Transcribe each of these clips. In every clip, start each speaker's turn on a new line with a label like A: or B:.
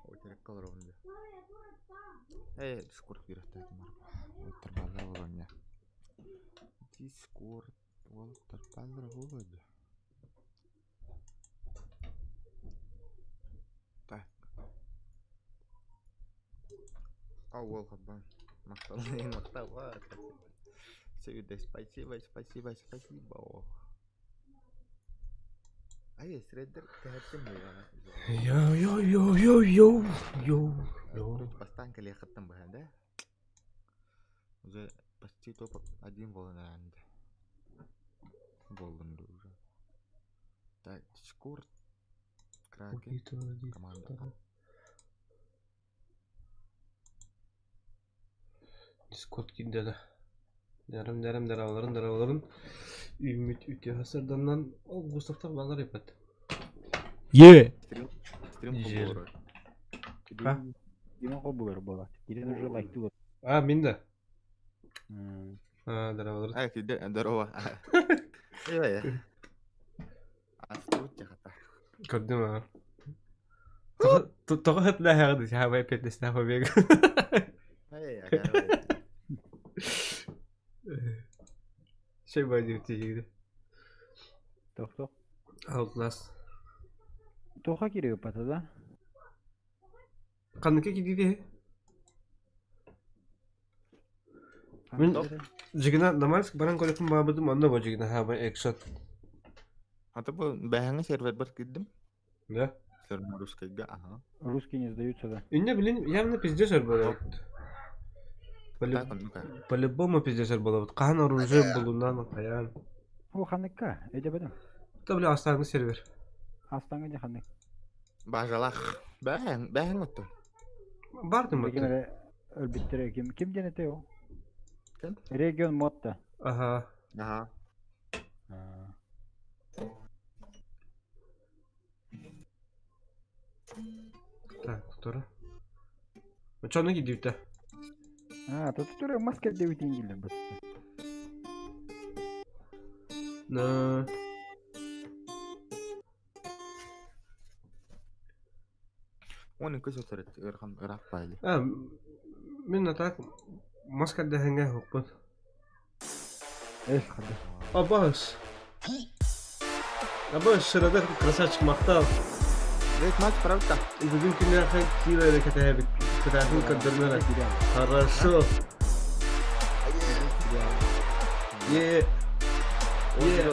A: Очерекка олоробун дии. Ээ, Дискорд киирэхтээтим Уолаттар бааллара буолуо инньэ. Дискорд уолаттар бааллара буолуо дии. Так. А уол хаббан. Махтал, махтал. Спасибо, спасибо, спасибо.
B: Йо йо йо йо йо йо йо.
A: Бастаан кэлиэххиттэн быһа да? Уже почти топ один буолан эрэн буоллун уже. Так, Дискорд, Кракен, команда.
B: Дискорд киирдэ да. Дәрем дәрем дараларын дараларын үүммүт үтүө сарданан ол Густавтар балар ипат. Е!
A: Стрим, стрим
B: Жер.
A: холбуулар.
B: А?
C: Дима холбуулар буолар. Кирен уже лайктыы
B: А, мин да. А, даралар.
A: А, киирдэ, здорово. Эй, Астыбыт дьахата.
B: Көрдүм аа. Тоҕо хытнаһаҕын саамай эппиэтинэстээх побег.
A: Эй, ага.
B: Шей бадим тиигди.
C: Тохтох.
B: Outlast.
C: Тоха киригэ пата да?
B: Ханныка киирдии Мин дьигинэ Намальск баран көрөппүн баабытым онно бу дьигинэ хаамай экшот.
A: А то бу бэһэҥҥэ сервербар киирдим.
B: Да?
A: Сервер русскайга, ага.
C: Русские не сдаются, да?
B: Инне блин, явно пиздец болот.
A: Так, ну-ка.
B: По-любому пиздец болот. Хаһан оружие булунан хайаан.
C: О, ханыкка, эдебедим.
B: Это бля астааҥы сервер.
C: Астаңы де ханнык.
A: Бажалах. Бэһэҥ, бэһэҥ оттон.
B: Бардым
C: Ким
B: оттон.
C: эрэ өлбүттэрэ ким ким диэн этэй ол?
A: Ким?
C: Регион Мотта.
B: Ага.
A: Ага.
B: Так, тура. Чону кидүүтэ.
C: А, тут тура маска девятин киллер бу.
B: На.
A: Уон икки сыл ыарахан ыраах баайы.
B: А, мин а так маска дэһэҥҥэ уһукпут.
C: Эс хады.
B: Абас. Абас, Шырадах красавчик махтал.
A: Лет матч правда?
B: Бүгүн күннээхэ киилэ кэтэһэбит. Кытаатын көрдөрмөр. Хорошо. Е. Е.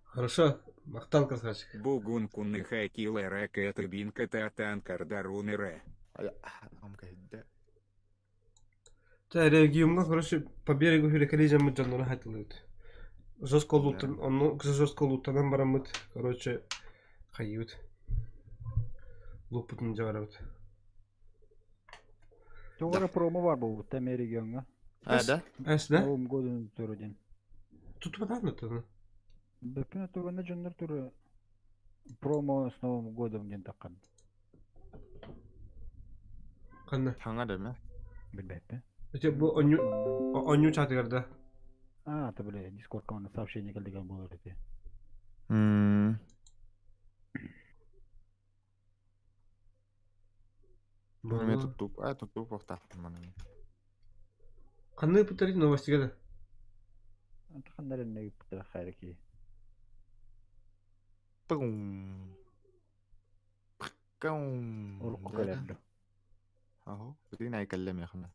B: Хорошо. Махтал красавчик.
D: Бугун кунныха килера кэт танкардарунере.
B: Та региумҥа короче по берегу Хүрэкэлии дьонноро хатылыыт. Жестко лууттан онно жестко лууттанан бараммыт короче хайыыбыт. Лууппутун дьэ барабыт.
C: Тугара промо бар буолбут эмиэ региоҥҥа.
A: А, да?
B: Эс да?
C: Новым годом туру диэн.
B: Тутубатаан оттон.
C: Бөппүн оттугана дьоннор туру промо с Новым годом диэн таххан.
B: Ханна?
A: Хаҥа да ме?
C: Билбэппин.
B: Ити бу онньу онньу чатыгар да.
C: А, это бля, Дискордка манна сообщение кэлдигэн буолар ити.
A: Мен туттуп, а туттуп охтаахпын манан.
B: Ханны ыппыттар новостига да?
C: Ханнар инне ыппыттара хайра ки.
A: Пум. Пкаум.
C: Урукку кэлэр
A: Аһо, билигин айкаллем яхна.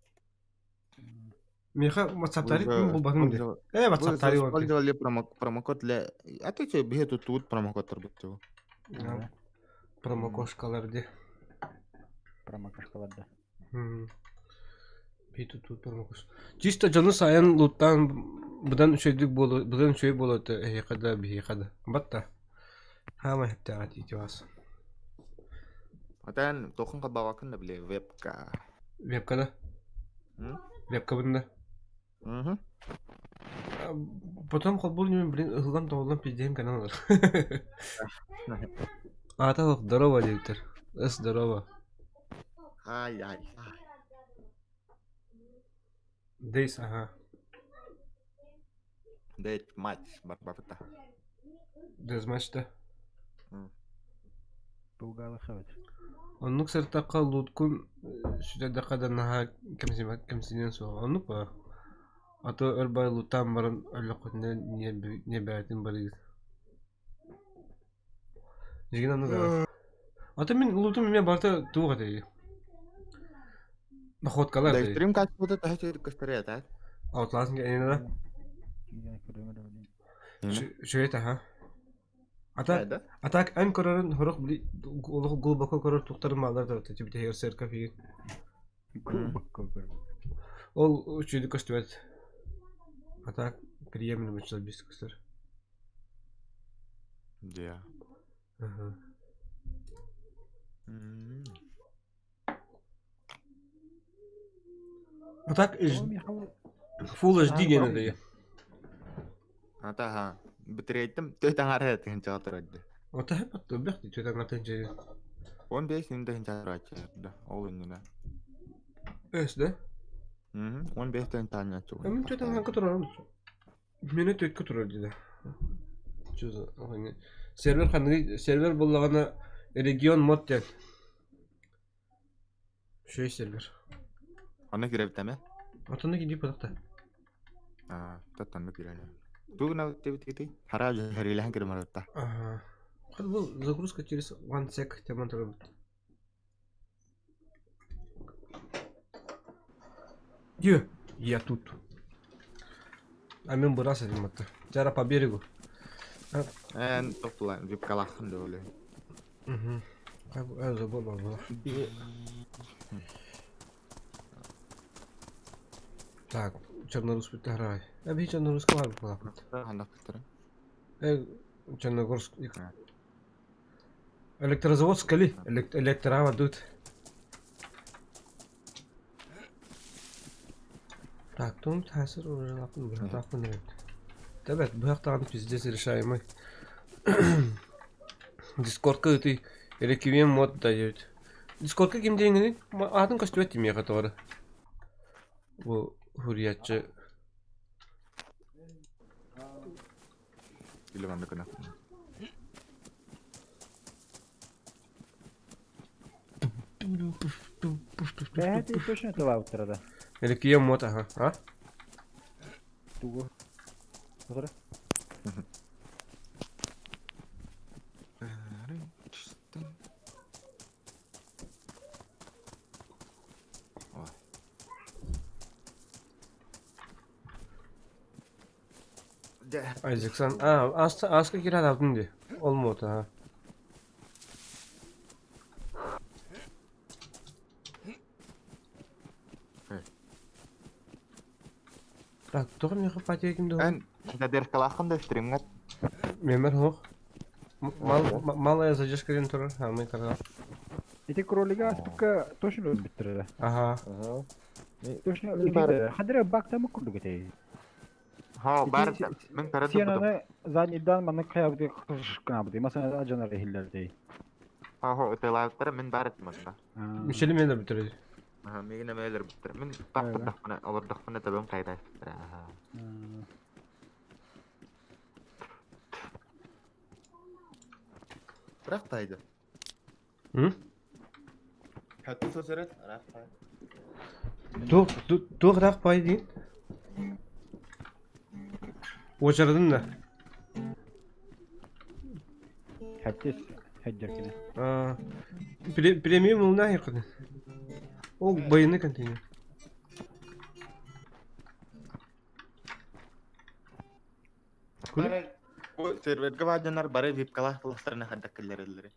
B: Миэхэ ватсаптари мин булбатым дии. Э, ватсаптари ол.
A: Использовали промокод для... А ты что, бие тут тут промокод торбутту.
B: Промокошкалар дии.
C: Промокошкалар да.
B: Би тут тут промокош. Чисто дьону сайын луттаан быдан үчүгэйдик буолу быдан үчүгэй буолуо этэ эһиэхэ да биһиэхэ да. Батта. Хаама хэптээҕэ тиити вас.
A: Атан тохун хабавакын да биле вебка.
B: Вебка да? Вебкабын да?
A: Угу.
B: Потом холбуур ньүмэн блин ыһыллан тоҕуллан пиздиһим кэнэн олор. Аата здорово диэбиттэр. Эс здорово.
A: Ай ай ай.
B: Days, ага.
A: Death match барбапыта.
B: Deathmatch да.
C: Булгалы хабыт.
B: Оннук сыртахха лууткун сүтэрдэххэ да наһаа кэмсиниэн суоҕа. Оннук баар. А то өр бай лууттаан баран өллөххүтүнэ ньиэрбээтин барыыр. Дьигин оннук аа. А то мин луутум эмиэ барыта туох этэй? Находкалар этэй.
A: Стрим качествота төһө үчүгэй көстөр этэ?
B: Outlast эйнэ да? Үчүгэй таһа. А так эн көрөрүн сорох олох глубоко көрөр туохтарын бааллар да тибитиһигэр церковь игин.
C: Глубоко көрөр.
B: Ол үчүгэйдик көстүбэт. А так приемлемо человеческий көстөр.
A: Да.
B: Ага. А так Full HD диэн этэй.
A: Атаха битирейтим төт аңара тыһынчаҕа турарды.
B: Ата хеппат бэх төт аңара тыһынча.
A: 15 күн тыһынчаҕа турааччы да ол иннинэ.
B: Эс да?
A: 15 тыһынчаҕа
B: Мин төт аңара турарым. Мені төткө турар диде. Сервер ханныгы сервер буллаҕына регион мод диэн. Үчүгэй сервер.
A: Онно кирэбитэмэ?
B: Отонно киирдии буолуохта.
A: Аа, таттанны киирэн. Тугунал тебит Хара хәрилэһэн киримарытта.
B: Ага. Был загрузка через OneSec теман турабыт. Е, я тут. А мен бырас этим атта. Жара по берегу.
A: Эн топла випкалахын да оле.
B: Угу. Забыл был. Так, Чернорусский играй. Я би Чернорусский была. Э, Черногорск. Электрозавод скали. Электрова дут. Так, том тасыр уралапын быһатаахпын эбит. Тэбэт быһах даҕаны пиздец решаемый. Дискордка ытый реквием мод дает. Дискордка ким диэҥҥиний? Аатын көстүбэт тимиэхэ тоҕо Бу хуруйааччы
A: Или маннык гына.
C: Бэйэтэ точно тылаабыттара да.
B: Реквием мод аха. А?
C: Тугу? Тоҕо?
B: Айзексан. А, аска киирэн аҕалтын дии. Ол мод аха. Так, тоҕо миэхэ патия ким да
A: Эн задержкалааххын да стримҥэр?
B: Мемер суох. Малая задержка диэн турар, хаамай тарҕа.
C: Ити кролига аспыкка точно өлбүттэрэ.
B: Аха.
C: Точно өлбүттэрэ. Хадыра бактамы курдук этэй.
A: Ха, бар мен көрө
C: Сен аны заднийдан маннык хайабыты кышканабыты. Масана ажанар иһиллэрдей.
A: Ха, ытылааттара мен бар этим онно.
B: Мишели мен өлбүттэрэ.
A: Аха, мигин эмэ өлөрбүттэр. Мин тахпытахпына, олордохпуна табам кайдаспыттара. Аха. Бірақ тайды.
B: М?
A: Хәтті сөзірет, рақ тай.
B: Туох туох ыраах пай диин? Уочарадын да.
C: Хәттис хәджер кини.
B: А, премиум ылна якын. Ол военный контейнер. Кули?
A: Бу серверге баадьаннар бары випкалаах буластарына хардак киллереллери.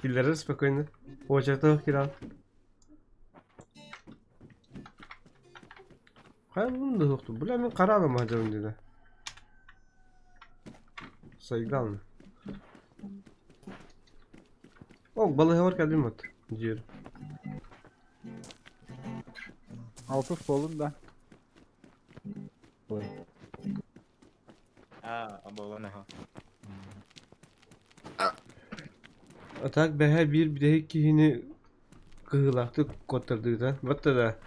B: Киллерер спокойно. Уочарата кирал. Хайа бу да суохту. Бля мен караалым хадьабын диде. Сайгалны. Ол балыһабар кэллим от диир.
C: Алтыс буоллун да. Ой.
A: Аа, буолан аха.
B: А так бэһэ биир бүтэһик киһини кыһыылаахтык куоттардыыта. Батта да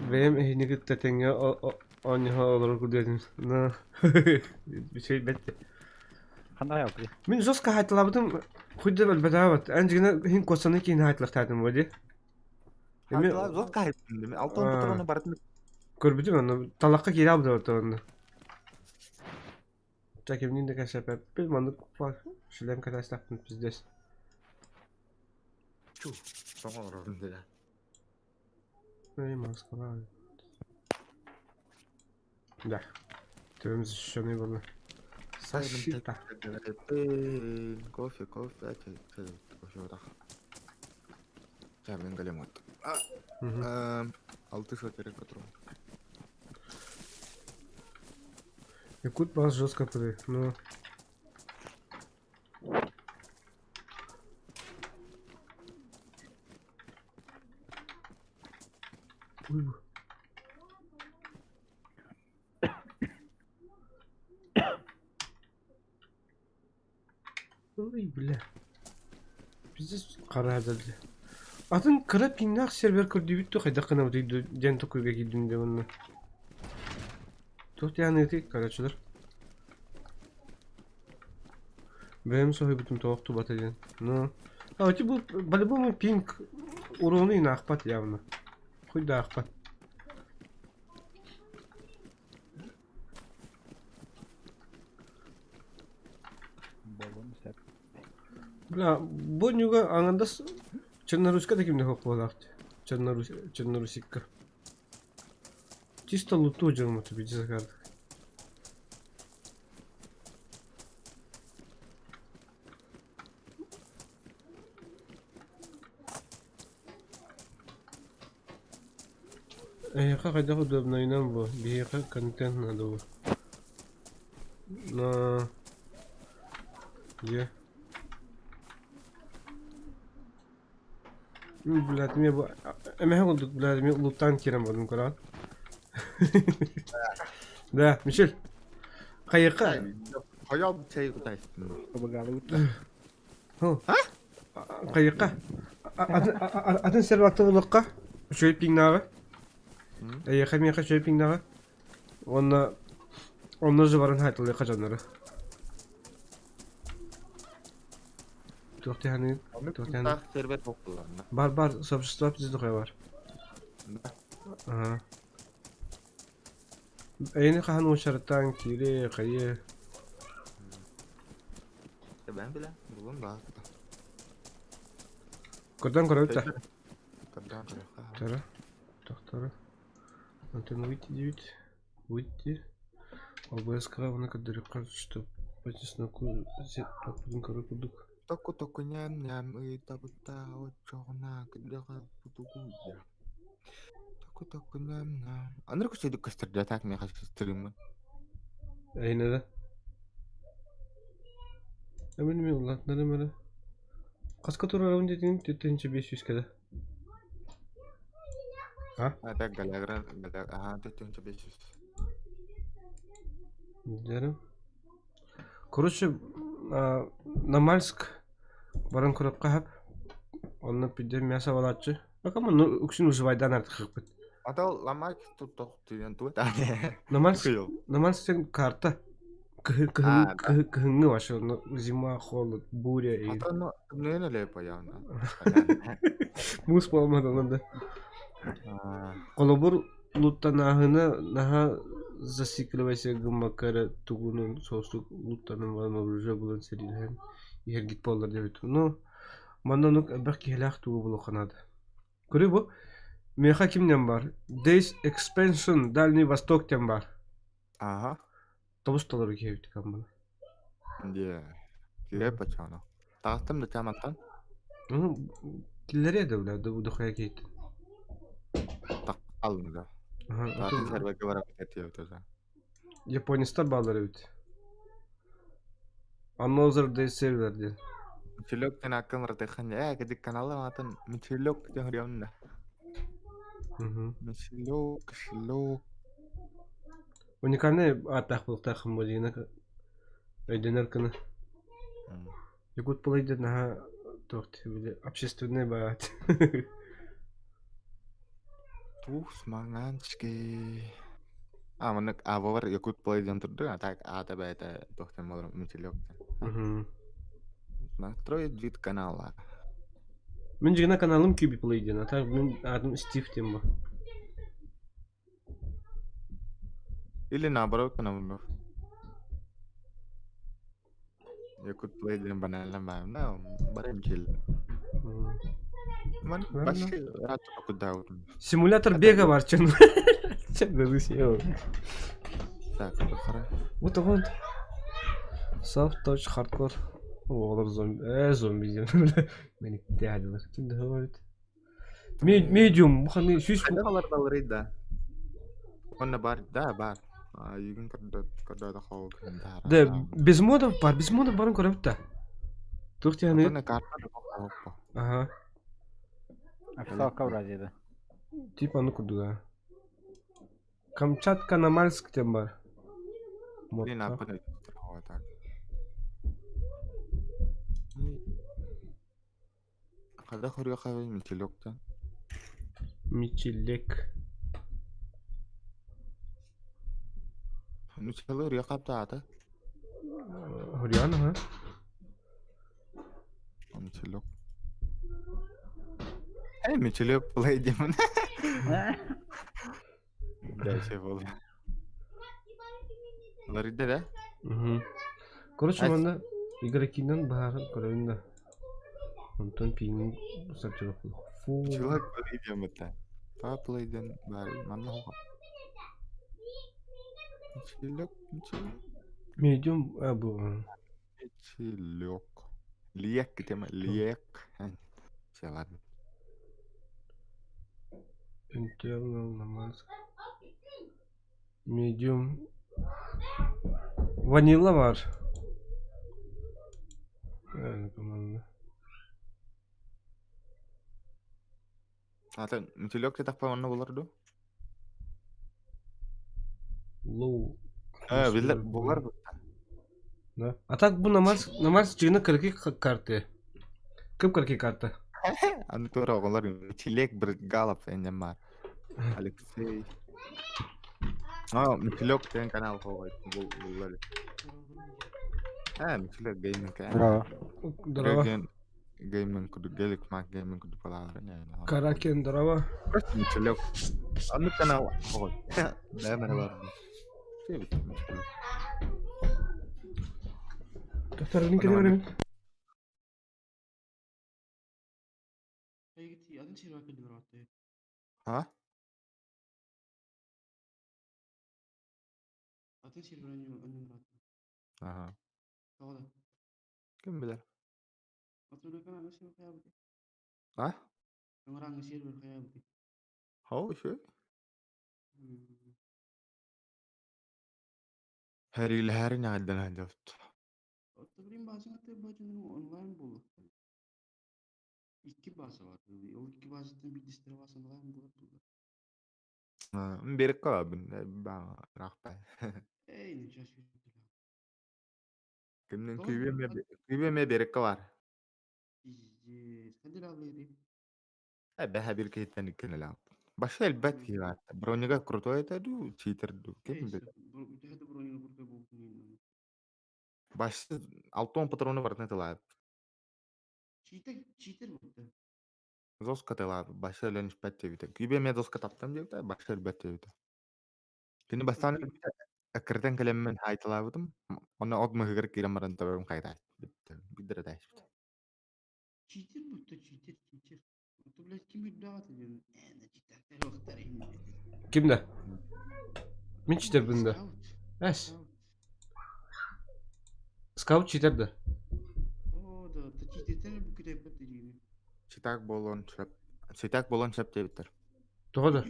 B: Бэйэм эһини кытта тэҥҥэ оонньоһо олорор курдук Но үчүгэй бэрт.
C: Ханна айалты?
B: Мин жестко хаайталаабытым хуйда бэлбэтээбэт. Эн дьигинэ иһин куоссаны киин хаайталахтаатым буо дии. Эми
A: Хаайталаа жестко хайттым. Алтан патроны барытын
B: көрбүтүм онно талахха киирэ абыдабыт онно. Кимниин да кэпсэппэппит маннык шлем кэтэстэхпин пиздец.
A: Чу, тоҕо олорорун дилэ.
B: Эй, Москва. Да. Төбөм защищенный было. Защита.
A: Кофе, кофе, кофе вот Ча, мен големот. Алты шотерик патрон.
B: Якут бас жестко прыг, но... Ой, бля. Пиздец хара дьэ. Атын кыра пиҥнээх сервер көрдүүбүт дуо хайдах гынабытый дуу диэн токуйга киирдим дии уонна. Туох диэханыытый корочелар. Бэйэм соһуйбутум тоҕо охтубата диэн. Ну, а эти был по-любому пинг урону и наахпат явно. Хуй да аахпат.
C: Буолуон сөп.
B: Бля, бу ньуга аҥардас Черноруська да кимнэ суох буолаах Чернорусь Чернорусикка. Чисто луту дьонмут видишь как. Эһиэхэ хайдах удобнайынан бу, биһиэхэ контент надо бу. На Где? Блядь, мне бу эмэһэ курдук, блядь, мен луттаан киирэн бардым көрөҕүн. Да, Мишель, хайыахха?
A: Хойоо чэй кутайстын.
C: Побыгаалыбыт.
B: Хайыахха? Атын сервакта булуохха, үчүгэй пиҥнааҕы. Эйиэхэ миэхэ үчүгэй пиҥнааҕы. Уонна онно же баран хаайталыахха дьоннору. Туох тиһаныын? Туох тиһаныын?
A: сервер бокулларна.
B: Бар бар сообщество пиздухай бар. Ага. Эйини хаһан уочараттаан киири хайы
A: Ben bile bulun da.
B: Көрдөн көрөбүт да.
A: Көрдөн көрөөххө.
B: Тара. Тохторо. Антон выйти диэбит. Выйти. ОБС-ка уонна көрдөрүөххэ что по чесноку тохпутун көрөр курдук.
A: Току току ням ням ыйтабыта очоҕуна кыдыга бутугуя. Току току ням ням. Аныр көчөдүк көстөрдө так меха стриммын.
B: Эйнэ да. Эмин ми улаатынарым эрэ. Хаска турарым диэтиҥ 4500 кэлэ. А?
A: Опять галягра, галя, ага, 4500.
B: Дьэрим. Короче, Намальск баран көрөххө сөп. Онно пидде мясо балааччы. Акама ну үксүн уживайдаан артыхыппыт.
A: А то ламак тут тохтуйан туут.
B: Намальск Намальск сен карта. Кыһыҥҥы вообще зима, холод, буря и...
A: А то ну, ну лепо явно.
B: Муус буолматан да. Холобур луттанааһына наһаа зацикливайся гыммакка эрэ тугунан соҕустук луттанан баран оружие булан сэриилэһэн иһэргит буоллар диэбит. Ну, манна оннук элбэх киһилээх тугу булуохха наада. Көрү бу миэхэ кимнэн бар? Days Expansion Дальний Восток диэн бар.
A: Ага.
B: Тобус толору киһи каммана.
A: Дьэ. Киһи пачано. Таҕыстым да чамантан.
B: Ну, киллэриэ да бля, дохуя киһит.
A: Алын да. Атын серверге барап кетиэ тоже.
B: Японецтар баалар эбит. Another Day Server диэн.
A: Мичилек тен аккын ратыхан кедик каналы атын Мичилек тен хрённа. Мичилек, шлок.
B: Уникальный ааттаах буолуохтааххын буоллаҕына өйдөнөр гына. Якут Плей наһаа туох били общественный баат.
A: Туус маҥаанчики. А маннык аабабар Якут Плay диэн турдук, а так аата бэйэтэ туох диэн буолар Метелек диэн. Настроить вид канала.
B: Мин дьиҥинэ каналым QB Play диэн, а так мин аатым Стив диэн бу.
A: Или наоборот каналым. Якут Play диэн банально баамна, барым кил. Ман вообще рад куда
B: Симулятор бега бар чын. Чын съел.
A: Так, хара.
B: Вот вот. Soft touch hardcore. Оҕолор зомби, зомби диэн. Мени тээдилэр. Ким да говорит. Медиум, бу ханы сүүс
A: Хайдах олордоллорый да? Онно бар, да, бар. Айыгын көрдөөтө хоол
B: Да, без модов бар, без модов барын көрөбүт да. Туох тиһаны?
A: Онно карта да боппо.
B: Ага.
C: Официалка вроде да.
B: Типа ну курдуга. Камчатка на Марск диэн бар.
A: Блин,
B: Модта.
A: аппын так. Хайдах өрүөхэ Мичелектен?
B: Мичилек.
A: Мичелы өрүөхэ аата?
B: Хуриан, ага.
A: Мичелек. Эй, Мичелек плей демон. Дальше был. Ларида, да?
B: Угу. Короче, манна игрокинан баһарын көрөбүн да. Онтон пиҥин сортировку. Фу.
A: Мичелек плей демон. Та плей ден бari манна хоха. Мичелек, Мичелек.
B: Медиум а бу.
A: Мичелек. Лиек тема, лиек. Все, ладно.
B: Internal намаз. Медиум. Ванила бар. Команда.
A: Ата Мичелек те тахпа манна болар ду?
B: Лоу.
A: Э, биллер болар бу.
B: Да. А так бу намаз намаз дьиҥэ кыракый карты. Кып кыракый карта.
A: Аны тура оҕолор Мичелек Брызгалов эннем бар. Алексей. А, Мичелек деген канал хоҕой буллар. Э, Мичелек гейминг.
C: Здорово.
B: Здорово.
A: Гейминг куду гелик мак гейминг куду палалар не.
B: Каракен, здорово.
A: Просто Мичелек. Аны канал хоҕой. Да, бар. Мичелек.
B: Доктор, не кэлэ
A: А? Ага. Ким билэр? А? How sure? Хэрилэһэрин аҕайдан дьост. Берекке бабын рахпай. Кимнин күйбеме берекке бар. Эбэһэ бир киһиттэн иккинэлээх. Баша элбэт киһи баар. Бронига крутой этэ дуу, читер дуу. Ким билэр. Башы алтон патроны барытын тылаабыт. Зоска тылаабыт. Башы өлөн испэт диэбитэ. Күйбеме доска таптам диэбитэ, башы өлбөт диэбитэ. Кини бастаан өлбүтэ, аккыртан кэлэммин хаайталаабытым. Онно от мыһыгар киирэн баран табарым хайдаат. Биддere тааспыт.
B: Ким да? Мин читербин да. Эс. Скаут читер да.
A: Читак болон сөп. Читак болон сөп диэбиттэр.
B: Тоҕо да?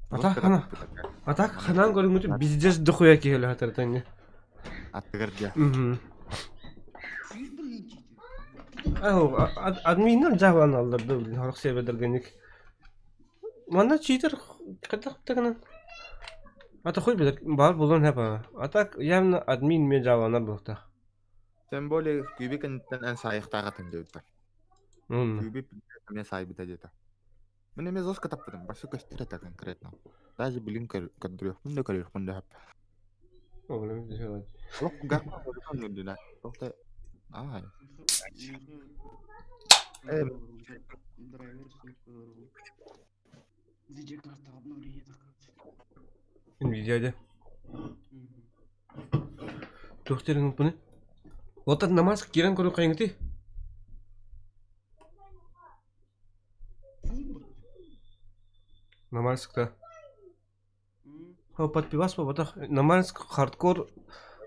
B: Ата хана. Ата ханан көрүҥүтү пиздец дохуя киһилэ хатартаҥҥа.
A: Аттыгар дьэ.
B: Мгм. Админнар дьаһаланаллар да блин хорох сервердэргэник. Манна читер хайдах гынан Ата хуй билэр баар буолуон сөп аа. А так явно админ эмиэ дьааланар буолуохтаах.
A: Тем более күүбү кэнниттэн эн саайыахтаах этиҥ диэбиттэр.
B: Онно.
A: Күүбү эмиэ саайбыта диэтэ. Мин эмиэ жестко таппытым, вообще көстөр этэ конкретно. Даже билин көрдөрүөхпүн да көрүөхпүн да сөп.
B: Оҕолорум дьиһэлэр.
A: Олох кулгаахпар музыка үҥүллүнэ. Туох да ай. Эм.
E: Драйвер Видеокарта обновление такое.
B: Nvidia дьэ. Туох диэн гыммыппыный? Уоттан намаас киирэн көрүөх хайыҥытый? Намальскта. Подпивас буолбатах. Намальск хардкор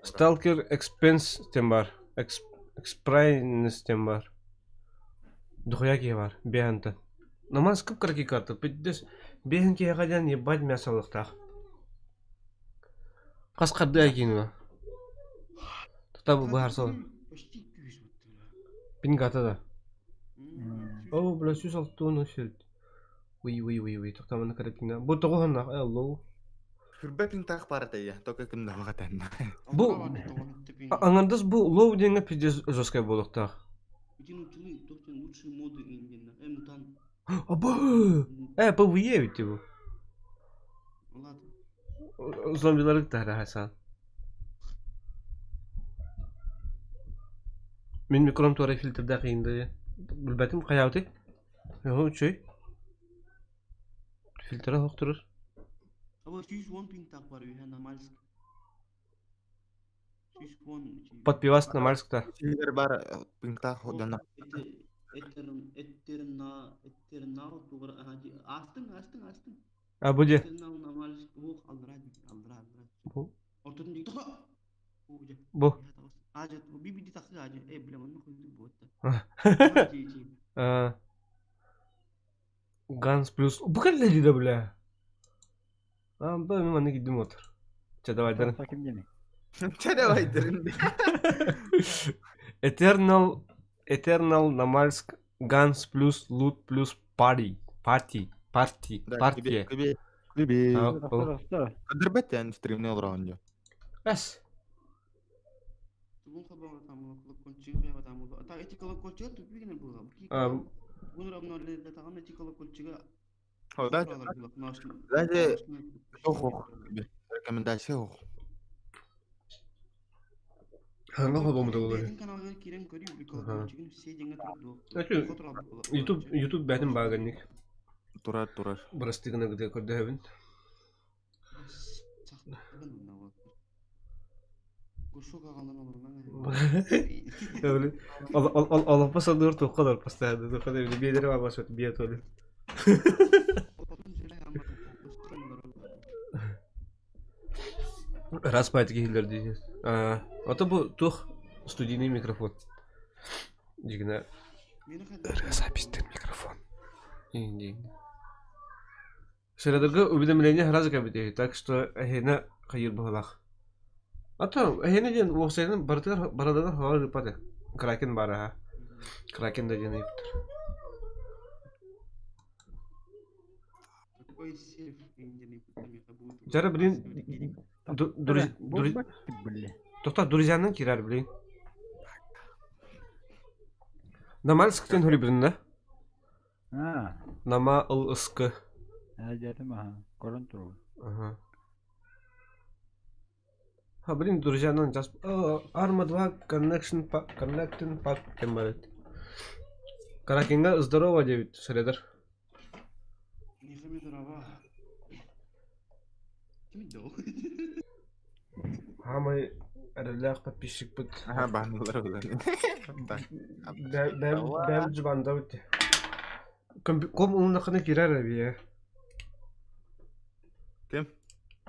B: сталкер экспенс диэн баар. Экспрайнес диэн баар. Дохуя киһи баар. Биэһэнтэн. Намальск кып-кыракый карта. Пиздец. Биэһин киһиэхэ диэн ебать мясо ылыахтаах. Хас хардыы айкиҥҥа? Тута быһаарсал.
E: Почти күүс буттура.
B: Пингата да. Оо, бля, сүүс алтыан үс Уй, уй, уй, уй, тохтоомону кырытына. Бу тоҕо уһуннаах, э, лоу.
A: Хүрбэ пинтаах баар этэ, только ким да баҕатанна.
B: Бу аҥардас бу лоу диэҥҥэ пиздец жесткай буолуохтаах.
E: Ити туохтан лучшие моды индиэннэ. Э, мутант.
B: Абы! Э, PvE эбит бу.
E: Ладно.
B: Зомбилары кытары Хасан. Мин микром туора фильтрдаах иинде. Билбэтим хайаабытый? Оһо үчүгэй. Фильтра оһох турар.
E: Аба 110 пинтах бар үһэ Намальск. 110
B: Подпивас Намальскта.
A: Силер бар пинтах дьонно.
E: Этерна Этернал тугар астың астың астың.
B: А бу дьэ.
E: Этернал Намальск ох алдыра алдыра алдыра.
B: Бу.
E: Ортотун диги тоха.
B: Бу.
E: Ажа би би тахсы ажа. Э бля манна хуйду буотта.
B: Ганс плюс. Бу кэллэ да бля. А, бу мен манна киирдим отыр. Чэ давай дарын.
C: Ким диэний?
A: Чэ давай дарын.
B: Eternal Eternal Намальск Ганс плюс Лут плюс Пари. Парти. Парти. Партия.
A: Күбе. Күбе.
C: Тахсар
A: Көдөрбөт ян стримне олорон дьо.
B: Эс.
E: Тугун хабар там колокольчик там. Та эти колокольчик тупигин было. Бу равно таган эти колокольчига.
A: Да, даже ох рекомендация ох.
B: Ханга хобомда болар. YouTube YouTube бәтин баганник.
A: Турар турар.
B: Бырастыгына гыда көрдөһөбүн. Олоппо сандыыр туохха олор постоянно туохха да биэлэри баабасыт биэ толи. Раз паайт киһилэр дии. Ото бу туох студийный микрофон. Дигинэ ырыа микрофон. Сырадырга уведомление сразу кэлбитэ так что эһиэнэ хайыыр быһыылаах. А то эһиэнэ диэн уопсайынан барытыгар барыларыгар хаҕар ыыппат ээ. Кракен баар аһа. Кракен да диэн ыйыптар. Дьара блин Тоқтар друзьянан киирэр блин. Намальсктен хөрүбүтүн да?
C: Аа,
B: Нама ыл ыскы.
C: дьэтим аха, көрөн турабын.
B: Ага. А, блин, друзьянан just Arma 2 Connection Pack Connecting Pack кем бар эбит. Каракинга здорово диэбит Шредер. Хаамай эрэллээх подписчикпыт.
A: Аха баанылар булан.
B: Бэм жубандабыт. Ком ылыннаххына киирэр эбийэ.
A: Ким?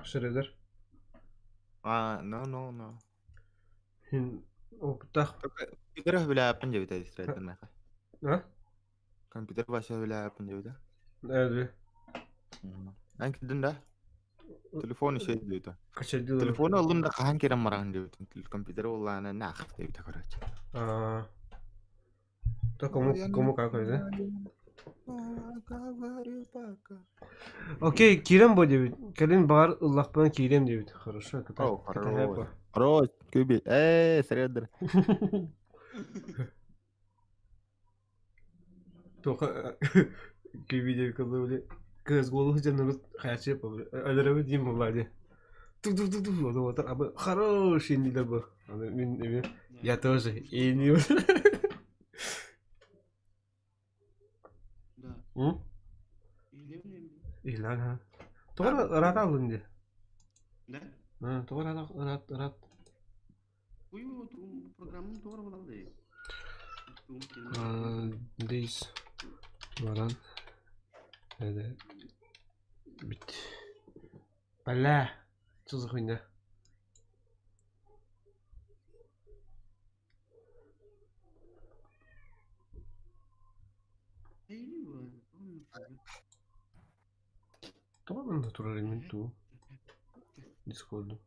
B: Шредер.
A: А, no, no, no.
B: Хин опыттаах.
A: Компьютер билээппин диэбитэ Шредер мэхэ.
B: А?
A: Компьютер баша билээппин диэбитэ.
B: Эдви.
A: Эн кирдин да? Телефон еще диэбитэ.
B: Качайдылар.
A: Телефону ыллым да хаһан киирэн бараҕын диэбитин. Компьютер улаана наах диэбитэ короче.
B: А. То кому кому какой, да?
A: Говорю пока.
B: Окей, киирэн бо диэбит. Кэлин баҕар ыллахпына киириэм диэбит. Хорошо,
A: О,
B: кэтэһэ
A: хорош.
B: бо.
A: Хорош, Кюби. Средер.
B: Тоха Кюби диэбит кылы били КСГО-луу дьоннору хаячы өлөрөбүт диим буоллаа дии. Ту-ту-ту-ту ону отар абы хорош иннилэр бу. Аны мин эми я тоже инни.
E: Да.
B: М?
E: Илем
B: Илан ha. Тоҕо ыраата аллын дии.
E: Да?
B: А, тоҕо ыраата ыраат ыраат.
E: Уй, программам туора булалды. Туум
B: Days баран эде бит. Бля, что за хуйня? Тоҕо манна турар мин туу Discord.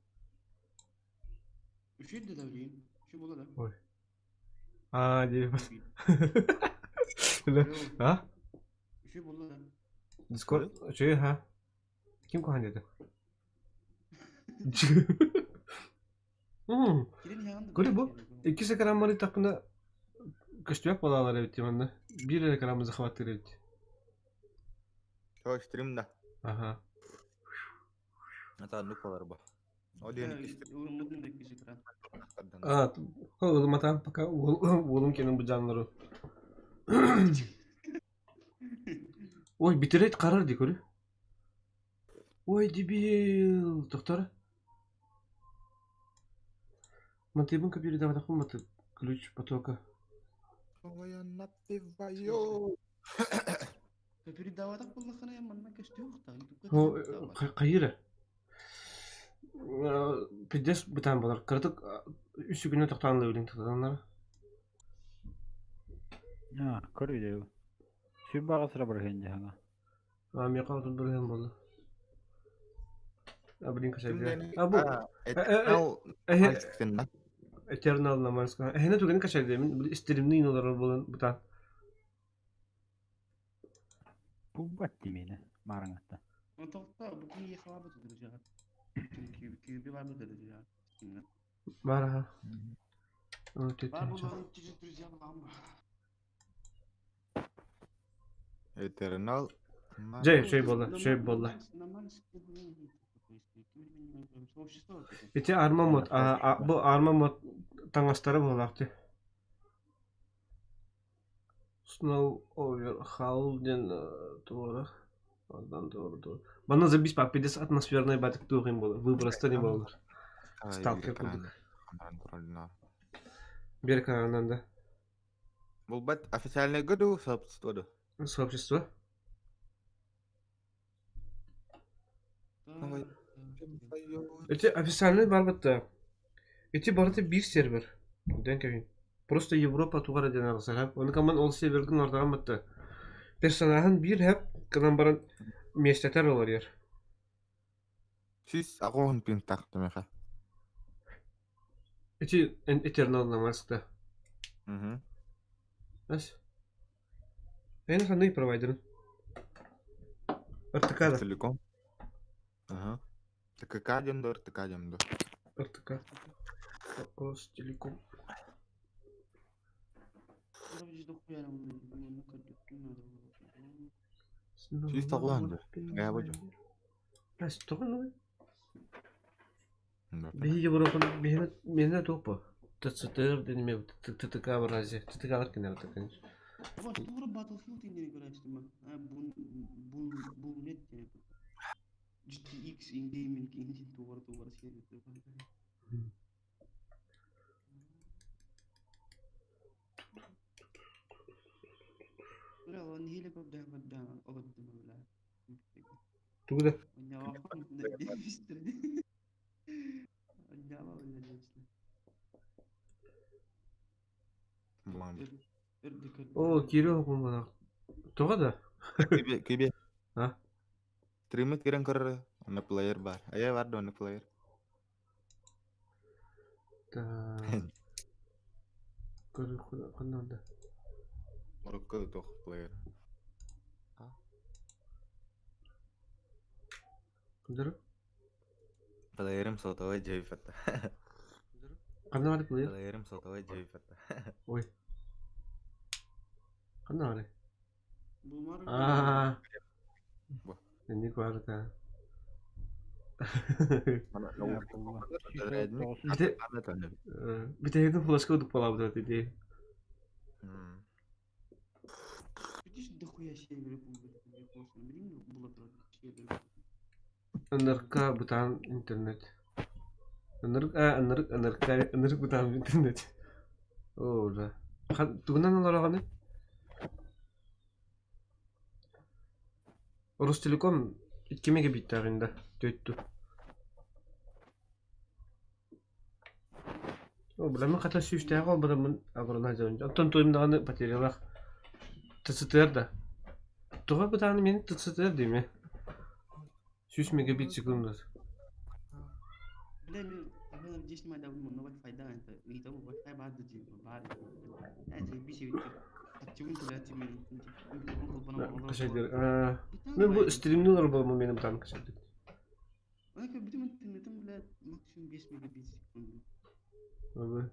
E: Үшүн да давлин. Şu була да.
B: Ой. А, диэбит. А?
E: Үшү була да.
B: Discord үчүгэй ха. Ким куһаҕан диэтэ? Көрө бу иккис экраммар ыйдахпына көстүбэт буолаалар эбит манна. Биир эрэ экраммы захваттыыр эбит.
A: Чо, стрим да.
B: Аха.
A: Это одну колорбо. О, диэн иккис
E: экран.
B: А, ылыматаан пока уолум кэнэн бу дьааннары. Ой, битрейт харар дии көрү. Ой, дебил! Доктор. Мантыйбын копируйдаабатахпын маты ключ потока.
A: Ой, я напиваю.
E: Передаватах буллахына манна көстүөх
B: та. Хайыра. Пиздец бытаан болар. Кыратык үс күнү тохтоон билин тутаннар.
C: А, көрү Сүр баҕа барыһын дьаһана.
B: А, миэхэ отут бырыһыан буолла. А, блин, качайдыа. А, бу...
A: Eternal
B: Эһэ... Eternal Намальска. Эһэне түгэни качайдыа. Мин стримни олорор буолан бытаан.
C: Булбат димени маараңатта.
E: Тоқта, бу киһи халабы друзья. Кюби бар бу друзья.
B: Бар аха.
E: Бар бу друзья балам.
A: Eternal.
B: Дьэ, үчүгэй буолла, үчүгэй буолла. Ити арма мод, бу арма мод таҥастара буолаахтыы. Snow Overhaul диэн туора. Онтон туора туора. Манна забись папидес атмосферный батык туох буолар. Выброста не буолар. Сталкер курдук. Бер каналынан да.
A: Булбат официальный году сообщество ду.
B: Сообщество. Эти официальный барбатта. Эти барыта биир сервер. Дэн кэбин. Просто Европа тугара диэн арахсар. Ону команд ол сервердин ортаҕан батта. Персонаһын биир хэп кынан баран миэстэтэр олорор.
A: Сис агоһун пинтах тэмэхэ.
B: Эти Eternal Намаскта.
A: Угу.
B: Ас. Эн ханный провайдерын? РТК да.
A: Телеком. Ага. ТКК диэн дуо, РТК диэн дуо?
B: РТК. Ростелеком.
A: Сүүс тоҕуон дуо? Гаабы дьон.
B: Ас тоҕо Биһи Европа биһине миэнэ туох бу? ТЦТР диэн ТТК Евразия. ТТК-лар кинилэр конечно.
E: Тура Battlefield индини көрәчтим. Бу бу нет GTX in gaming engine тугар тугар серия.
B: Тугу да? Оо, киирэ оҕум Тоҕо да?
A: Киби, киби.
B: А?
A: Стримы кирен көрөр, онно плеер бар. Айа бар да онно плеер.
B: Так. Көрө ханна да.
A: Урукку туох плеер.
B: Кырдыры?
A: Плеерим сотовой дьэбиппэтэ.
B: Ханна баар плеер?
A: Плеерим сотовой дьэбиппэтэ.
B: Ой. Ханна баарый?
E: Булмар
B: Аа.
A: Бу.
B: Инник баар этэ. Бите бүтэһигин флешка удуппалаабыта дии.
E: Видишь, дохуя серверы булбут. Блин, было сервер.
B: Ынырка бытаан интернет. Ынырык аа ынырык ынырка ынырык бытаан интернет. Оо да. Тугунан олороҕуный? Ростелеком 2 мегабиттаах да төттү. О, бля, хата сүүстээх олбатаммын абырана дьон. Оттон туйум даҕаны потерялах ТЦТР да. Тоҕо бытааны мени ТЦТР диме. 100 мегабит секунд.
E: Бля, мен ағылар 10 майда бұны Wi-Fi да это ыйтам Wi-Fi барды дейм бар. Это бисевит. Аттивын тилати мен.
B: Кашайдыр. Мен бу стримнилер болму менин бытааны кашайдыр.
E: Бүтүн интернетим, бля, максимум 5 мегабит секунду.
B: Абы.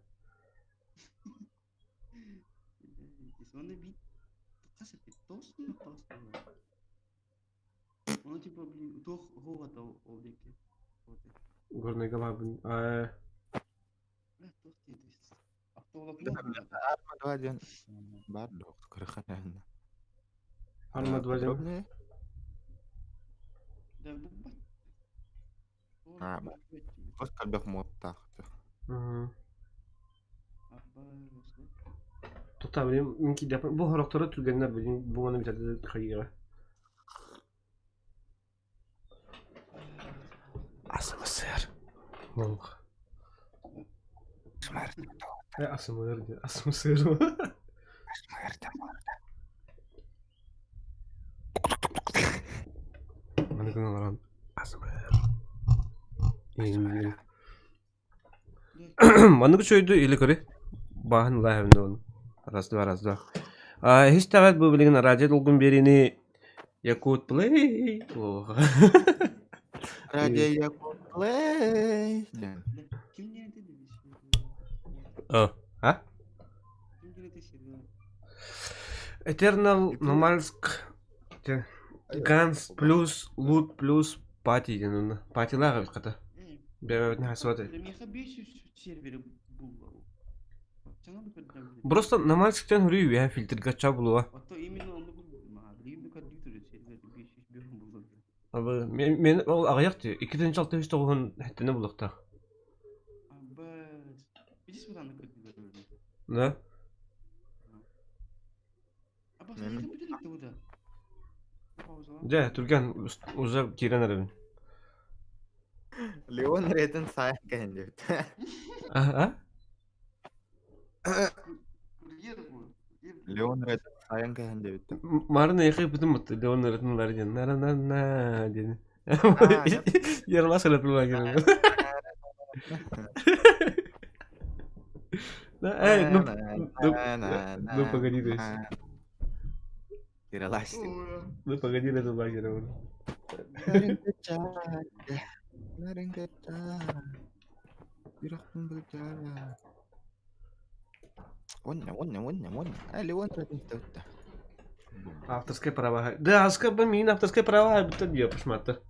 E: Оны бит қас тоос тоос. Оны типа, блин, туох хоҕата ол диэки.
B: Горныйга баабын.
E: Бля, туох диэти. Автоволокно.
A: Арма 2 диэн баар дуо? Кырыхана.
B: Арма 2 диэн.
A: Подробнее?
E: Да, бу
A: А, Хос кэлбэх муоттаах.
B: Тута билим минки деп бу хорохторо түргэннэр билим бу маны битэрдэ хайыга. АСМСР. Лонг. АСМР диэн АСМСР. Маны гына олорон АСМР. Маннык үчүгэйдүү или көрүй. Бааһын ылаа Раз два, раз два. Иһис тэҕэт бу билигин радио долгун биэриини Якут Плей.
A: Радио Якут Плей.
E: Ким диэн этэ
B: А?
E: Ким диэн этэ
B: Eternal Номальск Guns плюс Loot плюс Пати диэн онно. Патилаах эбит хата. Бэбэбитин хасыбат.
E: Миэхэ 500 сервері булла. Жаңа да көрдüm.
B: Просто Номальсктан хүрүү үөһэ фильтрга ча булуа.
E: Ото именно онно булла. Билигин да көрдүк сервер 500 бөһүн булла.
B: Абы мен ол аҕыйах дии. 2 609 хэттэнэ булуохтаах.
E: Абас. Видишь, вот аны көрдүк.
B: Да?
E: Абас, не бүтүн да.
B: Дьэ, түргэн уже киирэн эрэбин.
A: Леон Реден саайан кэһин диэбит.
B: А?
E: Курьер бу.
A: Леон Реден саайан кэһин диэбит.
B: Марын эйхи бүтүн мутты Леон Реден диэн. На на на диэн. Ералаш эле кирен. Эй, ну, ну погоди, то есть.
A: Ералаш.
B: Ну погоди, это лагерь.
A: Нарин Сүрэхпин былдьаа. Уонна, уонна, уонна, уонна. А, Леон Реден истэбит.
B: Авторское право. Да, аска мин авторское право бүтэн диэ пошматта.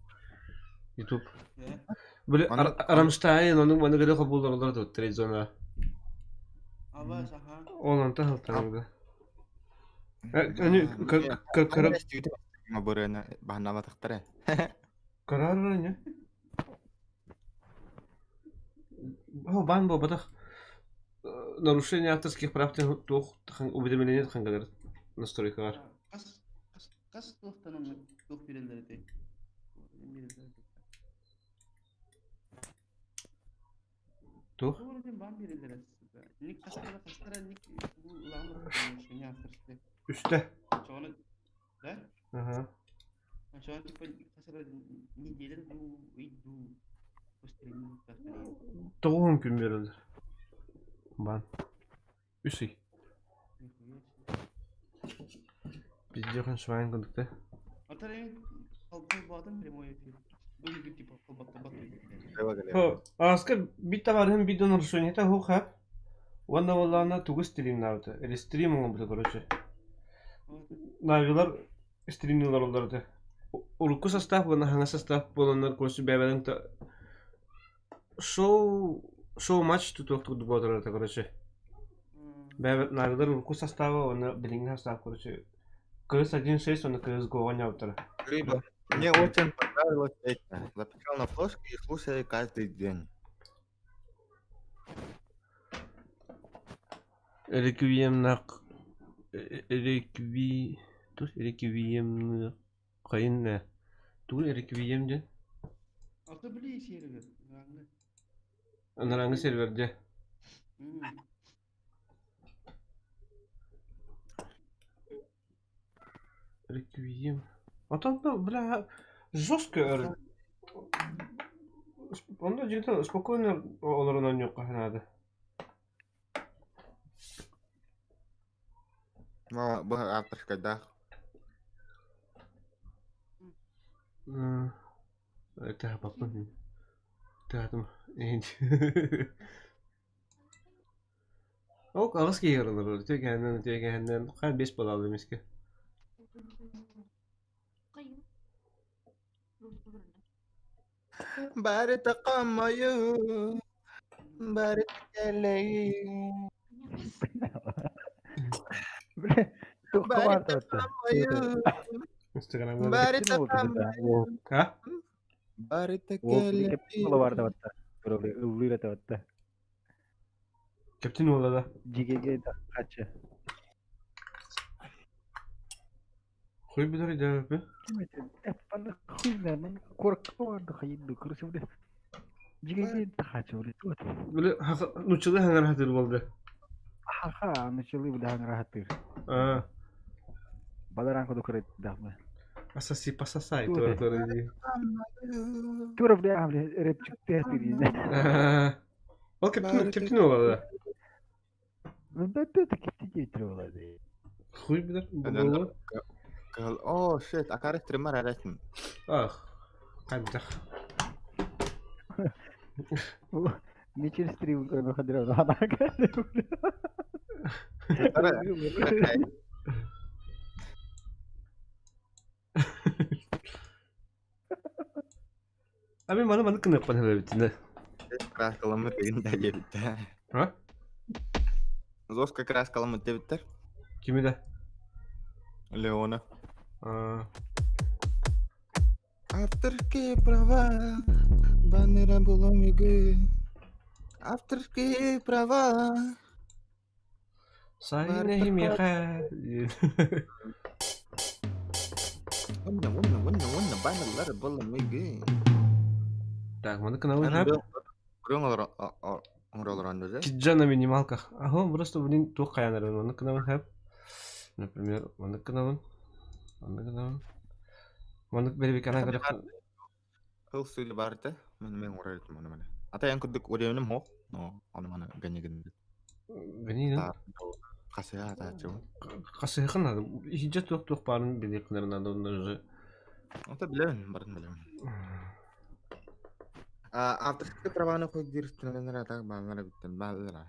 B: YouTube. Били Рамштайн ону маны гэрэ хобулар олар тут зона.
E: Абас, аха.
B: Ол онта халтанга. Аны кара
A: Мабырына баһанабатахтара.
B: Карар не? О, бан бу батах нарушение авторских прав туох уведомление хангалар настройкалар.
E: Кас кас кас туохтан онно туох биреллер этэй.
B: Туох?
E: Бан биреллер Ник кастара кастара ник бу уламыр нарушение авторских.
B: Үстэ.
E: Чону да?
B: Ага.
E: Чону типа кастара неделя ду иду постриминг кастара.
B: Тоҕуһун күн берелер. Бан. Үсүй. Пиздехан швайн кындыкта.
E: Атар эми холбоотун прямой эфир. Бу типа холбаттабат.
B: Ааска бит табаарыһым биир дьон нарушениета суох Уонна буоллаҕына тугу стримнаабыта? Рестрим оҥорбута короче. Навилар стримниылар олорор этэ. Урукку состав уонна хаҥас состав буоланнар короче бэйэлэрин шоу шоу матч тутуох курдук буолар этэ короче. Навилар урукку состава уонна билиҥҥи состав короче КС 1.6 уонна КС ГО оонньообуттара.
A: Мне очень понравилась песня. Записал на флешке и слушаю каждый день.
B: Реквиемнах рекви туох реквиемныах хайын ээ тугу реквием диэн
E: Ата били сервер. Ранга.
B: Анарааҥҥы сервер дьэ Реквием. Отон бля жестко онно дьиҥтэн спокойно олорон оонньуохха наада.
A: Бу авторскайдаах.
B: Тэһэппаппын. Тэһэтим. Ол аҕыс киһи ырылар үтүөкэһинэн үтүөкэһинэн хаа биэс буолааллар эмискэ.
A: Барыта хамайы, барыта кэлэйи.
C: Бля, туохха
A: Барыта
C: баартабытта?
A: хамайы,
B: Инстаграмҥа
A: барыта хамайы,
B: А?
A: барыта
C: Уол кэптин
A: кэлэйи.
C: уола баартабытта. Ыллыыр этабытта.
B: Кэптин уола да?
C: Дьигэгэ хаччы.
B: Хуй билэр идээбиппин.
C: Эппаны хуй знает, куоракка барды хайынды, короче, бля. Дьигэгэ хаччы, бля, вот.
B: Били нуччалыы хаҥар хатыыр буолда.
C: Ха-ха, нуччалыы бля хаҥар хатыыр.
B: Аа.
C: Баларан куду кырыйдахмы.
B: Асаси пасасай туора туора дии.
C: Туора бля, бля, рэпчик тэстир.
B: Ол кэптин кэптин уола да?
C: Ну, да, кэптин уола да.
B: Хуй билэр буолуо.
A: Оо, shit, акары стриммар эрэсин.
B: Ах, хайдах.
C: Не через стрим выходил,
B: А мен маны маны кыныппан эбитинэ.
A: Краскаламмыт ыгын да диэбиттэр.
B: А?
A: Зоска краскаламмыт диэбиттэр.
B: Кими да?
A: Леона.
B: А.
A: Авторские права, баннера буламигы. Авторские права.
B: Сайын эһимиэхэ.
A: Уонна, уонна, уонна, уонна, баннерлары буламигы.
B: Так, маны кынабын
A: Оҥоролорон
B: Киджа на минималках. Ага, просто, блин, туох хайанарын. Маны кынабын хэп. Например, маны кынабын. Маны кынабын. Маны бэрибикана көрөх.
A: Хыл сүлі бар этэ. Мен мен урар этим оны маны. Ата ян курдук уременим хоқ. Но оны маны ганигин.
B: Гэнинэн.
A: Хасыа атаачым.
B: Хасыһыхын надо. Иһиджа туох туох баарын билиэххинэр надо онно уже.
A: Ата билэбин, барын билэбин. Авторские праваны хойдир стенелер атак баалара бүттен баалара.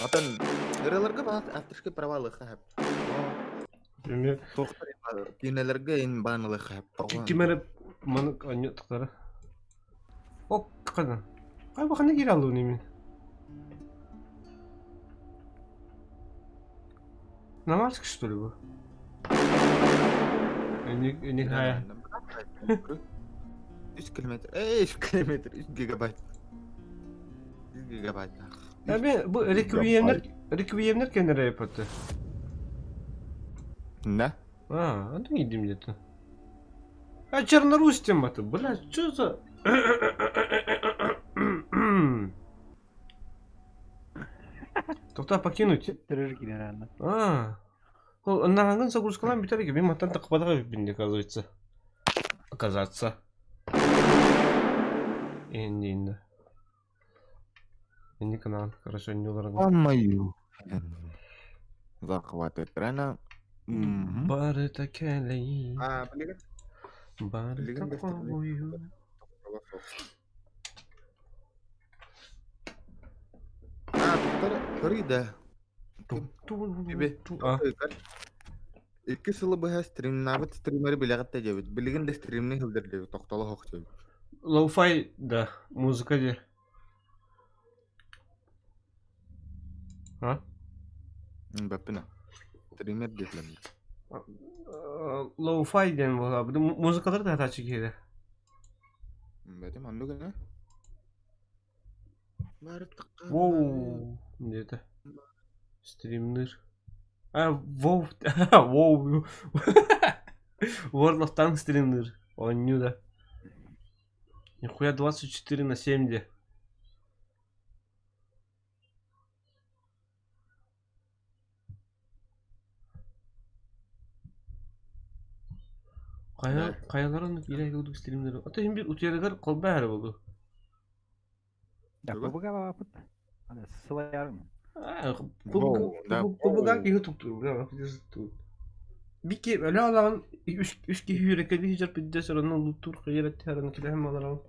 A: Атын ырыларга баа авторские права лыха.
B: Например,
A: Тохтар кинелерге ин баан лыха.
B: Ким эрэ маны анньыттара. О, хана. Хай бахана киирэ аллын имин. Намазка что ли бу? Эник хая.
A: 3 километр. Эй, 3 километр, 3 гигабайт. 3 гигабайт.
B: Эми бу реквиемнер реквиемнер кенере япаты.
A: Да?
B: А, антон иди где-то. А Чернорусь тема то блядь, что за... Тоқта покинуть.
C: Рано.
B: А, нағын загрузкалан бүтер екен. Мен маттан тақпадаға біппін, оказывается. Оказаться. Енді енді. Енді канал, хорошо, не оларға.
A: Мою. Захват экрана.
B: Барыта кәлей.
A: А, блин. Билигин
B: Барыта
A: да стримнир
B: хоһуйу.
A: тохтоло суох. А, туттар көрүй да. Ким? Биби.
B: А,
A: Икки сылы быһа стримнаабыт стримери билэҕит да диэбит. Билигин да стримни сылдьар диэбит. Тохтоло суох диэбит.
B: Лоу-фай, да, музыка де. А?
A: Бэппинэ. Стример диэтилэр.
B: Лоу-фай диэн буолла. Музыкалар да хатааччы киһи.
A: Бэтим оннук ини.
B: Воу, диэтэ. Стримныр. А, воу, воу. World of Tanks стримныр. Оонньуу да. Нихуя 24/7 де. Хайа, хайаларын илэ курдук стримнер. Ата иһин бир утуйарыгар холбоо эрэ буолуо.
C: Да, ПБГ баапыт. Аны сылайарым.
B: ПБГ киһи туктуур, бля, Бики өлө алаҕын үс киһи үөрэкэли сылдьар пиздец оронно луттуур хайыр эттиһэрин килэһэн балараҕын.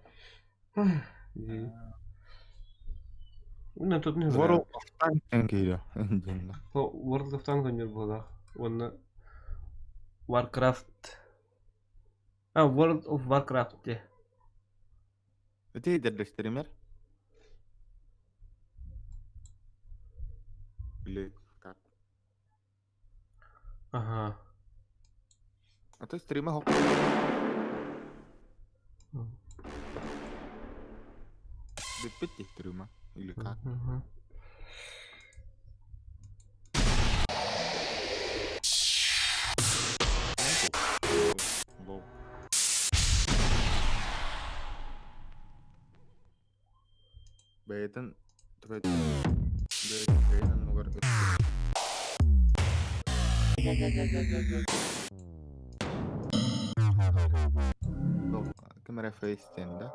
B: Уонна тут
A: World of Tanks диэн киһи диэн.
B: World of Tanks оонньуур буолаах. Уонна Warcraft. А, World of Warcraft диye.
A: Ити дэрдэстэримэр. Или как?
B: Ага.
A: А то стрима хоп. Бүппүт дии стрима. Или как? Лол. Бэйэтин бэйэтин анныгар Ким эрэ фейс диэн да?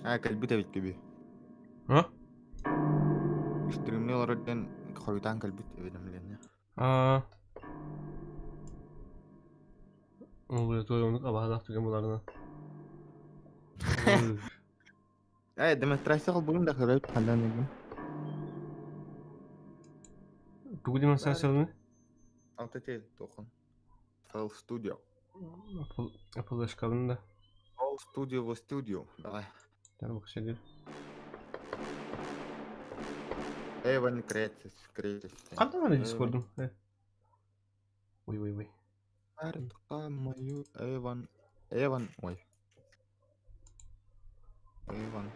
A: Аа кэлбит эбит киби.
B: А?
A: Стримни олорор диэн хойутаан кэлбит уведомление.
B: Аа. Ол той оннук абаһалаах түгэн буларына.
A: Э, демонстрация холбугун да көрөт хандан игин.
B: Тугу демонстрациялыны?
A: Алта тел тохон. FL Studio.
B: Apple Apple да.
A: All Studio во студио. Давай.
B: Тарбак сидир.
A: Эван Кретис, Кретис.
B: Хантан аны Discord'ум? Ой, ой, ой.
A: Артка мою Эван, Эван, ой. Эван.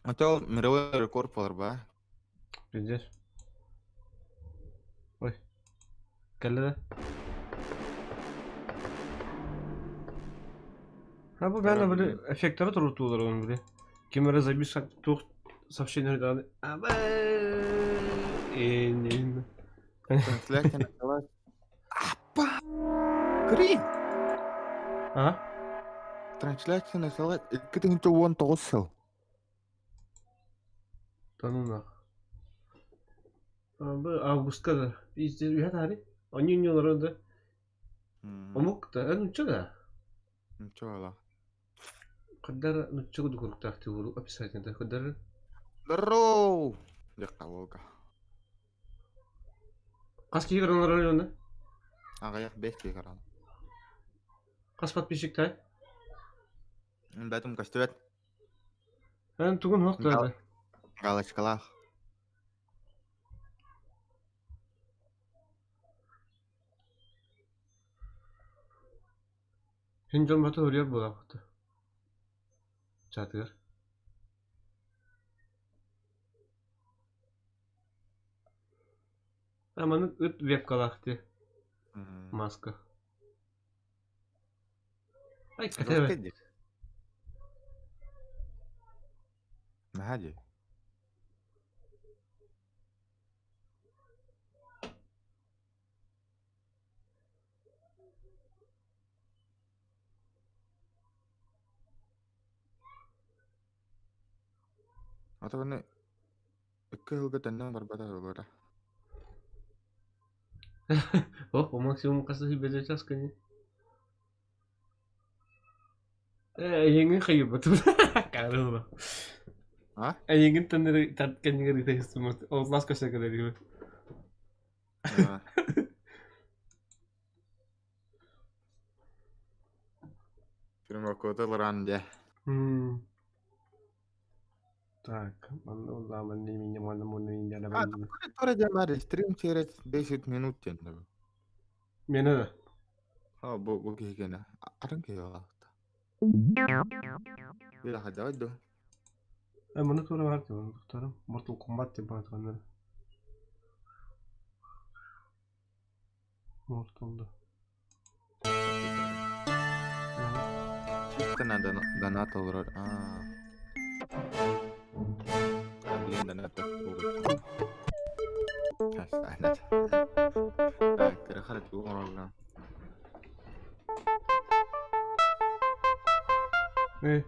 A: А то мировой рекорд болар ба?
B: Пиздец. Ой. Кэллэ да? Ha bu ben de böyle efektlere turuttular onu bile. Kim öyle забис туох сообщение дали. Аба. Эн.
A: Трансляция началась. Апа! Кри!
B: А?
A: Трансляция началась. 2019 сыл.
B: Да ну нах. Бу августка да. Пиздец, үһэ таары. Они не олорон да. Омук да, нучча да.
A: Ничего ла.
B: Кырдар нучча курдук куруктаах тигуру описание да. Кырдар
A: Здорово! Дехта волка.
B: Хас киһи көрөн олорор онно?
A: Аҕыйах бэс киһи көрөн.
B: Хас подписчик тай?
A: Бэтим көстүбэт.
B: Эн тугун хуох да.
A: Галочкалаах.
B: Һин дьон бата уруйар буолаахта. Чатыгар. А маннык ыт вебкалаах дии. Маска. Ай, кэтэбэ.
A: Жесткий Наһаа дии. А то Икки сылга төннөн барбата буолара.
B: Ох, максимум хас бэдэ часкани. Эйиҥин хайыбытым. Карыла.
A: А?
B: Эйиҥин төннөрү тарт кэннигэр ыытаһыстыммыт. Ол лас көсө кэлэр.
A: А. Примакота лоран дьэ.
B: Так, манна улааман мине манна муну
A: А, Тура дьэ баар стрим через 10 минут диэн да.
B: Мена да.
A: А, бу киһи кэнэ. Атын киһи аҕалта. Билэ хайдаҕай дуо?
B: Маны тура бар дии, Mortal Kombat деп баатыганнар. Mortal'da.
A: Чисто на донат олорор. А. А, блин, донат тугут. Хас, Так, кыра тугу оҥороллор.
B: Э,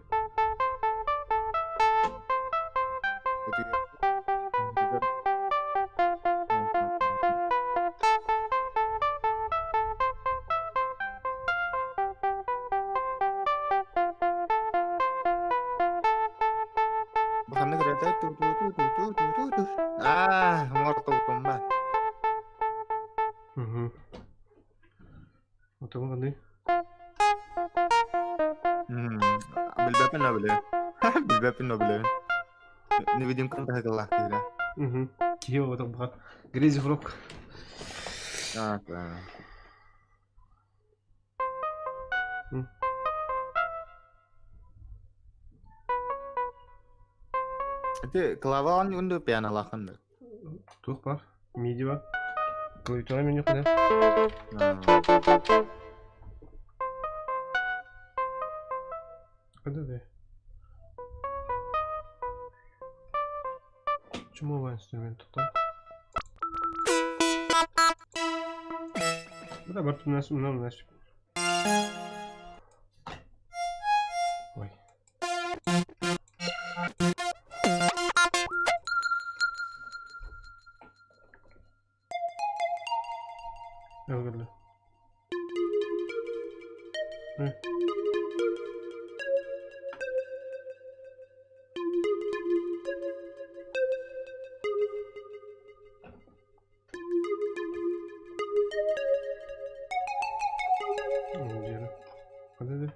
A: Бу ханнык ырыата? Ту-ту-ту-ту-ту-ту-ту. Аа, Mortal Kombat.
B: Угу. Отоҥ ханный?
A: Билбэппин да билэбин. Билбэппин да билэбин. Невидимкам таһыгылаах киһи.
B: Угу. Киһи оҕото баҕар. Грейзи Фрог.
A: А, да. Ити клава оонньуунду пианолаахын да?
B: Туох баар? Миди бар. Клавиатура меню кэлэр. Када да? Чумовый инструмент тута. Да, бар у нас у нас. Ой. Өлгөрдө. Ханна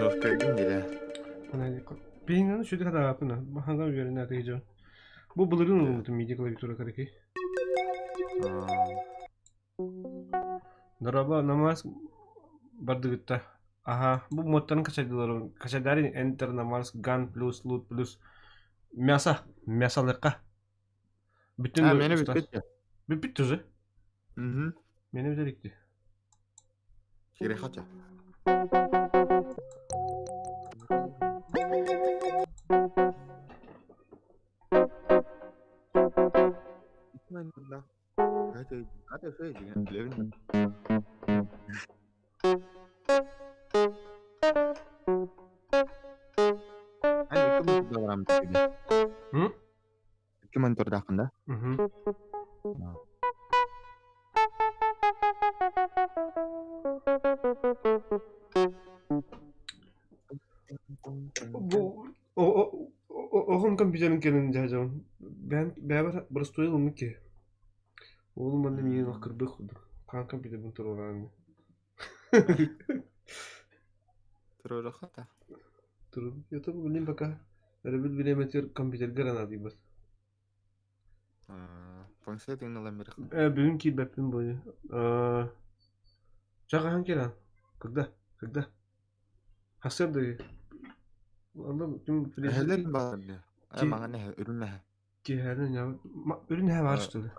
A: Нускайгын диле.
B: Пиананы шүдэ хатаапына баһаҥа үөрэнээти дьон. Бу былырыын ылбытым миди клавиатура караки. Дороба намаз бардыгытта. Аха, бу модтарын качайдылар. Качайдарын Enter намаз Gun плюс Loot плюс мясо, мясолыкка. Бүтүн
A: А, мени бүппүт.
B: Бүппүт уже.
A: Мгм.
B: Мени бүтерикти.
A: Кире хача.
B: М?
A: Икки монитордааххын да?
B: Мгм. Бу оҕом компьютерын кэлин дьаһдьабын. Бэйэм бэйэбэр боростуой ылыммыт киһи. Уолум манна миигин олох кырбыах курдук. Хаан компьютербын туруораан.
A: Туруорухата.
B: Туруорбут. Это блин пока өрөбүл бириэмэтигэр компьютерга эрэ наадыйбат.
A: Планшет ылан бэрэх.
B: Бүгүн киирбэппин буолуо. Чэ хаһан кэлэн? Когда? Когда? Хасыар да Онно ким
A: Эһэлэр баар дии. Маҥан эһэ, үрүҥ эһэ.
B: Киэһээнэ үрүҥ эһэ баар что ли?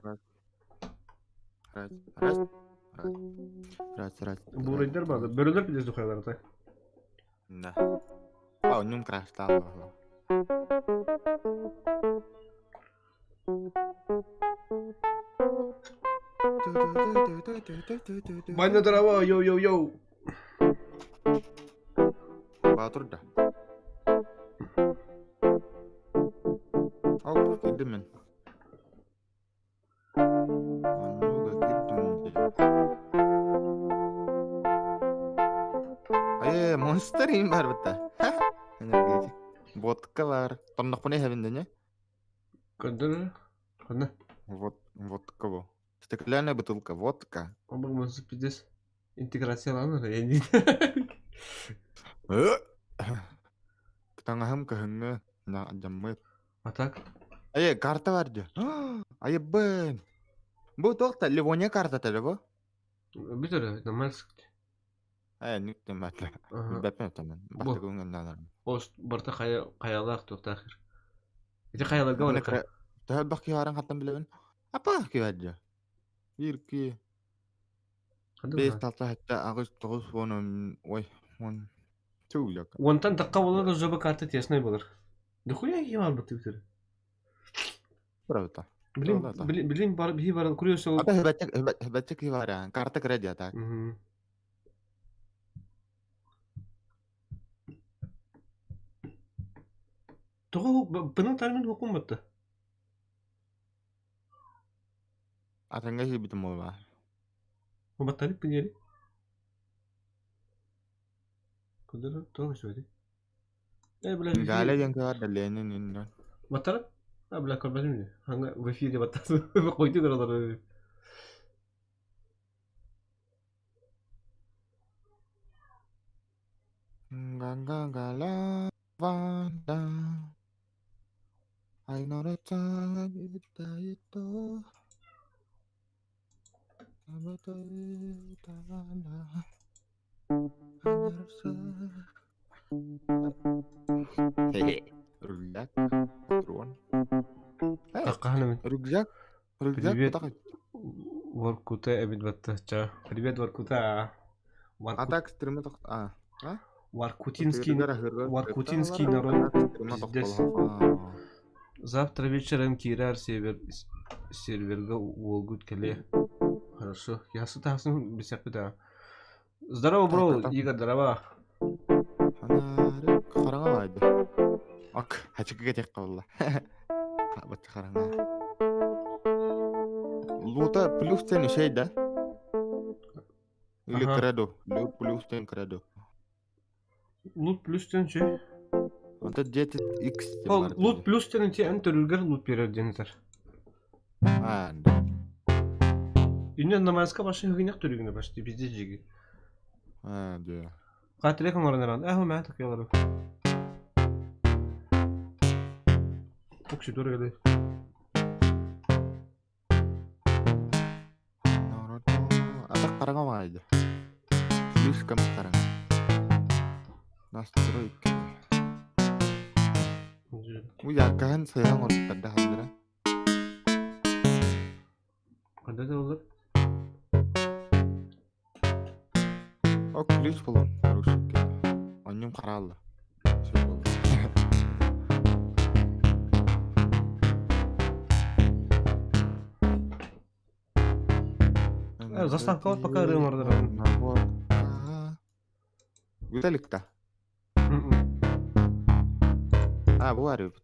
A: Раз, раз, раз, раз, раз.
B: Буурайдар баалар. Бөрөлөр билэр духайлар так.
A: Да. Оонньуум краштаал буолла.
B: Ваня, здорово, йоу-йоу-йоу.
A: Баатыр да. Ол киирдим мин. Оннуга киирдим дии. Э, монстр им бар бытта. Энергетик. Водка бар. Тоннохпуна иһэбин да не?
B: Көрдөр. Ханна?
A: Вот, водка бу. Стеклянная бутылка, водка.
B: Обы монстр пиздец. Интеграцияланар, я не знаю.
A: Таҥаһым кыһыҥҥы дьаммыт.
B: А так?
A: Айы, карта бар дии. Айыбын. Бу туох та Ливония картата да бу?
B: Бүтэр, нормально.
A: Э, нүктем баатла. Билбэппин оттон.
B: Бу.
A: Бастакы ыңыннаанарым.
B: Ост барта хайа хайалаах туохтаах. Ити хайаларга
A: Аны
B: барыха.
A: төһө элбэх киһи баарын хантан билэбин? Апа киһи бар дии. Биир ки
B: Ханна
A: бес
B: баар?
A: талта хатта аҕыс тоҕус уон он ой уон туу
B: Уонтан тахха буолар да жаба карта тесной болар. Да хуя киһи барбыт бүтэр.
A: Правда.
B: Блин, блин, блин, бар биһи бар курьез ол.
A: Ата хэбэтчик киһи баар карта кыра дии так.
B: Тоҕо бының тармин хукум батта.
A: Атанга киирбитим буолла.
B: Баттарып пинери. Кудара тоҕо сөйди. Э, бля,
A: Галя диэн киһи баар да Ленин иннин.
B: Баттарып? А, бля, көрбөтүм ини. Ханга в эфире баттар. Койду көрөлөр.
A: Га-га-га-ла ванда. Рюкзак, патрон.
B: Какаһана мин.
A: Рюкзак, рюкзак,
B: Привет.
A: кутах.
B: Воркута эбит батта. Привет, Воркута.
A: А так стриме тох. А. А?
B: Воркутинский, Воркутинский народ. Пиздец. Завтра вечером киирэр сервер серверга уолгут кэлиэ. Хорошо. Я сытасын бисэппит аа. Здорово, бро, Игорь, здорово.
A: Хараҥа баайды. Ок, хачыкыга тех кабылла. Бачча хараҥа. Лута плюс тен шей да? Или кредо. Лут плюс тен кредо.
B: Лут плюс тен шей.
A: Онто 10x
B: Ол лут плюс тен ти эн төрүлгер лут берер денетер.
A: А, да.
B: Үнне намазка башы хыгынак төрүгүнө башты бизде жиги.
A: А, да.
B: Катырек оңорон Эхо мэ такыялары. Окси дорогали.
A: Атак караңа баайды. Слишком караңа. Настройки. Бу яркаһын сыйхан оруттарда хандыра.
B: Кандай да болар?
A: О, ключ болон. Хороший. Онньум караалла. Сөп болду.
B: Заставка вот пока рымордыр.
A: Виталик-то. А, бу арый бу.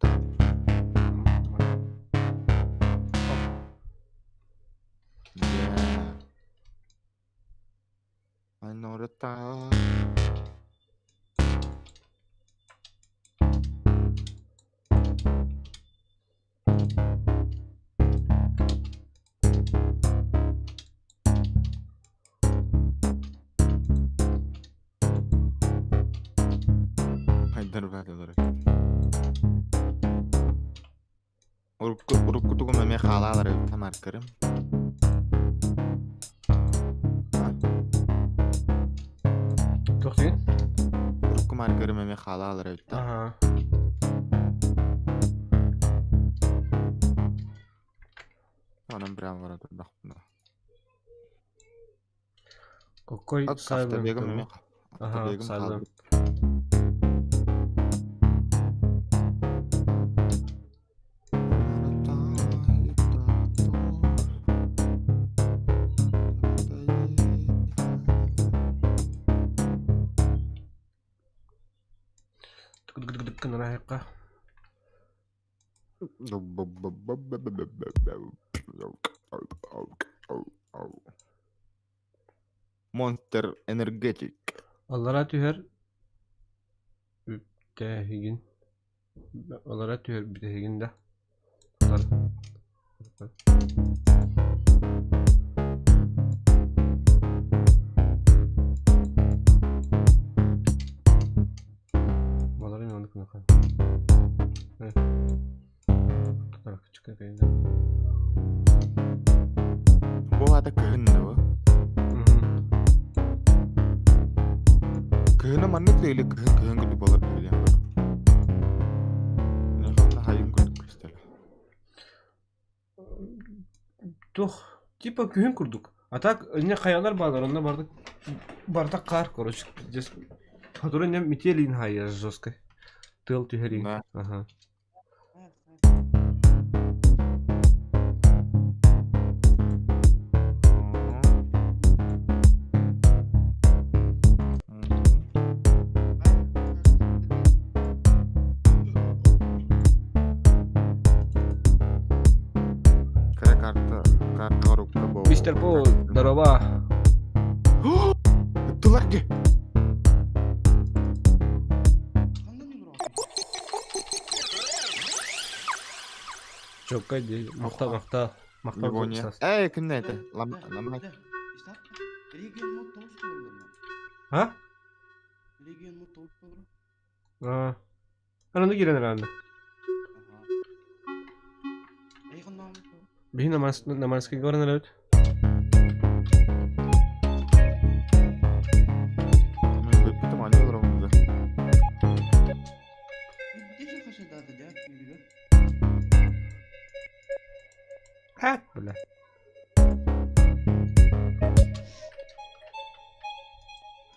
A: Yeah. I know the time. Хайдар баатылар. Урукку урукку тугум эмиэ хаалаалар эбит маркерым.
B: Тохтугун?
A: Урукку маркерым эмиэ хаалаалар эбит.
B: Ага.
A: Онон прямо бара турдахпына.
B: Какой
A: Автобегом эмиэ
B: Ага,
A: автобегом
B: Silent.
A: хаалбыт.
B: Чиккын ыраахха.
A: Monster Energetic.
B: Аллараа түһэр үптээһигин аллараа түһэр бүтэһигин да Балары мен ону
A: Бу аата кыһын да бу? Кыһыны маннык да или кыһын кыһын курдук буолар диэн хайын курдук көстөр.
B: Туох типа күһүн курдук. А так не хайалар баалар, онно барда барда хаар короче. Здесь Сотору не метель хайа жестко. Тыал түһэрин.
A: Да.
B: Ага.
A: Кыра карта карта рукка бо.
B: Мистер Пол, здорово.
A: Ыттылар ди.
B: Чокка ди. Махта махта. Махта
A: Ливония. Эй, ким это? Лам лам.
B: А? А. Ананы киирэн эрэ Биһи Наманскайга баран эрэбит.
A: Бүттүм аны олороммут да.
B: Хат, бля.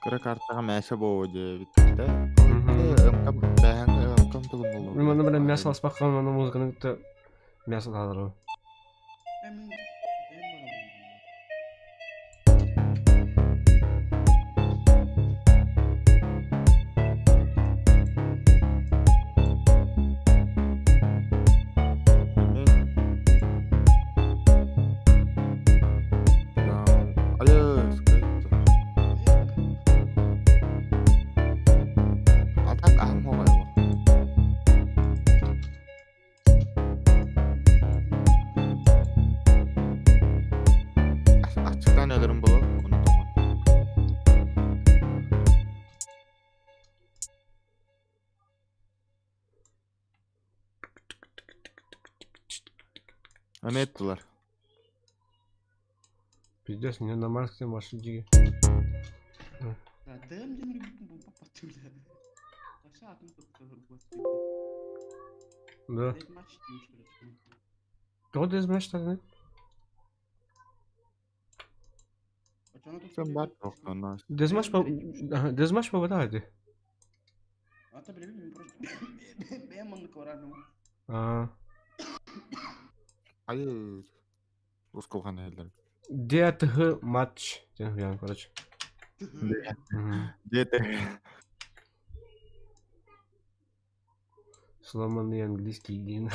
A: Кыра картаҕа мээсэ буолуо диэбиттэ. Бэһэҥ тылым буолуо.
B: Мин манна бэлэм мясо аспакка манна музыканы кытта мясо таһаарарым.
A: Атак аһым хоҕойо. Аччыктаан өлөрүм буолуо, ону тоҥон. Аны еттилэр.
B: Пиздец, мне на Марсе машин диги. Да. Тоҕо дезмэш таны?
A: Sen бар тохтонаас.
B: Дезмаш по дезмаш по ди. Аа.
A: Айы. Ускулхан эллер.
B: ДТХ матч. Диэн хуйан, короче.
A: Дете.
B: Сломанный английский гин.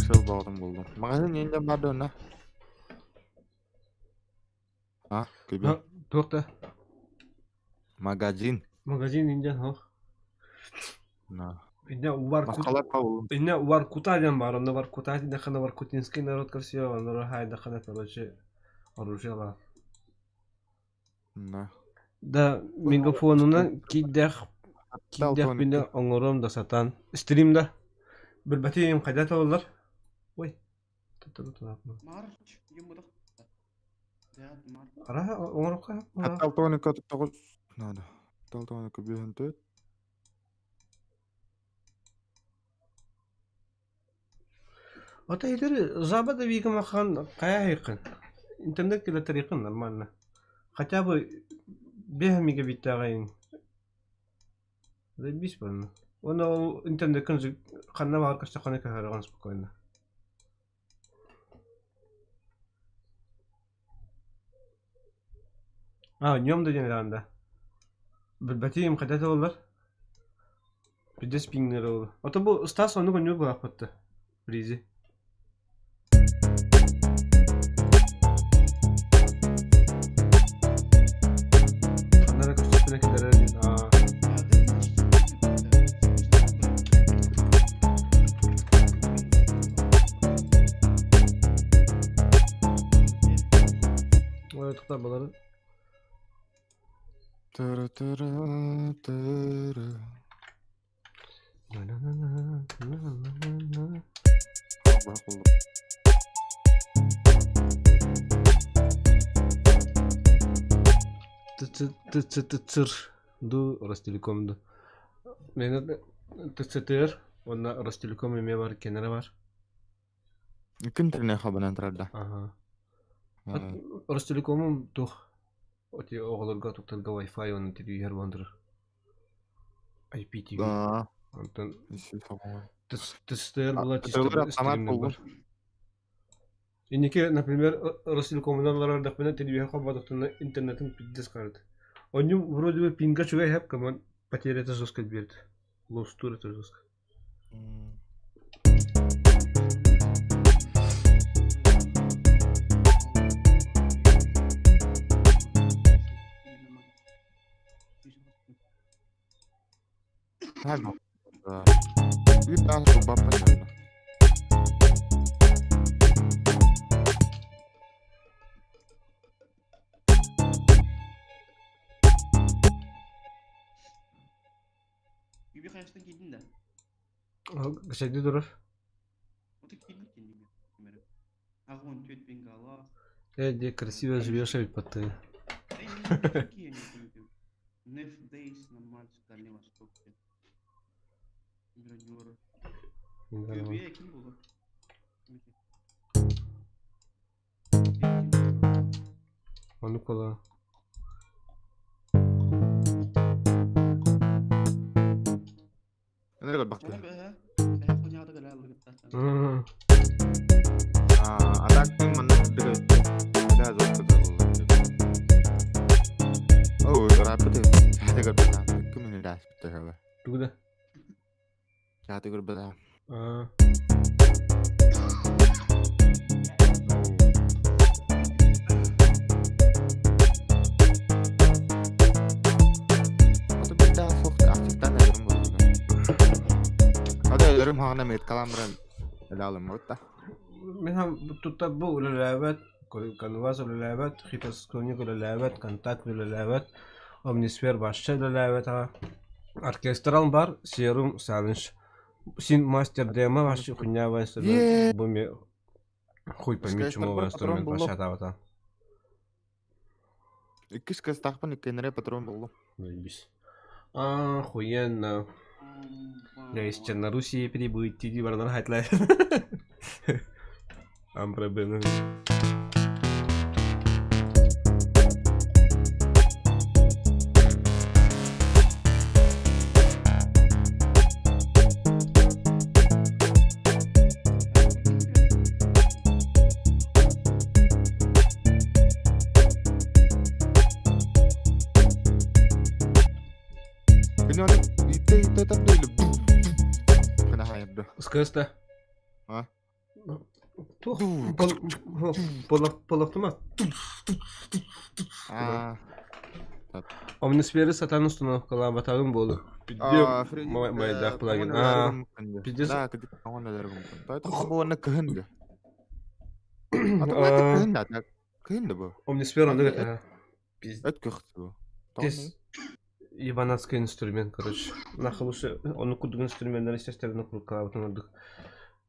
A: Сыл баҕатын булдум. Магазин инден барды онно. А, күбү.
B: Туох да?
A: Магазин.
B: Магазин инден хох.
A: На.
B: Инне Варкут.
A: Маскалар паулум.
B: Инне Варкута диэн баар, онно Варкута дахана Воркутинский народ красиво, онно хай дахана, короче, оружие
A: На.
B: Да, мегафонунан киддэх киддэх бинэ оҥором да сатаан. Стрим да. Билбэтим хайда табыллар. Ой. Араха оҥороххо
A: 6 12 39 надо. 6 12 54.
B: Ото итер Запада викамахан каяйкын. Интернет килотрикын нормально. Хотя бы 5 мегабиттааҕайын. Заебись буолна. Уонна ол интернеккин ханна баҕар көстөххүнэ көһөрөҕүн спокойно. А, днем да диэн да. Билбэтим хайдах да буоллар. Пиздец пиҥнэр ол. Ото бу Стас оннук онньуур буолаахпытта. Призи. Ханна эрэ көстөхпүнэ кэлэрэ диэн аа Ой, балары.
A: Тыры-тыры-тыры.
B: На-на-на-на-на-на-на. ТЦТЦР ду Ростелеком ду. Мен ТЦТР уонна Ростелеком эмиэ бар кенере бар.
A: Ким тренер хабынан турарда?
B: Ага. Ростелекомум тух оти оҕолорго туттарга Wi-Fi уонна телевизор буолан турар. IPTV.
A: Аа,
B: Онтон
A: исси соҕуҥ.
B: ТСТР была чисто
A: Тылыр автомат
B: стримнер
A: булгун.
B: бар. Инники, например, Ростелекомунан олорор эрдэхпинэ телевизор холбоотохтуна интернетин пиздец харыт. Онньум вроде бы пинга үчүгэй эһэп, коман потерята жестко биэрдэ. Лостуур это жестко.
A: Биир даҕаны булбаппын дьонно.
E: Үбү хайастан киирдин да?
B: Сэрдии турар.
E: Отут киирбит кэннигэр. 84 бенгалах.
B: Э, где красиво живешь, ведь под ты.
E: Неф Дейс на Марсе, Дальний Восток. Миронёры. Күбүө ким буолар?
B: Ону кола.
A: Энергия бахты. А так манна Да, Оо, рапыты. Чааты көрбөтө. Ким даспыта.
B: Тугу да?
A: Чааты көрбөтө.
B: Аа.
A: Ото битаа сохт ахтан өлөрүм болду. Ото өлөрүм хаҕана меткалаан баран өлө алыммыт да.
B: Мин тутта бу үлэлээбэт, Canvas үлэлээбэт, Хитосконик үлэлээбэт, Контакт үлэлээбэт, Omnisphere вообще үлэлээбэт аҕа. Оркестрал бар, Serum Challenge. Син мастер демо вообще хуйня инструмент. Бу ми хуй пойми чему инструмент вообще атабата.
A: Иккис кыстаахпын иккеннере патрон буллум.
B: Заебись. Охуенно. Я из Черноруссии прибыть, иди баранар хайтлай. Ам проблемы.
A: Күнү итте итте тардыйлы. Кына хайырды.
B: Скажи,
A: А?
B: Туох полохтума.
A: Аа.
B: Omnisphere сатан установкалаабатаҕым буолу. Майдаах плагин. Аа. Пиздец.
A: Да, кыдык оҥон өлөрүм. Той буонна кыһын да. Ата кыһын да, кыһын да бу.
B: Omnisphere оннук этэ.
A: Өт көхтү бу.
B: Пиздец. Ебанатский инструмент, короче. Нахуй лучше оннук курдук инструменнары истэстэбин куруккалаабытын ордук.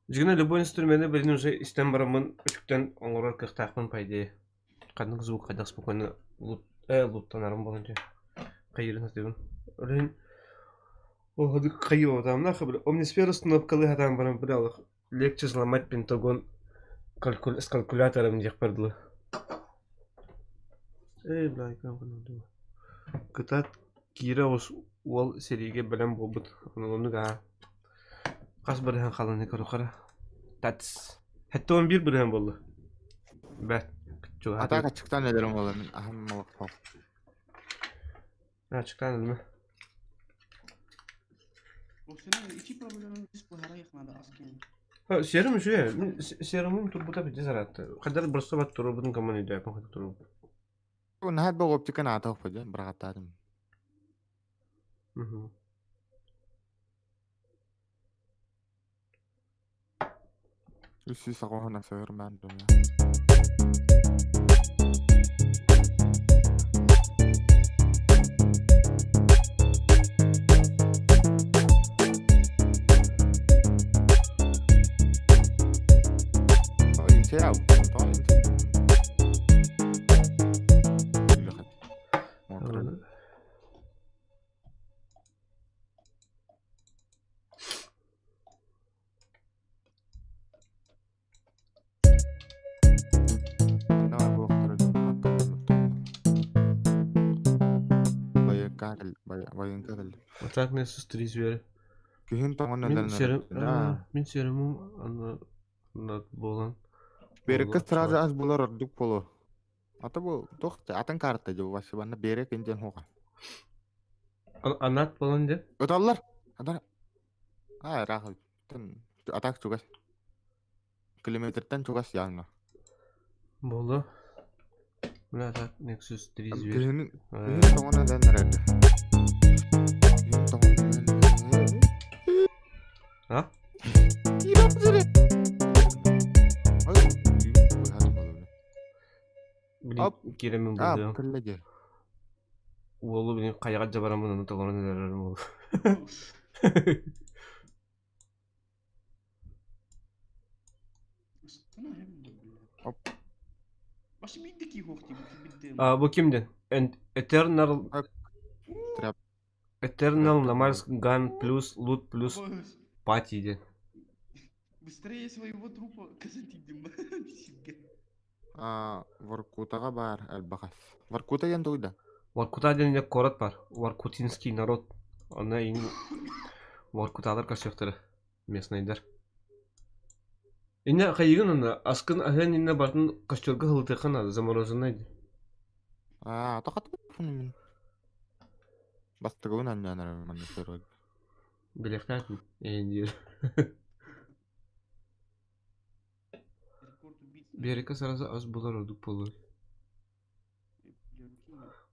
B: Дьиҥинэ любой инструмены билин уже истэн бараммын үтүктэн оҥорор кыахтаахпын по идее. Ханнык звук хайдах спокойно луттанарым буолан дьэ хайыырын сатыыбын. Ол иһин оһодук хайыыбатаамна Омнисфера установкалыы сатаан баран бля легче взломать Пентагон с калькулятором диэхпэр дылы. Эй, бля, Кытаат киирэ оҕус уол сэриигэ бэлэм буолбут оннук аа Хас бырыһыан халыҥный көрүөххэ Тац. 71 бырыһыан буолла. Бэрт.
A: Атаак аччыктаан өлөрүм буолла мин аһым олохтоох.
B: Аччыктаан өлүмэ. Серым үчүгэй. Мин серумум турбута бити саратты. Хаддар просто бат турбутун коммун өйдөөппүн хата турбут.
A: Наһаа бу оптика наата охпо бырахаттаатым. 300 сыһырмаан думаю.
B: А так мен сестризвере.
A: Күһүн тоҥон
B: Мин серым мин серымым аны буолан
A: Берекке сразу ас булар ордук боло. Ата бу туох атын карта дьэ вообще манна берек индиэн хуга.
B: Анат болан де.
A: Ыталлар. Адар. А ыраах атак чугас. Километртэн чугас яғна.
B: Болу. Мына атак Nexus 3
A: Күһүн күһүн тоҥон өлөн эрэр. Күһүн тоҥон өлөн
B: А? Блин, киирэммин быһыам.
A: Кэллэ дии.
B: Уолу блин хайаҕа дьабараммын ону толорон өлөрөрүм уолу.
A: Оп.
B: А, бу кимден? Eternal
A: Trap.
B: Eternal Namars Gun плюс Loot плюс Party диэн.
E: Быстрее своего трупа Казантидим.
A: А, Воркутаҕа баар элбэх Воркута диэн тугуй да?
B: Воркута диэн эмиэ куорат баар. Воркутинский народ. Онно иин воркуталар көрсүөхтэрэ. Местнайдар. Иннэ хайыгын онно аскын аһыан иннэ барытын костерга һылытыахха наада замороженнай диэн.
A: Аа, тохотуппун мин. Бастыгыбын анньан эрэр манна сырыт.
B: Билиэхтээх эһин диир. Биэрэккэ сразу ас булар ордук буолуо.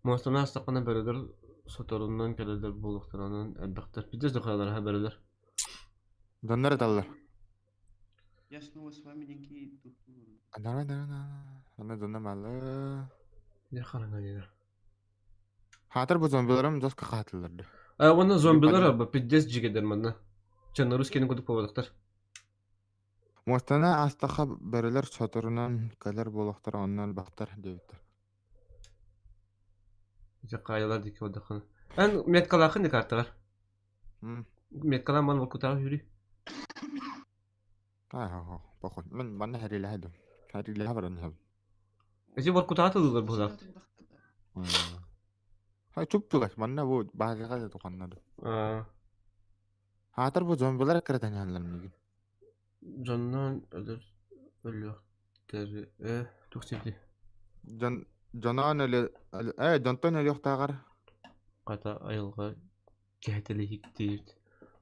B: Муостаны астаххына бөрөлөр соторунан кэлэллэр буолуохтаранан элбэхтэр. Пиздец дохуялар бөрөлөр.
A: Доннор ыталлар.
E: Я снова с вами деньги
A: Давай, давай, давай. Аны донно малы.
B: Не хараҥа диэн.
A: Хаатыр бу зомбиларым доска хаатыллар.
B: А уонна зомбилар аба пиздец дьигэдэр манна. Чаннарус кини курдук буолбатахтар.
A: Муостаны аастахха бөрөлөр соторунан кэлэр буолуохтара онно элбэхтэр диэбиттэр.
B: Ити хаайалар диэки бардаххына. Эн меткалааххын дии картаҕар. Меткалаан ман воркутаҕа сүүрүй.
A: Аа, похуй. Мин манна хэриилэһэ дум. Хэриилэһэ баран иһэбин.
B: Ити воркутаҕа тылыылар быһыылаах.
A: Хай чуп-чугас манна бу баазаҕа да туханнар.
B: Аа.
A: Хаатар бу зомбилар эккирэтэн иһэллэр миигин.
B: Дьоннон өлөр өлүөхтэр э туох сирдий?
A: Дьон дьоноон өлө э дьонтон өлүөхтээҕэр
B: Хата айылҕа кэһэтэлиһиктиир.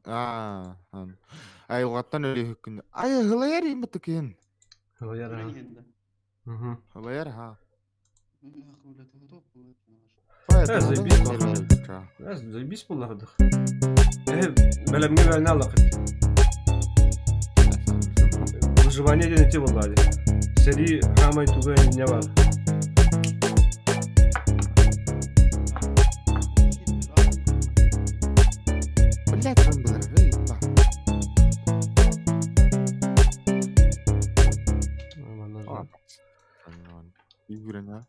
A: Аа, айылҕаттан өлүөхүккүн. Ай ыһылайар иммит киһин.
B: Ыһылайар аха.
A: Ыһылайар аха.
B: Заебись Заебись буоллаҕыдых. Бэлэмҥэ бэлэмнэ аллахыт. Выживание диэн ити буоллаа дии. Сэрии хаамай туга инньэ баар.
A: Блядь, зомбилар, Юрина.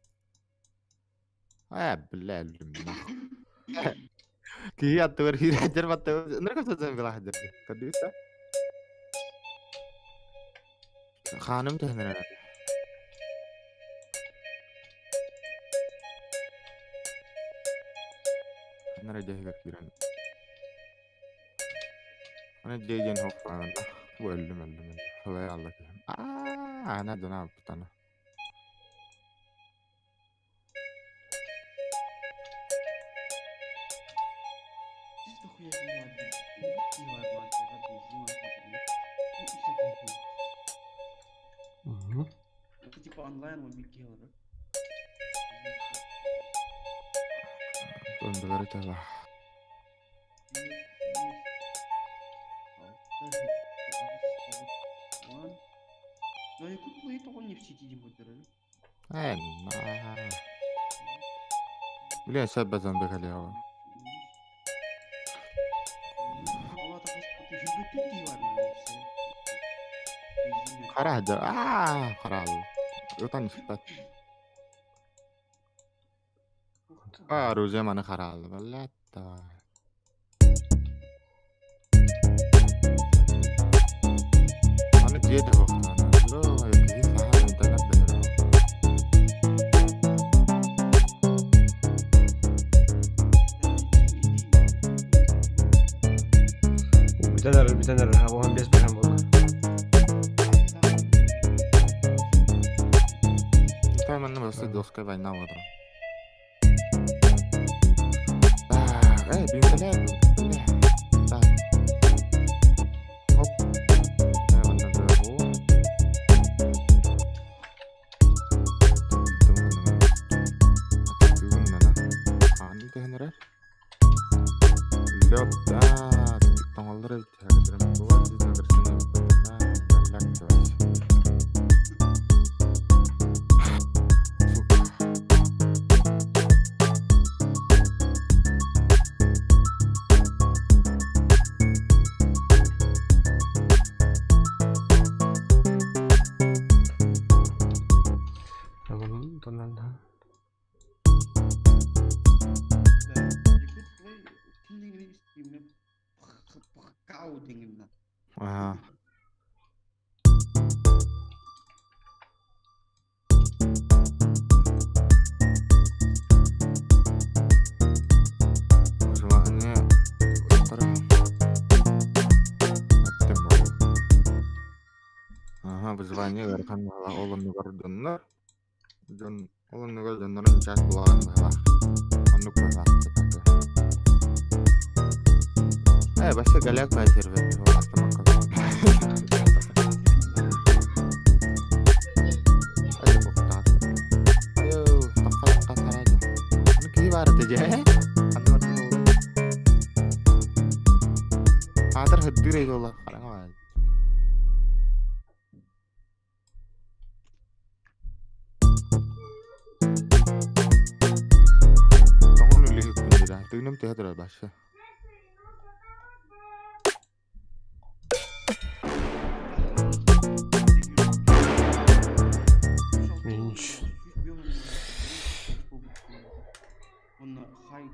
A: А, бля, нахуй. Киһи аттыгар киирээччэр баттыгар ынырык сылдьан билаһдыр. Көрдүгүт да? Хааным түһэн эрэр. Ханна эрэ дьиэһигэр киирэн. Аны дьиэ диэн хоп бу өллүм өллүм өллүм. Хылай алла киһим. Аа, ана дьоно алпытана.
B: Мгм.
E: Это типа онлайн мобилки.
A: Тундалары тала. Э, на. Бля, сөп базан бекалева. Хара хадыр. Аа, хара. Ытан испэт. Аа, оружие маны хараалла. Блядь, давай. Аны дьиэ да суохтаана. Лоо, киһи саһар интернет бэлэр.
B: Бүтэн эрэр, бүтэн эрэр. Уон биэс бэһэн буолла.
A: Там манна просто доска война бодро. Так, эй, бинтеле, бля. Так. Оп. Э, манна да, о. Ааны түһэн эрэр. Лед, да, тоҥоллор эбит. Сука.
B: Тоннан.
A: Ага. Желание Ага, вызвание ыарахан баҕалаах ол оннугар дьоннор дьон ол оннугар дьоннорун чаас булаҕан быһалаах оннук быһалаах Э, вообще голяк сервер автомат. Киһи баар этэ дьэ. Аатар хырдыыр эйгола хараҥа баар. Тоҥон үлүһүкпүн дии тыыным түһэ турар башы.
B: Меньше.
E: Он хайк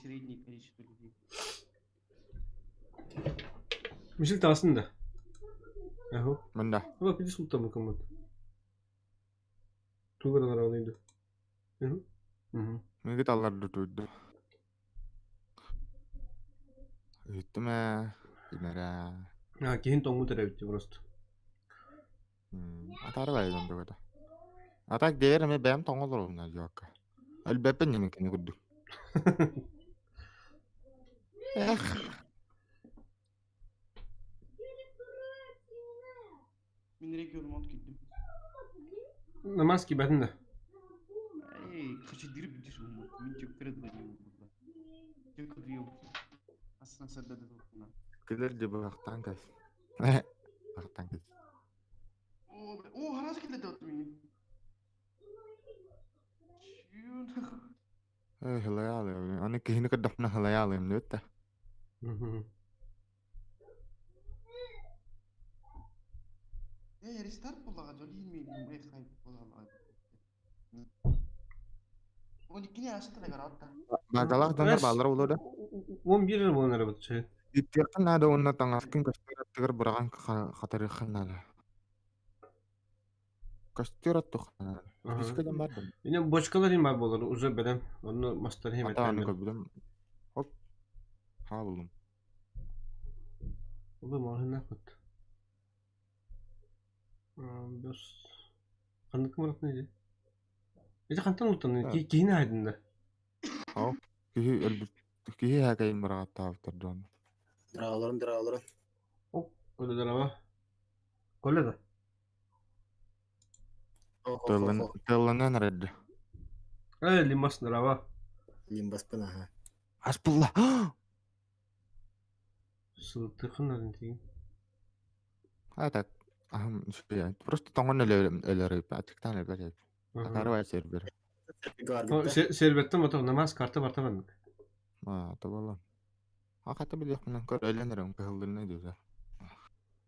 E: среднее количество людей.
B: Мишел таҕыстын да? Аһу.
A: Мында.
B: Бак иди султан мукаммат. Тугар араныйды. Мгм.
A: Мегит алларды туйду. Ыйыттым ээ. Имэрэ.
B: А, киһин тоҥмут эрэ эбит просто.
A: Атаары байдан дугата. А так дээр эме бэйэм тоҥолорум жуакка. Өлбөппүн ньимин кини курдук. Эх.
E: Мин регион киирдим.
B: Намаз киирбэтин да?
E: Эй, хочу дырып дишь Мин чөккөрө дьиэ
A: Кэлэр дьэ быһахтаан кэс. Быһахтаан кэс.
E: О, хараас киллэрдэ мини.
A: Эй, хылайаалым. Аны киһини көрдөхпүнэ хылайаалым нүөттэ.
E: Эй, рестарт буоллаҕа дьол иһин миигин эй хайп буолаҕа. 12-ни ааста да.
A: Багалаах дьоннор бааллара буолуо да?
B: 11 эрэ буолан эрэ бутчу.
A: Иттиэххин наада уонна таҥаскын көстөр аттыгар быраҕан хатарыаххын наада. Көстөр аттыхха наада. Списка диэн баар дуо?
B: Ине бочкалар им бар болар уже бэлэм. Онно мастар хем
A: Ата аны көрбүтүм. Хоп. Хаа буллум.
B: Оба маҕаһыыннаахпыт. Бэс ханнык муратны иди? Ити хантан ултан киһини айдын да?
A: Ол киһи өлбүт киһи хакайын быраҕаттаабыттар дьон.
F: Драаларын, драаларын.
B: Оп, коля здорово. Коля да?
A: Тылланан эрэрдэ.
B: Э, Лимас здорово.
F: Лимбаспын аха.
A: Ас булла.
B: Сылтыхын арын тиин.
A: А так, ахым просто тоҥон өлөрөп, ачыктаан өлбөт. Акары сервер.
B: Сервертен мотор намаз карта барта баннык.
A: А, табалан. Хата билиэхпинэн көр өлөн эрэн кыһыллырына диэбитэ.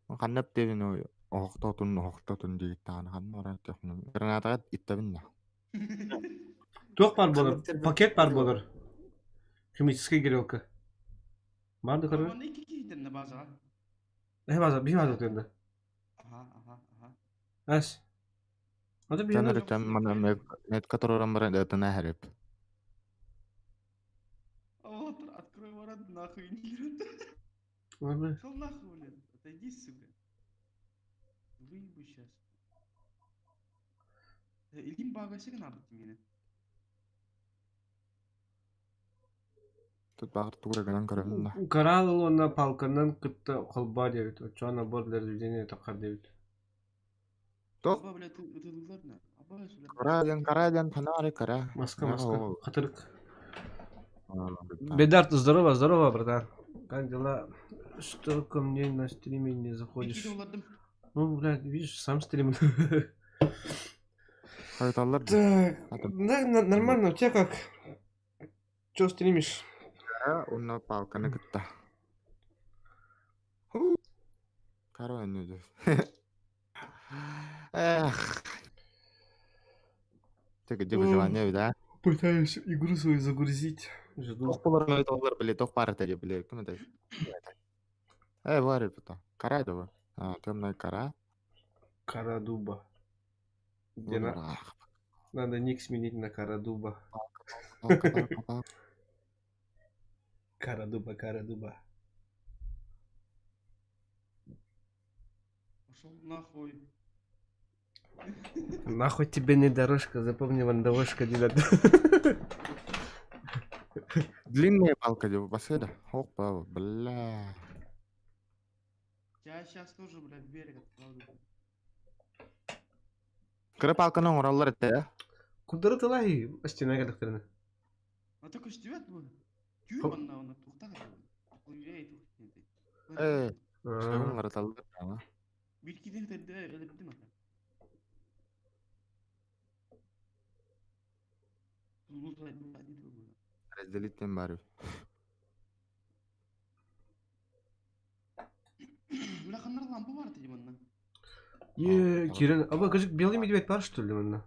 A: Ханна эптиэбин оһохтоотун оһохтоотун диэбит ханна баран этиэхпин гранатаҕа иттабин да.
B: Туох бар болар? Пакет бар болар. Химическая грелка. Бар да көрөр.
E: Манна икки киһитен базаҕа.
B: Э база, бии база тенде.
E: Аха, аха, аха.
B: Эс. Аты бии.
A: Тэн өрүтэн мана метка тураран баран ытына хэреп.
E: Вот, открой ворот, нахуй не Шел нахуй, блин. Отойди, сука. Выебу сейчас. Илим багасы гына мени.
A: Тут баар тугура гынан көрөбүн да.
B: Карал уонна палканан кытта холбаа диэбит. Оччоҕо набор для разведения таххар диэбит.
A: Тох.
E: Аба, блядь, ытылылар на. Аба, сюда.
A: Кара диэн, кара диэн, фонарик, кара.
B: Маска, маска. Хатырык. Бедарт, здорово, здорово, братан. Как дела? Что ко мне на стриме не заходишь? Ну, блядь, видишь, сам стрим.
A: Хайталлар.
B: Так, да, нормально, у тебя как? Че стримишь?
A: Уонна палканы кытта. Кара өнүдү. Эх. Ты где выживание, да?
B: Пытаюсь игру свою загрузить. Жду.
A: Тох болар доллар, били, тох пары тери, били, ким это? Э, бар это. Кара это. А, темная кора.
B: Кора дуба. Где на... Надо ник сменить на кора дуба. Кора дуба, кора дуба.
E: Пошел нахуй.
B: Нахуй тебе не дорожка, запомни, вандовошка не надо.
A: Длинная палка, баседа. Опа, бля.
E: Я сейчас тоже, блядь, в берег отправлю.
A: Кыра палканы оҥороллор этэ.
B: Кудары тылай стена кэлэхтэринэ.
E: А только көстүбэт бу. Түү манна онно тухтах.
A: Э, оҥороталлар ама.
E: Бир киден терде өлөптүм ата.
A: Разделить бары.
E: Бля, ханнар лампа бар ти манна.
B: Е, Кирен, аба кажи, белый медведь бар что ли манна?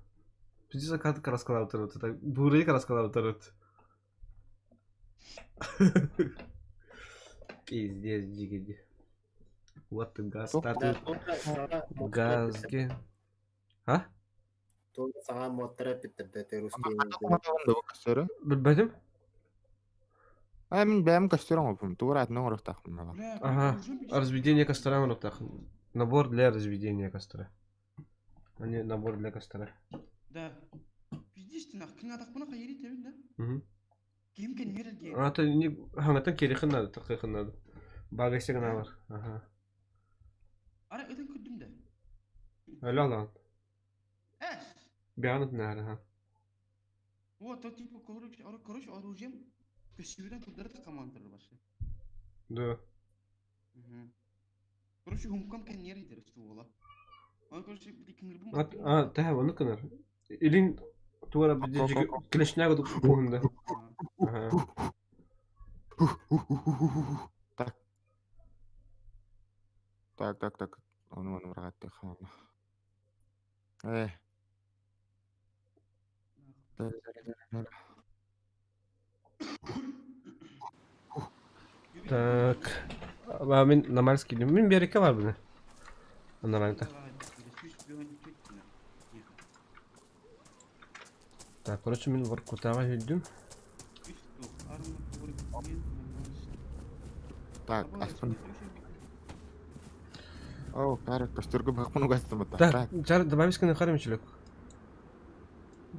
B: Пиздец, как краскалап турат, это бурый краскалап турат. Пиздец, дигиди. Вот ты газ, статы. Газги. А?
F: Саҥа муоттара эппиттэр русский.
B: Билбэтим?
A: А мин бэйэм костер оҥорбуппун, тугу атын оҥоруохтаахпын
B: Ага, разведение костра оҥоруохтаах. Набор для разведения костра. А не набор для костра.
E: Да. Пиздец ты нах, кин атахпына хайри тебин да?
B: Угу.
E: Ким кен мерге.
B: А то не хаңаттан керехин надо, тахыхын надо. Багайсыгын бар. Ага.
E: Ара өтөн көрдүм да.
B: Алло лан.
E: Эс.
B: Бянат наар, ага.
E: Вот, то типа, короче, короче, оружием көстүбүтэн курдары командыр башы.
B: Да.
E: Угу. Короче, хумкам кен неридер ствола. Он, короче, киңир бу.
B: А, таа, оны кынар. Илин туара клешняга кухында. Ага.
A: Так. Так, так, так. Ону ону бырагатты хаана. Э.
B: Так. А мин Намальский дим. Мин биэрэккэ барбын. Нормально. Так, короче, мин Воркутаҕа сүүрдүм.
A: Так, аспын. О, кара, көстөргө бахпын угастым.
B: Так, чар добавить кына харым чүлөк.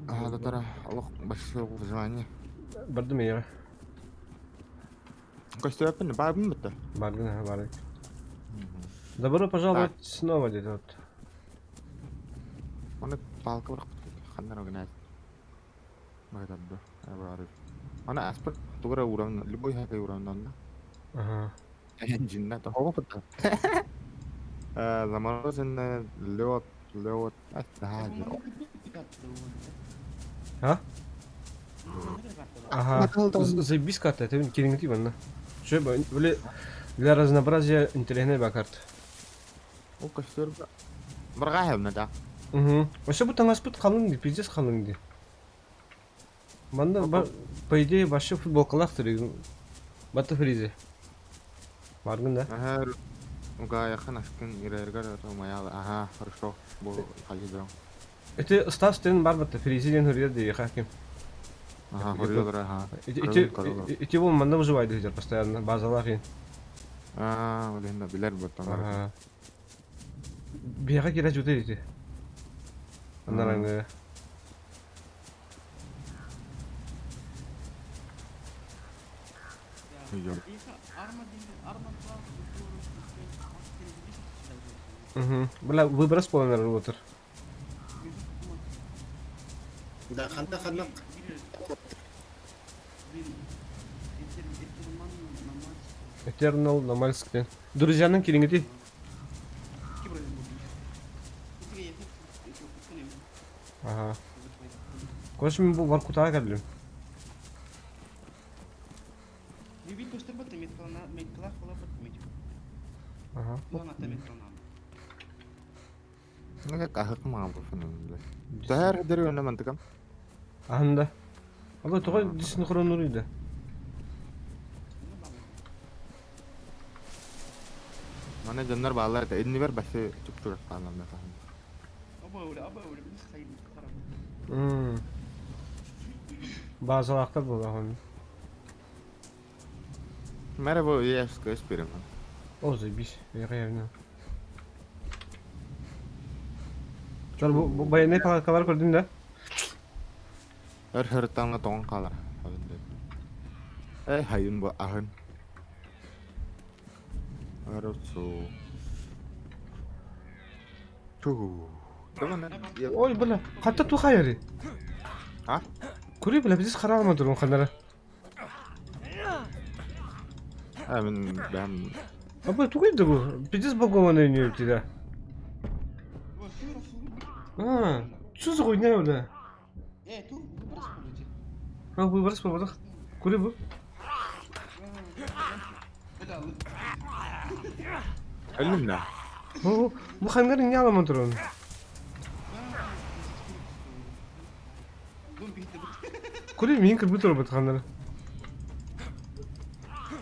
A: А, да, олох большое выживание.
B: Бардым эйэҕэ.
A: Көстөрөппүн, баабын бытта.
B: Бардын, аха, бардын. Добро пожаловать снова где-то вот.
A: Оны палка бырахпыт. Ханнар огнать. Магадабда. Абары. Ана аспыт тугара уран, любой хакай уран онна.
B: Ага.
A: Джинна то хова пытта. Замороженное лед, лед.
B: А? Ага. Заебись карта, это кириҥити манна. Что, били для разнообразия интересная ба карта.
A: Ол көстөр баргаһымна да.
B: Угу. Вообще бу таҥаспыт халыҥ дии, пиздец халыҥ дии. Манна по идее вообще футболкалаах түрүгүн. Батта фризи. Баргын да?
A: Ага, угаяхан аскын ирергер мояла. Ага, хорошо. Бу хайдам.
B: Эти Стас тен бар батта фризи ден хөрьер дии хаким.
A: Ага, хорьер ага.
B: Ити ити бу манна выживает дии постоянно базалаах ин.
A: Аа, блин, билер баттан.
B: Ага. Биэхэ киирэ дьута ити. Анараңы. Угу. Бля, выброс полный работер.
F: Да, ханна ханна.
B: Eternal Намальск ден. Друзьяның кириңити. Ага. Короче, мен бу Воркутаға кәлдім. Ага.
A: Аһык маа бу фенен. Тәһәр дер өнө мантыкам.
B: Анда. Ала тоҕо десинхроннуур да.
A: Мана дьоннор бааллар этэ. Иннибэр басы чуптур хаалам да хаһан.
B: Базалаахтар буолаҕын.
A: Мэрэ бу ЕСК спирим.
B: О, заебись. Реально. Чор бу военный палаткалар көрдүм да?
A: Өр хыртаңа тоҥ хаалар. Э, хайын бу аһын. Арусу. Ту.
B: Ой, бля, хатта ту хайари.
A: А?
B: Кури, бля, биз хараама турун ханара.
A: А, мен бәм.
B: А бу тугай да бу. Пиздец багованный не тебя. А, что за хуйня, бля? А, выброс поводах. Кури бу.
A: Өлүм да.
B: Бу бу хангар не аламан турун. Кури мин кырбы тур бу хангар.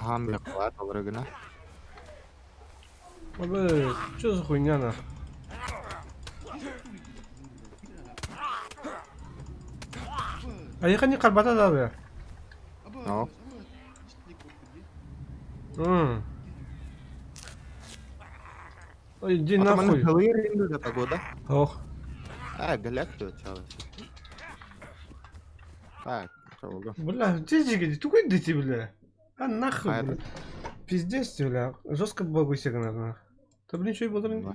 A: Хам бе кылаат олору гына.
B: Абы, что за хуйня нах? А я не карбата да бля.
A: No.
B: Ой, иди нахуй.
A: Погода.
B: Ох.
A: А, галяк то чалыс. Так, чего?
B: Бля, где тугой дети, бля. А нахуй, бля. Пиздец, бля. Жестко багуйся, нахуй. Да блин, что и было?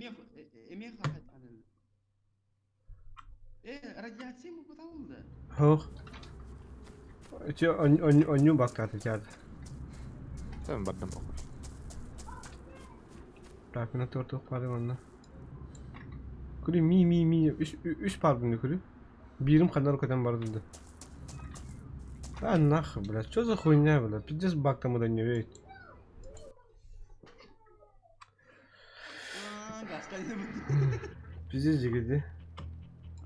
B: Ох. Эти оню бактаты тяд.
A: Сен бардым похуй.
B: Так, на торту пары онна. Күрі ми ми ми үш үш пардын күрі. Бирим ханар көтен барды. А нахуй, бля, что за хуйня, бля? Пиздец баг там да не верит. Пиздец жигиди.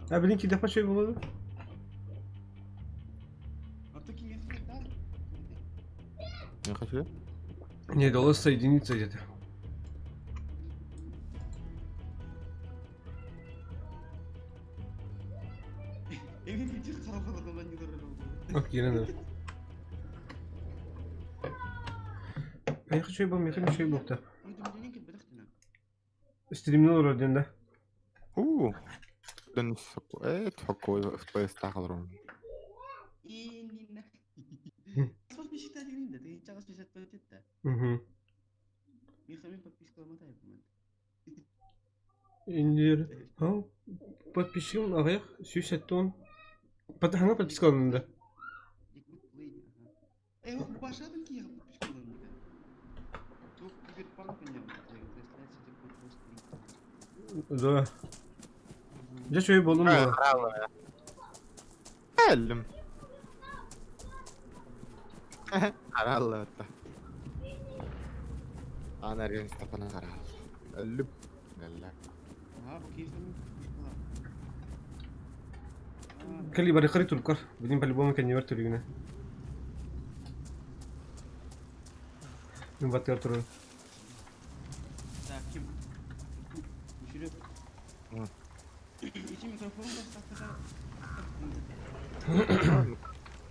B: А блин, киде пачой болады?
A: Не хочу.
B: Не удалось соединиться где-то. Ок, киирэн. Я хочу его, я хочу его то. Стримнул вроде, да?
A: Уу. Дэн тохко FPS тахалрон.
B: Угу. Индир. А? Подписчигым аҕыйах 170. Ханна подпискаланды?
E: Башадым ки подпискаланды. Тух киберпанк
B: Да. Дьэ чөй болум була.
A: Эллим. Харалла. Ана рен стапана харалла. Эллим. Галла.
B: Кали бары қыры туркар. Будем по-любому конвер туригна. Мен баттыр туру.
E: Так, ким? Мүшіріп. Ичи микрофон бастақта.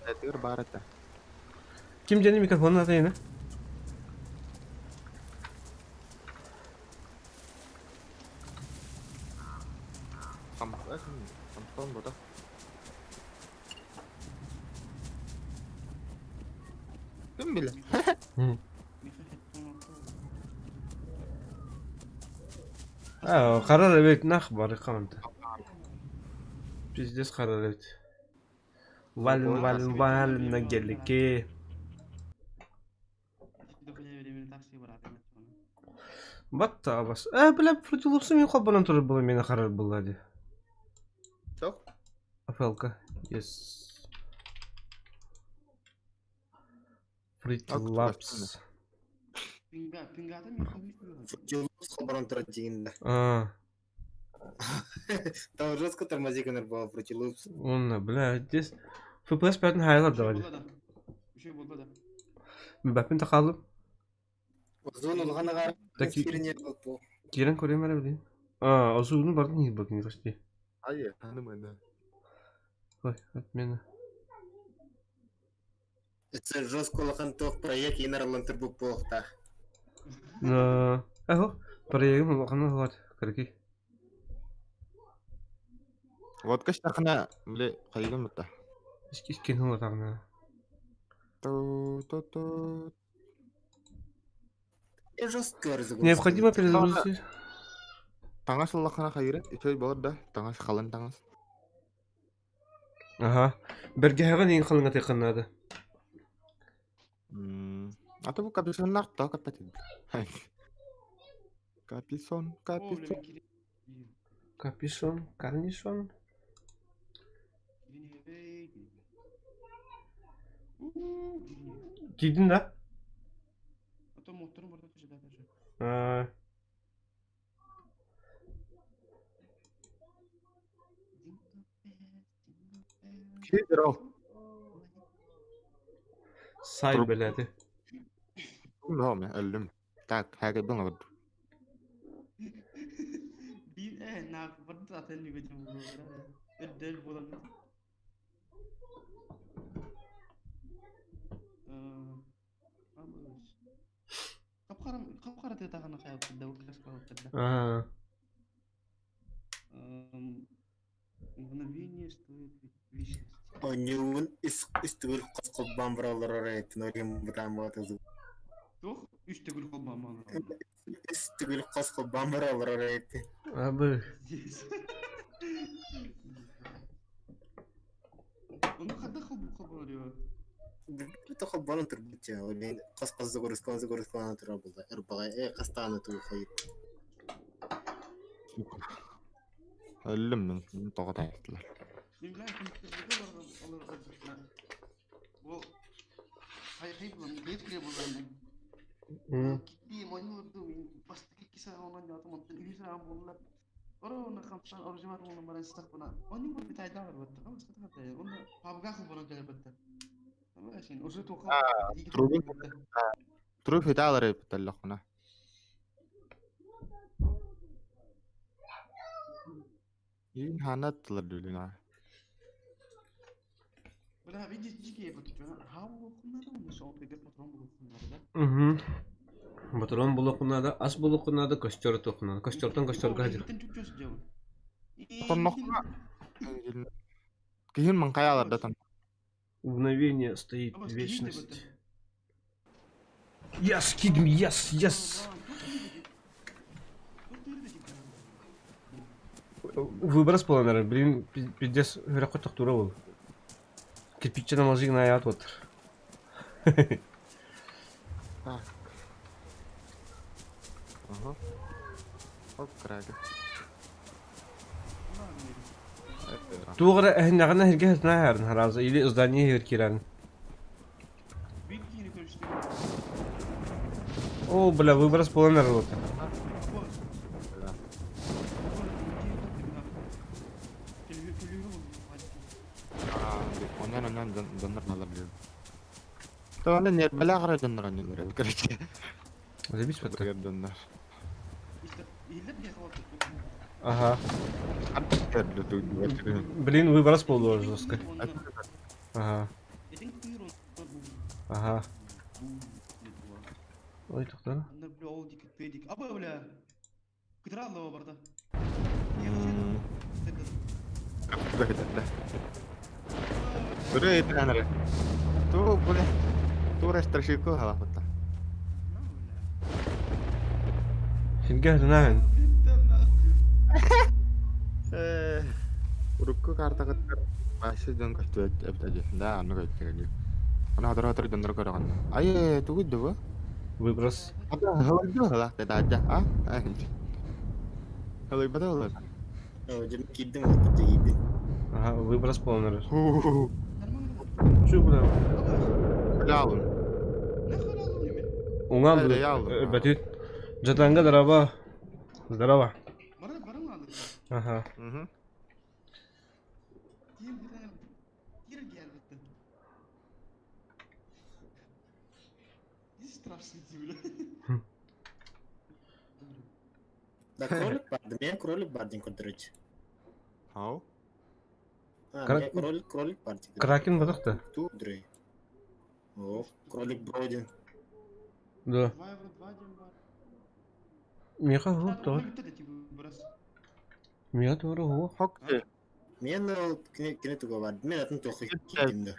A: Этыр бар это.
B: Ким жени микрофонун атайын?
A: Самсон бода. Ким биле?
B: А, қарар эбит нах бары каманта. Пиздец қарар эбит. Валим, валим, валим на гелике. Батта бас. Э, бля, противлопсы мен қолбанан тұрып бұла мені қарар бұла де.
A: Что?
B: АФЛК. Yes. Fruity Labs.
E: Пинга, пингата мен
F: Футилус холбанан турар дегенде.
B: А,
F: Там жестко тормозит был Фрутилупс.
B: онна, бля, здесь FPS 5 хайлар давай.
E: Үшеу болды да.
B: Мен бәпін тақалым.
F: Озон улганыгар
B: Таки-
F: кирине болду.
B: Кирен көрем әлі білейін. А, озуны бардың не бакин почти.
A: Ай, ханым.
B: Ой, отмена.
F: Это жестко улахан тох проект енарлантыр буп болукта.
B: На, ахо, проектим улахана вот, карки.
A: Вот кыштахна, бля, хайган бутта.
B: Искен хула тагна.
A: Ту ту ту.
F: Жестко разгрузка.
B: Необходимо перезагрузить.
A: Таңас улахана хайры, ичой болор да, таңас халын таңас.
B: Ага. Берге ең қалыңа тайқанады.
A: А то бу капюшон нарт капет. Каписон, каписон.
B: Капюшон, карнишон. Кийдин да?
E: А то моторун барда тоже да тоже.
B: А,
A: Кидро.
B: Сай беләді.
A: Ну, өллүм. Так, хәгә булмады.
E: Bir на барда zaten bir götüm bu. Ödül bulan. Капкара капкара тетагана хайып да класс да.
B: А,
E: Мгновение стоит вечности.
F: Онюн ис истүгүл кос колбан биралар орайт норим бутан батызы.
E: Тох, үч төгүл колбан
F: Истүгүл кос колбан биралар орайт.
B: абы.
E: Оны када колбан алıyor?
F: Бит холбан турбут я. Мен кос кос загрузка загрузка тура булда. Эрбага э кастаны ту хой.
A: Өллүм мен тоҕо тайыстылар.
E: Мен билен компьютерде бар алар. Ол хай хай булан, бет булан. Киттим, ойнордум, бастык 2 саа онан жатым, онтон 3 саа болла. Орона хамсан оржимар болон баран стак бuna. Onun bu bir tane daha var batta. Ama sıkıntı hatta. Onu PUBG kullanın gel batta.
A: Трубин Труп хитаалары эппитэллэххүнэ. Иин хаанат тылар дүлүнэ.
B: Угу. Батарон булуоххун наада, ас булуоххун наада, костер отуоххун наада. Костертан костерга сылдьар.
A: Отонноххуна киһин маҥхайаалардатан.
B: Мгновение стоит вечность. Yes, kid me, yes, yes. Выброс буолан эрэр, блин, пиздец, үрэххэ тохтуура буол. Кирпиччэ намазы гына аят отыр.
A: Так. Ага. Оп, крага.
B: Туох эрэ эһиннэҕинэ эһиргэ сытына аһарын харааза или здание иһигэр киирэн. О, бля, выброс буолан эрэр вот.
A: Онон онон доннор балар билим. Тоҕо нербэлээх эрэ дьоннор анньылар короче.
B: Забись вот
A: Быгар дьоннор.
B: Ага. Блин, выброс буолуо жестко. Ага. Ага. Ой, тоқтар.
A: Ту бля. Тура страшилку халапытта.
B: Синге знаен.
A: Урукку картаҕыттар баайсы дьон көстүбэт эбит дии. Да, оннук эбит Аны хатыр-хатыр дьоннору көрөҕүн. Айы, тугуй да бу?
B: Выброс.
A: Ылайдыы таажа, а? Ылайбата ылар.
F: Дьэ киирдим олохпут киирдим.
B: Ага, выброс полный. Чу, бля?
A: Халялын.
B: Уҥан бөтүт. Жатанга здорово. Здорово. Ага.
F: Да кролик барды, мен кролик бардын көрдөрөч.
A: Хау?
F: А, мен кролик кролик барды.
B: Кракен бадахта.
F: Ту дрей. О, кролик бродин.
B: Да. Миха хо тор. Миха тор хо.
A: Хок.
F: Мен ол кини туга барды. Мен атын тохы киирдим да.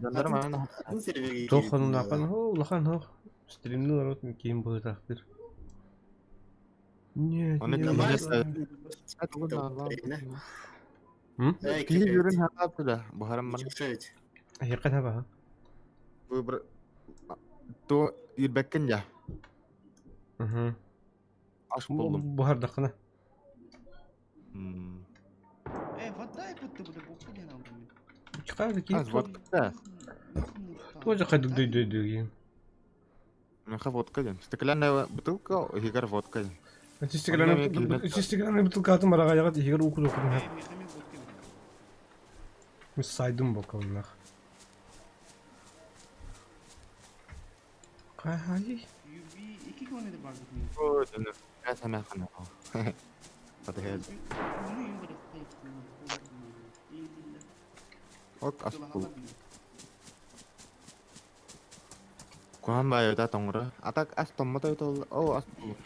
A: Дьоннор маана.
F: Атын серверге
B: Тох улахан хо, улахан хо. Стримни народ кийин быһытахтыр. Нет,
A: Оны
B: нет.
A: Киһи үөрэн хаалаапты да, буһаран баран.
B: Айыкка таба.
A: Выбор то ирбэккин дьа.
B: Угу.
A: Ас буллум.
B: Буһардаххына.
A: Ас водка.
B: Тоже хайдук дөй дөй дөй.
A: Меха водка ден. Стеклянная бутылка, иһигэр водка ден.
B: Эти стеклянная бутылка атын бараҕайаҕат иһигэр уу кудук Мин сайдым бокалынах. Хай.
A: Ок ас бул. Куһан баайыта тоҥоро. Атак ас томмото ол о ас бул.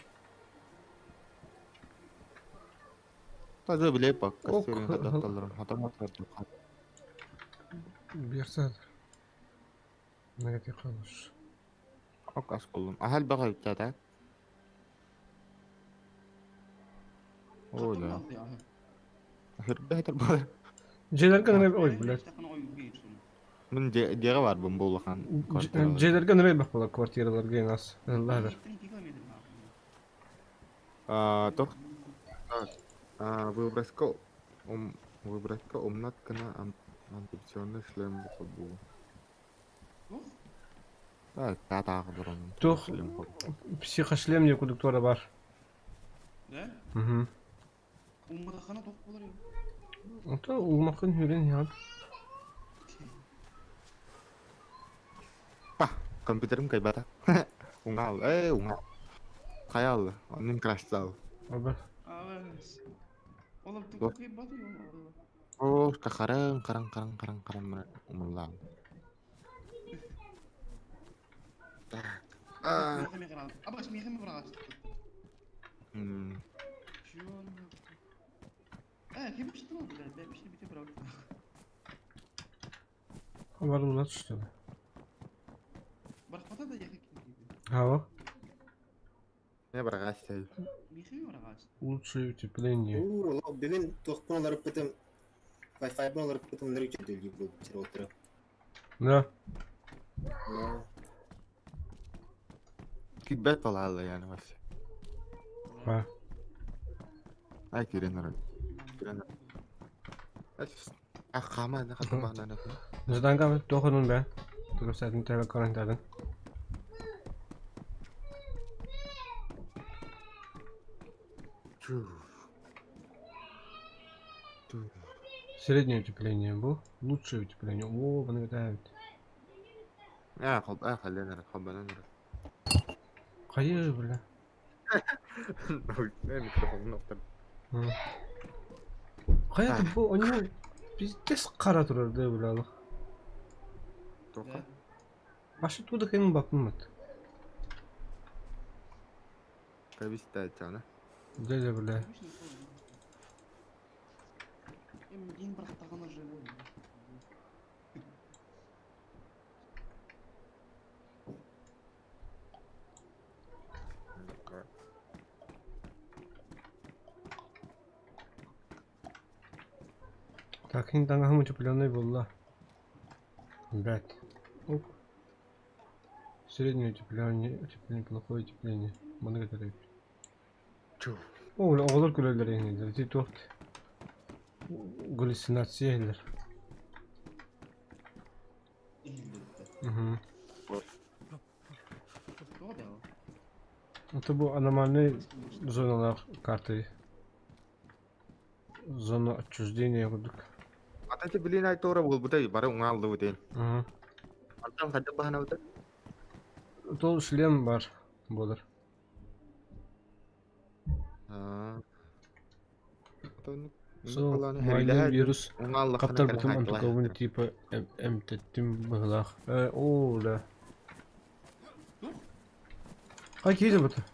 A: Таза биле пак кастырын хататталларын хатаматтар.
B: Берсәд. Нагати халыш.
A: Ок ас буллум. Ахал бага үттәтә. О да. Хөрбәтер бар.
B: Дьиэлэргэ нөрэ ой, блядь.
A: Мин дьиэҕэ барбын бу улахан квартиралар.
B: Дьиэлэргэ нөрэ бах буолар квартираларга нас. Ыллаһар.
A: А, тох выброска ум выброска умнат гына антипсионный шлем бу. Так, татағы бұрын.
B: Туох психошлем не кудуктора бар.
E: Да?
B: Угу.
E: Уммадахана тоқ болар.
B: Ото улмакын хүрен ян.
A: Компьютерым кайбата. Уҥаал, уҥаал. Хайаал, оннун крашсал.
B: Аба.
E: Oğlum tıklayıp batıyor.
A: Оо, харан, харан, харан, харан, харан, умуллаан. Так.
E: Абас миэхэ быраҕас. Ким что блядь, дай мне бите быраҕас.
B: Бар улат что ли?
E: Барахпата да яхы ким.
B: Ава.
A: Не быраҕас
E: Миэхэ быраҕас.
B: Лучшее утепление.
F: Уу, бүгүн туохпун олоруппутум, Wi-Fi-бын олоруппутум нырык дьөдөлүү буолбут сир.
B: Да.
F: Но
A: Кибет балаалла яны бас.
B: А.
A: Ай кирен ары. Кирен. А хама на хама на на.
B: Жданга тохонун бе. Тугу сәтин тәбе карантадын. Среднее утепление был. Лучшее утепление. О, баны бит.
A: А, хоб, а халена, хобана.
B: Кайы, бля.
A: Микрофон ноқтар.
B: Кая бу они пиздец кара турар да бля.
A: Тоқа.
B: Башы туда кайын бапымат.
A: Кабиста чана.
B: Дядя, бля.
E: Дин бырахтаҕына живой.
B: Так, хин таңахым утепленный была. Ребят. Оп. Среднее утепление, утепление, плохое утепление. Много.
A: Чу.
B: О, оҕолор күлэллэр иһинилэр. Ити туох галлюцинация иһиллэр. Угу. Это был аномальный зоналар карты. Зона отчуждения курдук.
A: Ата билин ай тора бол бутай бары уңалды бутен.
B: Ага.
A: Антан хадда бахана бутай.
B: Тол шлем бар болар.
A: Аа.
B: Со майнер вирус Каптар бутум антуковын типа МТ-тим быһылаах. О, да. Кай киде бута?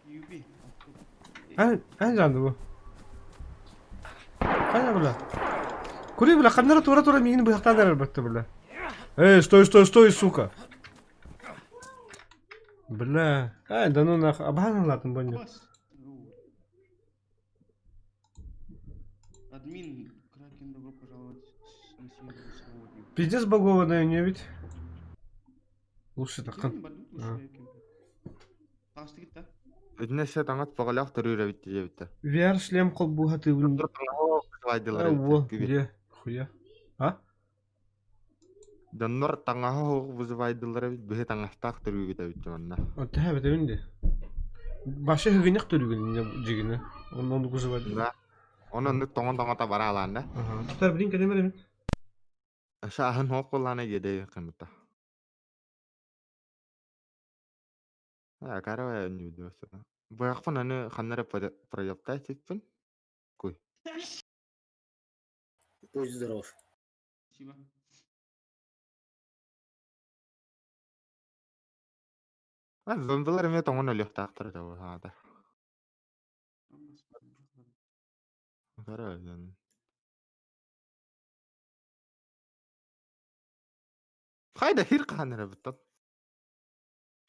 E: Юби.
B: Эн жанды бу. Кая бля? Кури бля, ханнара тура тура мигин быһахтан эрэр батты бля. Эй, стой, стой, стой, сука. Бля. Ай, да ну нах, абхан латын боня.
E: Абас. Админ, Кракен, добро пожаловать на сервер сегодня.
B: Пиздец багованная не ведь. Лучше такын.
A: Үднесе таңат багалах төрүрө битти жебитте.
B: VR шлем кол бу хаты
A: Вайдылар.
B: Во, где? Хуя. А?
A: Доннор таңаһы вызывайдылар бит быһы таңастаах төрүүгүтэ бит манна.
B: Ата бит инде. Башы хыгынак төрүгүн жигине. Онон вызывать.
A: Да. Онон тоңон тоңота бара алаан да.
B: Ага. Тар билин кедемер бит.
A: Шаһын хоқ боллана еде кымыта. А карава нүдө. Баяқпын аны ханнара проекта типпин. Куй.
F: Будь здоров.
E: Спасибо.
A: А зомбилар эме тоңон өлүөхтаахтар да хаата. Карава. Хайда хир ханнара биттат.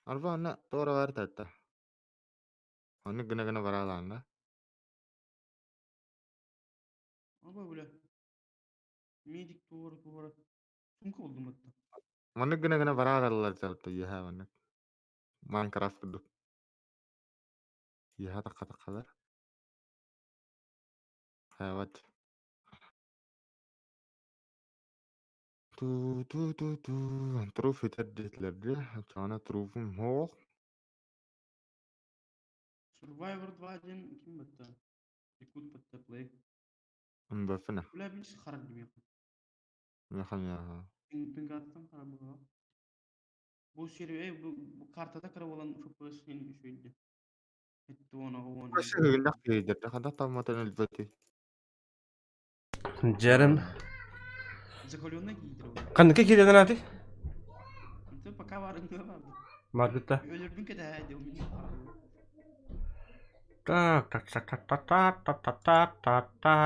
A: Арба ана тора бар татта. Аны гына гына бара алаан да.
E: Аба бля. Медик туора туора. Сумка болдум атта.
A: Маны гына гына бара алалар жалты яха маны. Майнкрафт курдук. Яха такка таккалар. Хайват. Ту ту ту ту. Труф итердетлерди. Ана труфум хоқ.
E: Survivor 2-1 ким батта? Якут батта плей.
A: Мбафына.
E: Бля бич харак дим.
A: Яхан яха.
E: Пингаттан харабыга. Бу сервер бу картада кыра буолан FPS иһин үчүгэйдэ. 76
A: Көсө hыгыннах киһидэр ханна тамматан өлбөтүй.
B: Дьэрим.
E: Закаленный киирэр ол.
B: Ханныка киирэн ааты?
E: Ынты пока барыҥҥа барды.
B: Маргытта.
E: Өлөрбүн кэтэһээ диэн мин
B: Так, та та та та та та та та та та.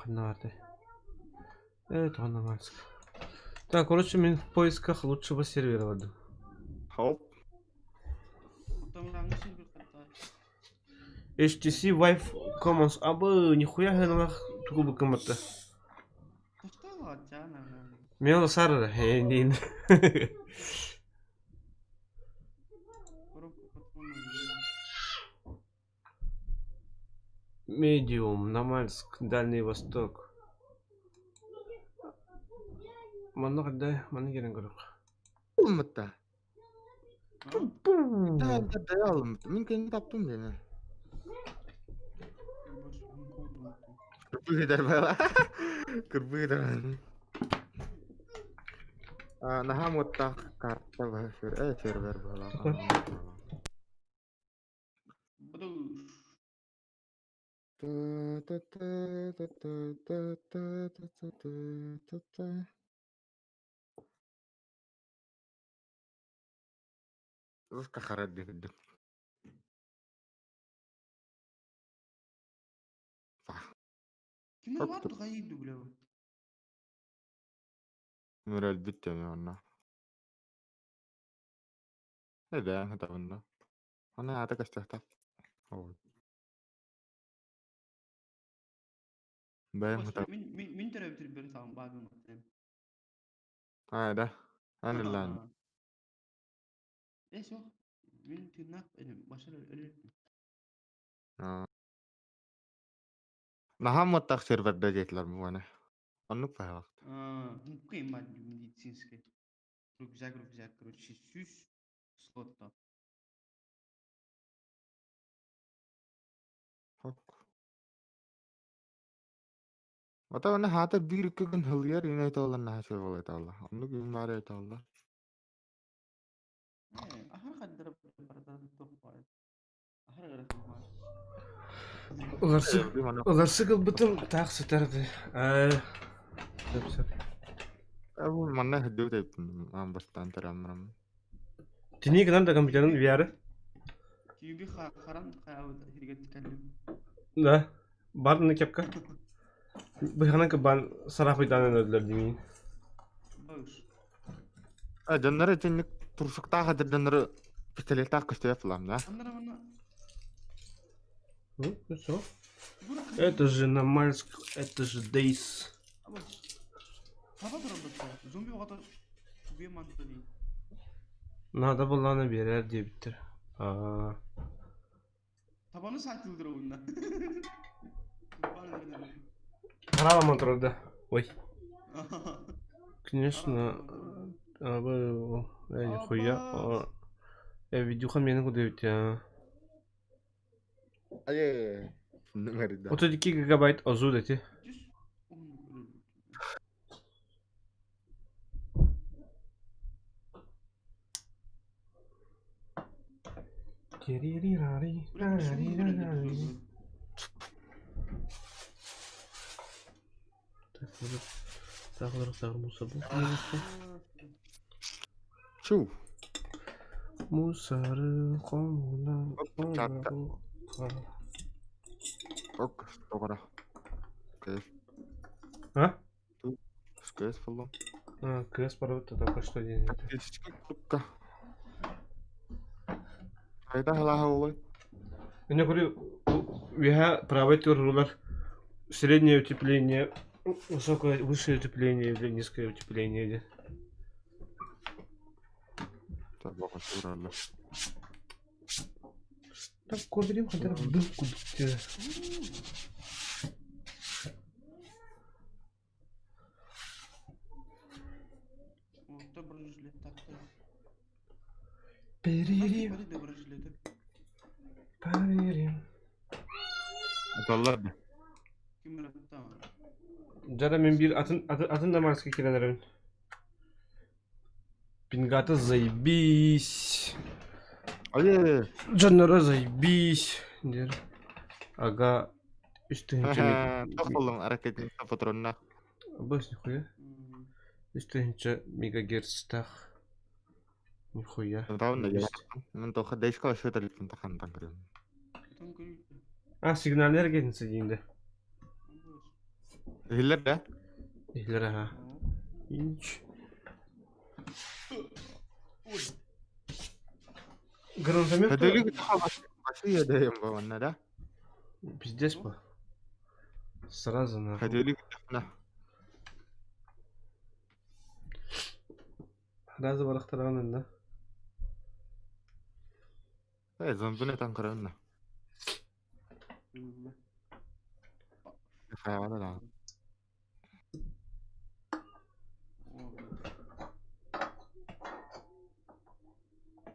B: Ханна барды. Это Мальск. Так, короче, мен в поисках лучшего сервера бардым.
A: Хоп.
E: Оттон сервер хатта.
B: HTC Vive Commons. Абы, нихуя хэнлах тугу быкыматта.
E: Тохтоо жаана.
B: Мен сар хэнин.
E: Коробка патронов.
B: Медиум, Намальск, Дальний Восток. Манна когда манна келен көрөх.
A: Улмытта. Да, да, да, улмытта. Мин кени таптым дени. Кырбыгыдар бала. Кырбыгыдар. Наһаа муоттаах карта бар, сервер буолла.
E: Буду
A: Та-та-та-та-та-та-та-та-та-та. Руска харад дигдик.
E: Кимер бар хайы бля.
A: Мөрөл бүттен онно. Эбэ, хатабында. Ана ата кастахта. Оо. Бэм хата.
E: Мин мин мин төрөбүтүр бер таам баабын.
A: А, да. Аны лан.
E: Э, суох. Мин тыыннаах башар өлөр.
A: Наһаа серверде диэтилэр буганы. Оннук паһаах.
E: Аа, мукка медицинский. Рюкзак, рюкзак, короче, сүүс слотта.
A: Хок. Ата оны хаата биир икки күн хылыйар ине тоолан наһаа сөп буолар таалла. Оннук күн баара таалла.
E: Э, ахар хаддара барда тохпай. Ахар гара бар.
B: Уларсы уларсы кылбытым таах сытарды. Аа. Сөп сөп.
A: Бу манна хөдөө тайптым. Аан бастаан тарамрам.
B: Тини гынан да компьютерин VR.
E: Киби харан хаябыт хиргет каллым.
B: Да. Барны кепка. Быханан кыбан сарапыйдан өдүлөр димин.
E: Баш.
A: А дьоннор итинник турсуктаах хадырданнары пистолеттаах көстөбөт булам да.
E: Аннара мана
B: Ну, все. Это же Намальск, это же Дейс.
E: Аба. Таба турар Зомби оҕото тугуе манта дии.
B: Надо было на берер диэбиттэр. Аа.
E: Табаны саатылдыр уунна.
B: Хараламан турар да. Ой. Конечно, абы, нихуя. Э, видюха мени куда а.
A: Ае. Нымарда.
B: 32 гигабайт озу дети. Так, мусор.
A: Чу.
B: Мусор, коммуна,
A: Ок, тоҕора. Кэс.
B: А?
A: Кэс буллум.
B: А, КС барбыт только что день.
A: Тактический куртка. Хайда халаха олой.
B: Я говорю, я правый рулер. Среднее утепление, высокое, высшее утепление или низкое утепление.
A: Так, баха суралла.
B: Так, коберим хотя бы дымку.
E: Орто бронежилет такты.
B: Перерим,
E: Бронежилети.
B: поверим.
A: Аталлар да.
B: Дьара мин биир атын атын атын Даманскай киирэн эрэбин. Пингата заебись.
A: Ой,
B: Дьонноро заебись. Диэр. Ага үс тыһыынча
A: Туох буоллуҥ ракетница патроннаах.
B: Абыс нихуя. Үс тыһыынча мегагерцтаах. Нихуя.
A: Мен тоха дэшка вообще телефон тахантан көрөм.
B: А, сигнальная ракетница диин да.
A: Иһиллэр да?
B: Иһиллэр аха. Инч. Гранатомет
A: Хөдөлүк башы дэйем бу да?
B: Пиздец по. Сразу нахуй.
A: Хөдөлүк на.
B: Сразу барахтаран да.
A: Э, зомбины таҥкыран да. Хайвана да.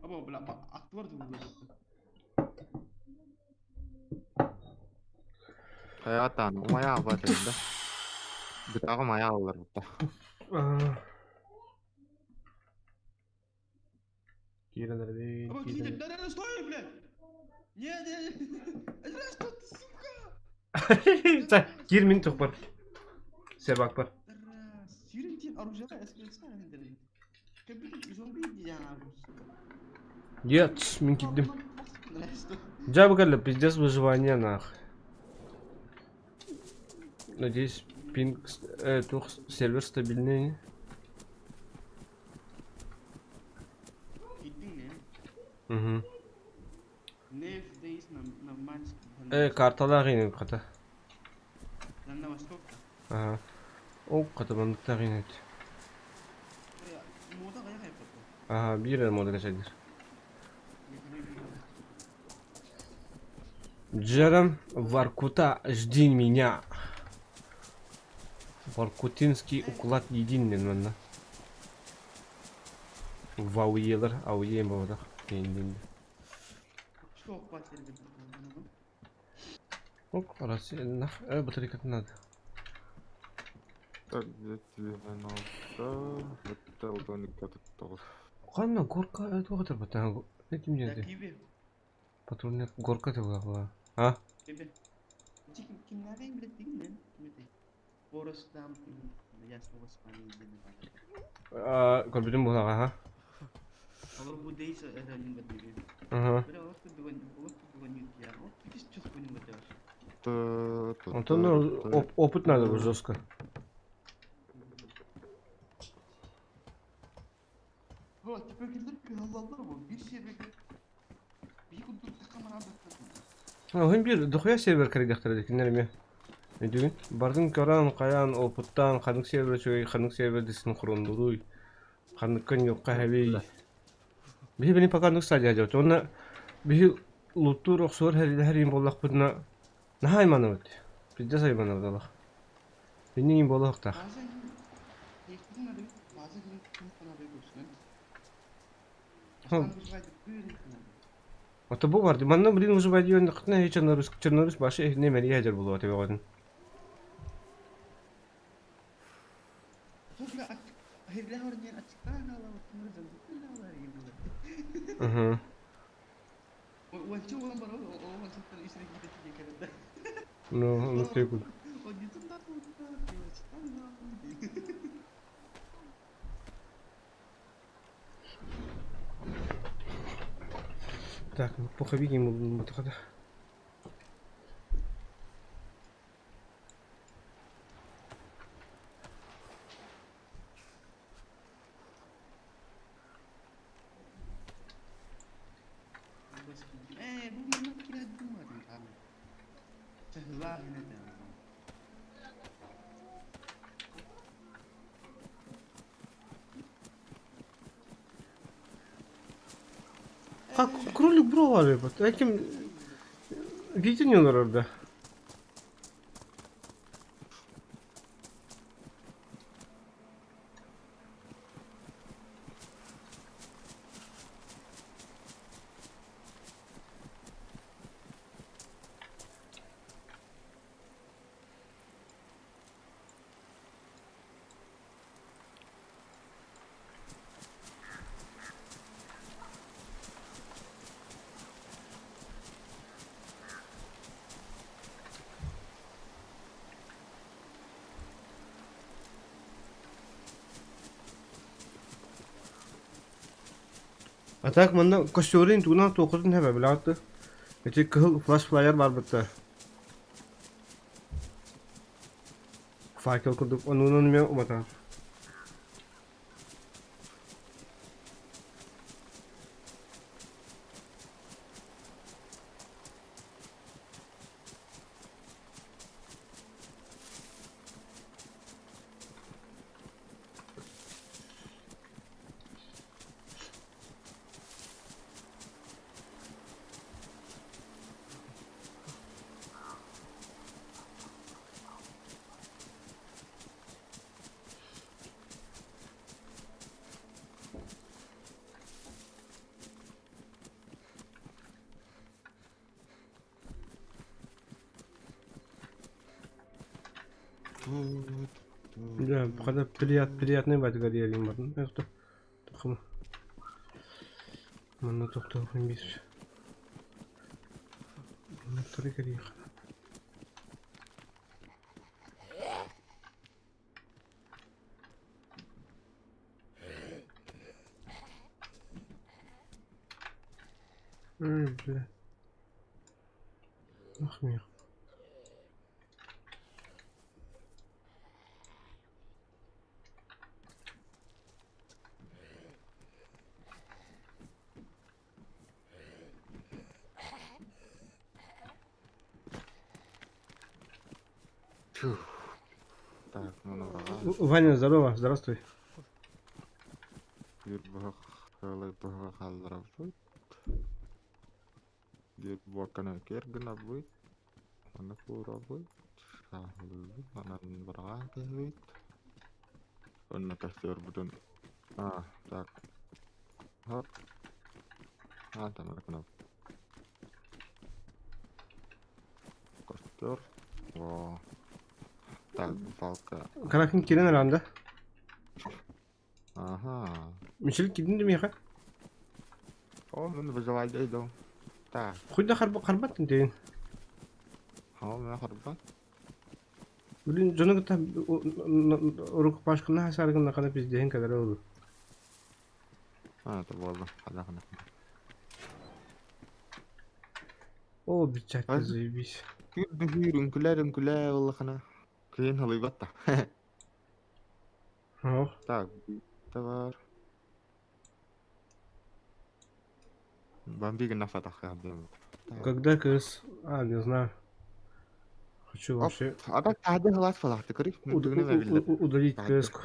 E: Або, бля, аттылар да
A: Хайатан, умая алба да. Бытаҕы мая аллар бутта.
B: Киирэн эрэбин,
E: Або,
B: киирэн.
E: да, да, стой, блядь! Нет, нет, нет, что ты, сука?
B: Киир мин тухпар. Себак бар. Нет, мин киирдим. Дьэ кэллэ, пиздец выживание нах. Надеюсь, пинг, туох сервер стабильный. Угу. Карталаах иҥин хата. Аха. Ол хата манныктаах иҥин эт. Аха, биир эрэ мода кэчэйдир. Джером Воркута, жди меня. Воркутинский уклад единный манна. Вауелер, ауе бабадах. Ок, раз, нах, батарейка надо.
A: Так, 290, это 12
B: Ханна горка, это вот это, этим нет. Патрульная горка ты была. А? Көрбүтүм буолаҕа, ха? Ага. Антон, ну, опыт надо был жестко. Оһун биир дохуя сервер кэрийдэхтэрэ кинилэр эмиэ. Өйдүүгүн? Бардын көрөн, хайаан, опыттаан, ханнык сервер үчүгэй, ханнык сервер дисин хорундуруй, ханныкка ньуохха хэбий. Биһи били пока оннук стадия дьабыт. Уонна биһи луттуур охсуор һэриин буоллахпытына наһаа айманабыт. Пиздец айманабыт олох. Иннин буолуохтаах. Ото бу бар. Манна блин уже вайдион хтна чернорус чернорус башы не мери хәҗер булуа дип агадын. Угу. Ну, ну ты куда? Так, ну похабить ему мотохода. Как кролик бро вот этим видение народа. А так манна костюрин тугунан туоххутун хэбэ билэҕит Ити кыһыл флеш-флайер баар бытта. Факел курдук онуунан эмиэ уматар. Дьэ, хата приятный батыгар диэриҥ бардым. Манна тохтоохун биир. Манныктары кэриэххэ. Ой, бля. Ах, мир.
A: Фух. Так, ну набрала.
B: Ваня, здорово, здравствуй.
A: Биир быһах быһах хаалларабыт. Биир буокканы киэр гынабыт. Аны куурабыт. Сааһылыыбыт. Анан быраҕаан кэһэбит. Онно костёрбутун а, так. Хоп. А, там гынабыт. Костер. Во. Так, палка.
B: Каракин кирен аранда.
A: Ага.
B: Мишель кирдин миэхэ.
A: О, мен выживать иду. Так.
B: Хуйда харбат дейін.
A: О, мен харбат.
B: Блин, дьону кытта рукопашканы хасаргын хана пиздеһин кэлэрэ олу.
A: А, это болды. Хана.
B: О, бичакка заебись.
A: Күр үҥкүлэр үҥкүлээ буоллахына кыайан халыйбат да.
B: Ох.
A: Так, бар. Бамби гына фатах.
B: Когда КС? А, не знаю. Хочу вообще
A: А так тады халат фалахты көрүк.
B: Удалить КС-ку.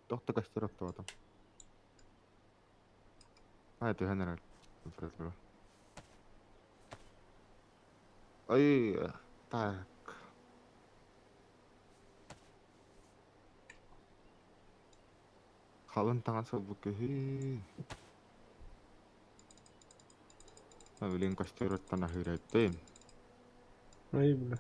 A: Тохто костер оттоотом. А, это генерал. Ой, так. Халын таҥас ылбыт киһи. Билин костер оттон аһыыраттым.
B: Ай, бля.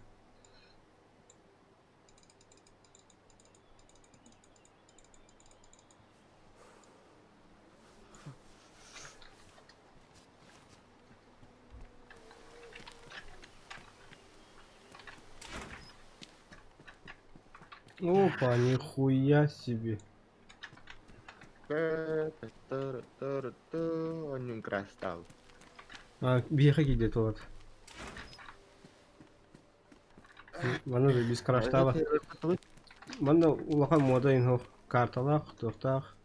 B: Опа, нихуя себе.
A: Онньун крастал.
B: А, биэхэ киирдэ туолат. Манна без краштаба. Манна улахан мода инһох карталаах, туохтаах.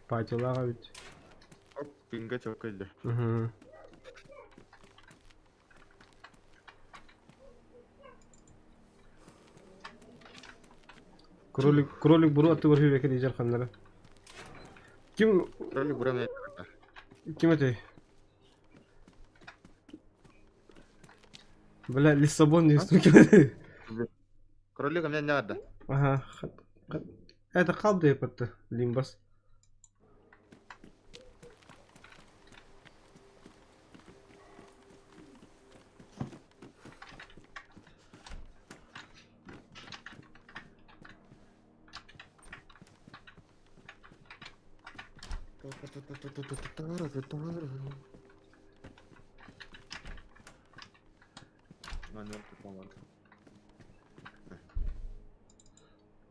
B: Патилаах эбит.
A: Оп, пинга чокойда.
B: Угу. Кролик, кролик буру аттыгар хүрүөкэ дижер ханнара. Ким
A: Кролик буран
B: ким этэй? Бля, Лиссабон не ким
A: Кролик у меня не надо.
B: Ага. Это қалды епатты, Лимбас.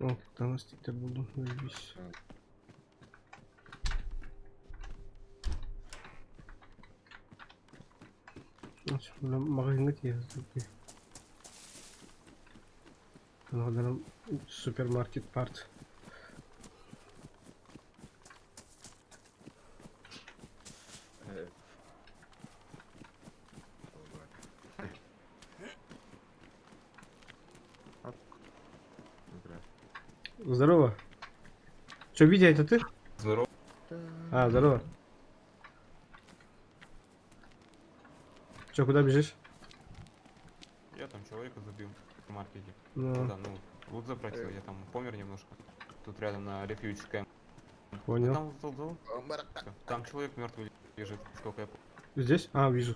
B: О, там стиктер булдум, заебись. Маҕаһыыҥҥа тиийэ сылдьар. Супермаркет парт. Здорово. Че, Витя, это ты?
G: Здорово.
B: А, здорово. Че, куда бежишь?
G: Я там человека забил в маркете.
B: Ну,
G: Да, ну, лут запросил, я там помер немножко. Тут рядом на Refuge Camp.
B: понял.
G: Там зол- зол- Там человек мертвый лежит, сколько я помню.
B: Здесь? А, вижу.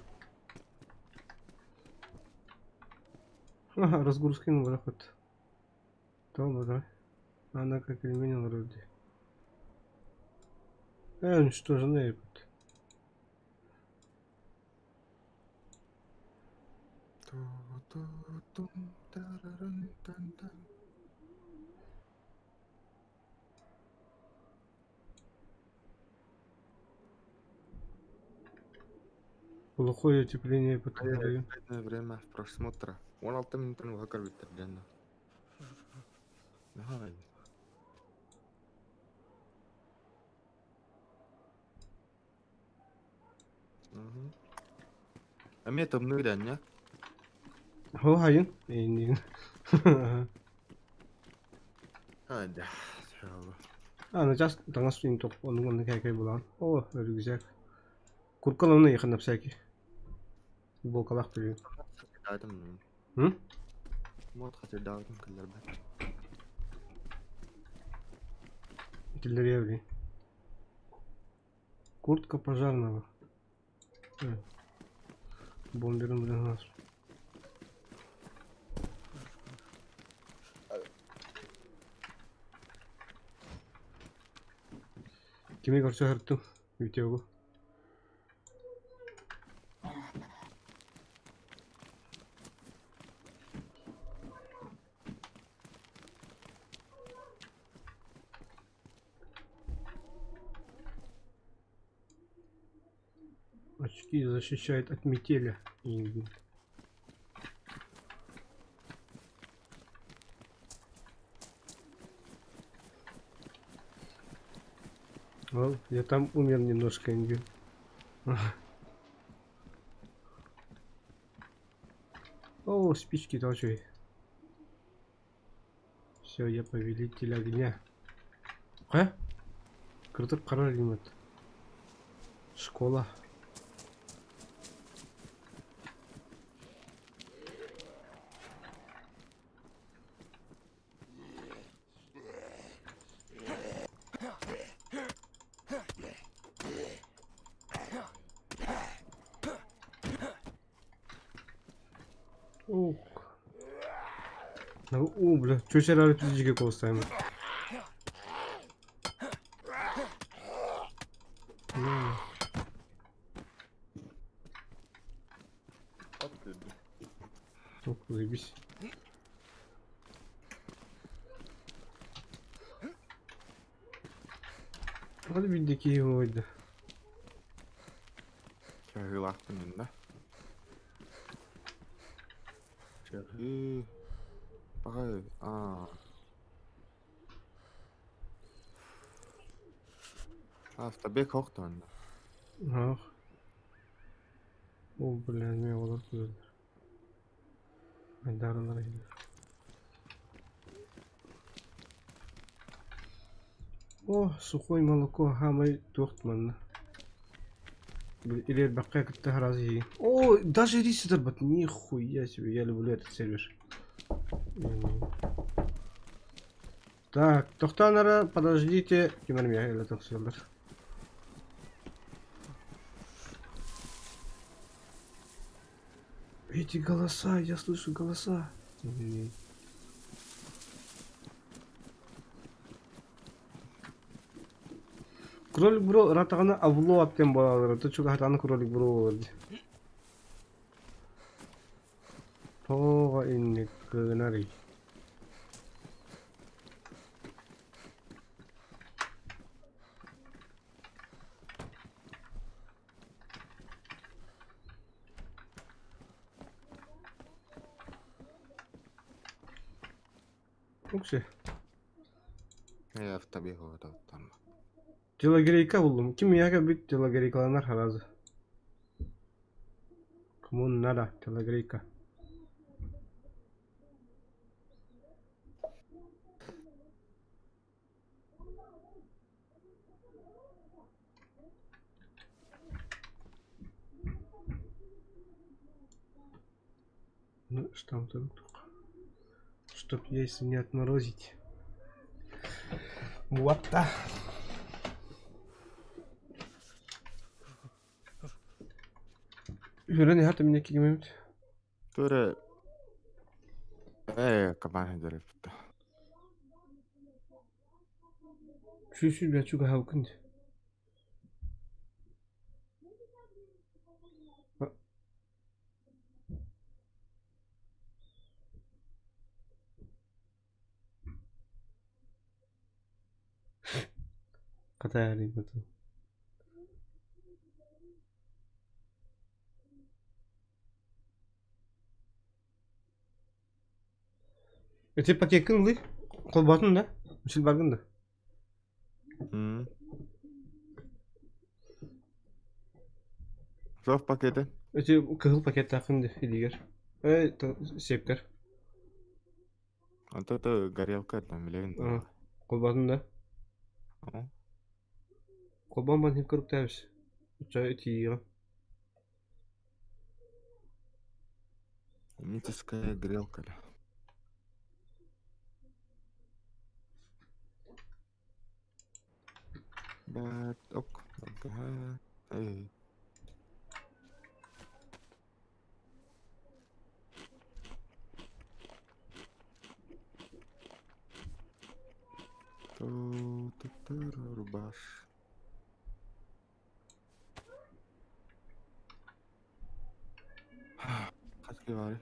B: Ага, разгрузки на выход. То, давай. Она как пельмени вроде. Уничтоженный опыт. Плохое утепление потом.
A: Время просмотра. 16 минутаны уһа көрбүттэр дьонно. Наһаа Эмиэ тымныы дэннэ.
B: О, хайын. Эйнин.
A: А, да.
B: А, ну сейчас таҥас топ оннук оннук кэкэй булан. О, рюкзак. Куркал оны яхын всякий. Футболкалаах билин.
A: Даатым.
B: М?
A: Мод хатырдаатым киллэрбэт.
B: Киллериэ билин. Куртка пожарного. Бомберин билин нас. Кими көрсө хырттым? Видеого. Очки защищают от метели. И- О, я там умер немножко, Ингин. О, спички тоже. Все, я повелитель огня. А? Круто король лимит. Школа. Ух. Ну, о, бля, чё сейчас пиздики колостаем? Ох, заебись. Вот видики его да.
A: Чаһыылаахпын да. Чаһыы. Паҕай. Аа. Автобек хохтон.
B: Ах. О, бля, не олор күзелер. Айдарынар иһилэр. О, сухой молоко, хамай туох манна. Или бакка кытта харази. О, даже рис бат, нихуя себе, я люблю этот сервер. Так, тохтанара, подождите. Кимер мия тохсуялар. Эти голоса, я слышу голоса. Кролик бро ратагана авло аттен балалар. То чуга хатаны кролик бро болар. Тога инник кынари. Уксе.
A: Ээ, автобегово там.
B: Телогрейка буллум. Ким миэхэ кэлбит телогрейкаланар сразу. Кому надо телогрейка. Ну, что там Чтоб яйца не отморозить. Вот так. Үрэн иһэр мине кигимимит.
A: Тура ээ кабан дөрөптө.
B: Сүүсүү бля чугаһабыккын дии. Хата Ити пакеккын ылый. Холботун да? Мисил баргын да?
A: Суох пакеты.
B: Ити кыһыл пакеттааххын дии илиигэр. Эй, сиэпкэр.
A: Ото то горелка там билэбин.
B: Холботун да? Холбоон бан хим кырыктаабыс. Оччо итииҕин.
A: Митиская грелка. Бэт ок. Эй. Ту-ту-ту-ру-рубаш. Хас бары?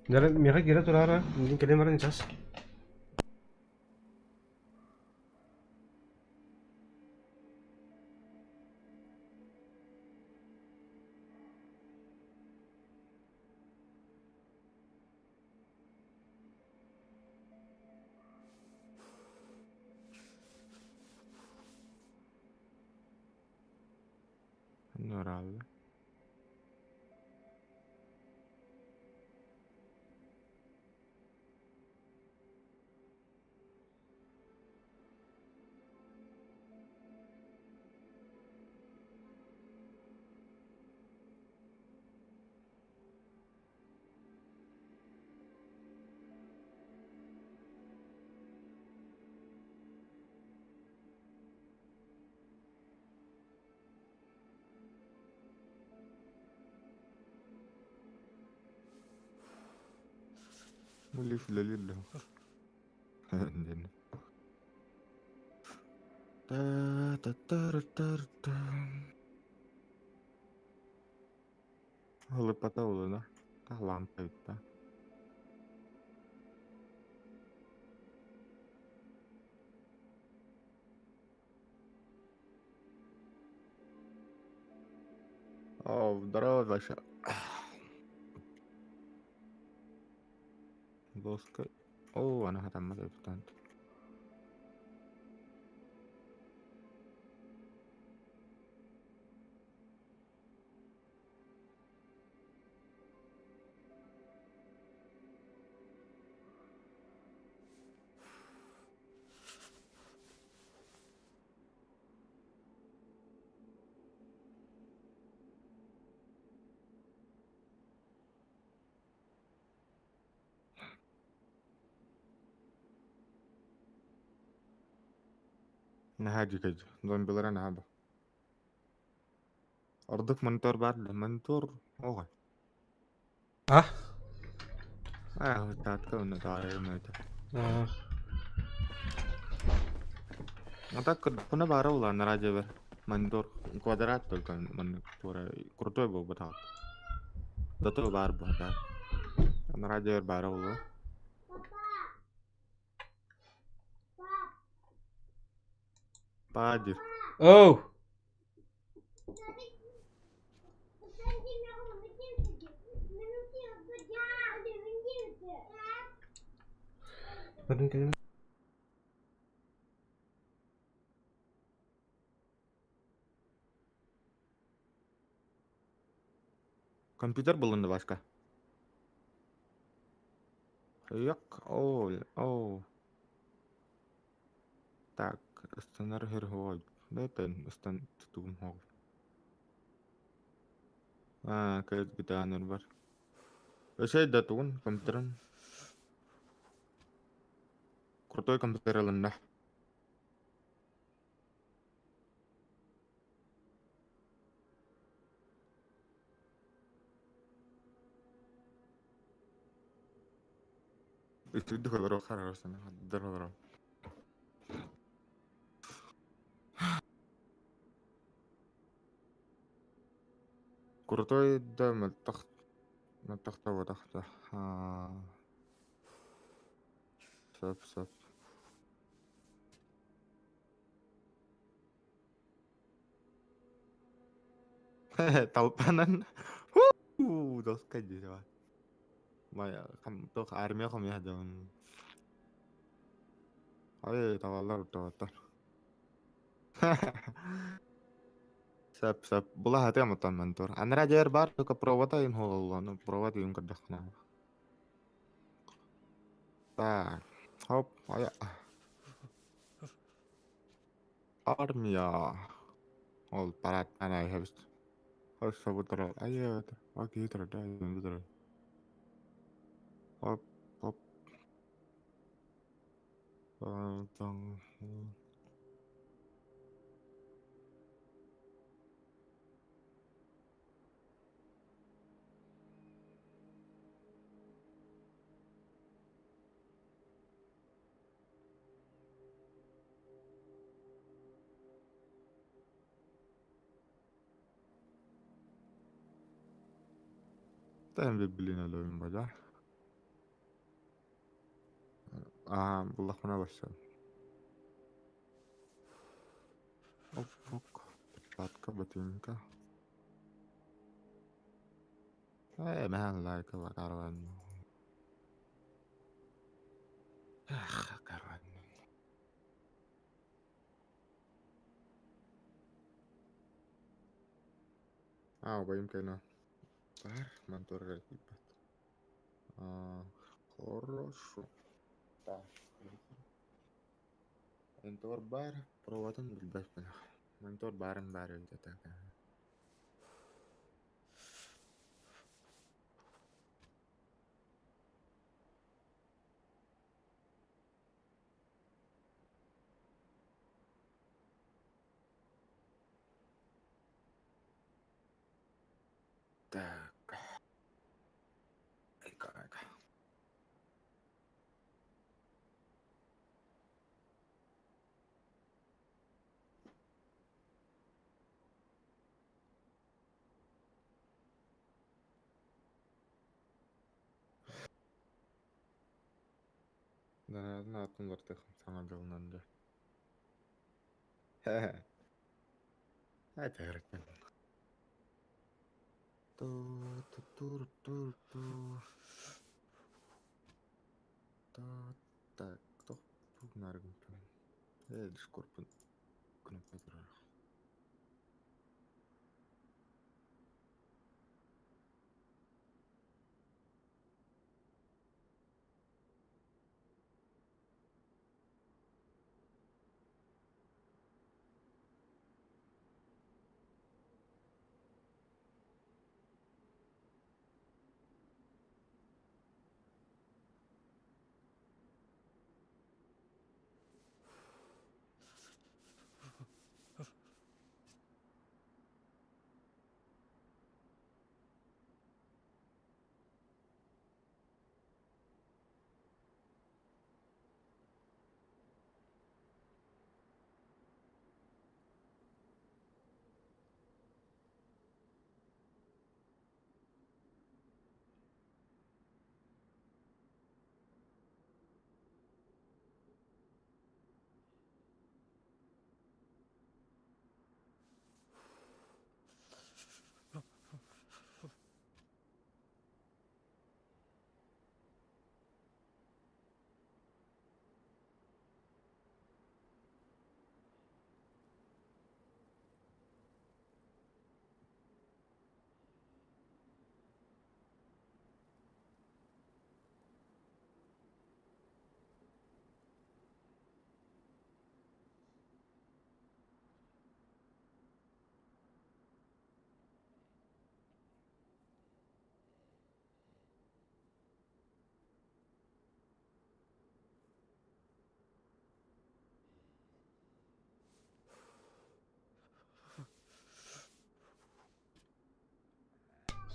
B: Дара миэхэ киирэ тураара, миигин кэлэн баран час.
A: Нуралы. Mulif lelillo. Ta ta ta ta ta. Глипота да? Та лампа та. О, здорово, Вася. Доска. О, она хатаммат эбитант. Наһаа дьүкэйдь. Зомбилара наһаа ба. Ордук монитор баар да монитор оҕо.
B: А?
A: Аа, таатка онно таарыйым это.
B: Аа.
A: А так кына баара буолла радио монитор квадрат только маннык туора крутой буолбатах. Зато баар буолбатах. Радио баара буолуо. Паа диир.
B: Оу! Барын кэлин
A: Компьютер булунду Васька. Yok, о, о. Так, ыстанар хөр Да, ыстан тутугум хоҕ. Аа, кэт гитаныр бар. Өсөй да тугун компьютерын. Крутой компьютер ылынна. Үтүрдүк олорор харарасына, хаддар олорор. Крутой да мөлтөх мөлтөх да буотах да. Аа. Сөп сөп. Талпанан доска дии Туох армия хомуйа сылдьабын. Ой, табаллар ортоботтор. Сөп сөп. Була сатыам оттон монитор. Анараа дьиэр баар только провода им хооллону провод им көрдөххүнэ. Так. Хоп, ая. Армия. Ол парад ана хэбит. Хос собутара. Айа, окей, турар. Хоп, хоп. Таң. Тэн билин өлөйүн бада. Аа, буллахмана барсан. Оп, оп. Перчатка, ботинка. Э, мэhän лайкала карван. Эх, карван. Аа, убайым кэнэ. Бар, монитор тиийбэт. Аа, хорошо. Так. Монитор баар, проводын билбэппин. Монитор баарын баар эбит этэ. Так. Айка, айка. Да, атын бартых саҥа дьолунан дьэ. Ай, тагырыкпын. Ту ту ту ту ту. Та так, туох тугунааргын Э, Дискордпун кнопка турар.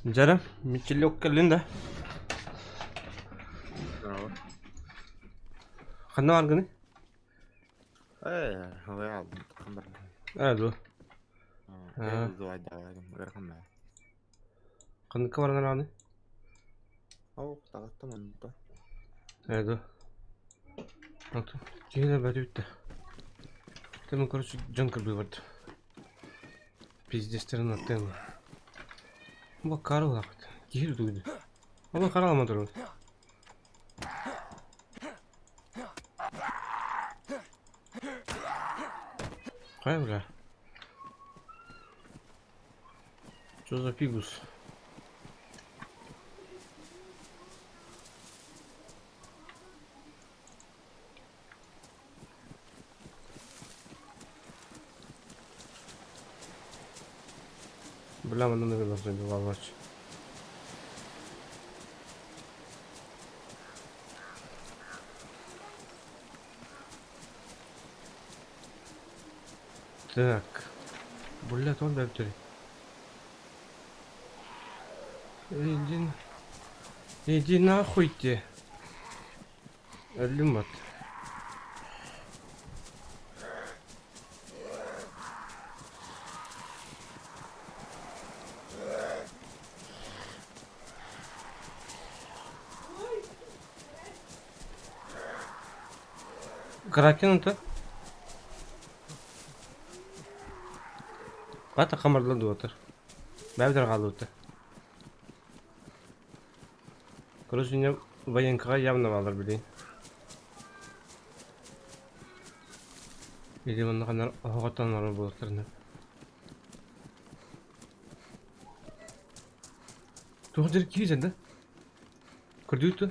B: Дьэ, Мичилек кэллин да?
A: Здорово.
B: Ханна баргыный?
A: Э, я хамбар.
B: Ээ дуо?
A: Э,
B: Аа,
A: ыарахан баа.
B: ханныкка баран араҕаный?
A: Ол таҕыстым онто.
B: Ээ дуо? Ото киһи бөтө бүттэ. Тэмин короче дьон кырбыы барда. Пиздецтерин аттыам. Бу акаары улааппыт. Киһи тутуйду. Ону хараҕыма турабын. Хайа бля? Что за фигус? Бля, манна наверное забивал Так. Бля, он да Иди, иди нахуй те. Өлүм Кракен это? Бата хамарлан дуотар. Бәбдер қалуты. Короче, не военкаға явно балар билейин. Или онно ханар оһоҕоттон олорор буолуохтарына. Туох дьэр киирсэн да? Көрдүүт дуо?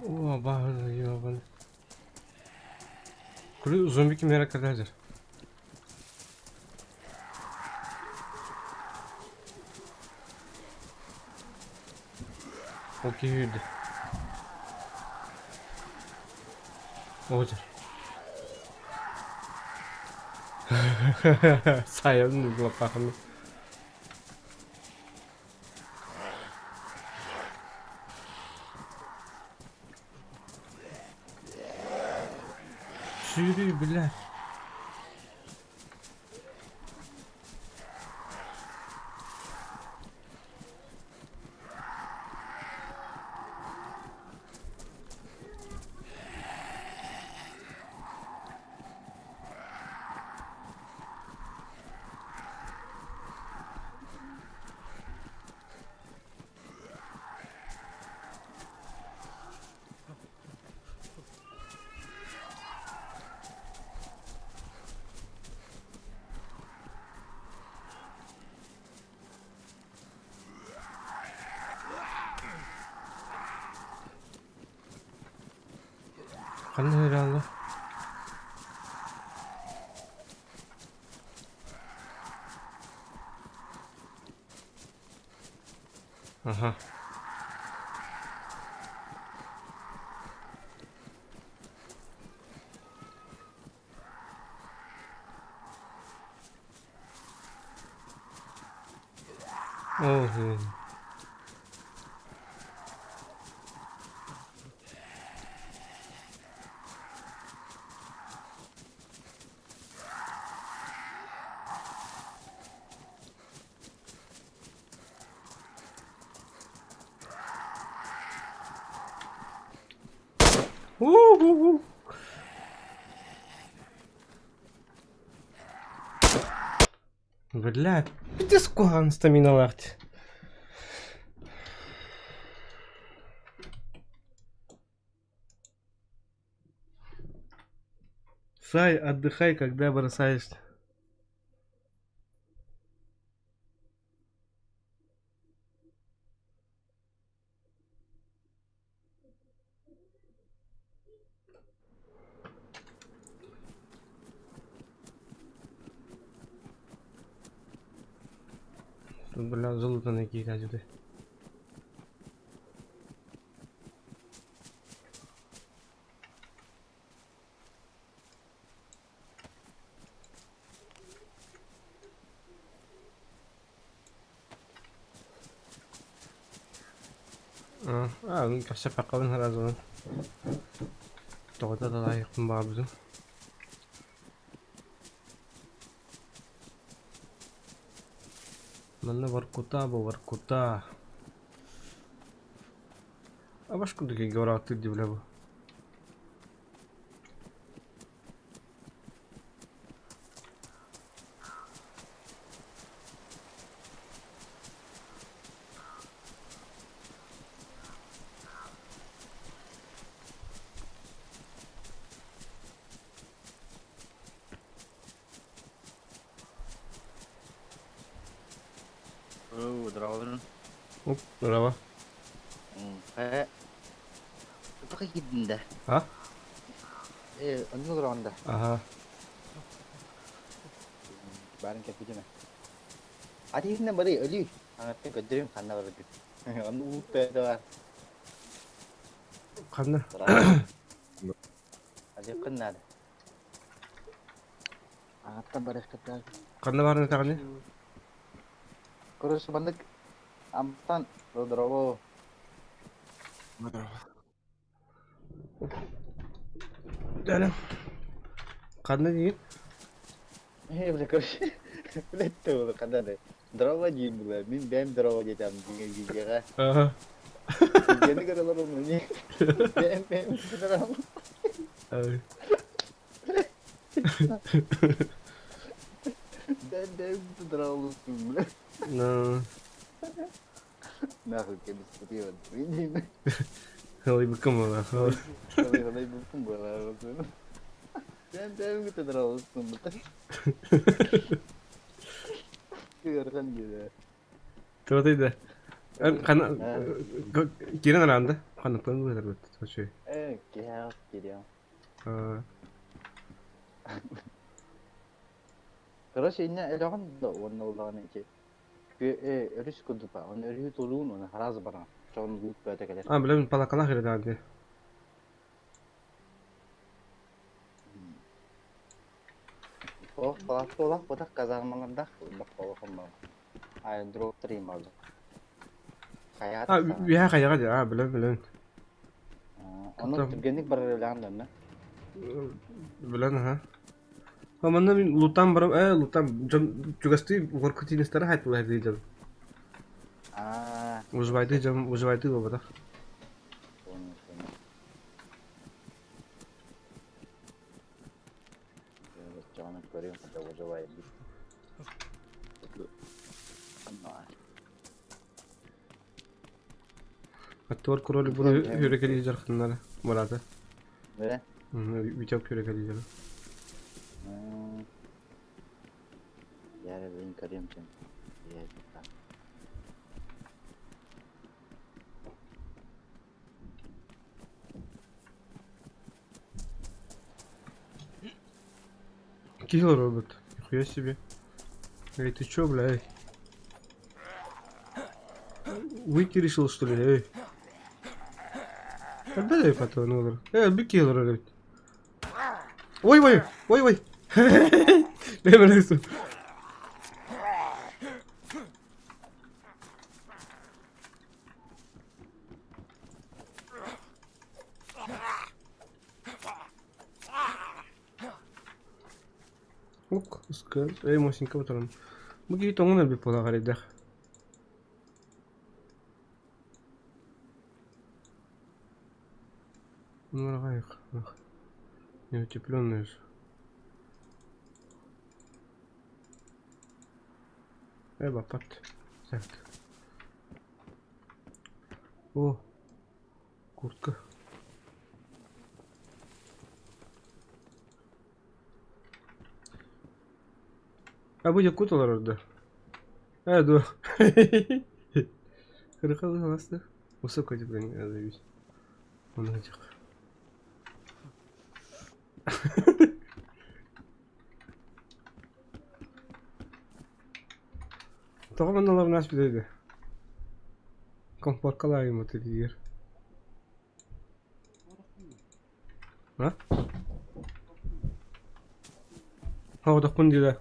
B: О, баҕар ёбан. Көрүү зомби ким эрэ кэлэр. Ол киһи үүрдэ. Оҕо Сайабын лаппаханы. Сүүрүү, бля. Ханна эрэ Аха. Оо, У-ху-ху. Бля, пиздец куһаҕан стаминалаах дии. Сай, отдыхай, когда бросаешься. Тут, бля, залутанные какие-то. А, ну кэпсэппэххин сразу. Тоҕото далаайыкпын баҕарбытым. Манна Воркута бу Воркута. А баш курдук играаттыыр дии бля бу.
E: Оо, здравствуй.
B: Оп, здорово.
E: Э, тоҕо киирдин да?
B: А?
E: Э, оннук олороҕун да?
B: Аха.
E: Баарын кэппитим ээ. Атыыһынан бары өлүү. Аҥаттан көрдөрүм ханна барбытын. Онно уу бөҕөтө баар.
B: Ханна?
E: Адьыаххын наада. Аҥаттан барыаххытаах.
B: Ханна баарын этэҕиний?
E: Короче, маннык Амтан здорово.
A: Здорово.
B: Дэлэ. Ханна диигин?
E: Э, бля, короче, блядь, ты ханна да. Здорово диин була. Мин бэйэм здорово диэтем диҥэ видеоҕа.
B: Аха.
E: Видеоны көрө олорон мин бэйэм бэйэм здорово.
B: Ай.
E: Бэйэм бэйэм здорово бля.
B: На.
E: Нахуй кэбиспитий диин.
B: Халыйбыккын буолла.
E: Халыйбыппын буолла. Бэйэм бэйэм кытта здорово Ыарахан диэн
B: Туотай да. Хана киирэн араанда. Ханныктан быһарбыт. Очой.
E: Э, киһи киириэм. Короче, иннэ өлөҕүн да уонна улаҕана ити өрүс курдук баар. Оны өрүһү туруун уонна хараас баран. Чоҕун луут бөтө кэлэр.
B: А, билэбин палакалаах ирэ дии.
E: О, палатка олах казармалардаах бопполохон баар. Аэродроп триималар. Хайаҕа
B: А,
E: тахсаҕын.
B: үөһэ хайаҕа дии. А, билэн билэн.
E: Ону түргэнник барар үлэҕин да онно.
B: Билэн аха. А манна мин лутан барам, э, лутан дьон чугастыы воркутинистары хайтылар дии дьон.
E: Аа.
B: Выживайды дьон, выживайды буолбатах.
E: Понял, понял. Оччоҕуна көрүөм хотя выживает
B: Аттыбар кролик буну үөрэ дьархыннара бараата.
E: Бere?
B: Витек үөрэ кэлиилэр.
E: Яра блин көрүөм син.
B: Киллер робот. Нихуя себе. Эй, ты чё, бля, эй? Выйти решил, что ли, эй? Опять потом, ну, эй, би киллер, блядь. Ой, ой, ой, ой. Бля, Ок, ыскыан. Эй, Мосинка утаран. Бу киһи тоҥун өлбүт буолаҕар эрдэх. Ну, Не утепленный же. Э, баппат. Так. О, куртка. А бу якут олорор да? Э, дуо. Кырыкалы халасты. Высокое утепление, заебись. Он этих. Тоҕо манналарынаас билэйдэ? Комфоркалаайым этигэр. А? Хоҕотохпун диирэ.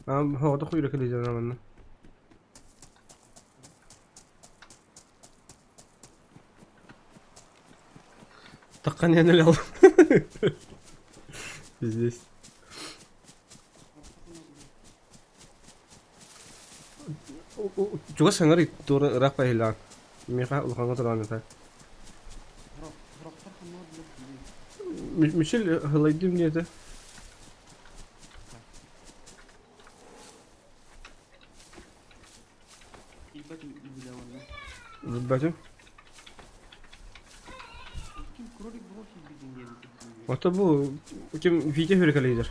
B: Хоҕотох үйрэ кэлиитэ манна. Таххан иһэн өлөҕүн. Пиздец. Чугас саҥар туора ыраах байылаан. Миэхэ улахаҥҥа тураан этэ. Мишель хылайдым диэтэ. Билбэтим. Ото бу ким Витя хүрекэлейдер.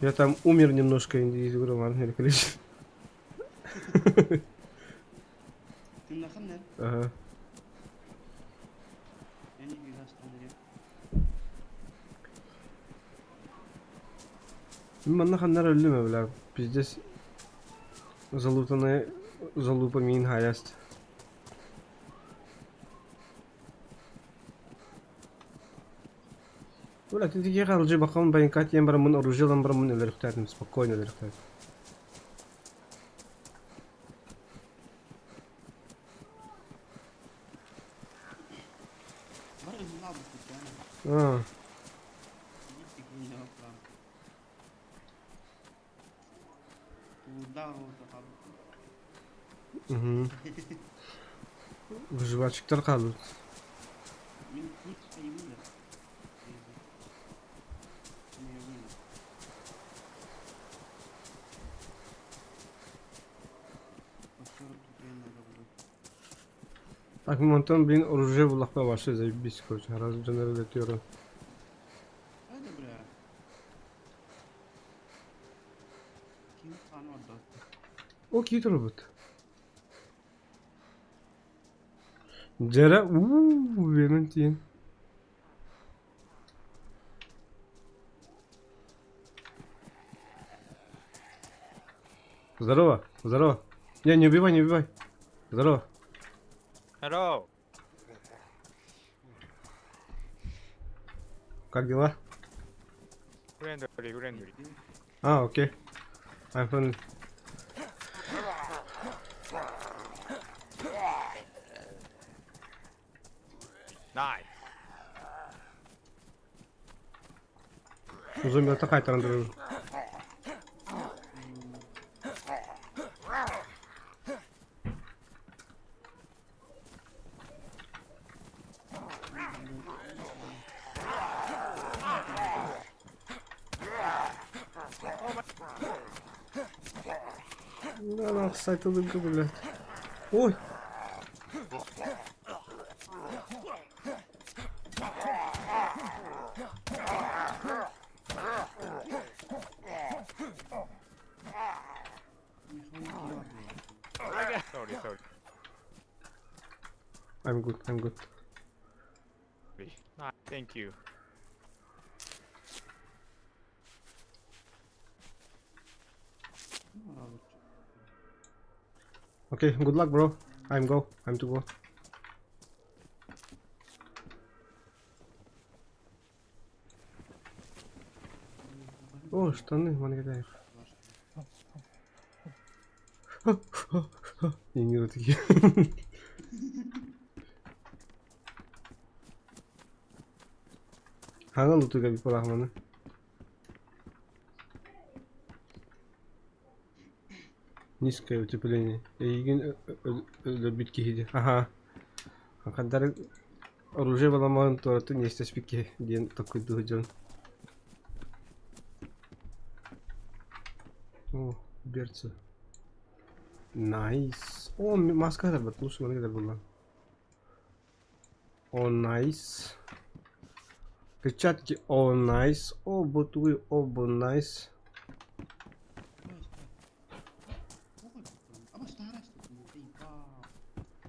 B: Я там умер немножко, индивидуально ладно, хүрекэлейдер. Ага. Мин манна ханна эрэ өллүм ээ бля, пиздец залутанная залупа миин хаайаст. Бля, ты такие оружие бакам байынка тиэн бараммын оружие ылан бараммын өлөрүхтээтим, спокойно өлөрүхтээтим. Аа. Угу. Выживальщиктар хаалбыт. Так, онтон блин оружие буллахпа вообще заебись, короче, раз дьоннор өлөтүөрүм. О, кии турбут. Дьэрэ, уу, үөмэн тиийэн. Здорово, здорово. Не, не убивай, не убивай. Здорово.
H: Hello.
B: Как дела?
H: Friendly, friendly.
B: А, окей. I'm friendly.
H: Nice.
B: Зомби қайтаран турар. Да, нахуй, сайт улыбка, блядь. Ой!
H: Sorry, sorry.
B: I'm good, I'm good.
H: Nice. Thank you.
B: Okay, good luck, bro. I'm go. I'm to go. О, штаны, мангадайх. Не, не такие. Хана лутуга бипалахманы. Низкое утепление. Эйигин өлөрбүт киһи дии. Аха. Хандар оружие баламаҕын туоратын иэстэспит киһи диэн толкуйдуу дьон. О, берцы. Найс. О, маска хатарбат. Лучше маны кэтэр буолла. О, найс. Перчатки, о, найс. О, ботугуй, о, бу найс.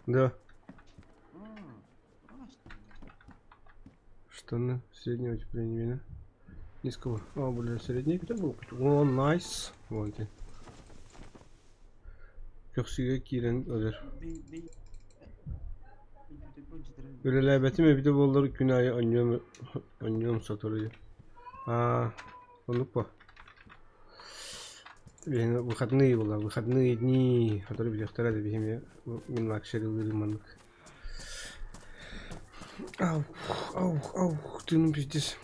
B: Да. Штаны среднего утепления. Низкого. О, блин, средний кто был? О, найс. Вот эти. Көхсүгэ киирэн өлөр. Үлэлээбэтим эбитэ буоллар күн аайы онньуом онньуом сотору. Аа, оннук по. Биһиги выходные была, выходные дни, которые билиэхтэрэ да биһиги мин лакшери маннык. Ау, ау, ау, ты ну пиздец.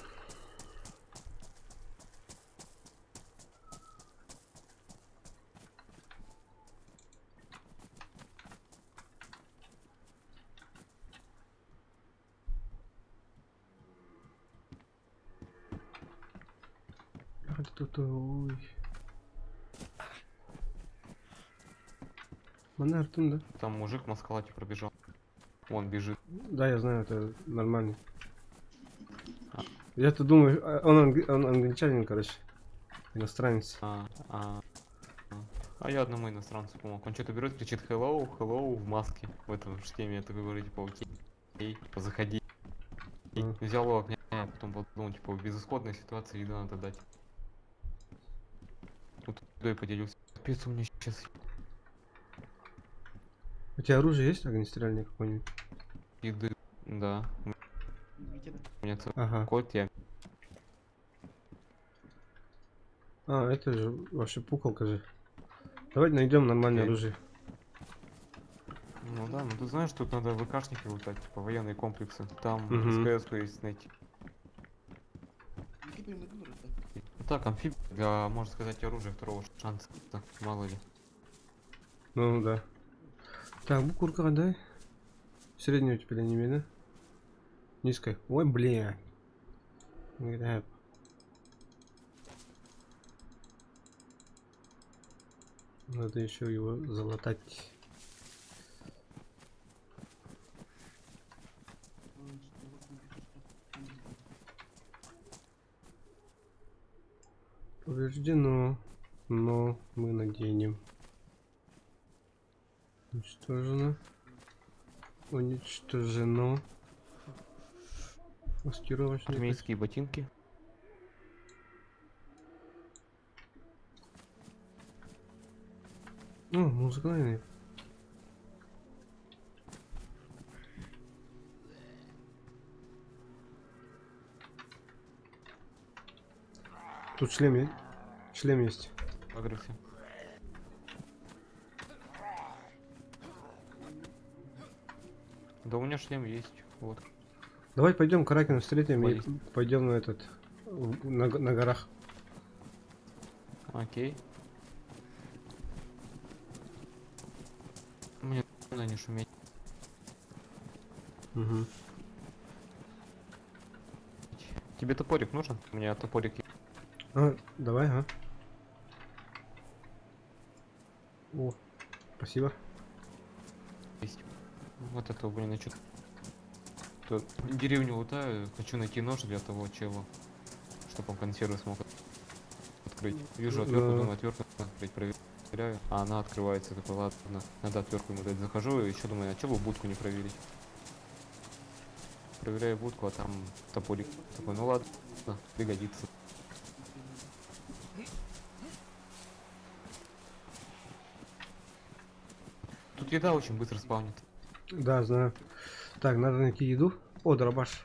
B: Тут, ой. Манна Артем, да?
G: Там мужик в маскалате пробежал. Вон бежит.
B: Да, я знаю, это нормально. Я-то думаю, а, он англичанин, короче. Иностранец.
G: А, а, а. А я одному иностранцу помог. Он что-то берет, кричит hello, hello в маске. В этом шлеме. Я такой говорю, типа, окей, окей, типа, заходи.
B: А.
G: Взял его огня, а потом подумал, типа, в безысходной ситуации еду надо дать. Вот туда и поделился. Капец, у меня сейчас
B: У тебя оружие есть огнестрельное какое-нибудь?
G: еды. Да. У меня целый
B: Ага.
G: кот, я
B: А, это же вообще пукалка же. Давайте найдем нормальное
G: Окей.
B: оружие.
G: Ну да, ну ты знаешь, тут надо ВКшники лутать, типа военные комплексы. Там
B: Мгм.
G: СКС есть найти. Ну так, амфиб для, можно сказать, оружия второго шанса. Мало ли.
B: Ну да. Так, букурка дай. Среднюю теперь не имею, да? Низкая. Ой, бля. Надо еще его залатать. Повреждено, но мы наденем. Уничтожено. Уничтожено. Маскировочный.
G: Армейские ботинки.
B: Ну, музыка, наверное. Тут шлем есть. Шлем есть.
G: Агресси. Да у меня шлем есть. Вот.
B: Давай пойдем Кракена встретим и
G: Есть.
B: пойдем на этот на горах.
G: Окей. Мне надо не шуметь.
B: Угу.
G: Тебе топорик нужен? У меня топорик есть.
B: А, давай, ага. О, спасибо.
G: Есть. Вот это, блин, я чё-то деревню лутаю, хочу найти нож для того чела, чтобы он консервы смог открыть. Вижу отвертку,
B: Да.
G: думаю, отвертку надо открыть, проверяю. А она открывается, такой, ладно, надо отвертку ему дать. Захожу и еще думаю, а чё бы будку не проверить? Проверяю будку, а там топорик. Такой, ну ладно, пригодится. Тут еда очень быстро спавнит.
B: Да, знаю. Так, надо найти еду. О, дробаш.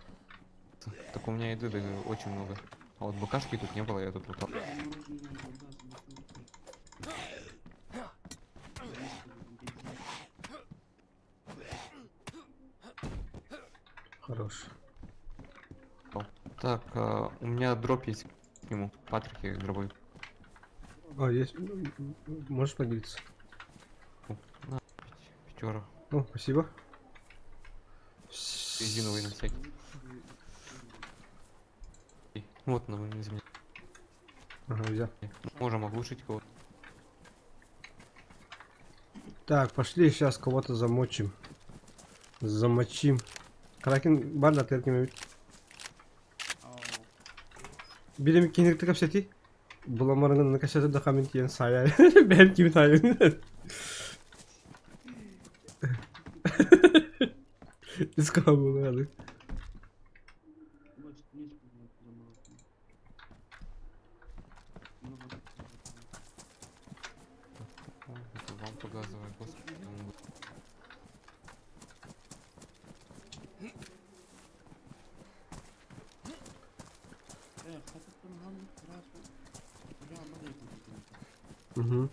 G: Так у меня еды да, очень много. А вот букашки тут не было, я тут лутал.
B: Хорош.
G: Так, у меня дроп есть к нему. Патрики дробовик.
B: А, есть. Можешь поделиться?
G: На, пятеро.
B: О, спасибо.
G: Резиновый на всякий. Вот на земле.
B: Ага, взял.
G: Можем оглушить кого-то.
B: Так, пошли сейчас кого-то замочим. Замочим. Кракен бар да теркеме Бирем кинекте капсети. Буламарыңын накасаты да хамин тиен сая. Бәм ким тайын. Искал булады.
G: Это лампа газовая, господи.
B: Угу.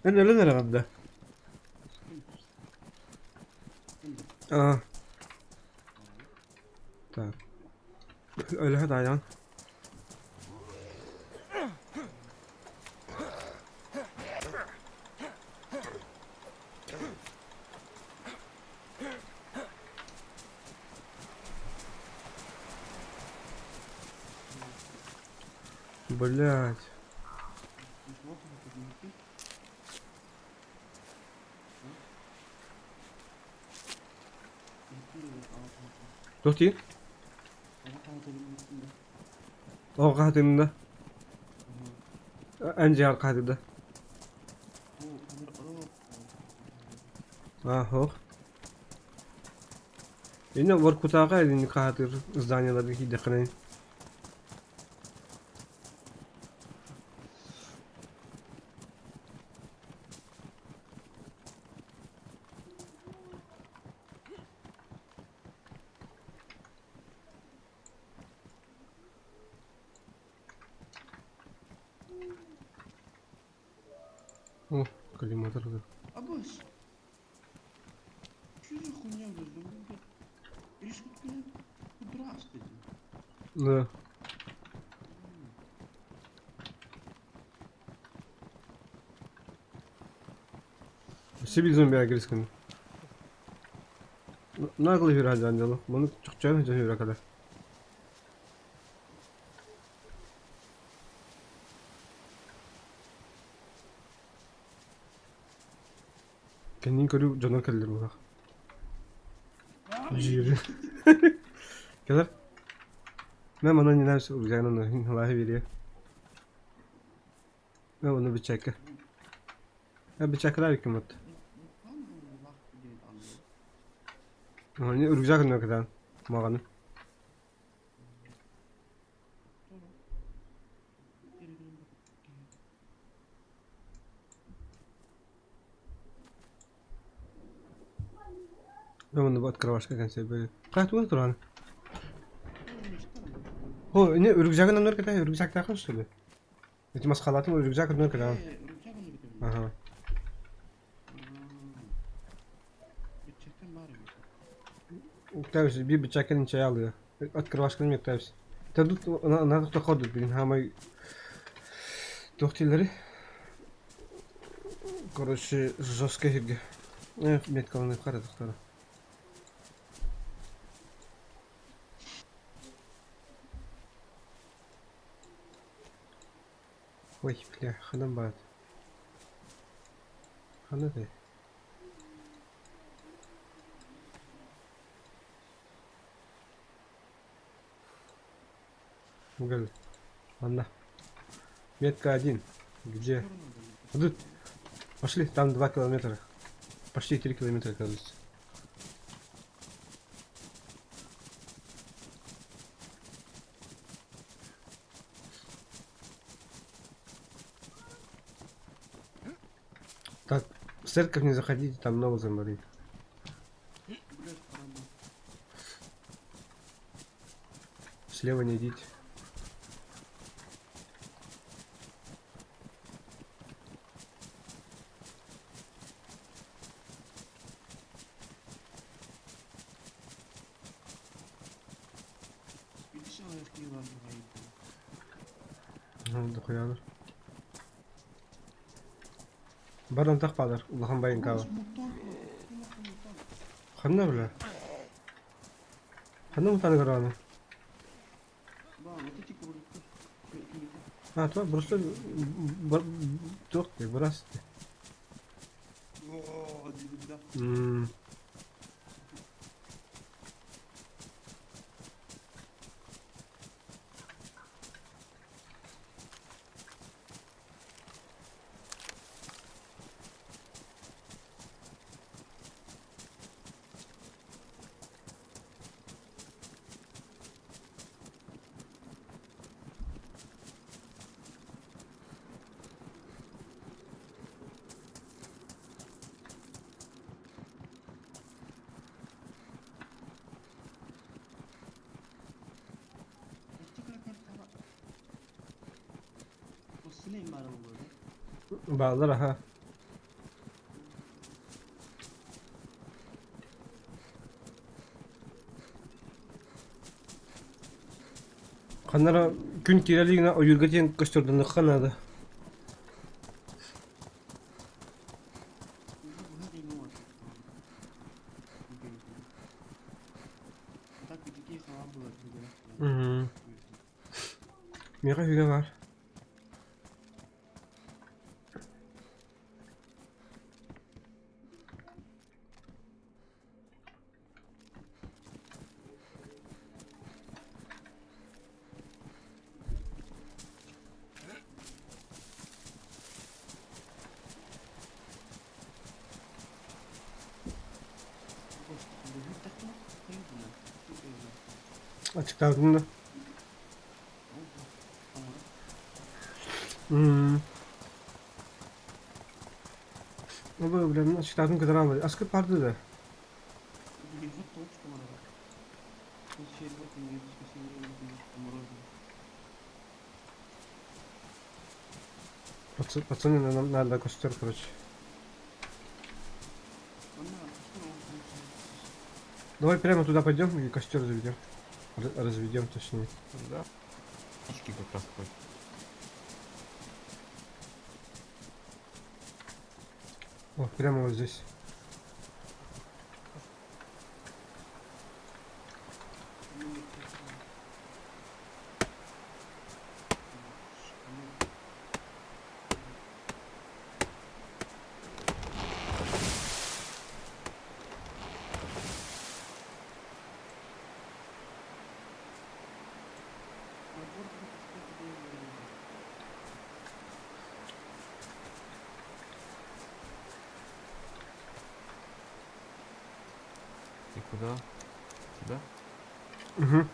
B: Эн өлөн эрэҕин да? Аа. Так. Өлөһө таайаҕын. Блять. Туох диир? Оҕо хаһытыҥна. Эн дьиэҕэр хаһытыйда. Аа, ох. Иннэ Воркутааҕа илин хаһытыыр зданиеларга киирдэххинэ О, коллиматор.
E: Абыс. Что за хуйня, блядь? Ну, блядь. Решетка Здравствуйте.
B: Да. Сибил зомби агрискин. Наглый вираж ангелу. Маны чукчан жан када. Кэннин көрүү дьоно кэллэр буолах. Жири. Кэлэр. Мэ манан не знаю, рюкзагынан халааһы биэриэ. Мэ уну бычакка. Э бычаккалар икки мут. Рюкзак кытаан маҕаны. Мэ уну открывашка кэнсэ Хаат туран. Хо, не рюкзагын оннор кытаа рюкзактаахын что ли? Эти масхалатын рюкзак оннор кытаан. Ага. Уктавс би бычакын чай алды. Открывашканы мектавс. Тадут надо тоходут блин хамай тохтилери. Короче, жестко хирге. Эх, меткаланы кара тохтара. Ой, бля, ханам бат. Хана ты. Угол. Ладно. Метка один. Где? Тут. Пошли, там 2 километра. Почти 3 километра, кажется. Так, в церковь не заходите, там много зомбарей. Слева не идите. Дохуялар. Баран тахпалар, улахан байынкаба. Ханна бля? Ханна мутаны көрөҕүнүй? А, то просто туох дии, бырас дии. М. Бааллар аха. Ханна эрэ күн киирэ илигинэ ойуурга тиийэн көстөрдөнүөххэ наада. Мм. Миэхэ үһүгэ баар. Ачыктаабытым да? Мм. Ол билэмин ачыктаабытым кытары аалай. Аскыт барды да? Пацаны, нам надо костер, короче. Давай прямо туда пойдем и костер заведем. Разведем, точнее.
G: Да. Птички как раз хоть.
B: О, прямо вот здесь.
G: И куда? Сюда?
B: Угу.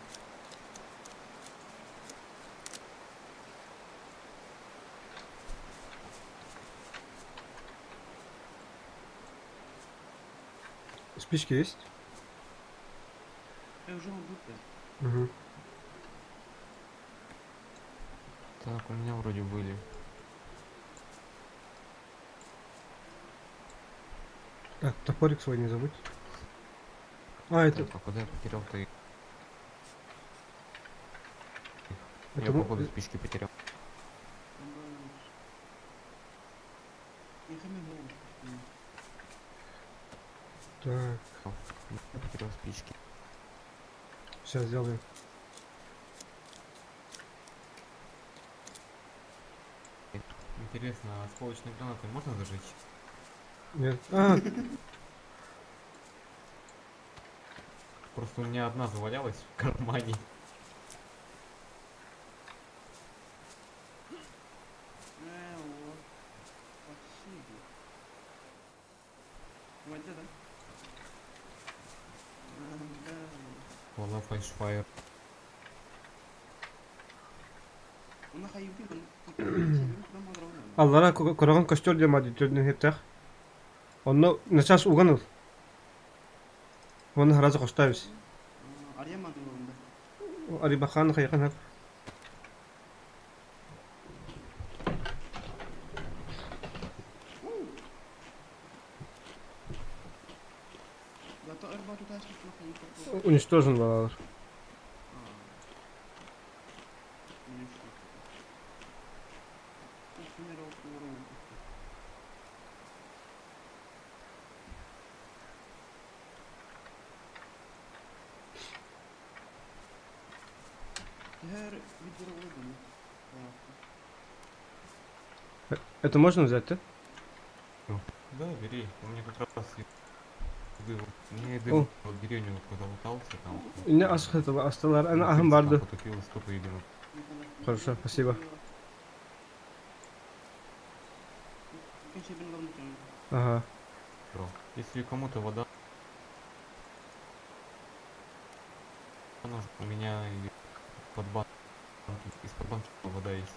B: Спички есть? Угу.
G: Так, у меня вроде были.
B: Так, топорик свой не забудь. А, это...
G: Так, а куда я потерял-то их?
B: Это
G: Я,
B: мо-
G: походу, спички потерял.
B: Так,
G: Я потерял спички.
B: сейчас сделаем.
G: Интересно, а осколочной гранатой можно зажечь?
B: Нет. А,
G: Просто у меня одна завалялась в кармане. Вала флешфайр.
B: Аллара кураҕын костер диэн баар дии төрдүн иһиттээх. Онно начаас уган ыл. Уонна сразу хостообус. Арибахан хайахан хап. Уничтожен балалар. Это можно взять, да?
G: Да, бери. У меня как раз еды. У меня еды
B: О.
G: вот деревню вот когда лутался там.
B: Не асхатала асталар ана
G: на
B: ахым
G: 30 там
B: барды.
G: Потупил столько еды.
B: Хорошо, спасибо. Ага.
G: набрал. Если кому-то вода нужна, у меня и под банки, из-под банки вода есть.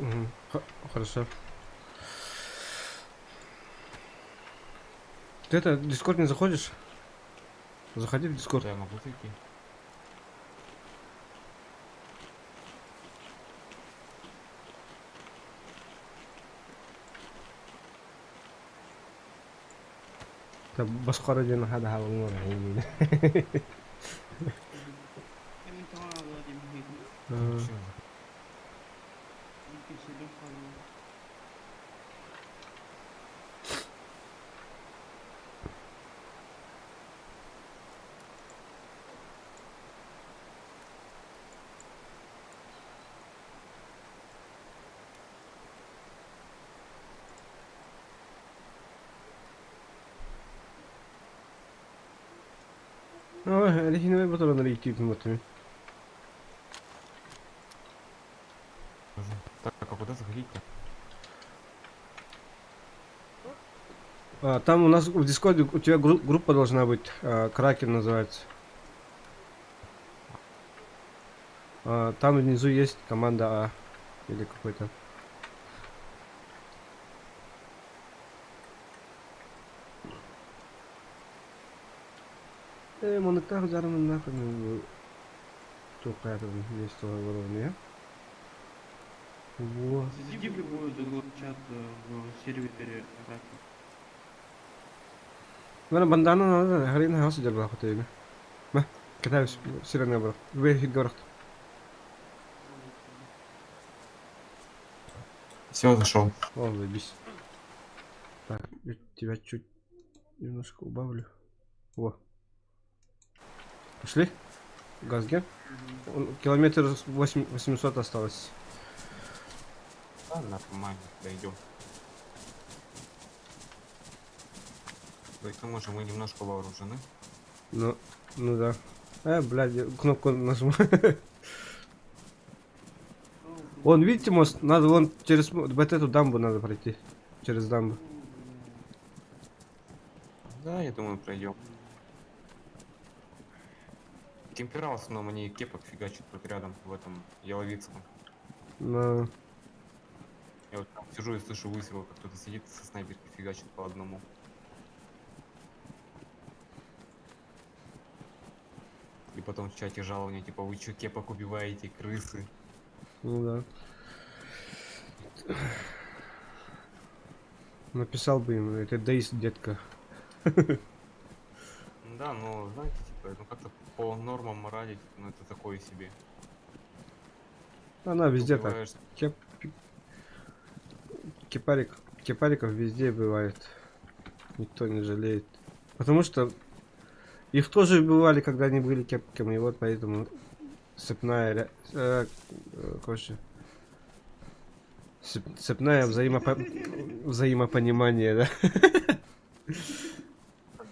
B: Мгм. Хорошо. Ты это, в Дискорд не заходишь? Заходи в Дискорд.
G: Да, я могу зайти.
B: Босхоро диэн хадаһалыҥ Эрихинэбэй ботуроннар ииттиибитин боттуми.
G: Так, а куда заходить-то?
B: А, там у нас в Дискорде у тебя группа должна быть, Кракен называется. А, там внизу есть команда А или какой-то. Монуктаах дьарымыннаах туоххайатын есть уровня. Во.
E: Зайди в любой другой чат в сервере Кракен.
B: Mana бандана надо, хрен хас дьарбах хотейна. Ма, катаюсь, сирена брат. Вы город.
G: Все, зашел.
B: О, заебись. Так, я тебя чуть немножко убавлю. Во. Пошли? Газген? Километр 800 осталось.
G: Да, нормально, дойдем. Да и к тому же мы немножко вооружены.
B: Ну да. Блядь, я кнопку нажму. Вон, видите мост? Надо вон через вот эту дамбу надо пройти. Через дамбу.
G: Да, я думаю, пройдем. Кемпера в основном, они кепок фигачат тут рядом, в этом Яловицком.
B: На...
G: Я вот там сижу и слышу выстрел, как кто-то сидит со снайперки фигачит по одному. И потом в чате жалования, типа, вы чё кепок убиваете, крысы?
B: Ну да. Написал бы им, это DayZ, детка.
G: Да, но, знаете, типа, ну как-то по нормам морали, типа, ну это такое себе.
B: Она везде так.
G: Убиваешь.
B: Кепариков везде бывает. Никто не жалеет. Потому что их тоже убивали, когда они были кепками, и вот поэтому цепная короче, цепная взаимопонимание, да?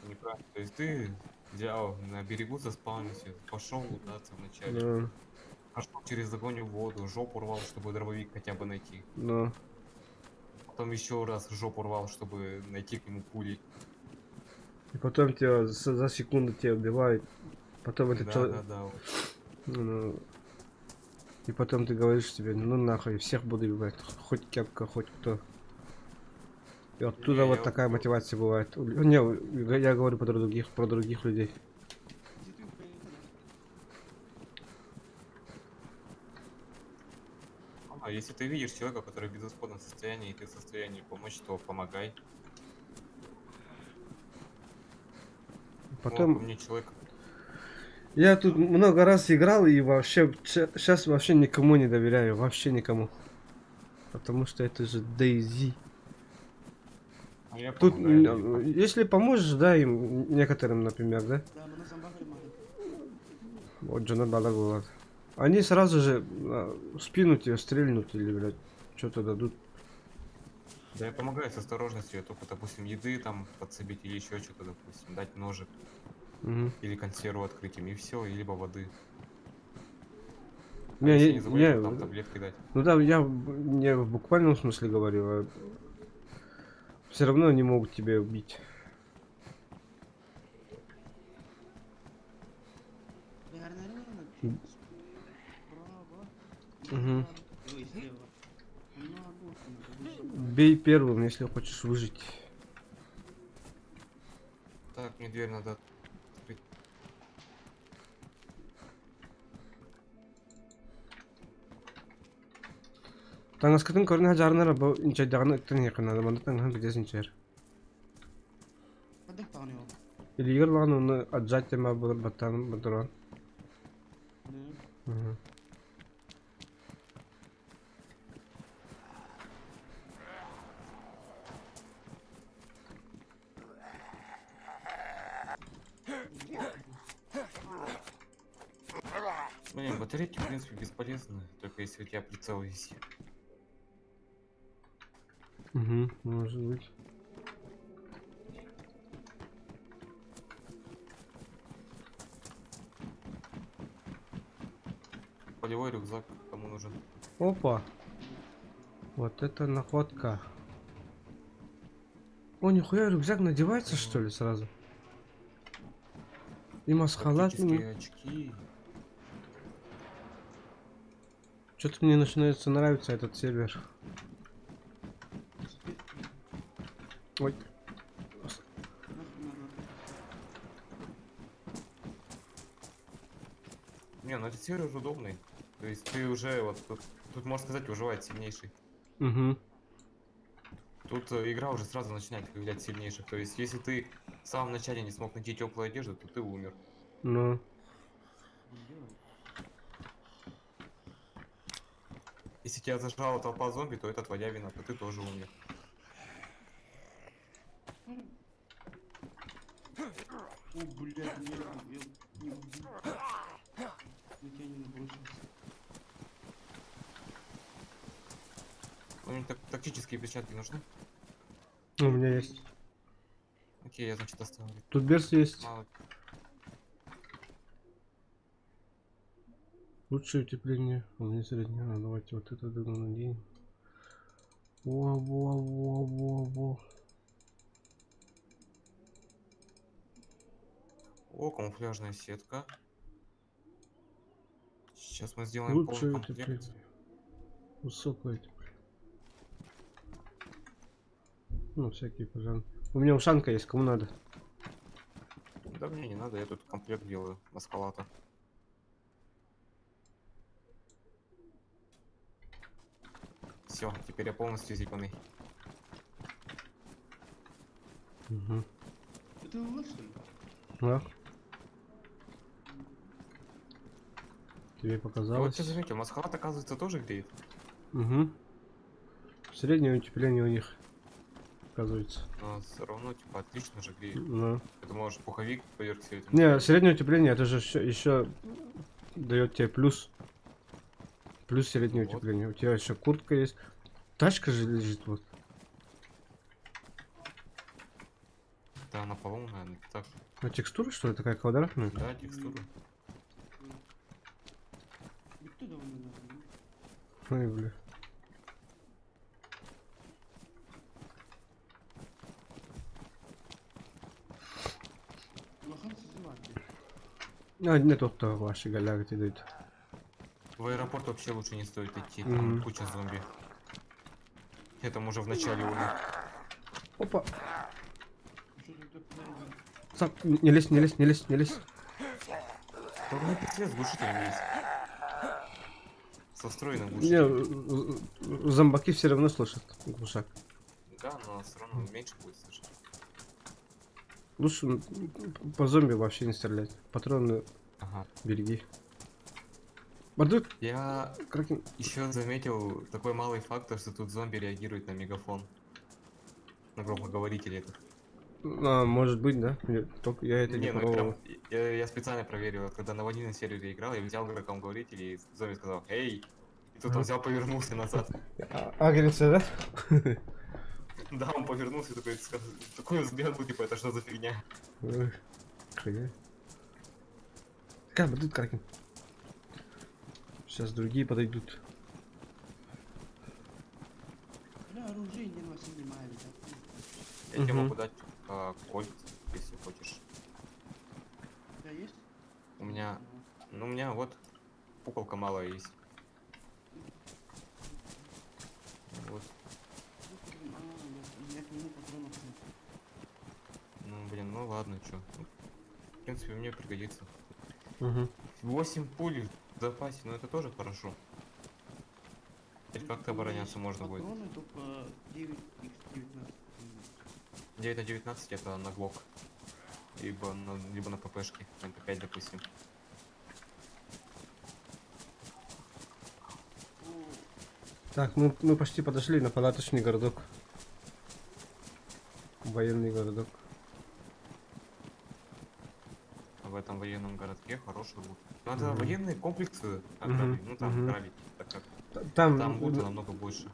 G: Неправильно. То есть ты взял на берегу заспаунился, пошел лутаться вначале.
B: Да.
G: Пошел через огонь в воду, жопу рвал, чтобы дробовик хотя бы найти.
B: Да.
G: Потом еще раз жопу рвал, чтобы найти к нему пули.
B: И потом тебя за секунду тебя убивают. Потом этот
G: Да,
B: человек...
G: да, да, вот.
B: Ну, и потом ты говоришь себе, ну нахуй, всех буду убивать, хоть кепка, хоть кто. И оттуда
G: Не,
B: вот
G: я
B: такая
G: вот
B: мотивация бывает. Не, я говорю про других людей.
G: А если ты видишь человека, который в безысходном состоянии, и ты в состоянии помочь, то помогай.
B: Потом...
G: Вот, мне человек...
B: Я тут много раз играл и вообще щас вообще никому не доверяю, вообще никому. Потому что это же DayZ.
G: А я
B: Тут,
G: помогаю людям.
B: если поможешь, да, им, некоторым, например, да? Вот Джона Балагулат. Они сразу же в спину тебе стрельнут или, блядь, что-то дадут.
G: Да я помогаю с осторожностью, я только, допустим, еды там подсобить или еще что-то, допустим, дать ножик. Или консерву открыть им, и все, и либо воды. А
B: Не,
G: если
B: не,
G: не заболеют,
B: не,
G: то там таблетки дать.
B: Ну да, я не в буквальном смысле говорю, а все равно они могут тебя убить. Бей первым, если хочешь выжить.
G: Так, мне дверь надо открыть.
B: Таҥаскытын көрүнэ жарынар бу инчайдаҕына ыттан иһиэххэ наада, манна таҥаһын билиэс инчэр.
E: даҕаны ол.
B: Илиигэр ылаҕын уонна отжать тема буолар баттаан бодорон. Угу.
G: Блин, батарейки, в принципе, бесполезны, только если у тебя прицел есть.
B: Угу, может быть.
G: Полевой рюкзак кому нужен?
B: Опа! Вот это находка. О, нихуя, рюкзак надевается, что ли, сразу? И масхалат.
G: Тактические очки.
B: Что-то мне начинается нравиться этот сервер. Ой.
G: Не, ну этот сервер удобный. То есть ты уже вот тут, тут можно сказать, выживает сильнейший.
B: Угу.
G: Тут игра уже сразу начинает выявлять сильнейших. То есть если ты в самом начале не смог найти теплую одежду, то ты умер.
B: Ну.
G: Если тебя зажрала толпа зомби, то это твоя вина, то ты тоже умер.
E: О, блядь, я не убил. На тебя не набросился.
G: Ну, мне тактические перчатки нужны?
B: У меня есть.
G: Окей, я, значит, оставлю.
B: Тут берс есть.
G: Мало.
B: Лучшее утепление. У меня среднее. А, давайте вот это наденем. Во-во-во-во-во.
G: О, камуфляжная сетка. Сейчас мы сделаем
B: Лучшее
G: полный комплект.
B: утепление. Высокое утепление. Ну, всякие пожалуйста. У меня ушанка есть, кому надо.
G: Да мне не надо, я тут комплект делаю маскалата. Все, теперь я полностью зипанный.
B: Угу.
E: Это у вас, что ли?
B: Да. Тебе
G: Я вот
B: показалось.
G: ты заметил, маскалат, оказывается, тоже греет.
B: Угу. Среднее утепление у них, оказывается.
G: Но все равно, типа, отлично же греет.
B: Ну.
G: Ты можешь пуховик поверх всего этого.
B: Не, среднее утепление, это же еще дает тебе плюс. Плюс среднее
G: Вот.
B: утепление. У тебя еще куртка есть. Тачка же лежит вот.
G: Да, она поломанная, она так.
B: А текстура что ли такая квадратная?
G: Да, текстура.
B: Ой, бля. А, нет, вот ваши галяги дают.
G: В аэропорт вообще лучше не стоит идти, там куча зомби. Я там уже в начале умер.
B: Опа. Сам, не лезь, не лезь, не лезь, не лезь.
G: Да у меня пистолет с глушителем есть. Со встроенным
B: Не,
G: глушителем.
B: зомбаки все равно слышат глушак.
G: Да, но все равно меньше будет слышать.
B: Лучше по зомби вообще не стрелять. Патроны береги. Бардук!
G: Я
B: Кракен.
G: еще заметил такой малый факт, что тут зомби реагирует на мегафон. На громкоговоритель этот.
B: А, может быть, да? Нет, только я это не
G: Не, ну
B: пробовал.
G: прям, я специально проверил, вот когда на один сервере играл, я взял громкоговоритель и зомби сказал: «Эй!» И тут он взял, повернулся назад.
B: А, агрится, да?
G: Да, он повернулся, такой, такой взгляд был, типа, это что за фигня?
B: Эх, хуя. Как бы тут Кракен. Сейчас другие подойдут.
E: Бля, оружие не носим, не мали, да?
G: Я тебе могу дать кольт, если хочешь.
E: У тебя есть?
G: У меня, ну, у меня вот пуколка малая есть. Вот.
E: А, я к нему патронов нет.
G: Ну, блин, ну ладно, чё. В принципе, мне пригодится. 8 пуль в запасе, но это тоже хорошо. Теперь как-то
E: У меня
G: обороняться
E: есть
G: можно будет.
E: Патроны только 9 х 19.
G: 9 на 19 это на глок. Либо на ППшке, МП5, допустим.
B: Так, мы почти подошли на палаточный городок. Военный городок.
G: В этом военном городке хороший лут. Надо
B: Мгм.
G: военные комплексы ограбить, ну там
B: мгм.
G: грабить, так как
B: Там,
G: там лута намного больше.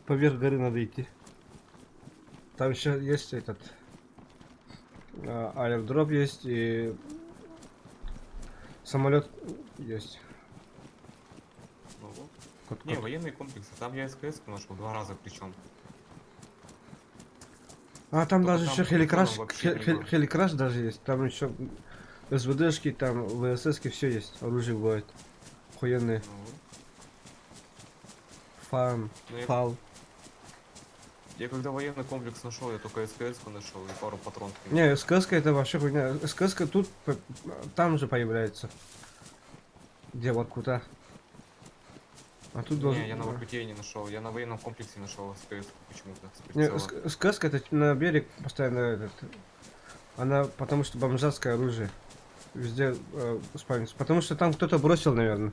B: Поверх горы надо идти. Там еще есть этот аэродроп есть и самолет есть.
G: Ну вот.
B: Кот,
G: Не,
B: кот.
G: военные комплексы, там я СКС нашел два раза причем.
B: А там
G: Только
B: даже
G: там
B: еще хеликраш,
G: прицелом вообще не было.
B: хеликраш даже есть. Там еще СВДшки, там ВССки, все есть. Оружие бывает. Охуенные.
G: Ну,
B: Фан,
G: ну, я,
B: фал.
G: я когда военный комплекс нашел, я только СКС нашел и пару патронов. к нему.
B: Не, СКС это вообще хуйня. СКС тут, там же появляется. Где Воркута. А тут должен...
G: Не, я на Воркуте не нашел, я на военном комплексе нашел СКС почему-то. С
B: Не,
G: прицела.
B: СКС это на берег постоянно этот. Она потому что бомжатское оружие. Везде спавнится. Потому что там кто-то бросил, наверное.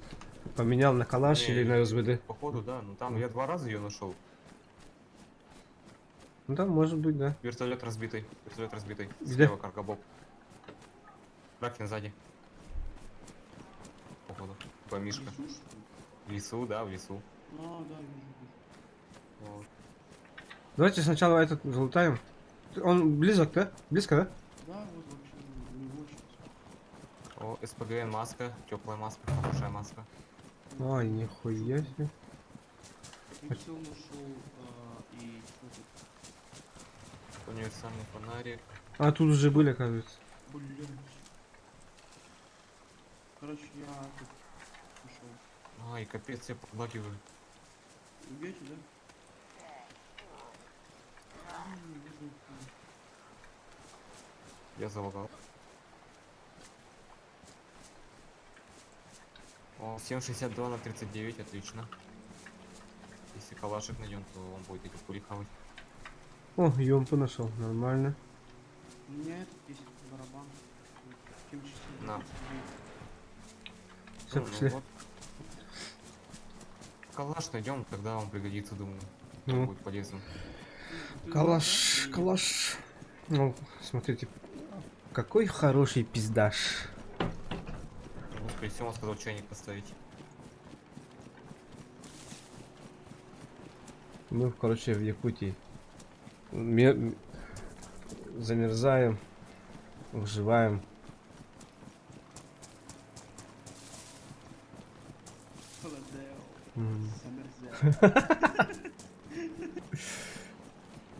B: Поменял на калаш
G: Не,
B: или на СВД.
G: Походу, да, ну там я два раза ее нашел.
B: Ну да, может быть, да.
G: Вертолет разбитый, вертолет разбитый.
B: Где?
G: Слева каргобоб. Раклин сзади. Походу. Мишка.
E: В лесу, что ли?
G: В лесу, да, в лесу.
E: А, да, вижу, вижу.
G: Вот.
B: Давайте сначала этот залутаем. Он близок, да? Близко, да?
E: Да, вот вообще у него сейчас.
G: О, СПГН маска, теплая маска, хорошая маска.
B: Ай, нихуя себе.
E: Прицел нашел, и что тут?
G: Универсальный фонарик.
B: А, тут уже были, оказывается.
E: Блядь. Короче, я тут нашел.
G: Ай, капец, я подлагиваю.
E: Убьете, да?
G: Я залагал. О, 7,62 на 39, отлично. Если калашик найдем, то он будет эти пули хавать.
B: О, юмпу нашел, нормально.
E: У меня этот есть барабан. 7,62
G: На.
B: Все,
G: Ну,
B: пошли.
G: вот. Калаш найдем, тогда он пригодится, думаю.
B: Ну.
G: Будет полезным.
B: Калаш, калаш. Ну, смотрите, какой хороший пиздаш.
G: Господи, Сема сказал чайник поставить.
B: Мы, короче, в Якутии. Замерзаем, выживаем.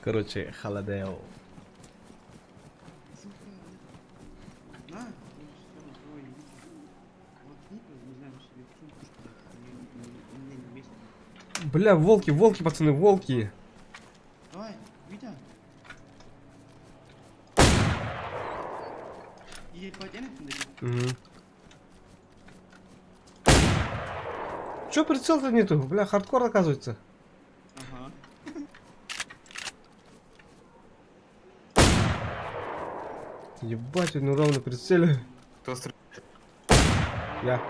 B: Короче, холодео.
E: Сука. На, ой, воткни, не знаю, себе в сумку, что ли. У меня не место.
B: Бля, волки, волки, пацаны, волки.
E: Давай, Витя.
B: Угу. Чё прицел-то нету? Бля, хардкор оказывается.
E: Ага.
B: Ебать, он ровно прицеле.
G: Кто стреляет?
B: Я.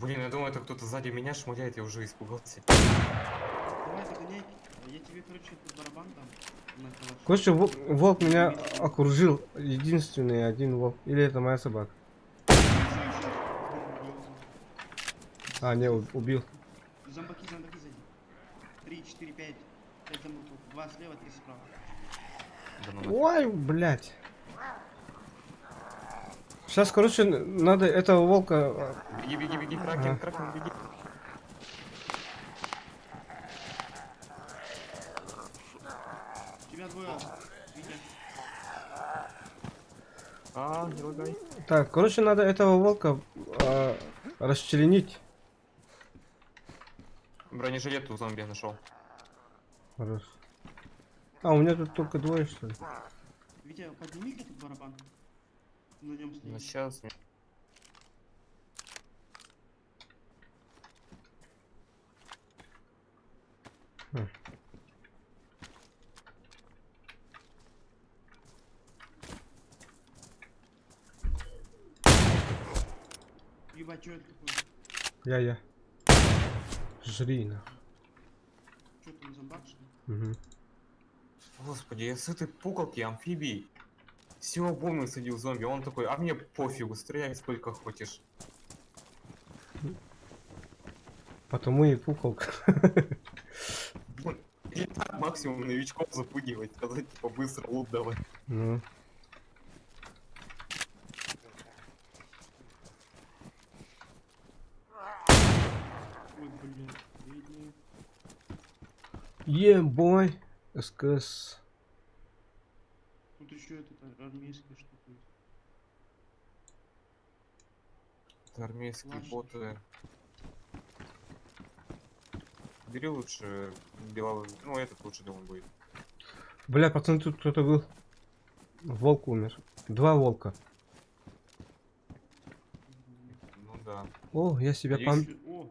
G: Блин, я думаю, это кто-то сзади меня шмаляет, я уже испугался.
E: Давай, догоняй. Я тебе, короче, этот барабан дам. На калаш.
B: Короче, волк меня окружил. Единственный один волк. Или это моя собака? А, не, убил.
E: Зомбаки, зомбаки сзади. 3, 4, 5. 5 зомбаков. 2 слева, 3 справа.
G: Да ну нафиг.
B: Ой, блядь. Сейчас, короче, надо этого волка...
G: Беги, беги, беги, Кракен,
B: Ага.
G: Кракен, беги.
E: Тебя двое. Витя.
G: А, не лагай.
B: Так, короче, надо этого волка расчленить.
G: Бронежилет у зомби нашел.
B: Хорош. А, у меня тут только двое, что ли?
E: Витя, подними этот барабан. На нем стоит.
G: Ну сейчас.
B: Хм.
E: Ебать, что это такое?
B: Я-я. Жри нах.
E: Что там, зомбак, что ли?
B: Угу.
G: Господи, я с этой пукалки амфибии всю обойму садил зомби. Он такой, а мне пофигу, стреляй сколько хочешь.
B: Потому и пукалка.
G: Блин, или так максимум новичков запугивать, сказать, типа, быстро лут давай.
B: Ну.
E: Ой, блядь, видно.
B: Yeah, boy. СКС.
E: Тут еще этот армейская штука есть.
G: Это армейские
E: Плащ
G: боты. Бери лучше беловый, ну этот лучше, думаю, будет.
B: Бля, пацаны, тут кто-то был. Волк умер. Два волка.
G: Ну да.
B: О, я себе
G: Есть?
B: пам...
E: О,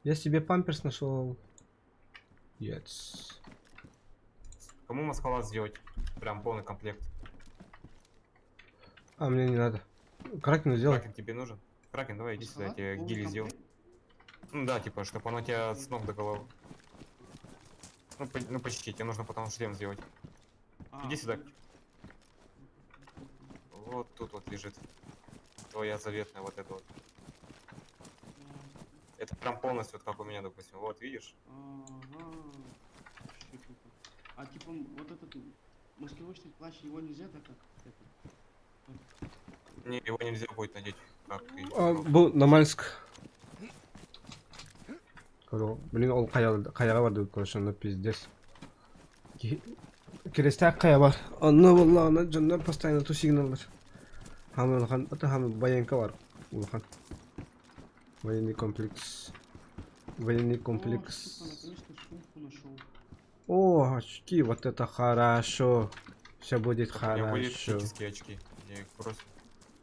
B: Я себе памперс нашел. Yes.
G: Кому маскалат сделать? Прям полный комплект.
B: А, мне не надо. Кракену сделай.
G: Кракен тебе нужен? Кракен, давай иди сюда, я
E: маскалат,
G: тебе
E: полный
G: гили сделаю.
E: комплект?
G: Ну да, типа, чтобы оно тебя с ног до головы. Ну, ну почти, тебе нужно потом шлем сделать.
E: А,
G: Иди сюда.
E: ну,
G: Вот тут вот лежит. Твоя заветная вот эта вот. Это прям полностью вот как у меня, допустим. Вот, видишь?
E: Ага. Вообще круто. А типа вот этот маскировочный плащ, его нельзя так как это?
G: Не, его нельзя будет надеть. Как и-
B: А, бу Намальск. Блин, ол каяга бар деп короче, ну пиздец. Керестәк кая бар. Онно булла, аны жоннор постоянно ту сигналлар. Хамы улахан, ата хамы военка бар. Улахан. Военный комплекс. Военный
E: О,
B: комплекс.
E: сука, наконец-то сумку нашел.
B: О, очки, вот это хорошо. Все будет
G: Так, у меня были
B: хорошо.
G: тактические очки. Я их бросил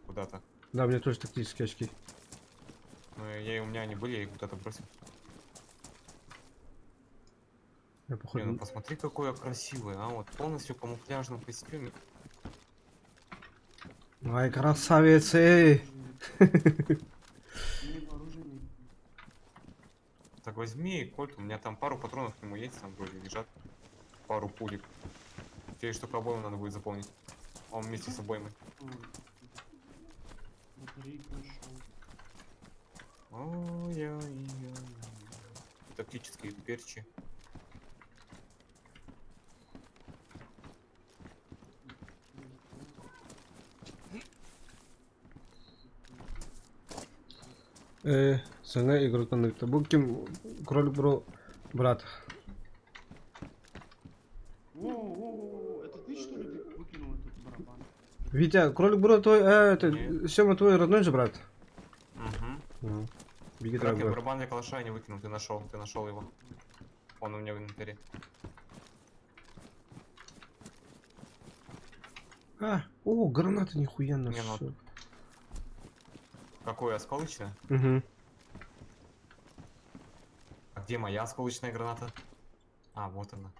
G: куда-то.
B: Да, у меня тоже тактические очки.
G: Ну, я, у меня они были, я их куда-то бросил.
B: Я
G: Не,
B: походу...
G: ну посмотри, какой я красивый, а вот полностью в камуфляжном костюме.
B: Ай, красавец, эй!
E: Мне бы оружие найти.
G: Так возьми кольт, у меня там пару патронов к нему есть, там вроде лежат. Пару пулек. Тебе что обойму надо будет заполнить. Он вместе с обоймой.
E: Ой, Батарейку нашел.
G: Ой-ой-ой. Тактические перчи.
B: Саҥа игроктан Бу ким кролик бро брат.
E: Воу, это ты что ли выкинул этот барабан?
B: Витя, кролик бро твой, это,
G: Нет.
B: Сема твой родной же брат.
G: Угу.
B: Ага. Беги,
G: Кракен,
B: дорогой.
G: барабан для калаша я не выкинул, ты нашел его. Он у меня в инвентаре.
B: А, о, граната нихуя
G: Не, ну,
B: нашел.
G: Какое осколочное?
B: Угу.
G: А где моя осколочная граната? А, вот она.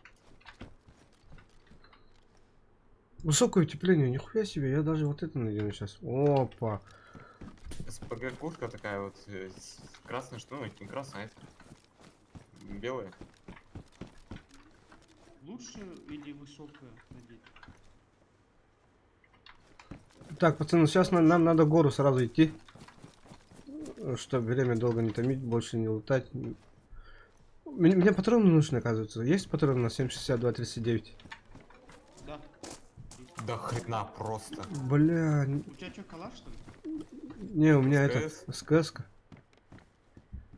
B: Высокое утепление, нихуя себе, я даже вот это надену сейчас. Опа.
G: СПГ куртка такая вот, красная, что, ну, не красная, а это белая.
E: Лучше или высокое надеть?
B: Так, пацаны, сейчас нам надо гору сразу идти. Чтобы время долго не томить, больше не лутать. Мне патроны нужны, оказывается. Есть патроны на 7,62-39?
E: Да.
G: Да хрена просто.
B: Бля,
E: У тебя что, калаш, что ли?
B: не, у меня это
G: СКС?
B: СКС-ка.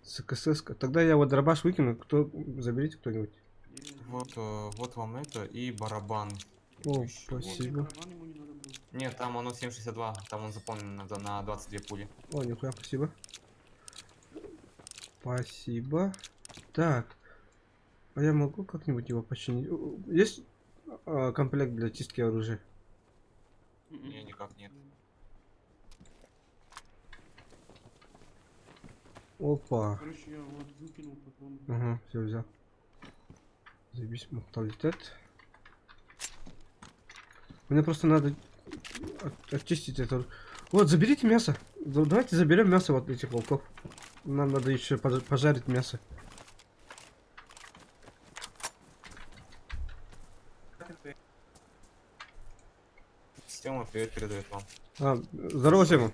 B: СКС-ка. Тогда я вот дробаш выкину, кто заберите кто-нибудь.
G: Вот, вот вам это и барабан.
B: О,
G: Ещё вот.
B: спасибо.
E: Барабан ему не надо было.
G: Нет, там оно 7,62, там он заполнен на 22 пули.
B: О, нихуя, спасибо. Спасибо. Так. А я могу как-нибудь его починить? Есть комплект для чистки оружия?
G: Не, никак нет.
B: Опа.
E: Короче, я вот выкинул патрон.
B: Ага, все взял. Заебись, менталитет. Мне просто надо очистить это. Вот, заберите мясо. Ну, давайте заберем мясо вот этих волков. Нам надо еще пожарить мясо.
G: Сема привет передает вам.
B: А, здорово, Сема.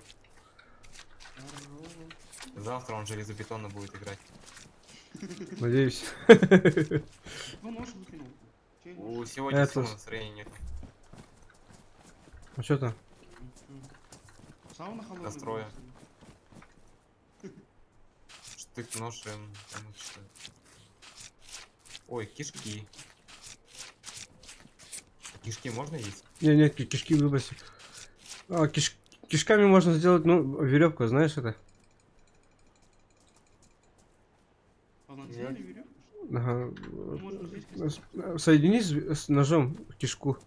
G: Завтра он железобетонно будет играть.
B: Надеюсь.
E: Ну, нож выкинул. Чей нож?
G: У сегодня
B: Это
G: Сема
B: с-
G: настроения нет.
B: А что там?
E: Сауна холодная.
G: Настроя.
E: была,
G: Штык, нож, там что. Ой, кишки. Кишки можно есть?
B: Не, не, кишки выброси. А, кишками можно сделать, ну, веревку, знаешь это?
E: Полноценную веревку? что ли?
B: Ага.
E: Ну, можно здесь костер.
B: Соедини с ножом кишку.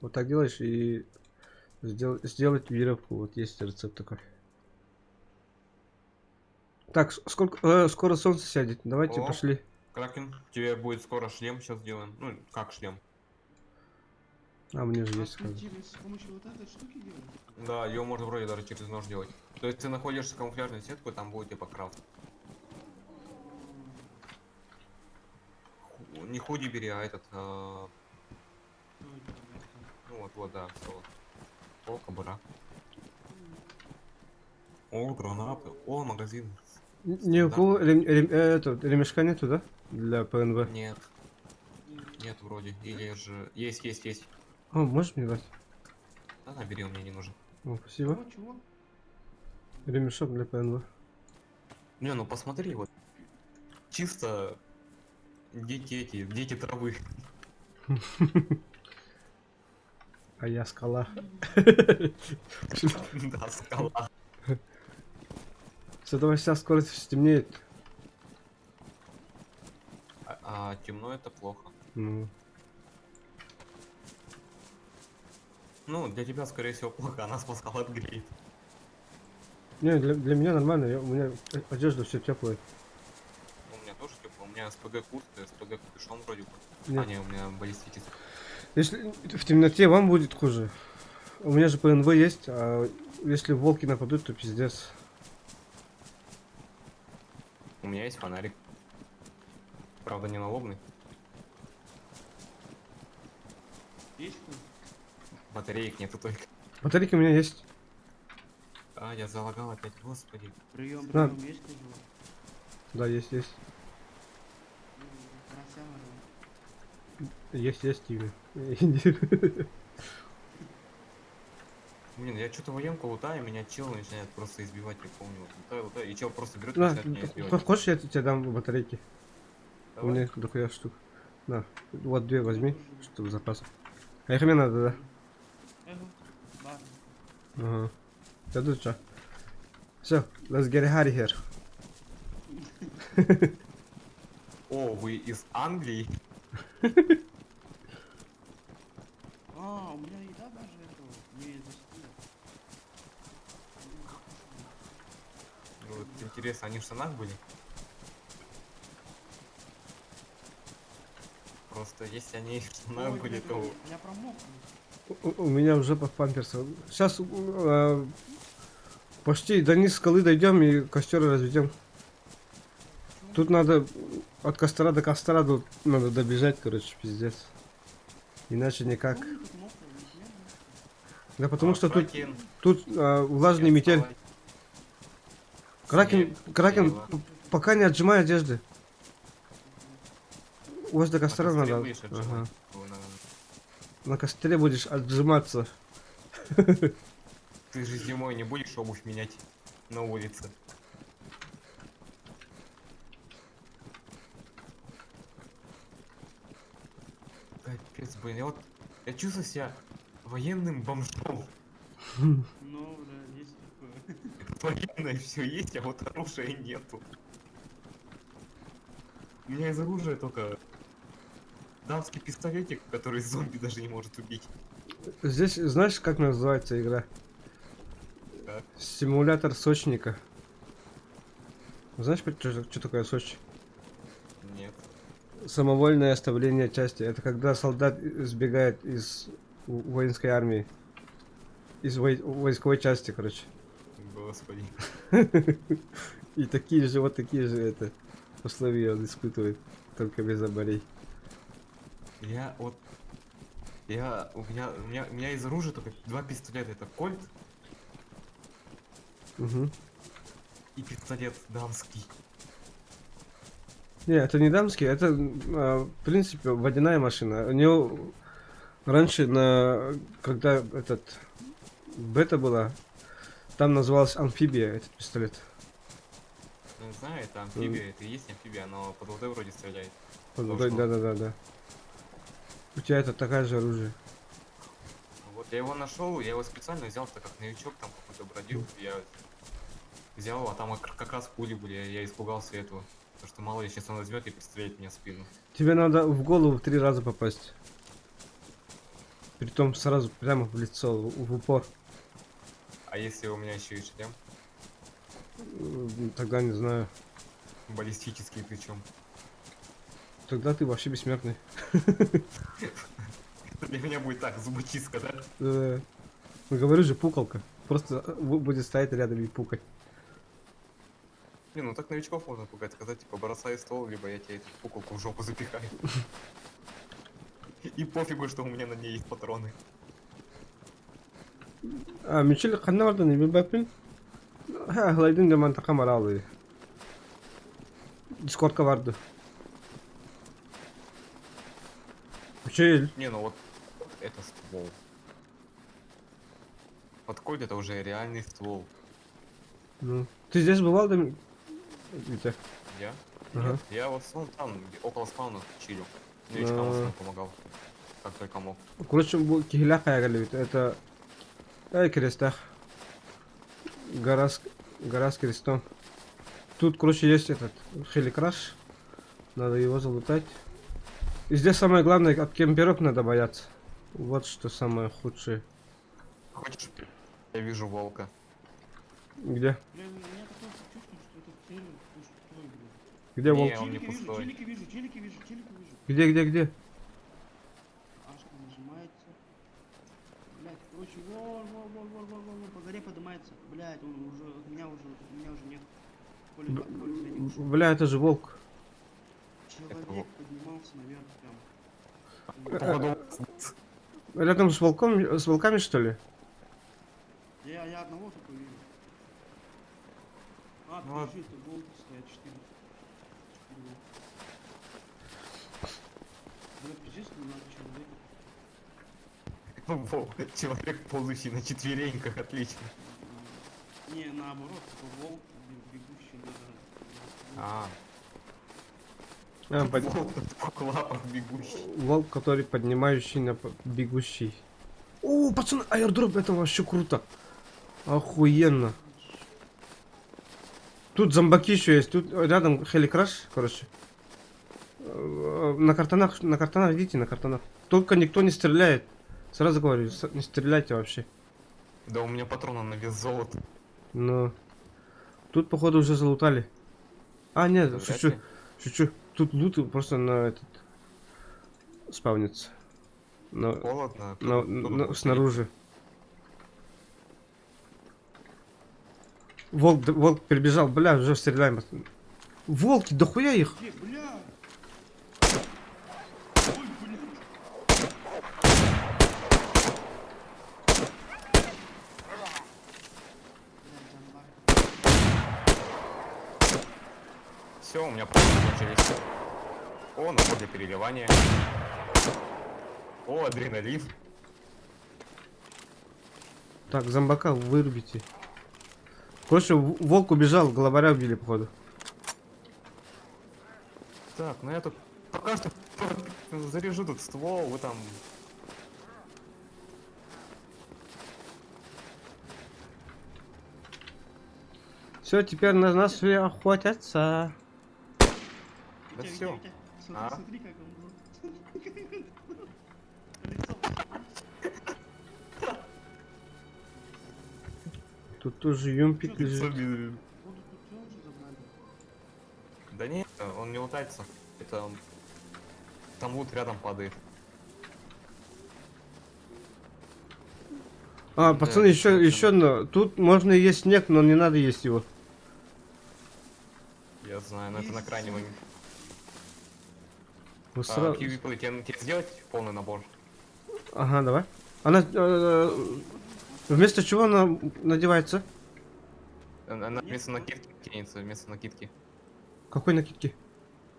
B: Вот так делаешь и сделать веревку. Вот есть рецепт такой. Так, сколько, скоро солнце сядет. Давайте
G: О.
B: пошли.
G: Кракен, тебе будет скоро шлем, сейчас сделаем. Ну, как шлем?
B: А, мне же
E: А
B: есть
E: ты
B: сказать.
E: через с помощью вот этой штуки делаешь?
G: Да, ее можно вроде даже через нож делать. То есть ты находишь камуфляжную сетку, там будет типа крафт. Не худи бери, а этот.
E: Ой, блядь, там.
G: Ну вот, вот, да, всё вот. О, кобура. О, гранаты. О, магазин.
B: Ни у кого ремешка нету, да? Для ПНВ.
G: Нет. Нет, вроде. Или же... Есть, есть, есть.
B: О, можешь мне дать?
G: Да, набери, он мне не нужен.
B: О, спасибо.
E: Чего, чего?
B: Ремешок для ПНВ.
G: Не, ну посмотри, вот. Чисто дети эти, дети травы.
B: А я скала.
G: Да, скала.
B: Все, давай сейчас скоро стемнеет.
G: А темно это плохо.
B: Ну,
G: Ну, для тебя, скорее всего, плохо, она спасала от греет.
B: Не, для меня нормально, у меня одежда все теплая.
G: У меня тоже тепло, у меня СПГ куртка, СПГ капюшон вроде бы. А,
B: Нет.
G: не, у меня баллистический.
B: Если в темноте вам будет хуже. У меня же ПНВ есть, а если волки нападут, то пиздец.
G: У меня есть фонарик. Правда, не налобный.
E: Есть кто?
G: Батареек нету только.
B: Батарейки у меня есть.
G: А, я залагал опять, господи.
E: Прием,
B: На.
E: прием, есть кто живой?
B: Да, есть, есть. Есть, есть, Тиме.
G: Блин, я что-то военку лутаю, меня чел начинает просто избивать, я помню. Вот, лутаю, лутаю, и чел просто берет и
B: На,
G: начинает меня избивать.
B: хочешь, я тебе дам батарейки? У
G: Давай.
B: меня дохуя штук. На, вот две возьми, чтобы запас. А их мне надо, да? Ага. Да тут что? Все, let's get out of here.
G: О, вы из Англии?
E: А, у меня еда даже этого не застыла.
G: Ну, вот интересно, они в штанах были? Просто если они в штанах
E: Ой,
G: были,
E: блядь,
G: то...
E: Я промок.
B: У меня уже по памперсам. Сейчас почти до низ скалы дойдем и костер разведем. Тут надо от костра до костра тут надо добежать, короче, пиздец. Иначе никак. Да потому
G: А,
B: что тут,
G: Кракен,
B: тут влажный
G: не
B: метель.
G: отставай.
B: Кракен,
G: Снег,
B: Кракен,
G: дерево.
B: пока не отжимай одежды. Возле
G: На
B: костра
G: костре
B: надо.
G: будешь отжимать?
B: Ага.
G: На-
B: На костре будешь отжиматься.
G: Ты же зимой не будешь обувь менять на улице. Капец, блин, я вот я чувствую себя военным бомжом.
E: Ну, да, есть такое.
G: Военное все есть, а вот оружия нету. У меня из оружия только дамский пистолетик, который зомби даже не может убить.
B: Здесь, знаешь, как называется игра?
G: Как?
B: Симулятор сочника. Знаешь, что такое Сочи?
G: Нет.
B: Самовольное оставление части. Это когда солдат сбегает из воинской армии. Из войсковой части, короче.
G: Господи.
B: И такие же, вот такие же это условия он испытывает, только без оборей.
G: Я вот... Я... У меня, у меня, у меня из оружия только два пистолета. Это кольт
B: Угу.
G: и пистолет дамский.
B: Не, это не дамский, это, в принципе, водяная машина. У него раньше, на, когда этот бета была, там называлась амфибия этот пистолет.
G: Ну, не знаю, это амфибия, это и есть амфибия, но под водой вроде стреляет.
B: Под водой,
G: Должно.
B: да-да-да-да. У тебя это такая же оружие.
G: Вот я его нашел, я его специально взял, так как новичок там какой-то бродил, я взял, а там как раз пули были, я испугался этого. Потому что мало ли сейчас он возьмет и пристрелит меня в спину.
B: Тебе надо в голову 3 раза попасть. Притом сразу прямо в лицо, в упор.
G: А если у меня еще и шлем?
B: Тогда не знаю.
G: Баллистический причем.
B: Тогда ты вообще бессмертный.
G: Для меня будет так, зубочистка, да?
B: Да. Ну говорю же, пукалка. Просто будет стоять рядом и пукать.
G: Не, ну так новичков можно пугать, сказать, типа, бросай стол, либо я тебе эту пукалку в жопу запихаю. И пофигу, что у меня на ней есть патроны.
B: А, Мичел ханна бардан билбэппин. Ха, хлайдын да мантака маралы. Дискордка барды. Мичел.
G: Не, ну вот это ствол. Вот кольт это уже реальный ствол.
B: Ну. Ты здесь бывал, да? Витя?
G: Я?
B: Ага.
G: Нет, я в основном там, около спауна чилю. Новичкам в основном помогал. Как только мог.
B: Короче, бу киһилээх хайа Это... Эй, крестах. Гора с... Гора с крестом. Тут, короче, есть этот хеликраш. Надо его залутать. И здесь самое главное, от кемперов надо бояться. Вот что самое худшее.
G: Хочешь? Я вижу волка.
B: Где?
E: Бля, у меня такое чувство, что этот сервер пустой, блин.
B: Где волк?
G: Не, он не
E: Челики вижу,
G: пустой.
E: челики вижу, челики вижу, челики вижу.
B: Где, где, где?
E: Ашка нажимается. Блять, короче, вон, вон, вон, вон, вон, вон, вон, по горе поднимается. Блять, он уже, меня уже нет. Поле, поле зрения ушел.
B: Бля, это же волк.
E: Человек поднимался наверх прям.
G: Походу,
B: Рядом с волком, с волками, что ли?
E: Я одного только вижу. А,
G: Ну,
E: подожди, это волки стоят, 4. 4 волка. Бля, пиздец, ну надо человека.
G: волк, человек, ползущий на четвереньках, отлично.
E: Не, наоборот, типа волк, бегущий на...
G: А,
B: А,
G: волк на двух лапах бегущий.
B: Волк, который поднимающий на бегущий. О, пацаны, airdrop, это вообще круто. Охуенно. Тут зомбаки еще есть, тут рядом хеликраш, короче. На картонах, идите, на картонах. Только никто не стреляет. Сразу говорю, не стреляйте вообще.
G: Да у меня патроны на вес золота.
B: Но тут, походу, уже залутали. А, нет,
G: Вряд
B: шучу,
G: ли.
B: шучу. Тут лут просто на этот спавнится. На,
G: Холодно.
B: на,
G: кто-то
B: на-
G: будет
B: снаружи. Волк, волк перебежал, бля, уже стреляем. Волки, дохуя их?
E: Где, бля? Ой, блядь.
G: Все, у меня просто кончились. О, набор для переливания. О, адреналин.
B: Так, зомбака вырубите. Короче, волк убежал, главаря убили, походу.
G: Так, ну я тут пока что заряжу тут ствол, вы там...
B: Все, теперь на нас все охотятся.
G: Да
E: Витя,
G: все.
E: Витя, Витя, смотри,
G: А?
E: смотри, как он был. Смотри, как он был. Лицо.
B: Тут тоже юмпик лежит.
G: Да нет, он не лутается. Это он... Там лут рядом падает.
B: А,
G: Да,
B: пацаны, еще,
G: действительно.
B: еще одно. Тут можно есть снег, но не надо есть его.
G: Я знаю, но это на крайний момент.
B: Вы
G: А,
B: сра-
G: PvP, тебе сделать полный набор?
B: Ага, давай. Она вместо чего она надевается?
G: Она вместо накидки кинется, вместо накидки.
B: Какой накидки?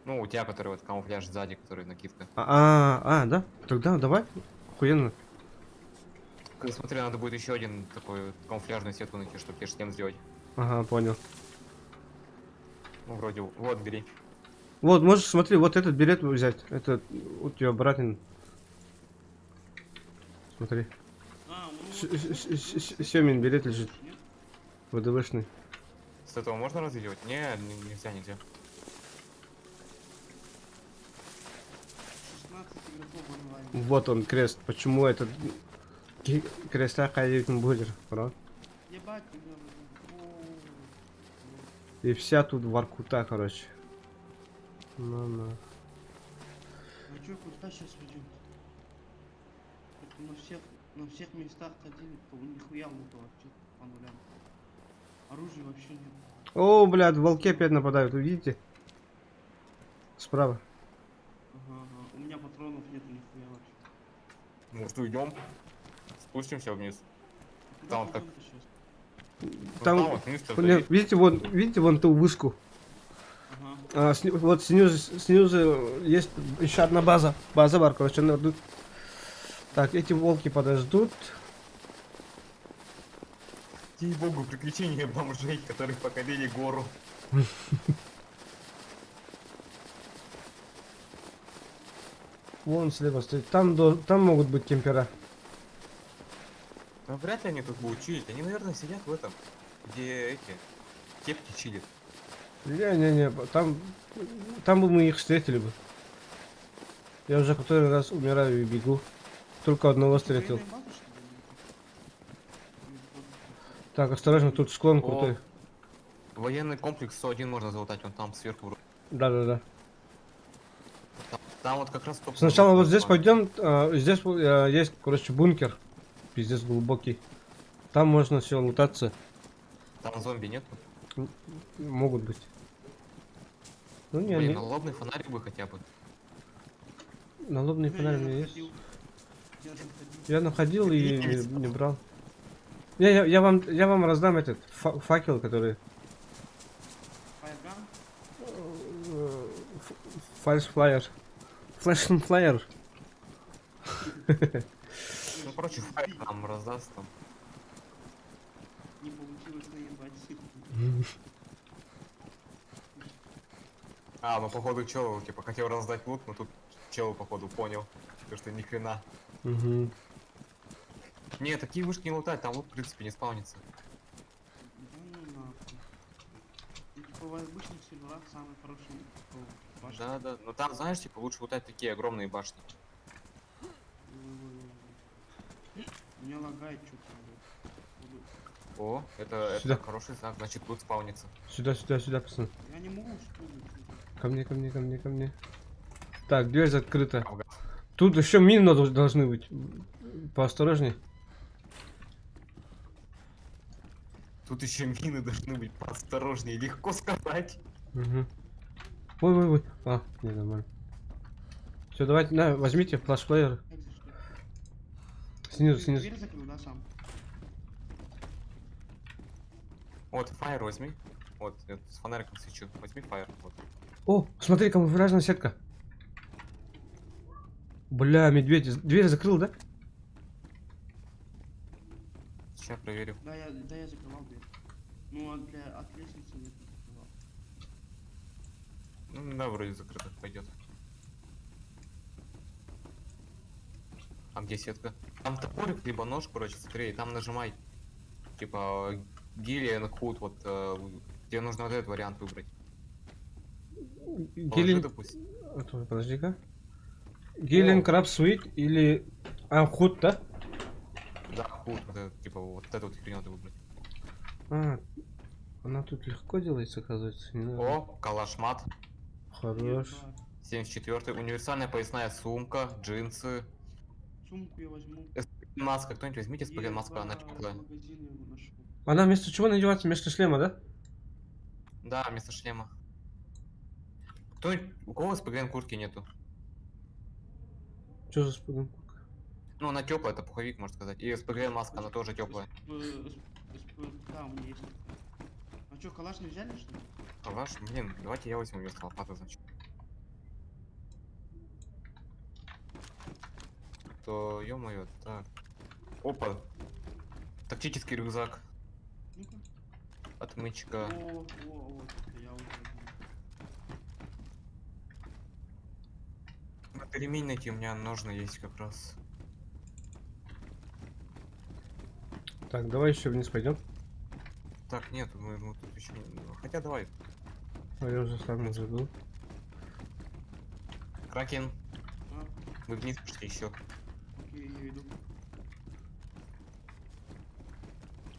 G: Ну, у тебя, который вот камуфляж сзади, который накидка.
B: А, да? Тогда давай. Охуенно.
G: Смотри, надо будет еще один такой вот камуфляжную сетку найти, чтобы тебе шлем сделать.
B: Ага, понял.
G: Ну, вроде, вот, бери.
B: Вот, можешь, смотри, вот этот берет взять. Это у тебя братин. Смотри.
E: А, ну,
B: Семин берет лежит. ВДВшный.
G: С этого можно разделивать? Не, нельзя, нельзя.
E: 16 игроков онлайн.
B: Вот он, крест. Почему этот крест будет, правда?
E: Ебать, у меня, о,
B: И вся тут воркута, короче. Ну, ну.
E: А чё, куда сейчас уйдем? Это на всех местах ходили, то нихуя лута вообще по нулям. Оружия вообще нет.
B: О, блядь, волки опять нападают, вы видите? Справа.
E: Ага, ага. У меня патронов нету нихуя вообще.
G: Может, уйдем? Спустимся вниз.
E: Куда
G: Там вот как-
E: пойдём-то щас?
G: Ну,
B: Там,
G: там вот вниз
B: нет, видите, вон, видите вон ту вышку?
E: Ага.
B: А, вот снизу, снизу есть еще одна база. База бар, короче, она тут. Так, эти волки подождут.
G: Ей-богу, приключения бомжей, которые покорили гору.
B: Вон слева стоит. Там, там могут быть кемпера.
G: Но вряд ли они тут будут чилить. Они, наверное, сидят в этом, где эти кепки чилят.
B: Не-не-не, там бы мы их встретили бы. Я уже который раз умираю и бегу. Только одного встретил.
E: Военная база, что ли, или как? Или просто
B: Так, осторожно, тут склон
G: О.
B: крутой.
G: Военный комплекс 101 можно залутать, он там сверху. вроде.
B: Да-да-да.
G: Там вот как раз топ.
B: Сначала вот здесь пойдем, здесь есть, короче, бункер. Пиздец глубокий. Там можно все лутаться.
G: Там зомби нет?
B: Могут быть. Ну не,
G: Блин,
B: не.
G: налобный фонарик бы хотя бы.
B: Налобный
E: Бля,
B: фонарь
E: я
B: у меня есть.
E: находил. Я находил.
B: Я находил и не брал. Не, я вам раздам этот факел, который.
E: Firegun?
B: Фальш флайер. Flash flyer.
G: Ну, короче, fire нам раздаст там.
E: Не получилось наебать.
G: А, ну походу чел, типа, хотел раздать лут, но тут чел, походу, понял, то, что ни хрена.
B: Угу.
G: Не, такие вышки не лутать, там лут, в принципе, не спавнится.
E: Да ну нахуй. Ну, типа, в обычных серверах самый хороший лут, типа, башни.
G: Да, да, но там, знаешь, типа, лучше лутать такие огромные башни.
E: Ой-ой-ой. У меня лагает что-то.
G: О, это
B: Сюда.
G: хороший знак, значит, лут спавнится.
B: Сюда, сюда, сюда, пацаны.
E: Я не могу вспомнить.
B: Ко мне, ко мне, ко мне, ко мне. Так, дверь закрыта.
G: Ага.
B: Тут еще мины должны быть. Поосторожней.
G: Тут еще мины должны быть поосторожнее, легко сказать.
B: Угу. Ой, ой, ой. А, не, нормально. Все, давайте, на, возьмите flash player.
E: Как зашли?
B: Снизу,
E: Ты
B: снизу.
E: Дверь закрыл, да, сам?
G: Вот, fire возьми. Вот, я с фонариком свечу. Возьми fire. Вот.
B: О, смотри, камуфляжная сетка. Бля, медведь. Дверь закрыл, да?
G: Сейчас проверю.
E: Да, я закрывал дверь. Ну, а от лестницы нет, не закрывал.
G: Ну, да, вроде закрыто, пойдет. А где сетка? Там топорик, либо нож, короче, смотри, и там нажимай. Типа, Гиллиан Худ, вот, тебе нужно вот этот вариант выбрать. Положи,
B: Гиллиан...
G: допустим.
B: Подожди-ка. Гиллиан Краб Суит или... А, Худ, да?
G: Да, Худ, вот этот, типа, вот эту вот херню надо выбрать.
B: А, она тут легко делается, оказывается. Не надо.
G: О, калашмат.
B: Хорош.
G: 74-й. Универсальная поясная сумка, джинсы.
E: Сумку я возьму.
G: Маска, кто-нибудь возьмите СПГ маску, она
E: Ебать,
G: теплая.
E: магазин я его нашел.
B: Она вместо чего надеваться? Вместо шлема, да?
G: Да, вместо шлема. Кто-нибудь, у кого СПГН куртки нету?
B: Что за спаган?
G: Ну, она теплая, это пуховик, можно сказать. И СПГН маска, она тоже теплая.
E: Да, у меня есть. А что, калаш не взяли, что ли?
G: А ваш, блин, давайте я возьму вместо лопаты, значит. То, ё-моё, так. Опа. Тактический рюкзак.
E: Ну-ка.
G: Отмычка.
E: О, о, о, это я уже возьму.
G: Надо ремень найти, у меня ножны есть как раз.
B: Так, давай еще вниз пойдем.
G: Так, нет, мы тут еще... Хотя давай.
B: А я уже сам забыл.
G: Кракен,
E: А,
G: мы вниз пошли еще.
E: окей, я иду.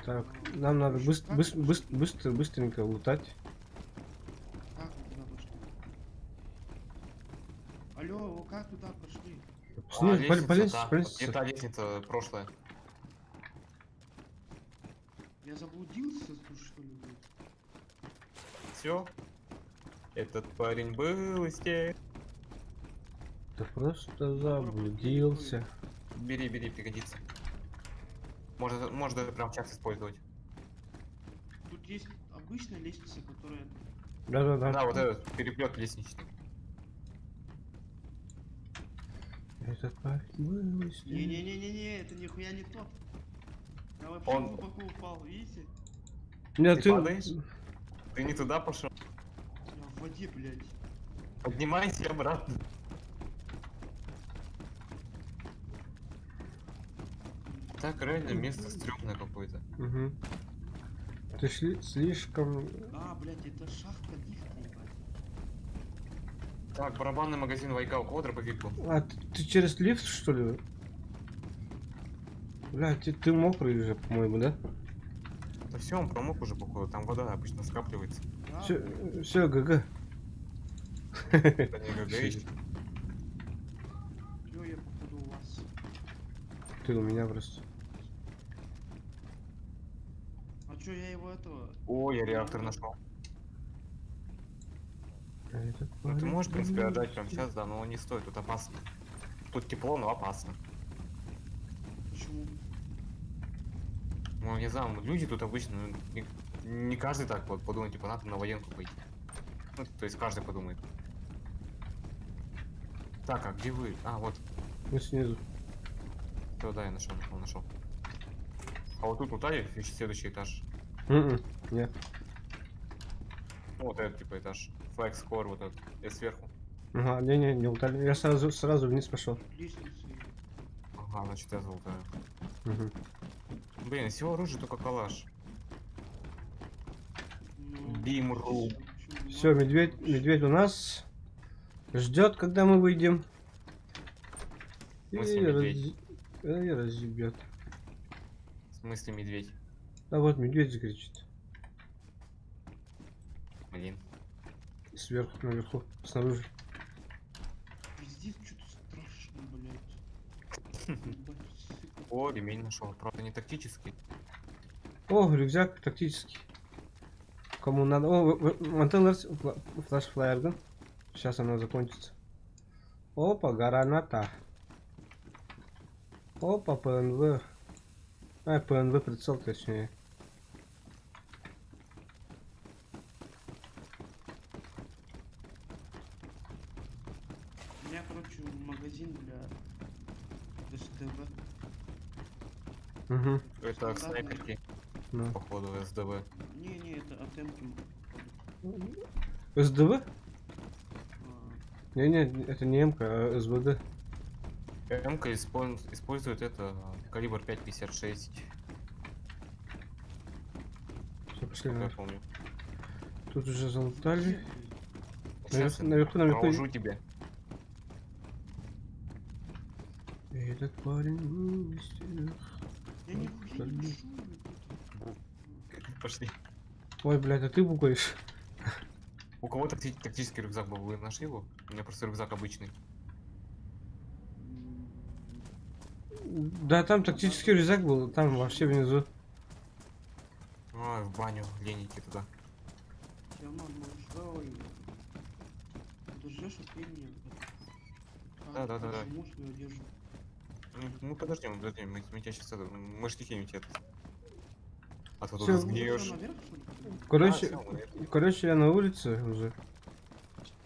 B: Так, нам надо быстро, быстро, быстро, быстро, быстренько лутать.
E: Как вы туда пошли? Алло, вы как туда пошли?
B: Снизу,
G: А,
B: по лестнице,
G: да.
B: по лестнице.
G: Где та лестница прошлая.
E: Я заблудился тут, что ли, блядь?
G: Все. Этот парень был из тех.
B: Да просто заблудился.
G: Бери, бери, пригодится. Можно, можно даже прям сейчас использовать.
E: Тут есть обычная лестница, которая...
B: Да-да-да.
G: Да, вот этот переплет лестничный.
B: Этот парень был из тех.
E: Не-не-не-не-не, это нихуя не тот. Я вообще глубоко упал, видите?
B: Нет,
G: Ты
B: ты...
G: падаешь? Ты не туда пошел.
E: Я в воде, блядь.
G: Поднимайся обратно. Так, реально место стрёмное какое-то.
B: Угу. Ты шли слишком...
E: А, блядь, это шахта лифта, ебать.
G: Так, барабанный магазин Вайка, у кого дробовик был?
B: А, ты через лифт, что ли? Бля, ты мокрый уже, по-моему, да?
G: Да все, он промок уже, походу, там вода обычно скапливается.
E: Да,
B: Все, все, ГГ.
G: Это не ГГ еще.
E: Всё, я походу у вас.
B: Ты у меня просто.
E: А чё, я его этого...
G: О, я реактор нашел.
B: Этот
G: Ну ты
B: парень
G: можешь, в принципе,
B: был
G: отдать
B: из
G: прямо
B: тех.
G: сейчас, да, но не стоит, тут опасно. Тут тепло, но опасно.
E: Почему?
G: Ну, не знаю, люди тут обычно, ну, не каждый так вот подумает, типа, надо на военку пойти. Ну, то есть каждый подумает. Так, а где вы? А, вот.
B: Мы снизу.
G: Все, да, я нашел, нашел, нашел. А вот тут лутали еще следующий этаж.
B: Нет.
G: Ну, вот этот, типа, этаж. Flex Core, вот этот, я сверху.
B: Ага, не-не, не лутали. Я сразу вниз пошел.
E: Лестница.
G: Ага, значит, я залутаю.
B: Угу.
G: Блин, из всего оружия только калаш.
E: Ну,
G: Бимру.
B: Все, медведь у нас ждет, когда мы выйдем.
G: В смысле медведь?
B: И разъебет.
G: В смысле медведь?
B: А вот медведь кричит.
G: Блин.
B: Сверху, наверху, снаружи.
E: Пиздец, что-то страшно, блядь. Ебать, сука.
G: О, ремень нашел. Правда, не тактический.
B: О, рюкзак тактический. Кому надо. О, Монтеллерс, флаш флайер, Сейчас она закончится. Опа, граната. Опа, ПНВ. А, ПНВ прицел, точнее.
E: У меня, короче, магазин для СДВ.
B: Угу.
G: Это
E: Стандартный.
G: снайперки,
B: Ну.
G: походу, СДВ.
E: Не-не, это от М-ки, походу.
B: СДВ?
E: А,
B: Не-не, это не МК, а СВД.
G: МК использует это калибр 5,56.
B: Все, пошли
G: Как я
B: наверх.
G: помню.
B: Тут уже залутали.
G: Сейчас
B: Наверху, наверху, наверху.
G: Проложу тебе.
B: Этот парень был из тех.
E: Я нихуя не чую.
G: Пошли.
B: Ой, блядь, а ты бугаешь?
G: У кого тактический рюкзак был? Вы нашли его? У меня просто рюкзак обычный.
B: Да, там тактический рюкзак был, там вообще внизу.
G: Ой, в баню, лень идти туда.
E: Тёма, ну ой. Подождешь, а ты мне.
G: Да.
E: Отжму свою одежду.
G: Ну, мы подождем, подождем, мы тебя сейчас это, мы ж не кинем тебя. А то
B: Всё.
G: тут сгниешь.
E: Наверх, что ли, подниматься?
B: Короче,
G: А, всё, мы наверх.
B: короче, я на улице уже.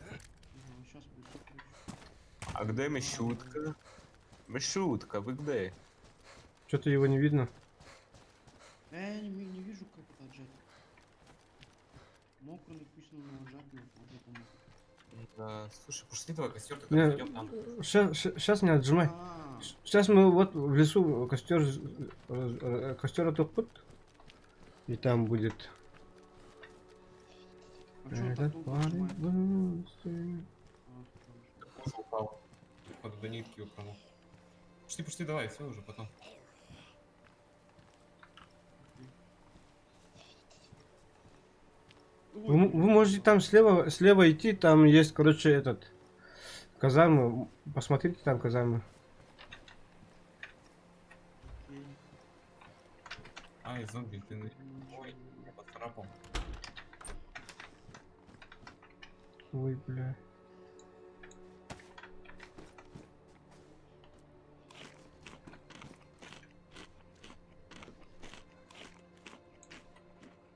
E: Ага, щас будет, всё, короче.
G: А где Мишутка? Мишутка, вы где?
B: Что-то его не видно.
E: Я не вижу, как это отжать. Мокро написано, но отжать не могу, я помню.
G: Да, слушай, пошли давай костер, тогда
B: Не,
G: пойдем там.
B: сейчас не отжимай.
E: А.
B: Сейчас мы вот в лесу костер, костер отопут. И там будет.
E: А чё он так
B: Этот
E: долго
B: парень
E: отжимает?
B: был с-
G: Уже упал. Походу до нитки его промок. Пошли, пошли, давай, все уже потом.
B: Вы можете там слева идти, там есть, короче, этот казармы. Посмотрите там казармы.
G: Ай, зомби, ты на... Ой, я поцарапал.
B: Ой, бля.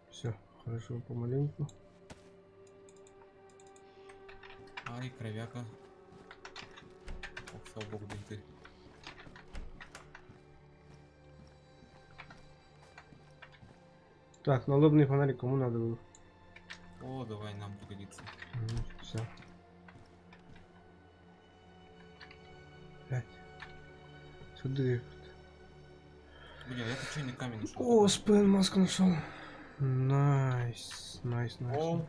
B: Все, хорошо, помаленьку.
G: Ай, кровяка. Ох, слава богу, бинты.
B: Так, налобный фонарик кому надо было?
G: О, давай, нам пригодится.
B: Все. Пять. Сюда.
G: Блин, я тут чайный камень нашел.
B: О, спен маску нашел. Nice, nice, nice.
G: О,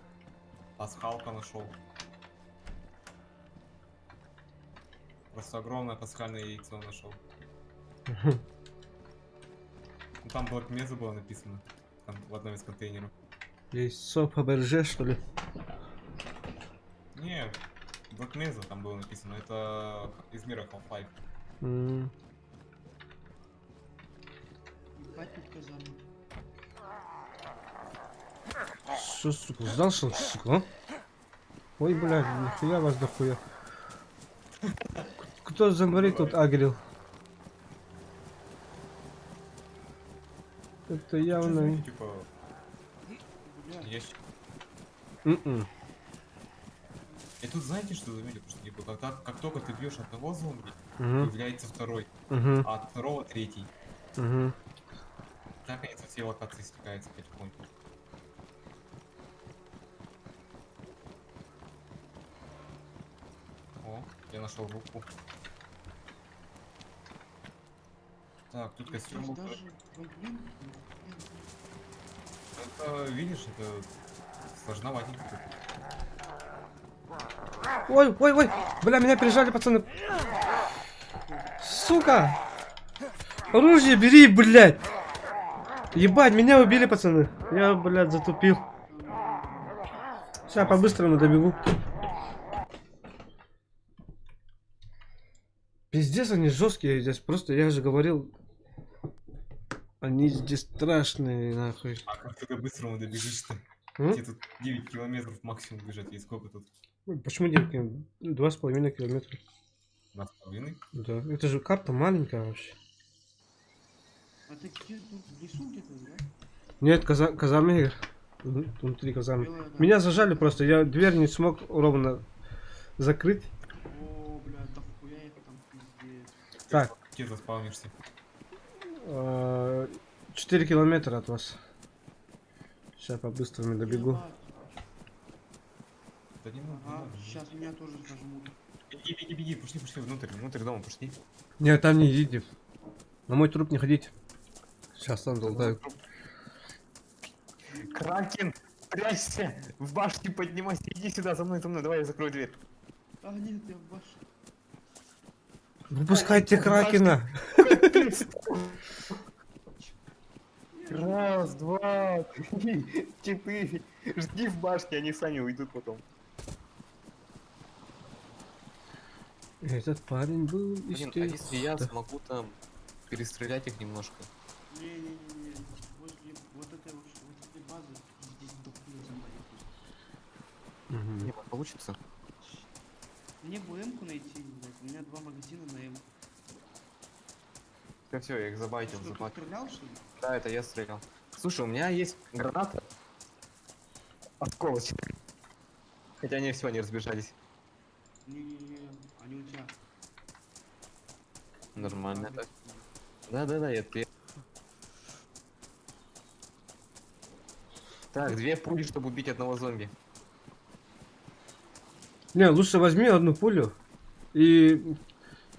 G: пасхалка нашел. Просто огромное пасхальное яйцо нашел. Ну, там Black Mesa было написано. Там в одном из контейнеров.
B: Яйцо Фаберже, что ли?
G: Не, Black Mesa там было написано. Это из мира Half-Life.
E: Ебать тут казарма.
B: Что, сука, сдался, сука, а? Ой, блядь, нихуя вас дохуя. Кто зомбари тут агрил? Это явно...
G: Типа... Есть. И тут знаете, что заметил? Что типа, как только ты бьешь одного зомби, появляется второй, а от второго третий. Так они со всей локации стекаются потихоньку. О, я нашел руку. Так, тут костюм
E: Здесь
G: был.
E: даже проблем
G: Это, видишь, это сложноватенько тут.
B: Ой, ой, ой! Бля, меня прижали, пацаны. Сука! Оружие бери, блядь! Ебать, меня убили, пацаны. Я, блядь, затупил. Сейчас по-быстрому добегу. Пиздец, они жесткие здесь. Просто, я же говорил, они здесь страшные, нахуй.
G: А как ты по-быстрому добежишь-то?
B: М?
G: Тебе тут 9 километров максимум бежать, и сколько тут?
B: Ой, почему 9 километров? 2,5 километра.
G: 2,5?
B: Да, это же карта маленькая вообще.
E: А ты где тут? В лесу где-то, да?
B: Нет, казармы. Внутри казармы.
E: Белая, да.
B: Меня зажали просто, я дверь не смог ровно закрыть.
E: О, бля, да хуя их там пиздец.
B: Так.
G: Где заспавнишься?
B: 4 километра от вас. Сейчас по-быстрому добегу.
G: Да не надо, не
E: Ага,
G: надо.
E: сейчас меня тоже зажмут.
G: Беги, беги, беги, пошли, пошли внутрь, внутрь дома пошли.
B: Нет, там не идите. На мой труп не ходите. Сейчас там долбаю.
G: Кракен, прячься! В башне поднимайся, иди сюда, за мной, давай я закрою дверь.
E: А, нет, я в башне.
B: Выпускайте Кракена!
G: Раз, два, три, четыре. Жди в башне, они сами уйдут потом.
B: Этот парень был из
G: Блин, а
B: тех,
G: если я
B: да.
G: смогу там перестрелять их немножко.
E: Не-не-не, возле вот этой вот, вот этой базы здесь дохуя зомбарей.
B: Мгм.
G: Не, получится.
E: Мне бы М-ку найти, блядь, у меня два магазина на М.
G: Все, все, я их
E: Ты
G: забайтил,
E: что, тут
G: забайтил.
E: стрелял, что ли?
G: Да, это я стрелял. Слушай, у меня есть граната. Осколочная. Хотя они все, они разбежались.
E: Не-не-не, они у тебя.
G: Нормально так. Да-да-да, я ты. Так, две пули, чтобы убить одного зомби.
B: Не, лучше возьми одну пулю и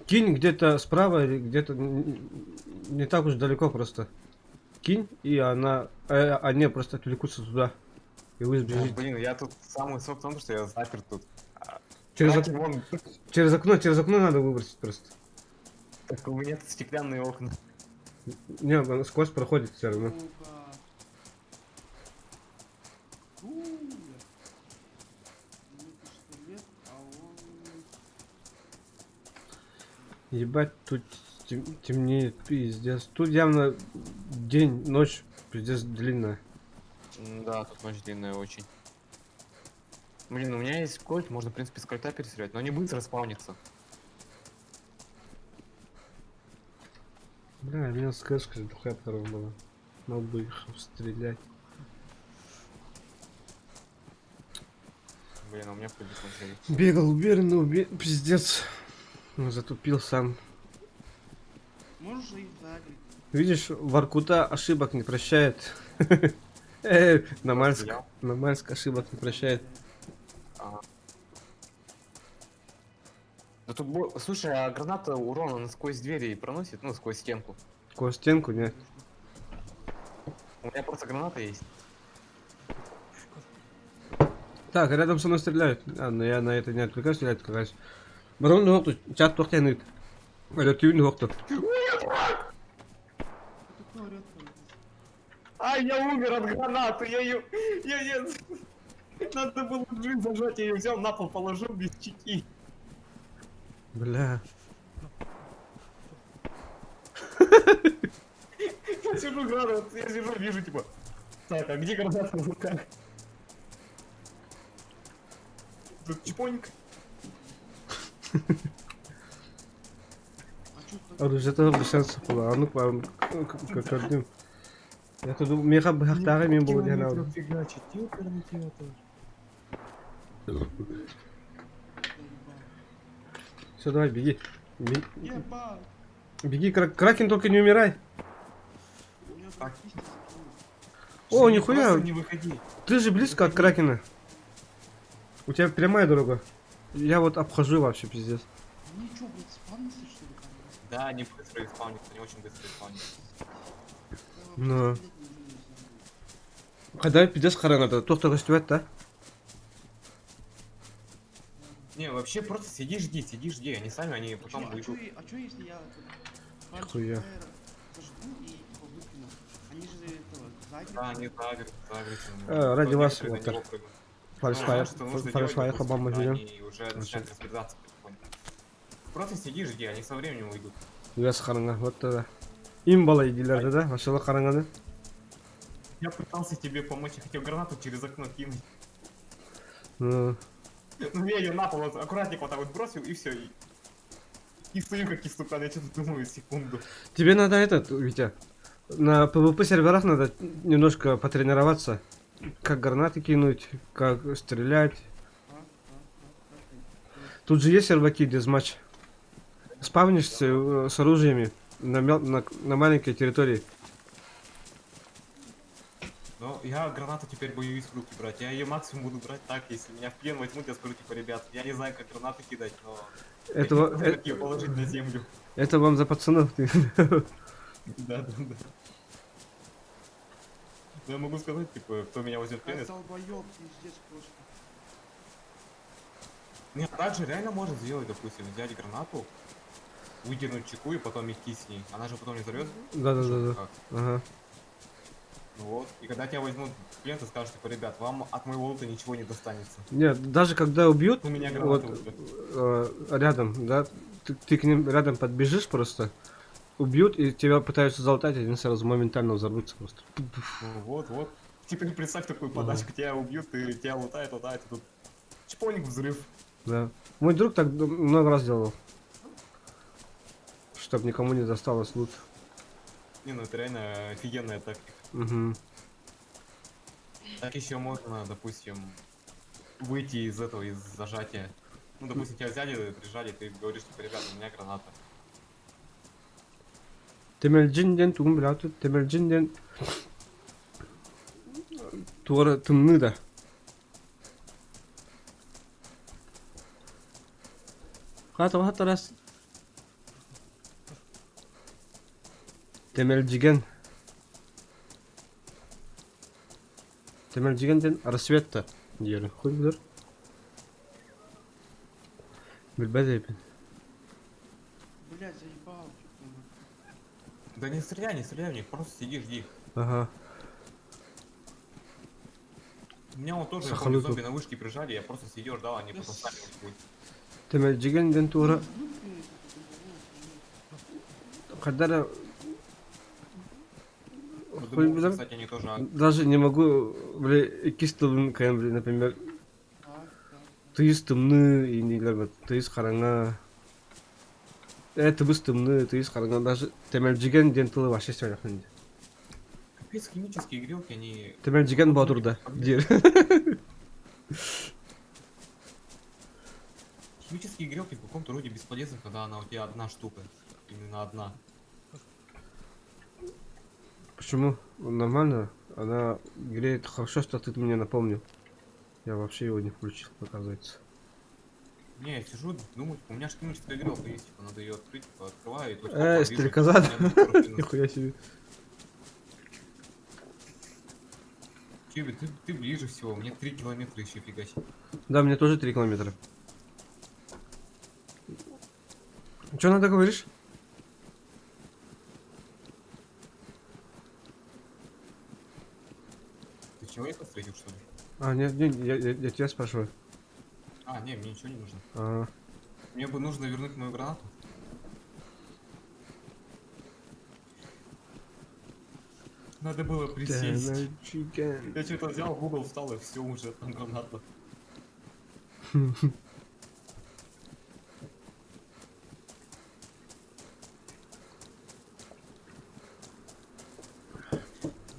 B: кинь где-то справа или где-то не так уж далеко просто. Кинь, и она, они просто отвлекутся туда. И вы
G: О,
B: сбежите.
G: блин, я тут самый сок в том, что я запер тут.
B: Через,
G: Кракен вон,
B: через окно надо выбросить просто.
G: так у меня тут стеклянные окна.
B: Не, она сквозь проходит все равно.
E: Сука. У, бля. У меня пистолет, а он...
B: Ебать, тут темнеет, пиздец. Тут явно день, ночь, пиздец, длинная.
G: Да, тут ночь длинная очень. Блин, у меня есть кольт, можно, в принципе, с кольта перестрелять, но они быстро спавнятся.
B: Бля, у меня с кэшкой дохуя патронов было. Мог бы их обстрелять.
G: Блин, а у меня пули кончились.
B: Бегал уверенно, пиздец. Ну, затупил сам.
E: Можешь их загреть?
B: Видишь, Воркута ошибок не прощает. На
G: Стрелял.
B: Мальск ошибок не прощает.
G: Да тут, слушай, а граната урон она сквозь двери проносит, ну, сквозь стенку.
B: Сквозь стенку, нет.
G: У меня просто граната есть.
B: Так, рядом со мной стреляют. А, но я на это не отвлекаюсь, стреляют как раз. Барон ну чат тохтянут. Или тюн хохту.
E: Кто такой орёт там?
G: А, я умер от гранаты, я ее... Я. Надо было джин зажать, я ее взял, на пол положил без чеки.
B: Бля.
G: Я сижу, гранату, я сижу, вижу, типа... Так, а где граната в руках? Тут чпоньк.
E: А
B: Оружие тоже шанс было. А ну к вам как один. Я тут меха бахтары мен был дигән.
G: Фигачит, ёперный театр.
B: Все, давай, беги.
E: Ебать!
B: Беги, Кракен, только не умирай.
E: У меня
G: Так.
E: тут кисти закинули.
B: О, нихуя.
G: Просто не выходи.
B: Ты же близко от Кракена. У тебя прямая дорога. Я вот обхожу вообще, пиздец.
E: Они чё, блядь, спавнятся, что ли, там?
G: Да, они быстро спавнятся, они очень быстро спавнятся.
B: Ну. Когда пиздец харана, тохта көстүбөт да?
G: Не, вообще просто сиди, жди, сиди, жди, они сами, они потом
E: А
G: уйдут.
E: чё, а чё, если я
B: Нихуя.
E: зажгу и типа выкину? Они же этого загрят.
G: Да, они загрят, загрятся.
B: Ради вас,
G: вот
B: Уолтер.
G: Они уже начинают разбираться потихоньку. Просто сиди, жди, они со временем уйдут.
B: Үөс хараңа, вот тогда. Имбала идилерде да, машалла хараңаны.
G: Я пытался тебе помочь, я хотел гранату через окно кинуть.
B: Ну,
G: Ну я ее на пол вот аккуратненько вот так вот бросил и все. И стою как истукан, я что-то думаю секунду.
B: Тебе надо этот, Витя, на PvP серверах надо немножко потренироваться. Как гранаты кинуть, как стрелять. Тут же есть серваки, где матч. Спавнишься с оружиями на маленькой территории.
G: Но я гранату теперь боюсь в руки брать. Я ее максимум буду брать так, если меня в плен возьмут, я скажу, типа, ребят, я не знаю, как гранаты кидать, но...
B: Это,
G: я не знаю, как ее положить на землю.
B: это вам за пацанов.
G: Да. Но я могу сказать, типа, кто меня возьмет в плен, я
E: Долбоёб, пиздец просто.
G: Нет, так же реально можно сделать, допустим, взять гранату, выдернуть чеку и потом идти с ней. Она же потом не взорвется.
B: Да.
G: Как?
B: Ага.
G: Ну вот. И когда тебя возьмут в плен, ты скажешь, типа, ребят, вам от моего лута ничего не достанется.
B: Нет, даже когда убьют,
G: У меня
B: вот
G: граната уже.
B: рядом, да, ты к ним рядом подбежишь просто, убьют и тебя пытаются залутать, они сразу моментально взорвутся просто.
G: Ну вот, вот. Теперь представь такую подачку, тебя убьют, и тебя лутают, лутают, и тут чпоник взрыв.
B: Да. Мой друг так много раз делал. Чтоб никому не досталось лут.
G: Не, ну это реально офигенная тактика.
B: Угу.
G: Так еще можно, допустим, выйти из этого, из зажатия. Ну, допустим, тебя взяли, прижали, ты говоришь, типа, ребята, у меня граната.
B: Тэмэлдьин диэн тугун билэҕит? Тэмэлдьин диэн туора тымныы да. Хаата тарас Тэмэлдьигэн Тэмэлдьигэн диэн рассвет диэри. Хуй билэр. Билбэт эбиппин.
E: Блядь, заебал.
G: Да не стреляй, не стреляй в них, просто сиди, жди.
B: Ага.
G: У меня вот тоже, я
B: Сахалю
G: помню,
B: тут.
G: зомби на вышке прижали, я просто сидел, ждал, они потом сами уйдут.
B: Тэмэлдьигэн диэн туора хайдара
G: Вот
B: хуй
G: дымовцы,
B: билэр.
G: кстати, они тоже...
B: Даже не могу, бля, иккис тылын кайын, бля, например, тыйыс тымныы инилер тыйыс хараҥа тыбыс тымныы тыйыс хараҥа даже тэмэлдьигэн диэн тылы вообще сөйлөхүн
G: Капец, химические грелки, они...
B: Тэмэлдьигэн боотурда диир
G: Химические грелки в каком-то роде бесполезны, когда она у тебя одна штука. Именно одна.
B: Почему? Нормально. Она греет. Хорошо, что ты мне напомнил. Я вообще его не включил, оказывается.
G: Не, я сижу, думаю, типа, у меня же химическая грелка есть, типа, надо ее открыть, типа, открываю, и тут...
B: Э,
G: опа, вижу,
B: стрекоза.
G: у меня до сих пор минус.
B: Нихуя себе.
G: Чиби, ты ближе всего, мне 3 километра еще фигачить.
B: Да, мне тоже 3 километра. Че надо говоришь?
G: Ты человека встретил, что ли?
B: А, нет, нет, я тебя спрашиваю.
G: А, не, мне ничего не нужно.
B: А,
G: Мне бы нужно вернуть мою гранату. Надо было присесть.
B: Тэмэлдьигэн.
G: Я что-то взял, в угол встал, и все уже, там граната. Ну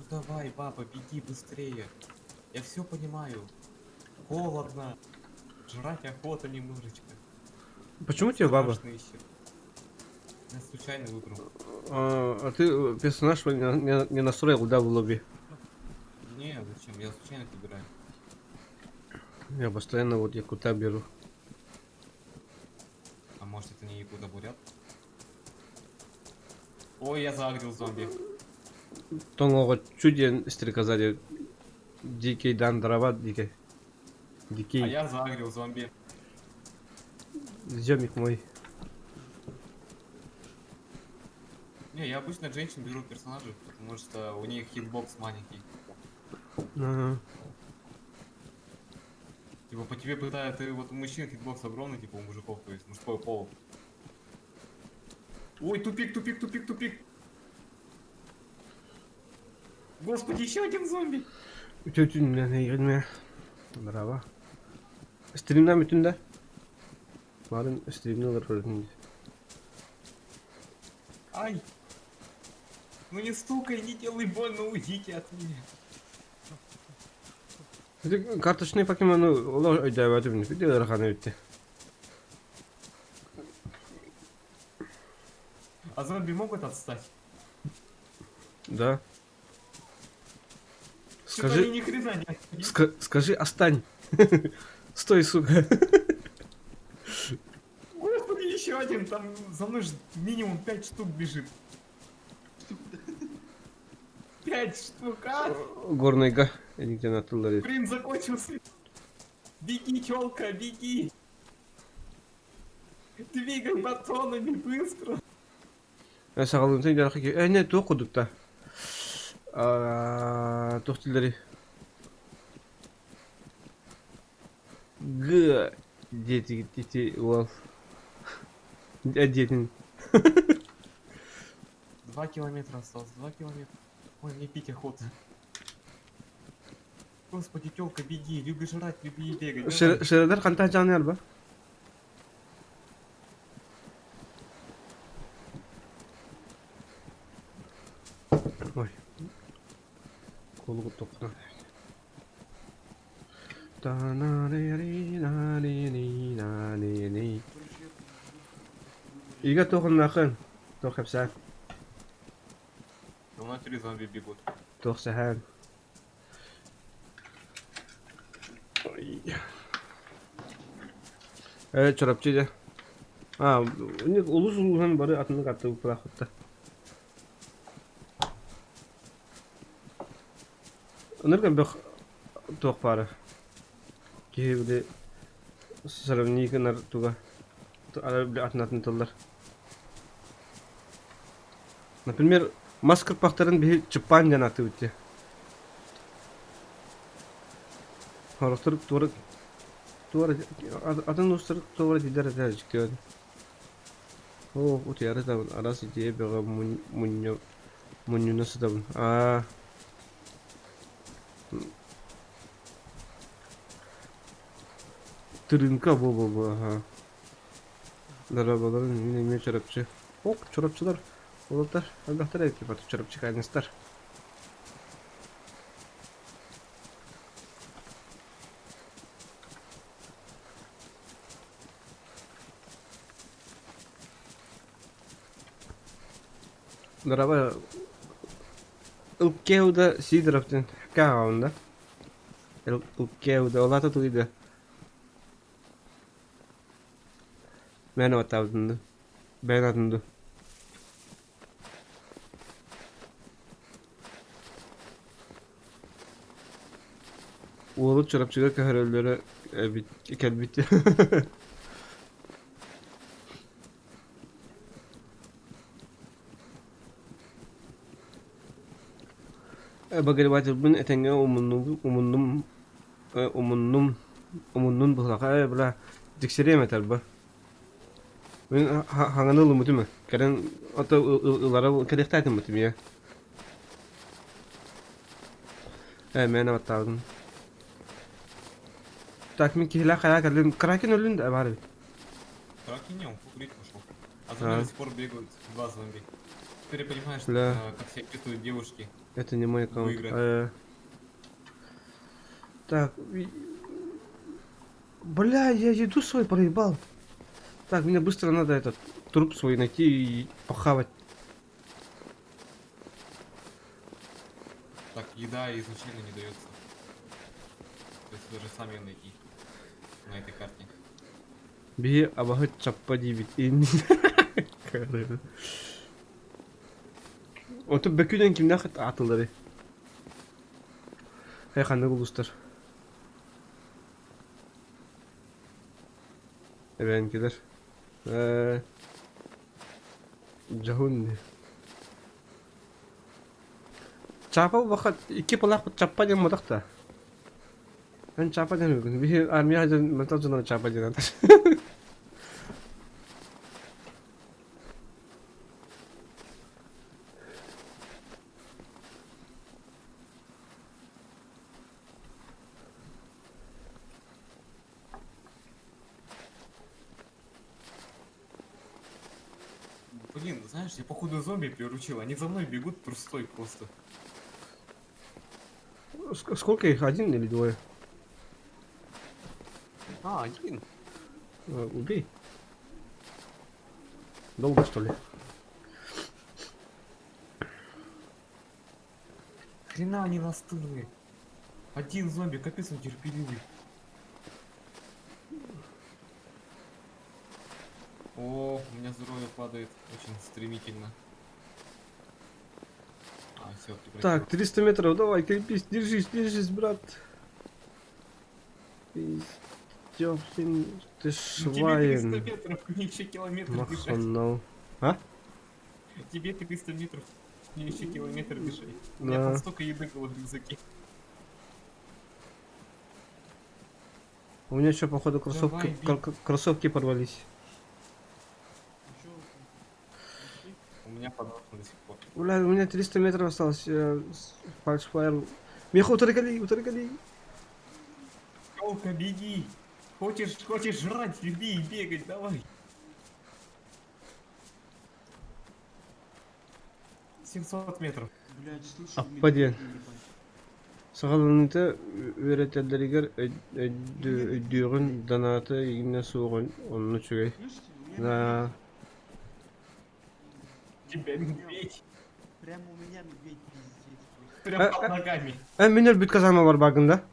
G: давай, баба, беги быстрее. Я все понимаю. Холодно. Жрать охота немножечко.
B: Почему тебе баба?
G: Страшно еще. Я случайно выбрал.
B: А ты персонаж свой не настроил, да, в лобби?
G: Не, зачем? Я случайно выбираю.
B: Я постоянно вот якута беру.
G: А может это не якут, а бурят? Ой, я заагрил зомби.
B: Тоҥоҕо чуден стрекоза диэн дикий дандрава дикий. Дикий
G: А я заагрил зомби.
B: земик мой.
G: Не, я обычно женщин беру персонажей, потому что у них хитбокс маленький.
B: Ага.
G: Типа по тебе пытают, ты вот у мужчин хитбокс огромный, типа у мужиков, то есть мужской пол. Ой, тупик, тупик, тупик, тупик. Господи, еще один зомби.
B: Браво. Стримнан бүтүн да? Барын стримни олар көрдүм.
G: Ай! Ну не стукай, не делай больно, уйдите от меня.
B: Ити карточный покемону олох өйдөөбөтүм. Бити ыарахан эбит.
G: А зомби могут отстать?
B: Да.
G: Что-то
B: Скажи,
G: они ни хрена не отстают.
B: скажи, остань. Стой, сука.
G: Господи, еще один, там за мной ж минимум 5 штук бежит. 5 штук, а?
B: Горныйга. Эдиктен атыллар.
G: Блин, закончился. Беги, телка, беги. Двигай батонами быстро.
B: Саҕалыытын дьарахы э не туох курдукта туох тиллери г диэти ити уол диэтин.
G: 2 километра осталось, 2 километра. Ой, мне пить охота. Господи, телка, беги, люби жрать, люби и бегать. Давай.
B: Шредер хантан жаны алба. Ой. Колу тохна. Та-на-ри-ри-на-ни-ни-на-ни-ни. Ига туохуннаахын? Туох кэпсээн?
G: За мной три зомби бегут.
B: Туох сэһээн? Ой. Э, Чурапчы дьэ. А, у них улус улуһун бары атыннык аттыбыппылаахпытта. Ынырык элбэх туох баара. Киһи били сравнить гынар туга били атын атын тыллар. Например, мас кырпахтарын биһи чыппаан диэн ааттыыбыт дии. Сорохтор туора туора атын уустар туора дииллэр этэ дьиктиэн. Оо, утуйары сытабын, араас идиэйэ бөҕө мунньу мунньуна сытабын. Аа Тырыыҥка буо-буо аһаа. Дорооболорун мин эмиэ Чурапчы. Ок, Чурапчылар уолаттар элбэхтэр эбит типа чурапчиканецтар. Дорообо Ылкеуда Сидоров диэн кааҕаҕын да? Ылкеуда ол аата тугуй да? Мээнэ баттаабытын дуу? Бэйэн атын дуу? Уолу Чурапчыга көһөрөллөрө эбит кэлбит Обогревательбын этэҥҥэ умуннум умуннум умуннум умуннун быһылаха ээ бля дьиксириэм этэр бу Мин хаҥаны ылыммытым ээ кэлэн ото ылара кэлиэхтээтим бутум ийэ ээ мээнэ баттаабытым Так мин киһилээх хайаа кэллим Кракен өллүн да баар эбит
G: Кракен не, он курить пошел. А за мной до сих пор бегают два зомби. Теперь я понимаю, что,
B: Бля.
G: как себя чувствуют девушки
B: Это не мой
G: в
B: аккаунт.
G: играх.
B: Так, бля, я еду свой проебал. Так, мне быстро надо этот труп свой найти и похавать.
G: Так, еда изначально не дается. То есть даже сами ее найти на этой карте.
B: Биһи абаһыт чаппа диибит Оту бөкүнэн кимнээх аатылларый? Эй, ханнык улуустар? Эбээнкилэр. Ээ, дьоһун Чапа баха икки палаах чаппа диэн буолбатах да. Эн чапа диэн үһүгүн. Биһи армия дьон мантан дьоннор чапа диэн атар.
G: Блин, знаешь, я походу зомби приручил. Они за мной бегут трустой просто.
B: Сколько их? Один или двое?
G: А, один.
B: Убей. Долго что ли?
G: Хрена они настырные. Один зомби, капец он терпеливый. О, у меня здоровье падает очень стремительно. А, все,
B: Так, 300 метров, давай, крепись, держись, держись, брат. Пиздёвкин, ты
G: Тебе 300
B: швайн.
G: метров, мне еще километр бежать.
B: Маханул. А?
G: Тебе 300 метров, мне еще километр бежать. У меня там
B: Да.
G: столько еды было в рюкзаке.
B: У меня еще, походу, кроссовки,
G: Давай, бей.
B: кроссовки порвались.
G: У меня меня под носом до сих пор.
B: Бля, у меня 300 метров осталось. Фальшфайр. Меха, утарыгали, утарыгали.
G: Телка, беги! Хочешь, хочешь жрать, люби и бегать, давай! 700 метров.
E: Блядь, слышу,
B: Аппа диэн.
E: медведь, ебать.
B: Саҕаланыыта үөрэтэллэригэр өйдүөҕүн, доната игинэ суоҕун онно үчүгэй.
E: Слышите, у меня
B: Да.
G: Тебя медведь.
E: Прямо у меня медведь пиздец просто.
G: Прям
B: А,
G: под ногами.
B: Э, мин өлбүт казармабар бааргын да?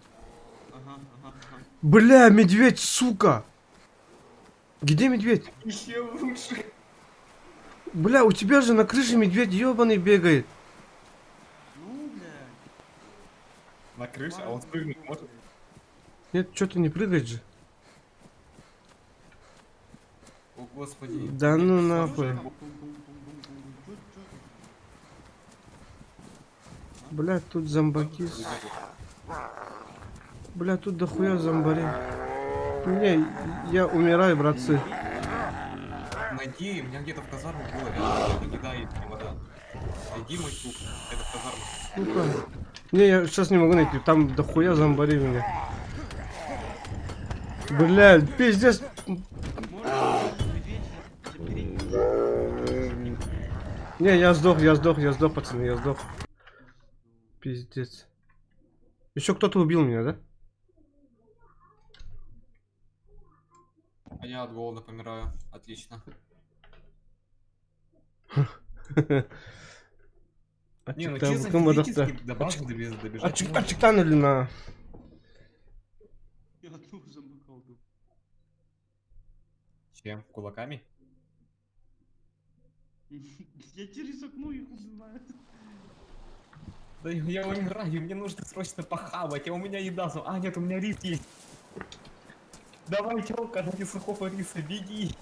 E: Ага, ага, ага.
B: Бля, медведь, сука! Где медведь?
G: Еще лучше.
B: Бля, у тебя же на крыше медведь ебаный бегает.
E: Ну, блядь.
G: На крыше, а он спрыгнуть может?
B: Нет, что ты не прыгаешь же?
G: О, господи.
B: Да ну нахуй. Бля, тут зомбаки. Бля, тут дохуя зомбари. Не, я умираю, братцы.
G: Найди, у меня где-то в казармах было, рядом где-то еда и вода. Найди мой труп, это в казармах.
B: Сука. Не, я сейчас не могу найти, там дохуя зомбари у меня. Бля, пиздец. Не, я сдох, я сдох, я сдох, пацаны, я сдох. Пиздец. Еще кто-то убил меня, да?
G: А я от голода помираю. Отлично. Не, ну
B: Ачыктан
G: честно,
B: кым бадахта.
G: физически до базы добежать можно.
B: Ачыктан или на?
E: Я одного зомбака убил.
G: Чем? Кулаками?
E: Я через окно их убиваю.
G: Да я умираю, мне нужно срочно похавать, а у меня еда... А, нет, у меня рис есть. Давай, телка, ради сухого риса, беги.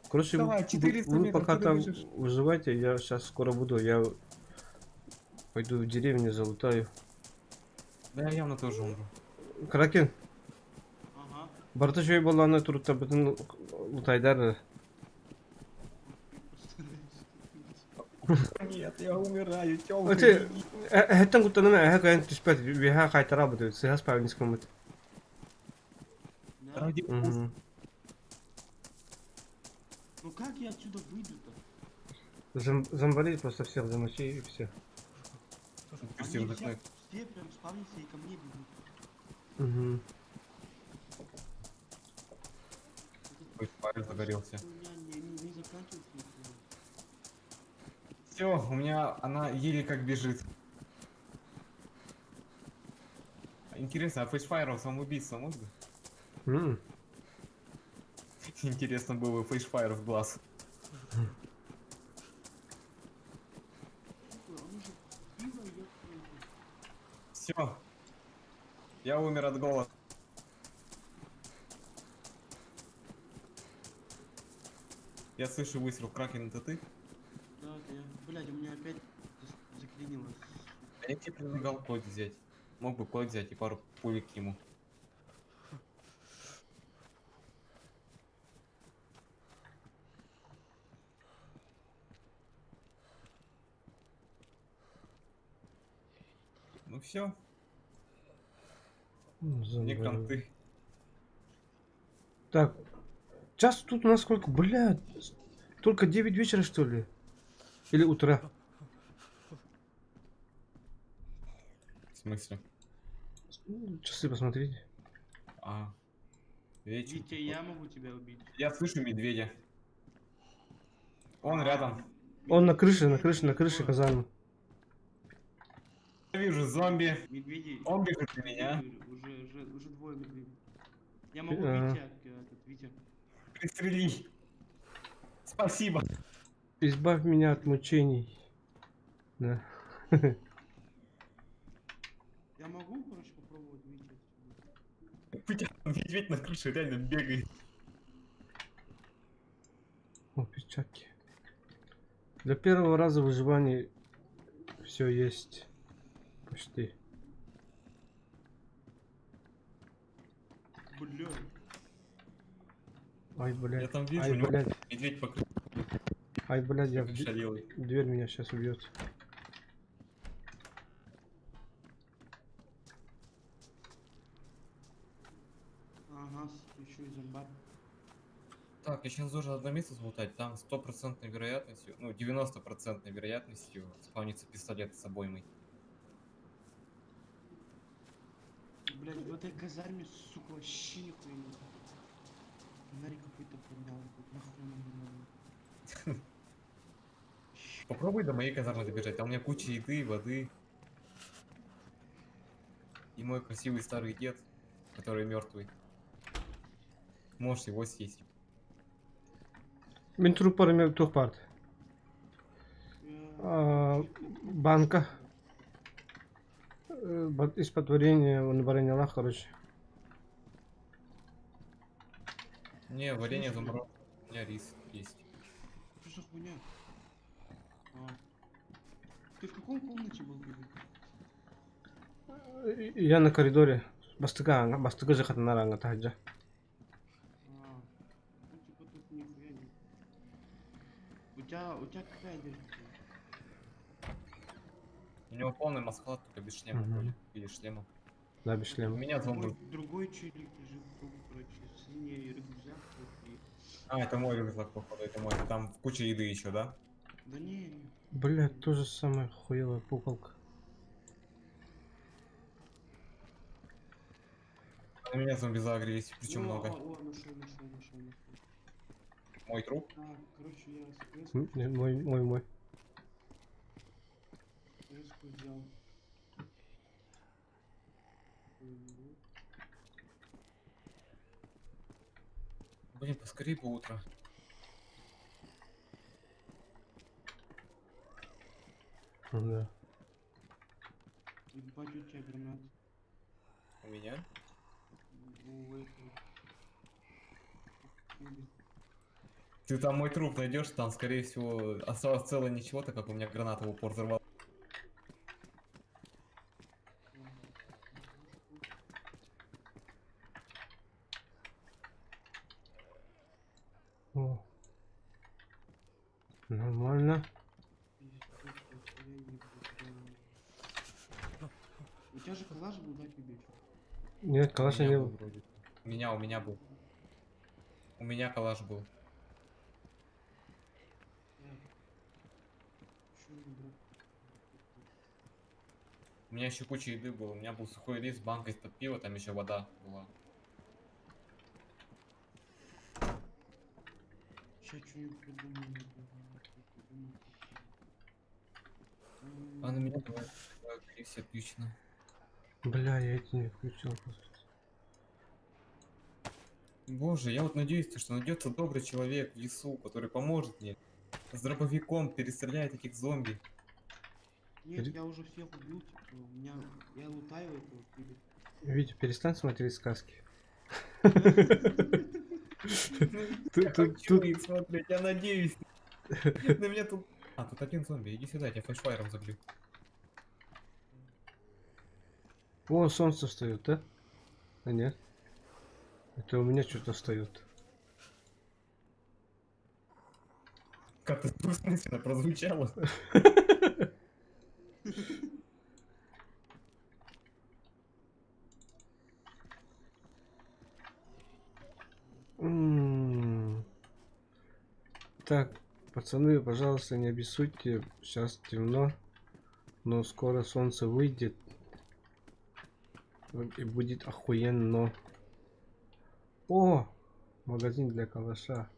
B: Короче,
G: Давай,
B: вы,
G: 400
B: вы
G: метров,
B: пока
G: ты
B: там
G: добежишь.
B: выживайте, я сейчас скоро буду, я пойду в деревню залутаю.
G: Да я явно тоже умру.
B: Кракен,
E: Ага.
B: барыта үчүгэй буоллаҕына туруттарбытын лутайдар.
G: Нет, я умираю, телка,
B: Эти,
G: беги.
B: эһэттэн куттаныма, эһэ кыайан түспэт, үөһэ хаайтарабыт, сыһас павнис кыммыт.
E: Да?
G: Ради
B: Мгм.
E: Ну как я отсюда выйду-то?
B: Зомбари просто всех замочи и все.
E: Они
G: Всех
E: все,
G: закрыть.
E: все прям спавнятся и ко мне бегут.
B: Угу.
G: Ой, фаер загорелся.
E: У меня не заканчивается нихуя.
G: Все, у меня она еле как бежит. Интересно, а фейшфайром самоубийство можно?
B: М.
G: Интересно было бы фейшфайр в глаз. Все. Я умер от голода. Я слышу выстрел. Кракен, это ты?
E: Да, это я. Блядь, у меня опять заклинило.
G: А я тебе предлагал код взять. Мог бы код взять и пару пулек ему. Ну все, мне
B: Зомбари.
G: кранты.
B: Так, час тут у нас сколько? Бля, только 9 вечера, что ли? Или утра?
G: В смысле?
B: Ну, часы посмотрите.
G: А, вечер.
E: Витя, я могу тебя убить.
G: Я слышу медведя. Он рядом.
B: Он на крыше, на крыше, на крыше казармы.
G: Я вижу зомби.
E: Медведи.
G: Он бежит на меня.
E: Уже двое медведей. Я могу
B: Ага.
E: убить тебя, этот, Витя.
G: Пристрели. Спасибо.
B: Избавь меня от мучений. Да.
E: Я могу, короче, попробовать Витя отсюда?
G: У тебя медведь на крыше реально бегает.
B: О, перчатки. Для первого раза выживания все есть. Почти.
E: Бля.
B: Ай,
G: Я
B: блядь.
G: там вижу,
B: Ай,
G: у него
B: блядь.
G: медведь покрыт.
B: Ай, блядь, я в
G: Как шалелый.
B: дверь меня сейчас убьет.
E: Ага, еще и зомбарь.
G: Так, я сейчас должен одно место залутать, там стопроцентной вероятностью, ну, 90% вероятностью спавнится пистолет с обоймой.
E: Блять, в этой казарме, сука, вообще нихуя нет. Фонарик какой-то поднял, блядь, нахуй он мне надо.
G: Попробуй до моей казармы добежать, там у меня куча еды, воды. И мой красивый старый дед, который мертвый. Можешь его съесть.
B: Мин труппар мен туох баар. А, банка. Из-под варенья, он варенье короче.
G: Не, варенье замороженное. У меня рис есть.
E: Что за хуйня? А. Ты в каком комнате был, Бибик?
B: Я на коридоре. Бастыка, бастыка же хатанаранга таджа.
E: А, ну типа тут нихуя нет. У тебя какая одежда?
G: У него полный масхалат, только без шлема
B: Мгм.
G: вроде. Или шлема.
B: Да, без
G: У
B: шлема.
G: меня зомби.
E: Другой челик лежит труп, короче, синий рюкзак вот и...
G: А, это мой рюкзак, походу, это мой. Там куча еды еще, да?
E: Да не, не.
B: Блядь, то же самое хуевая пукалка.
G: На меня зомби загрелись, причем
E: О,
G: много.
E: О, о, нашел, нашел, нашел, нашел.
G: Мой труп?
E: Так, короче, я с
B: Не, мой, мой, мой.
E: Эску взял.
G: Блин, поскорее бы утро.
B: Да.
E: Ебать, у тебя гранат.
G: У меня?
E: У этого.
G: Ты там мой труп найдешь, там, скорее всего, осталось целое ничего, так как у меня граната в упор взорвала.
B: О. Нормально.
E: У тебя же калаш был, да, тебе?
B: Нет, калаша
G: У меня
B: не
G: был
B: было.
G: вроде. У меня был. У меня калаш был. У меня еще куча еды было. У меня был сухой рис, банка из-под пива, там еще вода была.
E: Сейчас что-нибудь придумаю.
G: А на меня давай, давай, все отлично.
B: Бля, я эти не включил просто.
G: Боже, я вот надеюсь, что найдется добрый человек в лесу, который поможет мне. С дробовиком перестреляет этих зомби.
E: Нет, я уже всех убил, типа, у меня... Я лутаю этого пиля.
B: Витя, перестань смотреть сказки.
G: Я хочу их смотреть, я надеюсь. На меня тут... А, тут один зомби, иди сюда, я тебя флешфайром забью.
B: О, солнце встает, да? А нет. Это у меня что-то встает.
G: Как-то двусмысленно прозвучало.
B: Так, пацаны, пожалуйста, не обессудьте. Сейчас темно, но скоро солнце выйдет. И будет охуенно. О! Магазин для калаша.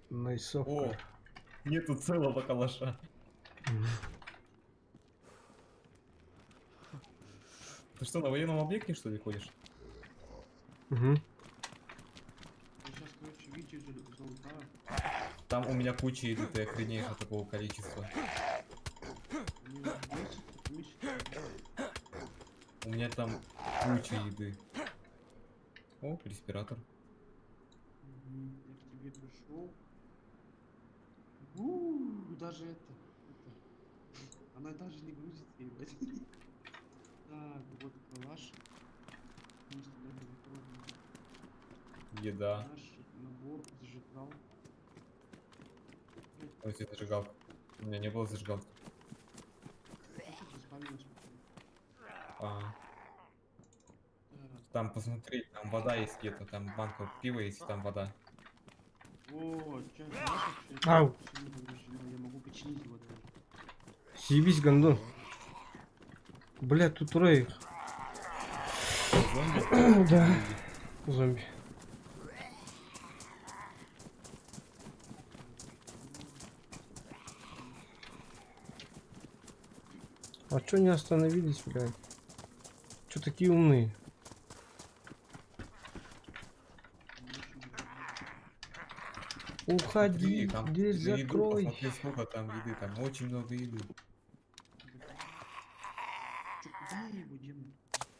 B: Найсовка.
G: О, нету целого калаша. Ты что, на военном объекте, что ли, ходишь?
B: Угу.
E: Я сейчас, короче, Витю залутаю.
G: Там у меня куча еды, ты охренеешь от такого количества. У меня там куча еды. О, респиратор.
E: Я к тебе пришел. Даже это. Она даже не грузится, ебать. Так, вот калаш.
G: Еда.
E: Наш набор, зажигал.
G: Ой, тебе зажигалка. У меня не было зажигалки. А. Там посмотри, там вода есть где-то, там банка пива есть, там вода.
E: О, чё, знаешь, вообще,
B: Ау.
E: сильно повреждено, я могу починить его даже.
B: Съебись, гондон. Бля, тут трое их.
G: Зомби?
B: Да. Зомби. А чё не остановились, блядь? Чё такие умные? Уходи,
G: Смотри, там
B: дверь
G: на еду
B: закрой.
G: посмотри, сколько там еды, там очень много еды.
E: Чё, куда я его дену?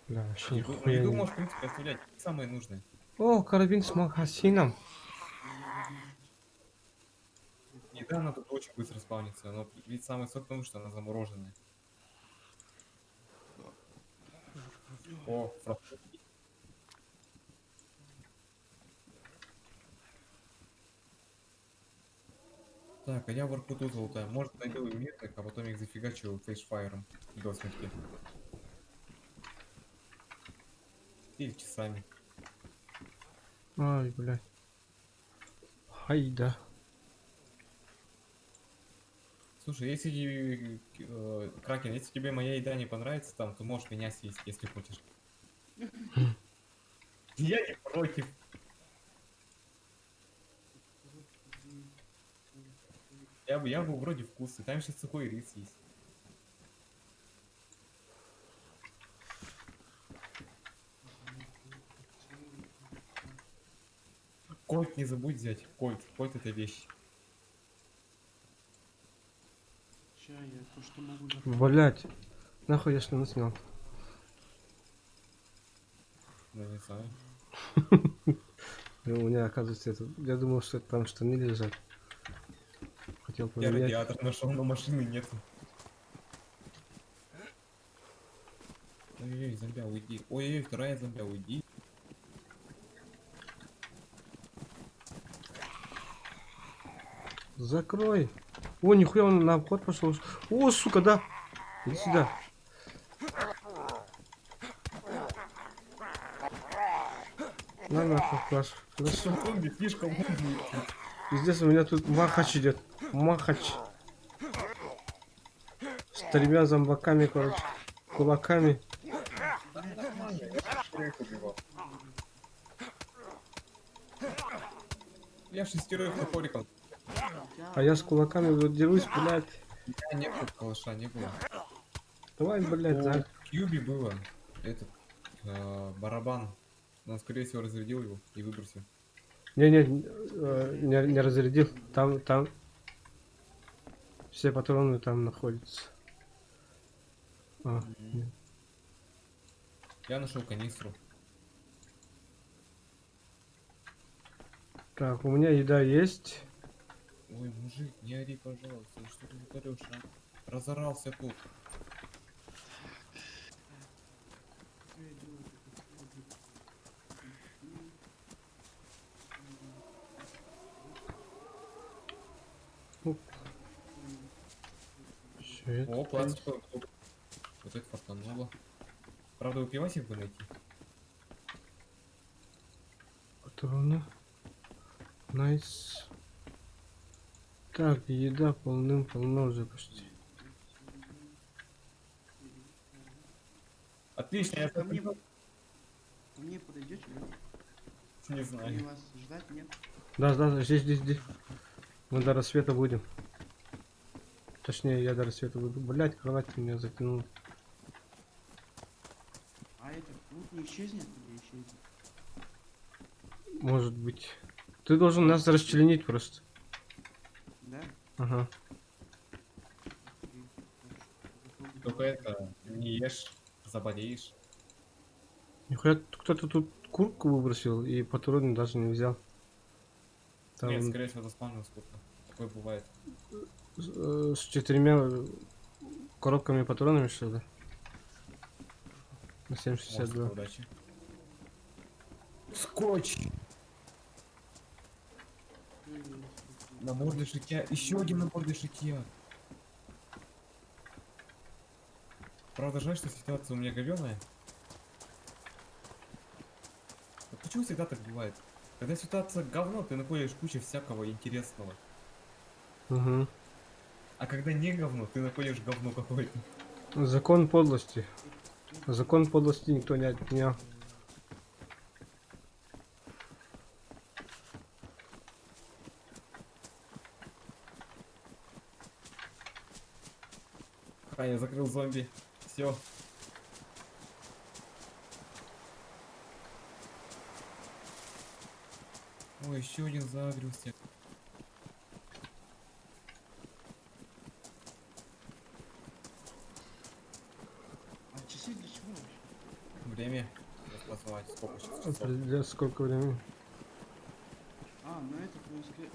B: Бля, вообще
G: Еду,
B: нихуя
G: еду
B: не-
G: можешь, в принципе, оставлять, самое нужное.
B: О, карабин с магазином.
G: Еда, она тут очень быстро спавнится, но ведь самый сок в том, что она замороженная. О, фраг. Так, а я воркуту золотая. Может, найду мирных, а потом их зафигачу флешфайером до смерти. Или часами.
B: Ай, блядь. Хайда.
G: Слушай, если Кракен, если тебе моя еда не понравится там, то можешь меня съесть, если хочешь. Я не против. Я бы вроде вкусный, там еще сухой рис есть. Кольт не забудь взять. Кольт. Кольт это вещь.
E: Ща я то, что могу
B: Блять. Нахуй я штаны снял.
G: Ну, не знаю.
B: Ну, у меня, оказывается, это... Я думал, что это там штаны лежат. Хотел
G: Я
B: поменять.
G: радиатор нашел, но машины нету. Ой-ой-ой, зомбя, уйди. Ой-ой-ой, вторая зомбя, уйди.
B: Закрой. О, нихуя он на обход пошел. О, сука, да. Иди сюда. На нахуй, класс. Хорошо.
G: Зомби слишком умный.
B: Пиздец, у меня тут махач идет. Махач. С тремя зомбаками, короче. Кулаками.
G: Я шестерых топориком.
B: А я с кулаками вот дерусь, блядь.
G: У меня не было калаша, не было.
B: Давай, блядь,
G: У
B: за.
G: Кьюби было этот барабан. Он, скорее всего, разрядил его и выбросил.
B: Не-не, не разрядил. Там. Все патроны там находятся. А, нет.
G: Я нашел канистру.
B: Так, у меня еда есть.
G: Ой, мужик, не ори, пожалуйста. Что ты тут орешь, а? Разорался тут.
B: Всё, это
G: О, пластиковый бутылка. Вот это фартануло. Правда, у пивасик бы найти.
B: Патроны. Nice. Так, еда полным-полно уже почти.
G: Отлично, я
E: Ко мне, ко мне подойдете, нет?
G: Не знаю.
E: Мне вас ждать, нет?
B: Да, да, да, здесь, здесь, здесь. Мы до рассвета будем. Точнее, я до рассвета буду. Блять, кровать меня затянула.
E: А этот лут не исчезнет или исчезнет?
B: Может быть. Ты должен нас расчленить просто.
E: Да?
B: Ага.
G: Только это, не ешь, заболеешь.
B: Нихуя, кто-то тут куртку выбросил и патроны даже не взял. Там
G: Нет, скорее всего, заспавнилась куртка. Такое бывает.
B: с 4 коробками патронами, что ли? На 7,62.
G: Может, удачи. Скотч! Набор для шитья. Еще один набор для шитья. Правда, жаль, что ситуация у меня говёная. Вот почему всегда так бывает? Когда ситуация говно, ты находишь кучу всякого интересного.
B: Угу.
G: А когда не говно, ты находишь говно какое-то.
B: Закон подлости. Закон подлости никто не отменял.
G: А, я закрыл зомби. Все. Ой, еще один заагрился.
E: А часы для чего вообще?
G: Время распознавать, сколько сейчас часов.
B: Определяет, сколько времени.
E: А, ну это, в принципе...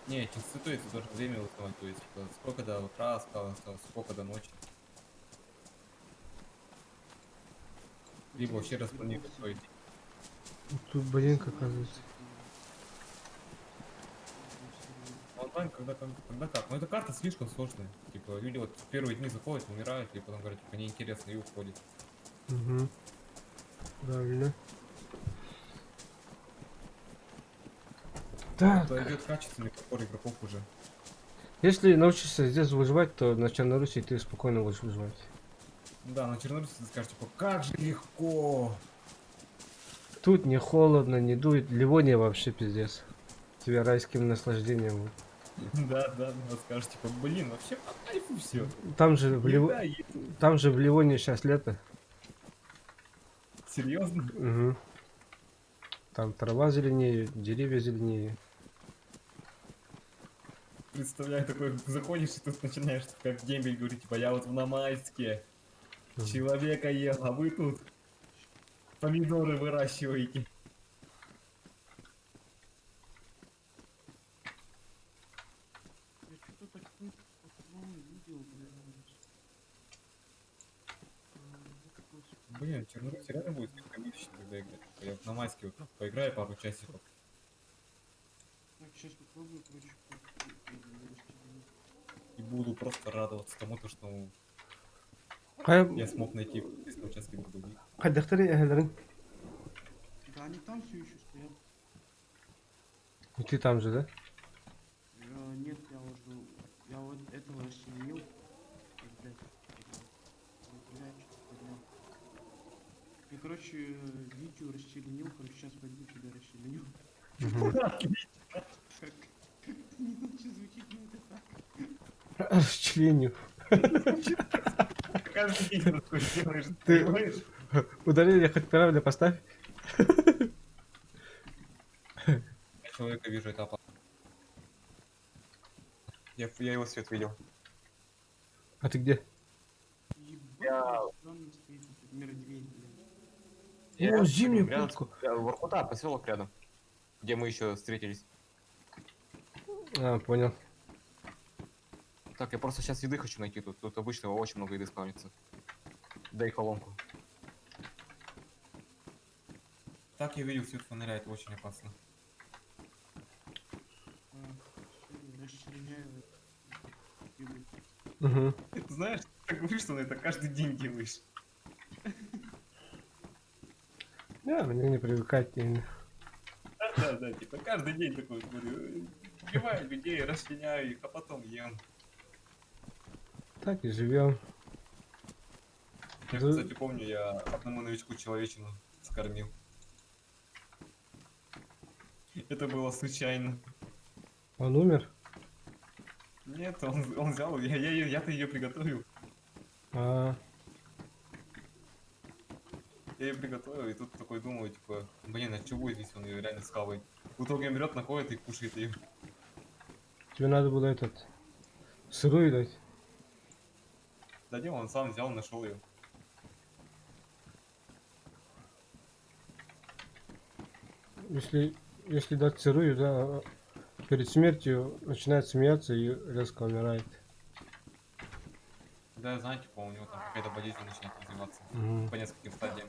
G: Не, часы, то есть тоже время узнавать, то есть типа, сколько до утра осталось, сколько до ночи. Либо вообще распланировать свой день.
B: Тут блин, оказывается.
G: Онлайн, когда как. Но эта карта слишком сложная. Типа, люди вот в первые дни заходят, умирают, и потом говорят, типа, неинтересно, и уходят.
B: Угу. Правильно. Так.
G: Это идет качественный подбор игроков уже.
B: Если научишься здесь выживать, то на Черноруси ты спокойно будешь выживать.
G: Да, на Черноруси ты скажешь, типа, как же легко!
B: Тут не холодно, не дует. Ливония вообще пиздец. Тебя райским наслаждением.
G: Да, да, да, скажешь, типа, блин, вообще по кайфу все.
B: Там же в, Ливо... Там же в Ливонии сейчас лето.
G: Серьезно?
B: Угу. Там трава зеленее, деревья зеленее.
G: Представляю, такой заходишь и тут начинаешь как дембель говорить, типа, я вот в Намайске человека ел, а вы тут помидоры выращиваете.
E: Я что-то такое видел, блядь.
G: Блин, Чернорусь реально будет слишком вытащить, когда играть. Типа, я в Намайске вот поиграю пару часиков.
E: Так, сейчас попробую, короче,
G: И буду просто радоваться тому, то, что я смог найти в участке дробовик.
E: Да они там все еще стоят.
B: И ты там же, да?
E: Нет, я уже... Я вот этого расчленил. Блядь. Блядь, что-то поднял. Я, короче, видео расчленил, короче, сейчас пойду тебя расчленю. Как это не иначе звучит, но это так.
B: Расчленю.
G: Каждый день такой делаешь,
B: Ты ударение хоть правильно поставь.
G: Я человека вижу, это опасно. Я его свет видел.
B: А ты где?
G: Я...
B: О, зимнюю
G: рядом,
B: куртку.
G: Воркута, поселок рядом, где мы еще встретились.
B: А, понял.
G: Так, я просто сейчас еды хочу найти тут. Тут обычно очень много еды спавнится. Дай колонку. Так я видел свет фонаря, это очень опасно.
B: Угу.
G: Знаешь, ты говоришь, что на это каждый день делаешь.
B: Да, мне не привыкать именно.
G: Да, типа каждый день такой говорю, убиваю людей, расчленяю их, а потом ем.
B: Так и живем.
G: Я, кстати, помню, я одному новичку человечину скормил. Это было случайно.
B: Он умер?
G: Нет, он взял, я-то ее приготовил.
B: А.
G: Я ее приготовил, и тут такой думаю, типа, блин, а чего здесь он ее реально схавает? В итоге он берет, находит и кушает ее.
B: Тебе надо было этот сырую дать.
G: Да не, он сам взял, нашел ее.
B: Если дать сырую, да, перед смертью начинает смеяться и резко умирает.
G: Да, я знаю, типа, у него там какая-то болезнь начинает развиваться по нескольким стадиям.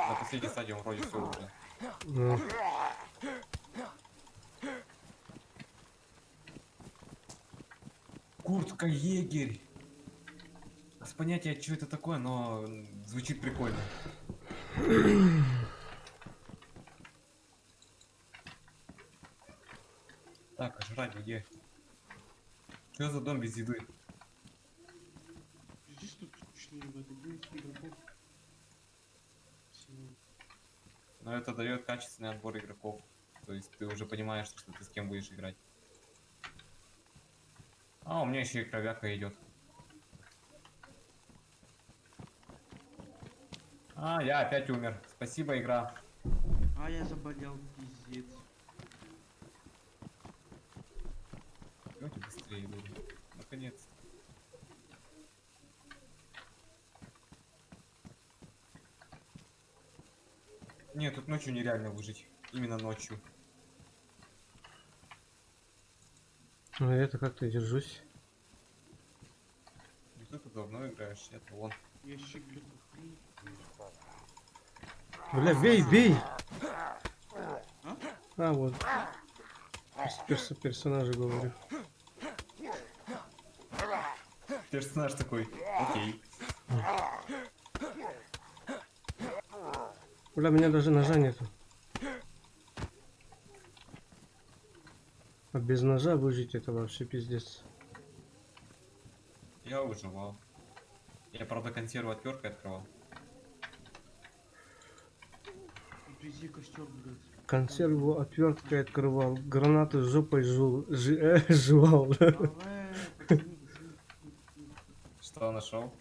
G: На последней стадии он вроде все уже.
B: Ну.
G: Куртка егерь. С понятия, что это такое, но звучит прикольно. Так, а жрать где? Что за дом без еды?
E: Здесь тут скучно, ебать, 11 игроков. Всего.
G: Но это дает качественный отбор игроков. То есть ты уже понимаешь, что ты с кем будешь играть. А, у меня еще и кровяка идет. А, я опять умер. Спасибо, игра.
E: А, я заболел, пиздец.
G: Давайте быстрее, люди. Наконец. Нет, тут ночью нереально выжить. Именно ночью.
B: Ну я-то как-то держусь.
G: Ну ты тут давно играешь, это вон.
E: Ящик где-то хуй.
B: Бля, бей, бей!
E: А?
B: А, вот. Персонажа говорю.
G: Персонаж такой, окей.
B: Бля, у меня даже ножа нету. А без ножа выжить это вообще пиздец.
G: Я выживал. Я, правда, консерву отверткой открывал.
E: Вези костер, блядь.
B: Консерву отверткой открывал, гранаты жопой жевал.
E: Давай, пацаны, пацаны, пацаны.
G: Что нашел?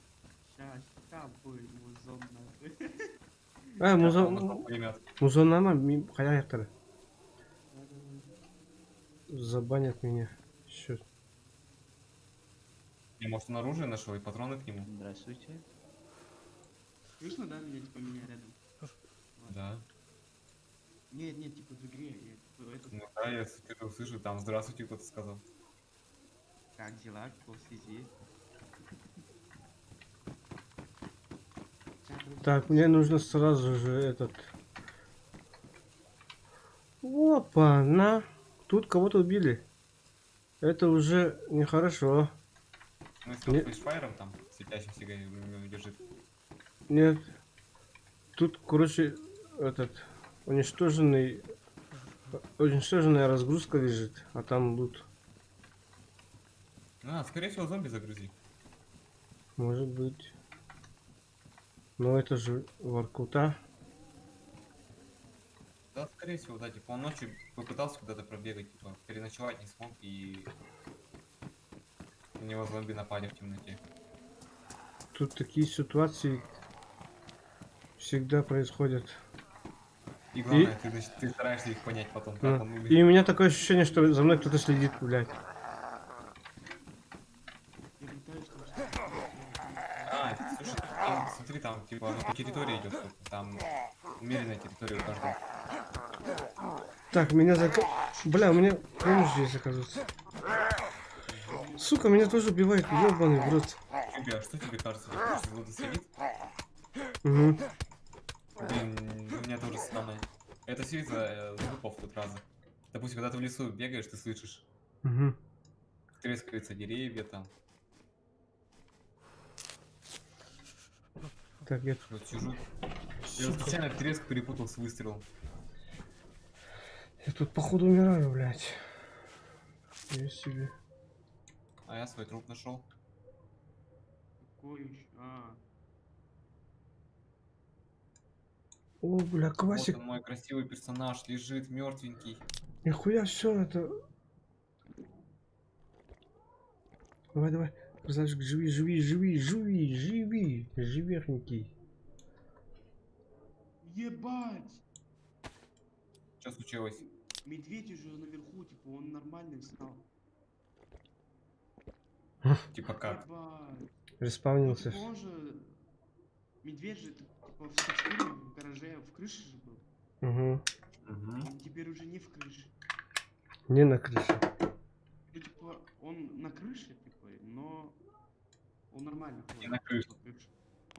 E: Ща, ща будет музон нахуй.
B: А,
G: Он
B: музон,
G: нашел пулемет.
B: музоннама хайа Забанят меня. Чё?
G: Я, может, он оружие нашел и патроны к нему?
I: Здравствуйте.
E: Слышно, да, меня, типа, меня рядом?
G: Да.
E: Нет, нет, типа, в игре, я, типа, этот,
G: Ну да, я что-то услышал, там здравствуйте кто-то сказал.
E: как дела, кто в связи? Ща, короче,
B: Так, мне нужно сразу же этот... Опа, на. Тут кого-то убили. Это уже нехорошо.
G: Ну, если он
B: Не-
G: флешфайром там светящимся держит.
B: Нет. Тут, короче, этот уничтоженный уничтоженная разгрузка лежит, а там лут.
G: А, скорее всего, зомби загрузи.
B: Может быть. Но это же Воркута.
G: Да, скорее всего, да, типа он ночью попытался куда-то пробегать, типа, переночевать не смог и на него зомби напали в темноте.
B: Тут такие ситуации всегда происходят.
G: И главное, ты, значит, ты стараешься их понять потом, как
B: Да.
G: он умер.
B: И у меня такое ощущение, что за мной кто-то следит, блядь.
E: Я летаю, что ли?
G: А, слушай, там, смотри, там, типа, оно по территории идет, там умеренная территория у каждого.
B: Так, меня зак... Бля, у меня помощь здесь, оказывается. Сука, меня тоже убивает, ёбаный в рот.
G: Тебе, а что тебе кажется, типа, что кто-то сидит?
B: Угу.
G: Блин, у меня тоже самое. Это все из-за звуков тут разных. Допустим, когда ты в лесу бегаешь, ты слышишь,
B: Угу.
G: трескаются деревья там.
B: Так, я тут...
G: Вот сижу. Я
B: Сука.
G: специально треск перепутал с выстрелом.
B: Я тут походу умираю, блядь. Я себе.
G: А я свой труп нашел.
E: Какой еще? А,
B: О, бля, квасик.
G: Вот он, мой красивый персонаж, лежит мертвенький.
B: Нихуя все это. Давай, давай. Красавчик, живи, живи, живи, живи, живи, живехненький.
E: Ебать!
G: Что случилось?
E: Медведь уже наверху, типа, он нормальный стал.
G: Типа как?
E: Ебать.
B: Респаунился.
E: Ну, типа, он же... Медведь же, типа, в Сочкуре, в гараже, в крыше же был.
B: Угу.
E: Он теперь уже не в крыше.
B: Не на крыше.
E: Ну, типа, он на крыше, типа, но он нормально ходит.
G: Не на крыше.
E: по крыше.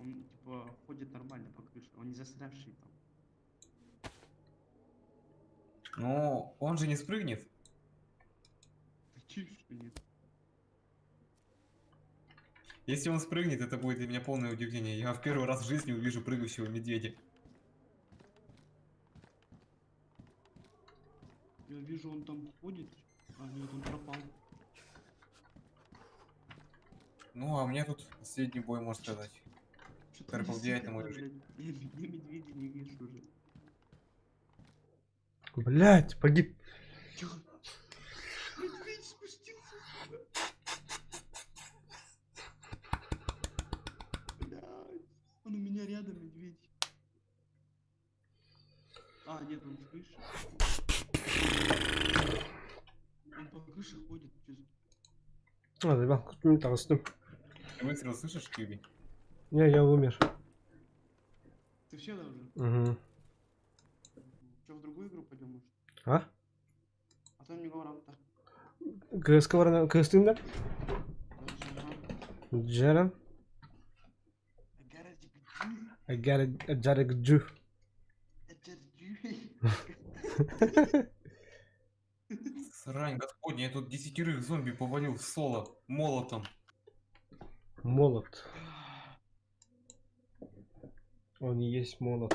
E: Он, типа, ходит нормально по крыше. Он не застрявший там.
G: Ну, он же не спрыгнет.
E: Такие что нет.
G: Если он спрыгнет, это будет для меня полное удивление. Я в первый раз в жизни увижу прыгающего медведя.
E: Я вижу, он там ходит. А, нет, он пропал.
G: Ну, а у меня тут последний бой, можно сказать.
E: Что-то
G: Который повлияет на мою
E: действительно, блядь, я медведя не вижу уже.
B: Блять, погиб.
E: Чё? Медведь спустился, сука. Блядь. Он у меня рядом, медведь. А, нет, он с крыши. Он по крыше ходит. Чё за-
B: А, заебал, купим толстым.
G: Ты выстрел слышишь, Кьюби?
B: Не, я умер.
E: Ты все да уже?
B: Угу.
E: Чё, в другую игру пойдем, может?
B: А?
E: А то не говорил-то.
B: КСК КСТ да? Джеран. I got it, I got it, Джу.
G: Срань господня, я тут десятерых зомби повалил в соло молотом.
B: Молот. Он и есть молот.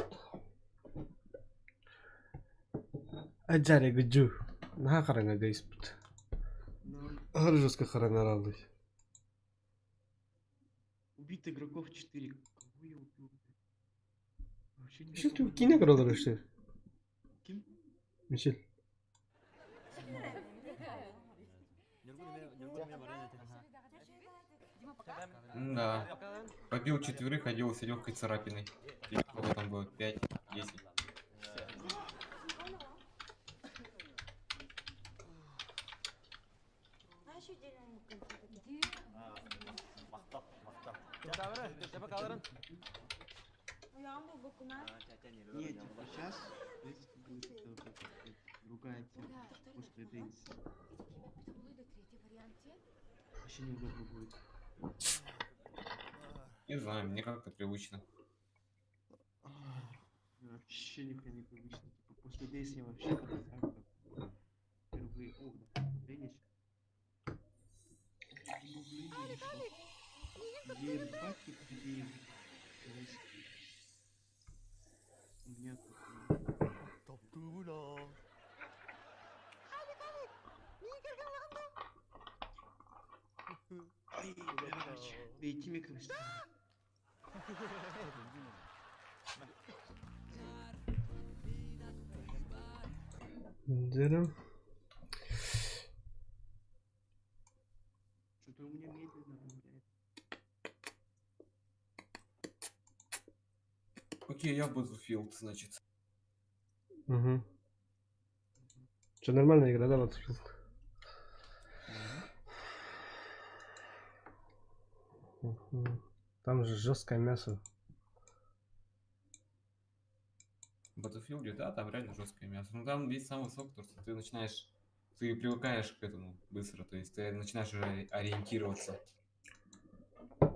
B: Аджаре гджу. На харана дейспут. Ар жестко харана ралый.
E: Убит игроков 4. Кого я убил? Вообще не
B: Мишель, ты кине көрөлөр что?
E: Ким?
B: Мишель.
G: Да. Побил четверых, оделся легкой царапиной. Или сколько там было? 5, 10.
E: Нет, типа сейчас будет другая тема после Дейс. Вообще неудобно будет.
G: Не знаю, мне как-то привычно.
E: Вообще нихуя не привычно. Типа после Дейс я вообще как впервые. О, да, обновление щас. Обновление вышло. Ебать тут людей. У меня тут. Ай, блядь. Бейте микро.
B: Джеран.
E: Что-то у меня медленно обновляет.
G: Окей, я в Battlefield, значит.
B: Угу. Что, нормальная игра, да, Battlefield? Угу. Там же жесткое мясо.
G: В Battlefield, да, там реально жесткое мясо. Ну там весь самый сок, то, что ты начинаешь, ты привыкаешь к этому быстро, то есть ты начинаешь уже ориентироваться.
E: А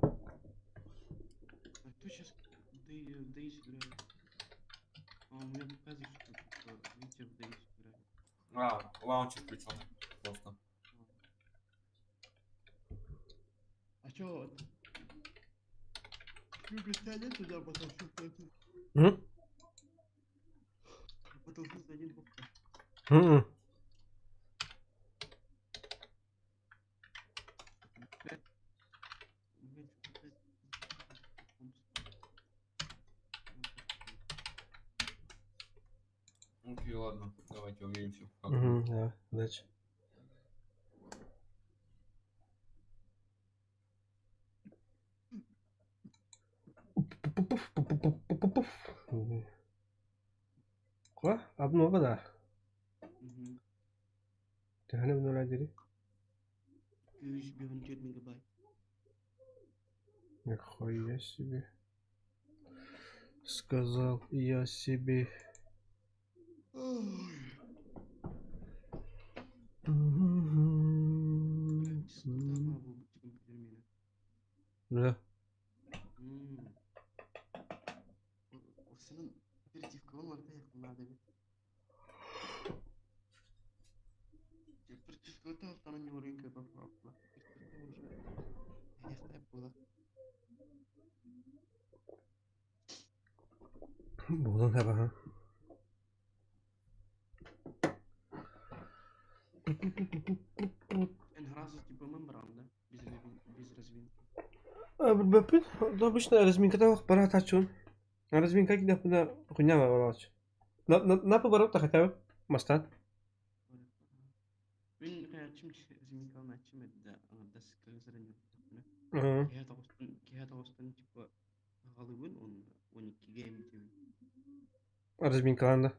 E: кто сейчас в Дейс играет? А, у меня показывает, что типа, Витя в Дейс играет.
G: А, лаунчер включенный просто.
E: А чё? Любишь, тебя нету, да, Battlefield 1?
B: М?
E: Battlefield 1 бокса.
B: М-м.
E: Блядь, чё-то опять
G: Окей, ладно, давайте увидимся. Как
B: Угу, да, удачи. Пуф-пуф-пуф-пуф-пуф. Quoi? Обнова, да.
E: Угу.
B: Ты ханы обновляй,
E: 200 мегабайт.
B: Нихуя себе. Сказал я себе. Да.
E: Senin оперативка var da yakınlarda bir.
B: Буолан хараха.
E: Эн сразу типа мы брал, да? Без, без разминки.
B: Билбэппин. Обычно разминката бараатааччыбын. Разминка кидэхпинэ хуйня барааччы. Напы барап хотя бы мастан.
E: Мин каячым разминкаланаччым эдда аңардас кыгызырын Киһи тоҕустан типа аҕалыбын он 12-ге эмитибин.
B: Разминкалаан да.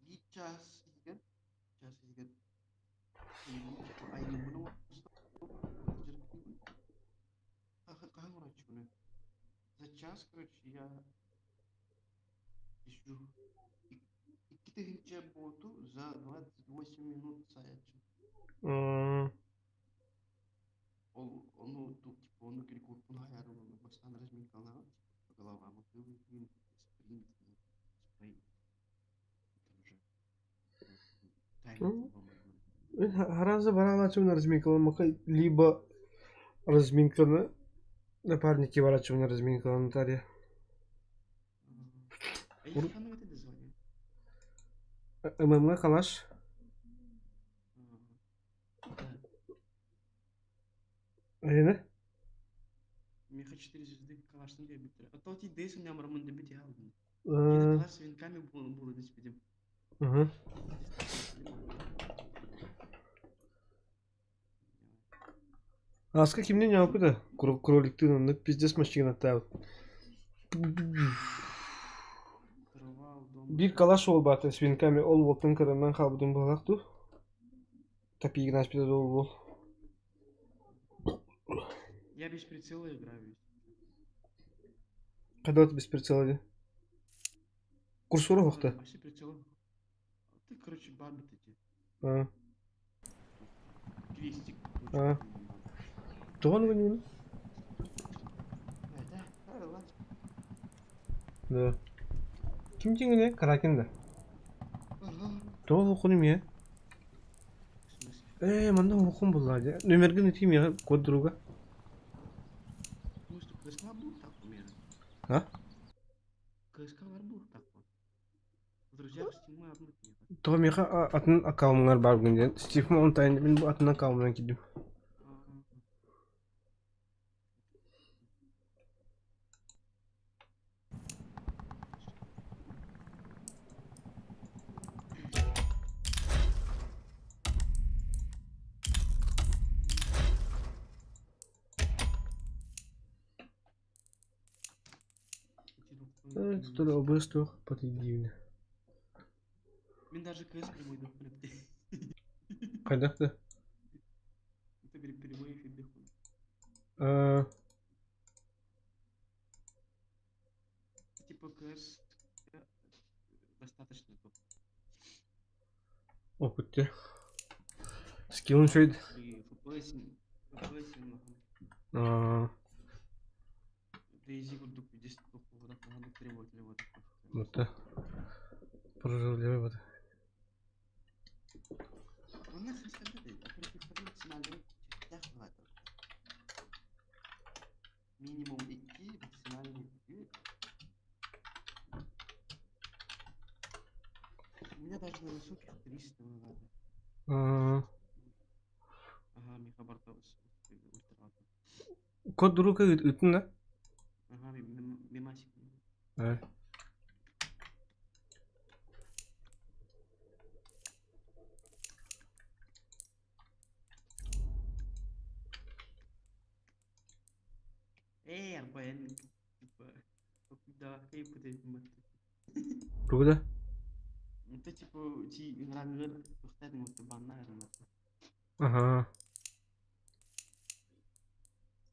E: Биир час иһигэр час иһигэр айылбын хаһан урааччыбыный? За час, короче, я ищу икки тыһыынча боту за 28 минут саяччы. Ол ону типа ону рекордпун хаярым бастаан разминкалаан типа по головам спринт, спринт.
B: Мин харазы бараалааччыбын разминкаламмакка либо разминканы напарники барааччыбын разминкалан тарья. ММ Калаш. Айна?
E: Меха 4 звезды Калаштан диабеттер. А то ти дейс у меня марамын дебет я алдым. Калаш с венками было диспедим.
B: Угу. Аска кимнен япы да? Кроликтын онны пиздец машина аттаабыт. Биир калаш уол баата свинками ол уолтан кыранан хаалбытын быһалаах дуу? Топигин ааспыта да ол уол.
E: Я без прицела играю.
B: Когда ты без прицела де? Курсора хохта.
E: Вообще прицела. Ты, короче, бабит эти.
B: А.
E: Крестик.
B: А. Тоҕон гыннын? Да. Ким дьиҥинэ Кракен да? Тоҕо оһоххун эмиэ? Ээ, манна оһоххун буллаа дии. Нүмергин ити миэхэ код друга. А? Тоҕо миэхэ атын аккаунҥар бааргын диэн. Стив Монтайн мин бу атын аккаунунан киирдим. Тут обыстох подъедивне.
E: Мен даже КС прямой дохуй.
B: Хайдах да?
E: Это прямой эфир дохуй. Типа КС достаточно топ.
B: Опыт те. Скиллын шөйд.
E: FPS FPS Дейзи курдук 10 требователей вот.
B: Вот. Проживлевый вот.
E: Минимум 2, максимальный 3. У меня даже на высоких 300 надо. Ага, Миха Бартовс.
B: Код друга ыттын да?
E: Ага, мемасик. Э, арбайын, типа, да,
B: Куда?
E: Это типа, ти игрангыр, тухтадын вот баннар.
B: Ага.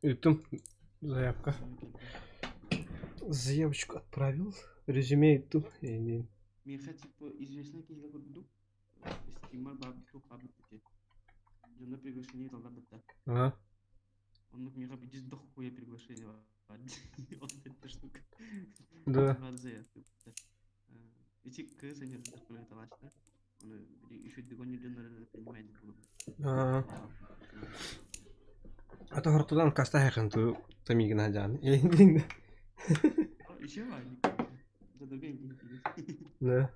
B: Ыттым. Заявка. Заявочку отправил. Резюме ыттым.
E: Миха, типа, известно, киһигэ курдук, стимар баб тух хабыт Дьонно приглашение дала бытта.
B: Ага.
E: Он миха бидис дохуя приглашение Вот эта штука.
B: Да.
E: Эти КС они дохуя талашта. Он еще догоню дьонно принимает буду.
B: Ага. Ата хортудан каста хайхан ту тамигин хажан.
E: Еще ваник. Да другой
B: Да.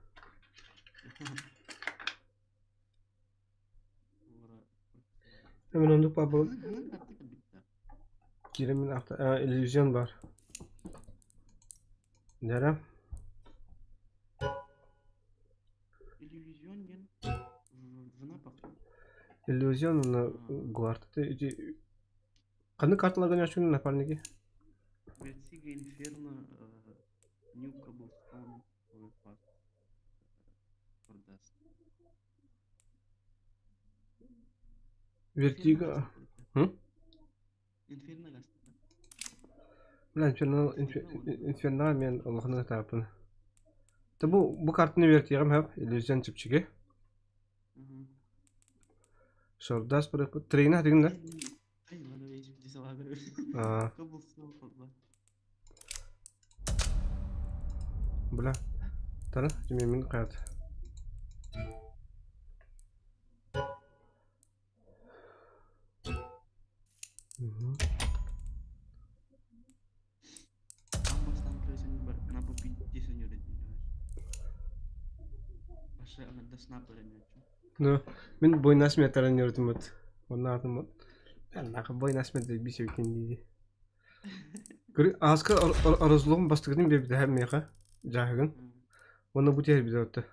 B: Hemen onu Pablo Киремин авто иллюзион бар. Нера?
E: Иллюзион диэн в напах.
B: Иллюзион уна гуарты ити Ханнык карталарга ньоочугун напарники?
E: Vertigo Inferno, New Cobblestone, Overpass, Stardust.
B: Vertigo. Хм?
E: Inferno гаста.
B: Бля, Inferno Inferno мен олохну таапын. Та бу бу картаны вертиҕим хөп иллюзион чипчиги. Сордас трейна хатыгын да? Аа. Бля. Тара, мин хаят. Ну, мин бойнас метрен йөрдүм Онна атым Аллаха бойнас метр бис өкін дейді. Көрі, аска арызлығым бастығын бебді һәм меха жахыгын. Оны бу тер бизә отты.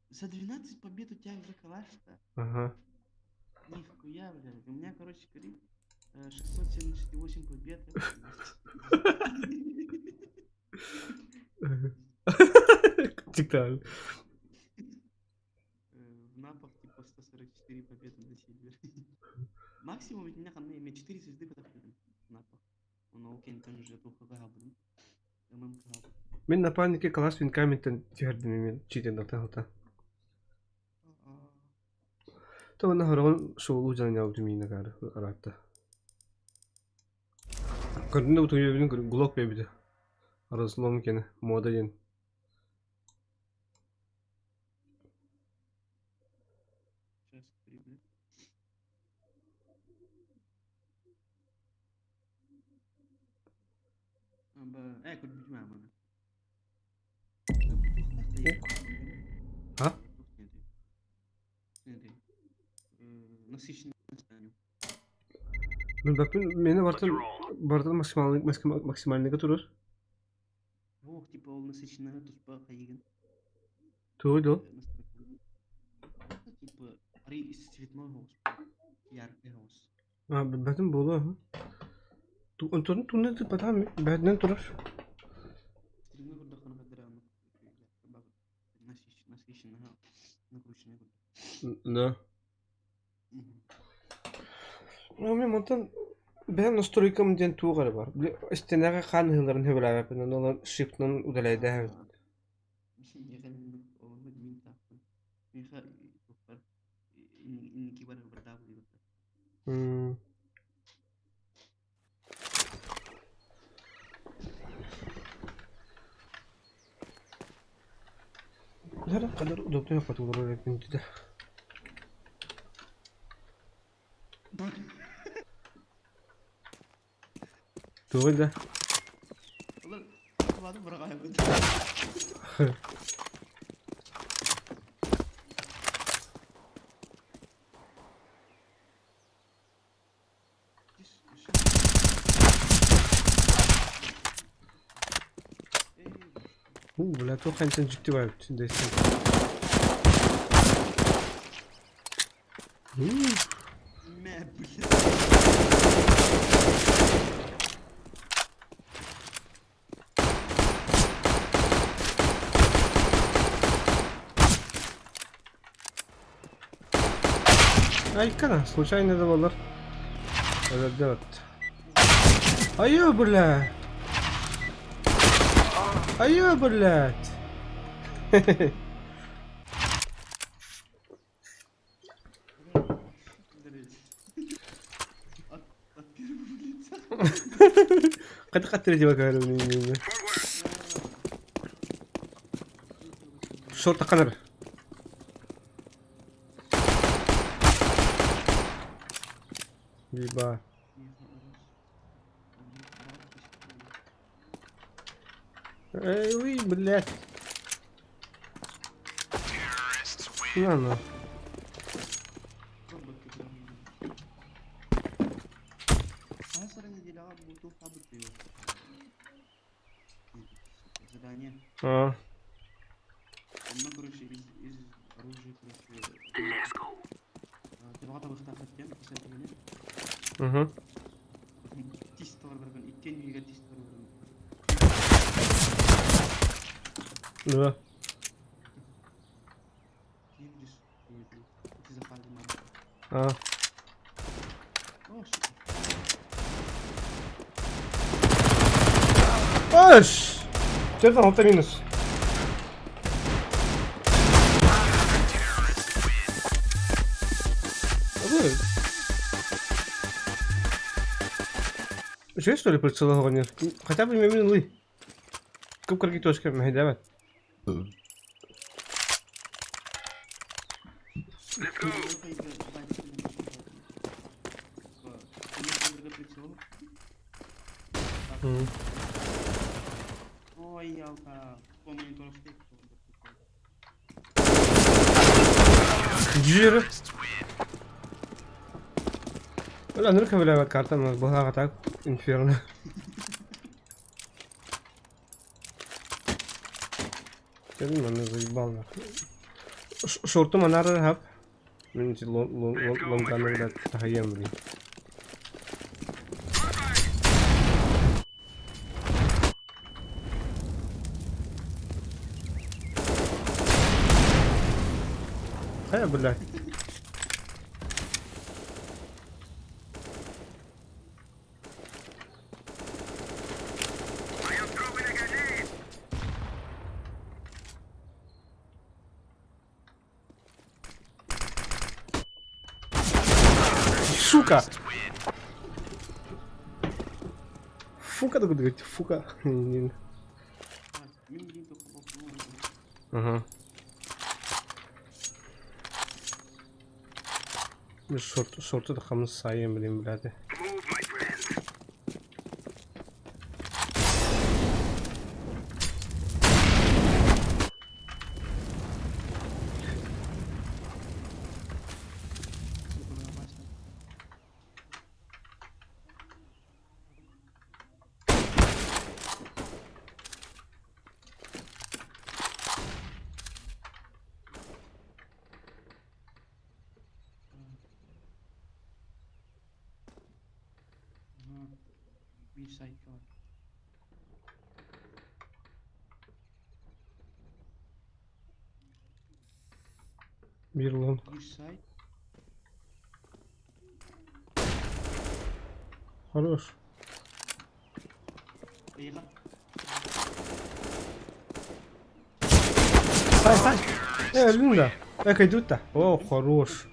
E: За 12 побед у тебя уже калаш-то.
B: Ага.
E: Нихуя, блядь. У меня, короче, 678 побед.
B: Тиктал.
E: В напах типа 144 победы на сильвер. Максимум у меня имеет 4 звезды в напах.
B: Мин напарнике класс винкаментен түһэрдим мен читен тахалта. То на хорон шоулу жаня мина кар аратта. Көрдүн да утуйбин глок бебиде. Арызлом кене мода ден. А? Мен бапын мени бартын бартын максимальный максимальныйга турur.
E: Ох, типа ол насыщенный туспа хайыгын.
B: Тугу до.
E: Типа цветной голос. Яркий голос.
B: А, батын болу. Ту онтон туны потам бәднен турur. Да. Ну, мен онтон бэм настройкам диэн туох эрэ бар. Истинэҕэ хаан ыһылларын хөбүлээбэппин, онон шифтынан удалайдаһабын. Lara kadar удобно yapатылар эпинтиде. Тугуй да. Бля, туох хантан дьикти баар эбит дэстэн. Айкана, случайно да болар. Өлөрдө Айыы, бля! Айыы, блядь! Қайда қаттыр деп акарым Шорт таққаныр. Биба. Эй, уй, блядь. На, на. А. Угу. Да. А. Аш! Че там, это минус. Үчүгэй что ли прицел оҕонньор? Хотя бы мин ылый. Кып-кыргый точка мэһэйдээбэт. Жир. Бля, ну-ка, бля, карта у нас была так, инферно. Кэлин манна заебал нахуй. Шорту манары хап. Мин лонганы блядь тахайям блин. Хайа, блядь. Сука! Фука, говорит, фука. Ага. Шорт, шорты да хамнас сайын блин, блядь. Биир long. Хорош. Сай, сай. Э, өлдүң да. Э, кайдут да. О, хорош.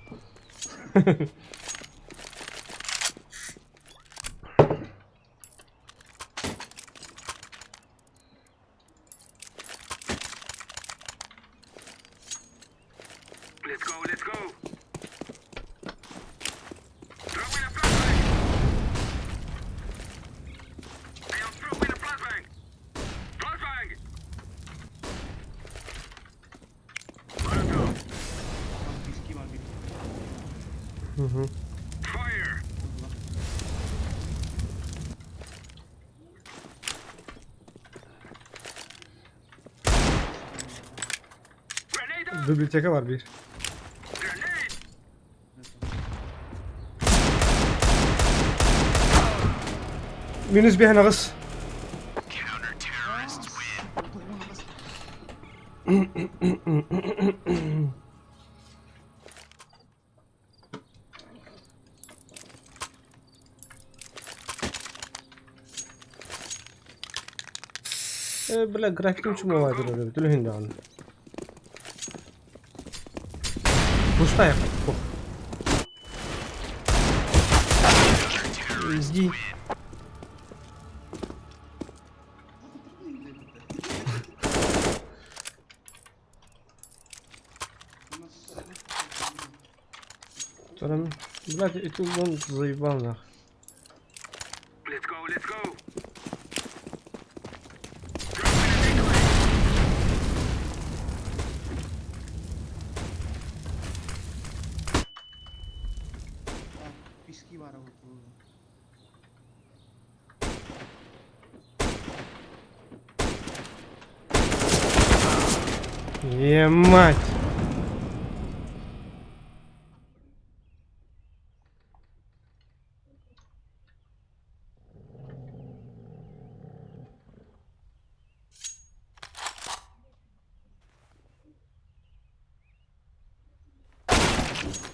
B: Угу. Библиотека бар биир. Минус биэһэн аҕыс. Э, бля, графикым чумовай турар эбит, үлэһин даҕаны. Пустая. Иди. Туран Блядь, это он заебал нах.
E: Так, пески баар буолла.
B: Е, мать!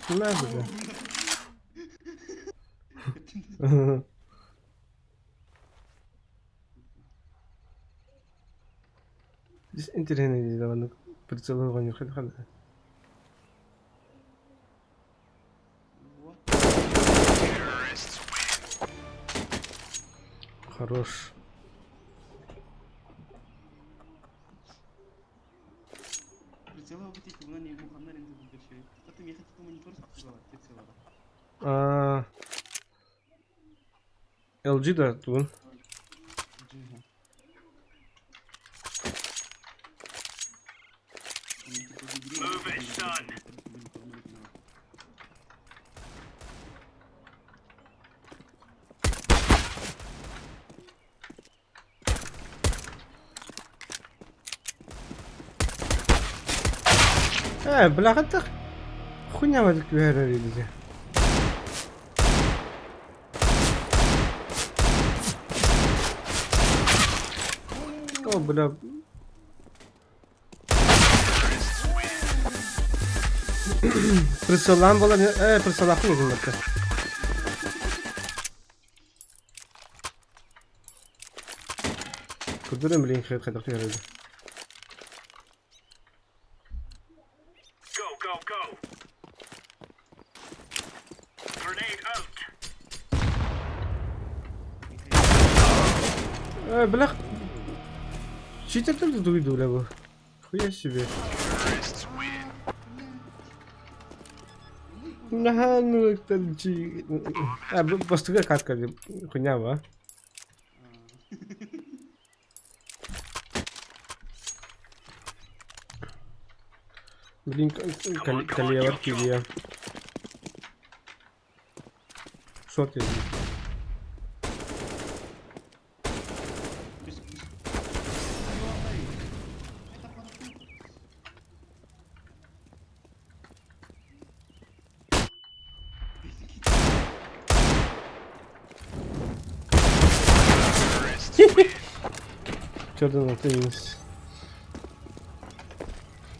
B: На, бля. Здесь интересно, давай, прицел не хад. Хорош. А, LG да, тугун. Бля, хаттах. Хуйня в этот түһэрэр. О, бля. Прицеллаан буолан, прицеллаахпын игин бакка. Курдурым блин хайдах хайдах түһэрэр. Бля. Читер тут дуйду, бля, бу. Хуя себе. Наха, ну это чи... А, бастыга катка хуйня, ба. Блин, калевар килия. Шо ты? Черт, ты минус.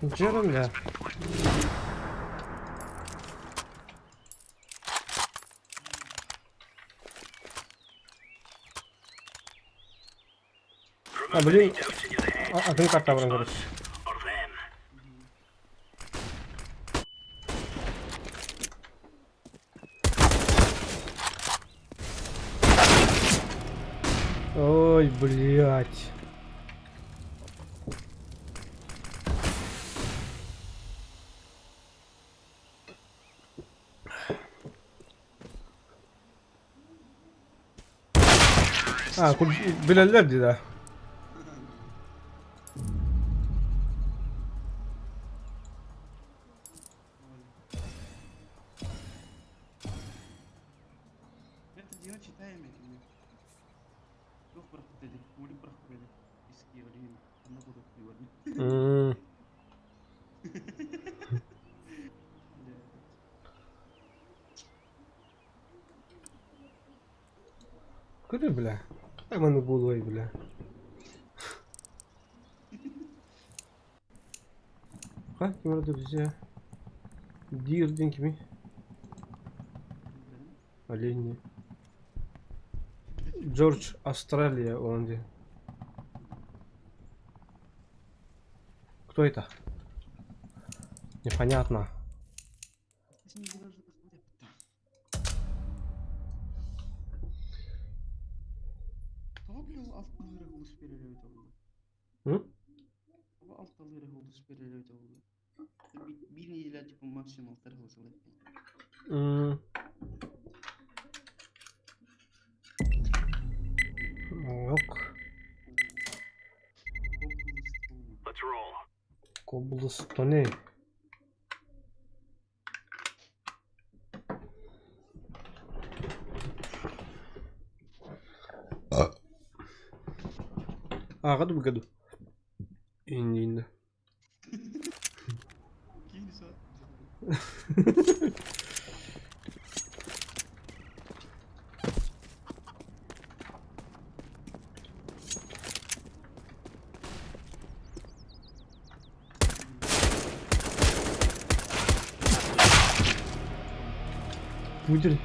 B: Джером, бля. А, блин. А, атын карта баран, короче. Ой, блядь. А, билэллэр дии да.
E: Это дело читаем эти. Туох бырахпыт эти, улик бырахпыт эти. Иски олин, анна буду куйварны.
B: Куда, бля? Какая маны булой, бля? Ха, ким арада бізде? Дирден кими? Олени. Джордж, Австралия, он где? Кто это? Непонятно. М? М. Коблстоны. Ааҕа да году. Иннинэ. Пудель.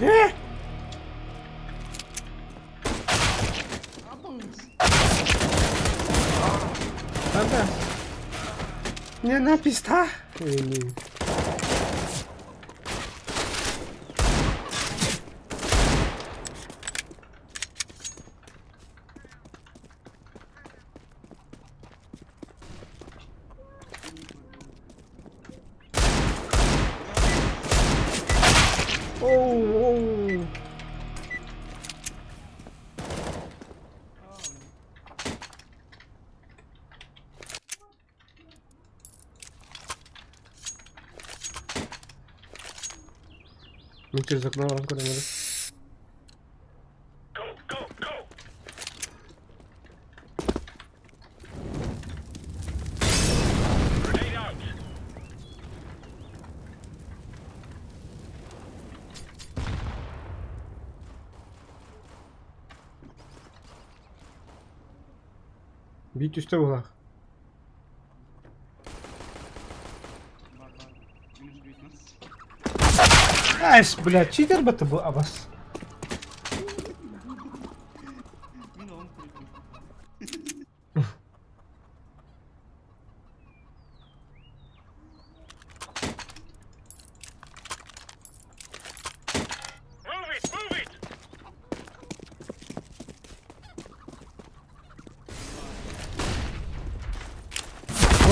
B: Э! Анда. Не на писта. Оу, оу. Мин через окно баран көрөмөрү. Биир түстэ буолаах. Ась, блядь, читер бы ты был, абас.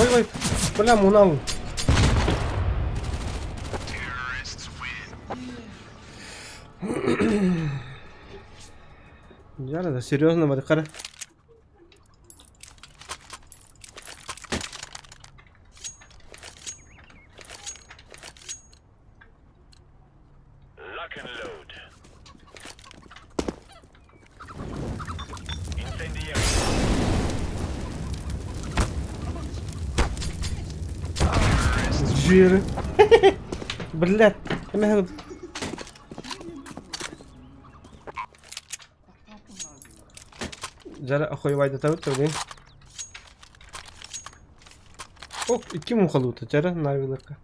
B: Ой, ой, бля, мунал. Дьэ, да, серьезно, Марикара. Жиры. Блядь, эмэһэ Дьара охуйбайдатабыт төгүн. Ок, икки муҥхалыыта дьара наавиларга.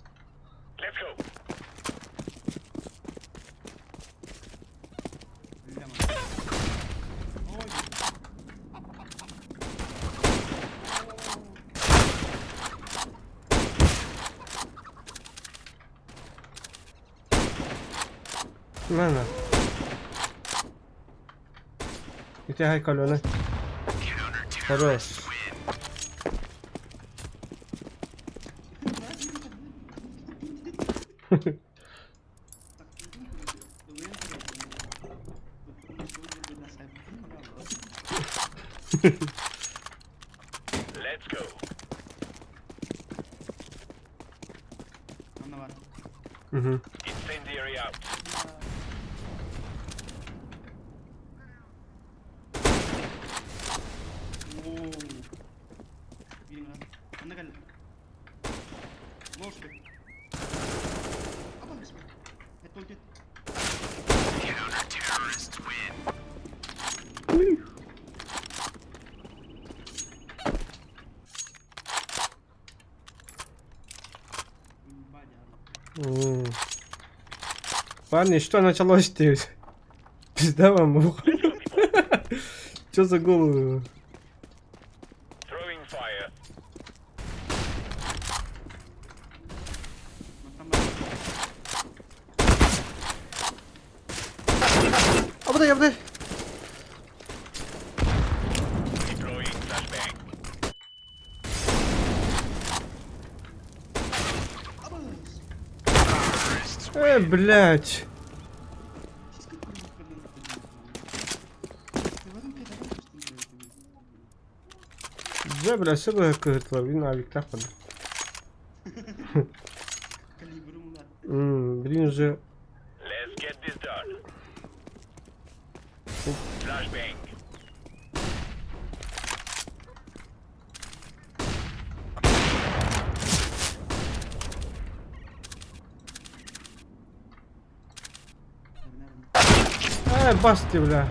B: На на. Ити хай калена. Хорош. Мгм. М. Парни, что началось здесь? Пизда вам. Что за голову? Абыдай, абыдай. Э, блядь. Дьэ, бля, өссө быһа кыһытылар, мин авиктаах бардым.
E: Калибрым улаатта.
B: Блин, уже
I: Let's get this done. Flashbang.
B: Э, басты, бля.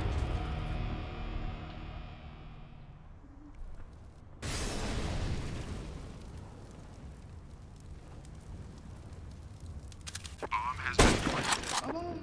E: Абаас! Абаас!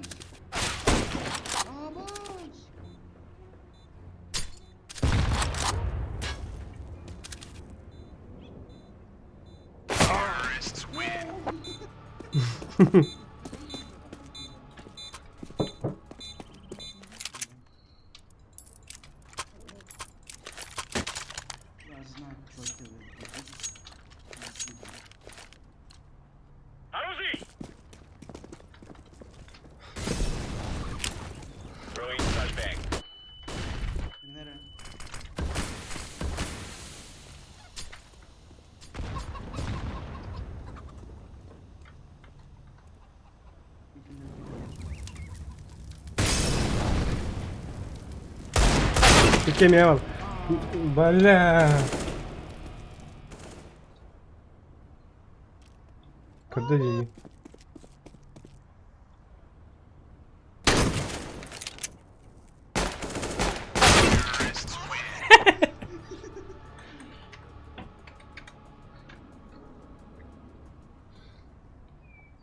E: Я знаю, что делать.
I: Allons-y. Throwing flashbang.
E: Nere?
B: Кем я Бля. Когда я?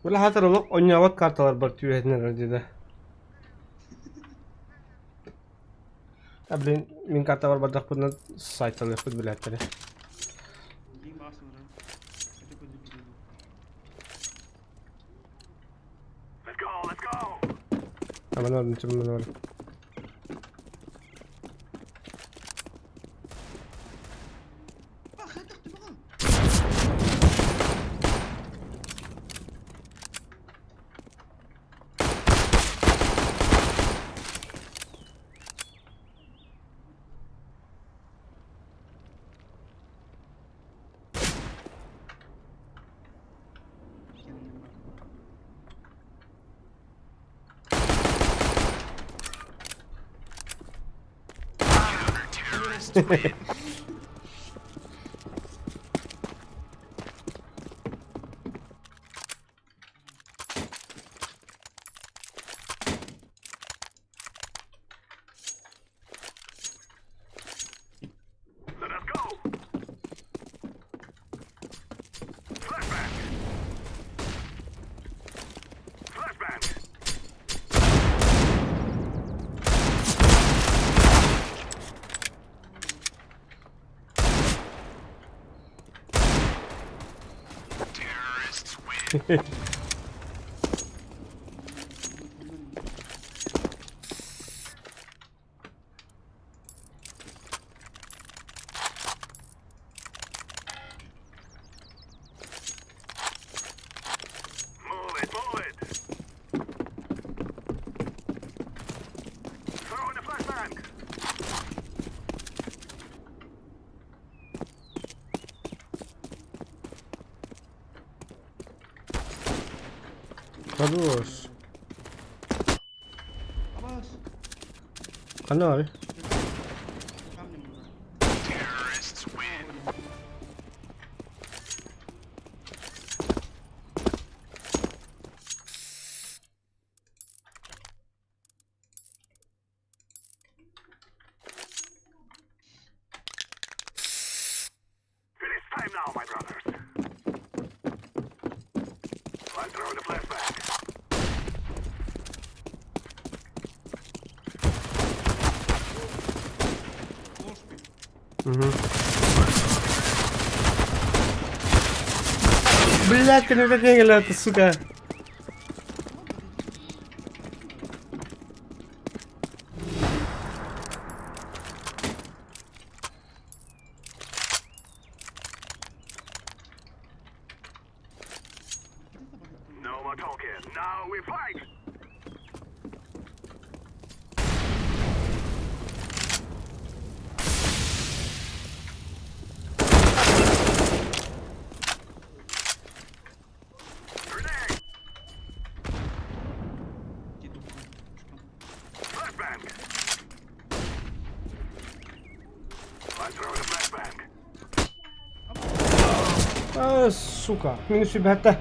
B: Бля, хатыр олох оонньообот карталар бар түөһэтинэн дида. А блин, мин карталар бардахпытына сайталыахпыт билээттэрэ.
E: Биир баас олорор. Это көдү билэбин.
I: Let's go, let's go.
B: Аман орын чыммын бар.
E: Ба, хайдах түбэҕин?
I: Let us go. Flashbang. Flashbang. Terrorists win. Move it, move it. Throw in the flashbang.
B: Хорош.
E: Абаас!
B: Ханна бар?
E: Камнем олорор.
I: Terrorists win. It is time now, my brothers. I'm throwing the flashbang.
B: Угу. Блядь, ты не сука.
I: No more talking. Now we fight.
B: А, сука, минус ребята.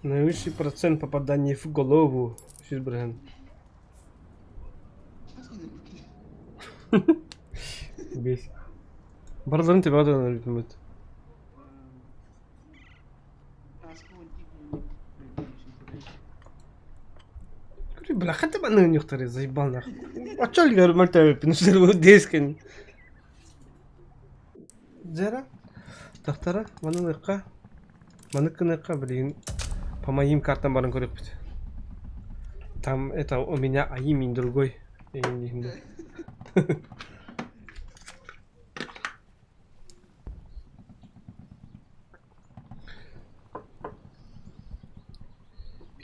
B: Наивысший процент попаданий в голову. Сизбрген. Бес. Барыларын тебе адан өлбүмүт. Бля, хотя бы на них заебал нахуй. А чё ли нормально пинсер дескен. Зера? Тахтара, манылыкка. Маныккыныкка, блин. По моим картам баран көрөкпүт. Там это у меня аимин другой.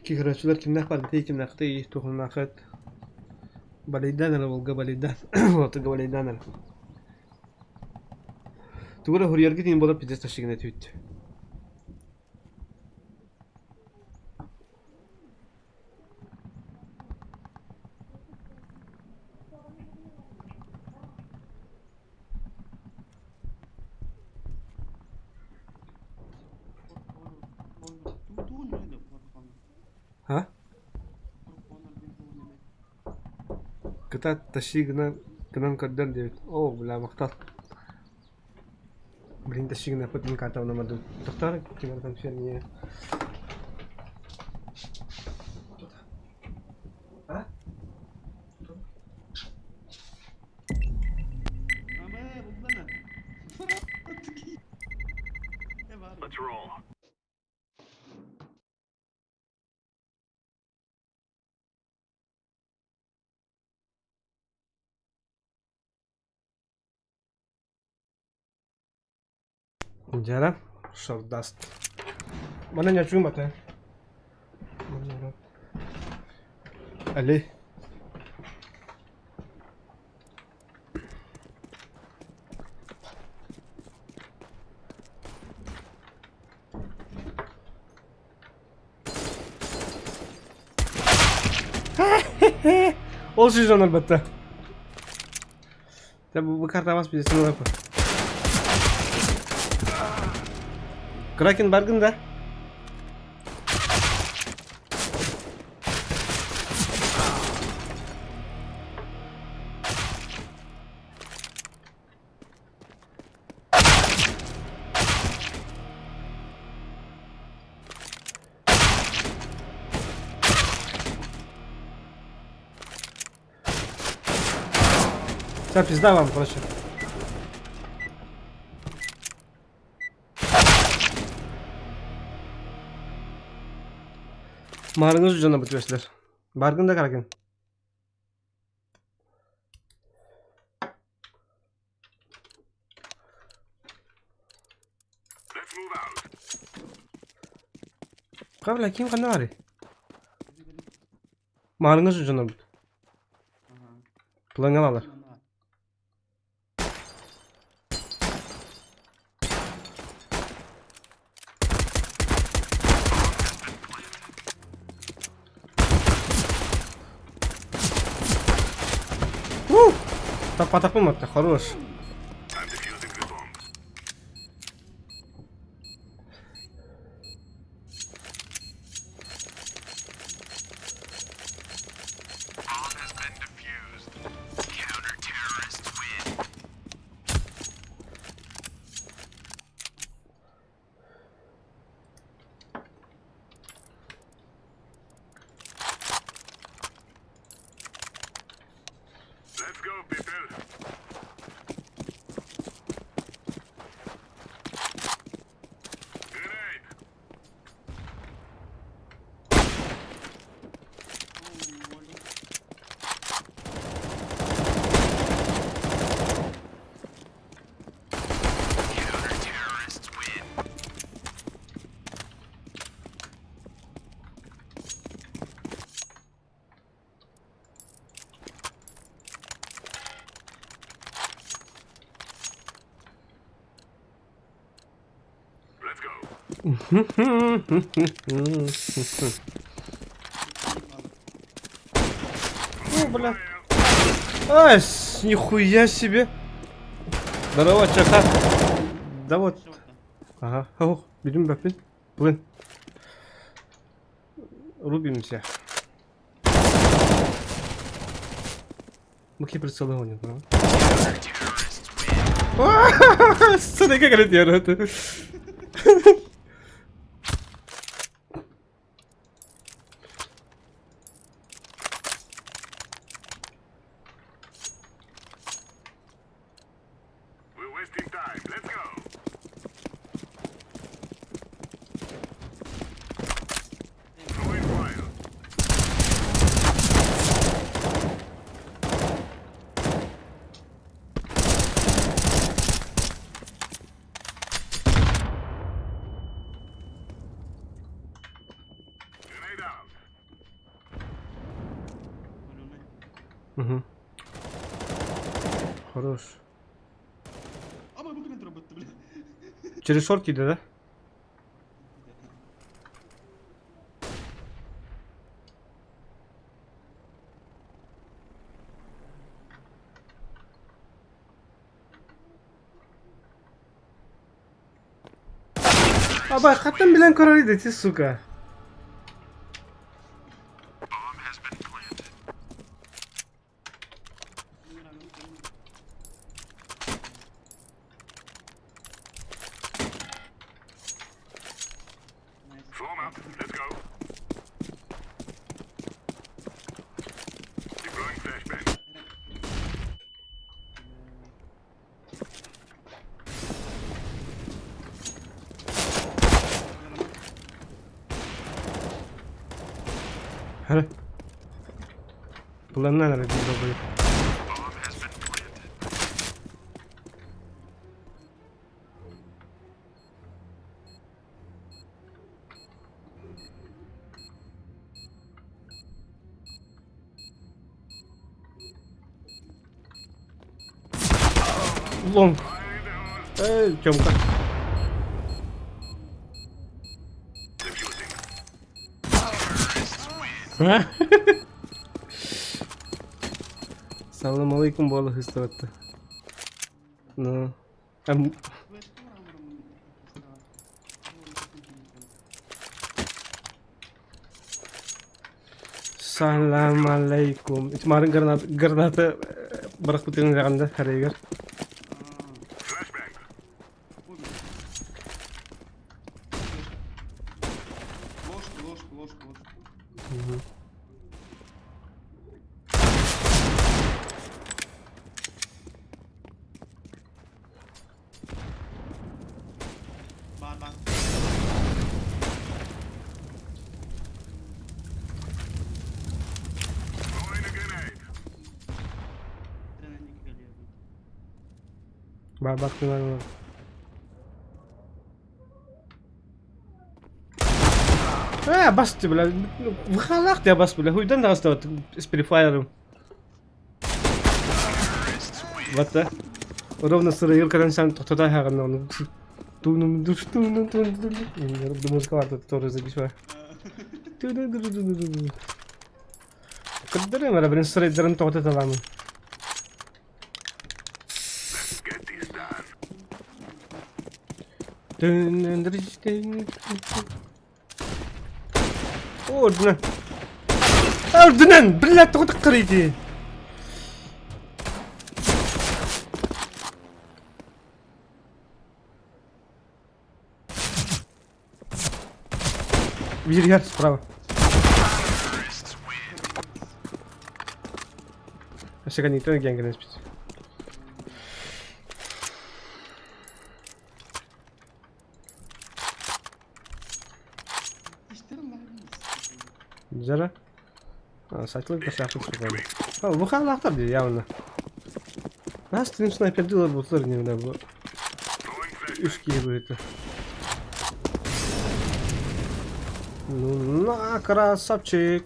B: Киграчулар кимнах бар битей кимнахты тухуннахыт. Балейдан ара волга балейдан. Отыга балейдан ара. Тугура хурьяргы дин болар пиздец ташыгына түт. А? Кыта ташыгына кынан көрдөр диэбит. О, бля, махтал. Блин, ташыгына пытын карта намаду. Тохтар кимартан фермия. А?
I: Let's roll.
B: Дьэ, шордаст. Мана не чумата. Али. Ол сезон албатта. Бу карта бас билесин олапы. Кракен баргын да? Вся пизда вам, короче. Марыңыз жона бітвешлер. Баргын да Кракен. Кабла ким кандай бары? Марыңыз жона бит. План алалар. Так потакум это хорош.
I: Let's go, people.
B: О, бля. Ай, нихуя себе. Здорово, чака. Да вот. Ага. Ох, берем бапин. Блин. Рубимся. Мухи прицелы гонят, ну. Смотри, как это делают.
I: We're wasting time. Let's go. Throwing fire. Grenade out.
B: Угу. Хорош. Через шорт иди, да? Аба, хаттан билэн көрөр иди, сука.
I: Form up. Let's go. Deploying flashbang.
B: Хара. Буланнан эрэ биир обуйу. Лонг. Эй, Тёмка. Салам алейкум, буола хыстыбатта. Ну. Ам... Салам алейкум. Ити граната, граната бырахпытын даҕанда харыгар.
E: Ложку, ложку, ложку, ложку.
B: Угу.
E: Бар, бар.
I: Throwing a grenade.
E: Тренер кэлиэ.
B: Бар бар Э, басты, бля. Выхалах тебя бас, бля. Хуйдан да с префайром. Вот да. Ровно сыры когда сам туда хаган Ту душ ту ну ту ту. Музыка тоже записываю. Ту ду ду ду ду ду. Кадырым, ара блин сыры тоғыта таламын.
I: Get this done.
B: Ордунан. Ордунан, блядь, тоғыта қырыйды. Вильяр справа. Сега никто не генген спит. Жара. Сайтылып кашақы суган. Бу хаалаахтар дии явно. Нас тим снайпер дылар бутылар не бу. Үс киһи быһыта. Ну на, красавчик.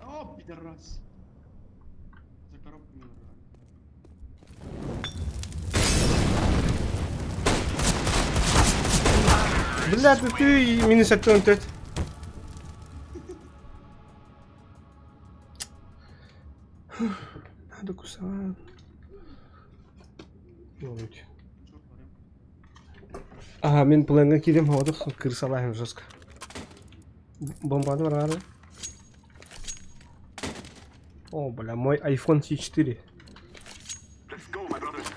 E: О, пидорас. За коробками забрали.
B: Бля, ты минус 74. Надо кусать. Ага, мин планга киирим хоодух кырсалаахым жестко. Бомбаны бараары. О, бля, мой iPhone C4.
I: Let's go, my brothers.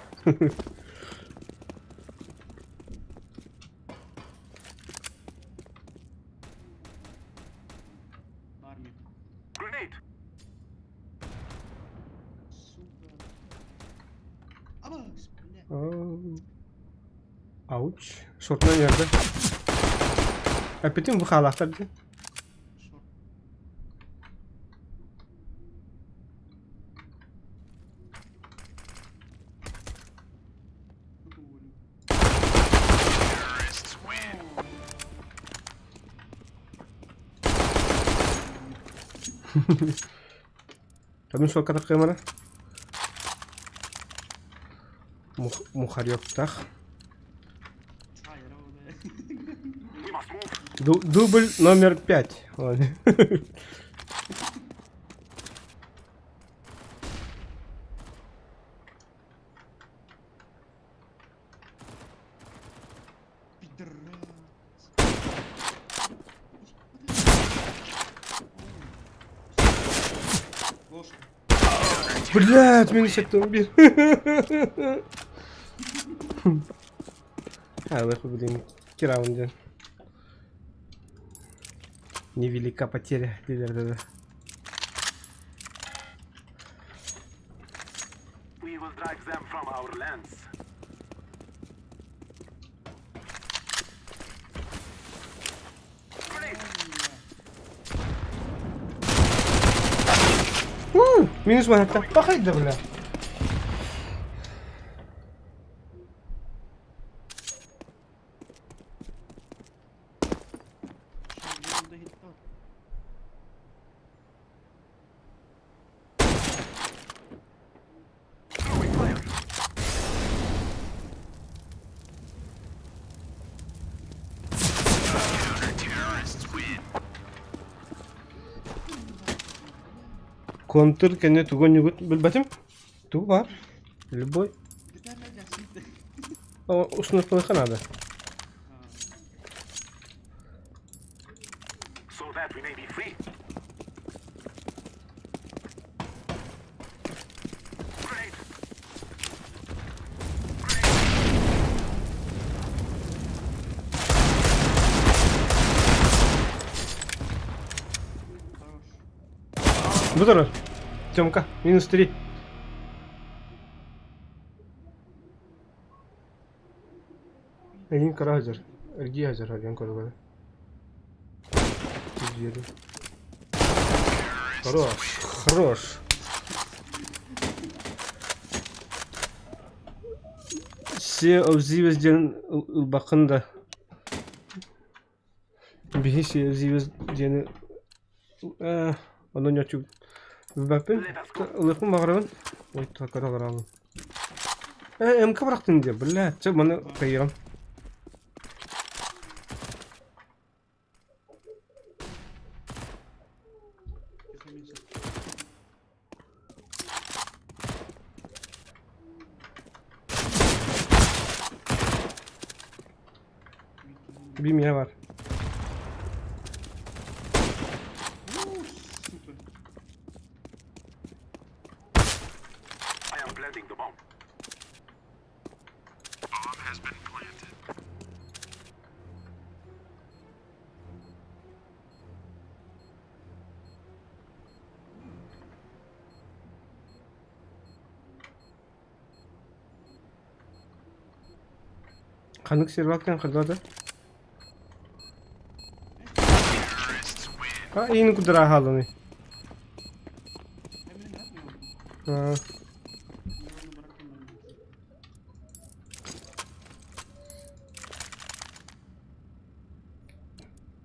I: Grenade.
B: Ауч. Шортунан үөрдэ. Эппитим бу хаалаахтар дии. Кадым суокка таххыамара. Мухарёктах. Дубль номер 5. Блядь, минус автомобиль. А, блин, раунде. Невелика потеря, дииллэр
I: We will drive them from our lands.
B: Уу, минус уонатта. Пахайда, бля. Контур кэннэ тугу оонньуугут билбэтим. Тугу баар? Любой. Установка надо.
I: So that we may be free. Grenade.
B: Бу турар. Тёмка, минус 3. Эйигин кыра сылдьар, эргийэ сылдьар диэн көрүҥ Хорош, хорош. Все обзивес диэн ылбаккын да Биһи все обзивес диэни Ээ, онон ньоччу билбэппин. Ылыахпын баҕарабын. Ой, такара бараабын. Ээ, МК бырахтын диэ, бля, чэ, маны кыайыам. Bir миэ бар.
I: I am planting the bomb.
B: Ханнык сервактан хардада? А иин кудара хаалыный.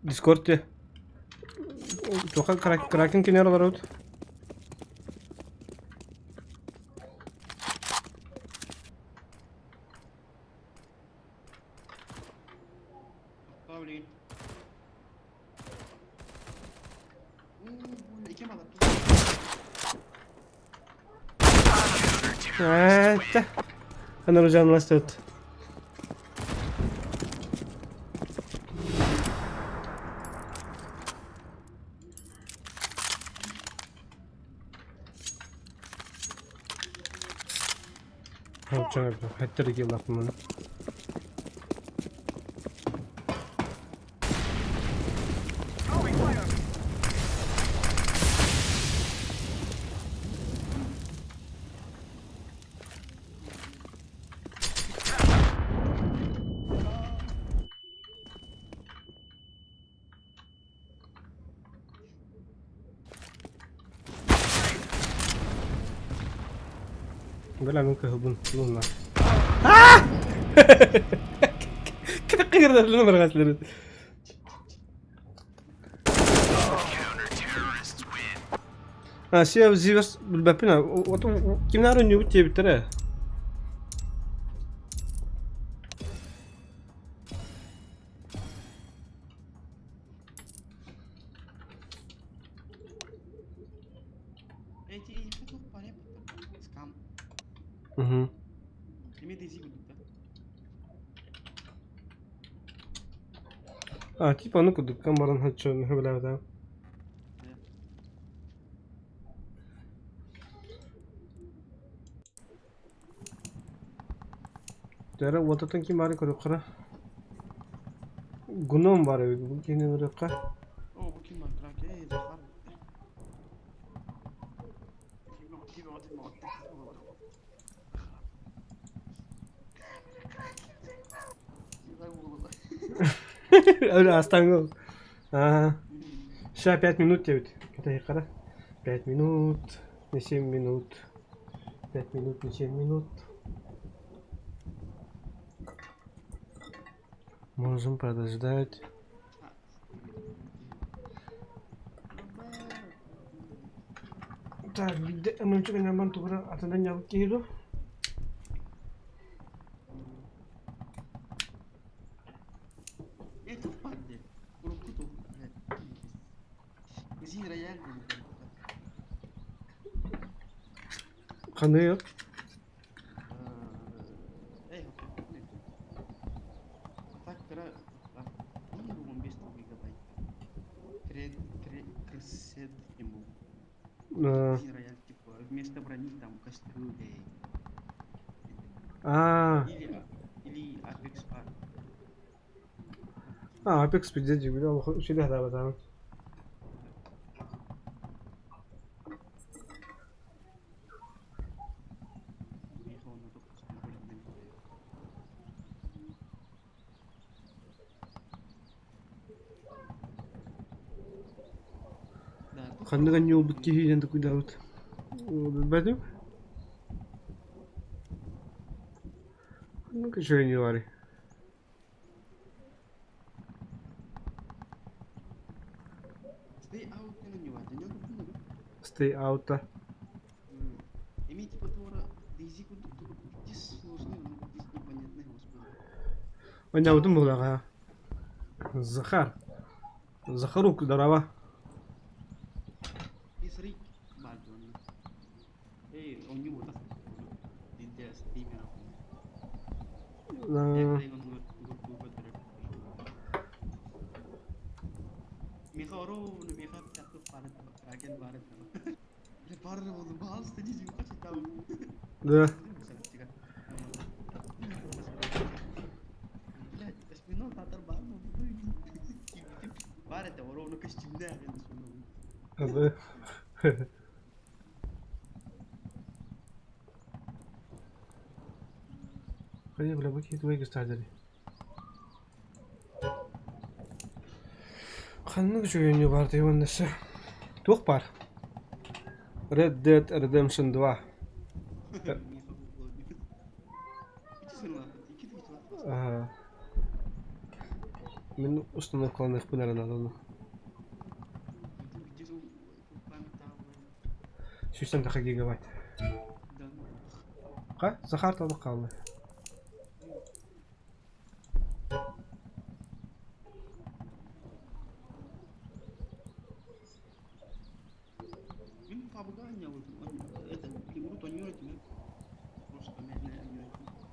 B: Дискордте туха кракен кинер олорут. Ээ, Анаружанластыт. Хэттер киллахпын. Бля, ну-ка, губун, ну на. А, все, зивас билбэппин, кимнээр өнньүбүт диэбиттэрэ. Угу. А, типа, ну кудуккан баран хаччон хөбүлээбитэ. Дәрі уотаттан ким бары көрүөххэ. Гном бар эбит, бу киһини көрүөххэ.
E: О, бу ким бар? Краке, Захар.
B: Öyle астаңгыл. Ага. Сейчас 5 минут тебе. Это 5 минут, не 7 минут. 5 минут, не 7 минут. Можем подождать. Так, где мы няман тугра атынан ябык киһи Ханыы
E: Вместо брони там кастрюля.
B: А.
E: Или Apex Park.
B: А, Apex пиздец, бля, үчүгэй да Ханныган ньуубут киһиинэн тукуйдаабыт. Билбэтим. Ну-ка, не вари. Stay out. Онньообутум буоллаҕа. Захар. Захарук, здорово. Да. Да. Хайа, бля, бу киһи тугай көстаадери. Ханнык үчүгэйни бар дайваннасы. Туох бар? Red Dead Redemption 2. Ага. Мин установкаланыахпын эрэ нааданы. Сүүстэн таха гигабайт. Ха? Захар табак хаалла.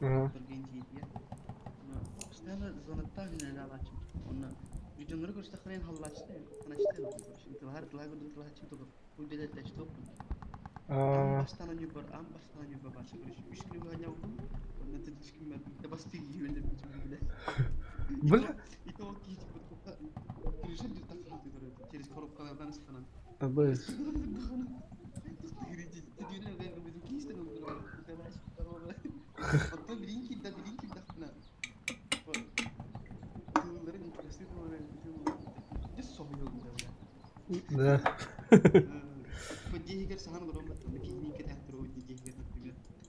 B: Ага.
E: Торгентия. Постоянно звоноктаах үлэлээччим. Онно видеолары көрсөххүнэ халлааччыта ханаччыта тылаһар тылаһар көрдүк тылаһаччым тугу үлэлээччи туохпун. Аан
B: А,
E: бастаан ньугар аан бастаан ньугар бааччы көрүш үс күнү баанньабытым. Онно тыдычкым да бастыгы үөннэ били.
B: Бля.
E: И то киһи типа крыша бир таххаты көрөт через коробкалардан ыстанан.
B: Абыз. Да.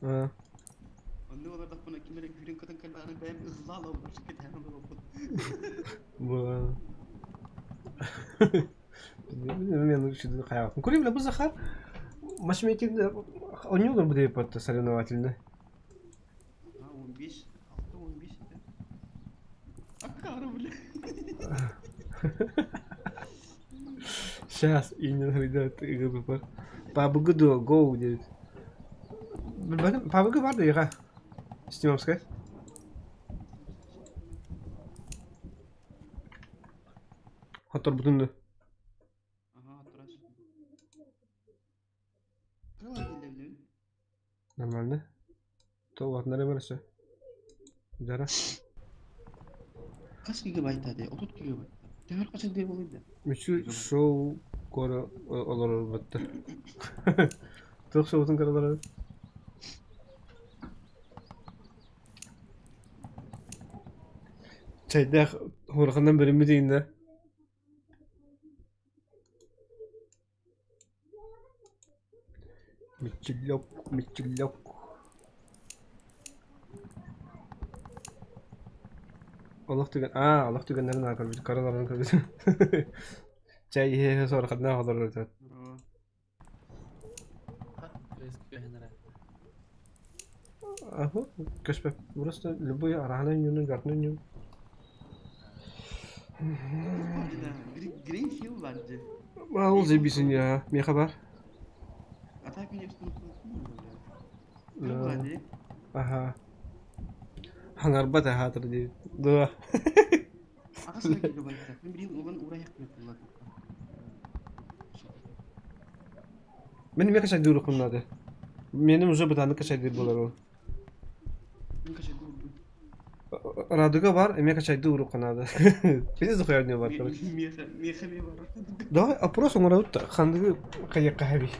B: А, Бу. Мен шүдү хайаатын. Курим бу Захар матчмейкинг ойнуулар бу деп атты соревновательный.
E: 15, 6, 15 Аккара, бля.
B: Сейчас, и не ребят, игры бар. PUBG до Go дейт. PUBG бар да ига. Стимовская. Хотор бутунду.
E: Ага, турас. Крыла келдем.
B: Нормально. То ватнары бар все. Жара.
E: Kaç gigabayt hadi? 30 gigabayt. Temel kaç diye bulayım da.
B: Мүчү шоу кора олорор баттар. Туох шоутун каралар. Чайдах хорхандан бөлүмү дейин да. Мичилок, мичилок. Олох түгэн, аа, олох түгэннэрин аа көрбүт, караларын көрбүт. Чай иһэ сорхандан олорор этэ. Ага, көспө. Просто любой араһынан юнун, гартынан юн.
E: Green Hill vardı.
B: Ол зебисин я, меха бар.
E: Atak bir hepsini
B: Да.
E: Vardı.
B: Аха. Хаңарбат аха дейт. Да.
E: Akas gigabayt. Ben bileyim olan oraya yapıyorlar.
B: Мен меха чайдыр укуннады. Менин уже бытаны качайдыр болар ол.
E: Ben kaç oldu.
B: Радуга бар, меха чайдыр укунады. Биз захуярны бар, короче.
E: Меха, меха ме бар.
B: Давай опрос оңорот хандыгы каякка хаби.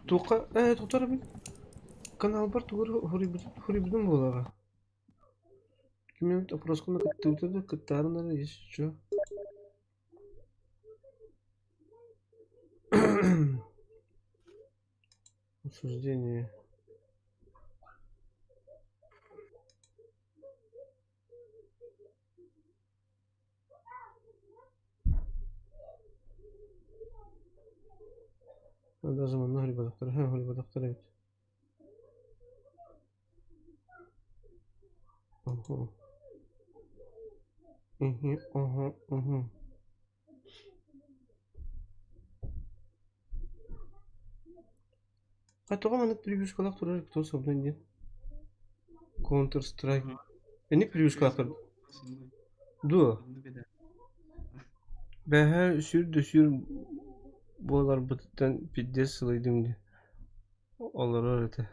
B: Тука, тутар бит. Канал бар тугур хурибудун болага. Кимем опрос кына кыттыбыты кыттарына есть что. Обсуждение. Даже манна хурибадактар, ха хурибадактар эбит. Ого. Мгм, ага, угу. А тоҕо маннык превьюшкалаах турар кто собной диэн? Counter Strike. Эник превьюшкалаах турар. Дуо. Бэһэ сүр да сүр буоларбытыттан пиздец сылайдым дии. Олорор этэ.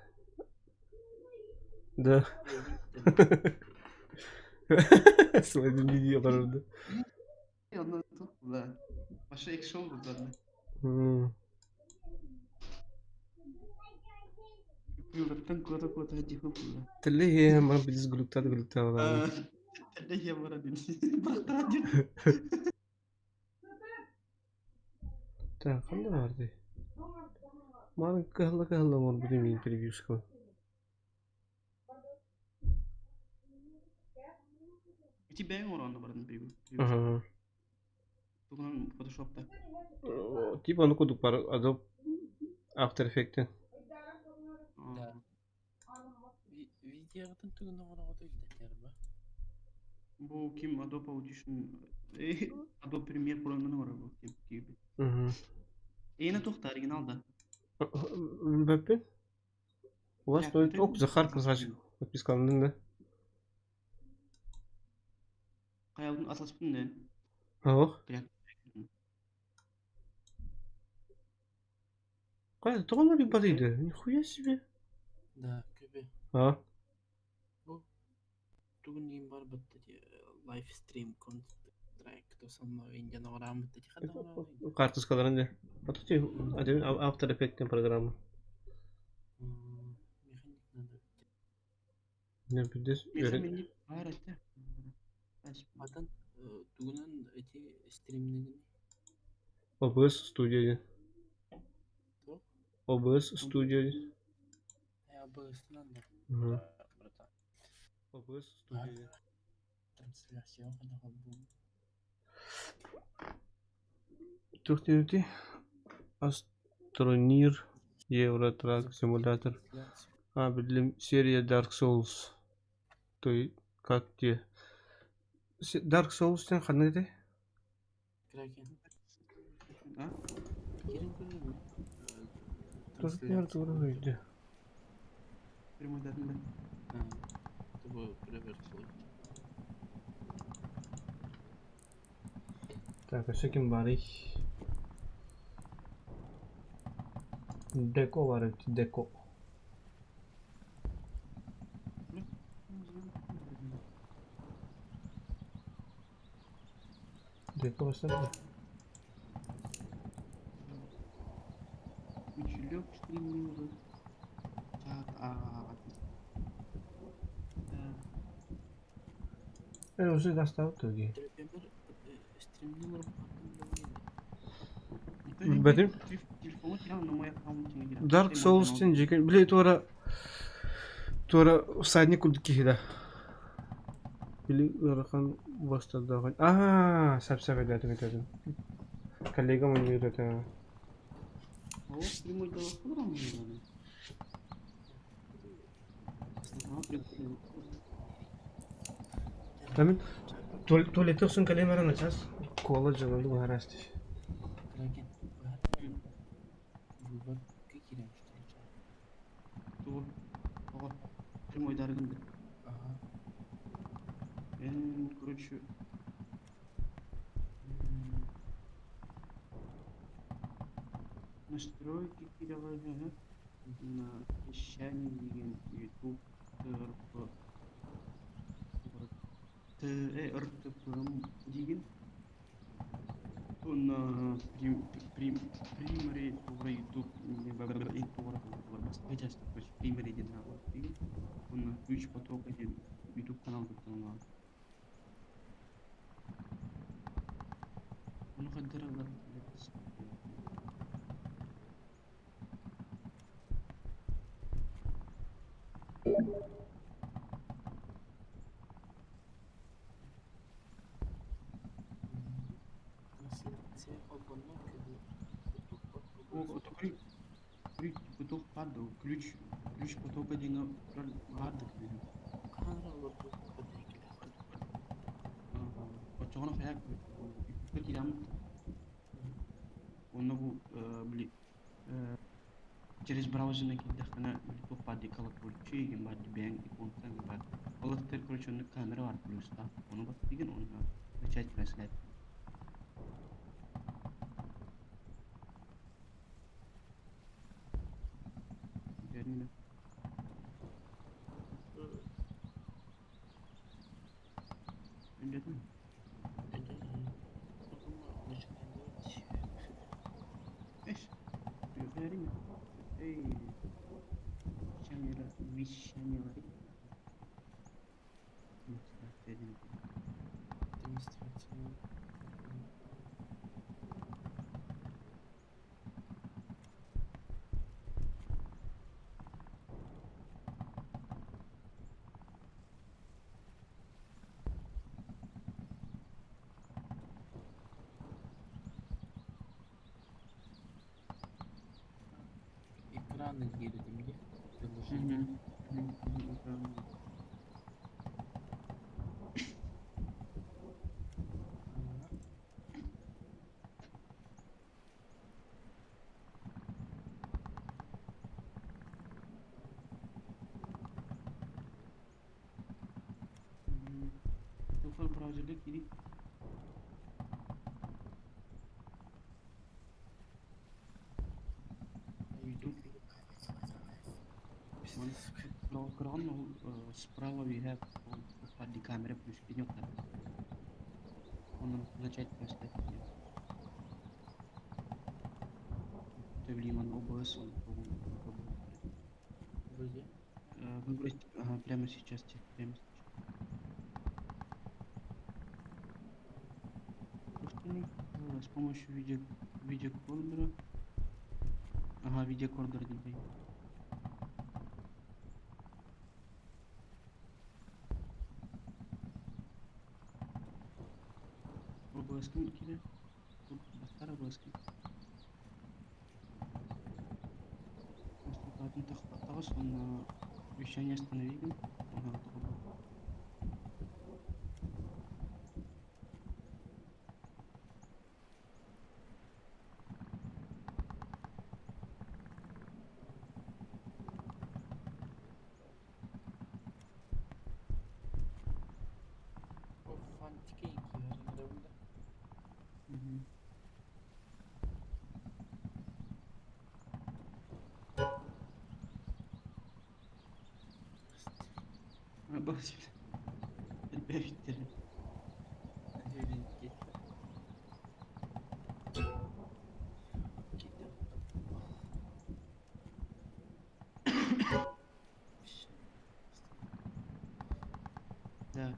B: Да. Сылайдым дии олорор да.
E: Ondan tuttular. Başka ekşi oldu zaten.
B: М.
E: Yıllıktan kota kota hadi hukula.
B: Тэллэһиэ мар пиздец гулуктаат гулуктаалаабыт.
E: Тэллэһиэ бара дин. Бырахтара дин.
B: Так, ханна баардый? Мааны кыһалла кыһалла оҥорбут имиин превьюшкабын.
E: Ити бэйэҥ оронно барын превью.
B: Аха.
E: Тугунан Photoshop'та.
B: Типа ону курдук бар Adobe After Effects.
E: Да.
J: Видеоҕытын тугун оҥороҕут илдэтэр ба?
E: Бу ким Adobe Audition, Adobe Premiere Pro'нан оҥорор бу ким киби.
B: Мгм.
E: Эйне тохта оригинал да.
B: Билбэппин. У вас стоит... Оп, Захар красавчик. Подпискаландың да?
E: Хайалын атылышпын да.
B: Ох. Кай, тоҕо bir батыйды? Нихуя себе.
J: Да, көбе.
B: А?
J: Бу тугун иин бар бытта live stream Counter-Strike то самого Индиана орамыт ти хата
B: Карточкаларын де. А тут один After Effects программа.
J: Механик надо.
B: Не бидес.
E: Механик бар это.
J: Атан тугунан эти стримнигин.
B: OBS Studio. OBS Studio.
J: OBS надо. Братан.
B: OBS Studio.
J: Трансляция хада бу.
B: Тух диэбитий? Астронир, Евротрак, Симулятор. А, биллим, серия Dark Souls. То как те? Dark Souls диэн ханнык этэй?
J: Кракен.
E: А?
J: Кирин көрдүм.
B: Тур тур өйдө.
E: Прямой да.
J: Тобо проверить.
B: Так, өссө ким баарый? Деко баар эбит, Деко. Деко бастан.
E: Үчүлөк стримнигы. Чат а.
B: Уже достал туги.
J: Стримнигер
B: Билбэтим.
E: Телефону киран на мой аккаунт
B: Dark Souls диэн дьиэ били туора туора всадник курдук киһи да. Били ыарахан бастардаах. Аа, сап-сап өйдөөтүм өйдөөтүм. Коллегам оонньуур этэ.
E: О, прямой да
B: Тамин туалетте охсон кэлиэм эрэ начаас кола дьыланы быһараасти.
J: Кракен. Выбор кирем что ли?
E: Тугу. Ого. Прямой дарыгын.
J: Ага.
E: Короче, настройки кирилл на вещание деген YouTube ТРП Т РТП деген на примере тугра YouTube тугра часто короче примере деген деген оны ключ потока деген YouTube канал туттан Оны кадыралар.
J: Трансляция холбонно көбе.
E: О, это ключ, ключ поток падал, ключ, ключ потока деген бардык деген.
J: Камералар бу
E: Очоҕуна хайа киирэммит. Онно бу били через браузерна киирдэххинэ били туох баар дии колокольчик баар дии бэйэҥ иконкаҥ баар. Ол эттэр короче онно камера бар плюстаах. Ону баттыгын уонна начать трансляцию. Верно. Өндетин. Эш. Верно. Эй. Вещание, вещание.
J: Демонстрация. Экраны киирдим дии. Приложение.
E: Браузерга киирии. YouTube. Кыраҕын ол справа үөһэ ол камера плюс пенек Онон начать поставить. Төблиман ОБС он Выбрать ага, прямо сейчас, прямо сейчас. С помощью видео видеокордера. Ага, видеокордер дебей. ОБС-кын кире. Бастар ОБС-кын. Таҕыс уонна вещание остановили. Ага, Да.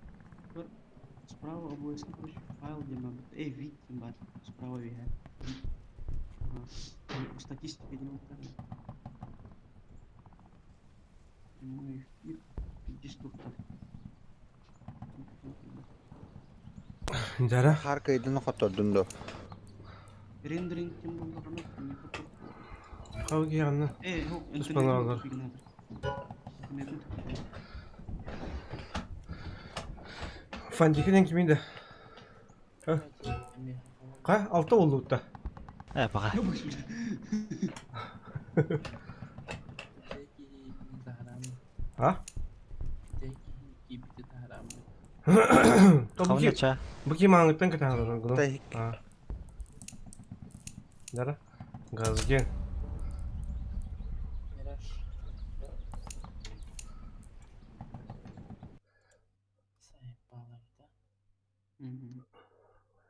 E: Справа обов'язково короче, файл, где мабуть. Эй, вид, бар. Справа вига. Ага. Статистика идем Прямой эфир. 50
B: Дара.
A: Харкайдын хоттордун до.
E: Рендеринг кем булдыганы
B: Хауги янна.
E: Эй, хок,
B: Туспаналар. Фандикинен киминде? Ка алты болду
K: Э, пока.
B: А?
K: Хавныча.
B: Бу ким аңыттан кытаан гулу. А. Дара. Газге.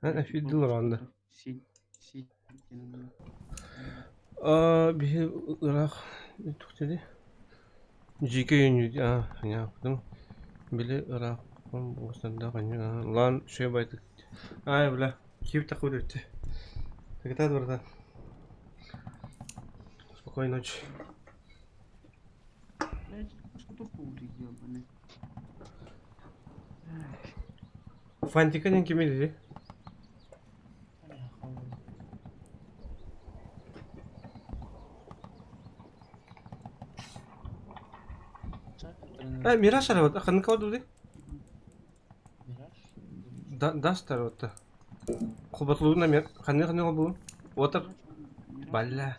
B: Эфирдил ранды. А биһи ыраах тухтеди. Жике юню а я кудум. Били ыраах бугустанда каню лан шөй байтык. Ай бля, кип такой өттү. Тогда братан. Спокойной ночи.
E: Блядь, что хуй ебаный.
B: Фантика не кимили? Э, Мираж арабат, ханнык кабат Да, даст арабатта. Кулбатылуна мер, ханны ханны кулбу. Отыр. Балла.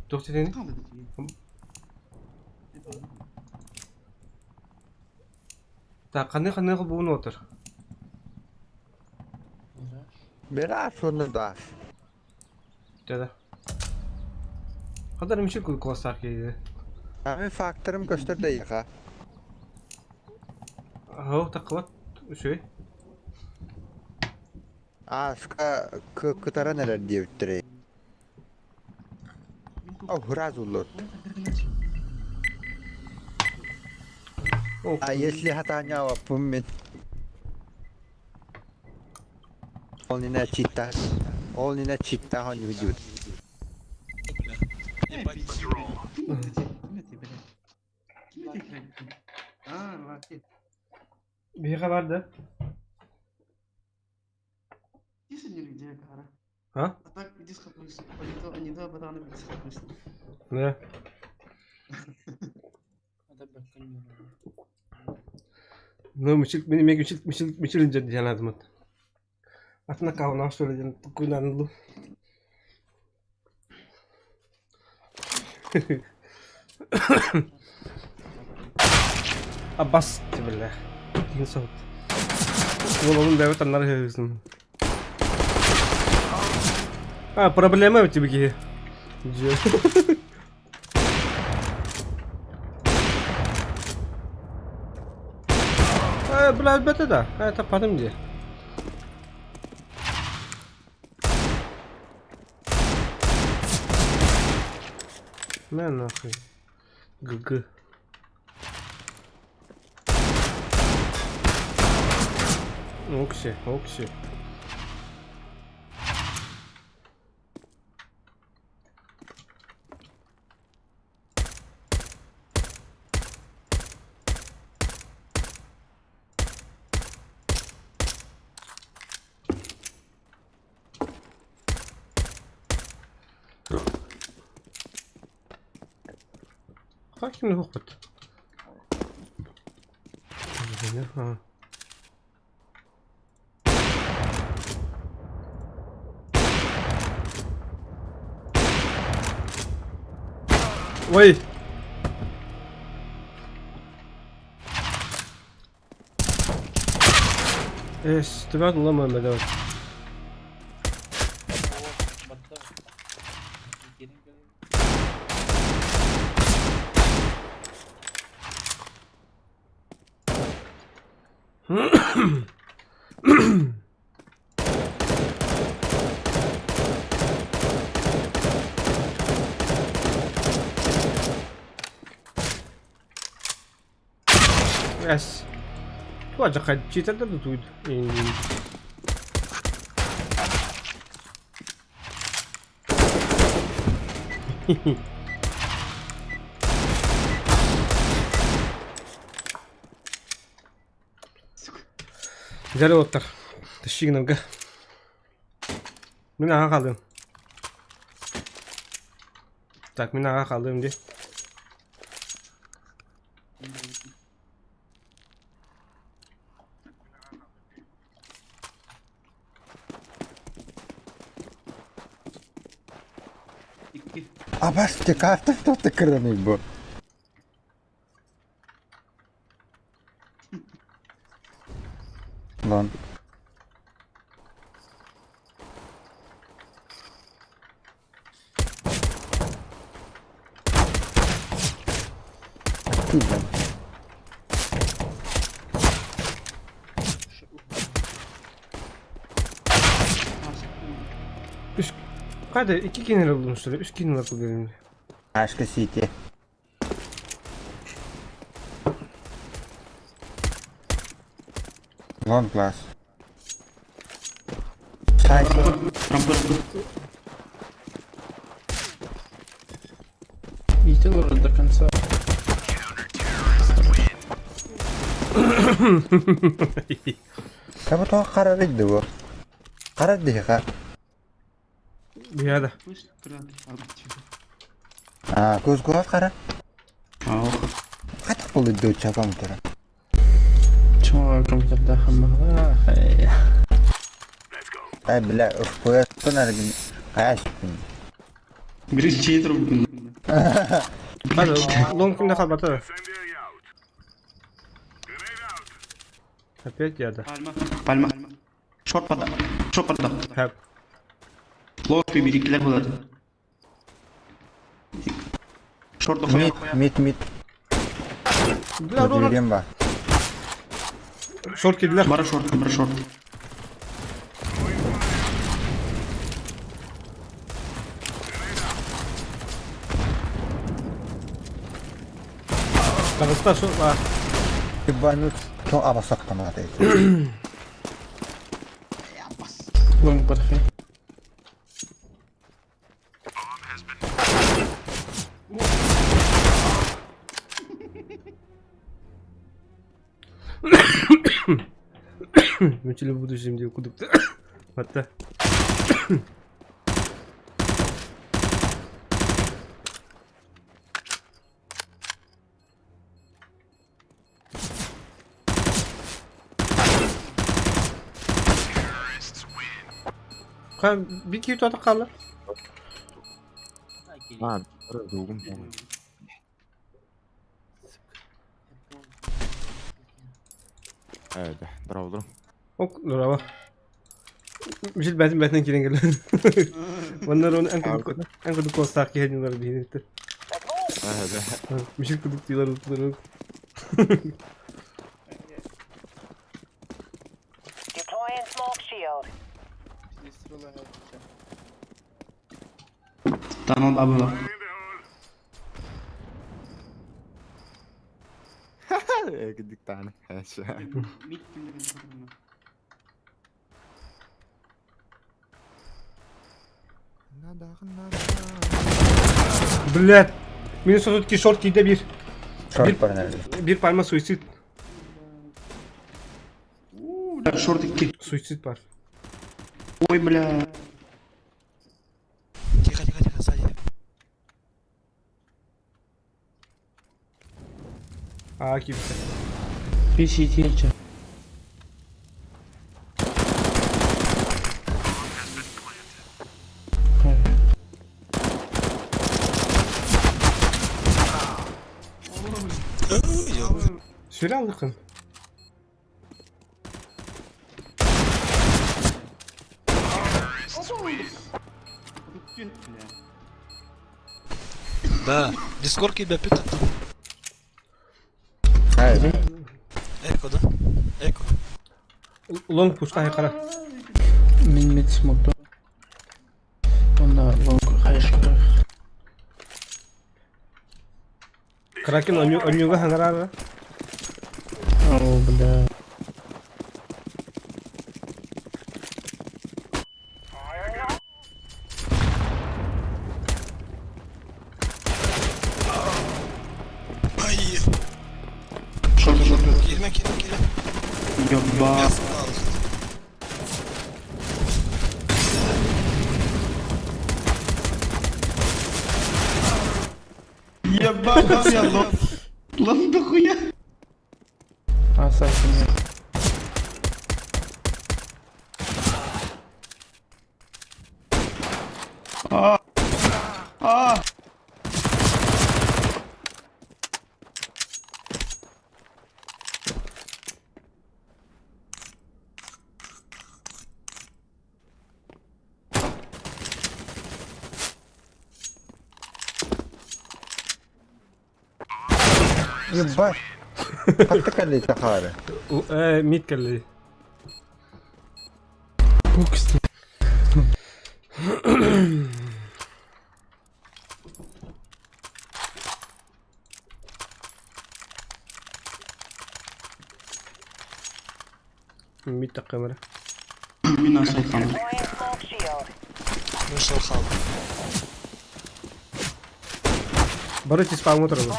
B: Тух тетени? Так, ханны ханны кулбуун отыр.
A: Мираж оны да.
B: Да. Хадар мишил кул классар кейди.
A: Ами факторым көстөр дейха.
B: Хау такыбат үшөй.
A: Аска кытаран эрер диэбиттэрэй. О, раз улут. А если хатаня ваппум Он не начита. Он не начита, он не ведет.
B: Биһиэхэ бар да? А?
E: А так иди схопнусь. Они два барана иди схопнусь.
B: Да. Ну, мичил, мин мичил мичил мичил инжен диэн адмат. Атына кауна сөйле диэн куйнанылу. Абас бля. Киһин соһут. Уолун бэйэбит аннары ыһыһысын. А, проблема у тебя киһи. Дьэ. Э, бля, это да. Это потом где? На нахуй. ГГ. Окси, окси. Хакин опыт. Ага. Ой! Эс, тебя ломаем, давай. Эс. Туа жакка читердер да туйду. Дьэ уоттар. Тащи гынарга. Мин аҕа хаалыам. Так, мин аҕа хаалыам дии.
A: Абас те карта кто-то кырданый бу. Лон. Активно.
B: Үс... Қайда икки кинилэр булмуштар, үс кинилэр кылгын.
A: Ашка Сити. Лон класс.
J: Идите лорд до конца.
A: Кабы тоға қарар еді бу. Қарар дейха.
B: Бияда.
A: А, көз көз қара. Қайтақ болды дөт компьютері.
J: Чего компьютерда хаммала?
A: Ай, бля, FPS әргін. Қаяшпын.
E: Биринчи турбун.
B: Hadi long kimde kalmadı? Опять я да.
E: Пальма. Пальма. Шорт пада. Шорт пада.
B: Хәп.
E: Лош бирикилер болот. Шорт
A: Мид, мид, мид.
B: Бля, ролар.
A: Берген ба.
B: Шорт киделер.
E: Бара шорт, бара шорт.
B: Дагыста шорт бар.
A: Ебанут. То абасақ тамады.
J: Лонг бархи.
B: Мүчелі будущем деп күдікті. Хатта. Bir iki tuta kalır.
A: А, дугум. Ээ, дорооболорум.
B: Ок, дорообо. Мишел бээтин бээтинэн киирэн кэлэн. Манна рон эн курдук эн курдук куостаах киһи дьоннор биһиниттэр. Мишел курдук тыылар утулар.
I: Deploying smoke shield.
E: Tunnel above.
A: Кидик тааны.
B: Блядь. Минус 32 шорт тиийдэ биир.
K: Шорт
B: Биир пальма суицид.
E: Шорт 2.
B: Суицид бар.
E: Ой, бля.
L: Тихо, тихо, тихо, сзади.
B: Аа киирбитэ.
J: PC
B: Сүрэ аллыкын.
L: Да, Дискорд киирбэппит. Эко, да? Эко.
B: Лонг пускай хара.
J: Мин мид смогду. Онно лонг хайышкар.
B: Кракен онньууга хаҥараара.
J: О, бля.
L: Ай!
E: Шорт, шорт.
L: Киирмэ, киирмэ, киирмэ.
E: Ёба. Ебать, я лох. Лох дохуя.
J: А, Саша, нет.
E: А. А.
K: Ебать. Хатта кэлли тахаары.
B: Э, мид кэлли.
J: Букс.
B: Мид таккамара.
E: Мин асылхан.
L: Мин шор хааллым.
B: Бары тиспаҥҥа турабын.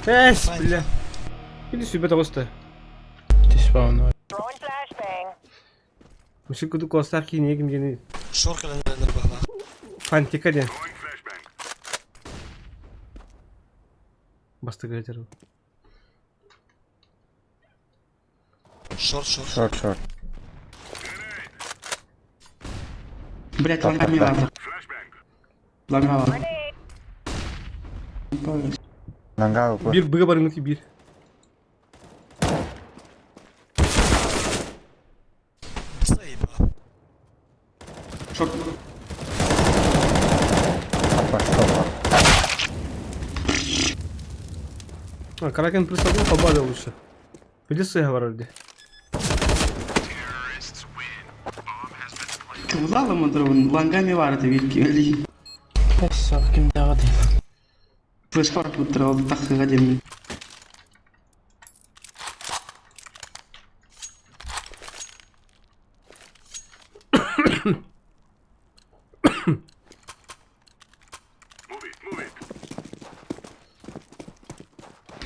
B: Эс, бля. Или сүбэ тоҕуста.
J: Тиспаҥҥа.
B: Мишел курдук куостаах киинэҕэ ким диэний?
L: Шор кэлэн эрэллэр баһылаах.
B: Фантика диэн. Бастакы этэр.
L: Шорт, шорт.
K: Шорт, шорт.
E: Блять, лагами надо. Лагала.
K: Лангал бу.
B: Биир быга барыҥҥыт биир.
L: Заебал.
E: Шорт.
K: Пошел.
B: А, Кракен плюс один побада лучше. Иди сыга вроде.
E: Кывлала мадровын, лангами варты вилки вели.
J: Эс, ким даҕа
E: Флешпар буттарал тахыга демин.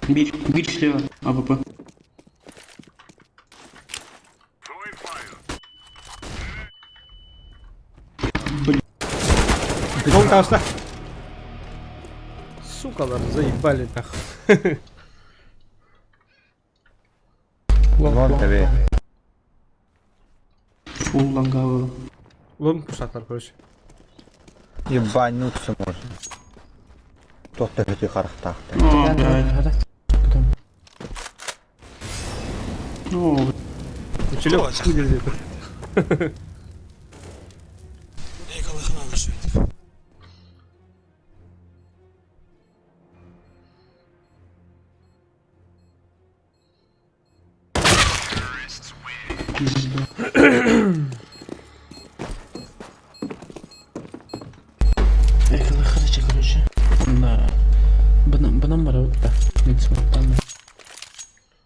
E: Бич, бич слева, АВП. Блин.
B: Вон таста. Сука, заебали нахуй.
K: Лон тебе.
E: Фул лонга было.
B: Лонг пушатар, короче.
K: Ебануться можно. Тот төһөтү харахтаахтар.
E: О, блядь. О,
B: Училек хуй держи.
L: Эй, колыхана шөйдік.
E: Пизда.
J: Эх, короче, короче. Да. Бынан бара да. Митсматтан.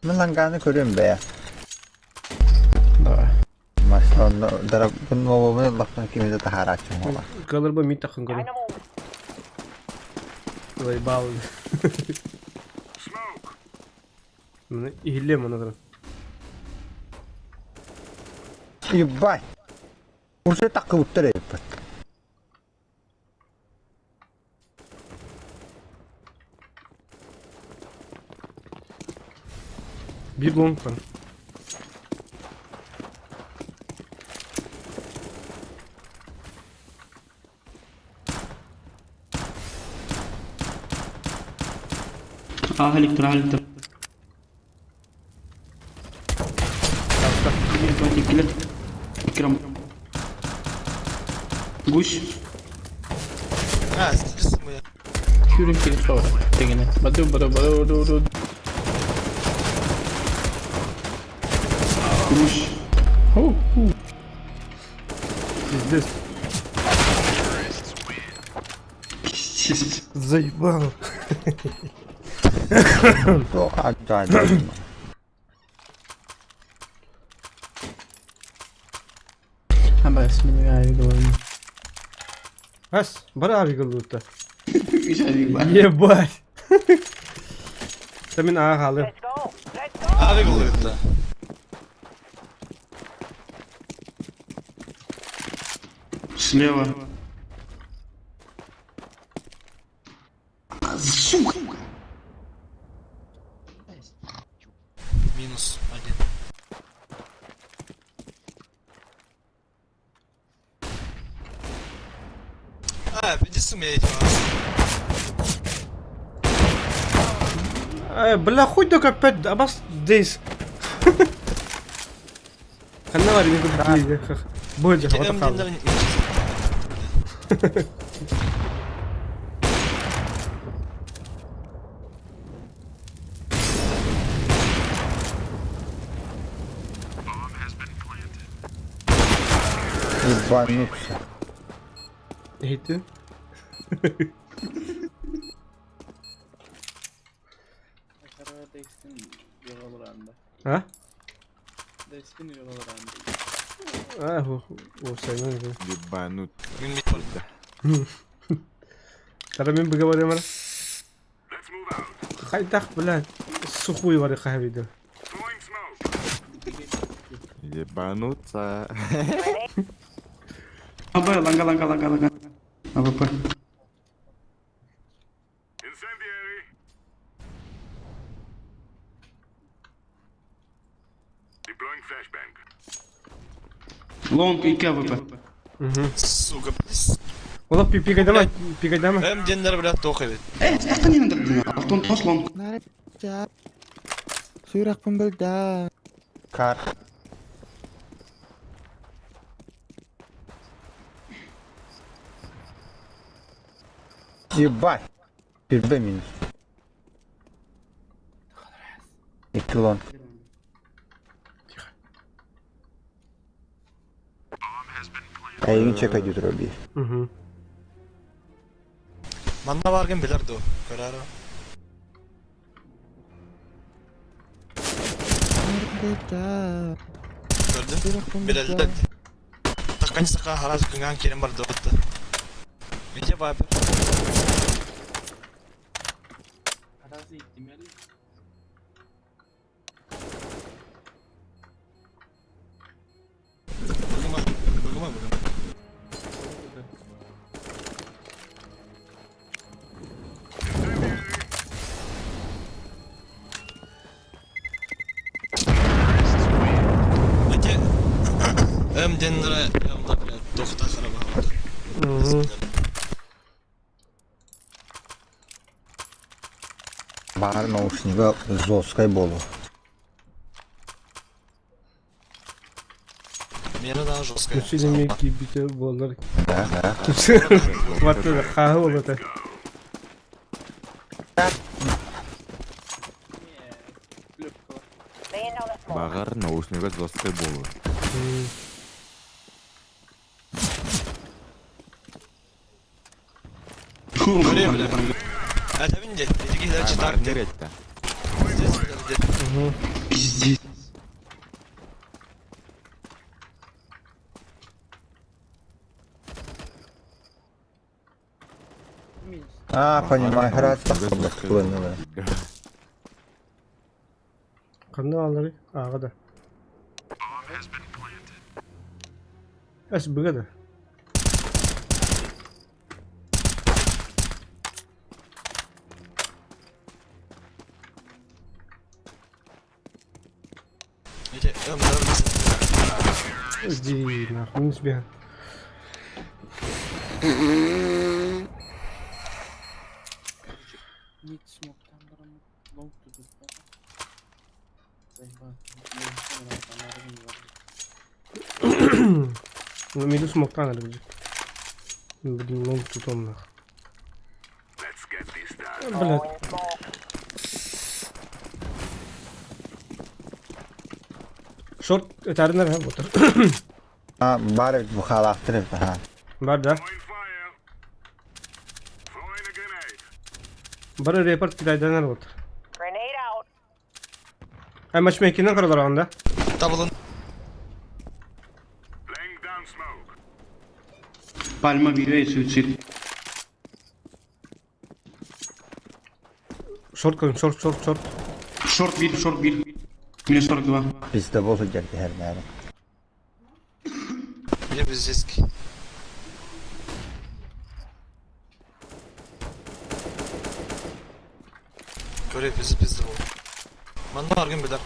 K: Мин ланганы көрүм бэйэ.
J: Давай.
K: Машина дарабын лаппын кимиде таһаарааччым буолар.
B: Калырба мит тахын көрүм. Заебал. Иһиллиэм аны туран.
K: Ебать! Уже такыбыттар эбиппит.
B: Биир лонг бар.
E: А, электро, электро. Ебать, иккилер. Иккирам. Гусь.
L: А, сымыя.
J: Хүрүн кири соҕа. Тегене. Баду баду баду баду баду.
E: Гусь.
J: Ху ху.
B: Пиздец.
E: Пиздец.
B: Заебал.
K: Туох аджаадым.
J: Абас минигай голову.
B: Ас, бара авигалута.
E: Ебать.
B: Ебать. Та мин аа хаалым.
L: Авик олуйда.
E: Слева. Сука!
L: Минус один. А, иди сумеете.
B: Бля, хуй только опять абас здесь. Ханна бар, мен көп Боже, вот хаал.
K: Ебануться.
B: Иһиттин. А? А, о, сайнан.
A: Ебанут.
B: Тара мин быга барым. Хайдах, блядь, сухуй бары хабиды.
A: Ебануться.
E: АБ, ланга, ланга, ланга, ланга. АВП. Лонг и КВП.
L: Сука,
B: Ола пигайдама, пигайдама.
L: Эм деннер, блядь, тоха ведь.
E: Э, это не надо. Алтон тос лонг.
A: Сүйрақпын білді.
K: Кар. Ебать! Пирбе минус. Икки лонг. Эйигин чекай дютур биир.
B: Угу.
L: Манна баргын билер ду. Көрәрі. Көрдү? Билелді. Таккан сака хараз күнгән керем бар дотты. Виде вайпер. Бүгүмө, бүгүмө, бүгүмө. М диэннэрэ М да блядь, туохта харабаһалар.
K: Баар наушнига жесткай буолуо.
L: Миэнэ да жесткай.
B: Үчүгэй эмиэ киирбитэ буоллар.
K: Да, да.
B: Ваттыга хааһы буолуо
A: Баҕар, наушнига жесткай буолуо.
L: Көрүө бля. Этэбин дии, ити киһилэр читак
A: Баар
L: диэн.
A: этте.
E: Пиздец.
K: А, понимаю,
A: Баҕар,
K: раз
A: наушнига
K: тахсыбыт
A: жесткай
K: кылыннылар.
A: буолуо.
B: Ханна аалларый? Ааҕа да. Эс быга да.
L: Ити М-дары
B: Иди нахуй, не сбегай.
J: Mid smoke'tan баран long тутуспа.
B: Ну, миду смоктан эрэ Блин, лонг тутом нах. Блядь. Шорт этәринер һэ ботар.
K: А, баар эбит бухаалаахтар эбит аһаа.
B: Бар да. Бары репорт китайданар ботар. Ай матчмейкинен каралар анда.
L: Табылын.
E: Пальма бирей суицид.
B: Шорт көрүм, шорт, шорт, шорт.
E: Шорт бир, шорт бир. Минус 42.
K: Пиздобол сылдьар киһи
L: Мне пиздецкий. Көрө пизди пизди бол. Манна аргын билер.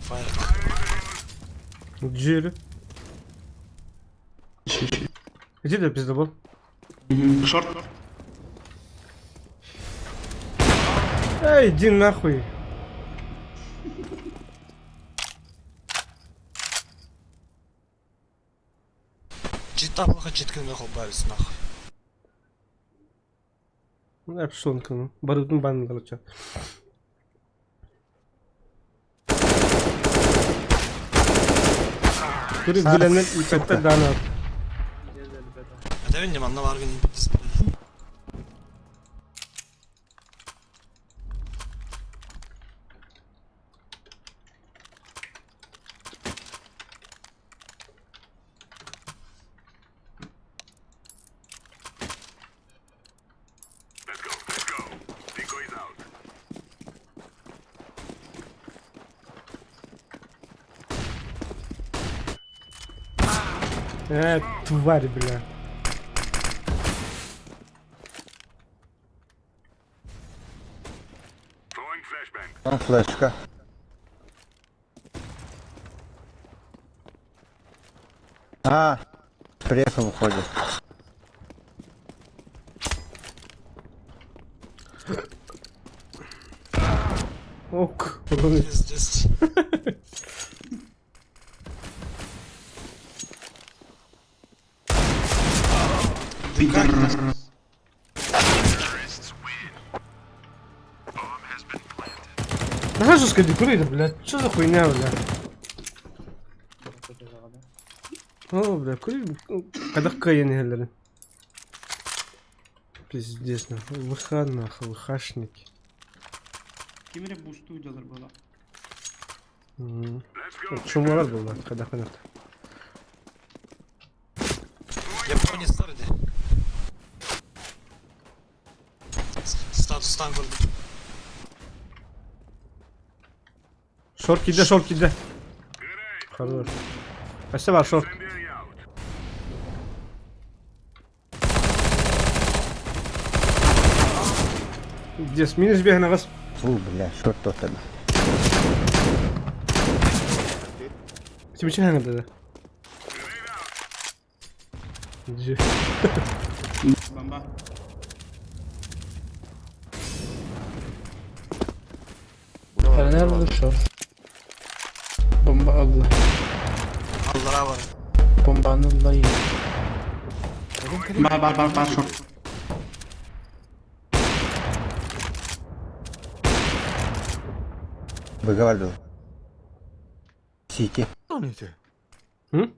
L: Fire.
B: Джири. Иди да пиздобол.
E: Шорт.
B: Эй, иди нахуй.
L: Чита плохо читкин нахуй бавис нахуй.
B: Ну, пошел ну. Барытын банын короче. Көрүп билэннэр иппэттэр даана.
L: Этэбин де манна баргын пизди.
B: Тварь, бля.
K: Флешка. А, пресса выходит.
B: Ок.
L: Пиздец.
E: Пидорас.
B: Наха жестко декорит, блядь. Что за хуйня, бля? О, бля, кури... Когда каен хеллерин. Пиздец, нахуй. ВХ, нахуй, ВХшники.
E: Кимире бусту делар была.
B: Чумалар была, когда ханат.
L: Япония старый де. Статустан көрдүм.
B: Шорт киде, шорт киде. Хорош. Спасибо, бар шорт. Здесь минус бегна вас.
K: Фу, бля, шорт тоттады.
B: Симичи хаңырдады. Дьэ.
E: Бомба.
J: Nerede short? Bomba aldı.
L: Аллара бар.
J: Bombanı layı.
E: Бар, бар, бар, бар, шорт.
K: Быга бар был. Сити.
B: М?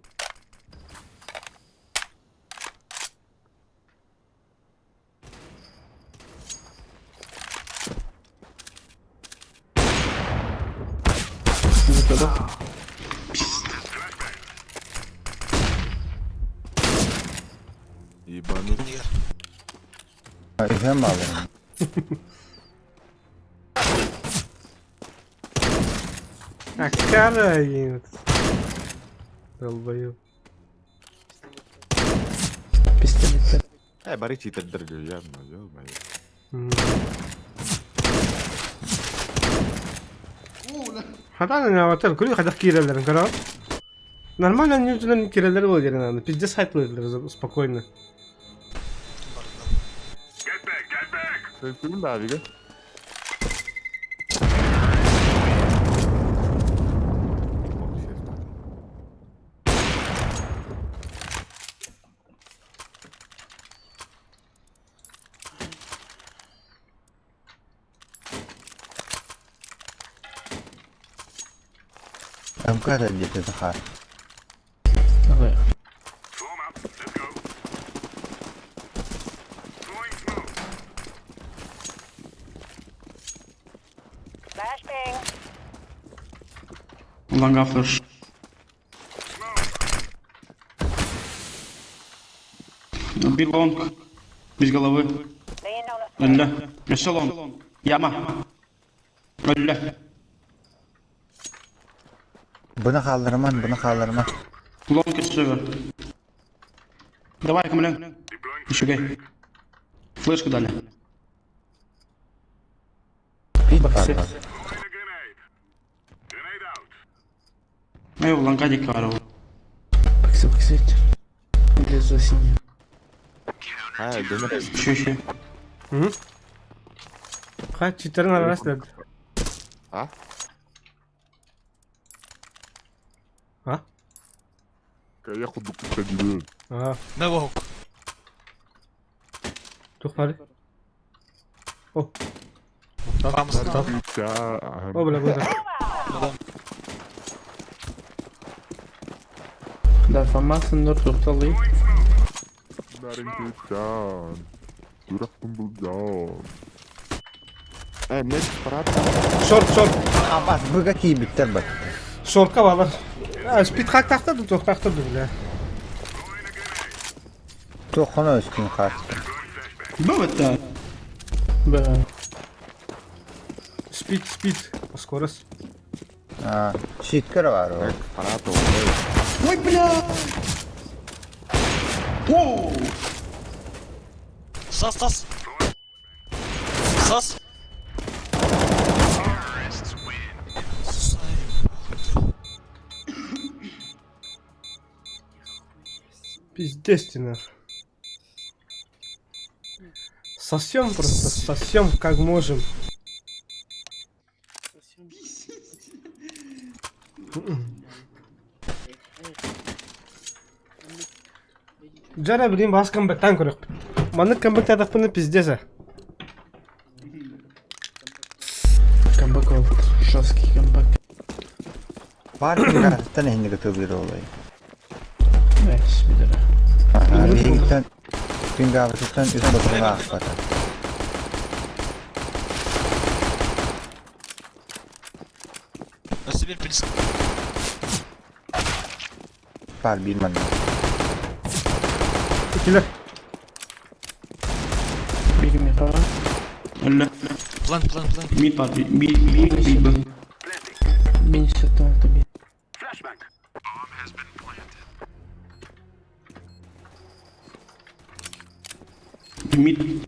A: Ебанут.
K: Үһәм алырым.
B: А караин. Долбоёб.
J: Пистолет.
A: Э, бары читердер явно, ё-моё.
B: М. Хатан не аватар, күрү хадах кирелерин көрө. Нормально ньютонun кирелери бол жерин аны. Пиздец хайтлыйлар спокойно.
A: Sen да, Вига?
K: МК где-то Захар.
J: Ага.
E: Лонга флеш. Бир лонг. Без головы. Өллө. Еще лонг. Яма. Өллө.
K: Bunu kaldırman, bunu kaldırman.
E: Лонг еще. Давай, камлен. Еще гей. Флешку дали.
K: Пить бар.
E: Эй, лонга дикару.
J: Баксы, баксы. Или за синий.
A: А, демек.
E: Еще, еще.
B: М? Ха, читерин арас деді.
A: А?
B: А?
A: Я худу кадилю.
B: А,
L: Мэ бохук.
B: тухпары. О.
L: Vamos.
B: О, бля, бля.
J: Да, Фамасын нор тоқталый.
A: Э, нет, парад.
B: Шорт, шорт.
K: Абас, быга кийбиттер бат.
B: Шортка балар. А, спид хак тақтады, тоқтақтады, бля.
K: Тоқына өскін қарсы.
E: Был это?
J: Б.
B: Спид, спид. Скорость.
K: А, щиткер бар ол.
A: Парад.
E: Ой, бля! Воу!
L: Сас, сас. Сас.
B: Пиздец ты нах. Сосем просто, сосем как можем. Джара, блин, бас камбэктан көрөк. Маны камбэктадақпыны пиздец. а.
J: Камбэк ол. Жесткий камбэк.
K: Бар кингараттан эһинниге тылыр олай.
J: Эс, бидere.
K: Биһигиттен кингабытыттан үс ботунга ахпата.
L: Өссө бир пилс.
K: Бар бир манна.
B: Килер.
J: Бигме қара.
E: Өллө.
L: План, план, план.
E: Мид бар, мид, мид, мид, б.
J: Мен сатан би.
E: Мид.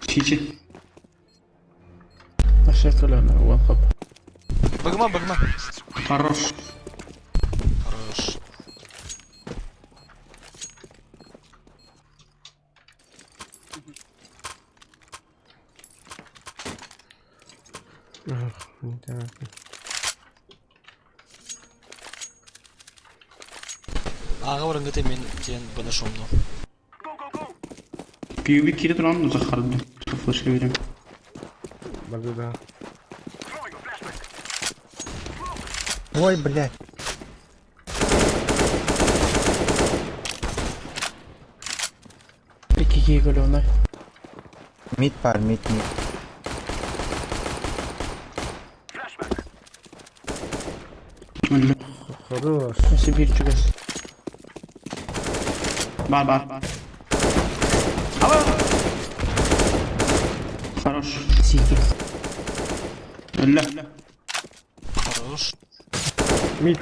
E: Сити.
J: Наша Шекелена, one хап.
L: Быгыма, быгыма.
E: Хорош.
L: Хорош.
B: Ах, не так.
L: Ага, барынгыты мен тен бына шомну.
E: Кьюби кире туран Захарды. Флешка берем.
B: Барды да.
K: Ой, блядь.
J: Икки көлөөнө.
K: Мид пар, мид, мид.
B: Хорош.
J: Сибирь чугас.
E: Бар, бар. Аба! Хорош.
J: Сити.
E: Өллө.
L: Хорош.
B: Мид.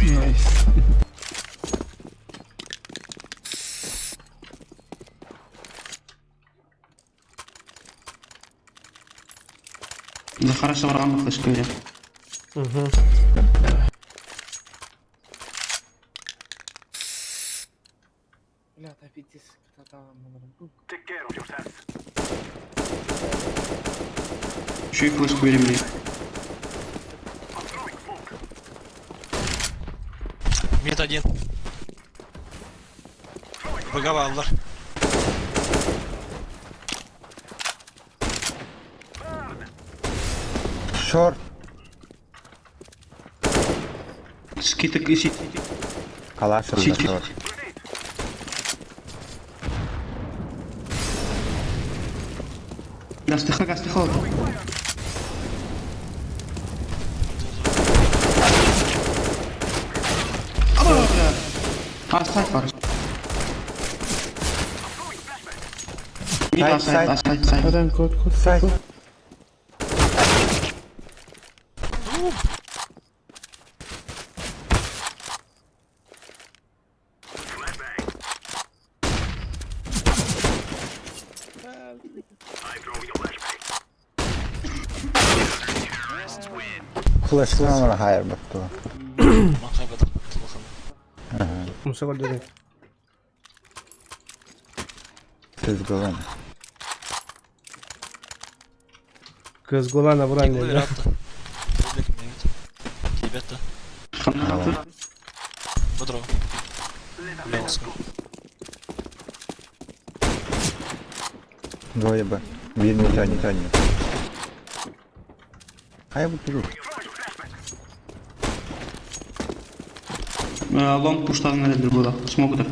J: Найс.
E: Захара барган флешка берем.
B: Угу.
J: Бля, та пиздец,
I: Take care of yourselves.
E: Еще и флешку берем. блин.
L: Мид один. Быгава аллар.
K: Шорт.
E: Скиток и сити.
K: Калаш
E: Сити.
K: шорт.
E: Гастыха, гастыха. Аба, бля. А, сайт бар. Мид, а, сайт, а, сайт, сайт.
J: Адам код код.
K: Сайт. Флешка хайр батту.
L: Ман хайбатым. Тулахан.
B: Муса көрдөрү.
K: Сыз голан.
B: Кыз голана буран
L: Киглы
B: dedi.
L: ратты. Ребята. Бодро. Леонска.
K: Двое Б. Bir не тянет, не тянет. А я буду.
E: Лонг пуштан neredir burada? Smoke'dur.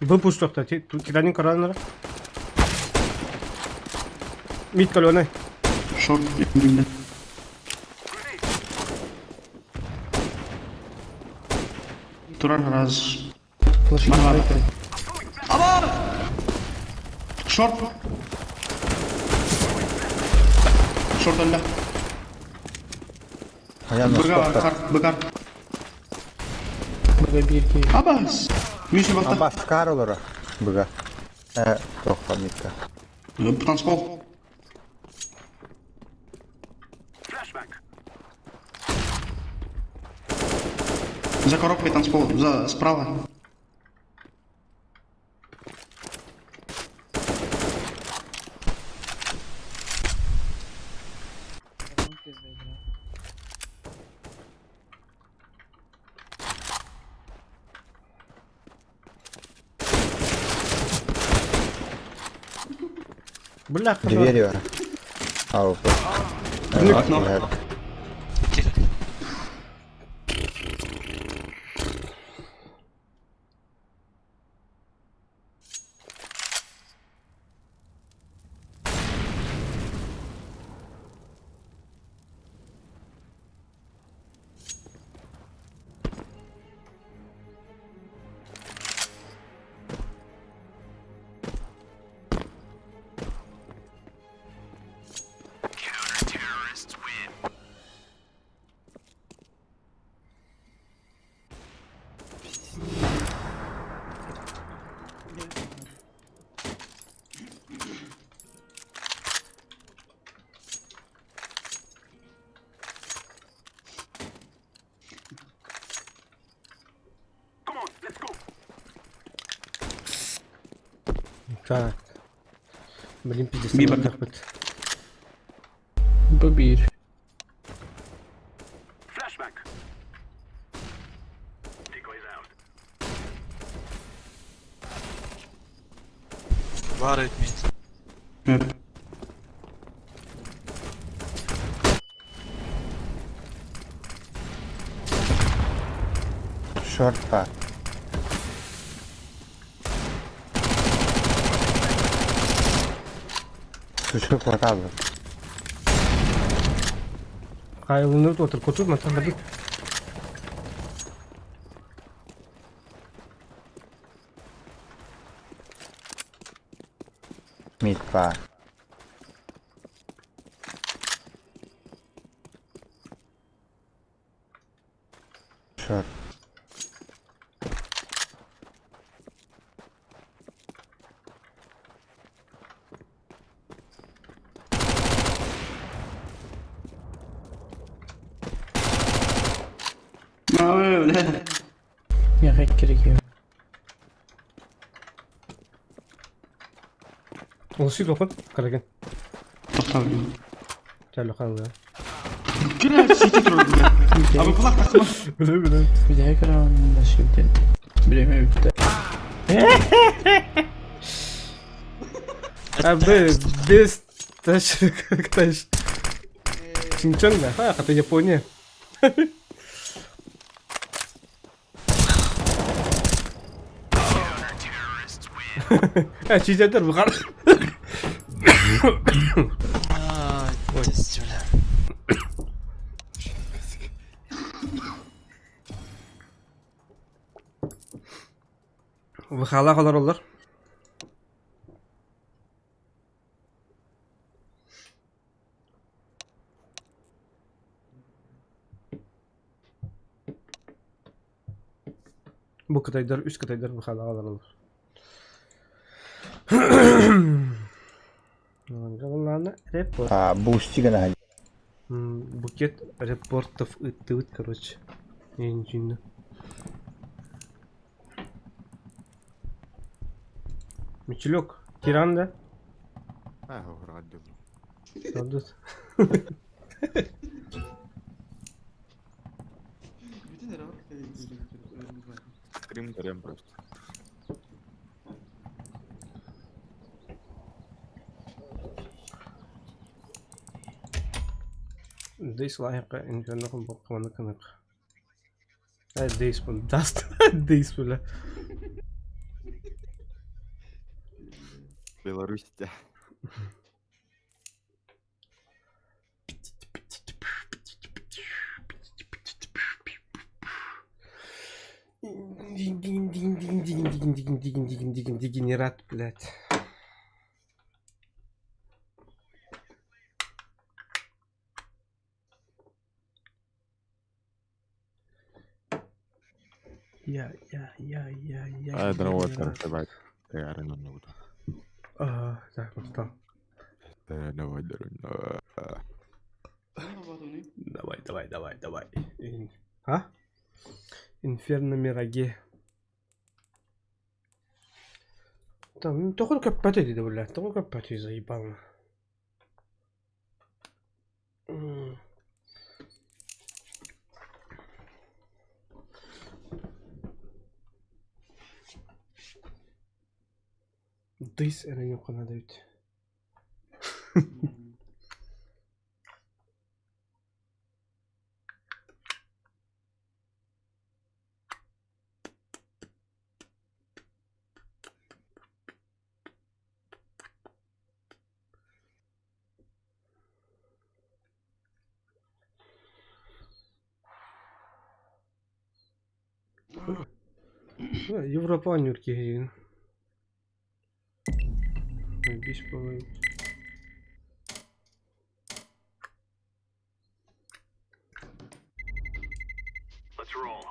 B: Б пуштокта. Титаник каранара. Мид көлөөнө.
E: Шорт bildi. Турар раз.
J: Флешка.
E: Бар, бар. Аба! Шорт. Шорт өллө.
K: Аян
E: Быга
K: стоп.
E: кар, быгар.
J: Быга бир ки.
E: Абас. Миши бакта.
K: Абас кар олора. Быга. Тохпа мидка.
E: Танцпол. За коробкой танцпол, за справа.
B: Бля,
K: Дверью. Ау.
E: Окно.
L: Тихо.
B: Так. Блин, пиздец, бардахпыт.
J: Бу биир.
L: Var etmeyin.
K: Short баар. Сучка куотаабыт.
B: Хаайылынныбыт отыр кутур мантан барбыт.
K: Мид баар. Short.
J: Миэхэ икки
B: Олсуй копын, караген. Чаллы хаалла.
E: Abi kulak takma.
B: Билэ билэ.
J: Бүтэһик раундunda сүүрдэн бириэмэ бүттэ.
B: А бы без таш таш. Чинчон да, ха, хата Япония. А чизедер бу кар.
L: Ай, пиздец, бля.
B: Выхала олороллор. Бу кытайдар, үс кытайдар выхала олороллор. Главное, репорт.
K: А, бустик гына
B: Букет репортов ыттыбыт, короче. Я не знаю. Мичелек, тиран, да?
A: А, радио.
B: Радус.
E: Bütün herhalde.
A: Стрим көрем просто.
B: Дейс лайыққа инферно баққаны кынық. Ә, дейс бұл, даст, дейс бля.
A: Беларусь.
B: Дин дин дин дин дин дин дин дин дин дин дегенерат, блядь. Я, я, я, я, я.
A: А, здорово,
B: я.
A: короче, давай.
B: А, так, устал.
A: Давай, давай.
B: Давай, давай, давай, давай. А? Инферно Мираге. Там, тоҕо көппөтө диде блядь, тоҕо көппөтө заебал. Дыйс эрэ надо ведь. Европа нюрки. Бис половин.
I: Let's roll.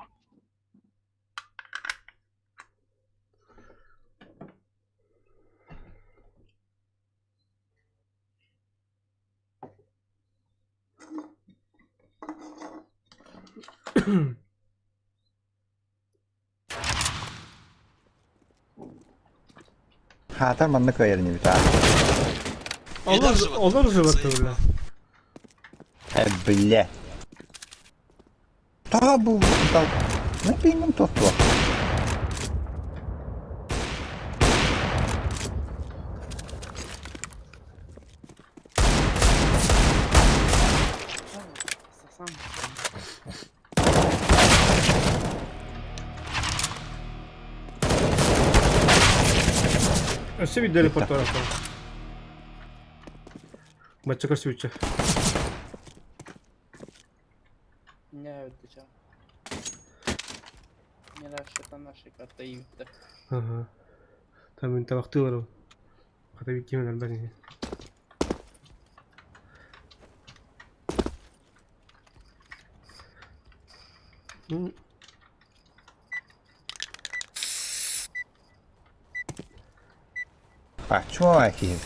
K: Хаатар манна кыайар инибит аа.
B: Олор олор жыбатты бля.
K: Э, бля. Та бу дал. Не пингом тохтуо.
J: Сам.
B: Өссө биир телепортар Бачча көрсүбүччэ.
J: Не өттүчэ. Не расчета нашей карта июттер.
B: Ага. Там мин табахтыыларым. Хата биир киһи өлбөт ини.
K: А чё киһи?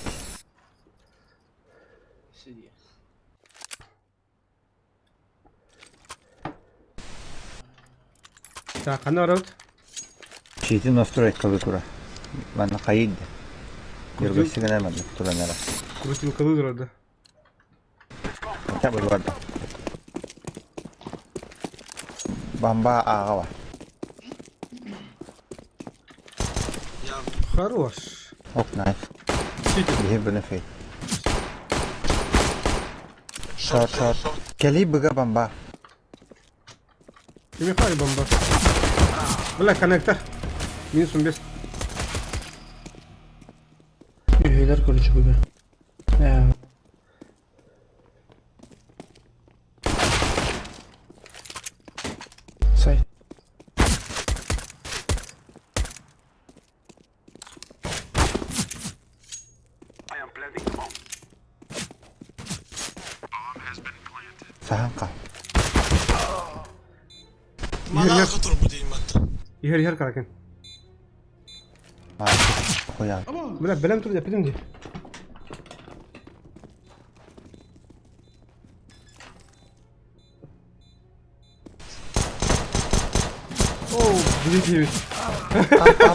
J: Сиди.
B: Так, ханна барабыт?
K: Чиити настройкалыы тура. Манна хайыйда. Юргасы гына манна туран эрэ.
B: Крутилкалыы турар да.
K: Хотя бы барда. Бамба ааҕа бар.
B: Хорош.
K: Ок, найс. Биһи быны фей. Шот, шот. Кэлий быга бамба.
B: Кимиэхэ бомба? Бля, коннектор. Минус 15.
J: Үһүлэр короче бүгүн. Сай.
K: Саһан хаал.
L: Манаа турбут дейм батта.
B: Иһэр иһэр каракен.
K: Хуян.
B: Бля, бэлэм тур эппитим дии. Оу, билетиибит.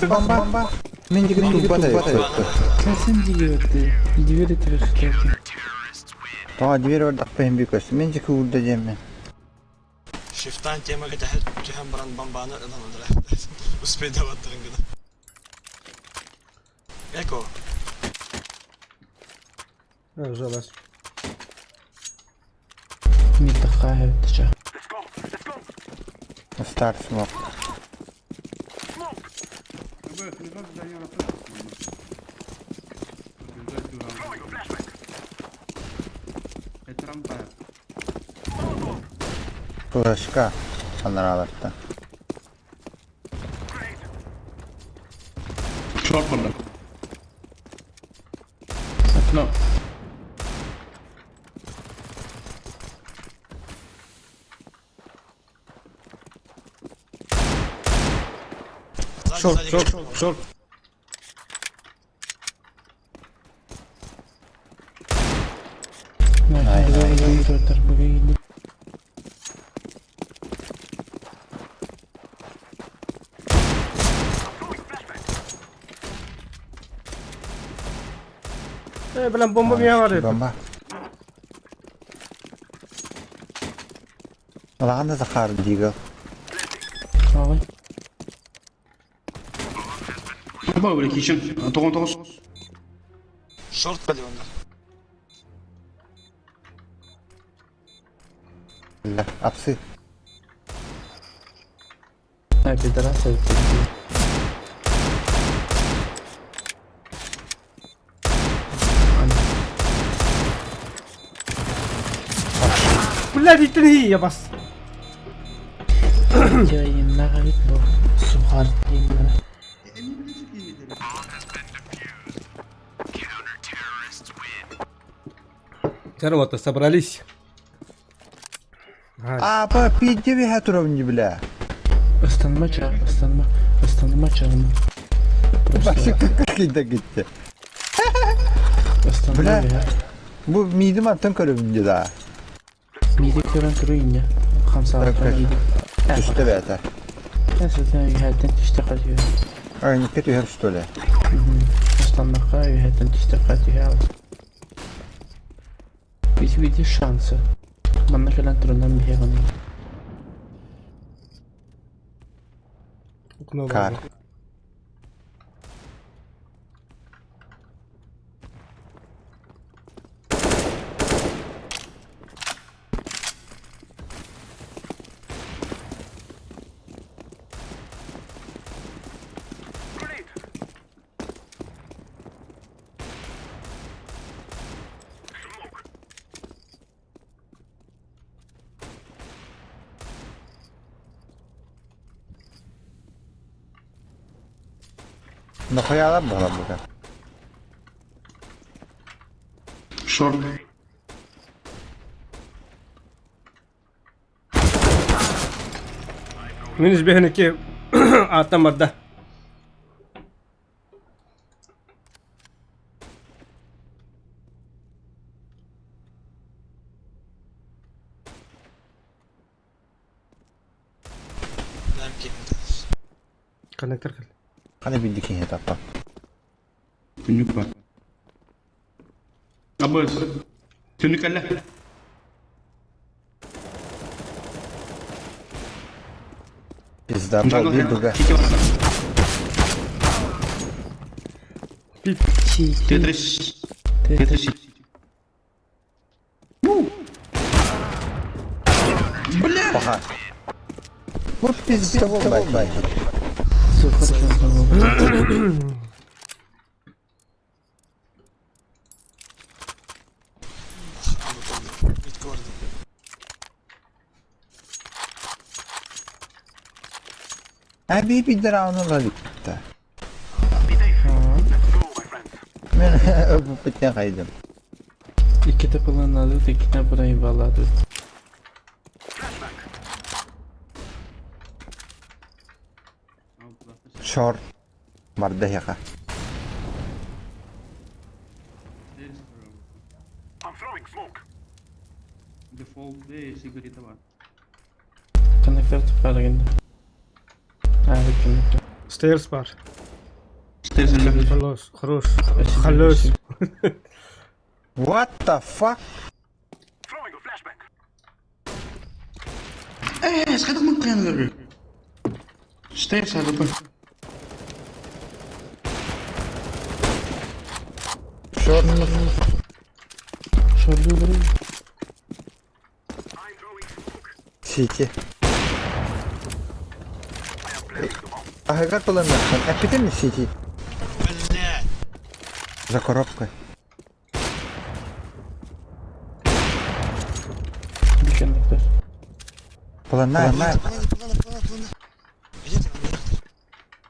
K: Бамба. Мен дигин туппат эбит.
J: Кэсин диэбитти. Двери тирэх
K: Тоҕо дверь бардахпын би көстү. Мен дики уурда диэммин.
L: Шифтан темага тэһэ түһэн баран бомбаны ылан ылара. Успейдабаттарын гына. Эко.
B: Жалась.
J: Миттахаа эбиттича.
K: Старт смок. Флешка анарааларта.
E: Short барда.
J: No.
B: Шорт, шорт, шорт.
J: Най,
B: Э, бля, бомба меня варит.
K: Бомба. Улахан да Захар Дигл.
J: Ой.
E: Бомба бля кичен. Тоғын тоғыз.
L: Шорт кали онда.
K: Бля, апсы.
J: Ай, пидорасы.
B: Бля, диттин я бас.
J: Жайыннаға бит бұл. Сухар деймін.
B: Вот, собрались.
K: А, па, пиздеви хатуровни, бля.
J: Ыстанма ча, ыстанма, ыстанма чағым.
K: Башы кака гитти.
J: Ыстанма
K: Бля,
J: бля.
K: бу мидим аттан көрөбүн да.
J: Миди көрөн туру инне. Хамсаға миди.
K: Түстэ бэта.
J: Әсәтен үйәттен түшті қажы.
K: Ай, не кету что ли?
J: Ыстаннахха үөһэттэн түстэххэ түһэ Видишь шансы. Манна кэлэн турунан биһиэҕиний.
B: Окно
K: Кар.
B: бар.
K: Нахуялар буолар бука.
E: Шорт.
B: Мин избэһин ааттан барда. Коннектор кэл.
K: Хана билди киһи таппа.
E: Түннүк бар. Абыс. Түннүк кэллэ.
K: Пизда был бир быга.
E: Тетрис. Тетрис. Бля!
K: Паха. Вот пизда был бай.
J: Все хорошо.
K: Abi bir раунд лаликта. Мен öpüp kaydım.
J: Иккитэ планнадыт, иккитэ проебаладыт.
K: Шор. Барда яка.
I: I'm throwing smoke.
E: Дефолт D сигарета бар.
J: Коннектор тупарыгын. А, коннектор.
B: Stairs бар.
E: Stairs эле.
B: Хорош, хорош. Халос.
K: What the fuck?
I: Throwing a flashbang.
E: Э, схайдах мын кыянлар. Stairs АВП.
K: Шор.
J: Шорду бұрын.
I: I'm throwing smoke.
K: Сити.
I: I am planting the bomb.
K: Ахыгар планнаксан. Эпитем сити.
L: Бля!
K: За коробкой.
J: Bir коннектор.
K: Планна.
L: Плана, плана, плана, плана. Идите,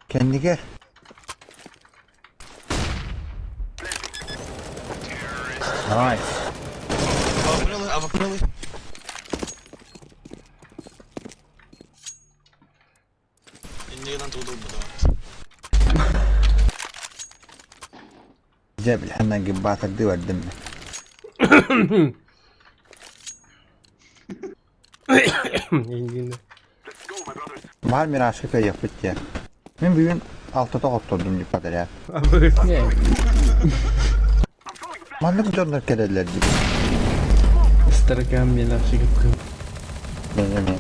K: Кендиге. Найс.
L: АВП, АВП. Иннигинан тудул буду.
K: جاب الحنان قباتك دي والدمة
B: Ингин.
I: Let's go, my brothers.
K: Var miraşka yapıt ya. Men bugün altıda otturdum dip ya.
B: Абы.
J: Не,
I: I'm throwing a flashbang.
K: Manlık canlar kerediler gibi.
J: старикам мен ашыгып кын.
K: Ne ne ne.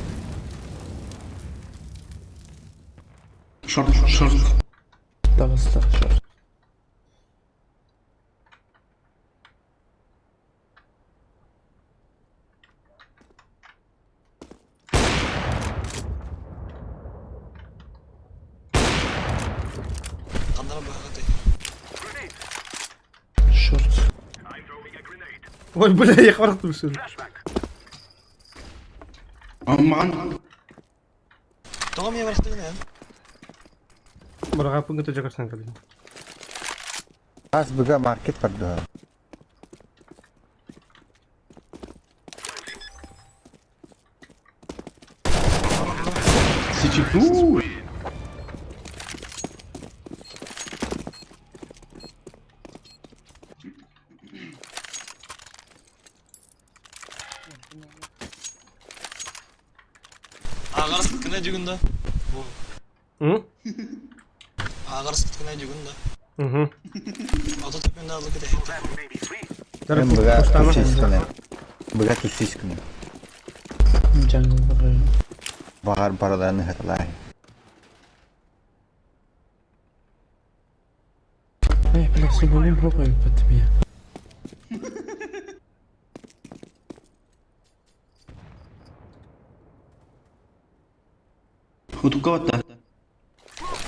E: Шорт, шорт.
J: Дагыстар шор.
L: Кандара бахаты.
I: Grenade.
J: Шорт.
I: I'm throwing a grenade.
B: Ой, бля, я хварктым шын.
I: Flashbang.
E: Маған
L: Тоға мен барақтығын, ә?
B: Барға пүнгіті жакарсан калин.
K: Az bıga market var daha.
E: Сити. Ууу.
L: Ағарыстықына жүгінді.
B: М?
L: Ағарыстықына жүгінді. 30 күн алы кэтэһит.
K: Мен быга тусисканы. Быга тусисканы. Баҕар барыларын ыһыталаай.
E: Утукка батта.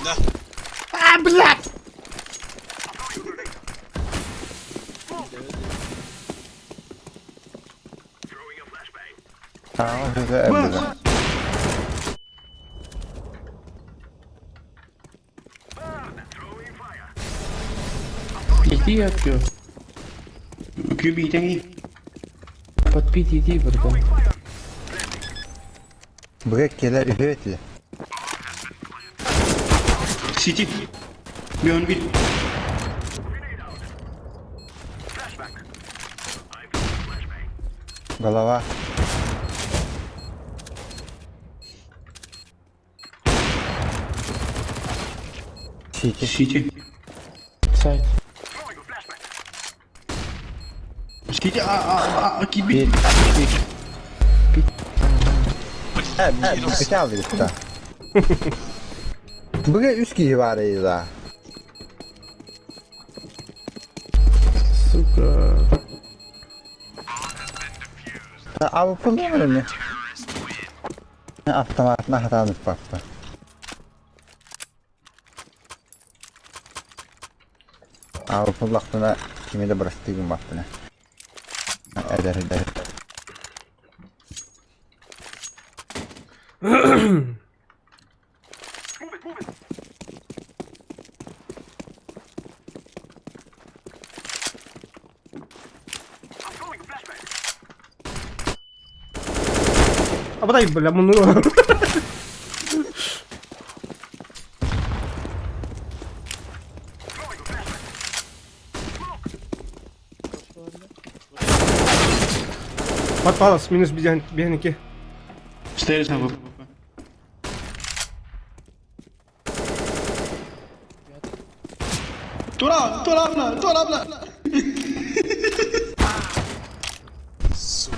L: Да.
B: А, блядь!
K: Аҕа ыһыга быга.
J: Иди yapıyor.
E: Күбитэҥи.
J: Подпить иди, братан.
K: Быга кэлэр үһү этилэр.
E: Сити. Бьон бит.
K: Голова. Сити.
E: Сити.
J: Сайт.
E: Сити а а а кибит.
K: Бит алдыгытта. Быга үс киһи баар да.
J: Сука.
K: Абы ми? Автоматна хатаанып баппа. Абы пуллахтына кими да бырастыгын баппына. Эдер эдер.
B: Абадай, бля, муну. Подпалас, минус бегники.
E: Стейр сам. Тура, тура, бля, тура, бля.
L: Сука.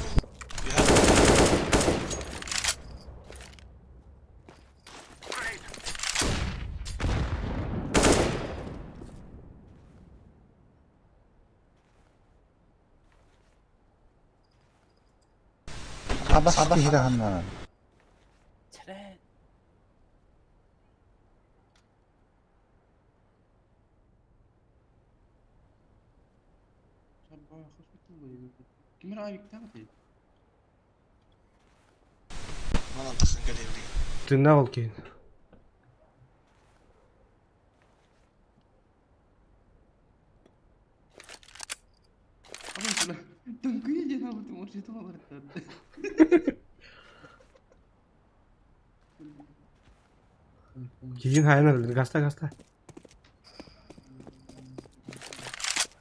K: Абас киһи ханнан.
E: Кимер авик тагы
L: Манан тахын кэлэбилиг.
B: Тынна ол кейин.
E: Абан Тыңкый ден абы тымыр жетіп алар.
B: Кийин хайна гаста гаста.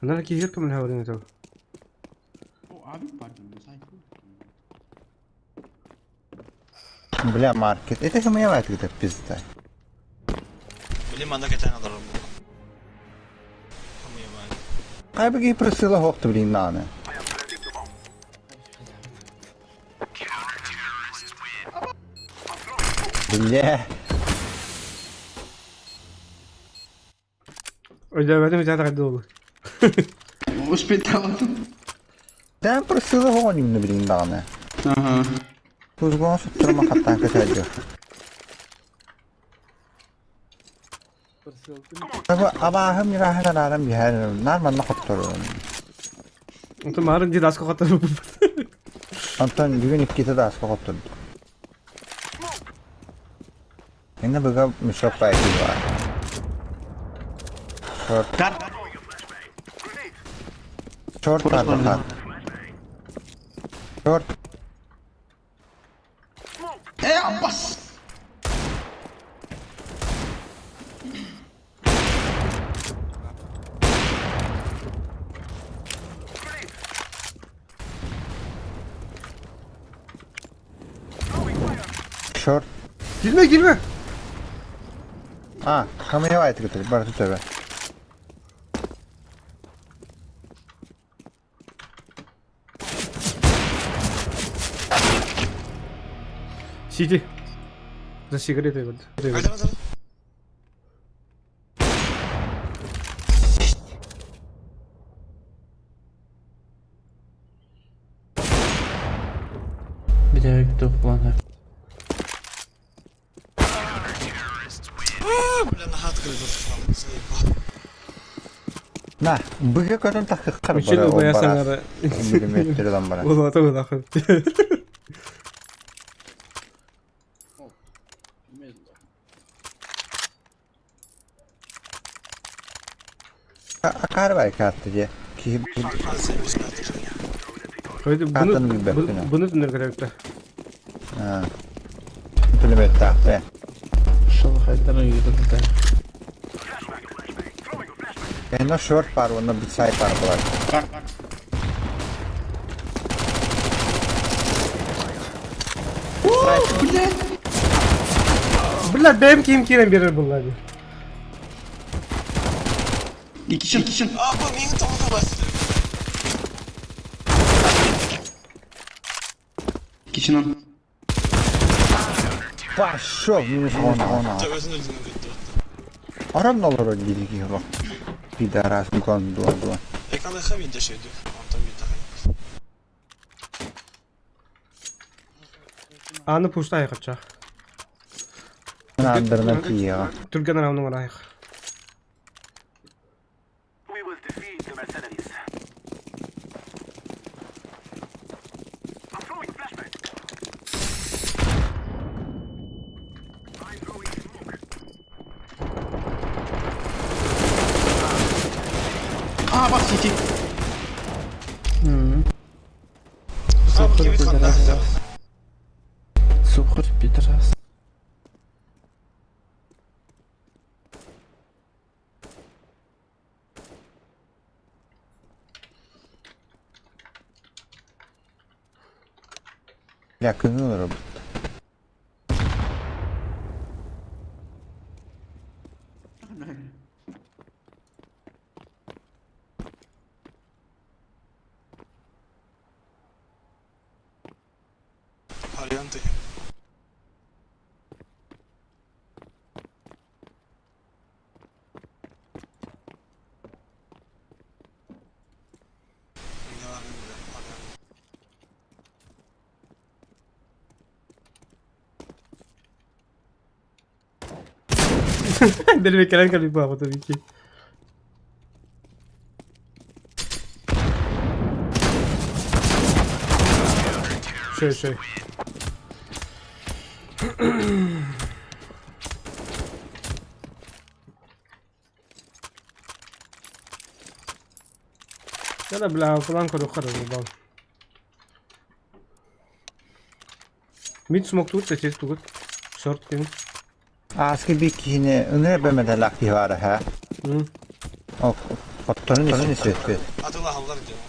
B: Анара кийир кымын хаврын это.
E: О, авик бар сайт.
K: Бля, маркет. Это же моя мать где пизда.
L: Били манда кэтэн алар бу. Хамыя
K: Кайбыги просила хохты блин наны. Бля.
B: Өйдөбөтүм жата кайда болду.
E: Успетал.
K: Тэн просила гоним блин наны.
E: Ага.
K: Кузгон суттырма хаттан көтәлді. Аба абахым мираһын арам бихэр нормально хотторун.
B: Онтон марын ди даска хотор.
K: Антон бүгүн икките даска хотторду. Инна быга мешок пайки бар. Шорт. Шорт бар. Шорт.
E: Э, Аббас.
K: Шорт.
B: Girme girme.
K: А, хамыя айтты көтөр, бар төбө.
B: Сити. За сигаретой вот.
J: Бүтэһик туох буолан
L: Бля, наһаа открыто заебал.
K: На, быга көтөн таххар
B: Мичил
K: бара, ол
B: убайа
K: барас.
B: саҥара.
K: Бүлүмүөттэр ылан баран.
B: Улаата улахан.
K: Акаар бай карта дьэ. Киһи
B: Хойду буну
K: картаны билбэппин.
B: буну түннэргэ
K: Аа. Бүлүмүөттаахпын.
J: Шалахайдарын ыытата.
K: Эно шорт бар, онно битсай бар булар.
B: Бля, бэйэм киим киирэн биэрэр буолла дии.
E: Иккисин, иккисин.
L: А, бу миигин тоҕо бастı.
E: Иккисин.
K: Пошел, минус он, он.
L: Өзүн өзүн көттү.
K: Арам олорор дири киһи олох. Пидорас гон дуа дуа.
L: Экалыха видя шөйдү. Онтон видя.
B: Аны пушта айқатча.
K: Андырынан тииэҕэ.
B: Түргэн араунун арайық.
I: We will defeat the mercenaries. I'm throwing a flashbang. I'm throwing smoke.
E: Аа, бас сити.
L: А, бу кибит ханна.
J: Сухарь пидорас.
K: Бля, көҥүл олоробут.
L: Варианты. Не надо, бля, варианты.
B: Дэлби кэлэн кэлбит буолбута Вики. Шөй, шөй. Яла бля, план көрүөххэ эрэ буолбаҕым. Мид смоктуур сэтиэс тугут. Шорт кини.
K: Ааски би киһини ыныры бэмэтэлээх киһи баара һэ. Оттонун исүөппүт.
L: Атылаһаллар диэн.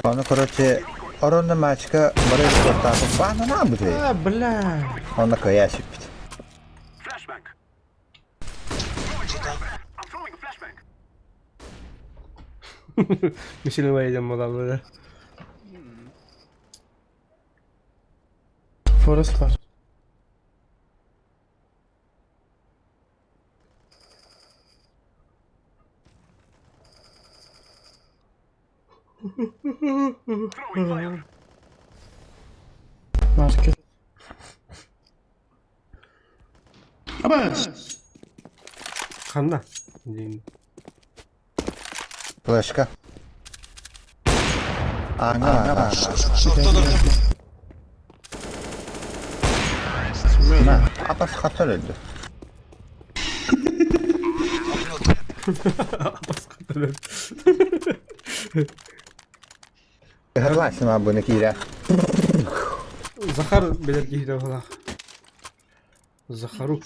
K: Ону короче, оронно мачка бары спортаапыт баананаа бутуй.
B: А, бля.
K: Онно кыайа сүппүт.
I: Flashbang. I'm throwing a flashbang.
B: Мишель Вейден буолаллар.
J: Forest var.
I: Throwing fire.
J: Market.
E: Абас.
B: Ханна? Диин.
K: Флешка. Ааҥҥа баар.
L: Шорта олордум.
K: На, апас хатар өлдү.
B: Апас хатар
K: Ыһырлаасыма буну киирэ.
B: Захар билэр киһитэ буолаах. Захарук.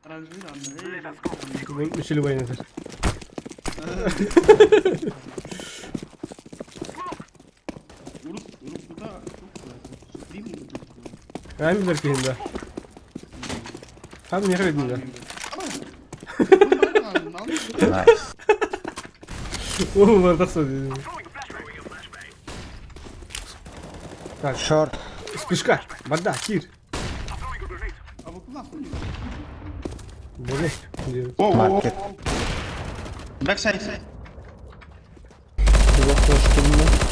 E: Оранжевый анна.
B: Мишель Вейн этэр.
E: Урут, уруккута Supreme курдук.
B: Аан билэр киһим да. Хам миэхэ билдим да.
K: Nice.
B: Уу, тахса дии.
I: Throwing a flashbang.
B: Так,
K: Шорт.
B: Спешка, вода, кир. Блин,
K: Маркет.
E: Backside.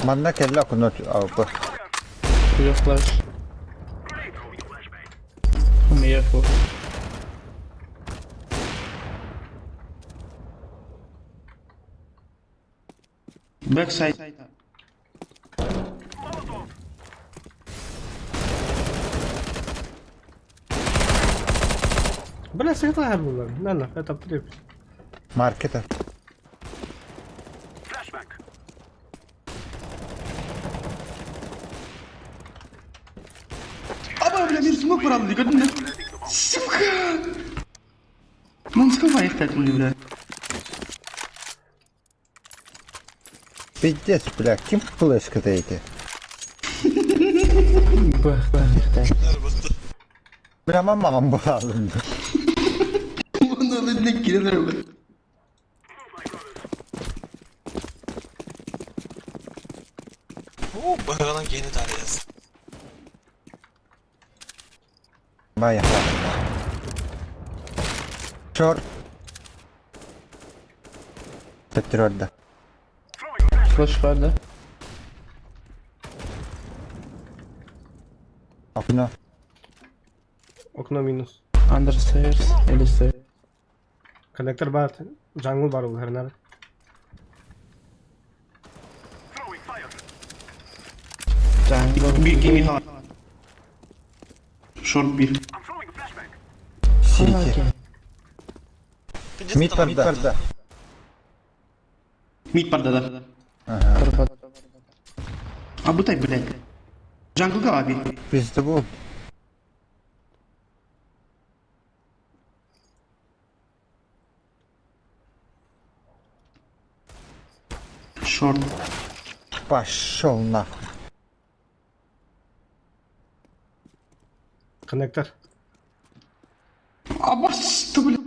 K: Манна кэллэ окно алпы.
J: Куя флеш. Умеехал.
E: Backside.
B: Бля, светлая была. На, на, это привет.
K: Маркета.
E: Аба, бля, мир смог правда, gördün mü? Сука! Ну, сколько их так, бля?
K: Пиздец, бля, ким флешка эти? Бля, мамам буолалым.
E: Bunu da ne girer бля.
L: Оо, баһыганан киһини таарыйас.
K: Бая. Шорт. Төттөрөрдө.
J: Флеш бар, да?
K: Окно.
B: Окно минус.
J: Under stairs или stairs.
B: Коннектор бар, jungle бар ол хернар.
J: Jungle.
E: Bir gemi halat. Short bir.
K: Сити. Мид барда.
E: Mid барда да.
K: Ага.
E: А бутай, блядь. Jungle abi.
K: Пизда бу.
E: Short.
K: Пошел нахуй.
B: Коннектор.
E: Абас, бля.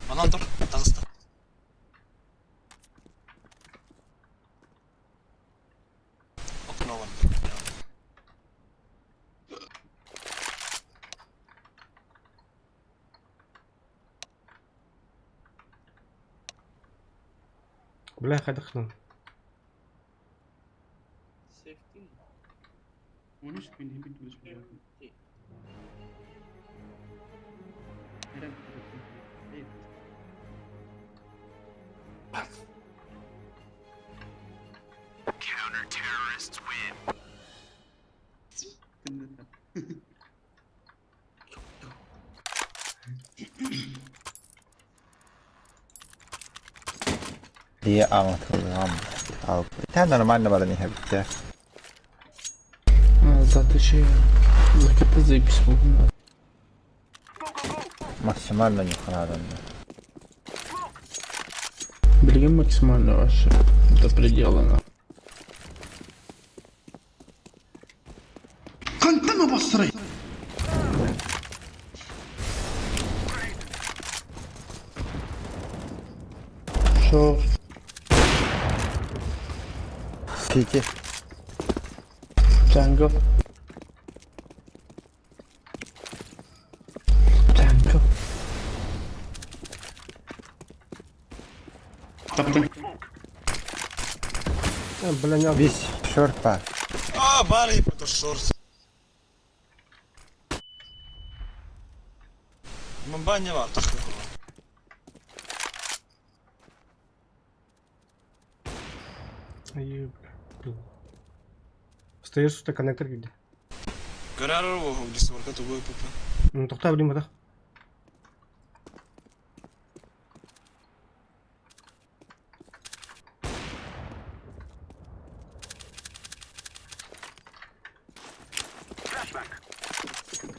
L: Манан тур, таҕыста. Окно бар.
B: Бля, хайдахнул.
K: Дие аҥатылыам. Алпы. Та нормально баран иһэбиттэ.
J: Затычи. За КТ запись буолла.
K: Максимально нюханадан.
J: Билигин максимально вообще. До предела на.
E: Хантан обосрай.
J: Short.
K: Сити.
J: Jungle. Jungle.
E: Таптым.
B: Бля, не
K: Бис шорт бар.
L: Аа, бар это шорт. Мамбаня бар, тахты.
B: Стоишь, что коннектор где?
L: Көрөр уу, дисворка тугу пупа.
B: Ну, тоқта блин, да.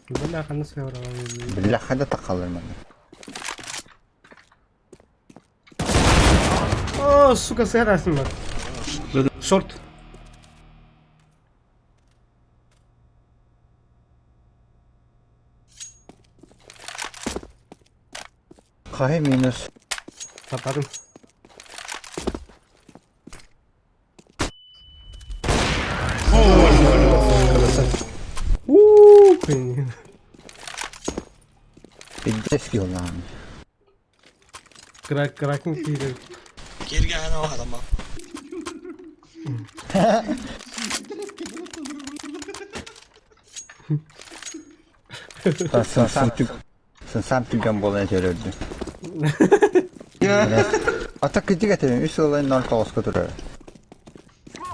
B: Бля, ханна сыграла.
K: Бля, хада тақалыр мана.
B: О, сука, сыграсың бар. Шорт.
K: Кай минус.
B: Тападым. Уу, блин.
K: Пиздец килограмм.
B: Крак кракен киирэр.
L: Кииргэһэн ол хатаммат.
K: Сансам түгэн буолан этэрэрдим. Ата кырдьык этэрин үс сылын ноль тоҕуска турар.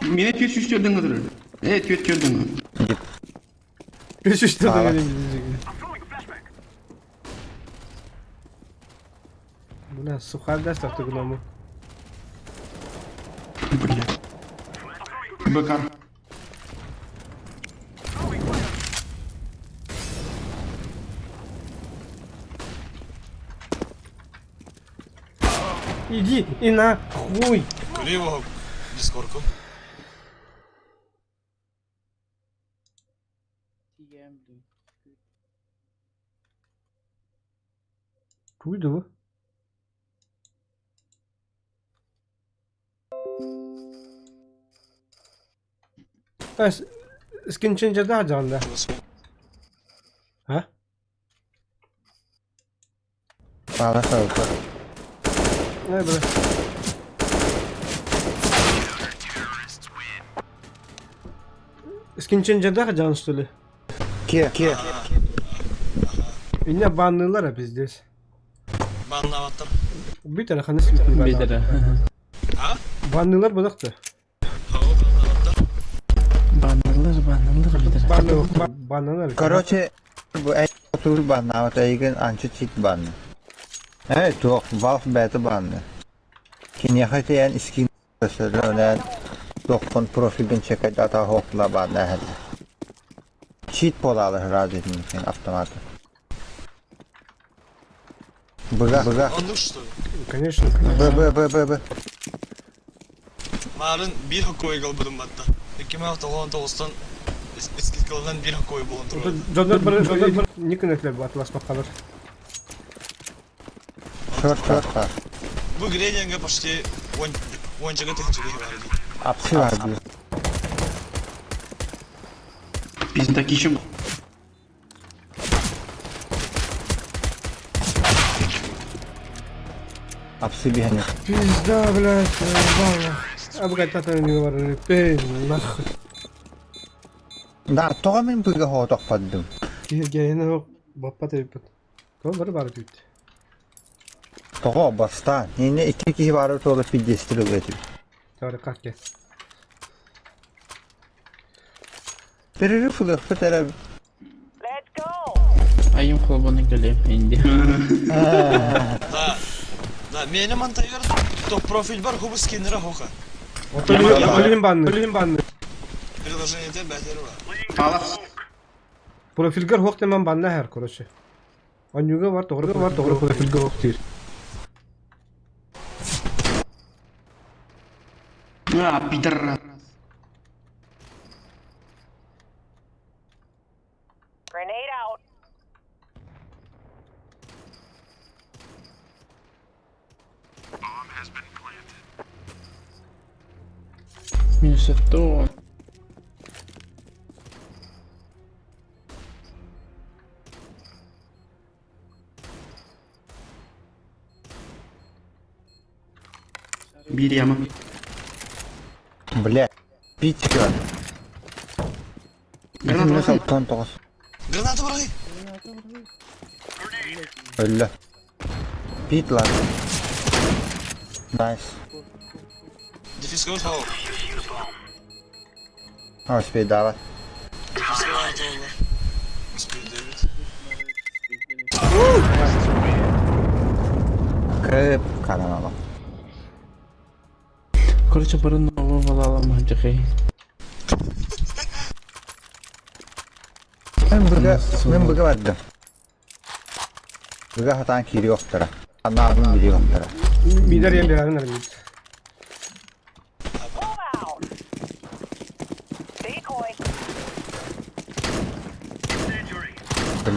E: Миэнэ түөрт сүүс түөрдэн турар. Э, түөрт түөрдэн.
B: Үс үс түөрдэн Бля, сухарь даст автогному.
E: Блядь. БК.
B: Иди и на хуй!
L: Көрүү его дискорку.
B: Туй да Скинченджердаах дьаҕанда. А?
K: Паала сылта.
B: Ай, бля. Скинченджердаах дьаҕан что ли?
K: Ке, ке.
B: Инне баннылар пиздец.
L: Баннаабаттар.
B: Бүтэр ханыс бүтүн
J: Бүтэр.
L: А?
B: Баннылар бодохто.
J: Баннылар, баннылар бүтэр.
B: Банны баннылар.
K: Короче, бу эй тур баннаабат эйигин анчы чит банны. Эй, туох, Valve бэйэтэ банны. Киниэхэ тиийэн искин өсөлөөнөн туохпун профилбин чекайдаата хоохтула баанна эһэллэр. Чит буолаалар сразу итинник автоматы. Быга, быга.
L: Оннук что ли?
B: Конечно.
K: Б, Б, Б, Б, Б.
L: Марын биир хоккойга ылбытым батта. 2009-тан скидкаланан биир хоккой буолан турар.
B: Дьоннор бары дьоннор бары не күнөтлөр бу атласпаккалар.
K: Шорт, шорт, шорт.
L: Бу грениянга почти уончага тыһынча киһи баар дии.
K: Апсы бар дии.
E: Пизда кишим.
K: Апсы биһэн.
B: Пизда, блядь, заебало. Абгатата не говорили, пей, нахуй.
K: Да, тоҕо мин быга хоотохподдум.
B: Киһиргэйин баппат эбиппит. Тоҕо бары бары бүт.
K: Тоҕо бастаан. Инне икки киһи баары туола пиздестир ылыа этим.
B: Тары как
K: Перерыв ылыахпыт эрэ.
J: Айым холбону кэлиэм инди.
L: Да. Да, миэнэ мантайгар топ профиль бар хубу скиннера хоха.
B: Олин банны, олин банны.
L: Приложение бәтер бар.
E: Палас.
B: Профилгер хоқ теман банна хэр, короче. Онюга бар, тоғры бар, тоғры профилгер хоқ тир.
E: А, пидорас.
J: Минус то.
E: Биир яма.
K: Бля, пить көр.
E: Граната
K: Минус
E: бырахай.
K: алтан тоҕус.
L: Граната бырахай.
K: Өллө. Пит лан. Найс.
L: Дефискабыт хау.
K: А, успейдаабат.
L: Дефискабыт олар. Успейдебит.
K: Кып каранала.
J: Короче, бары нового балала махджахай.
K: Мен быга, мен быга бардым. Быга хатаан киири охтара. Анаабын били охтара.
B: Мидер ем берарын армит.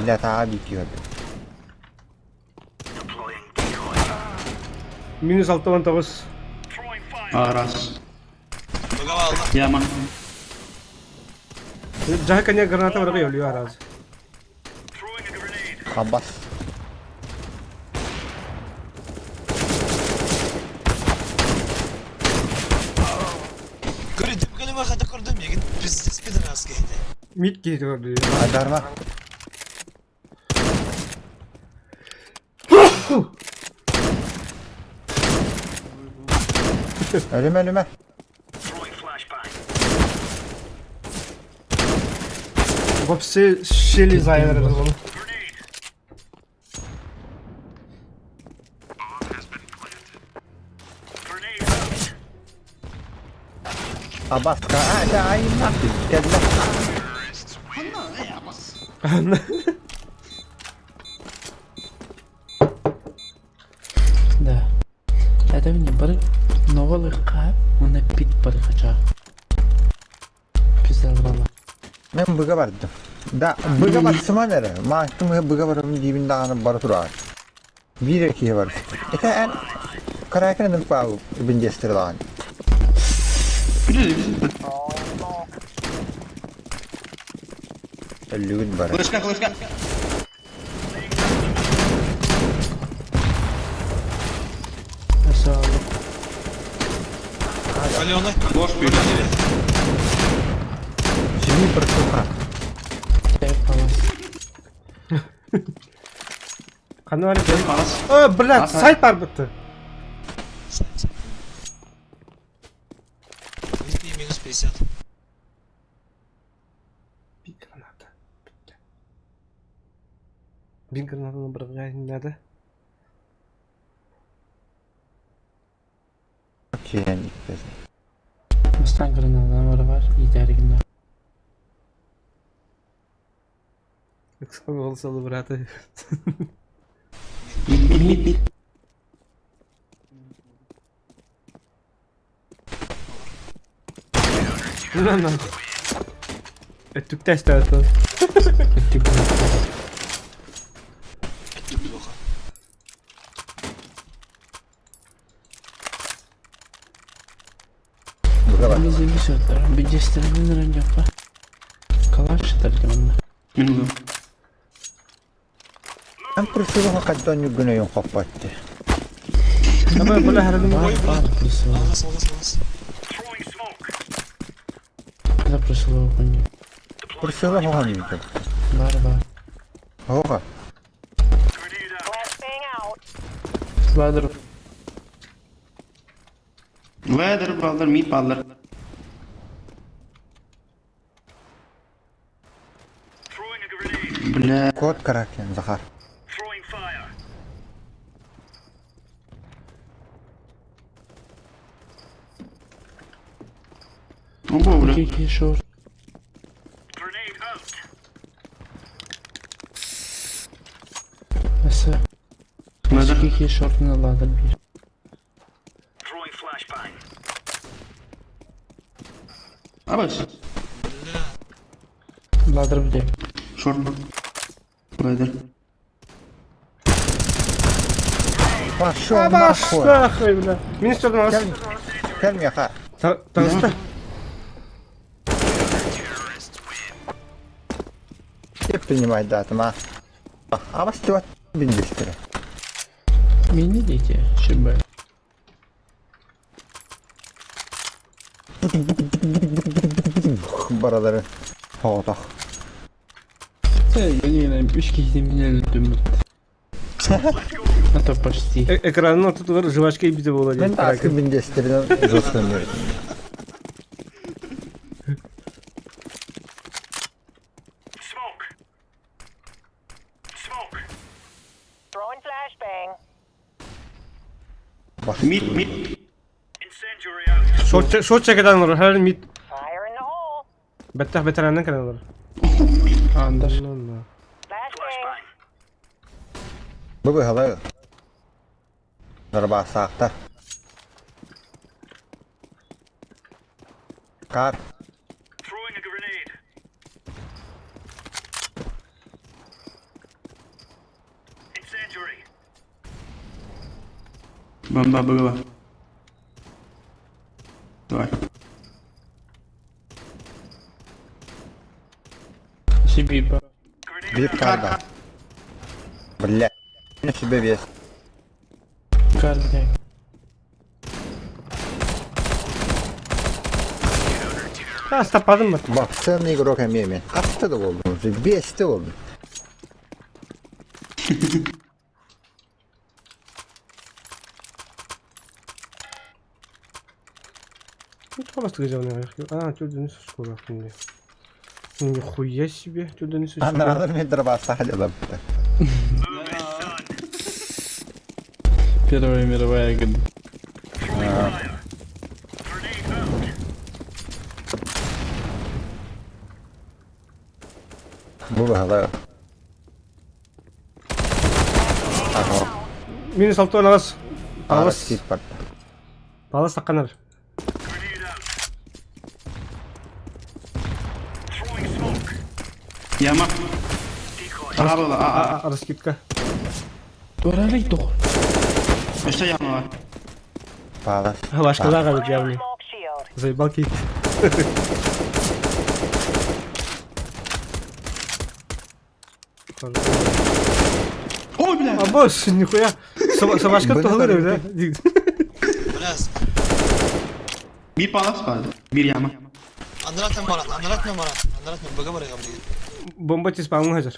K: Бля, таа бики көрдүм.
B: Минус 6 9.
E: А, раз.
L: Быга баалла.
E: Яма.
B: Жаһы кэннэ граната барга өлүө араас.
K: Хабас.
L: Көрдүм кэлим хата көрдүм егит пиздец пидорас киһитэ.
B: Мид киһи көрдү.
K: Адарма. Ölüme ölüme.
B: Вообще щели заявили bunu.
K: Абаска. А, это ай нахуй. Кэллэ.
E: Ханна э абас.
J: Да. Это мне бары новалыхка, уна пит барыхача. Пиздалрала.
K: Мен быга бардым. Да, быга барсыман эрэ. Маастым быга барым диибин даҕаны бара тураар. Биир киһи бар. Это эн караакена нырпаабы бин диэстэр даҕаны. Өллүгүн бары.
E: Флешка, флешка.
L: Алена.
E: Ложь пили.
K: Синий просуха.
B: Ханна бар О, блядь, сайт бар бітті.
L: Минус 50.
B: Bir граната. Bitti. Bir гранатаны бір надо.
K: Киэн иккес.
J: Бастан граната бар итеригинде.
B: Оксана голосала брата.
E: Мид, мид, мид.
B: На на. Өттүкте эстәтті.
L: Это плохо.
K: Быга бар.
J: Биз эми Бедестерден рандёпа. Калаш тардымында.
E: Минуту.
K: Эн просуха каддон юггүнө юн хоппатты.
B: Ama böyle herhalde
J: Бар, бар, присылал.
L: Алгас, алгас, алгас.
J: Когда присылал хуйню.
K: Просуха хохан юггүн.
J: Бар, бар.
K: Хоха.
J: Ладер.
E: Ladder балдар, мид балдар. Бля.
K: Код каракен, Захар.
E: Обо, бля.
J: Кики шор. Аса.
E: Ladder.
J: Кики шорт на ладер бир.
E: Абас.
J: Ладер бде.
E: Шорт. Ladder.
K: Пошел
B: Абаш
K: нахуй.
B: нахуй, бля. Минус төрден алас.
K: Кел, кел меха.
B: Тағыста.
K: Кеп принимать датыма. Абас тибат бин диэстэр.
J: Мини дети, шибе.
K: Баралары. Хоотох.
J: Я не үч кихти меня öldüm. А то почти.
B: Экранын ортотугар жвачка бите бола
K: Мен аскы бин диэстеринен жостон бердим.
E: Мид, мид.
B: Шот шот чекедан олар, her mid. Беттах бетераннан кэлэн олар.
J: Андер.
K: Бу быһалар. Нарбаасаахтар. Кар.
E: Бомба была. Давай.
J: Себе
K: Биир карга. Бля. На себе вес.
J: Карга.
B: Астападым mı?
K: Баксыан игрок эмиэ мен. Хаста да болдум. Бесте болдум.
B: Ну, что А, тюден скоро. Нихуя себе, тюден
K: Аналар мен дробаса халялапты.
J: Первая мировая год.
K: Бу баһала. Ага.
B: Минус алты алас.
K: Алас кит барда.
B: Палас такканар.
E: Яма. А, а,
B: Раскидка.
J: Туралей тух.
E: Что яма?
K: Палас.
B: Башкалар алып явный. Заебал кейт.
E: Ой, бля!
B: А босс, нихуя. Собачка тоже, да?
L: Biraz.
E: Bir palas vardı. Bir yama.
L: Андрат марат, андрат марат, андрат бага бар габри.
B: Бомба тез спамын хазыр.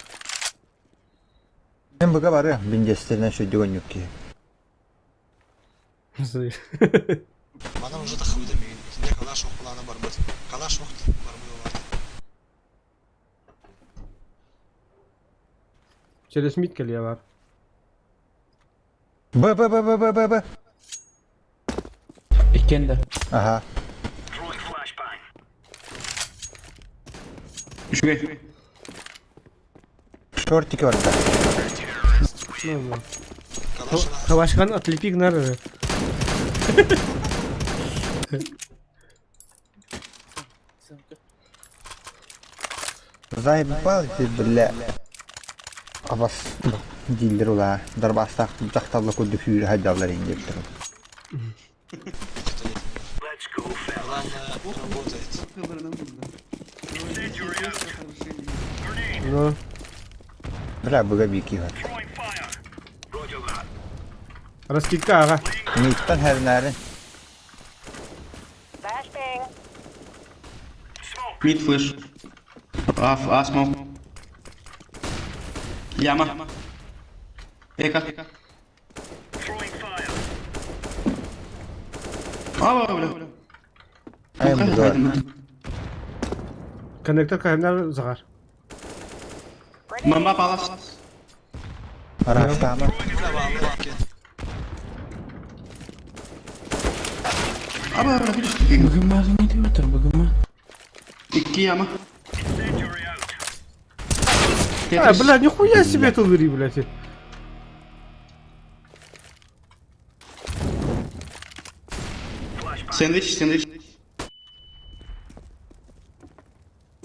K: Мен быга бары биндестеринен сөйдөгөн юк ки.
L: Манан уже тахыбыта мигин. Кинде калаш ох планы бар бит. Калаш ох бар бу бар.
B: Через мид келе бар.
K: Б Б Б Б Б Б Б.
J: Икенде.
K: Ага.
E: Үшүгэй.
K: Шортики бар да.
B: Хавашкан отлепи гнар.
K: Заебал ты, бля. Абас дилдер ула. Дарбастак жакталла көдү сүйрө хайдалар инде турат.
L: Главное работает.
B: Ну.
K: Бля, быга бики бар.
B: Раскидка, ага.
K: Миттан хернәрин.
E: Mid flash. А, а smoke. Яма. Эка. А, бля.
K: Айм быга.
B: Коннектор кайымдар загар.
E: Мама палас.
K: Арастама.
E: А, бля, бля.
J: Бүгін бағы не деп отыр, бүгін ма?
E: Икки яма.
B: А, бля, нихуя себе тут говори, блядь.
E: Сэндвич, сэндвич.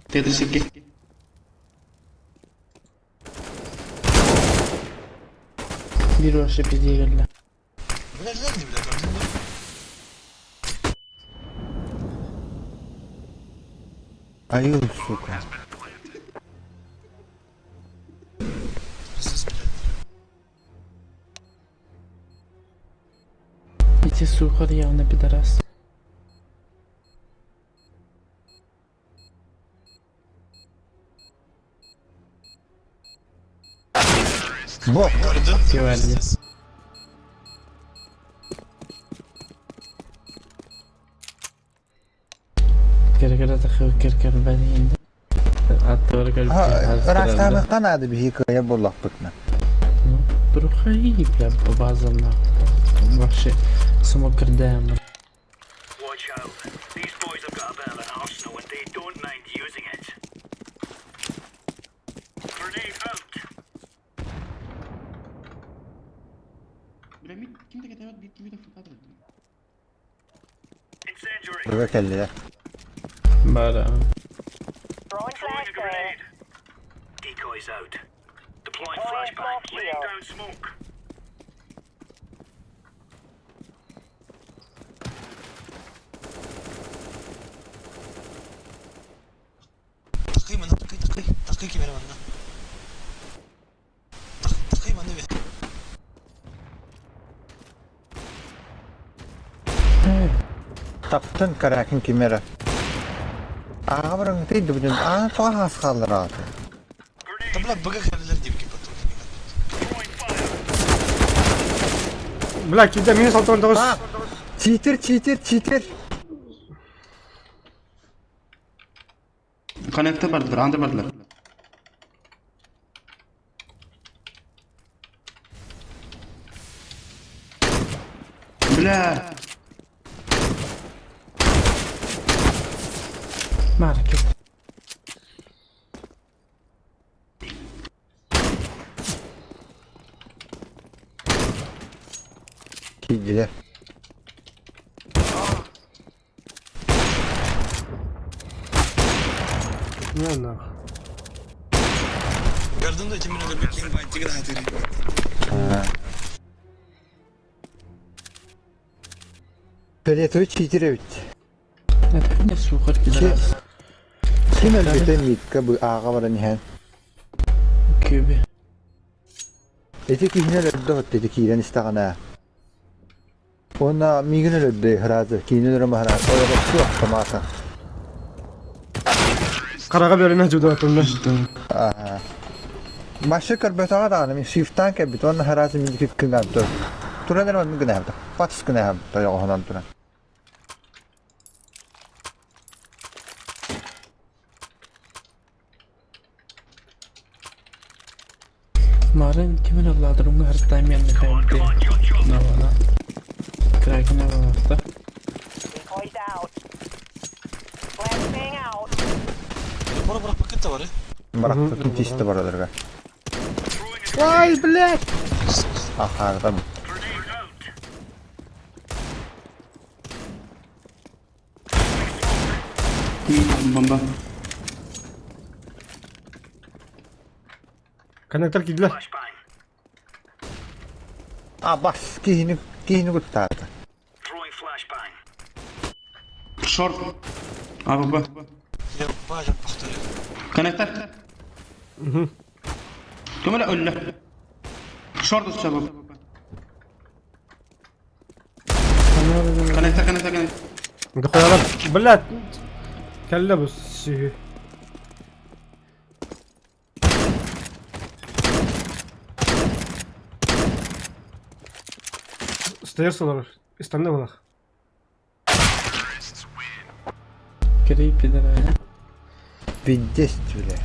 E: Тетрис икки.
J: Bir вообще пизде келді.
L: Бля, не бля, көрдүң бе?
K: Аю, сука.
L: Пиздец, блядь.
J: Эти сухар явно пидорас.
K: Бо.
J: Кевәрді. Кер-кер тахы кер-кер бәді енді. Аттылар көр.
K: Арастама канады бихи кая боллак быкна.
J: Брухай, бля, база Вообще, само кирдем.
I: Watch out. These boys have got a bit of an arsenal and they don't mind using it. Grenade out.
E: Бля, мид ким деген evet bir kimi de fırladı.
I: Incendiary.
K: Быга келди.
J: Бара.
I: Throwing a grenade. Decoys out. Deploying flashbang. Laying down smoke.
L: Такый, мына такый, такый, такый. Такый ким эрэ манна. Такый манна бе.
K: Таптын Каракин ким эрэ. Ааҕа барыҥ дыбытын аан тоҕо хаас хааллараҕыт.
L: Да бля быга кэллилэр диэбиккин потом.
B: Бля, киирдэ минус 69.
K: Читер, читер, читер.
E: Connector bardılar, anda bardılar. Бля.
J: Маркет.
K: Киирдилэр.
B: Не нах.
L: Gördün de kimin öyle bir kim var tigre hatırı.
K: Фиолетовый читер эбит.
J: Это сухарь пидорас.
K: Ким өлбүтэ митка бу ааҕа баран иһэн.
J: Күбі.
K: Ити киһини өлөрдө хотто ити киирэн истэҕинэ. Уонна миигин өлөрдө ыраазы киинин өлөрө маһара ойоҕо суох томата.
B: Хараҕа бэринэ дьудатынна.
K: Маша көрбөтөҕө даҕаны мин шифтаан кэлбит уонна ыраазы мин кыҥаан тур. Туран эрэ оннук гына патс гына тойоҕоһунан туран.
J: Марын кимин ыллаадырымҥа хартаан Михаилды Навана Кракен Аваласта.
L: Бора бора пакет бар.
K: Барахтытын тиисте бараларга.
B: Ай, блядь!
K: Ахаарда
E: Бомба.
B: Коннектор киирдилэр.
K: А бас киһини киһини куттаата.
E: Шорт. АВП.
L: Я бажан повторю.
E: Коннектор. Ким эрэ өллө. Шорт өссө Коннектор, коннектор, коннектор.
B: Дохуялар. Блядь! Кэллэ бу сүһү. Стояр олорор. Истанна булах.
J: Кирей пидорая.
K: Пиздец, бля.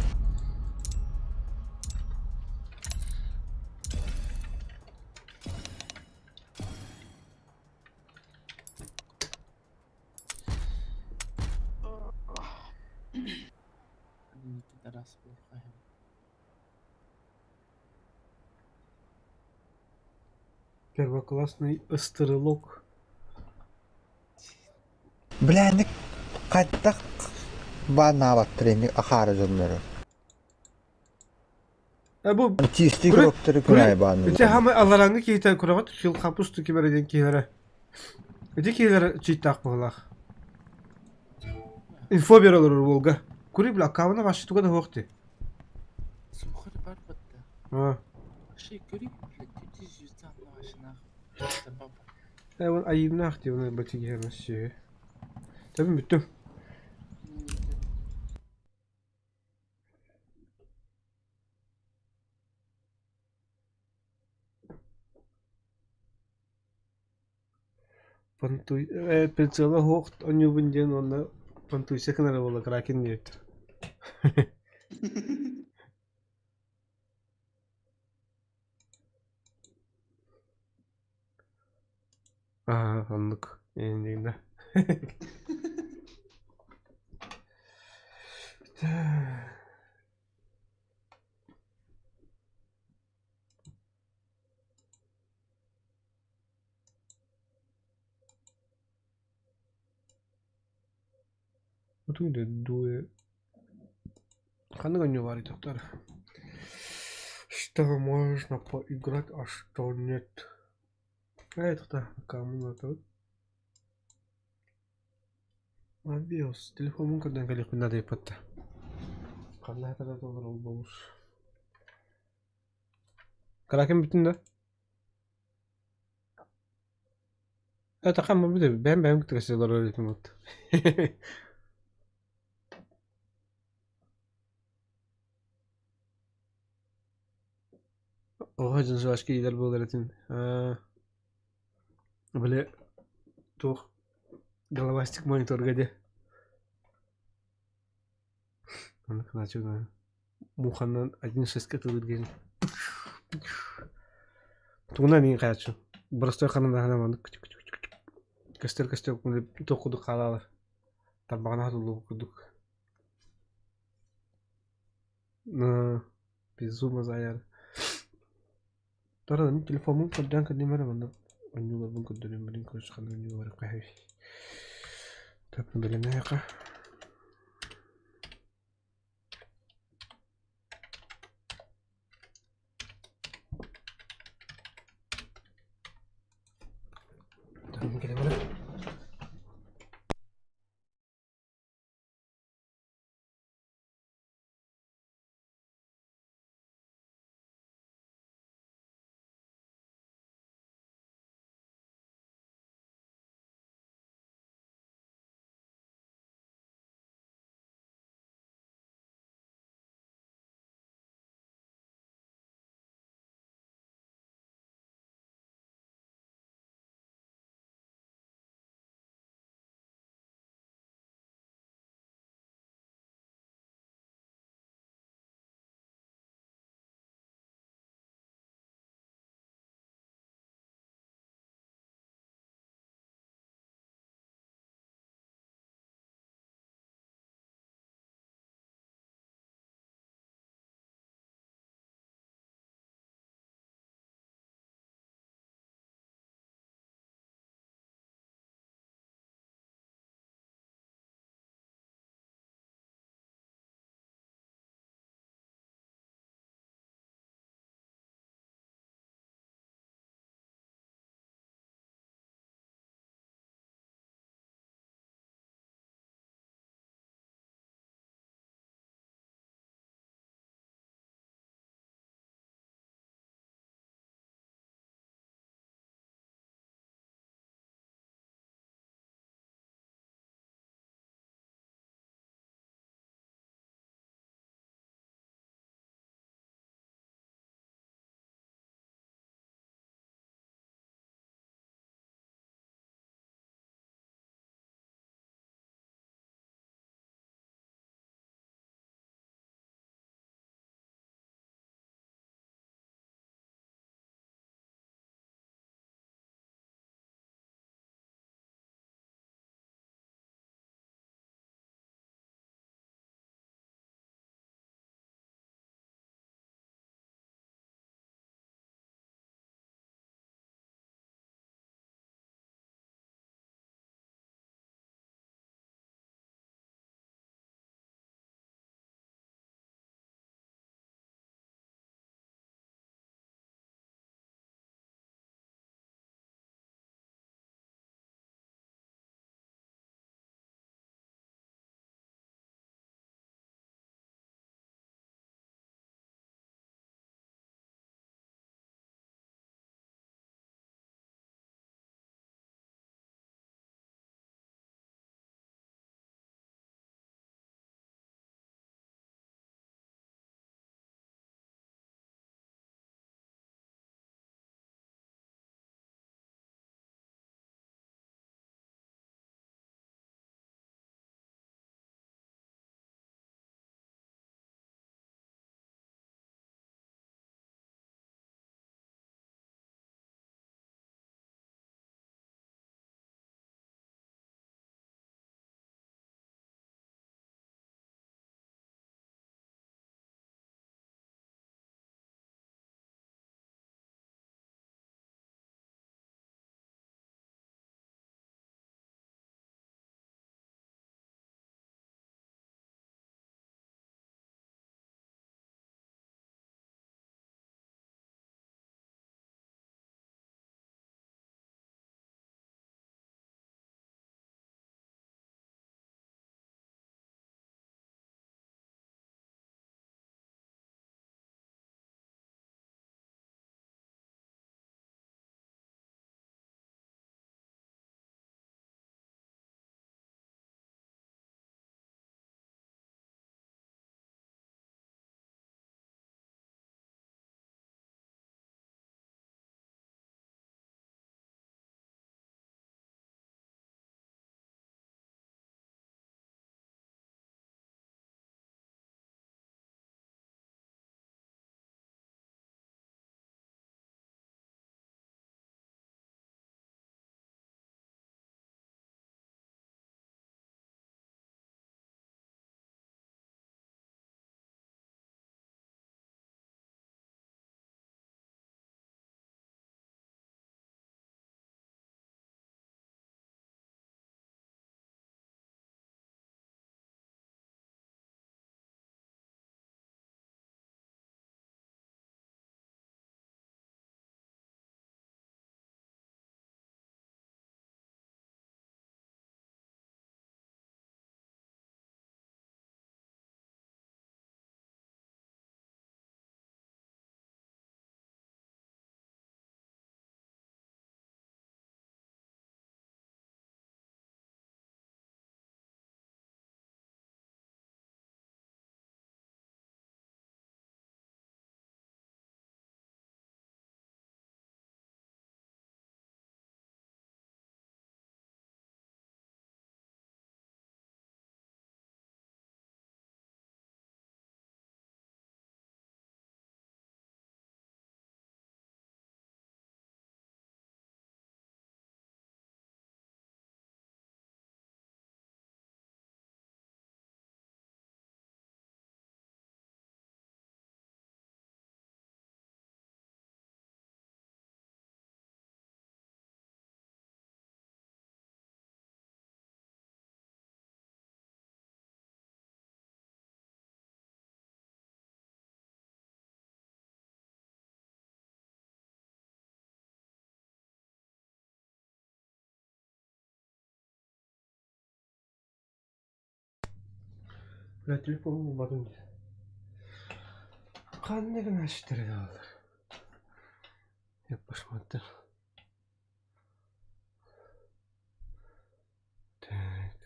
J: Пидорас был.
B: Первоклассный стрелок.
K: Бля, не хайдах бааннаабаттар ини ахаара дьоннору.
B: Э бу
K: Чистый игроктары күнай
B: Ити
K: бааннылар.
B: хамы алараңы киһитэ кураҕат хил хапусту кимэрэ диэн киһилэрэ. Ити киһилэрэ чийтаах быһылаах. Инфо бере олорор Волга. Кури бля, кавына вообще туга да хуохти.
J: Сухарь бар бытта.
B: А.
J: Ши кюри, блядь, ты звезда наша нахуй. Баба.
B: Э вон айымнаах дии оны бати киһэмэ сүһү. Тэбин бүттүм. Понтуй э прицела хуох онньуубун диэн уонна понтуйся гынара буолла Кракен диэбит. Аа, оннук. Эйиндигинэ. Отуйда дуэ. Ханнык оонньуу баарый тоқтар. Что можно поиграть, а что нет? Э, тоқта, кому надо? Абиос, телефон көрдөн кэлиэхпин надо иппатта. Ханна олор ол бомж. Кракен бүтүн да? Это хамма бүтэ бэм бэм кытта олорор этим вот. Оҕо дьон жвачка иилэр буолар этин. Били туох головастик мониторга де. Оннук начал муханан 1.6 кытылыр Тугунан иин хааччы. Боростой ханан маннык көстөр көстөр туох курдук хаалаалар. Тарбаҕына хатыллыбыт курдук. Безумно заяр. Тора телефоммун көрдөөн көрдүм эрэ манна онньууларбын көрдөрүм билин көрүс ханна онньуулары хаһый. Тэп билимээхэ. Кэлэн Бля, телефон булбатым дии. Ханна гына сүтэрэ буоллар. Я посмотрел. Так.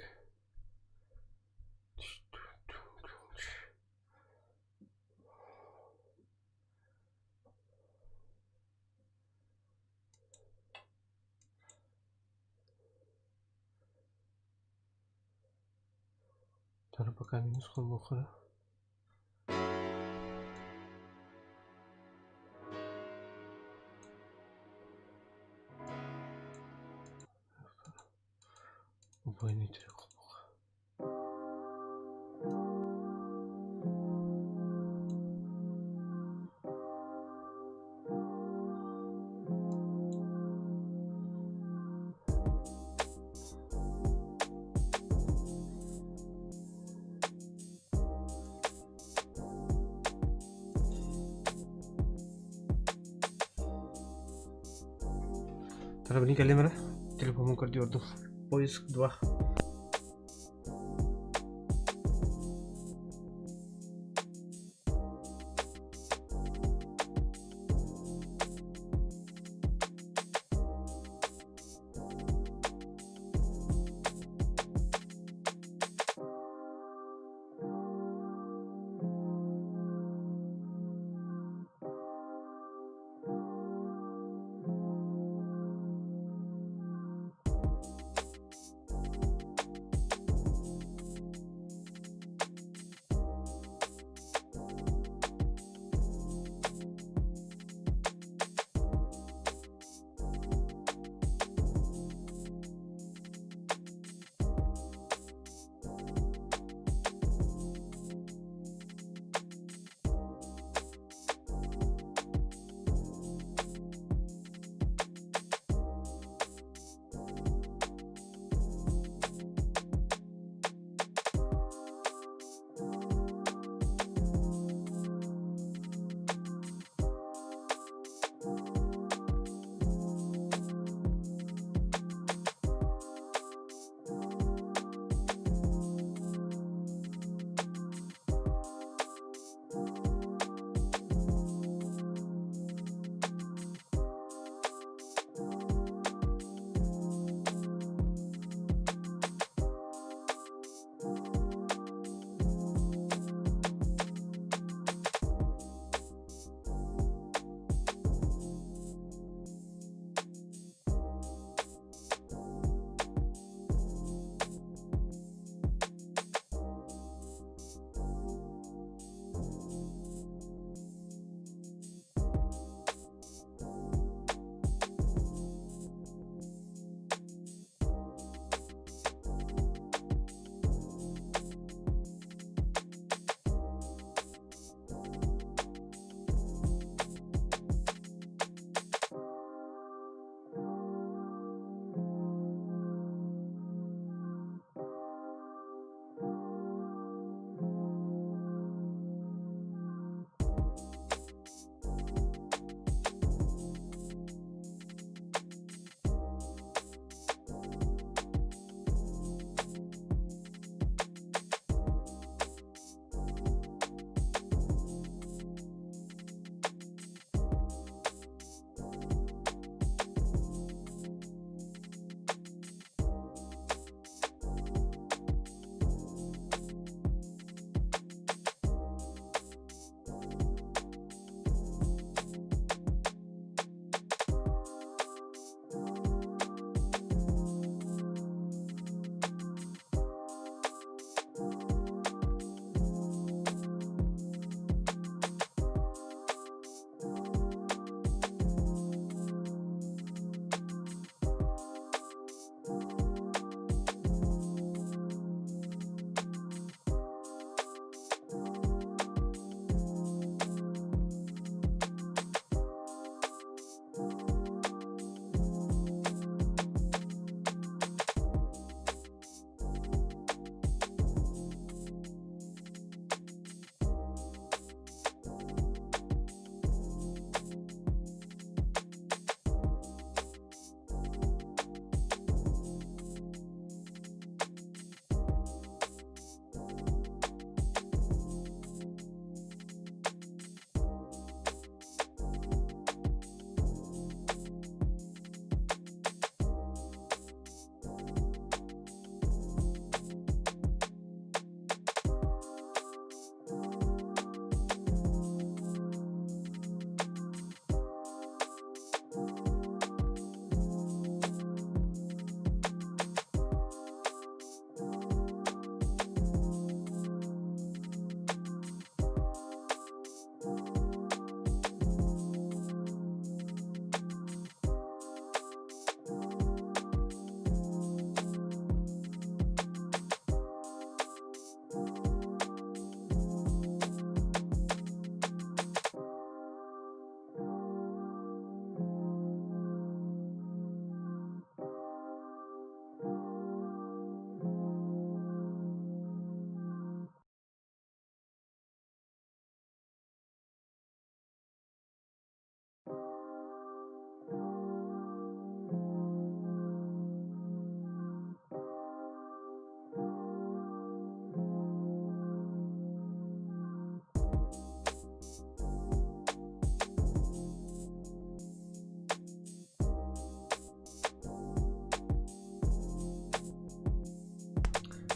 B: Тара пока минус холбохора. Убойный холбох. Тара билин кэллим эрэ. Телефоммун көрдүөрдүм. Поиск 2.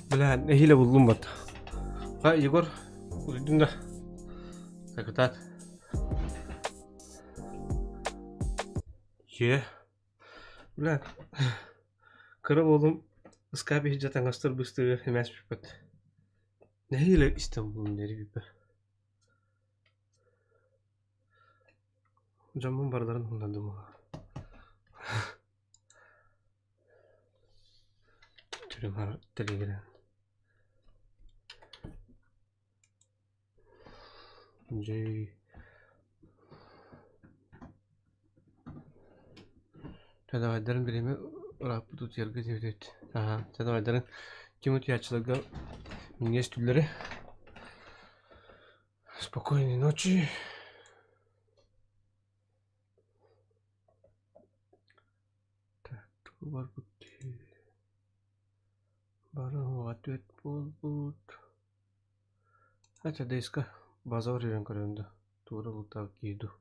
B: Бля, нэһиилэ буллум бат. Ха, Егор, утуйдуҥ да? Сакытаат. Е. Бля, кыра буолум ыскаап иһирдьэ таҥастар быстыгы эмээс бүппэт. Нэһиилэ истэн буллум диэри бүппэ. Дьоммун барыларын умнадым. Түрүм телеграм. Дьэй. Чэ, бириэмэ ырааппыт утуйарга диэбит Аһаа, чэ, давайдарын ким утуйааччыларга минньигэс түүллэри. Спокойной ночи. Так, тугу барбыт Бары уоҕа түөрт буолбут. Хотя ДСК базовар үрэн көрөм да, туора бултаабыт киһи дуу.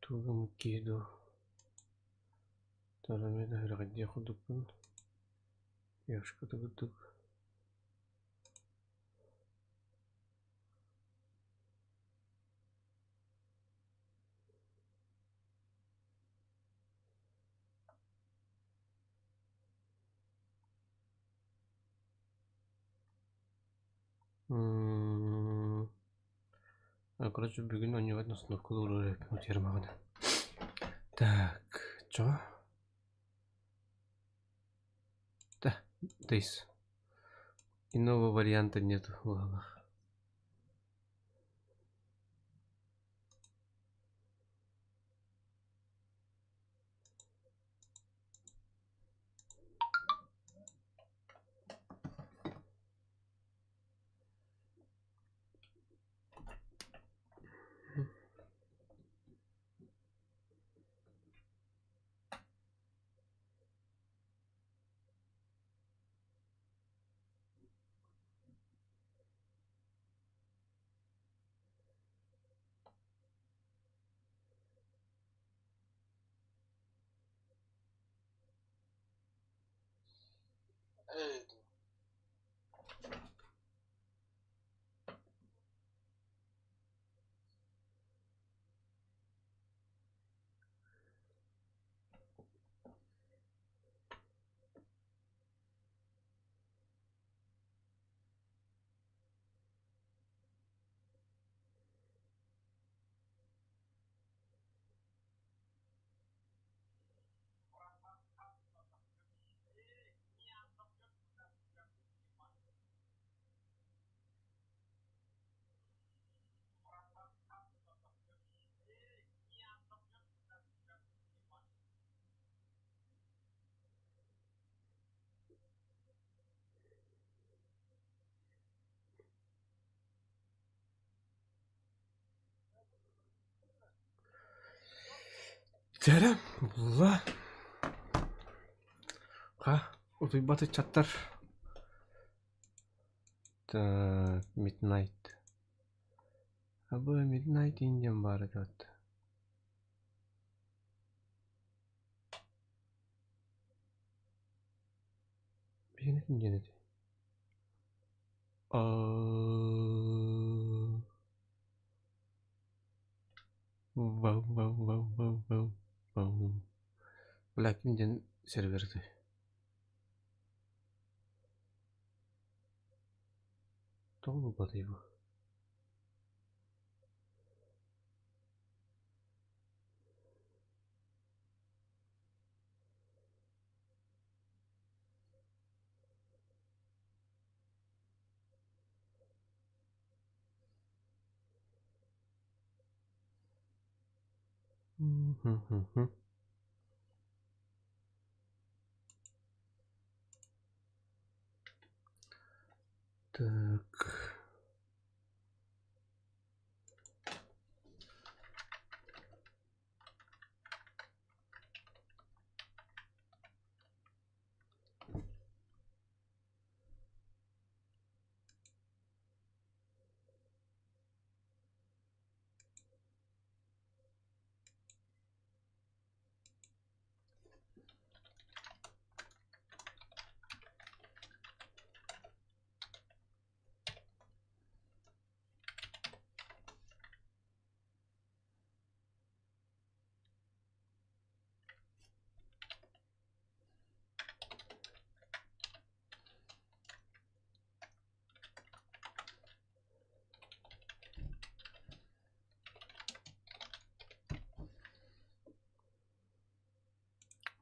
B: Тугум киһи дуу. Туора эмиэ да үрэҕэйдиэх курдукпун. Девушка курдук. Короче, бүгүн оонньуубат установка уурар утуйарым Так, чё? Да, дейс. Иного варианта нету в головах. Дьэрэ, булла. Ха, утуйбат ыччаттар. Так, Midnight. Абы Midnight Indian баар этэ. Биһиги диэн этэй? Вау вау вау вау вау вау. Бля, ким диэн сервертэй? Тоҕо булбатый бу? Так.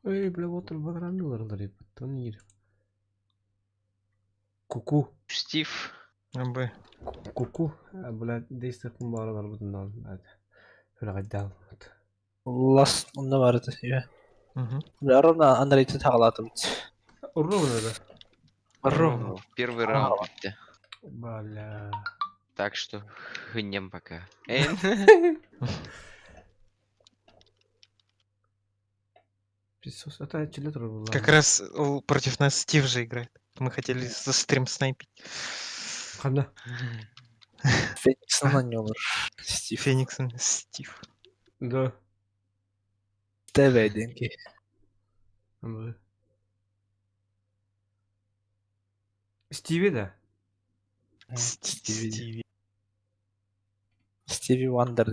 B: Эй, бля, вот баранылар ебать, он Куку.
M: Стив.
N: Б.
B: Куку. Бля, действие баралар бутунан. Хүләгәдәл.
L: Лас онда бар edi. Иә. Бля, ровно Андрейті тағалатып.
B: Ровно, да.
L: Ровно.
M: Первый раунд бітті.
B: Бля.
M: Так что хынем пока. Эн.
B: Писос, это челетр был.
N: Как раз против нас Стив же играет. Мы хотели за стрим снайпить.
B: Хана.
L: Феникс на нем. Стив.
N: Феникс Стив.
B: Да.
L: ТВ деньги.
B: Стиви, да?
L: Стиви. Стиви Вандер.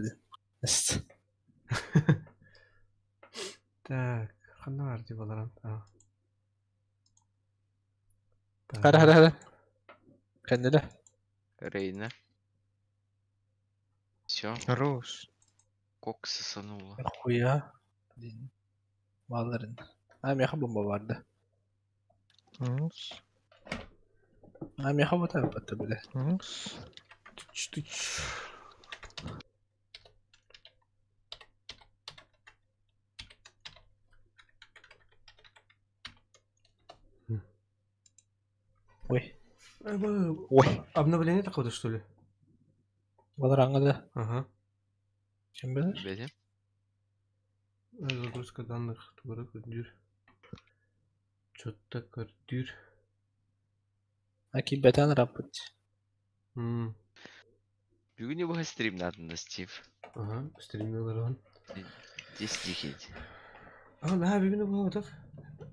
B: Так, хана бар деп аларам.
L: Хара хара хара. Кәнділі.
M: Рейна. Все.
N: Хорош.
M: Кок сосанула.
L: Хуя. Баларын. А, меха бомба барды. А, меха бота бата біле.
B: Тыч, тыч.
L: Ой.
B: Ой. Обновление такое что ли?
L: Балараңа да.
B: Ага.
L: Кем білер?
M: Бәле.
B: Загрузка данных. Тугара көрдүр. Чё-то көрдүр.
L: Аки бәтән рапыт.
M: Бүгін его стрим надо на Стив.
B: Ага, стримнелер
M: Здесь тихить.
B: А, на, бүгін бұл отақ.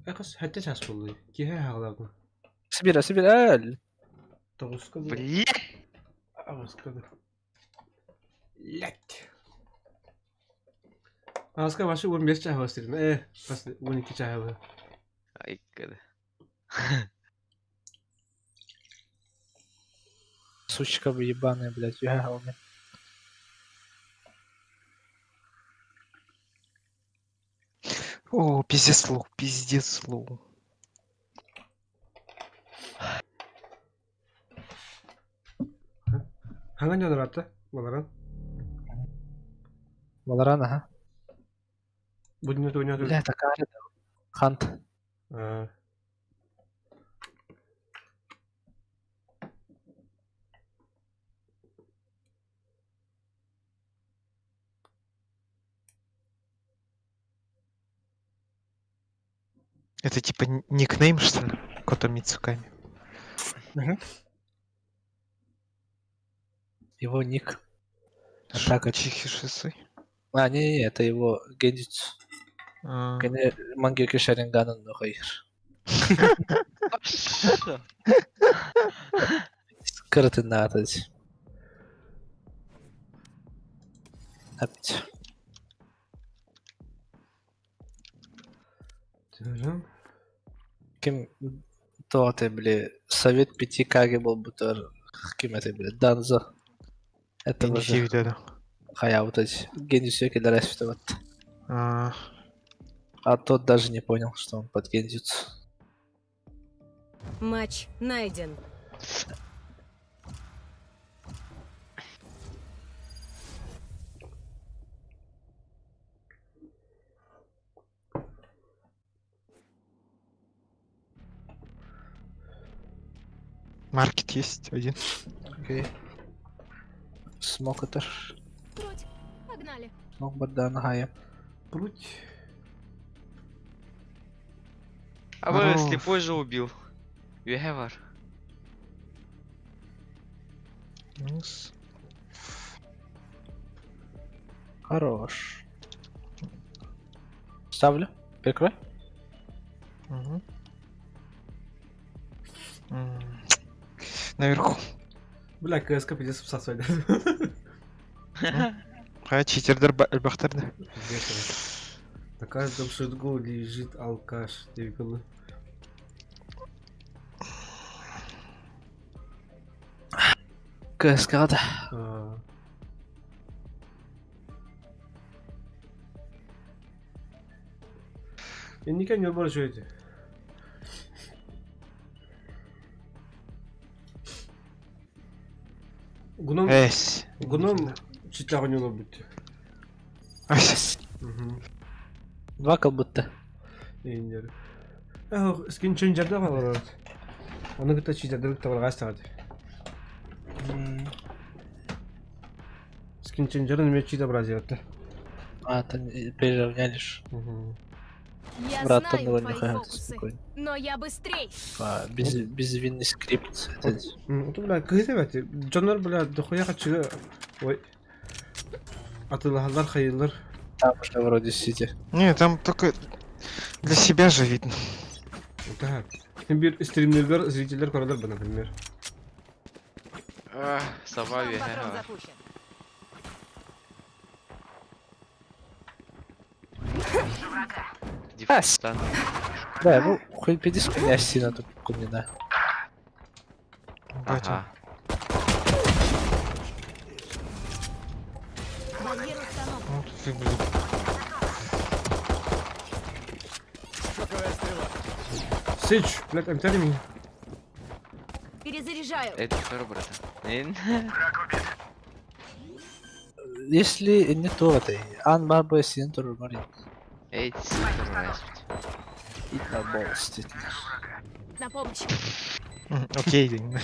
B: Әқыс, хәтте час болды. Кеhe хағылағын.
L: Сибира, Сибира, әл.
B: Тоғызқа бұл.
M: Блять!
B: Ағысқа да. Лять. Ағысқа башы 15 чаға стрим. Бас 12 чаға.
M: Ай, когда.
L: Сучка вы ебаная, блядь, я у меня.
N: О, пиздец лоу, пиздец лоу.
B: Хаңа не атты? Баларан.
L: Баларан, ага.
B: Будем ойнады.
L: Бля, такая Хант.
N: Это типа никнейм, что ли? Кото Мицуками.
L: Угу. Его ник. Атака.
N: Чихи
L: А, не, не, это его гендицу. Кene Mangekyo Sharingan'ın hayır. Кырытын атать. Опять. Ким то ты, бля, совет пяти Каги был бутер. Ким это, бля, Данзо. Это
N: уже.
L: Хая, вот эти генди келер вот. А тот даже не понял, что он под гендзюцу.
O: Матч найден.
N: Маркет есть один.
L: Окей. Смок это.
O: Круть. Погнали.
L: Смок бардана хая.
B: Круть.
M: А вы слепой же убил. Юхевар.
L: Хорош. Ставлю. Прикрой.
N: Угу. Наверху.
B: Бля, КСК пиздец всасывает.
N: А, читердер бахтарды.
B: На каждом шагу лежит алкаш.
L: КСК, да.
B: Инники ньурбар үчүгэй Гуном
N: Эс.
B: Гуном читаҕын ньулурбут.
J: Два как будто.
B: Индер. Эх, скин ченджерде олорор. Оны кытта читерде табаргас тагады. Скин ченджерин эме чита бразиятты.
J: А, там переравняли ж.
O: Я
J: Брат, там
O: знаю
J: было
O: твои
J: нихуя
O: фокусы,
J: спокойно.
O: но я быстрей.
J: А, без, безвинный скрипт. Это
B: Ото бля, кыһыт эбэт. Дьоннор бля, дохуя хачыга. Ой. Атылаһаллар хайыллар.
J: Там уже вроде сити.
N: Не, там только для себя же видно.
B: Так. Бир стримнердер зрительдер көрөлөр бу, например.
M: Ах, Сова
O: Там патрон
M: вега.
O: запущен.
M: Диффузан.
J: Да, ну, хоть пиздец хуйня сильно тут хуйня.
N: Батя.
O: Барьер установлен.
N: Ну, ты, блин.
B: Сич, блядь, I'm telling me.
O: Перезаряжаю.
M: Это второй, братан. Ин.
J: Если не то, это Ан Барба Синтур Марин.
M: Эй, синтур,
J: И на болст.
O: На помощь.
N: Окей, день.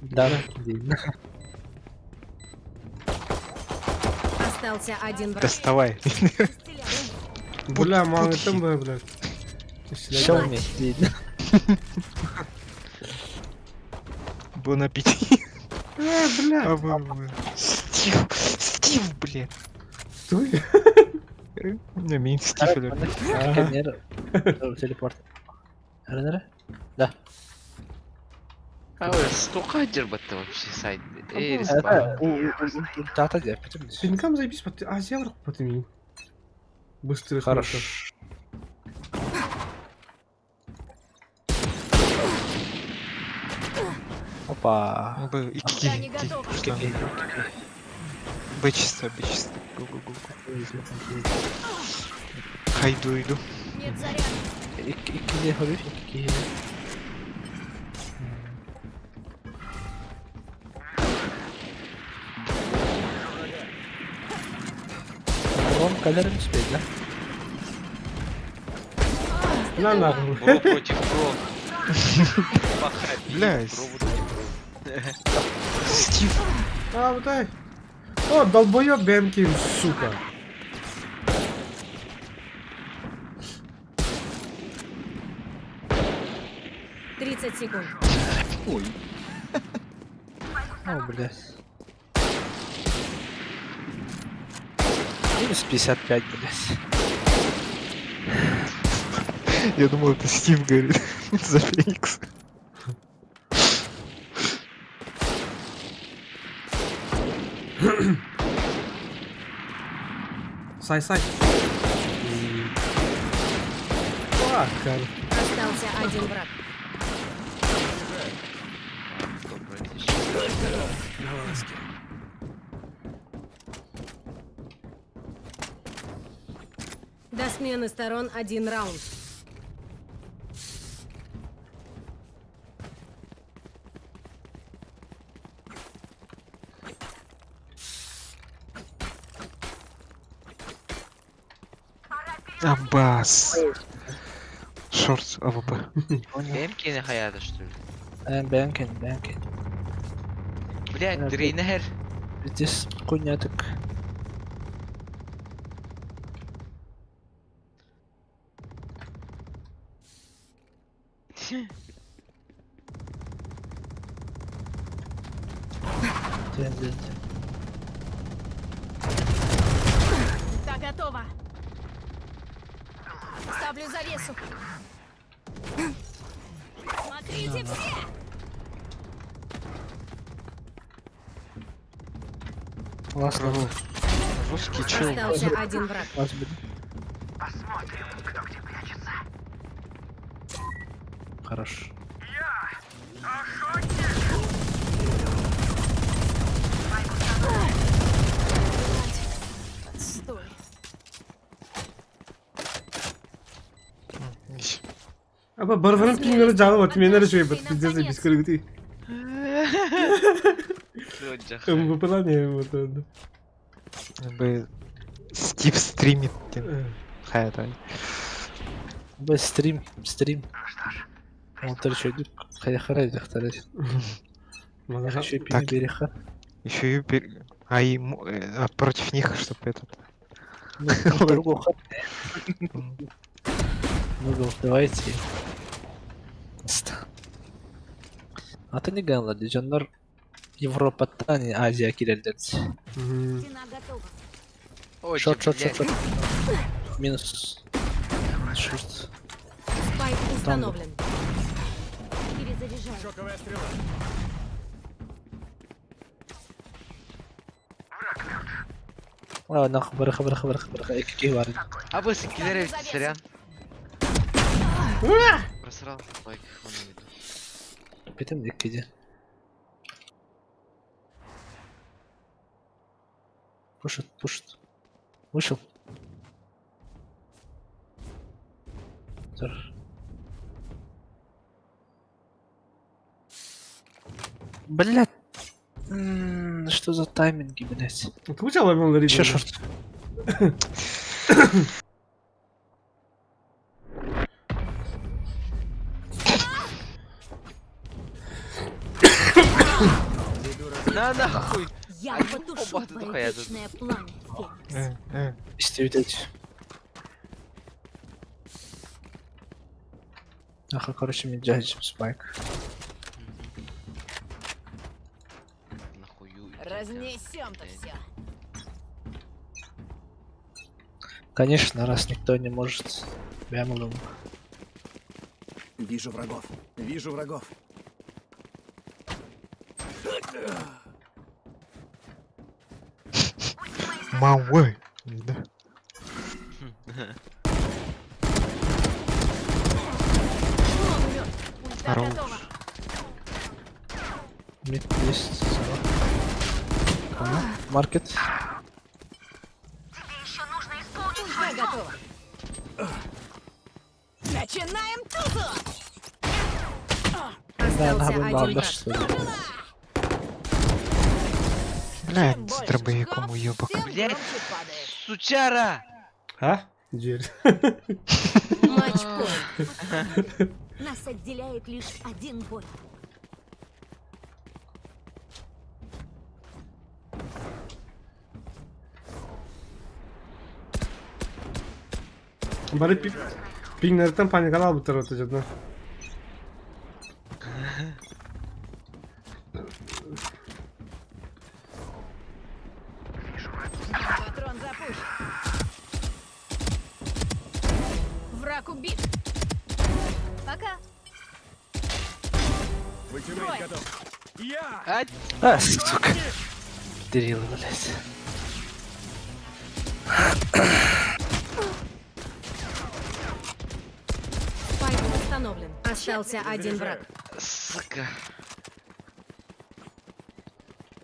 J: Да, день.
O: Остался один враг.
N: Доставай.
B: Бля, маңытым бу, блядь.
J: Show me, день.
N: Бон аппетит.
B: Э, бля.
N: Стив, Стив, блин.
B: Стой.
N: Не, мин Стив или...
J: Телепорт. Ренере? Да.
M: А ой, столько дербат вообще сайт. Эй, респаун.
J: Дата где? Потом
B: Пинкам заебись, пот- а зевр потемнел. Быстро
J: Хорошо. Опа.
N: Б, и
O: Я не готова.
N: Б чисто, Б чисто. Гу, гу, гу, гу. Хайду иду.
O: Нет заряда.
J: Икки хобби, икки Ром калерин успеть, да?
B: На нахуй.
M: Бро против бро. Пахаби.
N: Бля,
M: Бро против бро.
N: Стив.
B: А, вот дай. О, долбоёб Бенкин, сука.
O: Тридцать секунд.
J: Ой. О, блядь. Минус 55, блядь.
N: Я думал, это Стив говорит за Феникс.
B: Сай, сай. Факер.
O: Остался один враг. До смены сторон один раунд.
N: Аббас. Шорт АВП.
M: Бэмки не хаята, что ли?
J: Бэнкин, бэнкин.
M: Блядь, дрейнер.
J: Здесь хуйня так. Ден, ден, ден.
O: Да, готово. Ставлю завесу. Смотрите все!
J: Классно.
N: Русский чел.
O: Остался один враг.
J: Вас будет.
I: Посмотрим, кто где прячется.
J: Хорош.
O: Отстой.
B: Аба барварым пиңнері жағы бар, мен әрі шөй бат, пиздец, бис көргіти. МВП-ла не вот это.
N: Бы Стив стримит диэн хайатай.
L: Б стрим, стрим. Монтер чөйдүк хайахара дьахтары. Еще
N: Так.
L: пини береха.
N: Еще и а и а против них, чтобы этот.
L: Ну, другого Ну, давайте. Ата не ганла, дьоннор Европаттан Азия кирелдер.
O: Стена готова.
M: Ой,
L: Шорт, шорт, шорт,
M: блядь.
L: шорт. Минус. Шорт.
O: Спайк установлен. Перезаряжаю.
D: Шоковая стрела.
L: А, нахуй, бараха, бараха, бараха, бараха. Эки бар.
M: А вы киллеры, сорян. Просрал спайк, он на виду.
L: Битим иккиде. Пушит, пушит. Вышел. Тор. Блять. Что за тайминги, блять?
B: Получал мен
L: Еще шорт.
M: На нахуй!
O: Я потушу
M: Оба,
O: твое
M: тухая,
O: вечное пламя, Феникс.
L: Истебит Аха, короче, мен жайжым спайк.
M: Нахую.
O: Разнесем-то все.
L: Конечно, раз никто не может. Бямлум.
I: Вижу врагов. Вижу врагов.
N: Мауэ. Да.
O: Ульта
N: Хорош.
O: готова.
L: Мид есть. Маркет.
O: Ульта готова. Начинаем тузу!
L: Да,
O: Остался
L: надо
O: один
L: было
O: враг.
L: что ли.
N: Блядь, с дробовиком уебок.
M: Блядь, сучара!
B: А? Дверь.
O: Матч-пойнт. Нас отделяет лишь один бой.
B: Бары пиңнерден паникала алып тұрады жадна.
O: Патрон запущен. Враг убит. Пока.
D: Ультимейт готов. Я!
L: А, сука. Дрилы, блядь.
O: Спайк установлен. Остался один враг.
M: Сука.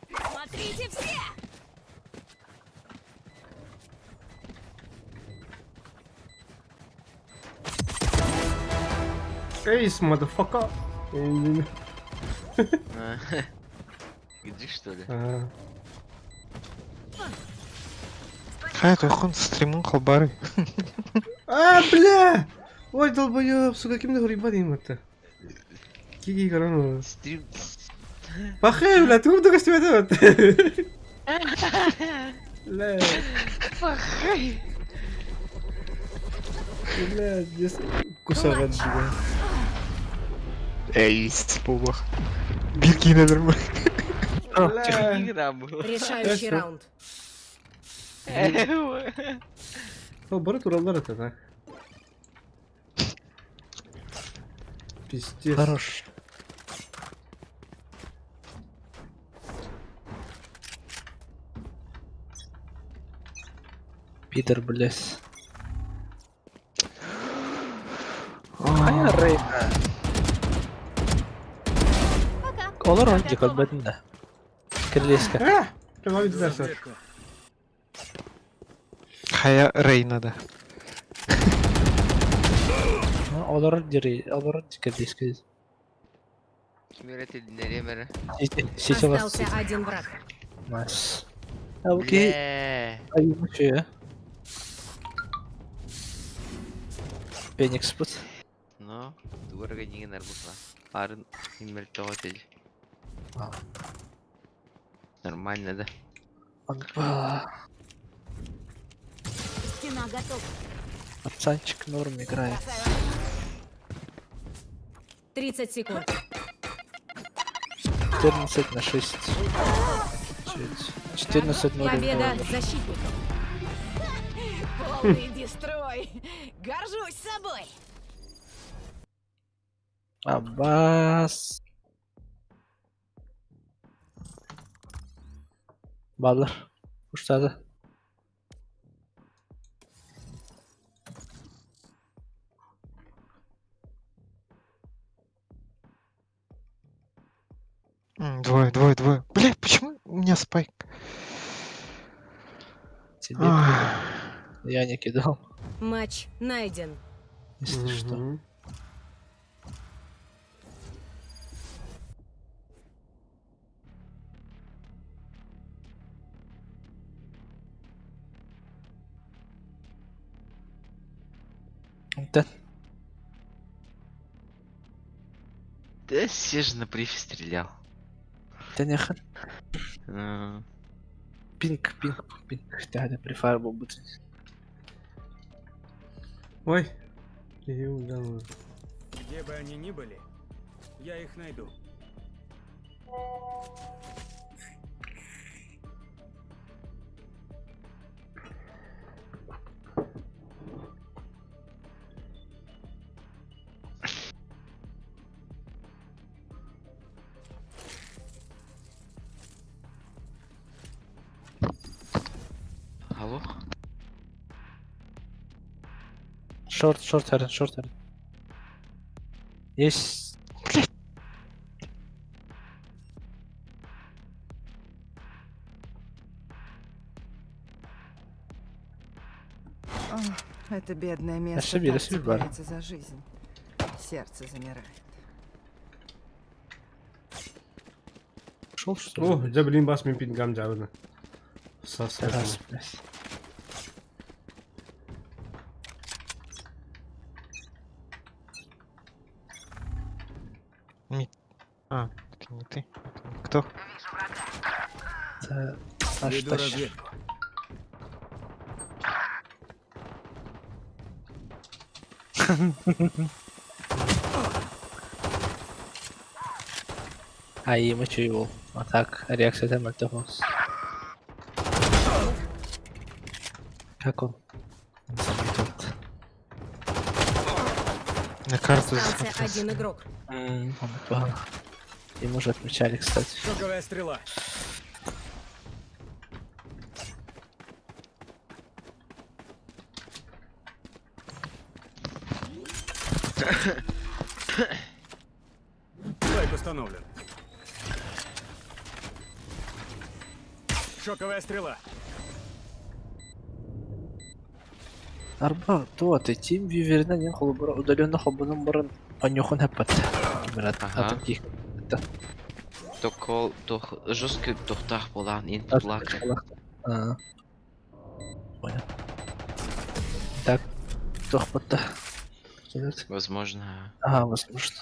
O: Смотрите все!
B: Эйс, motherfucker.
M: Иди что ли?
B: А.
N: Хайа тойхон стримын холбары.
B: А, бля! Ой, долбоёб, сука, кимде хурибат им это? Кики корона.
M: Стрим.
B: Пахай, бля, ты куда это? Бля.
M: Пахай.
B: Бля, здесь кусаган, бля.
N: Эйс, буолуох. Бир киинелер ме?
B: Бля.
M: Игра была.
O: Решающий раунд.
B: О, бары тураллар это, так. Пиздец.
L: Хорош. Пидор, блядь. Хайа Рейна. Олар он дикол бэтин да. Кирилиска.
B: А! Прямо видно,
N: Хайа Рейна да.
P: Олорор дири, олорор дикэрдиэскэ.
M: Ким эрэ тилиннэриэм эрэ.
P: Сити
O: Остался один враг.
P: Nice. Окей.
M: Бля.
P: Айымычы. Феникс пут.
M: Ну, дорого деньги нарбутла. Арын иммертого тел. Нормально, да?
P: Опа.
O: Стена готова.
P: Пацанчик норм играет.
O: 30 секунд.
P: 14 на 6. 14 0.
O: Победа защитников. Полный дестрой. Горжусь собой.
P: Аббас. Баллар. Уштады.
N: Двое, двое, двое. Бля, почему у меня спайк?
P: Тебе кидал. Я не кидал,
O: Матч найден.
P: если что. Да.
M: Да все же на прифе стрелял.
P: Да не хан.
M: А,
P: Пинг, пинг, пинг. Да, да, префайр был бы.
B: Ой. Я ударил.
D: Где бы они ни были, я их найду.
M: Алло?
P: Шорт, шорт, Арен, шорт, Арен. Есть.
Q: Ох, это бедное место
P: Ошибили,
Q: так
P: ошибили, бар.
Q: цепляется за жизнь. Сердце замирает.
P: Шел, что ли?
B: О, дьэ билин бас мин пингам дьабына. Сас.
P: Раз, блядь.
N: Не... А, это не ты. Это не кто?
P: Это наш
D: Веду
P: тащ.
D: разведку.
P: А и мы его. А так, реакция там это Как он? Он заметил.
N: На карту
O: Остался
N: засмотрелся.
O: один игрок.
P: Он упал. Ему же отмечали, кстати.
D: Шоковая стрела. Спайк установлен. Шоковая стрела.
P: Арба, то ты тим виверна не холбара удаленно хобаном баран анюхан хапат. Брат,
M: Ага.
P: а таких.
M: Токол, тох, жесткий тохтах болан, инфлак.
P: А. Понял. Так, тохпатта.
M: Возможно.
P: Ага, возможно.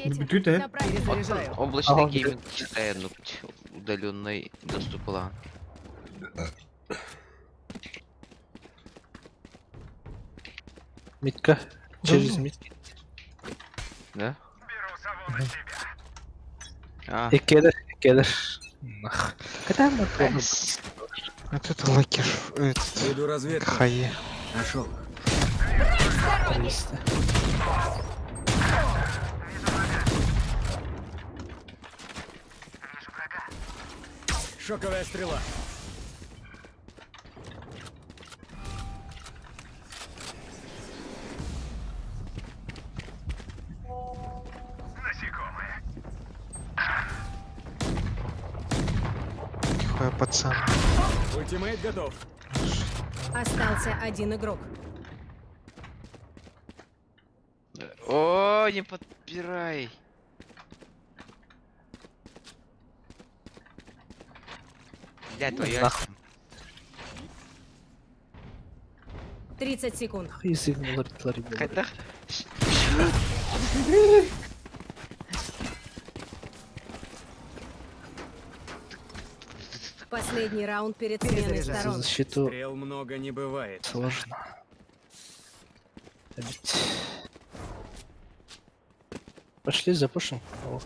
B: Бүтүтэ.
Q: Перезаряжаю.
M: Облачный
P: Ага,
M: гейминг читает, ну, удаленный доступ была.
P: Митка. Через митки.
M: Да? А,
P: Иккелер, иккелер. Нах. Когда мы пробуем?
N: Вот это лакиш. Этот...
D: Веду разведку.
N: Хае.
D: Нашел.
P: 300.
D: Шоковая стрела.
N: Нихуя пацан.
D: Ультимейт готов.
O: Остался один игрок.
M: Чё не подпирай? Бля, твоя.
P: Нахуй.
O: 30 секунд.
P: Язык ларит,
M: Когда?
O: Последний раунд перед сменой
P: Перезаряжаю.
O: сторон.
P: Защиту
D: Стрел много не бывает.
P: сложно. Обить. Пошли запушим. О.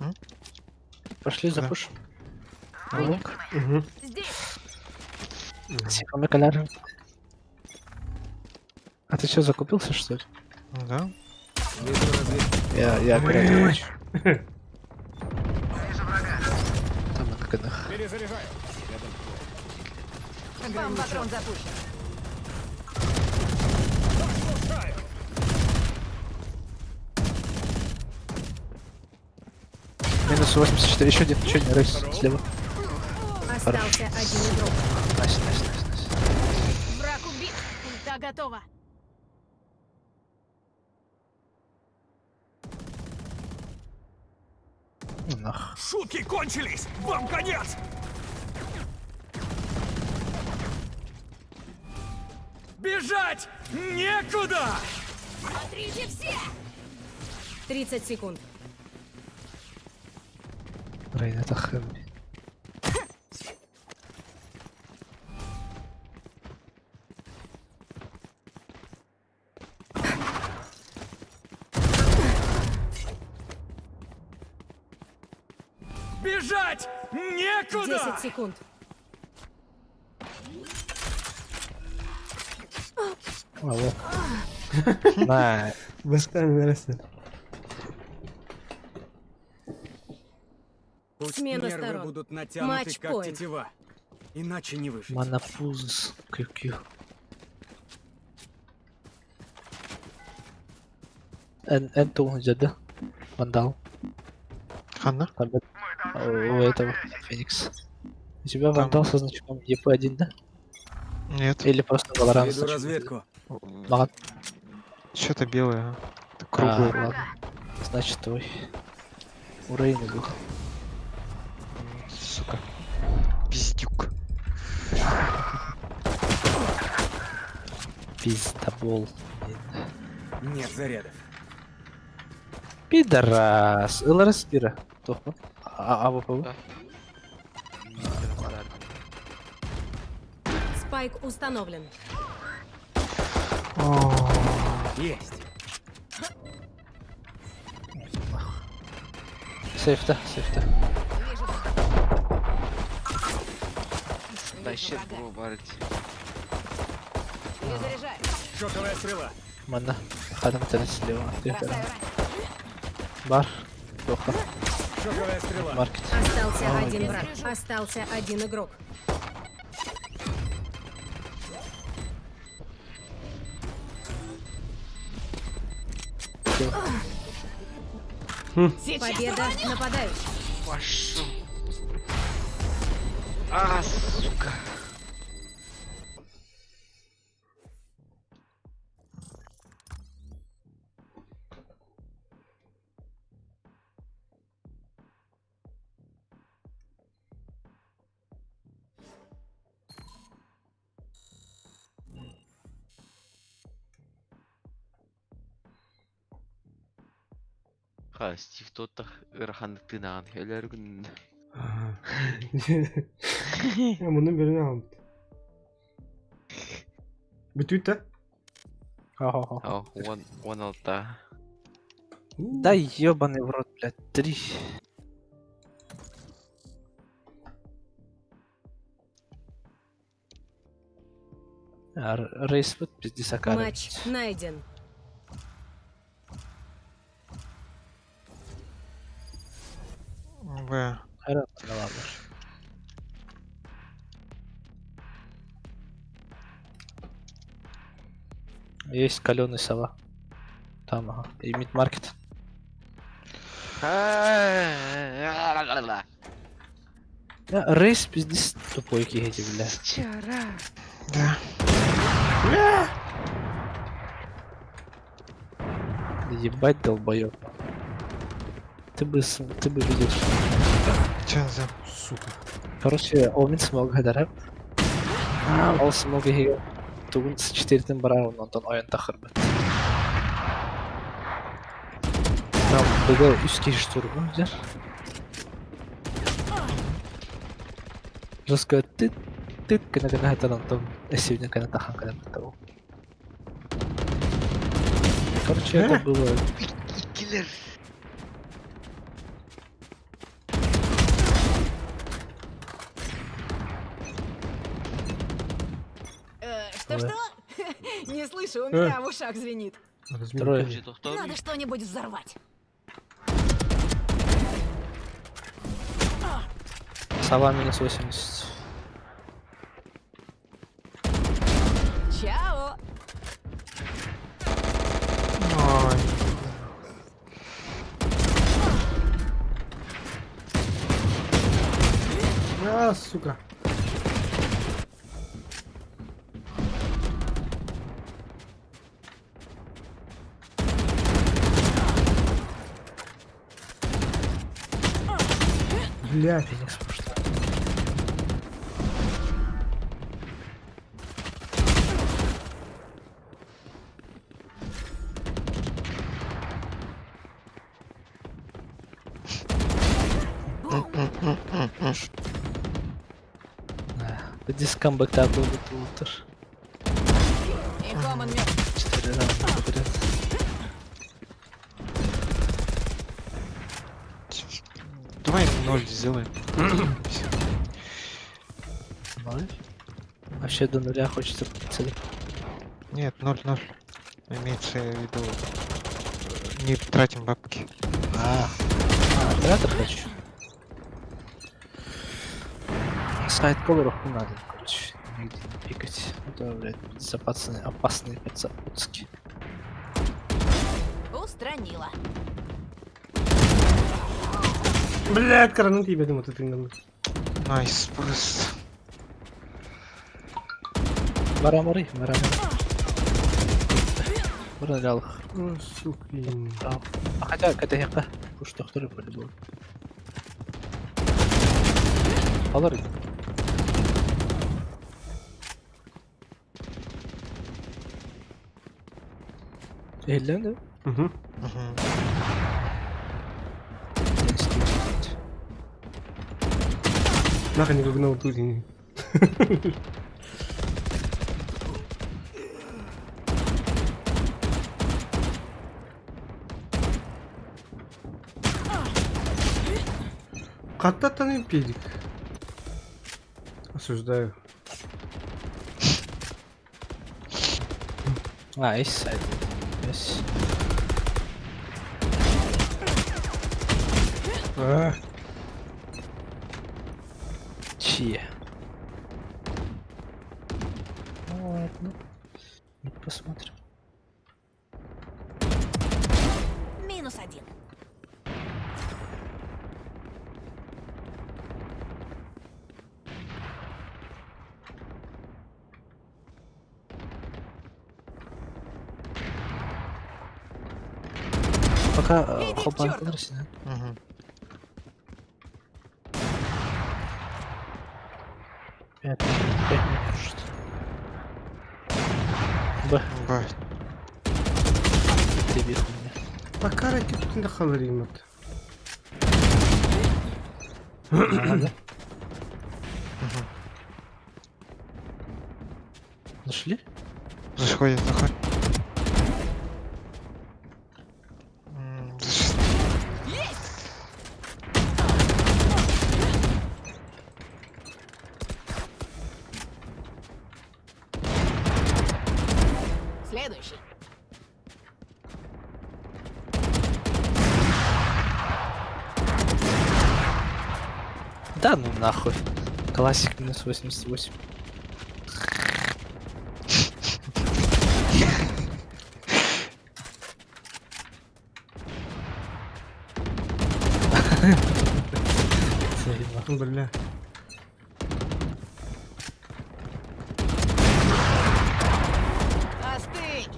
N: М?
P: Пошли
N: Куда?
P: запушим.
N: Лук?
B: Угу.
O: Здесь.
P: Секунду, коляр. А ты что, закупился, что ли?
N: Ну да.
D: Вижу разведку.
P: Я оператор хочу. Там на КНХ.
D: Перезаряжаю.
Q: Бомбатрон запущен.
P: Минус 84, еще один рейс слева.
O: Остался один игрок.
P: Nice, nice, nice, nice.
O: Враг убит. Ульта готова.
P: Ну нах.
I: Шутки кончились! Вам конец!
D: Бежать некуда!
O: Смотрите все! 30 секунд.
P: Рейн, это хэппи.
D: Бежать некуда!
O: 10 секунд.
P: Алло. На.
B: Бастан вересте.
D: Пусть
O: Смена
D: нервы
O: сторон.
D: будут натянуты, как
O: Матч-поинт.
D: тетива. Иначе не выжить.
P: Манапуз. QQ. Н Н где Вандал.
N: Ханна?
P: Там, у этого Феникс. У тебя вандал со значком ЕП1, да?
N: Нет.
P: Или просто Valorant со
D: Веду
P: значком
D: разведку.
P: Ладно.
N: Что-то белое, а. Это
P: А,
N: круглое.
P: ладно. Значит твой. У Рейна был.
N: Сука. Пиздюк.
P: Пиздобол.
D: Нет зарядов.
P: Пидорас. ЛРС пира. Тохма. А АВП.
O: Спайк установлен.
D: Есть.
P: Сейф, да, сейф, да.
M: Да щит было барить.
Q: Перезаряжаю.
D: Шоковая стрела.
P: Манна. Хадам тенес слева. Бар. Плохо.
D: Шоковая стрела.
P: Маркет.
O: Остался
P: Ой.
O: один враг. Остался один игрок. Победа нападающих.
M: Пошел. А, сука. Ха, Стив тотах ыраханныктынаан өлөргүн.
B: Я муну берин алып. Бүтүт да?
P: Хо-хо-хо.
M: О, он, он алта.
P: Да ебаный в рот, блядь, три. А, Рейс вот пиздец Акара.
O: Матч найден.
N: В.
P: Ладно, ладно. Есть каленый сова. Там, ага. И мидмаркет. Рейс пиздец тупой эти, бля.
M: Вчера.
N: Да.
P: Ебать долбоёб. Ты бы, ты бы видел.
N: Че за?
B: Сука.
P: Короче, ол мин смог хадарап. Ол смог иһигэр тугун с четыртын барар онтон ойон тахырбыт. Там быга үс киһи штурму дьэр. Жестко тыт тыт гына гына хатан онтон эсибинен кына тахан кына баттабыл. Короче, это было...
M: Киллер.
Q: Что-что? Не слышу, у меня в ушах звенит.
P: Трое.
O: Надо что-нибудь взорвать.
P: Сова минус 80.
Q: Чао!
N: Ой.
B: А, сука. Блядь.
P: Феникс пошла. Здесь камбэк был бы лутер.
Q: И Коман мертв.
P: Четыре раунда подряд.
N: Давай ноль сделаем.
P: Ноль? Вообще до нуля хочется цель.
N: Нет, ноль-ноль. Имеется в виду, не тратим бабки.
P: А, оператор хочу. Сайт колоров не надо, короче, нигде не пикать. Это, блядь, запасные, опасные пацаны.
O: Устранила.
B: Блядь, коронул тебя, думаю, ты не
N: Найс, просто.
P: Марамары, марамары. Баралах.
B: О, сука.
P: А хотя, когда я уж доктор по-любому. Алар. Эллен
B: Угу. Нахрен не гугнул тут. Кататаны педик. Осуждаю.
P: А, есть сайт. Есть.
B: А.
P: Чьи? Ну ладно. Ну, посмотрим.
O: Минус один.
P: Пока хопан да?
N: Угу.
P: Пять, 5 минут может. Б.
N: Б.
P: Ты бил меня.
B: Пока ракету не халаримат.
P: Надо. Нашли?
N: Заходит, заходит.
O: Есть! Следующий.
P: Да ну нахуй. Классик минус 88.
B: Бля.
Q: Остынь!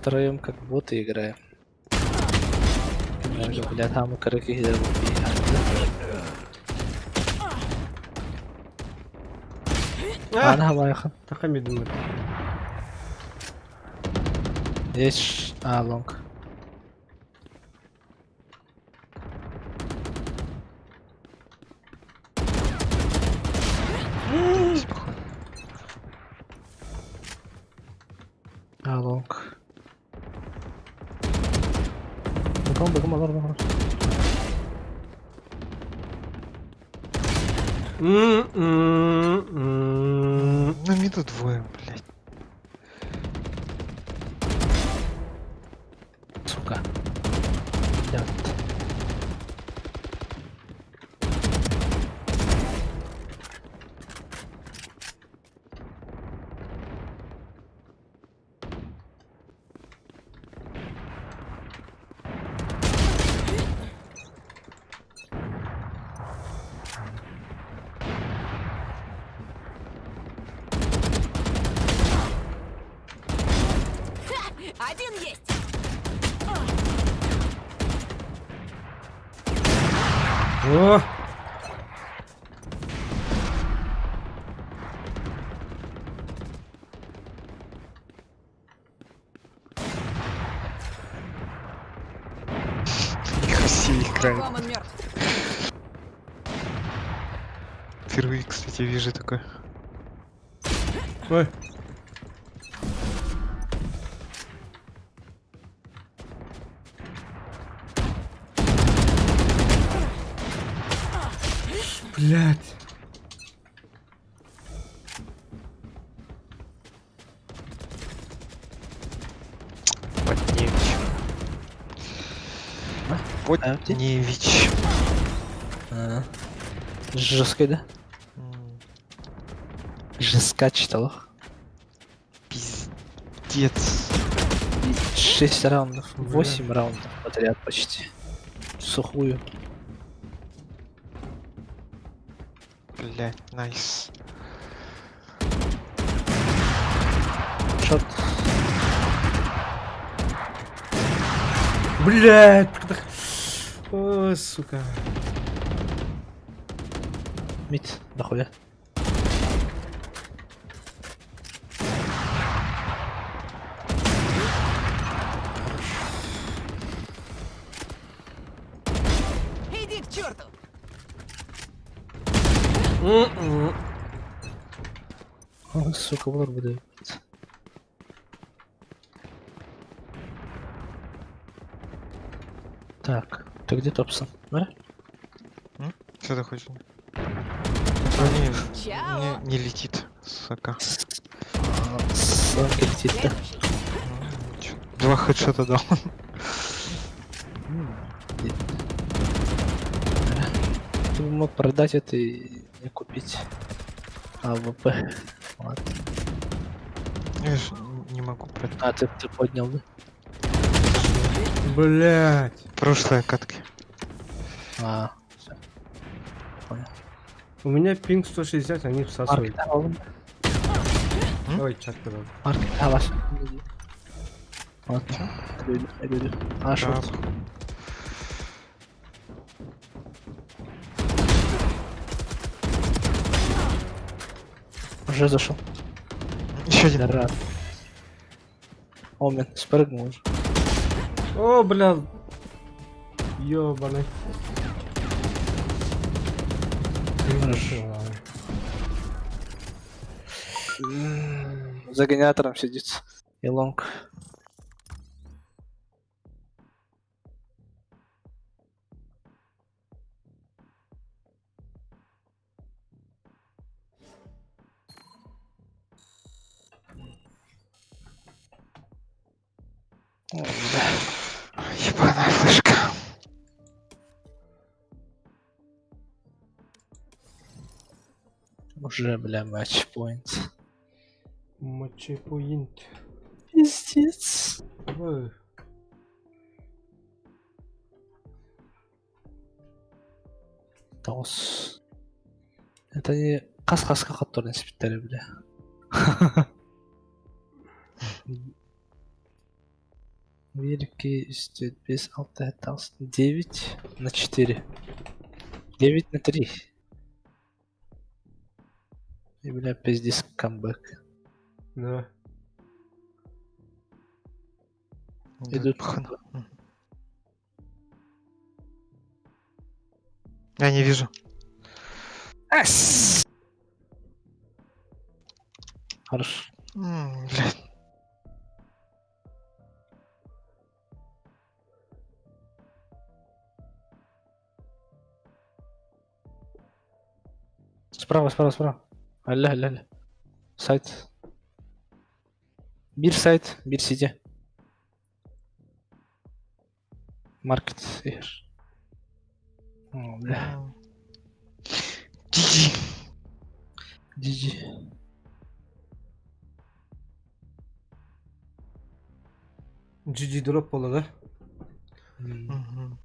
P: Втроем как боты играем. Бля, там кыра киһилэр Ана хабайхан.
B: Така медумат.
P: Есть а, лонг. А, лонг. Бегом, бегом, алар, алар.
N: На миду двое, блядь.
P: Сука. Блядь.
Q: Ха! Один есть!
B: О!
N: Их все играют.
Q: Коман мертв.
N: Впервые, кстати, вижу такое.
B: Ой. Блять.
N: Потневич. Потневич.
P: А, Жесткий, да? Жестко читал.
N: Пиздец.
P: 6 раундов, 8 раундов подряд почти. Сухую.
N: Блять, найс.
P: Шорт.
B: Блять. О, сука.
P: Мид, нахуя?
Q: Иди к черту!
P: О, сука, булар буде. Так, ты где Топсон? Да?
N: Что ты хочешь? Не,
Q: Чао.
N: не, не летит, сука.
P: Сланка летит, да?
N: Два хедшота дал.
P: Ты бы мог продать это и не купить АВП. Ладно.
N: Я ж не могу продать.
P: А, ты, ты поднял, да?
B: Блять.
N: Прошлые катки.
P: А, всё. Понял.
B: У меня пинг 160, они всасывают.
P: Маркет,
B: Ой, чат сказал.
P: Маркет, а, ваш. Ладно, иду, иду, иду. А, шорт. Уже зашел.
N: Еще один.
P: Рад. Омен, спрыгнул уже.
B: О, бля. Ёбаный.
P: За генератором сидит. И лонг. О, бля.
N: Ебаная флешка.
P: Уже, бля, матчпоинт.
B: Матчпоинт.
P: Пиздец.
B: Ой.
P: Таус. Это не қас-қасқа қаттарын спиттері, бля. Биир, икки, үс, түөрт, биэс, алта, сэттэ, аҕыс, 9 на 4. 9 на 3. И, бля, пиздец, камбэк.
B: Да.
P: Идут.
N: Я не вижу.
P: Ас! Хорош.
N: Блядь.
P: Справа, справа, справа. Алла, алла, алла. Сайт. Биир сайт, биир CT. Маркет. Ир. О, бля.
N: GG.
P: GG.
B: GG drop буолла да?
N: Мгм.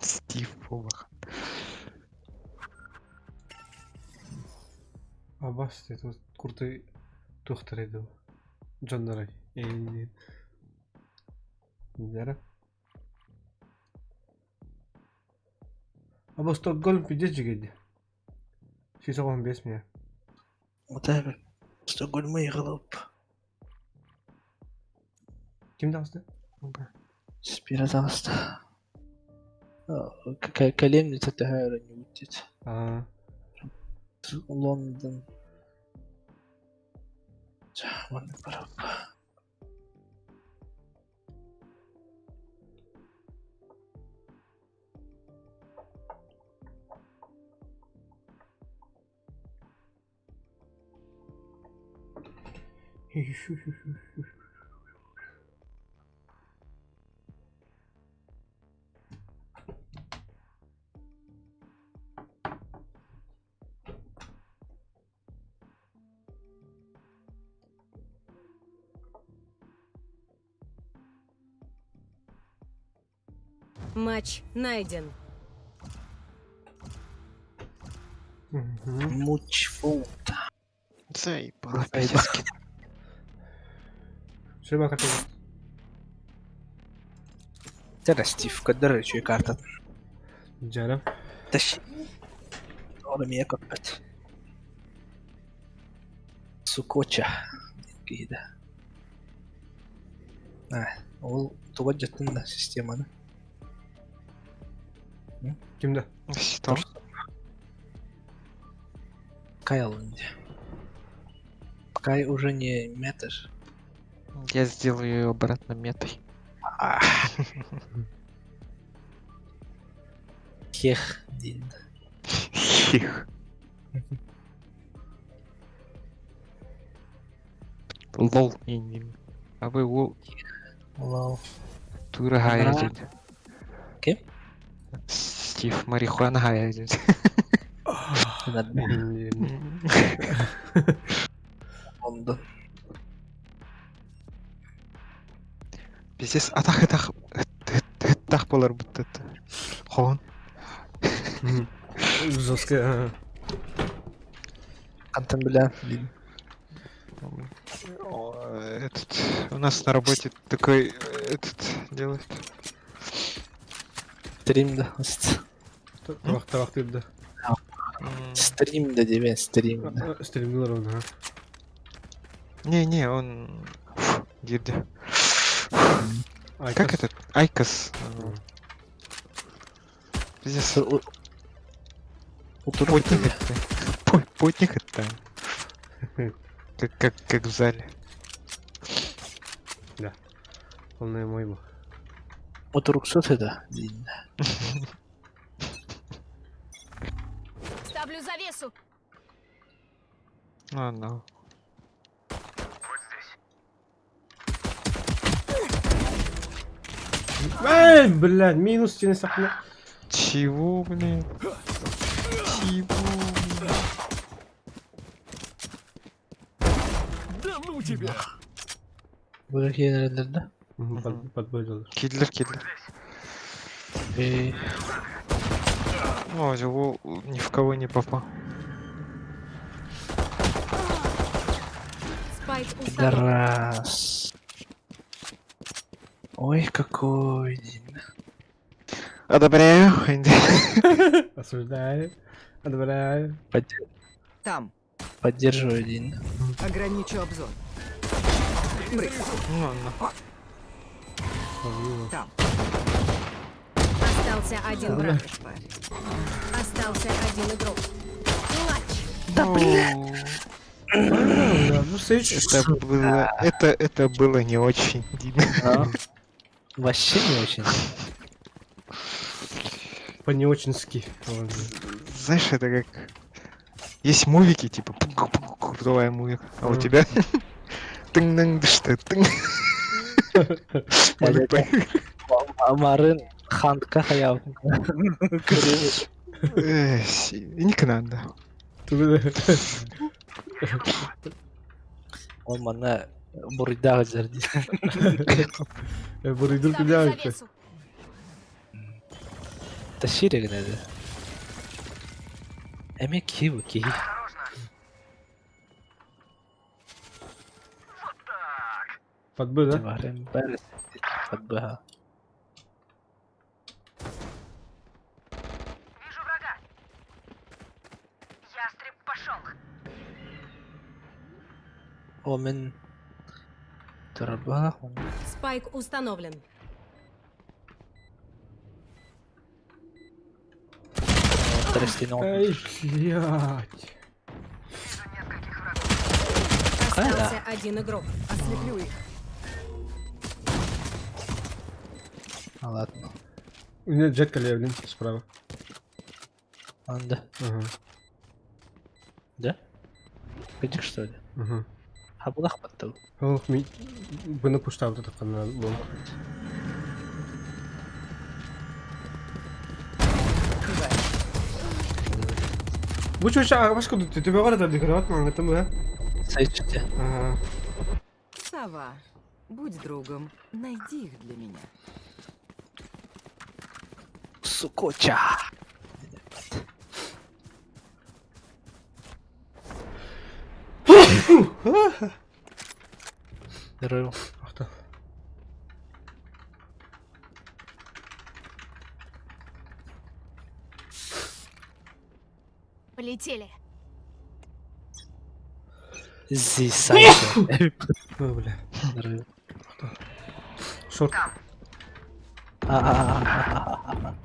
N: Стив Бобах.
B: Абас это курты тухтар edi. Дьоннорой. Эйни. Дера. Аба Стокгольм пиздец жигеди. 115 меня.
P: Вот это. Стокгольм и
B: Ким таҕыста?
P: Спира таҕыста. Кэлиэм төһө не будет.
B: А.
P: Лондон. Манна барап.
Q: Матч найден.
P: Мучфолт.
N: Заебало, пиздец.
B: Шеба карта.
P: Тера Стив, кадары чуй карта.
B: Джара.
P: Тащи. Ora mia капет. Сукоча. Кида. Ол тугадьаттын системаны.
B: Кимде?
N: Что?
P: Кайл инде. Кай уже не метр.
N: Я сделаю ее обратно метой.
P: Хех, дин.
N: Хех. Лол. Не. А вы лол.
P: Лол.
N: Тура хайден.
P: Ким?
N: Стив марихуана хайден.
P: Лондон.
N: Пиздец, атах атах атах болар будто это. Хон.
B: Жестко.
P: Антон, бля.
N: Этот, у нас на работе такой этот делает.
P: Стрим да.
B: Табак табак да.
P: Стрим да тебе, стрим да.
B: Стрим он, ага.
N: Не-не, он... Где? Как этот? Айкос. Пиздец. Потник это. Потник это. Как в зале.
B: Да. Полная мой был.
P: Утуруксут это.
O: Ставлю завесу.
N: Ладно.
B: Эй, блядь, минус стены сахна.
N: Чего, блин? Чего?
I: Да ну тебя!
P: Вы какие наверное, да?
B: Подбой
N: Киллер, киллер. О, его ни в кого не попал.
O: Спайк установлен.
P: Пидорас. Ой, какой день.
N: Одобряю.
B: Осуждаю. Одобряю.
Q: Там.
P: Поддерживаю день.
Q: Ограничу обзор. Брысь.
N: Ну ладно.
Q: Там.
O: Остался один враг. Остался один игрок. Клатч.
N: Да блин.
B: Ну, Сейдж...
N: Это было, это было не очень, Дина.
P: А? Вообще не очень.
B: По не очень-ски.
N: Знаешь, это как... Есть мувики, типа, пук-пук-пук, давай мувик, а у тебя... Тын что тын.
P: Марын хантка хаял.
N: Не надо.
P: Ол манна буруйдаах дьэр дии.
B: Буруйдур күлээх.
P: Тащили гнеде. Эми киһи бу киһи.
B: Подбы, да?
P: Барым бәрі подбыга.
O: Вижу врага. Ястреб пошел.
P: О, мен турарбаах.
O: Спайк установлен.
P: Трестин
B: Эй, блядь.
O: Остался один игрок.
Q: Ослеплю их.
P: А ладно.
B: У меня джетка левый, справа.
P: Анда.
B: Ага.
P: Да? Пойди что ли?
B: Угу.
P: А булах баттыл.
B: Ох, ми... Быны пуштабыт такана был. Бу чуча башка тут тебе говорят, да играть, ман, это мы.
P: Сайчте.
B: Ага.
Q: Сова, будь другом. Найди их для меня.
P: Сукоча. Здорово.
B: Ах ты.
O: Полетели.
P: Здесь сайт.
B: Ой, бля.
P: Здорово.
B: Шорт.
P: А-а-а.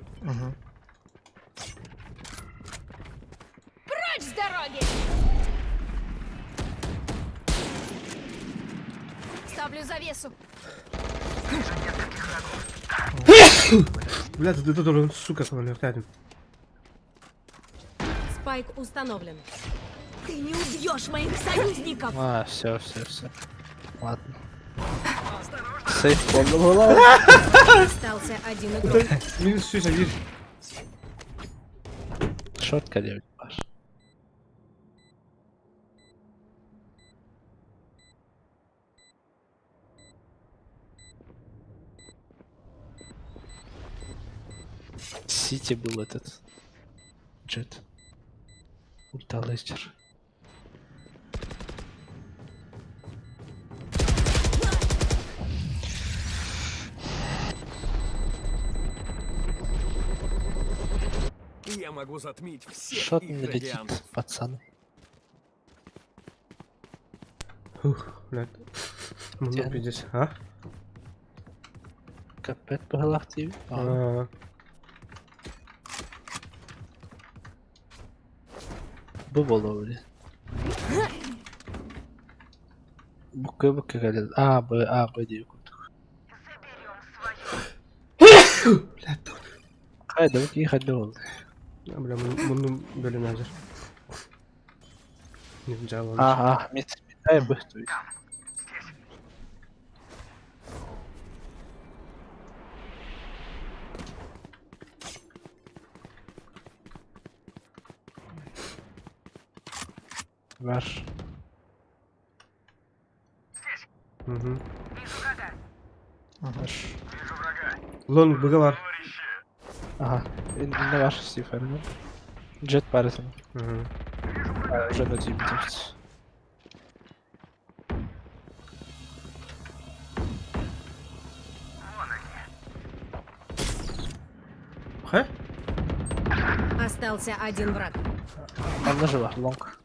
O: Прочь с дороги! Ставлю завесу.
B: Бля, ты тут, сука, там
O: Спайк установлен. Ты не убьешь моих союзников!
P: А, все, все, все. Ладно. Сейф была.
O: Остался один игрок.
B: Минус все, один.
P: Шотка девять, Паш. Сити был этот. Джет. Ульта Лестер.
D: Я могу затмить всех
P: Шот
D: их
P: не летит,
D: радиантов.
P: пацаны.
B: Фух, блядь. Ну, пиздец, а?
P: Капет по голове.
B: А.
P: Бу боло били. Букка букка кэлэн. А, Б, А, Б диир курдук.
B: Блядь, тут.
P: Хайда, бу киһи хайда буолла.
B: А, бля, муннум бөлүн азыр. Не жалобы.
P: А, а, мид, мид, ай, Б, то есть. Ваш.
B: Угу.
P: Ваш.
B: Лонг быга бар.
P: Ага, не ваш Стив, Джет парится.
B: Угу.
P: Уже на тебе есть.
B: Хэ?
O: Остался один враг.
P: Онно жива, лонг.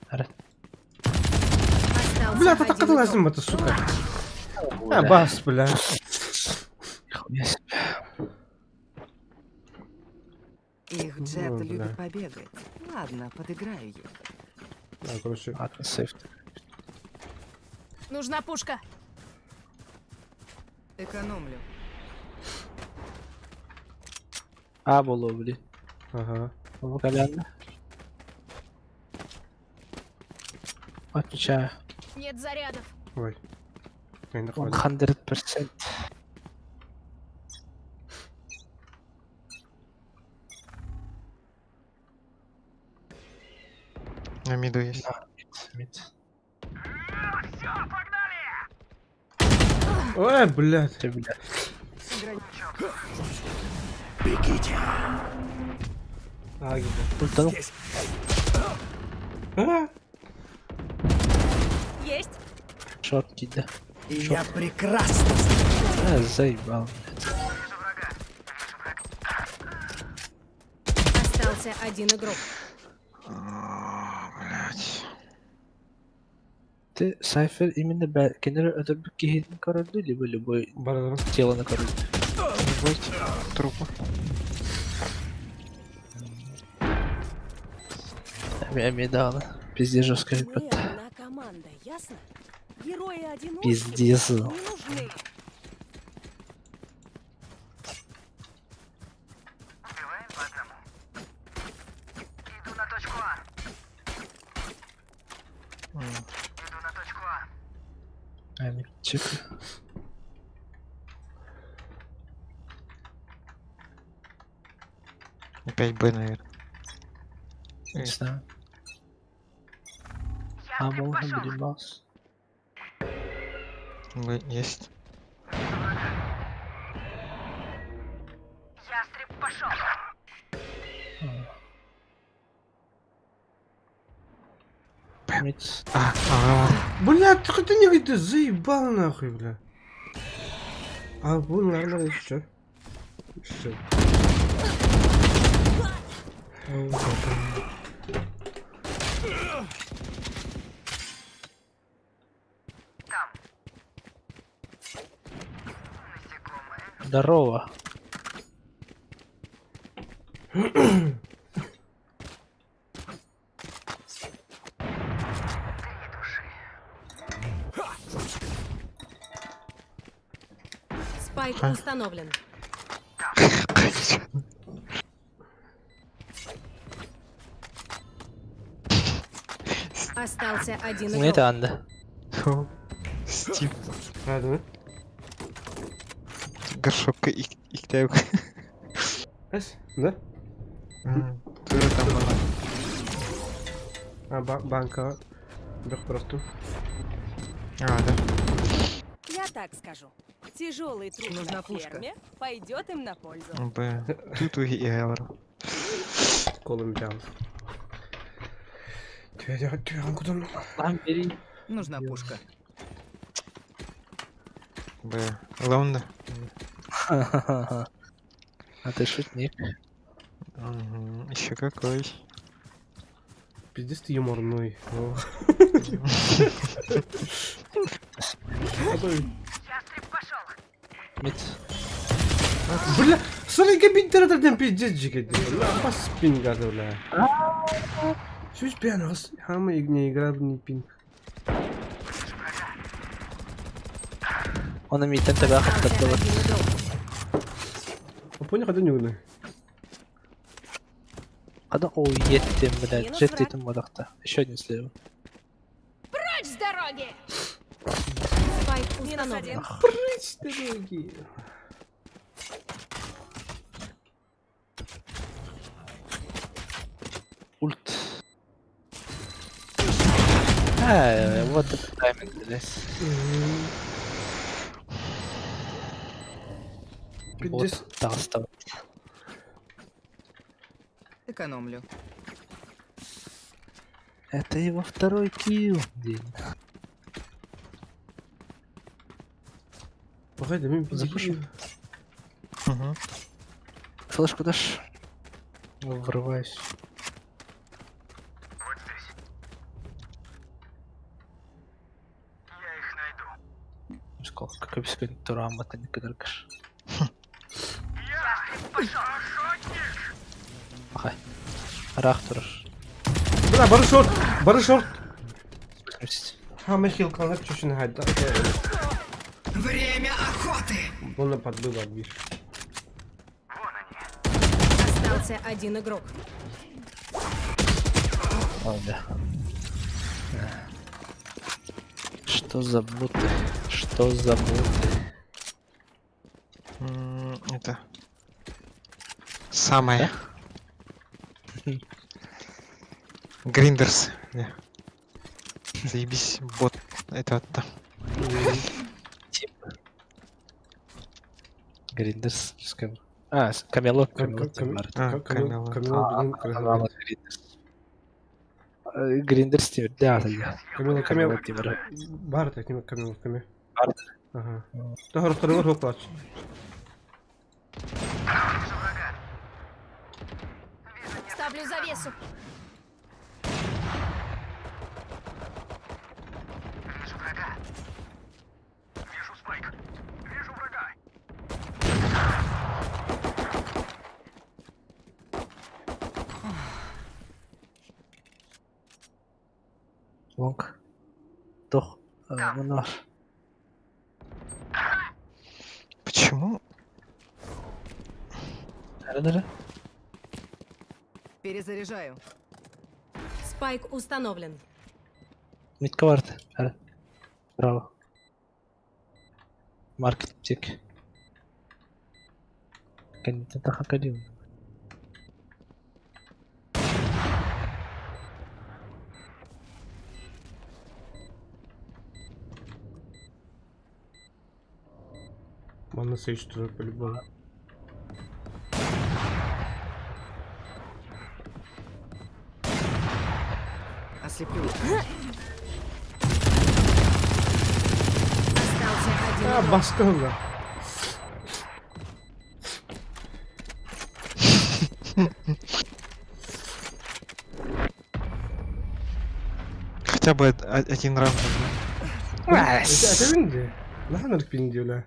P: Ара.
O: Остался
B: Бля,
O: один
B: та
O: игрок.
B: лазим это, сука. А, бас, бля.
P: Нихуя себе.
R: Их Джет
B: Ну, бля.
R: любит побегать. Ладно, подыграю ей.
B: А, короче.
P: Ладно, сейф.
O: Нужна пушка.
R: Экономлю.
P: А, было, блин.
B: Ага.
P: Колян. Отвечаю.
O: Нет зарядов.
B: Ой. Я не хватит.
P: 100%.
N: На миду есть.
P: А, мид, мид.
B: Ой, блядь.
P: Ты, блядь.
I: Бегите.
B: А, где?
P: Ультанул.
B: А?
O: Есть.
P: Шорт кида.
I: Я прекрасно
P: А, заебал, блядь.
O: Остался один игрок.
N: Блять.
P: Ты, Сайфер, именно кеннер öldürбүт киһитин көрөрдү, либо любой
B: Барадым.
P: тело көрөрдү.
N: Любой трупа.
P: Эми даҕаны. Пиздец жестко
O: Мы
P: ребят.
O: одна команда, ясно? Герои-одиночки
P: Пиздец.
O: не нужны.
P: Эми чек.
N: Опять Б, наверное.
P: Не знаю. А, можно блин,
N: Б есть.
P: Мид.
N: А, ага.
B: Бля, ты ты не ты заебал нахуй, бля. А, вон, наверное, еще. Еще.
P: Здорово.
O: Спайк
N: Ха.
O: установлен. Остался один
P: Мне
O: игрок.
P: это анда.
N: Фу. Стив.
B: Hadi.
N: Горшок иктәү.
B: Эс, да?
N: Тоже там была.
B: А, банка. Бех просто.
N: А, да.
O: Я так скажу. Тяжелый труд
R: Нужна
O: на
R: пушка.
O: ферме пойдет им на пользу.
N: Б. Тут и евро.
B: Колым down. Tüy кудам.
P: Lan бери.
R: Нужна пушка.
N: Б. Лаунда.
P: А ты шутник.
N: Еще какой.
B: Пиздец ты юморной. О.
P: Мид.
B: Бля, смотри, кабинет пиздец жигит. Бля, бас пинг бля. Чуть пьяно, хама не играл не пинг.
P: Он имеет тебя
O: Остался один игрок.
B: А понял, когда не угнал.
P: Когда уедем, блядь,
O: Минус
P: джет
O: враг.
P: этим модахта. Еще один слева.
O: Прочь с дороги! Спайк установлен.
B: Прочь с дороги.
P: Ульт. А, вот это тайминг, блядь.
B: Пиздец.
P: Вот, да, стал.
R: Экономлю.
P: Это его второй килл. День.
B: Погоди, мы
P: Запушим.
N: Угу.
P: Флешку дашь? Врываюсь. Сколько көбүскөн тураамматын кыдыргыр. Ахай. Ыраах турар.
B: Бля, бары шорт! Бары шорт! Ха, Михаил Канар чушин хайда.
R: Время охоты!
B: Буна подбыла бир.
Q: Остался один игрок.
P: О, да. Что за боты? Что за боты?
N: Это... Самое. Гриндерс. Не. Заебись, бот. Это вот там.
P: Гриндерс. С кем? А, с Камелот. Камелот.
N: А, Камелот.
P: Камелот. Гриндерс. Гриндерс тимирдээх аата
B: Камелот,
P: Камелот тимир.
B: Баар так нема Камелот каме.
P: Баар.
B: Ага. Тохорохторугар хуоклаач.
O: Ставлю завесу.
P: Лонг. Тох. Мунар.
N: Почему?
P: Нары-нары.
R: Перезаряжаю.
O: Спайк установлен.
P: Митка барда. Ары. Браво. Маркет тик. Кэнниттэн таха кэлиим.
B: Манна сейдж турар по-любому.
R: Ослеплю.
O: Остался один
B: А,
O: игрок.
B: баска ылла.
N: Хотя бы один раунд.
B: Это винди. Нахан рпинди ула.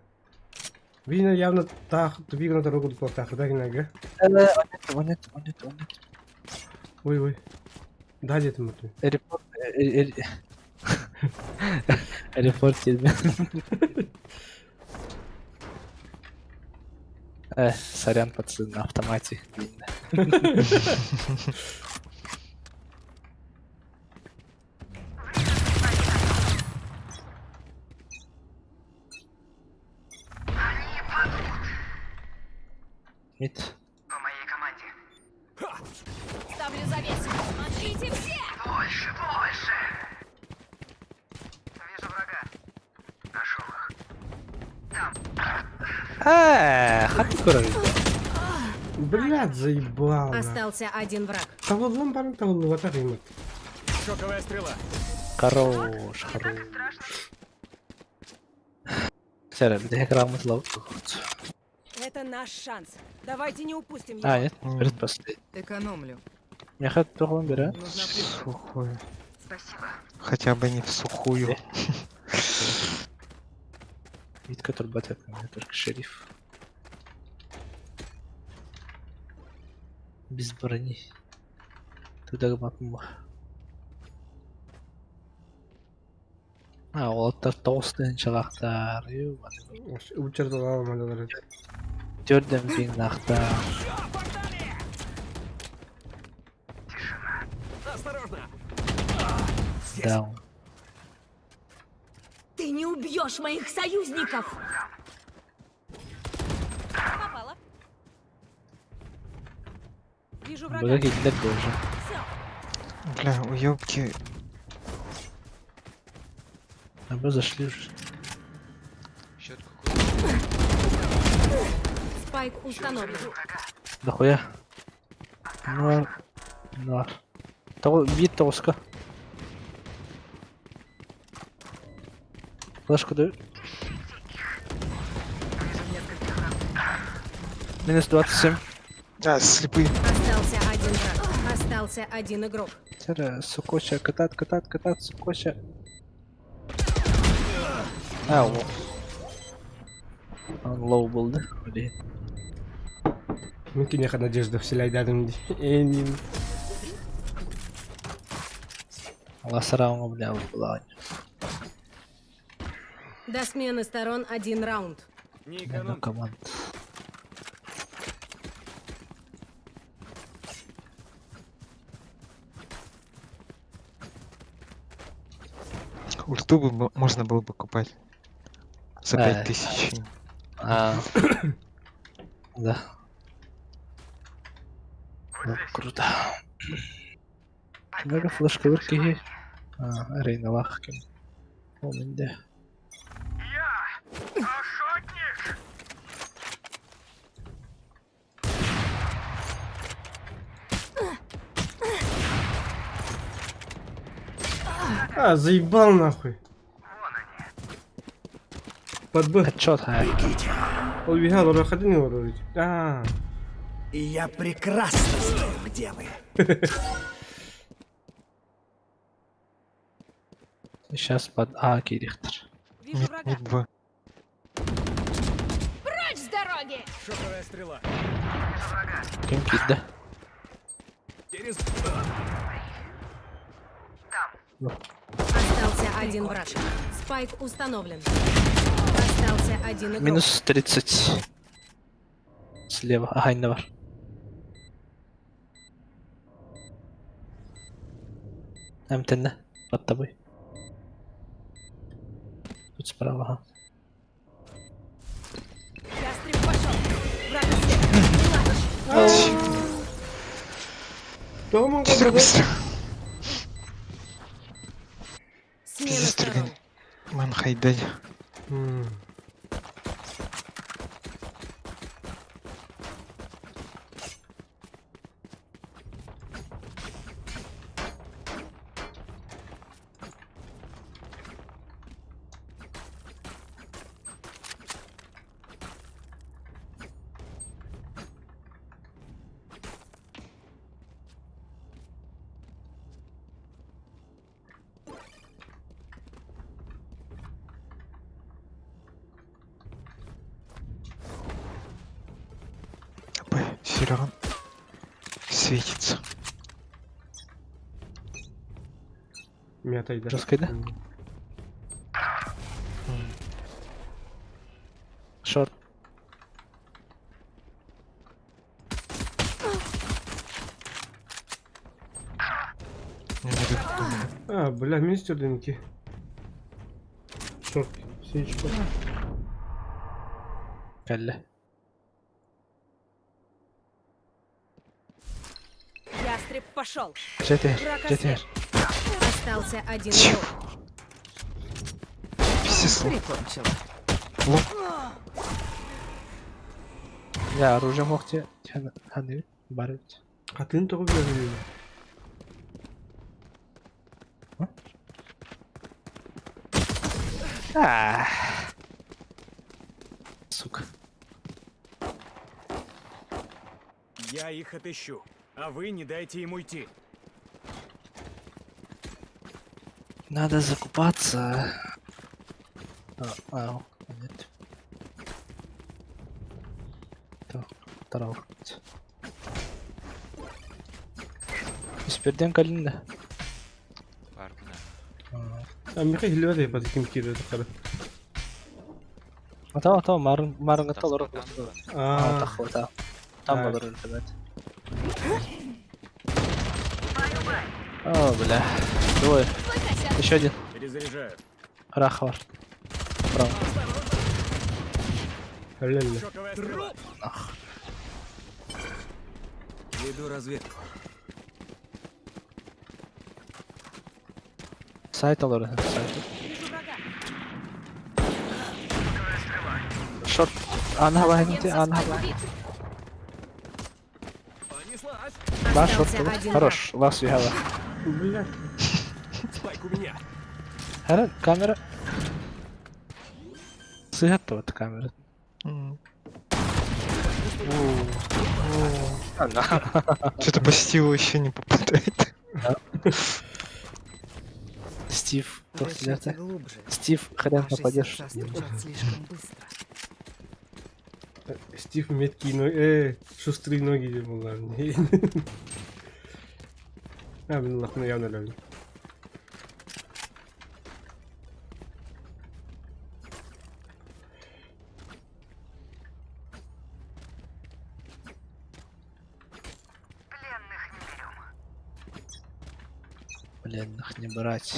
B: Вина явно таах тубигна дорогу до таах да гинага.
P: Онет, онет, онет.
B: Ой ой. Да дедим муту.
P: Репорт. Репорт тебе. Сорян, пацаны, на автомате. Мид.
O: Ставлю завесу. Смотрите все!
I: Больше, больше! Вижу врага. Нашел их.
P: Хаты көрөр.
B: Блядь, заебал.
O: Остался один враг.
B: Тавыллан барын тавыллыбата кыймат.
D: Шоковая стрела.
P: Хорош, хорош. Сэрэ, где грамотно лов.
O: Это наш шанс. Давайте не упустим его.
P: А, нет, предпоследний.
R: Экономлю.
P: Меха тоҕон бере.
R: Нужна пушка.
N: Сухую.
R: Спасибо.
N: Хотя бы не в сухую.
P: Витка турбатет, у меня только шериф. Без брони. Туда гмапма. А, олаттар толстый чалахтар.
B: Учерда аламадалар.
P: Төрден бин нахта.
D: Осторожно!
P: Даун.
O: Ты не убьешь моих союзников! Попала. Вижу врага.
P: Бага киллер тоже.
O: Всё.
N: Бля, уёбки.
P: А мы зашли уже.
O: Спайк установлен.
P: Нахуя? Нор. Нор. Того бит тоска. Флешку даю. Минус 27.
N: А, слепые.
O: Остался один враг. Остался один игрок.
P: Тера, сукоча, катат, катат, катат, сукоча. А, о. Он лоу был, да? Блин.
B: Мин киниэхэ надежда вселяйдадым дии. Энин.
P: Ласарауҥа бля была.
O: До смены сторон один раунд.
D: Не
P: Ну, команд.
N: Ульту бы можно было бы покупать. За 5000.
P: А. Да. Ну, круто. Много флешкалар киһи. А, Рейналах ким. Ол минде.
B: А, заебал нахуй. Под Б.
P: Хедшот, а.
B: Ол бихал, ол ходин его А.
I: И я прекрасно знаю, где вы.
P: Сейчас под А кирихтер.
O: Вижу врага.
N: Мид 2.
Q: Прочь с дороги!
D: Шоковая стрела.
P: Ким кидде?
D: Через...
O: Остался один враг. Спайк установлен. Остался один игрок.
P: Минус 30. Слева. Ага, инне бар. Эмтенне. Под тобой. Тут справа, ага.
O: Ястреб пошел. Враг ослеп.
B: Тома
N: Быстро, быстро.
O: Смена
N: Пиздец,
O: сторон.
N: трогай. Ман хайдай. Б, Сереган светится.
B: Мята ида.
P: Жесткий, да? Шорт.
B: А, бля, мистер Динки. Шорт, сечка.
P: Калле.
O: Ястреб пошел.
P: Жетер,
O: Враг
P: жетер.
O: ослеп. Остался один игрок.
N: Пиздец.
R: Прикончила.
P: Я оружие мог тебе. Ханы, барыть.
B: А ты того бля.
P: А. Сука.
D: Я их отыщу, а вы не дайте им уйти.
P: Надо закупаться. А, а, нет. Так, тарау. Исперден калинда.
B: А Михаил Левый под кем кидает хара.
P: Ата, ата, марын, марын гата лор.
B: А.
P: А, тахо, та. Там
B: А.
P: болор ребят. О, бля. Двое. Еще один.
D: Перезаряжаю.
P: Рахвар. Право.
B: Ля-ля.
D: Шоковая стрела. Веду разведку.
P: Сайт алор, сайт. Шорт. Ана лайнте, ана лайн. Да, шорт.
O: Остался один
P: Хорош. Лас you
B: Бля.
D: Спайк у меня.
P: Хара, камера. Сыгатта вот камера.
N: Что-то по Стиву вообще не попадает.
P: Стив,
R: Дышите
P: то
R: глубже.
P: Стив, хрен
R: Ваши
P: попадешь.
R: сердца стучат слишком быстро.
B: Стив меткие ноги, шустрые ноги диэн буоллаҕым дии. А, мин улахана явно өлөбүн.
P: Пленных не брать.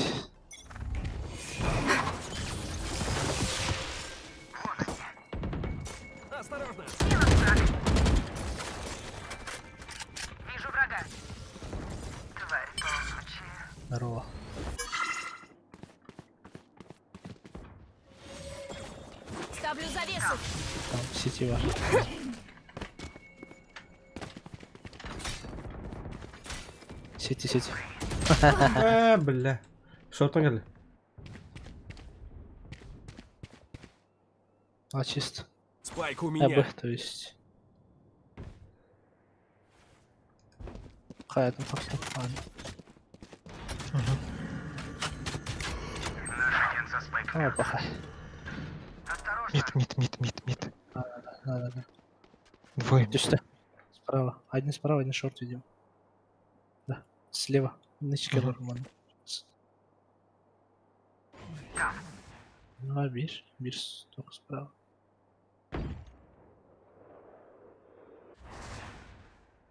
I: Осторожно!
R: Вижу врага. Тварь ползучая.
P: Здорово.
O: Ставлю завесу.
P: Там сети ваша. Сети, сети.
B: Э, бля. Шортан кэллэ.
P: А, чисто.
D: Спайк у меня.
P: Б, то есть. Хайа, там совсем. Ладно. А, плохая.
N: Мид, мид, мид, мид, мид.
P: Да, да, да.
N: Двое.
P: Иди сюда. Справа. Один справа, один шорт, видимо. Да. Слева. Нычка нормально. Ну, а видишь? Видишь, только справа.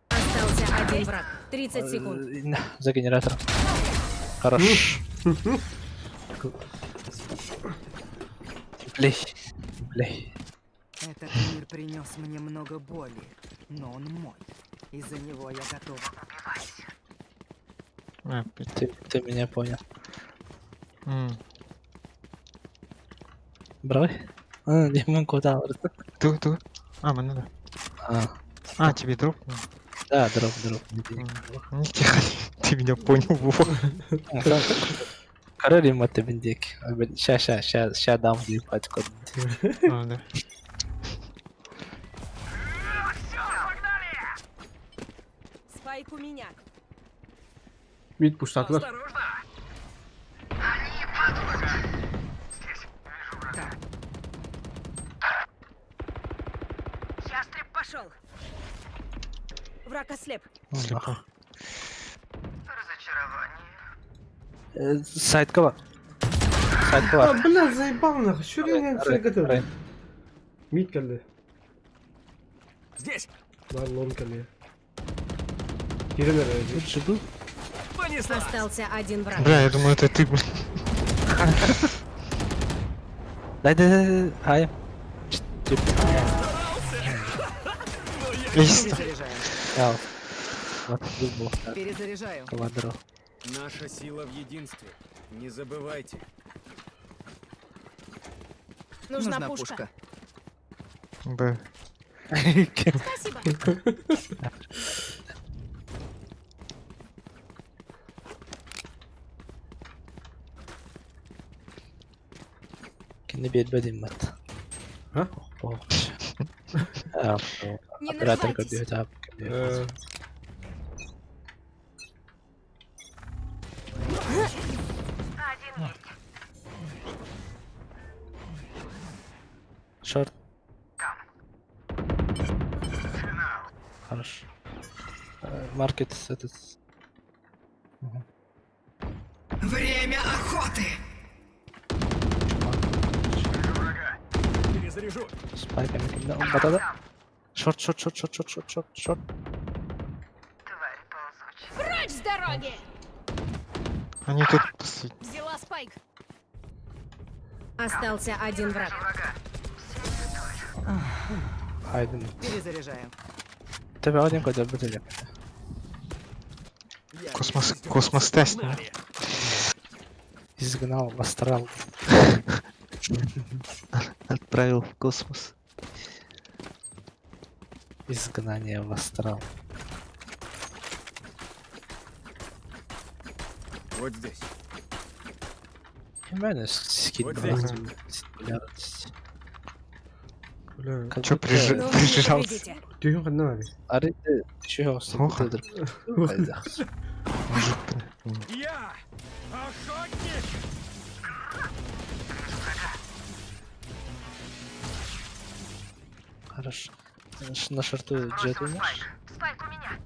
O: Остался один враг. 30 секунд.
P: На, За генератором. Хорош. Блей. Блей.
R: Этот мир принес мне много боли, но он мой. Из-за него я готова убивать.
N: А, опять.
P: Ты меня понял.
N: М.
P: Брой? А, не могу, да.
N: Ту, ту. А, мне надо.
P: А.
N: А, тебе дроп?
P: Да, дроп, дроп. не денег.
N: Не тихо, ты меня понял, Вова.
P: Король ему это бендик. Ща, ща, ща, ща дам ебать код.
N: А, да.
O: Спайк у меня.
B: Мид пуштатылар.
O: Ястреб пошел. Враг ослеп.
N: Слепо.
P: Сайт кого? Сайт
B: А,
P: кого?
B: бля, заебал нахуй. Чё я не готов? Мид кэллэ.
D: Здесь!
B: Бар лон кэллэ. Кирен эрэ.
P: Тут
D: Понеслась!
O: Остался один враг.
N: Бля, я думаю, это ты, блин.
P: Дай, дай, дай, дай. Ай. Тип.
N: Есть.
R: Перезаряжаю.
P: Я. Вот был.
R: Перезаряжаю.
P: Квадро.
D: Наша сила в единстве. Не забывайте.
O: Нужна, пушка.
N: Б.
O: Спасибо.
P: Кини биэрбэт иммат.
B: А?
P: Ох. А,
O: Не
P: Оператор
O: нарывайтесь.
P: компьютера.
B: Э,
O: Один есть.
P: Шорт. Хорошо. Маркет этот. Мгм.
R: Время охоты!
D: Перезаряжу.
P: Спайками кидал. Да-да-да. Шорт, шорт, шорт, шорт, шорт, шорт, шорт, шорт.
O: Прочь с дороги!
N: Они тут посреди.
O: Взяла спайк. Остался один враг.
P: Хайден.
R: Перезаряжаю.
P: Тебе один куда будет
N: Космос, космос тест, не?
P: Изгнал в астрал.
N: Отправил в космос.
P: Изгнание в астрал.
D: Вот здесь.
P: У мене скид
D: Вот здесь.
P: популярность.
B: Бля.
P: Как
N: Чё
P: будто-
N: прижи-
Q: Ну, вы не
N: прижирался?
Q: победите.
B: Түйін қандан ары.
P: Ары еще
N: Плохо.
P: Мужик.
N: Мужик, бля.
D: Я охотник!
P: Хорошо. На шорту джет умешь?
R: Спайк у меня.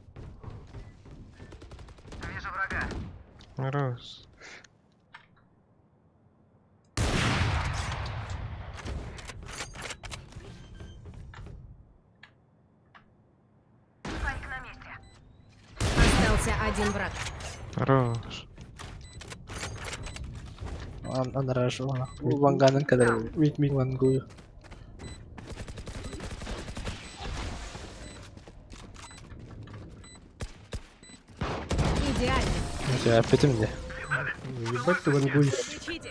R: Вижу врага.
N: Раз.
R: Спайк на месте.
Q: Остался один враг.
N: Хорош.
P: Анражу. Ванганын кадр.
B: Мид, мид.
P: Вангую.
Q: Идеально.
P: Я опять мне.
B: Ебать ты вангуй.
Q: Включите.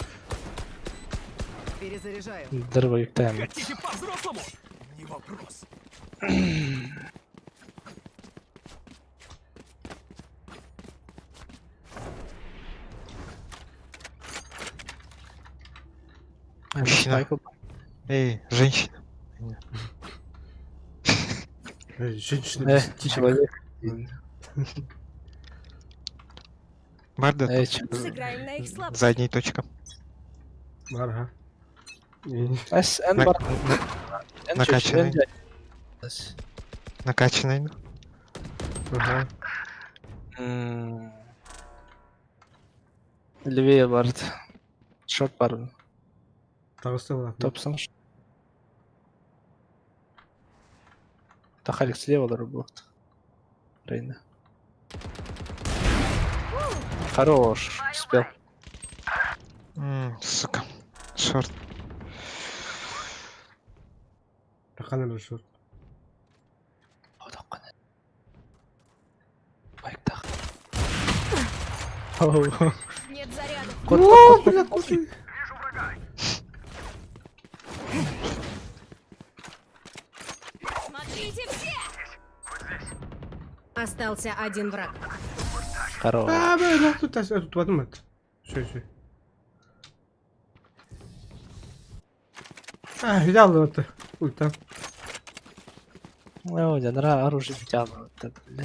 R: Перезаряжаю.
P: Дорогой тайм.
D: Хотите по-взрослому? Не вопрос.
N: Мужчина. Эй, женщина.
B: Эй, Женщина без титик.
P: Человек.
N: Барда.
P: Эй,
N: тут.
P: чё?
O: Сыграем на их слабости.
N: Задняя точка.
B: Бар,
P: С Н
N: На-
P: бар.
N: на- Накачанный. Накачанный. ну.
B: Ага.
P: Левее бард. Шорт бар.
B: Тағысы бар.
P: Топсон. Тахалик слева работает. Рейна. Хорош. Успел.
N: М, Сука. Шорт.
B: Таққан әлі шорт.
O: Нет зарядов.
P: Кот,
B: О,
P: кот, кот,
B: бля,
P: кот.
B: кот.
O: Смотрите все!
Q: Остался один враг.
P: Хорош.
B: А, бля, нахуй тут тут в одном это. Все, все. А, видал это. Ульта.
P: Ну, я оружие тяну. Это, бля.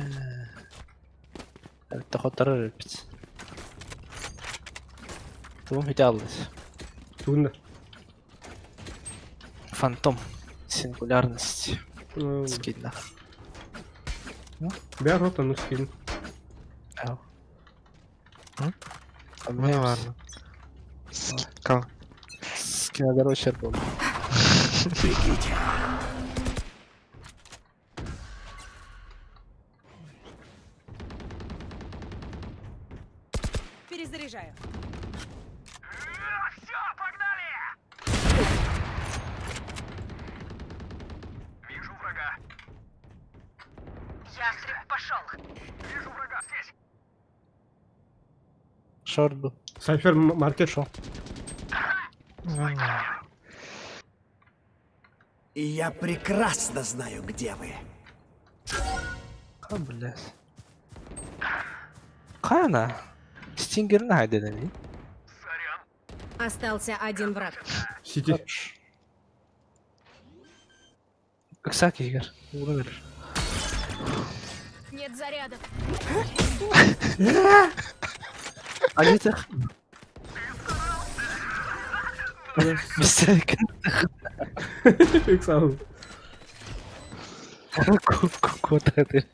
P: Это хоть рыпить. Тугум хитялась.
B: Тугунда.
P: Фантом. Сингулярность. Скидна.
B: Бя рота, ну скин.
P: Ау.
N: М?
P: А
N: Ну ладно. Скидка.
P: Скинодаро черпал.
Q: Перезаряжаю.
I: Все, погнали! Вижу врага. Ястреб пошел. Вижу врага здесь.
P: Шорт был.
B: Сайфер маркет шел.
I: И я прекрасно знаю, где вы.
P: А, блядь. Кана. Стингер найден
Q: Остался один враг.
B: Сити.
P: Ксаки, Игорь. Умер.
O: Нет зарядов.
P: Они так. Мистер
B: Иксау.
P: Кот это.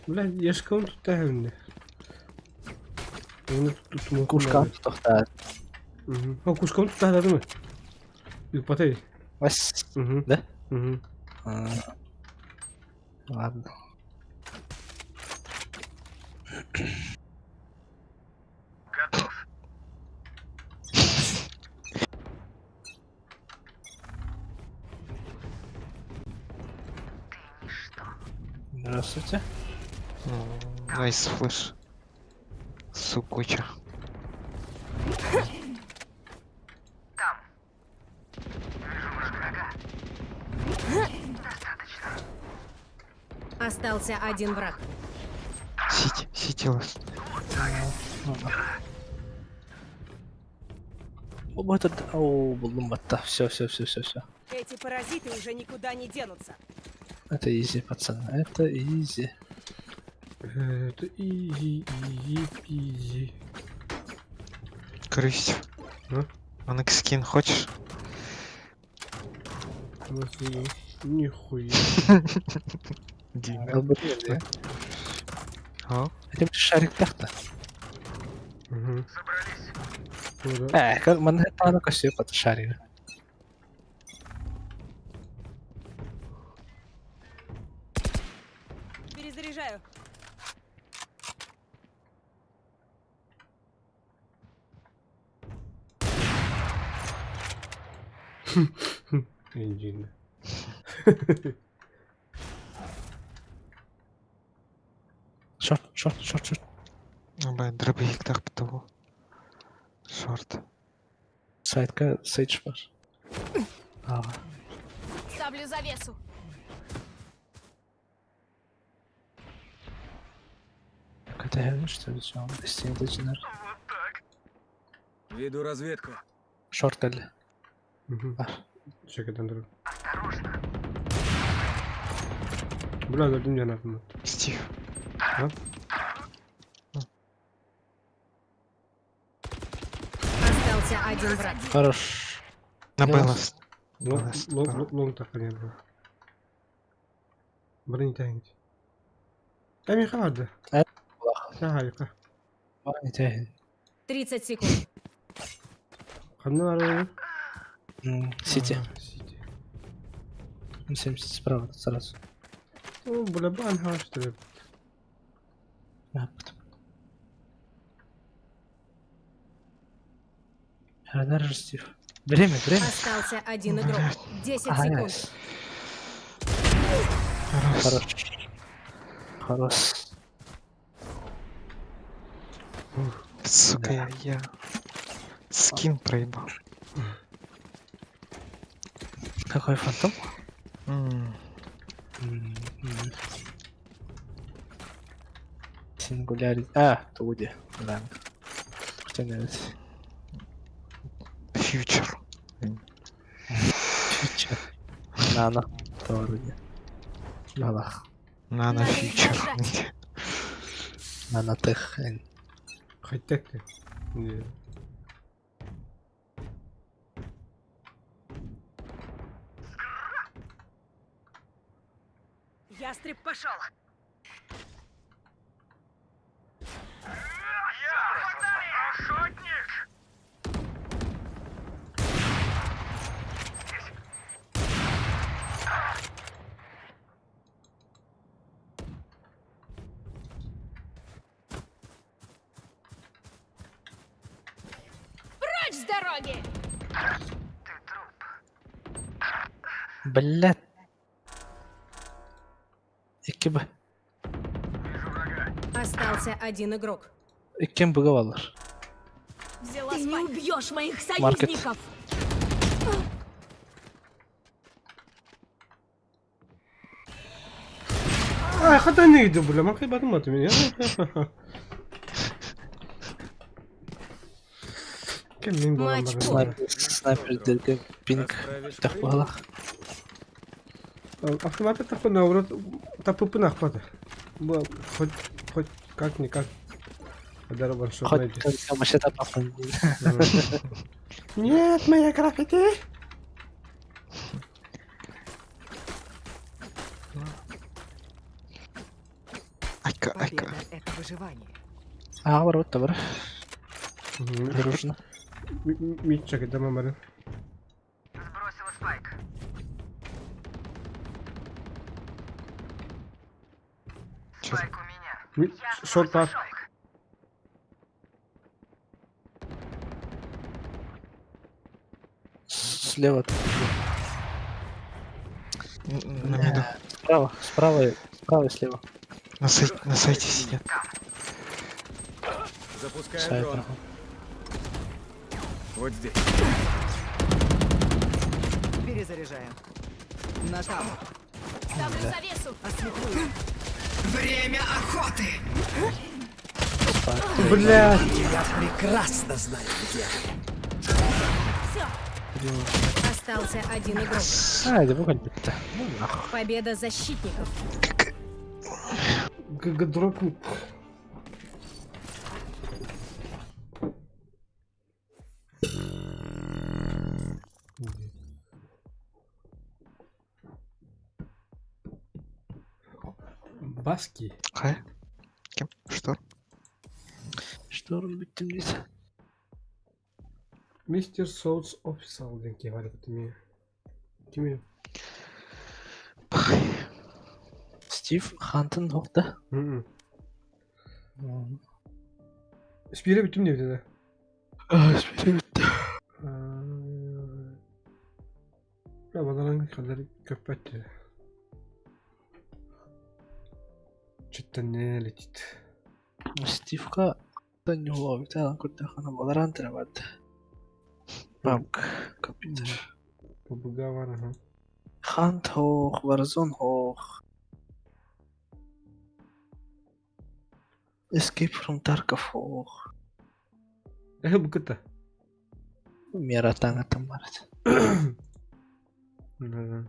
B: Бля, ешкон тут тәһәмне. Оны тут
P: Кушкан тохтар.
B: О, кушкан тут тәһәдеме? Юпатай.
P: Бас.
B: Да? Угу.
P: Ладно.
I: Готов.
P: Здравствуйте.
N: Найс флеш. Сукуча.
R: Там. Вижу врага. Достаточно.
Q: Остался один враг.
N: Сити, сити ласт.
P: Вот это... О, буллум батта. Все, все, все, все, все.
R: Эти паразиты уже никуда не денутся.
P: Это изи, пацаны, это изи.
B: Это изи, изи, пизи.
N: Крысть.
B: А?
N: Анак скин хочешь?
B: Нихуя.
N: Дима.
P: Албатты.
N: А?
P: Это шарик тахта.
B: Угу.
P: Как Манхэттена костюм под шарик.
R: Перезаряжаю.
B: Engine.
P: Шорт, шорт, шорт, шорт.
N: Бля, дробовик так того. Шорт.
P: Сайтка сейдж бар. Ага.
O: Ставлю завесу.
P: Это я что ли, что он Дестинер.
D: Веду разведку.
P: Шорт кэллэ.
B: Угу. Чекатан друг. Бля, дадим я нахуй.
N: Стив.
B: А?
O: Остался один враг.
P: Хорош.
N: На Беллас.
B: Лонг так не было. Бронь тянет. Там их хватит. Сахайка.
P: Бронь тянет.
O: 30 секунд.
B: Ханна
P: Сити. 70 справа сразу.
B: О, бля, бан что ли?
P: Радар же Стив. Время, время.
O: Остался один игрок. 10
P: Ага,
O: секунд.
P: найс. Хорош. Хорош.
N: Сука, я скин проебал.
P: Какой фантом? Сингулярити. А, Туди. Да. Хотя не
N: Фьючер.
P: Фьючер. Нано. То вроде. Налах.
N: Нано фьючер.
P: Нанотех.
B: Хай-тек ты. Не.
R: Ястреб пошел.
I: Охотник!
O: Прочь с дороги!
P: Блять. Икки Б.
O: Остался один игрок.
P: Икки Б баллар.
O: Взяла Ты не убьешь моих
P: Маркет.
O: союзников!
B: А, хата не иду, бля, махай батмат меня. Кем мен болам
O: Матч
B: бар.
P: Снайпер, снайпер дерге пинг. Так балах.
B: Автоматы такой наоборот, тапы нахвата. Хоть, хоть как-никак. Адар шот
P: Хоть
B: найди.
P: как вообще тапапын.
B: Нет, моя граффити!
N: Айка, айка.
R: Победа — это выживание.
P: А, ворот, добро. Дружно.
B: Митчак, да, мамары.
R: Сбросила спайк. Спайк у меня.
B: Шорт пар.
P: Слева.
N: На миду.
P: Справа, справа, справа и слева.
N: На, сай- на сайте сидят.
D: Запускаю
P: Сайт,
D: дрон.
P: ага.
D: Вот здесь.
R: Перезаряжаю. На там.
O: Ставлю завесу!
R: Ослеплю. Время охоты!
B: Блядь!
I: Я прекрасно знаю, где ты.
O: Остался один игрок.
P: А, это выглядит-то. Ну нахуй.
O: Победа защитников.
B: ГГ дропник. Баски.
N: Хай. Кем? Что?
P: Шторм бүттүм дейт.
B: Мистер Соутс Офисал диэн киһи баар эбит эмиэ. Кими?
P: Стив Хантон охта.
B: Спире бүттүм диэбитэ да.
P: Спире бүттү.
B: Баларан хандар көппөт. Чыттан не летит.
P: Стивка ньуһуобутаан көрдөххүнэ Valorant эрэ барда. PUBG компьютер.
B: PUBG бар аха.
P: Hunt хоох, Warzone хоох. Escape from Tarkov хоох.
B: Эһэ бу кытта.
P: Мера таҥатым барат.
B: Да.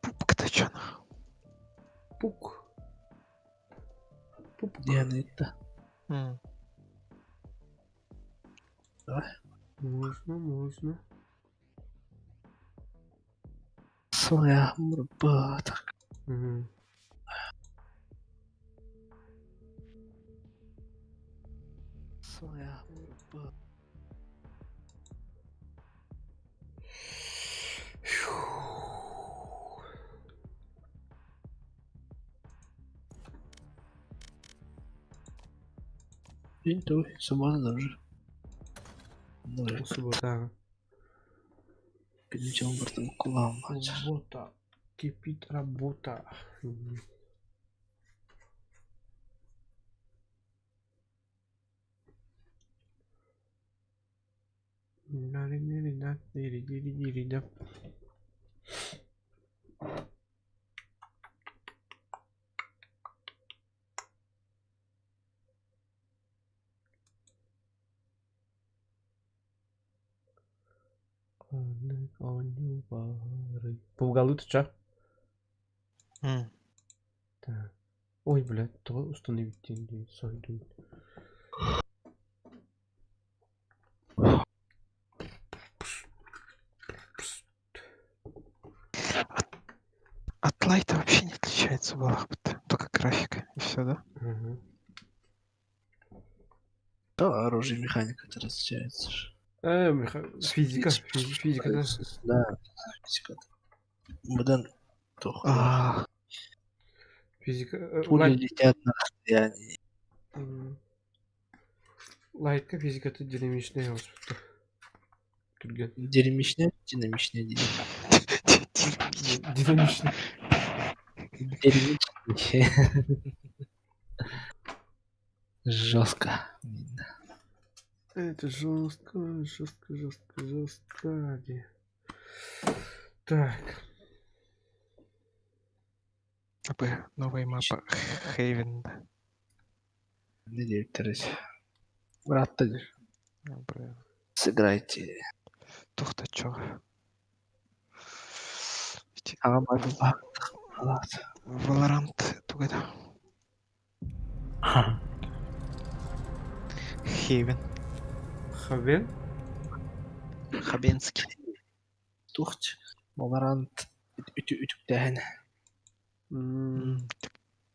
N: Пупка-то чё нахуй?
B: Пук. Пуп.
P: Диана это. Давай.
B: Можно, можно.
P: Своя мурба так.
B: Угу.
P: Своя мурба. Инту, суббота даже. Ну,
B: Суббота.
P: Күнү бартым кулам.
B: Работа. Кипит работа. Пугалы ча? Так. Ой, блядь, то установить деньги, сойду.
N: От лайта вообще не отличается Балахбет. Только графика и все, да?
B: Угу.
P: Да, оружие механика это различается же.
B: Физика, физика, да.
P: Да, физика. Быдан тох.
B: Физика.
P: Пули летят на расстоянии.
B: Лайтка физиката динамичная господи. Түрген.
P: Динамичная, динамичная,
B: динамичная.
P: Динамичная. Жестко.
B: Это жестко, жестко, жестко, жестко. Так.
N: АП, новая мапа Хейвен.
P: Не директорить. Брат, Сыграйте.
N: Тух-то чё? Valorant тугада. Хейвен.
B: Хавен?
N: Хабенский.
P: Тухт. Valorant үтүктээһин.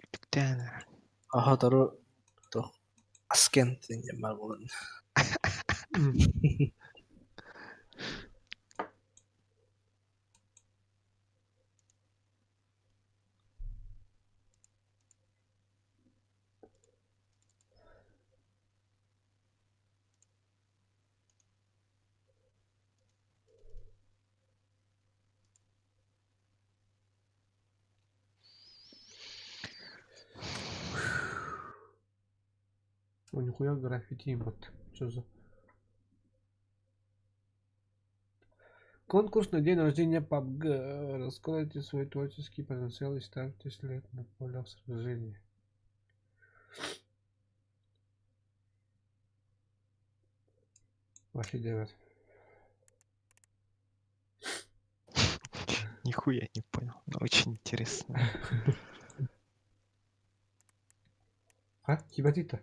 N: Үтүктээһин.
P: Аха тару тух аскент диэн бар буолан.
B: О, нихуя граффити вот. Что за... Конкурс на день рождения PUBG. Раскройте свой творческий потенциал и ставьте след на полях сражения. Вообще делать.
N: Нихуя не понял, но очень интересно.
B: А, кибатита.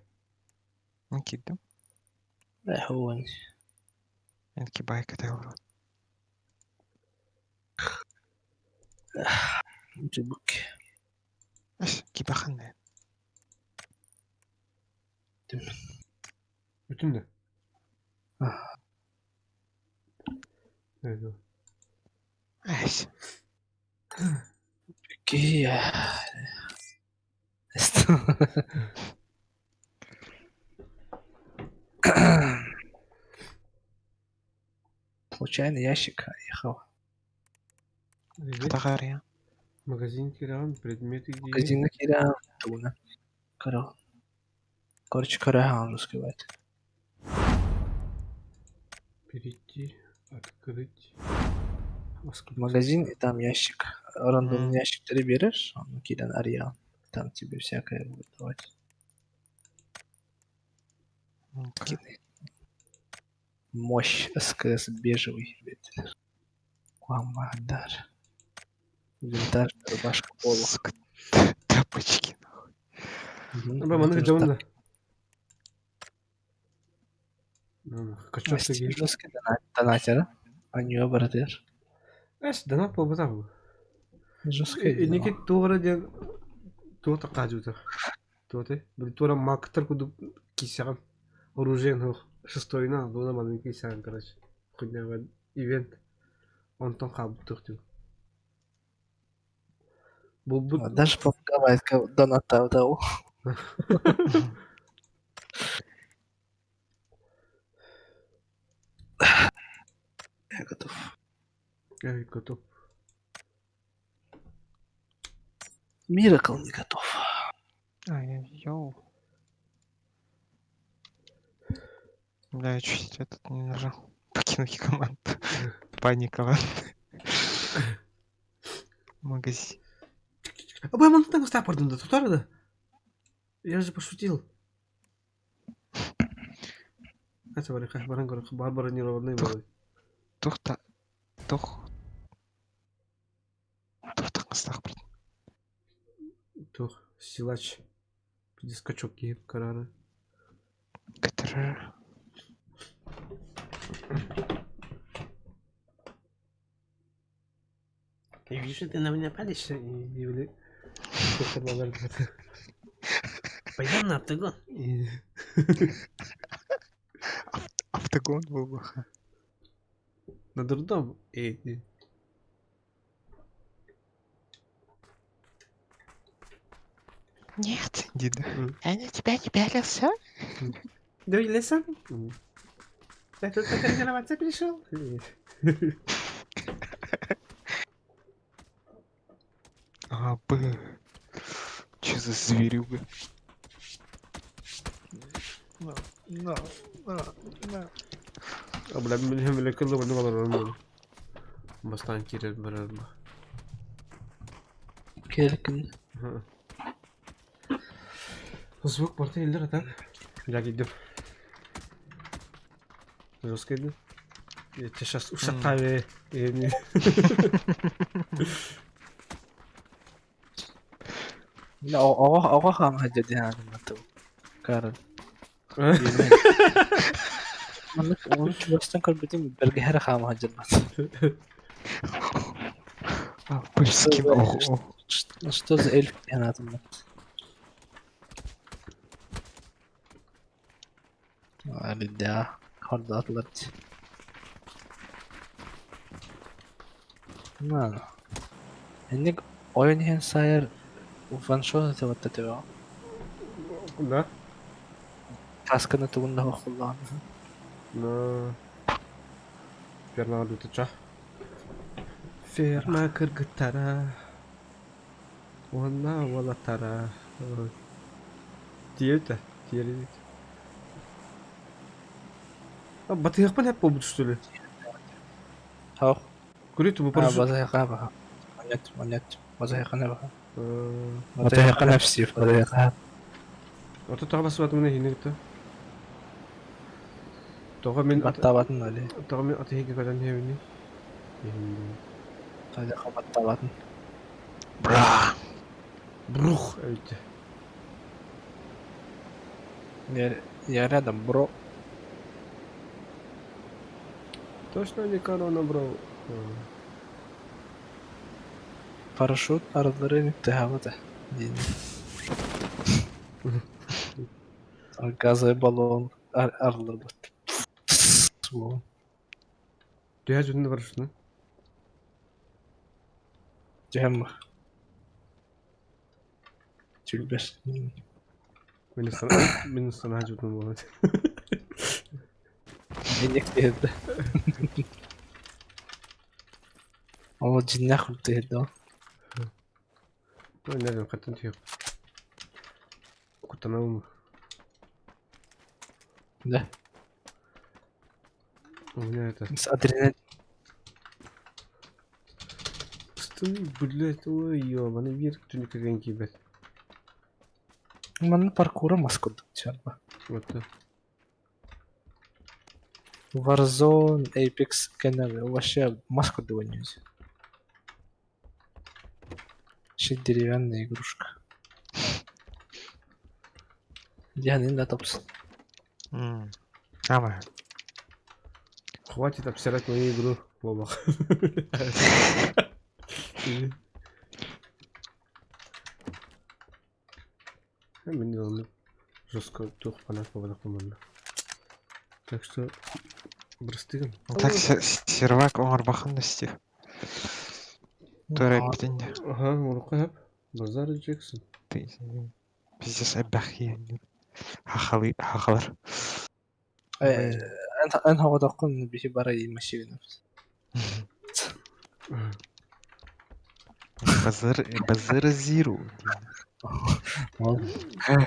N: Ну, кидым.
P: Да, هو
N: Энки байка это
P: جيبك
N: Ас, кибаханная.
B: Бүтүн да. Öyle.
N: Ась.
P: Какие? Случайный ящик ехал.
N: Катагария.
B: Магазин киран, предметы где.
P: Магазин киран, туна. Коро. Короче, кора раскрывает.
B: Перейти, открыть.
P: Магазин, и там ящик. Рандомный ящик ты берешь, он кидан Ариал. Там тебе всякое будет давать. Скины. Мощь СКС бежевый. блядь. Куамадар. Винтажная рубашка поло.
N: Тапочки.
B: Бля, маннык дьонно. Качок таги.
P: Жесткий донатер. Они братер.
B: Эс, донат буолбатах.
P: Жесткий.
B: Инники туора диэн туота хаажута. Туота. Били туора мактар кудук кисэҕин. Оружиен хуох шестойна дуона маннык кисэҕин короче. Хуйня ивент. Онтон хаалбыттык дуу. Булбут
P: Даже помогает доната дал. Я готов.
B: Я готов.
P: Миракл не готов.
N: Ай, йоу. Бля, я чуть этот не нажал. Покинуть команду. Паника. Магазин.
B: А бля, маннык таҥастаах да тутар да. Я же пошутил. Хаса бары хас баран көрө бар бронированный был.
N: Тухта. Тух. Тух таҥастаах бардым.
B: Тух, силач. Дискачок киһип карары.
N: Көтөрөр.
B: Я вижу, ты на меня палишься и не били. Пойдем на октагон.
N: Автогон был бы.
B: На дурдом. Эй, эй.
N: Нет, деда. Я на тебя не пялился.
B: Да или сам? Я тут потренироваться пришел.
N: А, Б. Че за зверюга? На, на, на, на.
B: А, бля, бля, бля, кылы бля, бля, бля. Бастан кирер барар ба.
P: Келкин.
B: Звук порты или так? Я иду. Жестко иду. Я тебя сейчас ушатаю.
P: لا أوغا خام هجدي هذا ما تو كارل. Маннык чугастан көрбүтүм бэргэһэр хаама сылдьарбат.
N: А, польский ох,
P: Что за эльф диэн Да, хордаатылар дии. На. Инник ойон иһэн сайар ваншот этэ төбөҕө.
B: Да?
P: Касканы тугун да хохуллаан.
B: На. Ферма лютача. Ферма кыргыттара. Уонна уолаттара. Тиэбитэ, тиэрибит. Батыһыахпын эп буолбут что ли?
P: Хох.
B: Курит бу
P: А,
B: парашют.
P: базайха баха. Понять, понять. Базайха не баха. Базайха нефсив, базайха.
B: Ото тоҕо басыбатым иһини кытта. Тоҕо мин
P: Баттаабатын али.
B: Тоҕо мин атыһыга көтөн иһэбини.
P: Базайха баттаабатын.
N: Бра.
B: Брух эбит.
P: Я рядом, бро.
B: Точно не корона, бро.
P: Парашют ардыры тыһабыта. Диин. Газовый баллон арлыр бут.
B: Түһэ жүннү парашютны.
P: Түһэм Түлбэс.
B: Мин санаа жүннү болот.
P: Инник тиһэрдэ. Ол дьиннээх тиһэрдэ.
B: Ну, не знаю, хаттан түһэ. Куттанабын.
P: Да.
B: У меня это...
P: С адреналин.
B: Стой, блядь, ой, ёбаный вверх, түнүккэ киирбэт.
P: Манна паркура мас курдук чарба.
B: Вот да.
P: Warzone, Apex кэннэ вообще мас курдук ойнуйбут. Вообще деревянная игрушка. Дианин да топс.
N: Ама.
B: Хватит обсирать мою игру, Лобах. Мин оны жестко тух фанат пободох помогла. Так что брастыгын.
N: Так сервак оҥорбохун да Стив. Туора эппитин дии.
B: Ага, урукка хап. Базар Джексон.
N: Ты пиздец эбэхиэн. Хахалы хахалар.
P: Эн хоҕотоххун биһи бара машина.
N: Базар базар зиру.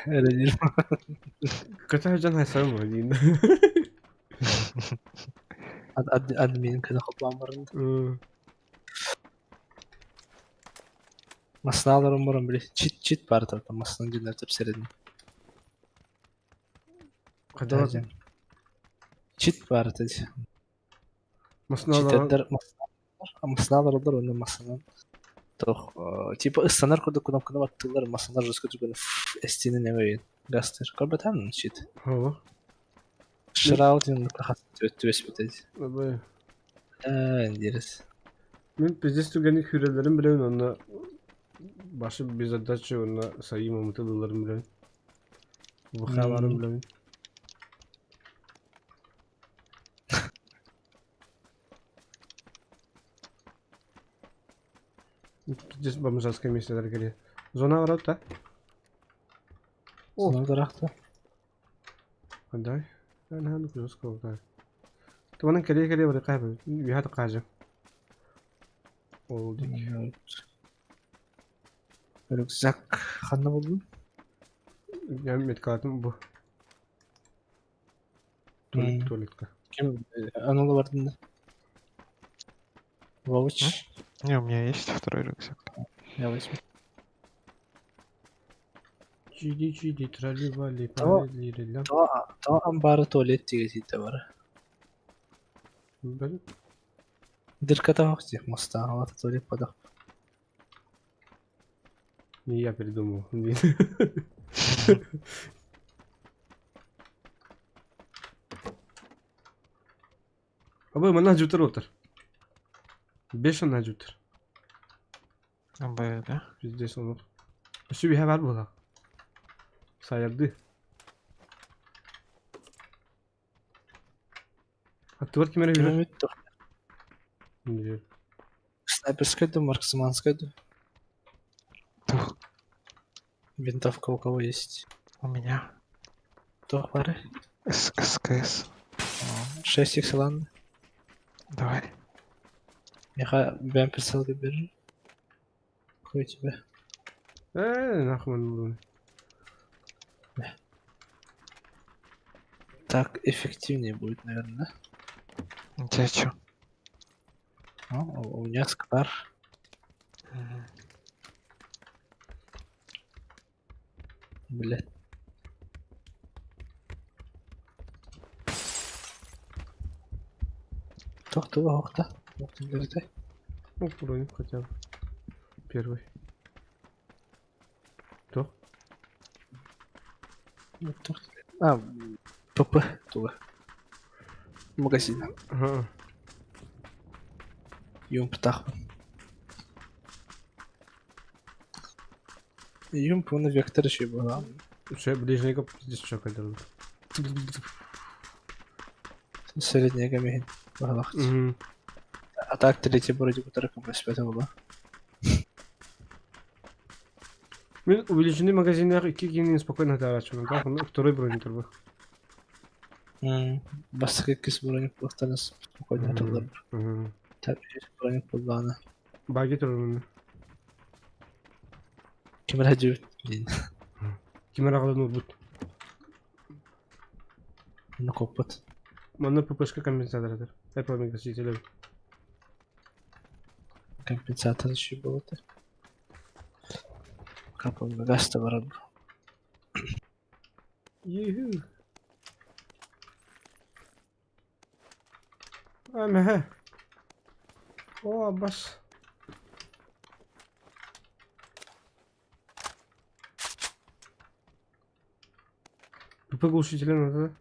P: Эрэ
B: Ката жан хайсам один.
P: Админ кына хоплан барын. Масналарым баран биле чит чит бар тарта маснан динер тепсерин.
B: Када
P: Чит бар тedi.
B: Масналар.
P: Читеддер масналар олар онно масанан. Тох типа ыстанар курдук кнопканы баттылар масалар жестко түргөн эстини неме гастер. Көрбөтөн чит.
B: Ого.
P: Шраудин кахат түбэс битеди.
B: Абай.
P: Э,
B: Мин пиздец түгени хүрелерин билебин, онно башы без отдачи, онно сайым умытылыларын билебин. ВХ-ларын билебин. Пиздец бомжатское место дорогие. Зона ворот, да?
P: О, Зона дарахта.
B: Дай. أنا هذا жестко да. Туанан кэлиэ кэлиэ бары кайбы. Үһэ тақажы. Ол дик.
P: Рюкзак ханна болду?
B: Я меткалатым бу. Туалет, туалетка.
P: Ким анула бардын да? Вовыч.
N: Не, у меня есть второй рюкзак.
P: Я возьму.
B: Чиди чиди трали вали
P: То
B: пали
P: то то амбары туалет тиге бар.
B: Бэл.
P: Дырка там охти моста, а вот туалет подох.
B: Не я придумал. Абы манна жутар отыр. Бешен жутар.
N: Абы, да?
B: Пиздец onu. Өсү биһэ бар була. Саярды. Аттыбар кимере
P: Ким
B: жүрөр? Билер.
P: Снайперская да, марксманская да. Винтовка у кого есть?
N: У меня.
P: Кто пары?
N: С СКС.
P: 6 х ладно.
N: Давай.
P: Миха, бэм прицелка бери. Какой у тебя?
B: Э, нахуй он
P: Так эффективнее будет, наверное, да?
N: У тебя чё?
P: Ну, у меня скар. Блять. Тохтуга охта. Охта
B: Ну, броник хотя бы. Первый. Кто?
P: А, ПП туга. Магазин.
B: Ага.
P: Юмп тахпын. Юмп он вектор еще была.
B: Все, ближнего здесь что когда
P: Средняя гамин. А так третий вроде бы только 85 была.
B: Мен увеличенный магазиннар икки киһини спокойно тарааччыбын, так, ну, второй броник турбу.
P: Бастакы иккис броник буолтан спокойно атыллар. Так, үһүс броник буоллаҕына.
B: Баги турбун.
P: Ким эрэ дьүбүт диэн.
B: Ким эрэ аҕалан уурбут.
P: Онно куоппут.
B: Манна ППшка компенсатор этэр. Apple эбит.
P: Компенсатор еще было-то. Капа гаста барар.
B: Юху. Амэ. О, бас. ПП глушителя надо, да?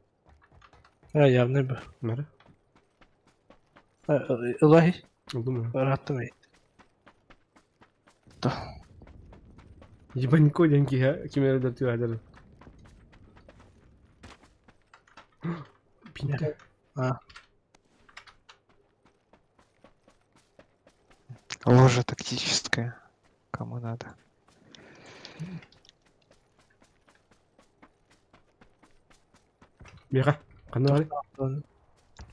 P: А, явно бы.
B: Надо.
P: Ылаһи.
B: Думаю.
P: Ырааттым Да.
B: Ебанько деньги, ким эрэ түһэлэр. Пинта.
P: А.
N: Ложа тактическая. Кому надо.
B: Миха, ханна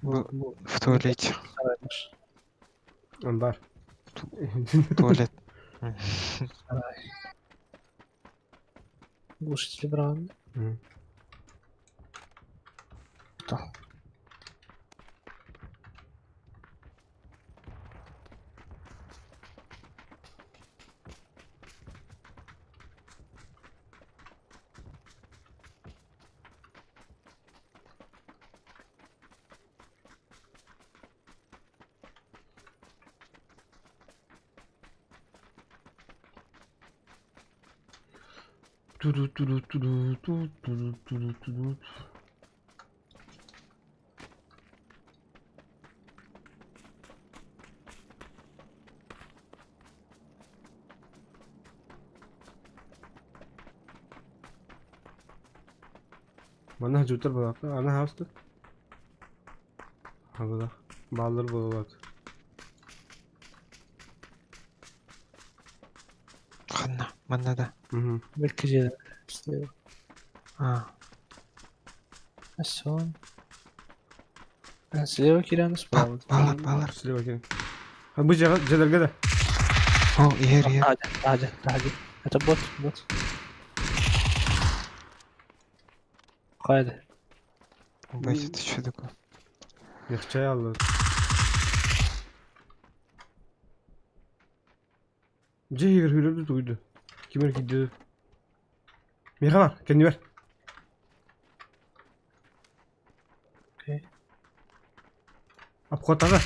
N: В туалете.
B: Амбар.
N: Туалет.
P: Глушители брали. Кто?
B: Ту-ду-ту-ду-ту-ду, ту-ду-ту-ду-ту-ду. Манна жутар балакта, ана хасты. Хабада. Баллар болот.
N: Ханна, манна да.
P: Бөлкө Слева.
N: А.
P: Сон. Слева кираны справа.
N: Балар, балар.
B: Слева киран. А бу жадалга да.
N: О, ер, ер.
P: Надя, Надя, Надя. Это бот, бот. Хайда.
N: Бать, это что такое?
B: Легче алды. Жегер хүрөдү туйду. Кимер кидди. Меха бар, кенди бер.
P: Окей.
B: Обход ага.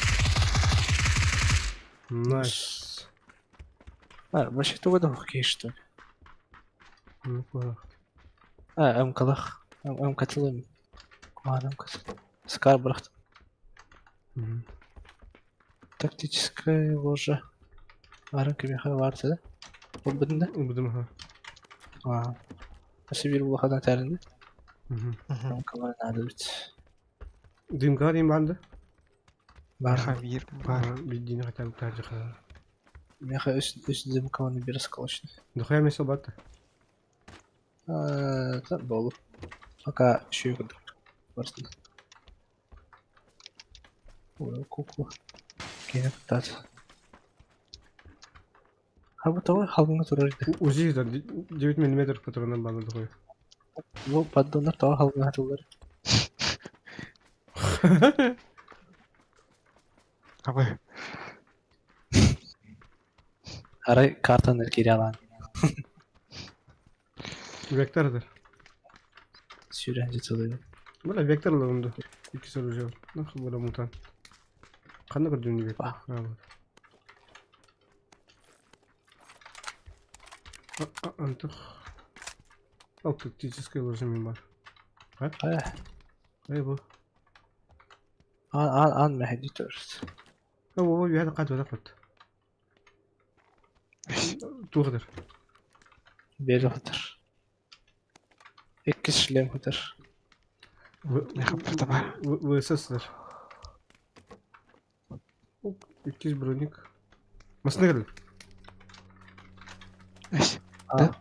B: Найс.
P: А, вообще тугада хоккей что ли?
B: Ну, куда?
P: А, МКлах. МК-тылым. Куан МК. Скар брахт. Тактическая ложа. Арынка Михаил Варта, да? Ол бідін да?
B: Бідім, ха.
P: А. Осы бір бұлақадан тәрінді?
B: Мгм.
P: МКлар надо бит.
B: Дымка дейм банды.
P: Бар.
N: Хавир, бар.
B: Биддини хотя бы тажиха.
P: Меха үс үс дымканы бир сколочный.
B: Дохуя месел батта.
P: Да, болу. Пока еще и Барсын. Ой, кукла. Кейіне кутат. А вот того халгыңа турар иди.
B: Узи да 9 мм патронан банды дохуя.
P: Бу поддоннар того халгыңа турар.
N: А вы?
P: Арай картаны киирэ алаан.
B: Векторdır.
P: Сүүрэн дьытылыыбын.
B: Бля, вектор ылынды. Икки оружие. Нахуй бля мутант. Ханна көрдүн вектор? А, вот. Антох. Ал тактическое оружие бар. А? Эй, бу.
P: Аан аан аан мэһэйдии төрүт.
B: О, о, үһэ қат өтө қат. Туғыдыр.
P: Бери хатар. Иккис шлем хатар.
B: ВСС-дыр. Иккис броник. Масына кэллэ.
P: Да?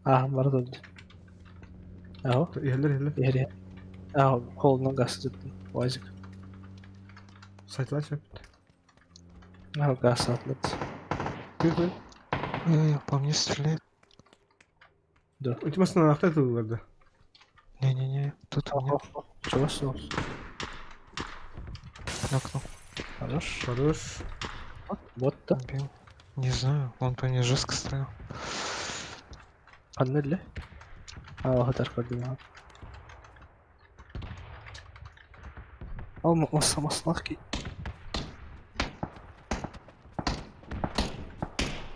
P: Аа, бара турду. Аһо.
B: Иһэллэр, иһэллэр.
P: Иһэр иһэр. Аа, холунан газ туттум. Уазик.
B: Сайтылар сөп.
P: Аа, газ сатылыт.
B: Күн
N: По мне стреляет.
P: Да.
B: Эти масына ахта тыллар да.
N: Не-не-не, тут у меня.
P: Чего снос?
N: Нокнул.
P: Хорош.
B: Хорош.
P: Вот да.
N: Убил. Не знаю, он по мне жестко стрелял.
P: Ханна эле? Аа, хатар көрдүм. Ал маса маслах ки.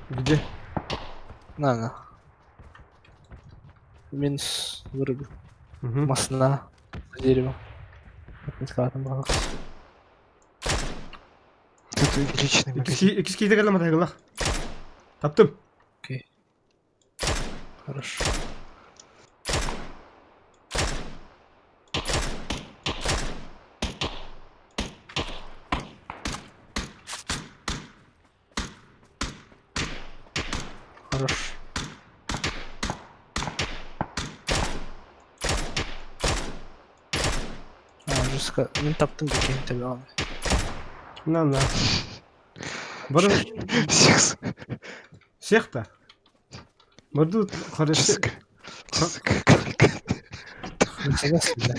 B: Где?
P: На, на. Минус вырубил. Масна за деревом.
N: Тут увеличенный магазин.
B: Иккис кейде кэллэ матайгылах. Таптым.
P: Окей. Хорошо. Хорош. А, жестко. Мин таптым кекейин тебе аны.
B: На, на. Бары...
N: Всех.
B: Всех-то? Барду хорошо.
P: Нифига себе.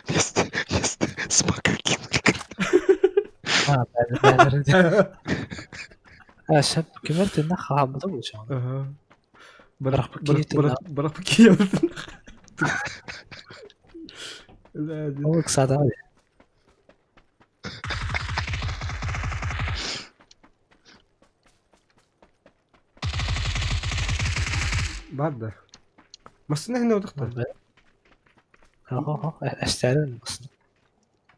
N: Вместо, вместо смока кинули.
P: А, да, да, да. А, сейчас кемер на хаабыта булчаҕын.
B: Ага.
P: Барах
B: Барах барах пакет.
P: Ол ыксаатаҕа дии.
B: Бар да. Массына хинэ утахта.
P: Оһо, эстээрин массына.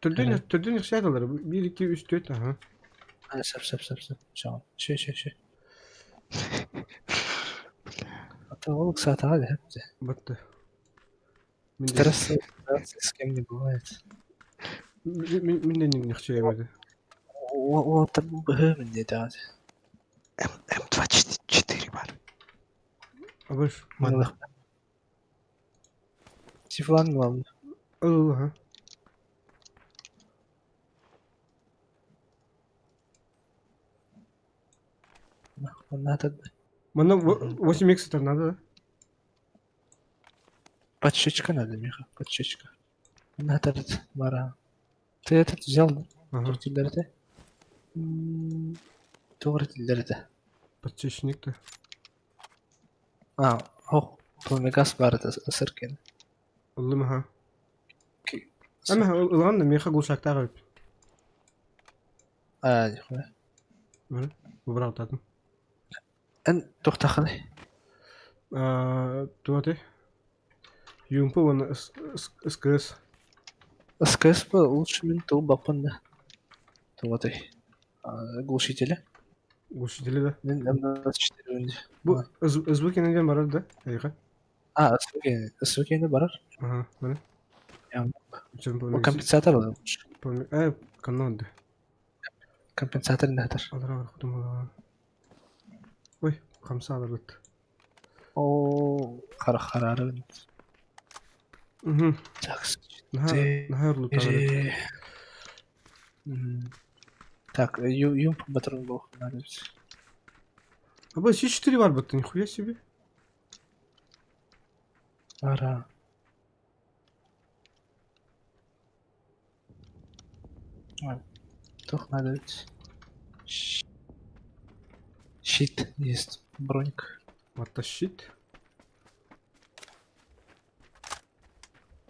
B: Төрдүн төрдүн ихсааталар. 1 2 3 4 аха.
P: А, сөп сөп сөп сөп. Чоҕун. Шө шө шө. Ата ол ыксаатаҕа дии.
B: Батты.
P: Стресс с кем не бывает.
B: Мин де нихчэйбэди.
P: Уолаттар быһыы мин диэтэҕэ.
N: М24 бар.
B: Абыш.
N: Манна.
P: Сифлан главный.
B: Ага.
P: Надо.
B: Манна 8 икс надо, да?
P: Подщечка надо, Миха, подщечка. Надо, Мара. Ты этот взял, да?
B: Ага.
P: Тур Тур
B: Подсечник-то.
P: А, ох, пламегас бар это сыркин.
B: Уллум аха. Ама ылган меха гулшактагы.
P: А, нихуя.
B: Бары, бу татым.
P: Эн тухтаханы.
B: Аа, туаты. Юмпу вон СКС.
P: СКС по лучше менту бапын да. Туаты. Глушители.
B: Глушители, да?
P: Мен М24 өнде.
B: Бу СБК-нен барар да? Айга.
P: А, СВК, СВК-не барар.
B: Ага, бары.
P: Бу компенсатор лучше.
B: Э, канонды.
P: Компенсатор нахтар.
B: Алар худум Ой, хамса алар бит.
P: О, хара харары.
B: Угу.
P: Так,
B: Нахар лутар.
P: Так, юмп патрон был надо.
B: А бу С4 бар бит, нихуя себе.
P: Ара. Тух надо ведь. Щит есть, броник.
B: What the shit?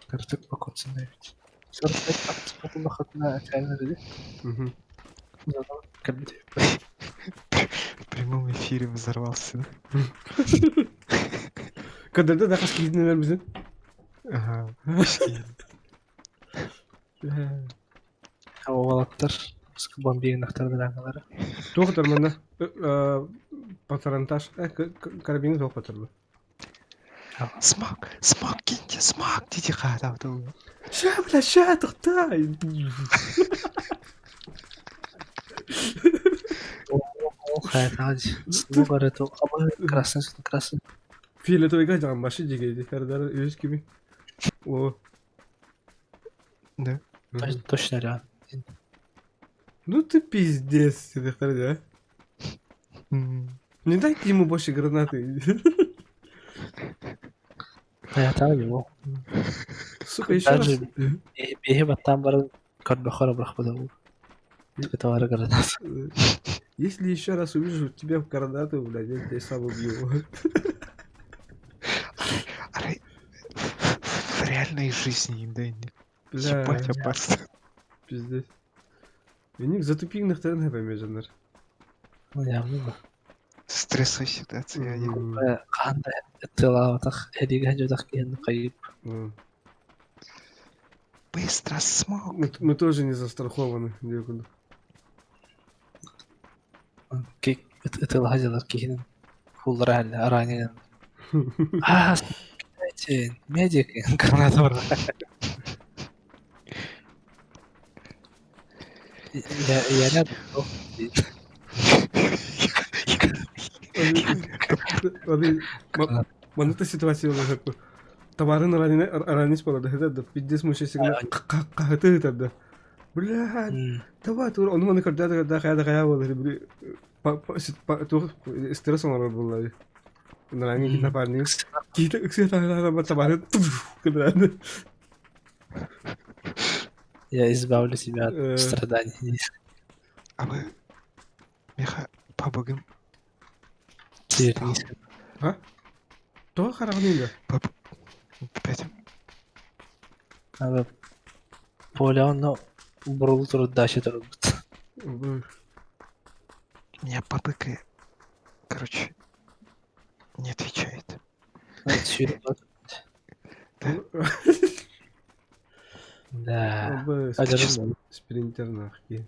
P: Картык покоцанный ведь. 45 ат реально люди.
B: Угу.
N: В прямом эфире взорвался.
B: Кадрда да хас киһитинэлэр бизин.
N: Ага.
P: Уолаттар бомбигнахтар
B: Туох манна патронтаж карабины туох патронна.
N: Смак, смак киньте, смак диди хаатаабыта.
B: Ща, бля, ща, тохтай.
P: Красный, красный.
B: Фиолетовый жаган башы жегейди. Кардар өз кими. О.
N: Да.
P: Точно реально.
B: Ну ты пиздец, да? Не дайте ему больше гранаты.
P: Я его.
B: Сука, еще раз.
P: Биһи баттаан баран көрбөхөр бырахпыта Товары гранат.
B: Если еще раз увижу тебя в гранату, блядь, я тебя сам убью.
N: В реальной жизни, да, не.
B: Бля.
N: Ебать опасно.
B: Пиздец. Эник затупигнахтарын хэпэмэжаннар.
P: Явно.
N: Стрессовая ситуация.
P: Хаанда тылаабатах эригэ жодах киһин хайып.
N: Быстро смог.
B: Мы, мы тоже не застрахованы, диэкунду.
P: Тылаха жалар киһин хуллара ранен. А, медик граната бар. Я я рядом.
B: Маныта ситуация олохоппу. Табарын ранис болады, да, пиздец мучайся, кахаты тогда. Бля, давай, тур, он маны когда да хая да хая болады, стресс онор буллар. Нарани китна парни. Кита ыксы та табарын кыдырады.
P: Я избавлю себя от страданий.
N: А вы, Миха, по богам.
B: А? То харагнында.
N: Опять.
P: Aba Поля онно бурулу турут дача турут.
N: Меня бабыка, короче, не отвечает.
P: Да.
B: Спринтер нахи.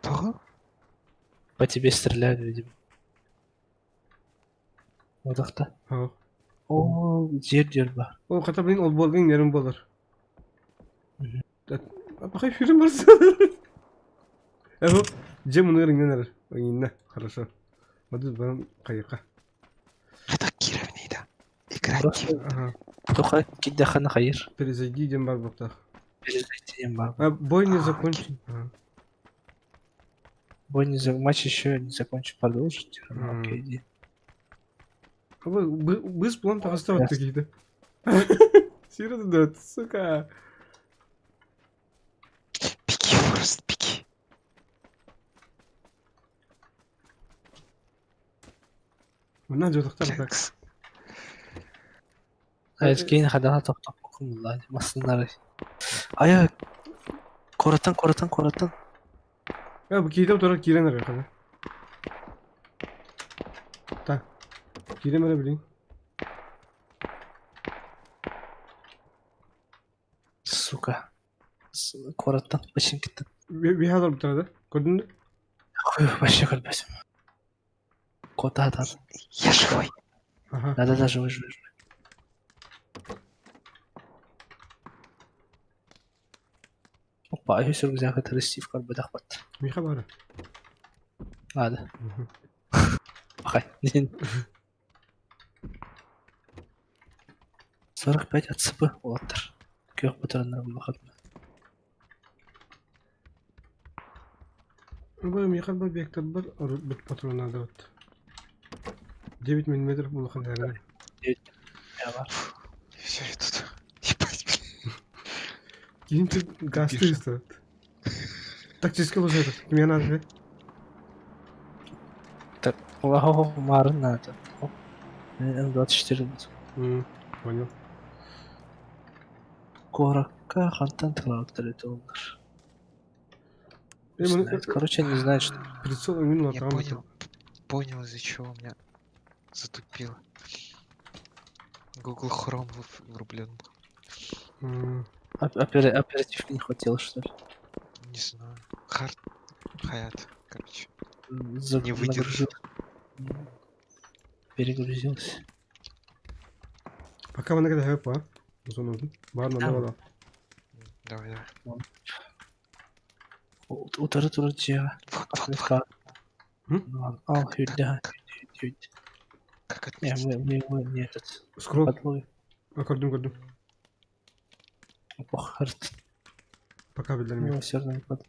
N: Того?
P: По тебе стреляют, видимо. Одахта. О, жер жер бар.
B: О, хата блин, ол болдың нерім болар. Апақай фирм барса. Эго, жем мұны ringden эр. Ойынна, хорошо. Мадыз барам қайыққа.
N: Это Кировнида. Играть.
B: Ага.
P: Тоха киддахана хайыр.
B: Перезайди дем бар бұқтақ.
P: Перезайди дем бар.
B: А, бой не закончен.
P: Бой не за... Матч еще не закончен. Продолжить. Окей, иди.
B: Быз план тағыстап какие-то. Серьезно, да, сука.
N: Беги, Форест, беги.
B: Мына жотақтар так.
P: Айткейин хадана тоқтап оқым масыннары. Ая, коротан, коротан, коротан.
B: Я бу кейдем тура кирен эр хада. Так. Кирен эрэ билин.
P: Сука. Коротан, башын кетті.
B: Бихазар бутара да? Көрдүң бе?
P: Ой, вообще көрбөсүм. Кота да.
N: Я живой.
B: Ага.
P: Да-да-да, живой, живой, живой. Опа, еще рюкзак это Стив көрбөдөх бат.
B: Миха бары.
P: Ладно. Бахай. 45 АЦП олаттар. Көх батыраннар булбахат.
B: Бу Миха бу вектор бар, бит патрона да вот. 9 миллиметров булахан наверное.
P: 9 бар.
N: Все, я тут. Ебать, блин.
B: Киньте газ ты стоит. Тактический лужа этот. Мне надо, да?
P: Так, о, марын надо. М24 будет.
B: Понял.
P: Куоракка хантан тылаабыттар это олар. Короче, не знаю, что.
B: Прицел именно
N: Я
B: там.
N: понял, понял, из-за чего у меня затупило. Google Chrome врублен был.
P: Оперативки не хватило, что ли?
N: Не знаю. Хард, хаят, короче.
P: За...
N: Не выдержал.
P: Перегрузился.
B: Пока мы на ХП, а? Зону. Барна, давай.
N: Давай, давай.
P: Утары турар дьиэҕэ Африка Ал сүүрдэ сүүрдэ
N: Как
P: Не, мы, мы, мы, не этот.
B: Скролл.
P: Подлови.
B: А, көрдүм, көрдүм.
P: Похарт.
B: Пока билдермей.
P: Ну, все равно не под.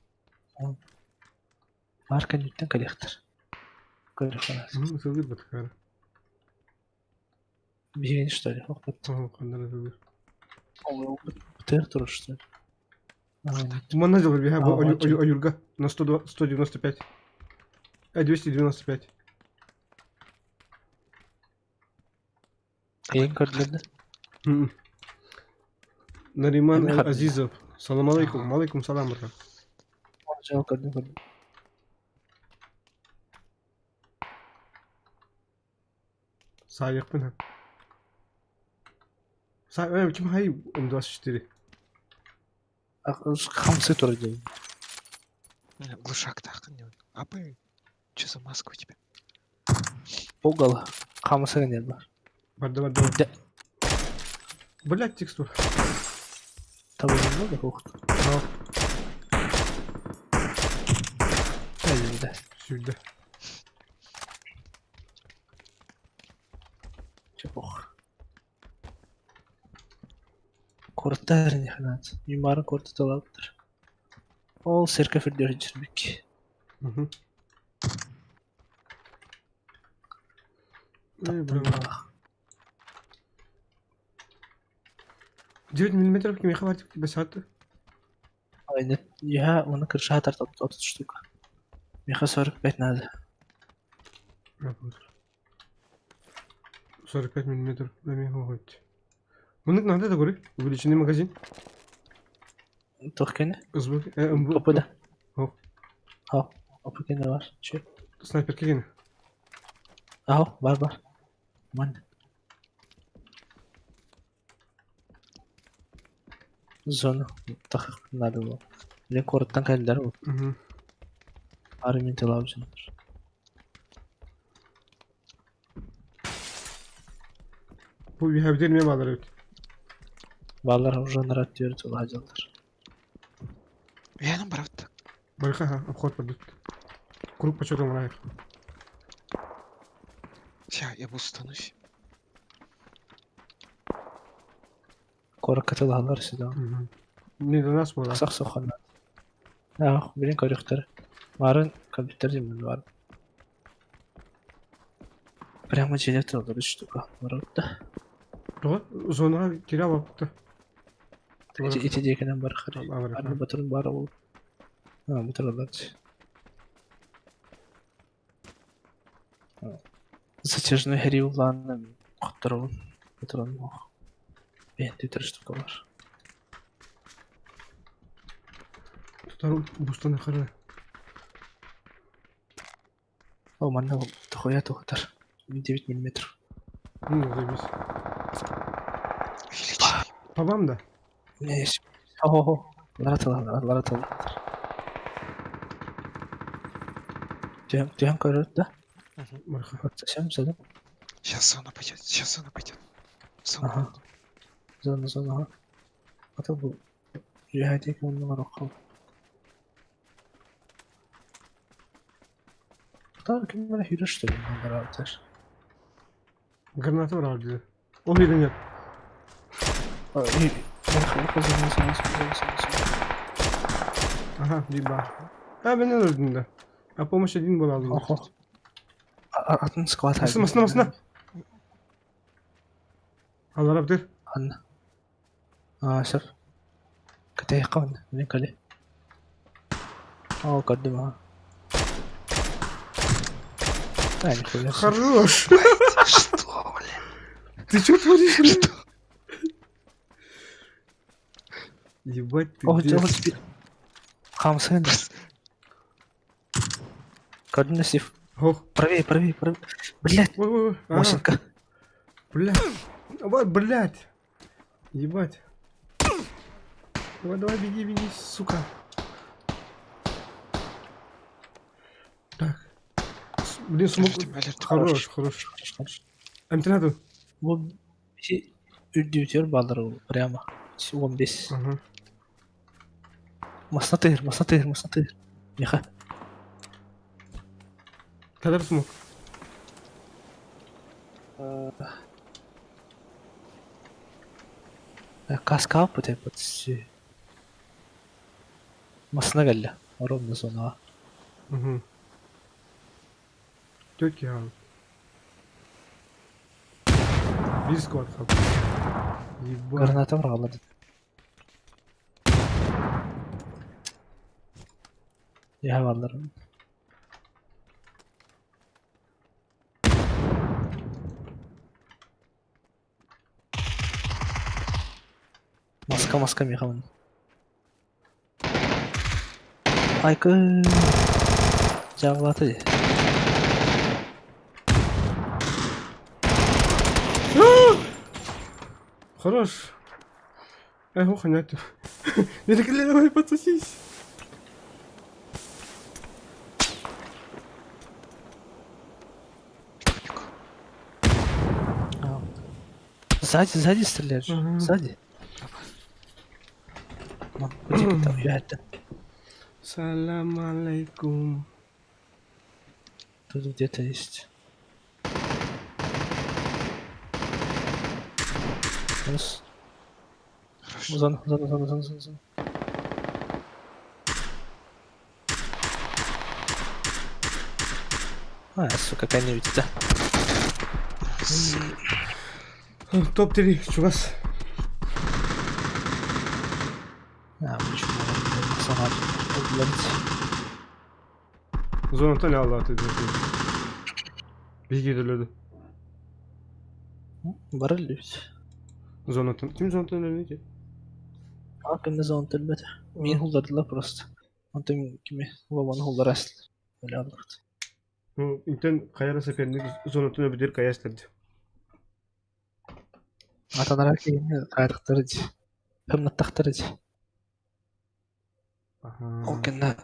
P: Марка нүттэн коллектор. Көрөхөнө.
B: Сылгыр бат кара.
P: Биһигини что ли? Охпат.
B: Ханнара сылгыр.
P: Бытыр турар что ли?
B: Манна дьыл биһа бу ойурга на 102 195. А 295.
P: Эйин көрдүлэр
B: М. Нариман Азизов. Салам алейкум. Алейкум салам, брат.
P: Жал көрдүм көрдүм.
B: Саайыкпын. Сай, ким хай М24?
P: Хамсы турар диэн.
N: Глушак так. Апы, что за маска у тебя?
P: Пугало. Хамсы не бар.
B: Барда, барда. Блять, текстур.
P: Того немного, ух. Да.
B: Сюда.
P: Чепух. Курттар не ханат. Юмарын курту талаптыр. Ол церковь үрдер жүрбек.
B: Таптым 9 миллиметров ким хватит тебе саты?
P: Ой, я оны крыша тартып 30 штук. Меха 45 надо.
B: 45 миллиметров на меха хоть. Мынык надо да говори. Увеличенный магазин.
P: Туох кэнэ?
B: Звук. Э,
P: Опыда.
B: О.
P: Хо, опы кэнэ бар. Чү.
B: Снайпер кигин.
P: Ахо, бар бар. Ман. Зона. Тахах надо было. Мен куораттан кэллэр бу. Армин тылаабытыннар.
B: Бу биһэбдир ме балар эбит.
P: Балар уже нарат түөрт сылаадьаллар.
N: Уйанан барабыт.
B: Барыха ха, обход барбыт. Круг почетом раях.
N: Ща, я бустанусь.
P: Куоракка тылаһаллар сюда.
B: Не до нас было.
P: Сах соханна. Ах, билин көрүөхтэр. Марын компьютер диэн бар. Прямо дьиэ тураллар үс штука. Барабыт да.
B: Тоҕо? Зонаҕа киирэ албаппыт.
P: Ити ити диэкинэн барахар. Арны батырын баара буолуо. А, бутыраллар дии. Затяжной хэрии улаанна хотторобун. Батырын ох. Бэйэн түтэр штука бар.
B: Тутар бустан хара.
P: О, манна дохуя туһутар. 9 миллиметров.
B: Ну, заебись. По вам, да?
P: У меня есть. О-о-о. Лара лара тылалар. Түһэн көрөр да?
B: Марха.
P: Совсем задым.
N: Сейчас зона пойдет, сейчас зона пойдет. Зона.
P: Ага. Зона, зона, ага. А то бу Үһэ оннугар оххол. Тар ким эрэ сүүрэр что ли бараабытар.
B: Граната бар диye. Ол нет. Ага, диба. А, мен öldüm да. А помощь один была.
P: Охо. Атын склад
B: Масына, масына, масына. Алар абдыр.
P: Анна. А, сэр. Кэтэйхэ мен кэлэ. Оо, көрдүм аа. А, нихуя себе.
B: Хорош!
N: Что, блин?
B: Ты что творишь, блин? Ебать ты
P: Ох,
B: дед.
P: ох, тебе. Хамсын. Кардина Сив.
B: Ох.
P: Правее, правее, правее. Блять.
B: Ой, ой, ой. А,
P: Мосинка.
B: Блядь. Вот, блядь. Ебать. Давай, давай, беги, беги, сука. Так. Блин, смог... Хорош, хорош.
P: Хорош.
B: Антеннату.
P: Бу үрдүтүөр баалар прямо. 15.
B: Ага.
P: Масна тыыр, масна тыыр, масна тыыр. Миха.
B: Кадар смог.
P: Каска пытай пытсы. Масна кэллэ. Ровно зонаҕа.
B: Угу. Тетки ал. Биир сквад хап. Ебать.
P: Граната быраҕаллар. Яһа бааллар. Маска, маска Миха. Айкы. Жабылаты.
B: Хорош. Эй, ох, нет. Великолепно, давай подсосись.
P: Сзади, сзади стреляешь. Сзади. Там я
B: Салам алейкум.
P: Тут где-то есть. Раз. Зона, зона, зона, зона, зона, зона. А, сука, какая не видит, да?
B: Топ-3, чувас.
P: А, почему сама
B: Зонатан Allah dedi. Биги төлөдү.
P: Бар эле
B: Зонатан. Ким зонатан өлөдү ки?
P: А, кимде зона төлбөтө. Мени хулдардылар просто. Антон кими Вованы хулдар асыл. Эле алдык.
B: Ну, интен каяра соперник зонатан өбүдер каястырды.
P: Атанара кийин кайрыктыры Хымнаттактыры Ол кэннэ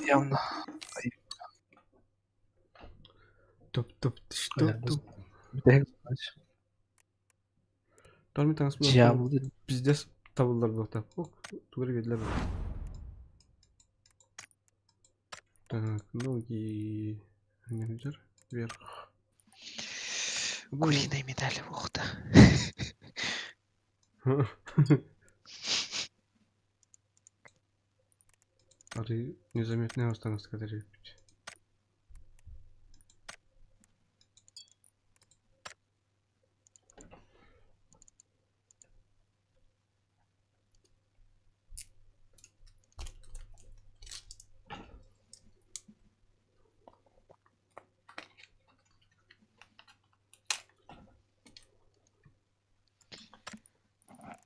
P: явно
B: Топ топ топ топ. Торми таңс
P: Дьявол.
B: Пиздец табылдар буолта. Ок, тугар биэдилэр. Так, ноги. Менеджер. Вверх.
N: Куриная медаль, ух да.
B: А ты незаметно останешься, когда репить.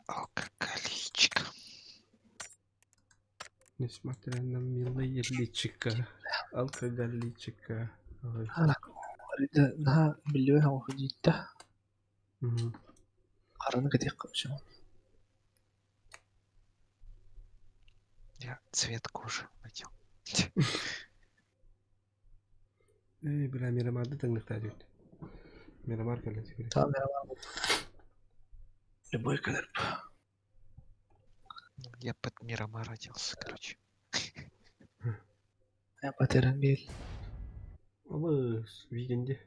N: Алкоголичка.
B: Несмотря на милое личико, алкоголичка. Ой.
P: Наһаа биллибэт оҥоһу
B: Мгм.
P: Хараны кэтиэх көрсөм.
N: Я цвет кожи надел.
B: Эй, бля, Мирамарды таңдықтар дейді. Мирамар кәлі теперь.
P: Tamam Мирамар. Любой кэлэр.
N: Я под Мирамар оделся, короче.
P: Я потерян бил.
B: Алыс, вигенде.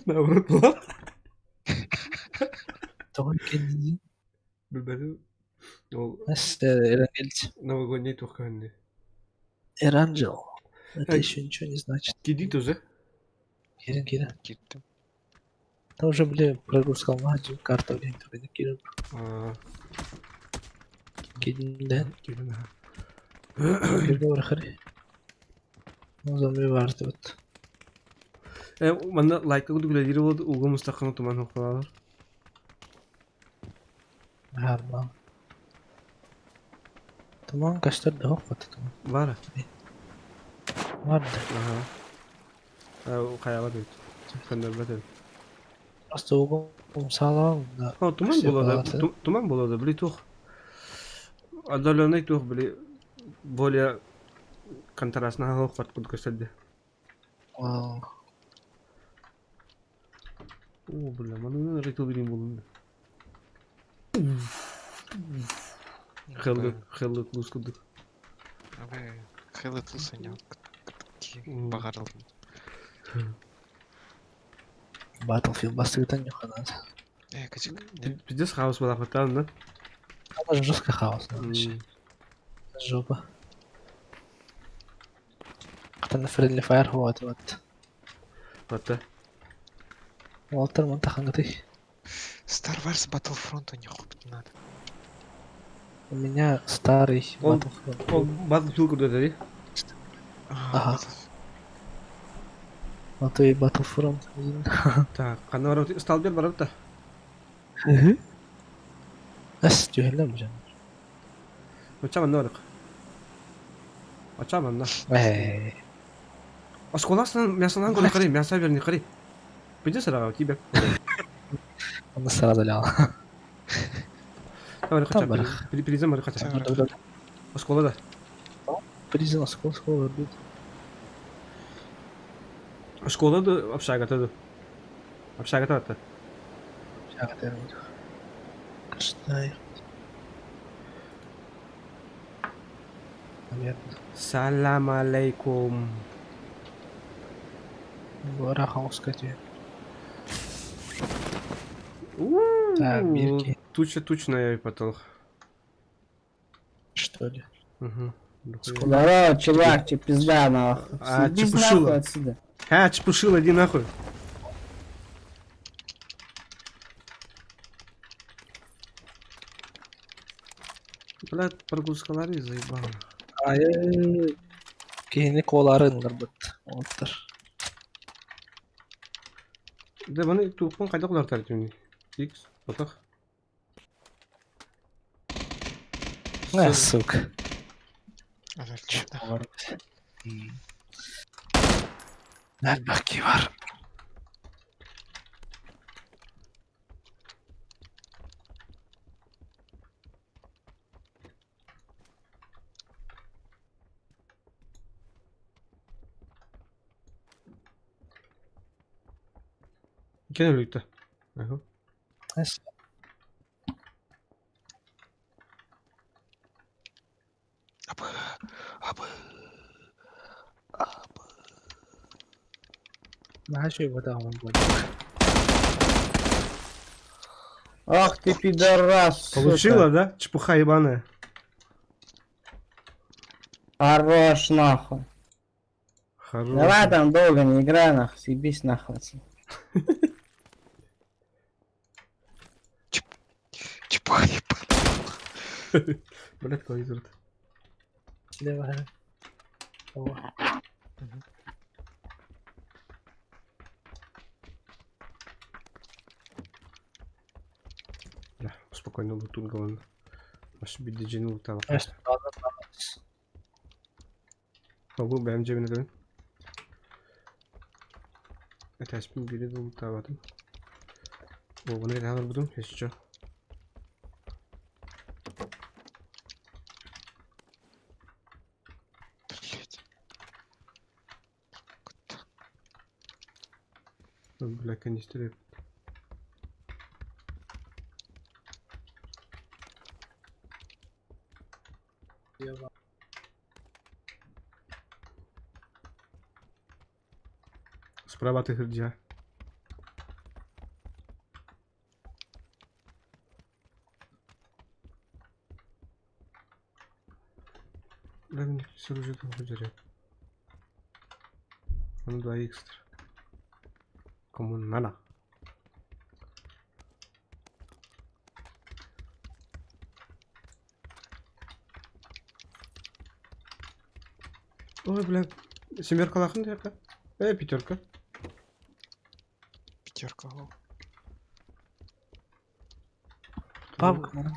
B: Наоборот, была.
P: Тоҕо кэннини
B: Билбэтим. Ол
P: Эрангел.
B: новогодний туох кэнни.
P: Эранджел. Это еще ничего не значит.
B: Киди тоже.
P: Кирин, кирин. Там уже, бля, прогрузка алмаджы, карта, блин, только кирин.
B: А,
P: Кирин, да?
B: Кирин, ага.
P: Бииргэ барахары. Зомби баартыбыт.
B: Э, манна лайка курдук үлэлиир буолуо, ууга мустаххына туман хохолоолор.
P: Баарбаан. Туман көстөр да суох бата туман.
B: Баара.
P: Бар да.
B: Аха. Э, хайаабат эбит. Көннөрбөт эбит.
P: Просто ууга умсаалаан да
B: О, туман
P: көстүө
B: буолуо да,
P: баҕатыгар.
B: туман буолуо да, били туох отдаленный туох били более контрастнаһа суох курдук көстөрдө.
P: Аа.
B: О, бля, маны ритл билим булун. Хеллы, хеллы клус курдук.
N: Абы хеллы клус они багарыл.
P: Battlefield бастыгытан нюханат.
N: Э, качык.
B: Пиздец хаос балахтан, да?
P: Она жестко хаос вообще. Жопа. Хатан Friendly Fire хуат вот.
B: Батта.
P: Уолтар мон тахангаты.
N: Star Wars Battlefront у них купить надо.
P: У меня старый
B: Он,
P: Battlefront.
B: он Battlefield курдук деді.
P: Ага. А то и Battlefront один.
B: Так, қана барып, сталбер барып та.
P: Эс түһэллэр бу
B: Оча манна барык. Оча манна.
P: Э.
B: Осколасынан мясонан көрі қарай, мясо верни қарай. Пойди сразу тебе.
P: Он сразу лял.
B: Давай,
P: Там
B: хотя
P: барах.
B: Перейдем, барых, хотя. Оскола, да.
P: Призна скол скол будет.
B: Школа да общага да. Общага да.
P: Общага да. Каштай. Наверное.
B: Салам алейкум.
P: Гора хаоска тебе.
B: Так,
P: бирки.
B: Туча тучная потолок.
P: Что ли?
B: Угу.
S: Здорово, чувак, тебе пизда нахуй.
B: А,
S: Съебись
B: чепушила.
S: нахуй отсюда.
B: А, чепушила, иди нахуй. Блядь, прогрузкалары заебало.
P: Ай, киһини куолаары ыннарбыт оттар.
B: Да, маны тупон кайда кулар тюни. X, потох.
P: Э, сука. Элбэх бар.
B: Кен өлүктө. Ага.
P: Эс. Наша вода он будет.
S: Ах ты пидорас, сука.
B: Получила, да? Чепуха ебаная.
S: Хорош нахуй.
B: Хорош.
S: Давай там долго не играй нахуй, съебись нахуй отсюда.
N: Чепуха ебаная.
B: Блядь, клавизор.
P: Слева. О.
B: Бля, спокойно лутун главное. Аш бидежин лутала.
P: Эс,
B: Бу бэм жебине дön. Этәспин бири де лутабадым. О, буну кете алыр будум, если чё. Бля, канистры. Справа ты где? Бля, мне все уже там выдерет. Он 2 экстра. Кому надо? Ой, бля, семеркалаахын диэххэ. Э, пятерка.
N: Пятерка ол.
P: Павка манан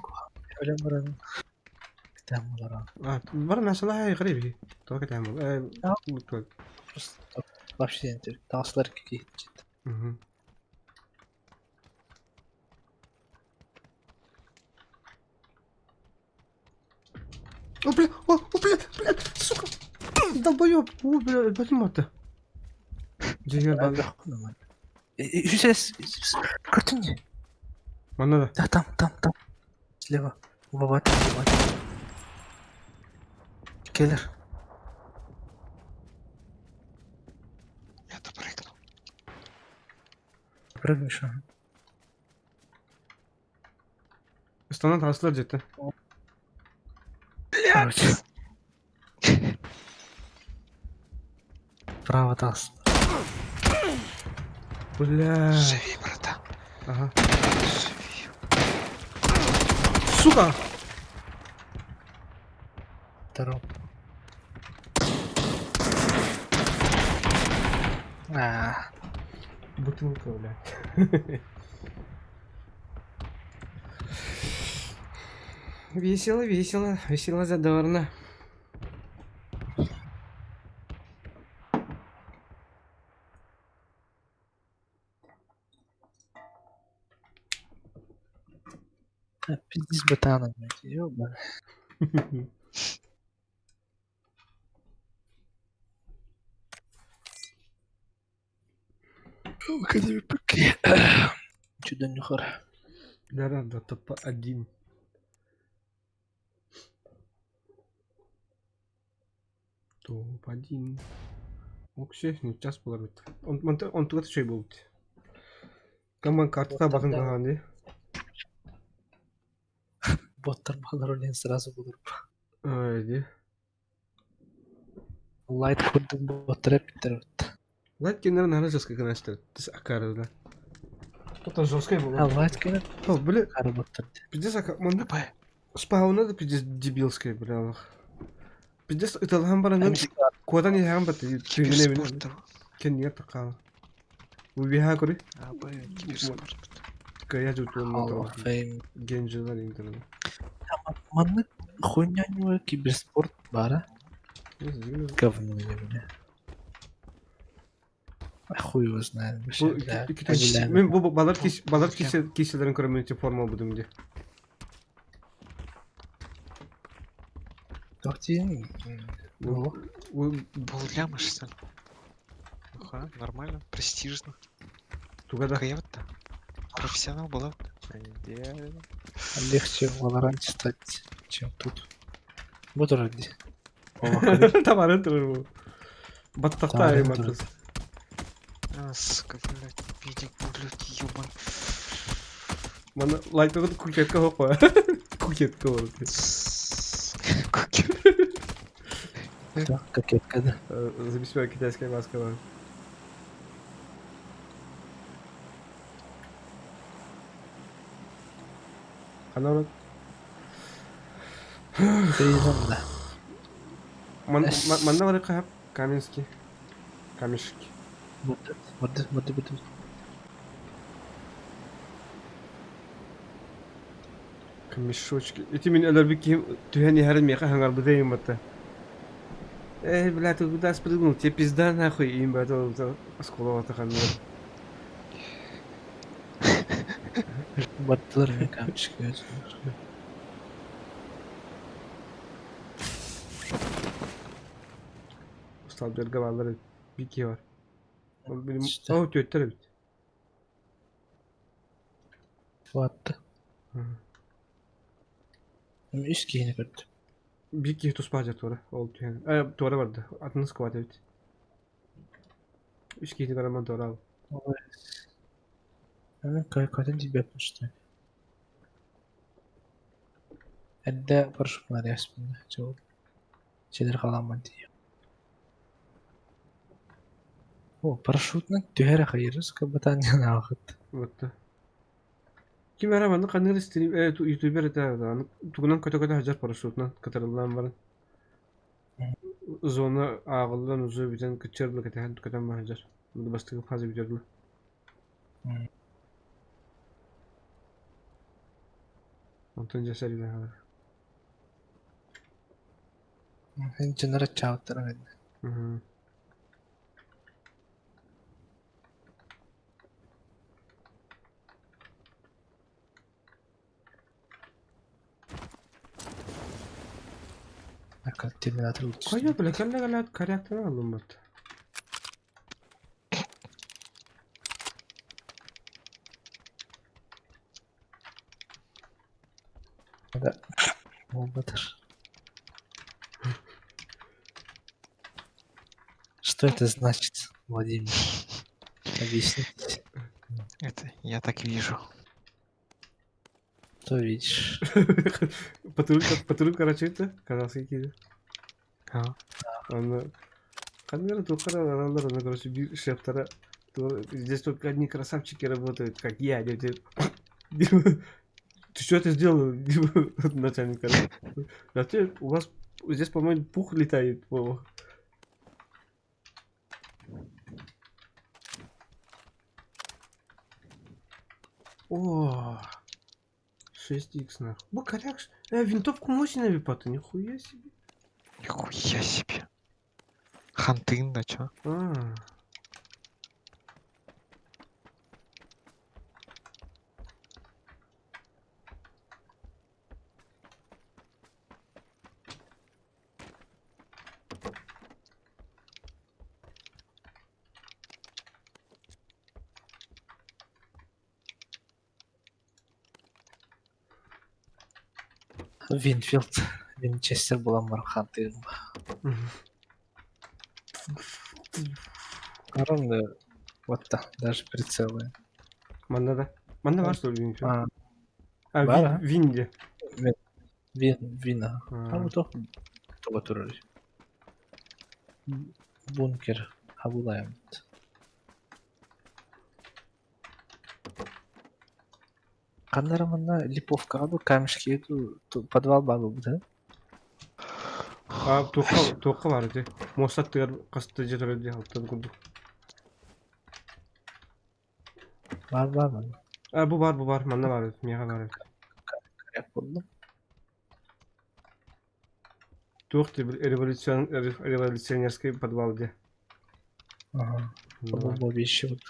P: өлөн баран кэтээн буларан.
B: А, бар насалаһа غريب Тоҕо кэтээн бул. Э,
P: Просто вообще не таҕыслар киһи
B: Мгм. О, бля, о, о, бля, бля, сука! Долбоёб! О, бля, өлбөтүм батты. Дьиҥэр бар.
P: Үс Көрдүң дии?
B: Манна да.
P: Да, там, там, там. Слева. Убабат, убабат. Келлер.
N: Я допрыгнул.
P: Прыгнешь, ага.
B: Ыстанан таҕыстылар дьиэттэн.
P: Короче. Право таас.
B: Бля.
N: Живи, братан.
B: Ага.
N: Живи.
B: Сука!
P: Втором. А,
B: Бутылка, бля. Весело, весело, весело задорно.
P: пиздись ботаном, блядь, ёбаный. Чудо нюхар.
B: Да-да, топ-1. Топ-1. Окси, не час буолар эбит. Онтуга үчүгэй буолбут. Каман картата батын каһаан дии.
P: Боттар балар олен сразу булur.
B: Ай дии.
P: Лайт курдук боттар эпиттер бит.
B: Лайт кеннер наһаа жестко гынастыр. Тис акары да. Это жесткое было.
P: А лайт кеннер
B: О, бля,
P: кары боттар.
B: пиздец, ака, маннык спауна да пиздец дебилская, бля, алах. Пиздец, ыталахан баранын куотан иһэҕин бат тыынын эбин. Кэннигэр таххаала. Убиһаа көрүй.
N: Абы, киберспорт.
B: Кыйа жутуун
P: Hall of Fame.
B: Генжилар интернет.
P: Маннык хуйня киберспорт бара. Говно я, бля. А хуй его знает вообще, бля. Отделяем.
B: Мен бу балар кис балар кисе киселерин көрөмүн форма будум ди.
P: Тохтин.
B: Бу
N: Полляма что ли? Ага, нормально, престижно.
B: Туга да.
N: Каевта. Профессионал была. Идеально.
P: Легче в Валоранте стать, чем тут. Буду ради.
B: Тамарын турар бу. Баттахта
P: Тамарын
B: айматыз.
N: А, сука, блядь, педик, блядь, ёбан.
B: Мана лайтогы кукетка хокко. Кукетка болот.
P: Да, кокетка, да.
B: Записываю китайская маска бар. Ханарот.
P: Приезжам, да.
B: Манна бар кахап Каменский. Камешки.
P: Вот, вот, вот, вот.
B: Камешочки. Эти мен өлөрбүт киһи түһэн иһэрин миэхэ хаҥарбыта иһин батта. Эй, бля, ты куда спрыгнул? Тебе пизда нахуй, им батал осколок ханнар.
P: Баттылар мен камешки.
B: Усталберге баллар бир киһи бар. Ол билим, о, түөттэр эбит.
P: Ватты. Үс киһини көрдүм.
B: Бир киһи туспа дьэ туора. Ол түһэн. Э, туора барды. Атын сквад эбит. Үс киһини көрөмөн туора ал.
P: Мен көтөн тиийбэппин что ли. Эрдэ парашютунан эспин чыл чилер халаммын тиийэ. О, парашютунан түһэр хайырыс кабатаан аахыт.
B: Вот. Ким эрэ маннык ханнык стрим э ютубер этэ аны тугунан көтө-көтө сылдьар парашютунан кытарыллаан баран. Зона ааҕыллан уже бүтэн кыччар кэтэһэн көтөн баһыдьар. Бастакы фаза бүтэрдэ. Онтон дьэ сэриилэһэллэр.
P: Дьоннор аччаабыттара кэннэ. Терминатор
B: Хайа бile кэллэ кэлээт корректор алыммыт.
P: Буолбатар. Что это значит, Владимир? Объясните.
N: Это я так вижу.
P: Что видишь?
B: Патруль, патруль, короче, это казахский киһи.
N: А.
B: Аны ханна туохха аналлар, аны, короче, биир шефтара здесь только одни красавчики работают, как я, дети. Ты что это сделал, начальник? А ты, у вас здесь, по-моему, пух летает. О, 6х нахуй. Бу коряк. Винтовку Мосина випата, нихуя себе.
N: Нихуя себе. Хантын, да чё?
B: А.
P: Винфилд, Винчестер буолан баран хаантыырым. Аран вот да, даже прицелы.
B: Манна да. Манна бар что ли Винфилд?
P: А,
B: А,
P: бар, а?
B: Винди.
P: Вин, вина. А вот тоҕо турар. Бункер хабылаемыт. Ханна эрэ манна Липовкаҕа дуу, Камешкигэ дуу подвал баар буолбут ээ?
B: А, туохха, туохха баар ити? Муоста аттыгар хаста дьиэ турар дии, алтан курдук.
P: Баар баар манна.
B: А, бу баар, бу баар, манна баар эбит, миэхэ баар эбит.
P: Коряк буллум.
B: Туох дии, революцион, революционерский подвал дии.
P: Ага.
B: Манна баар.
P: Бу вещи вот.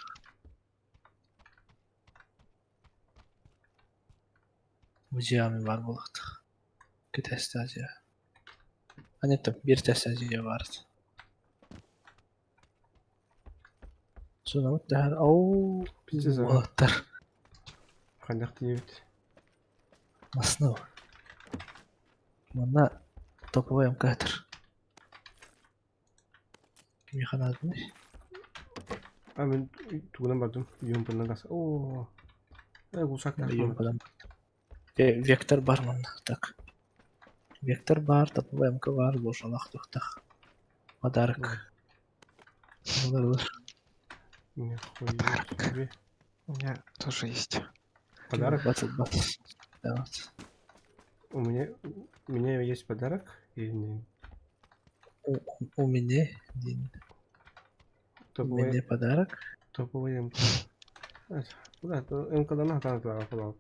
P: Бу дьиэҕэ баар буолуохтаах. Кэтэстэ дьиэ. А нет, там биир тэстээх дьиэ баар. Сонабыт даһар оу
B: Пиздец, а.
P: уолаттар
B: Хайдах диэбит.
P: Массыына Манна топовой МК-тар. Кимиэхэ наадыный?
B: А мин тугунан бардым, юмпунан тахса. Оо. Э, гусак
P: Юмпадан Вектор бар манна, так. Вектор бар, топовой МК бар, лошалах тухтах. Подарок. Ылар
B: Нихуя себе.
N: У меня тоже есть.
B: Подарок?
P: Батл, батл. Да, вот.
B: У меня есть подарок или не?
P: У меня день. У
B: Топовый,
P: меня подарок.
B: топовый МК. МК-дан хатан туға қолап.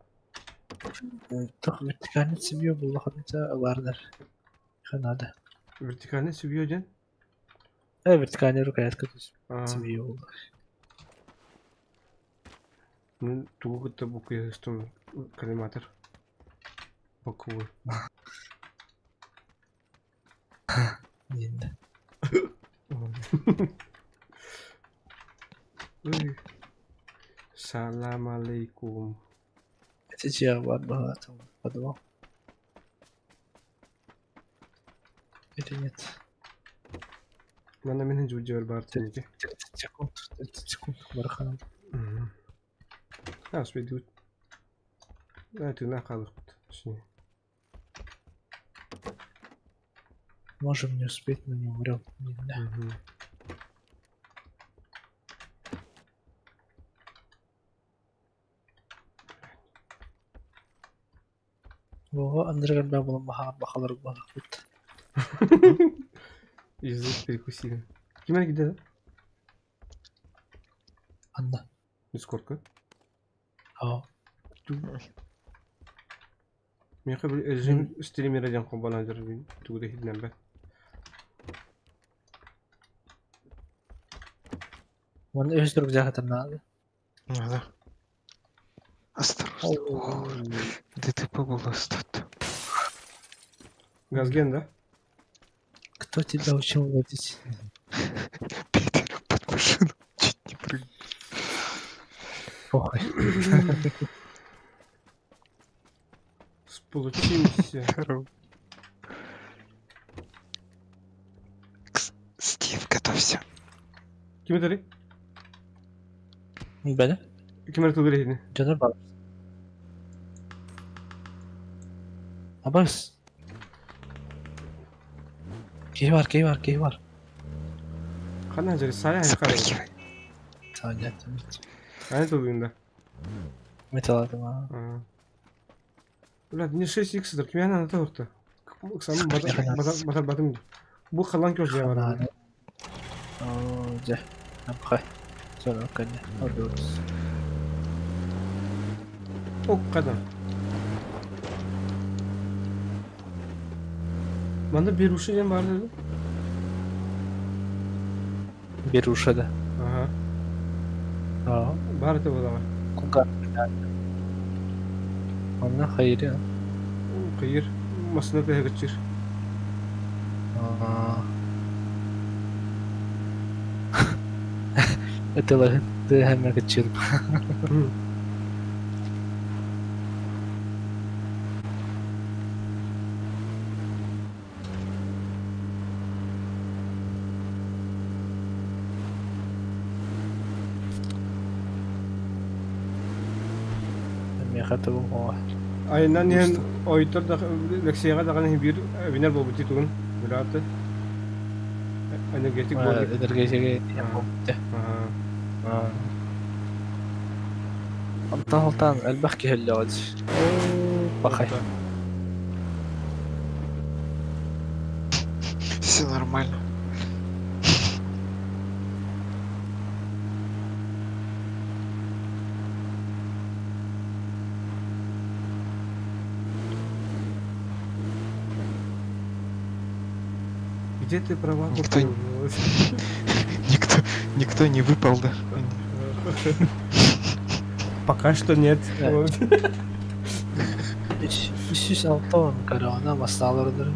P: Тух вертикальный цевьё буллахатыта ылардар. Ханада.
B: Вертикальный цевьё ден?
P: Вертикальный рукоятка то есть
B: А.
P: цевьё буолла.
B: Мин тугу кытта букуйастым коллиматор. Боковой.
P: Диэн.
B: Ой. Салам алейкум.
P: Это дьиэ баар баҕа там подвал. Или нет?
B: Манна мин жудьер бар тенеке.
P: 30 секунд, 30 секунд бараханат.
B: А, успейдут. А, ты нахалых. Точнее.
P: Можем не успеть, но не умрем. Да. Во, Андрей буолан баха бахалар буоллахпыт.
B: Язык перекусили. Ким эрэ киирдэ да?
P: Анна.
B: Дискордка.
P: Аа.
B: Миэхэ били режим стримера диэн холбоно сылдьар тугу да иһиллэммэт.
P: Уонна үһүс рюкзак наада.
N: Надо. Осторожно. ДТП было тут.
B: Газген, да?
P: Кто тебя учил водить?
N: Питер под машину чуть не прыгнул.
P: Похуй.
B: Сполучимся.
N: Стив, готовься.
B: Ким этэрий?
P: Бәле?
B: Ким эрэ тылгыр иһини?
P: Дьонор бар. Абас. Киһи бар, киһи бар, киһи бар.
B: Ханна сылдьар? Сайа
N: Запрыгивай.
P: Саня,
B: Аны тылгын да.
P: Металладым аа.
B: Бля, не 6х дыр. Ким аны тылыкты? Ыксамын батар батым. Бу халан кёс дьэ бар.
P: Оо, дьэ. Апхай. Соно кэннэ. Ордуус.
B: Оккадан. Манна беруши диэн баар дии.
P: Беруша да.
B: Ага.
P: Аа.
B: Баар этэ буолаҕа.
P: Куга. Онно хайыры.
B: Кыйыр. Массыына тыаһыгыччыр.
P: Аа. Ытылаһын тыаһа мөкүччүр. Миэхэ тугум оҕо.
B: Айынан иһэн ойтор да Лексияҕа даҕаны иһин биир эбинэр буолбут дии тугун бырааты энергетик буолбут.
P: Энергетик буолбут. Онтон алтан элбэх киһи өллөҕө Пахай.
N: Все нормально.
B: Где ты права
N: Никто,
B: купил?
N: никто, никто не выпал, да?
B: Пока что нет.
P: Үс алтон корона масаларdır.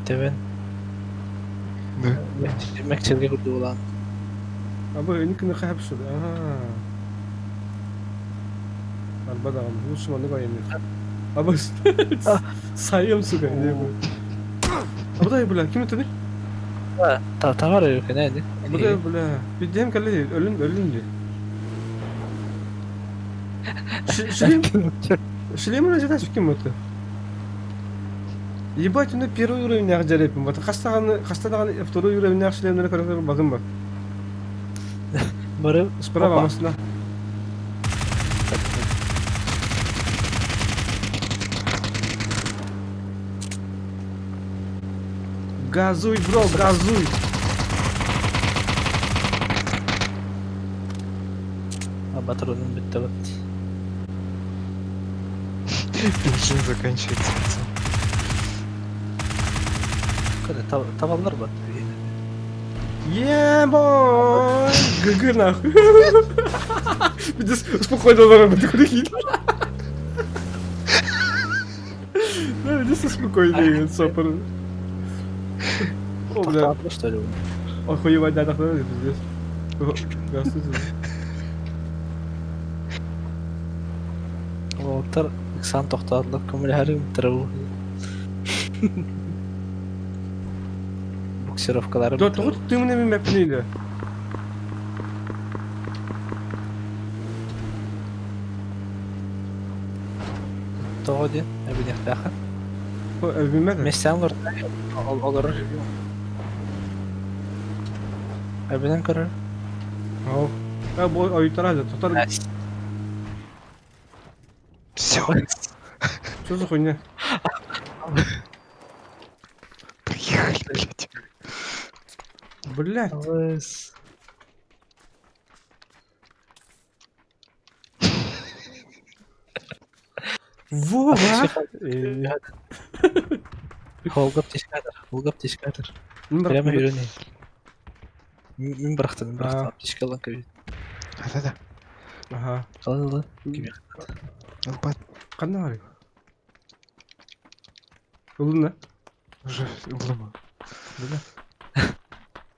P: Тебен.
N: Да.
P: Мекчелге курдуулаан.
B: Абы инкини хаһап шуд. Ага. Арба даҕаны лучше маннык айанныыр. Абы сайым сука. Абыдай бля, ким өтөдүй?
P: Товар өкөнө эди.
B: Абыдай бля, бидем кэлли өлүн өлүн ди. Шлем Шлем жеташ ким өтө? Ебать, оны первый уровень жареппин. Бата хастаганы хастаганы второй уровень шлемнери көрөтөр базым бар.
P: Бары
B: Справа масына. Газуй, бро, газуй.
P: Патронум бүттэ бат.
N: Бензин заканчивается, пацан.
P: Када табаллар бат.
B: Ебой! ГГ нахуй. Пиздец, спокойно должен быть курить. Да, иди спокойно, сопор. О, бля.
P: что ли?
B: Охуевать, да, нахуй, пиздец. Здравствуйте.
P: Уолаттар ыксаан тохтоотулар көмөлөһөрүм тырабы. Буксировкалары
B: Да, тоҕо тымны мен мәппинейді.
P: Тоҕо диэн эбиниэхтээххин.
B: Эбиммэт.
P: Мессаан олорор. Эбинэн көрөр.
B: Ау. Бу ойутара да тотар.
N: Все.
B: Что за хуйня?
N: Приехали, блядь.
B: Блядь.
P: Алыс.
B: Вова!
P: Холгап тишкатор, холгап тишкатор. Прямо үйреней. Мин бырахтым, мин бырахтым. Аптечка ылан кэбит.
N: Да-да.
B: Ага.
P: Қалай ылы? Кимиэхэ.
N: Ылбат.
B: Ханна барый? Ылын да?
N: Уже ыллым.
B: Бля.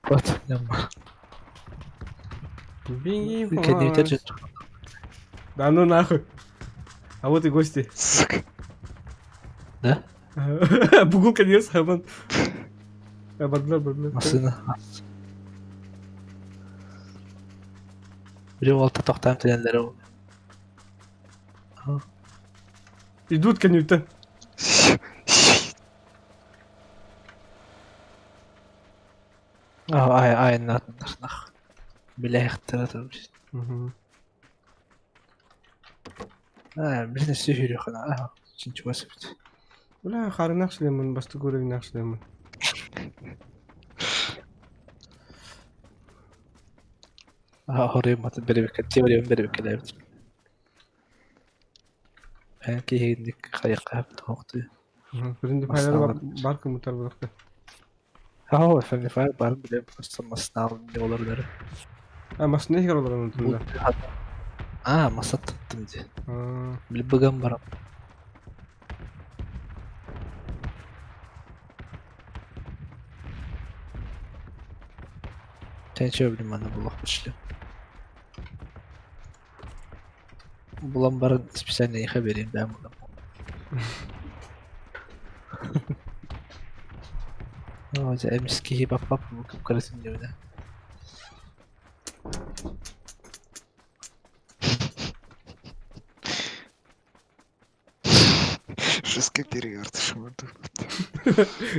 P: Вот, нямма.
B: Беги,
P: Кэннибитер
B: Вась. Да ну нахуй. А вот и гости.
N: Сука.
P: Да?
B: Бугул конец, хаман. Бардылар, бардылар.
P: Массыына. Били уолта тохтоон тилэллэрэ ол.
B: Идут кэнниттэн.
P: Ай айаннаатыннар Билээхтэрэ турбут. Аа, билин өссө үһүрүөххүнэ аа, чинчугас эбит.
B: Бля, харынах шлемын, бастакы уровеннаах шлемын.
P: Аа, хоруйум бэрэбиккэ, теориям бэрэбиккэлээбит. Эн киһигинник хайахха тоһохтуй.
B: Friendly Fire бар кымытар буолуохта.
P: Аа, Friendly Fire бар биле просто маснаал не олордары.
B: А, масны иһигэр олорон да.
P: Аа, масат туттум ди. Били быган барам. Тэнче билим манна булах бишле. Булан баран специально иха берейин бэм булам. Оо, дьэ эмис киһи баппап кып-кыратын диэбитэ.
N: Жестко перевертыш морду.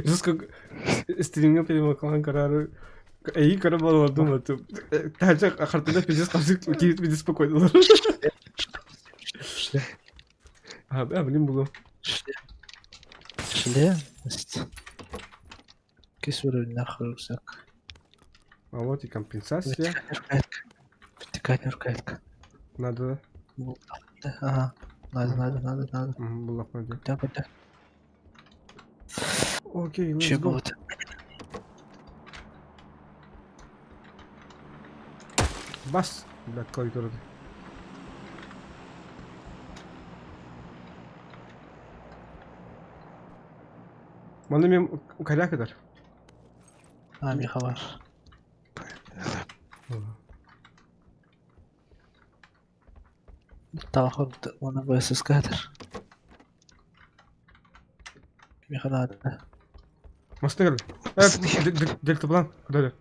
B: Жестко стримҥэ перемокалаан көрөөрү эйии көрө буолуордум таһырдьа хартыына пиздец хамсык киһи пиздец спокойно
P: Шлем.
B: А, блин, булу.
P: Шлем. Шлем. Кис уровень рюкзак.
B: А вот и компенсация.
P: Вертикальная рукоятка.
B: Надо.
P: Ага. Надо, надо, надо, надо.
B: Булах надо.
P: Да, да.
B: Окей, let's
P: Че
B: go.
P: было-то?
B: Бас, блядь, клавиатура. Манна мен коряк дар.
P: А, Михалар. Таход уонна БССК-тар. Миэхэ наада.
B: Мастыгар. Дельтаплан, куда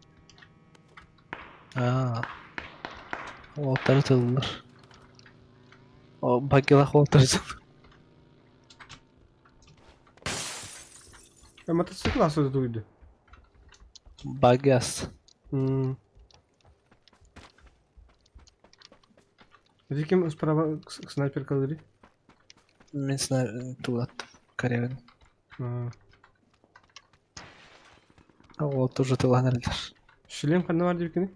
P: Аа. Уолаттары тыллар. О, багилах уолаттары тыллар.
B: Мотоцикл асыда туйды.
P: Баги ас.
B: Ким справа снайпер калдыри?
P: Мин снайпер тулаттым. Карьерин. А уол тоже тыллаан эрэллэр.
B: Шлем ханна бар диэбиккиний?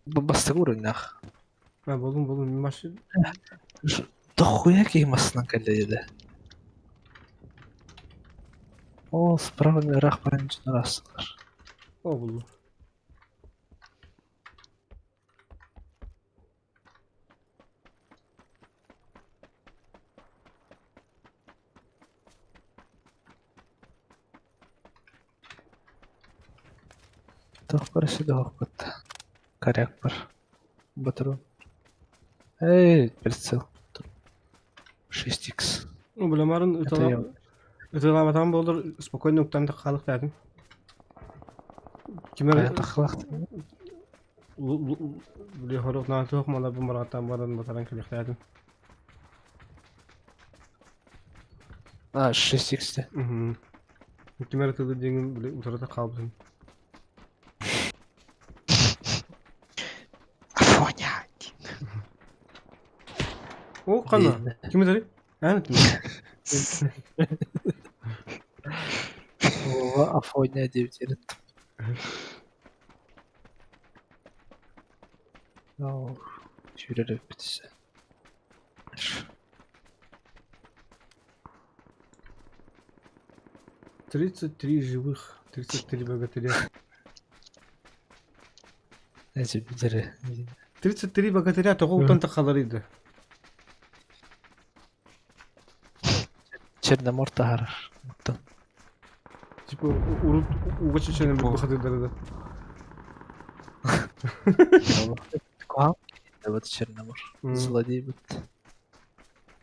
P: Бастакы уровеннаах.
B: А, болун болун машина.
P: Дохуя киһи массынан кэллэ диэтэ. Ол справа ыраах баран дьоннор аастылар.
B: О, булду.
P: Туох бар өссө да Коряк бар. Батарон. Эй, прицел. 6х.
B: Ну, бля,
P: Это я.
B: ыталаабатаҕым буоллар спокойно уктан таххалык Ким
P: Хайа таххалаахтын.
B: Били хорук наатуох мала бу маратан баран батаран кэлиэхтээтим.
P: А, 6х те.
B: Ким эрэ тылы диэҥин били утарыта хаалбытым.
N: Афоня!
B: О, ханна? Ким этэрий? Эн этим.
P: Вова Афоня диэбит Оо, сүүрэр эбиппит
B: 33 живых, 33 богатыря.
P: Эти билери.
B: 33 богатыря тоҕо утан тахаларыйды.
P: Черномор таһаарар. Оттон.
B: Типа урут уга чеченин бухатырдары да.
P: Куһаҕан вот Черномор. Злодей бит.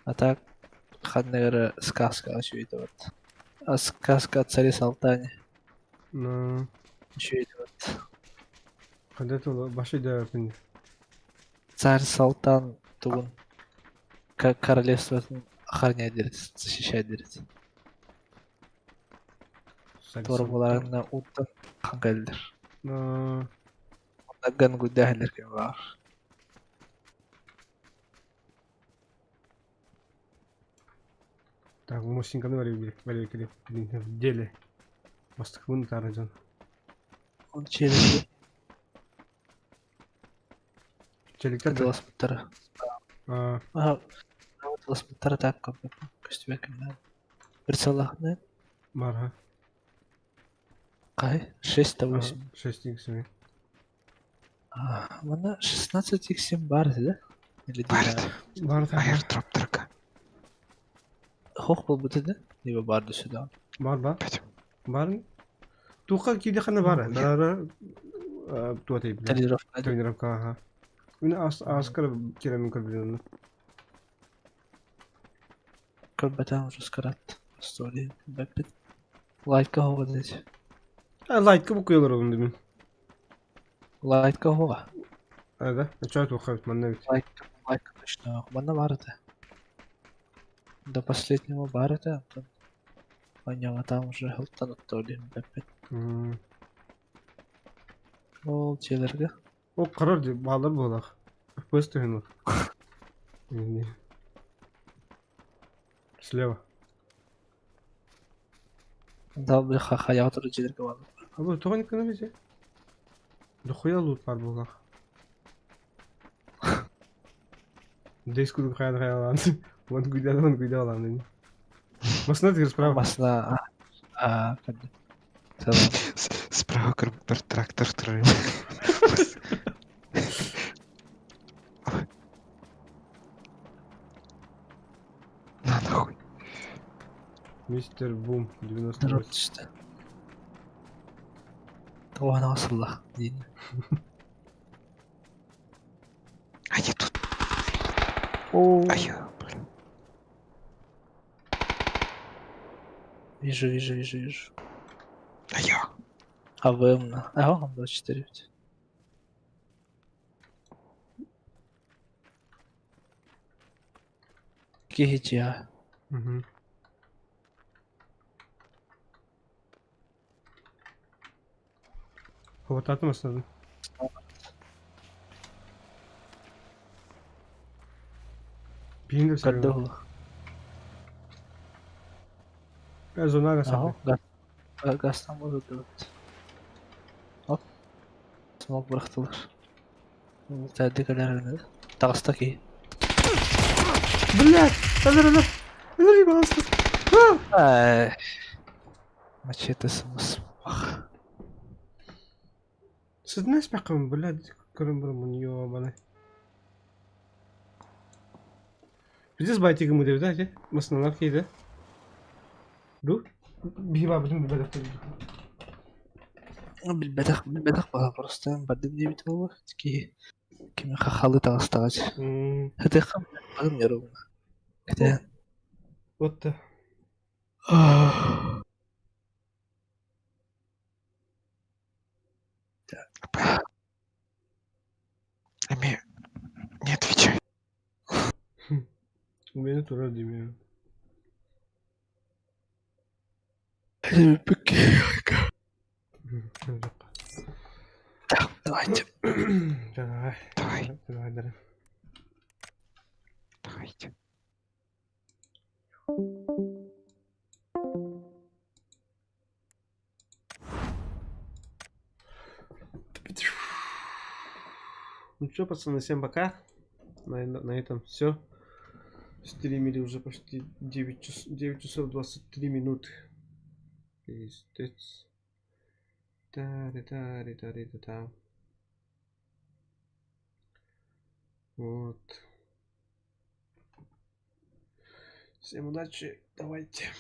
P: А так ханна эрэ сказка үчүгэй вот. А сказка о царе Салтане.
B: Ну,
P: Үчүгэй вот.
B: когда это баши да
P: Царь Салтан тугун как королевство охраняет, говорит, защищает, говорит. Торбаларына уттан хангаллар.
B: Ну,
P: Оннаган гудаһлар кем бар.
B: Так, Мосинканы варили, в деле. Бастыкмын таражан.
P: Он челик.
B: Челиктер да?
P: Кытыласпыттара.
B: А,
P: Ага. Кытыласпыттара так как көстүбэккин. Бір салахны
B: Марха.
P: Кай? 6 8.
B: 6 икс.
P: Мана 16 x бар да? Или 12?
B: Бар
N: Аирдроп только.
P: Хох был бы да? Либо бар до сюда.
B: Бар бар. Бар. Туха киде хана бар. Бара туа тейп.
P: Тренировка.
B: Тренировка, ага. Мен ас аскар керемин көрбүлүн.
P: Көрбөтөн уже скарат. Story. Бэппит. Лайка хога десь.
B: А лайка бу куялар олун димин.
P: Лайка хога.
B: А да, чат ухабит манна бит.
P: Лайка, лайка точно. Манна бар это. До последнего бар это, Антон. Понял, там уже хылтан оттолин бэппит. Ол челерге.
B: О карар ди балар болах. FPS түһүн ол. Слева.
P: Да, бля, ха-ха, я отыр челерге бар.
B: А бу тоҕо никына бизе? Дохуя лут бар болах. Деск кудук хаян хаялан. Вон гуйда, вон гуйда алан дени. Масна тигер справа.
P: Масна, а,
N: Справа бір трактор тұр. На нахуй.
B: Мистер Бум 98.
P: Тоғана асыллах дейін.
N: А я тут.
P: О.
N: А я, блин.
P: Вижу, вижу, вижу, вижу.
N: А я.
P: АВМ на. Ага, 24. GTA.
B: Угу. Хвататым основы. Биһиндер
P: Когда
B: сәбәбе. Э, зонага
P: Ага,
B: сапы.
P: газ, газдан болады. Оп. Смок bıraktılar. Тәдікелер Тағыста ки.
B: Блядь! Азыр, азыр! Азыр, ебался!
P: Ай. Мачете смыс.
B: Сыдна спақым, блядь, көрім бір мұн ёбаный. Пиздец байтигім өдеп, да, те? Масыналар кейді. Ду? Биба бүтін бір бәдәк
P: Билбетах, билбетах бала просто бардым дебит болу. Ки кими хахалы тағыстағач. Хытыхым бардым яровна. Кете.
B: Вот та.
N: Ами, не отвечай.
B: У меня турар деймін.
P: Так, давайте.
B: Давай.
N: Давай.
B: Давай, давай.
N: Давайте.
B: Ну что, пацаны, всем пока. На, на этом все. Стримили уже почти 9 часов, 9 часов 23 минуты. Пиздец. Та-ри-та-ри-та-ри-та-та. Вот. Всем удачи, давайте.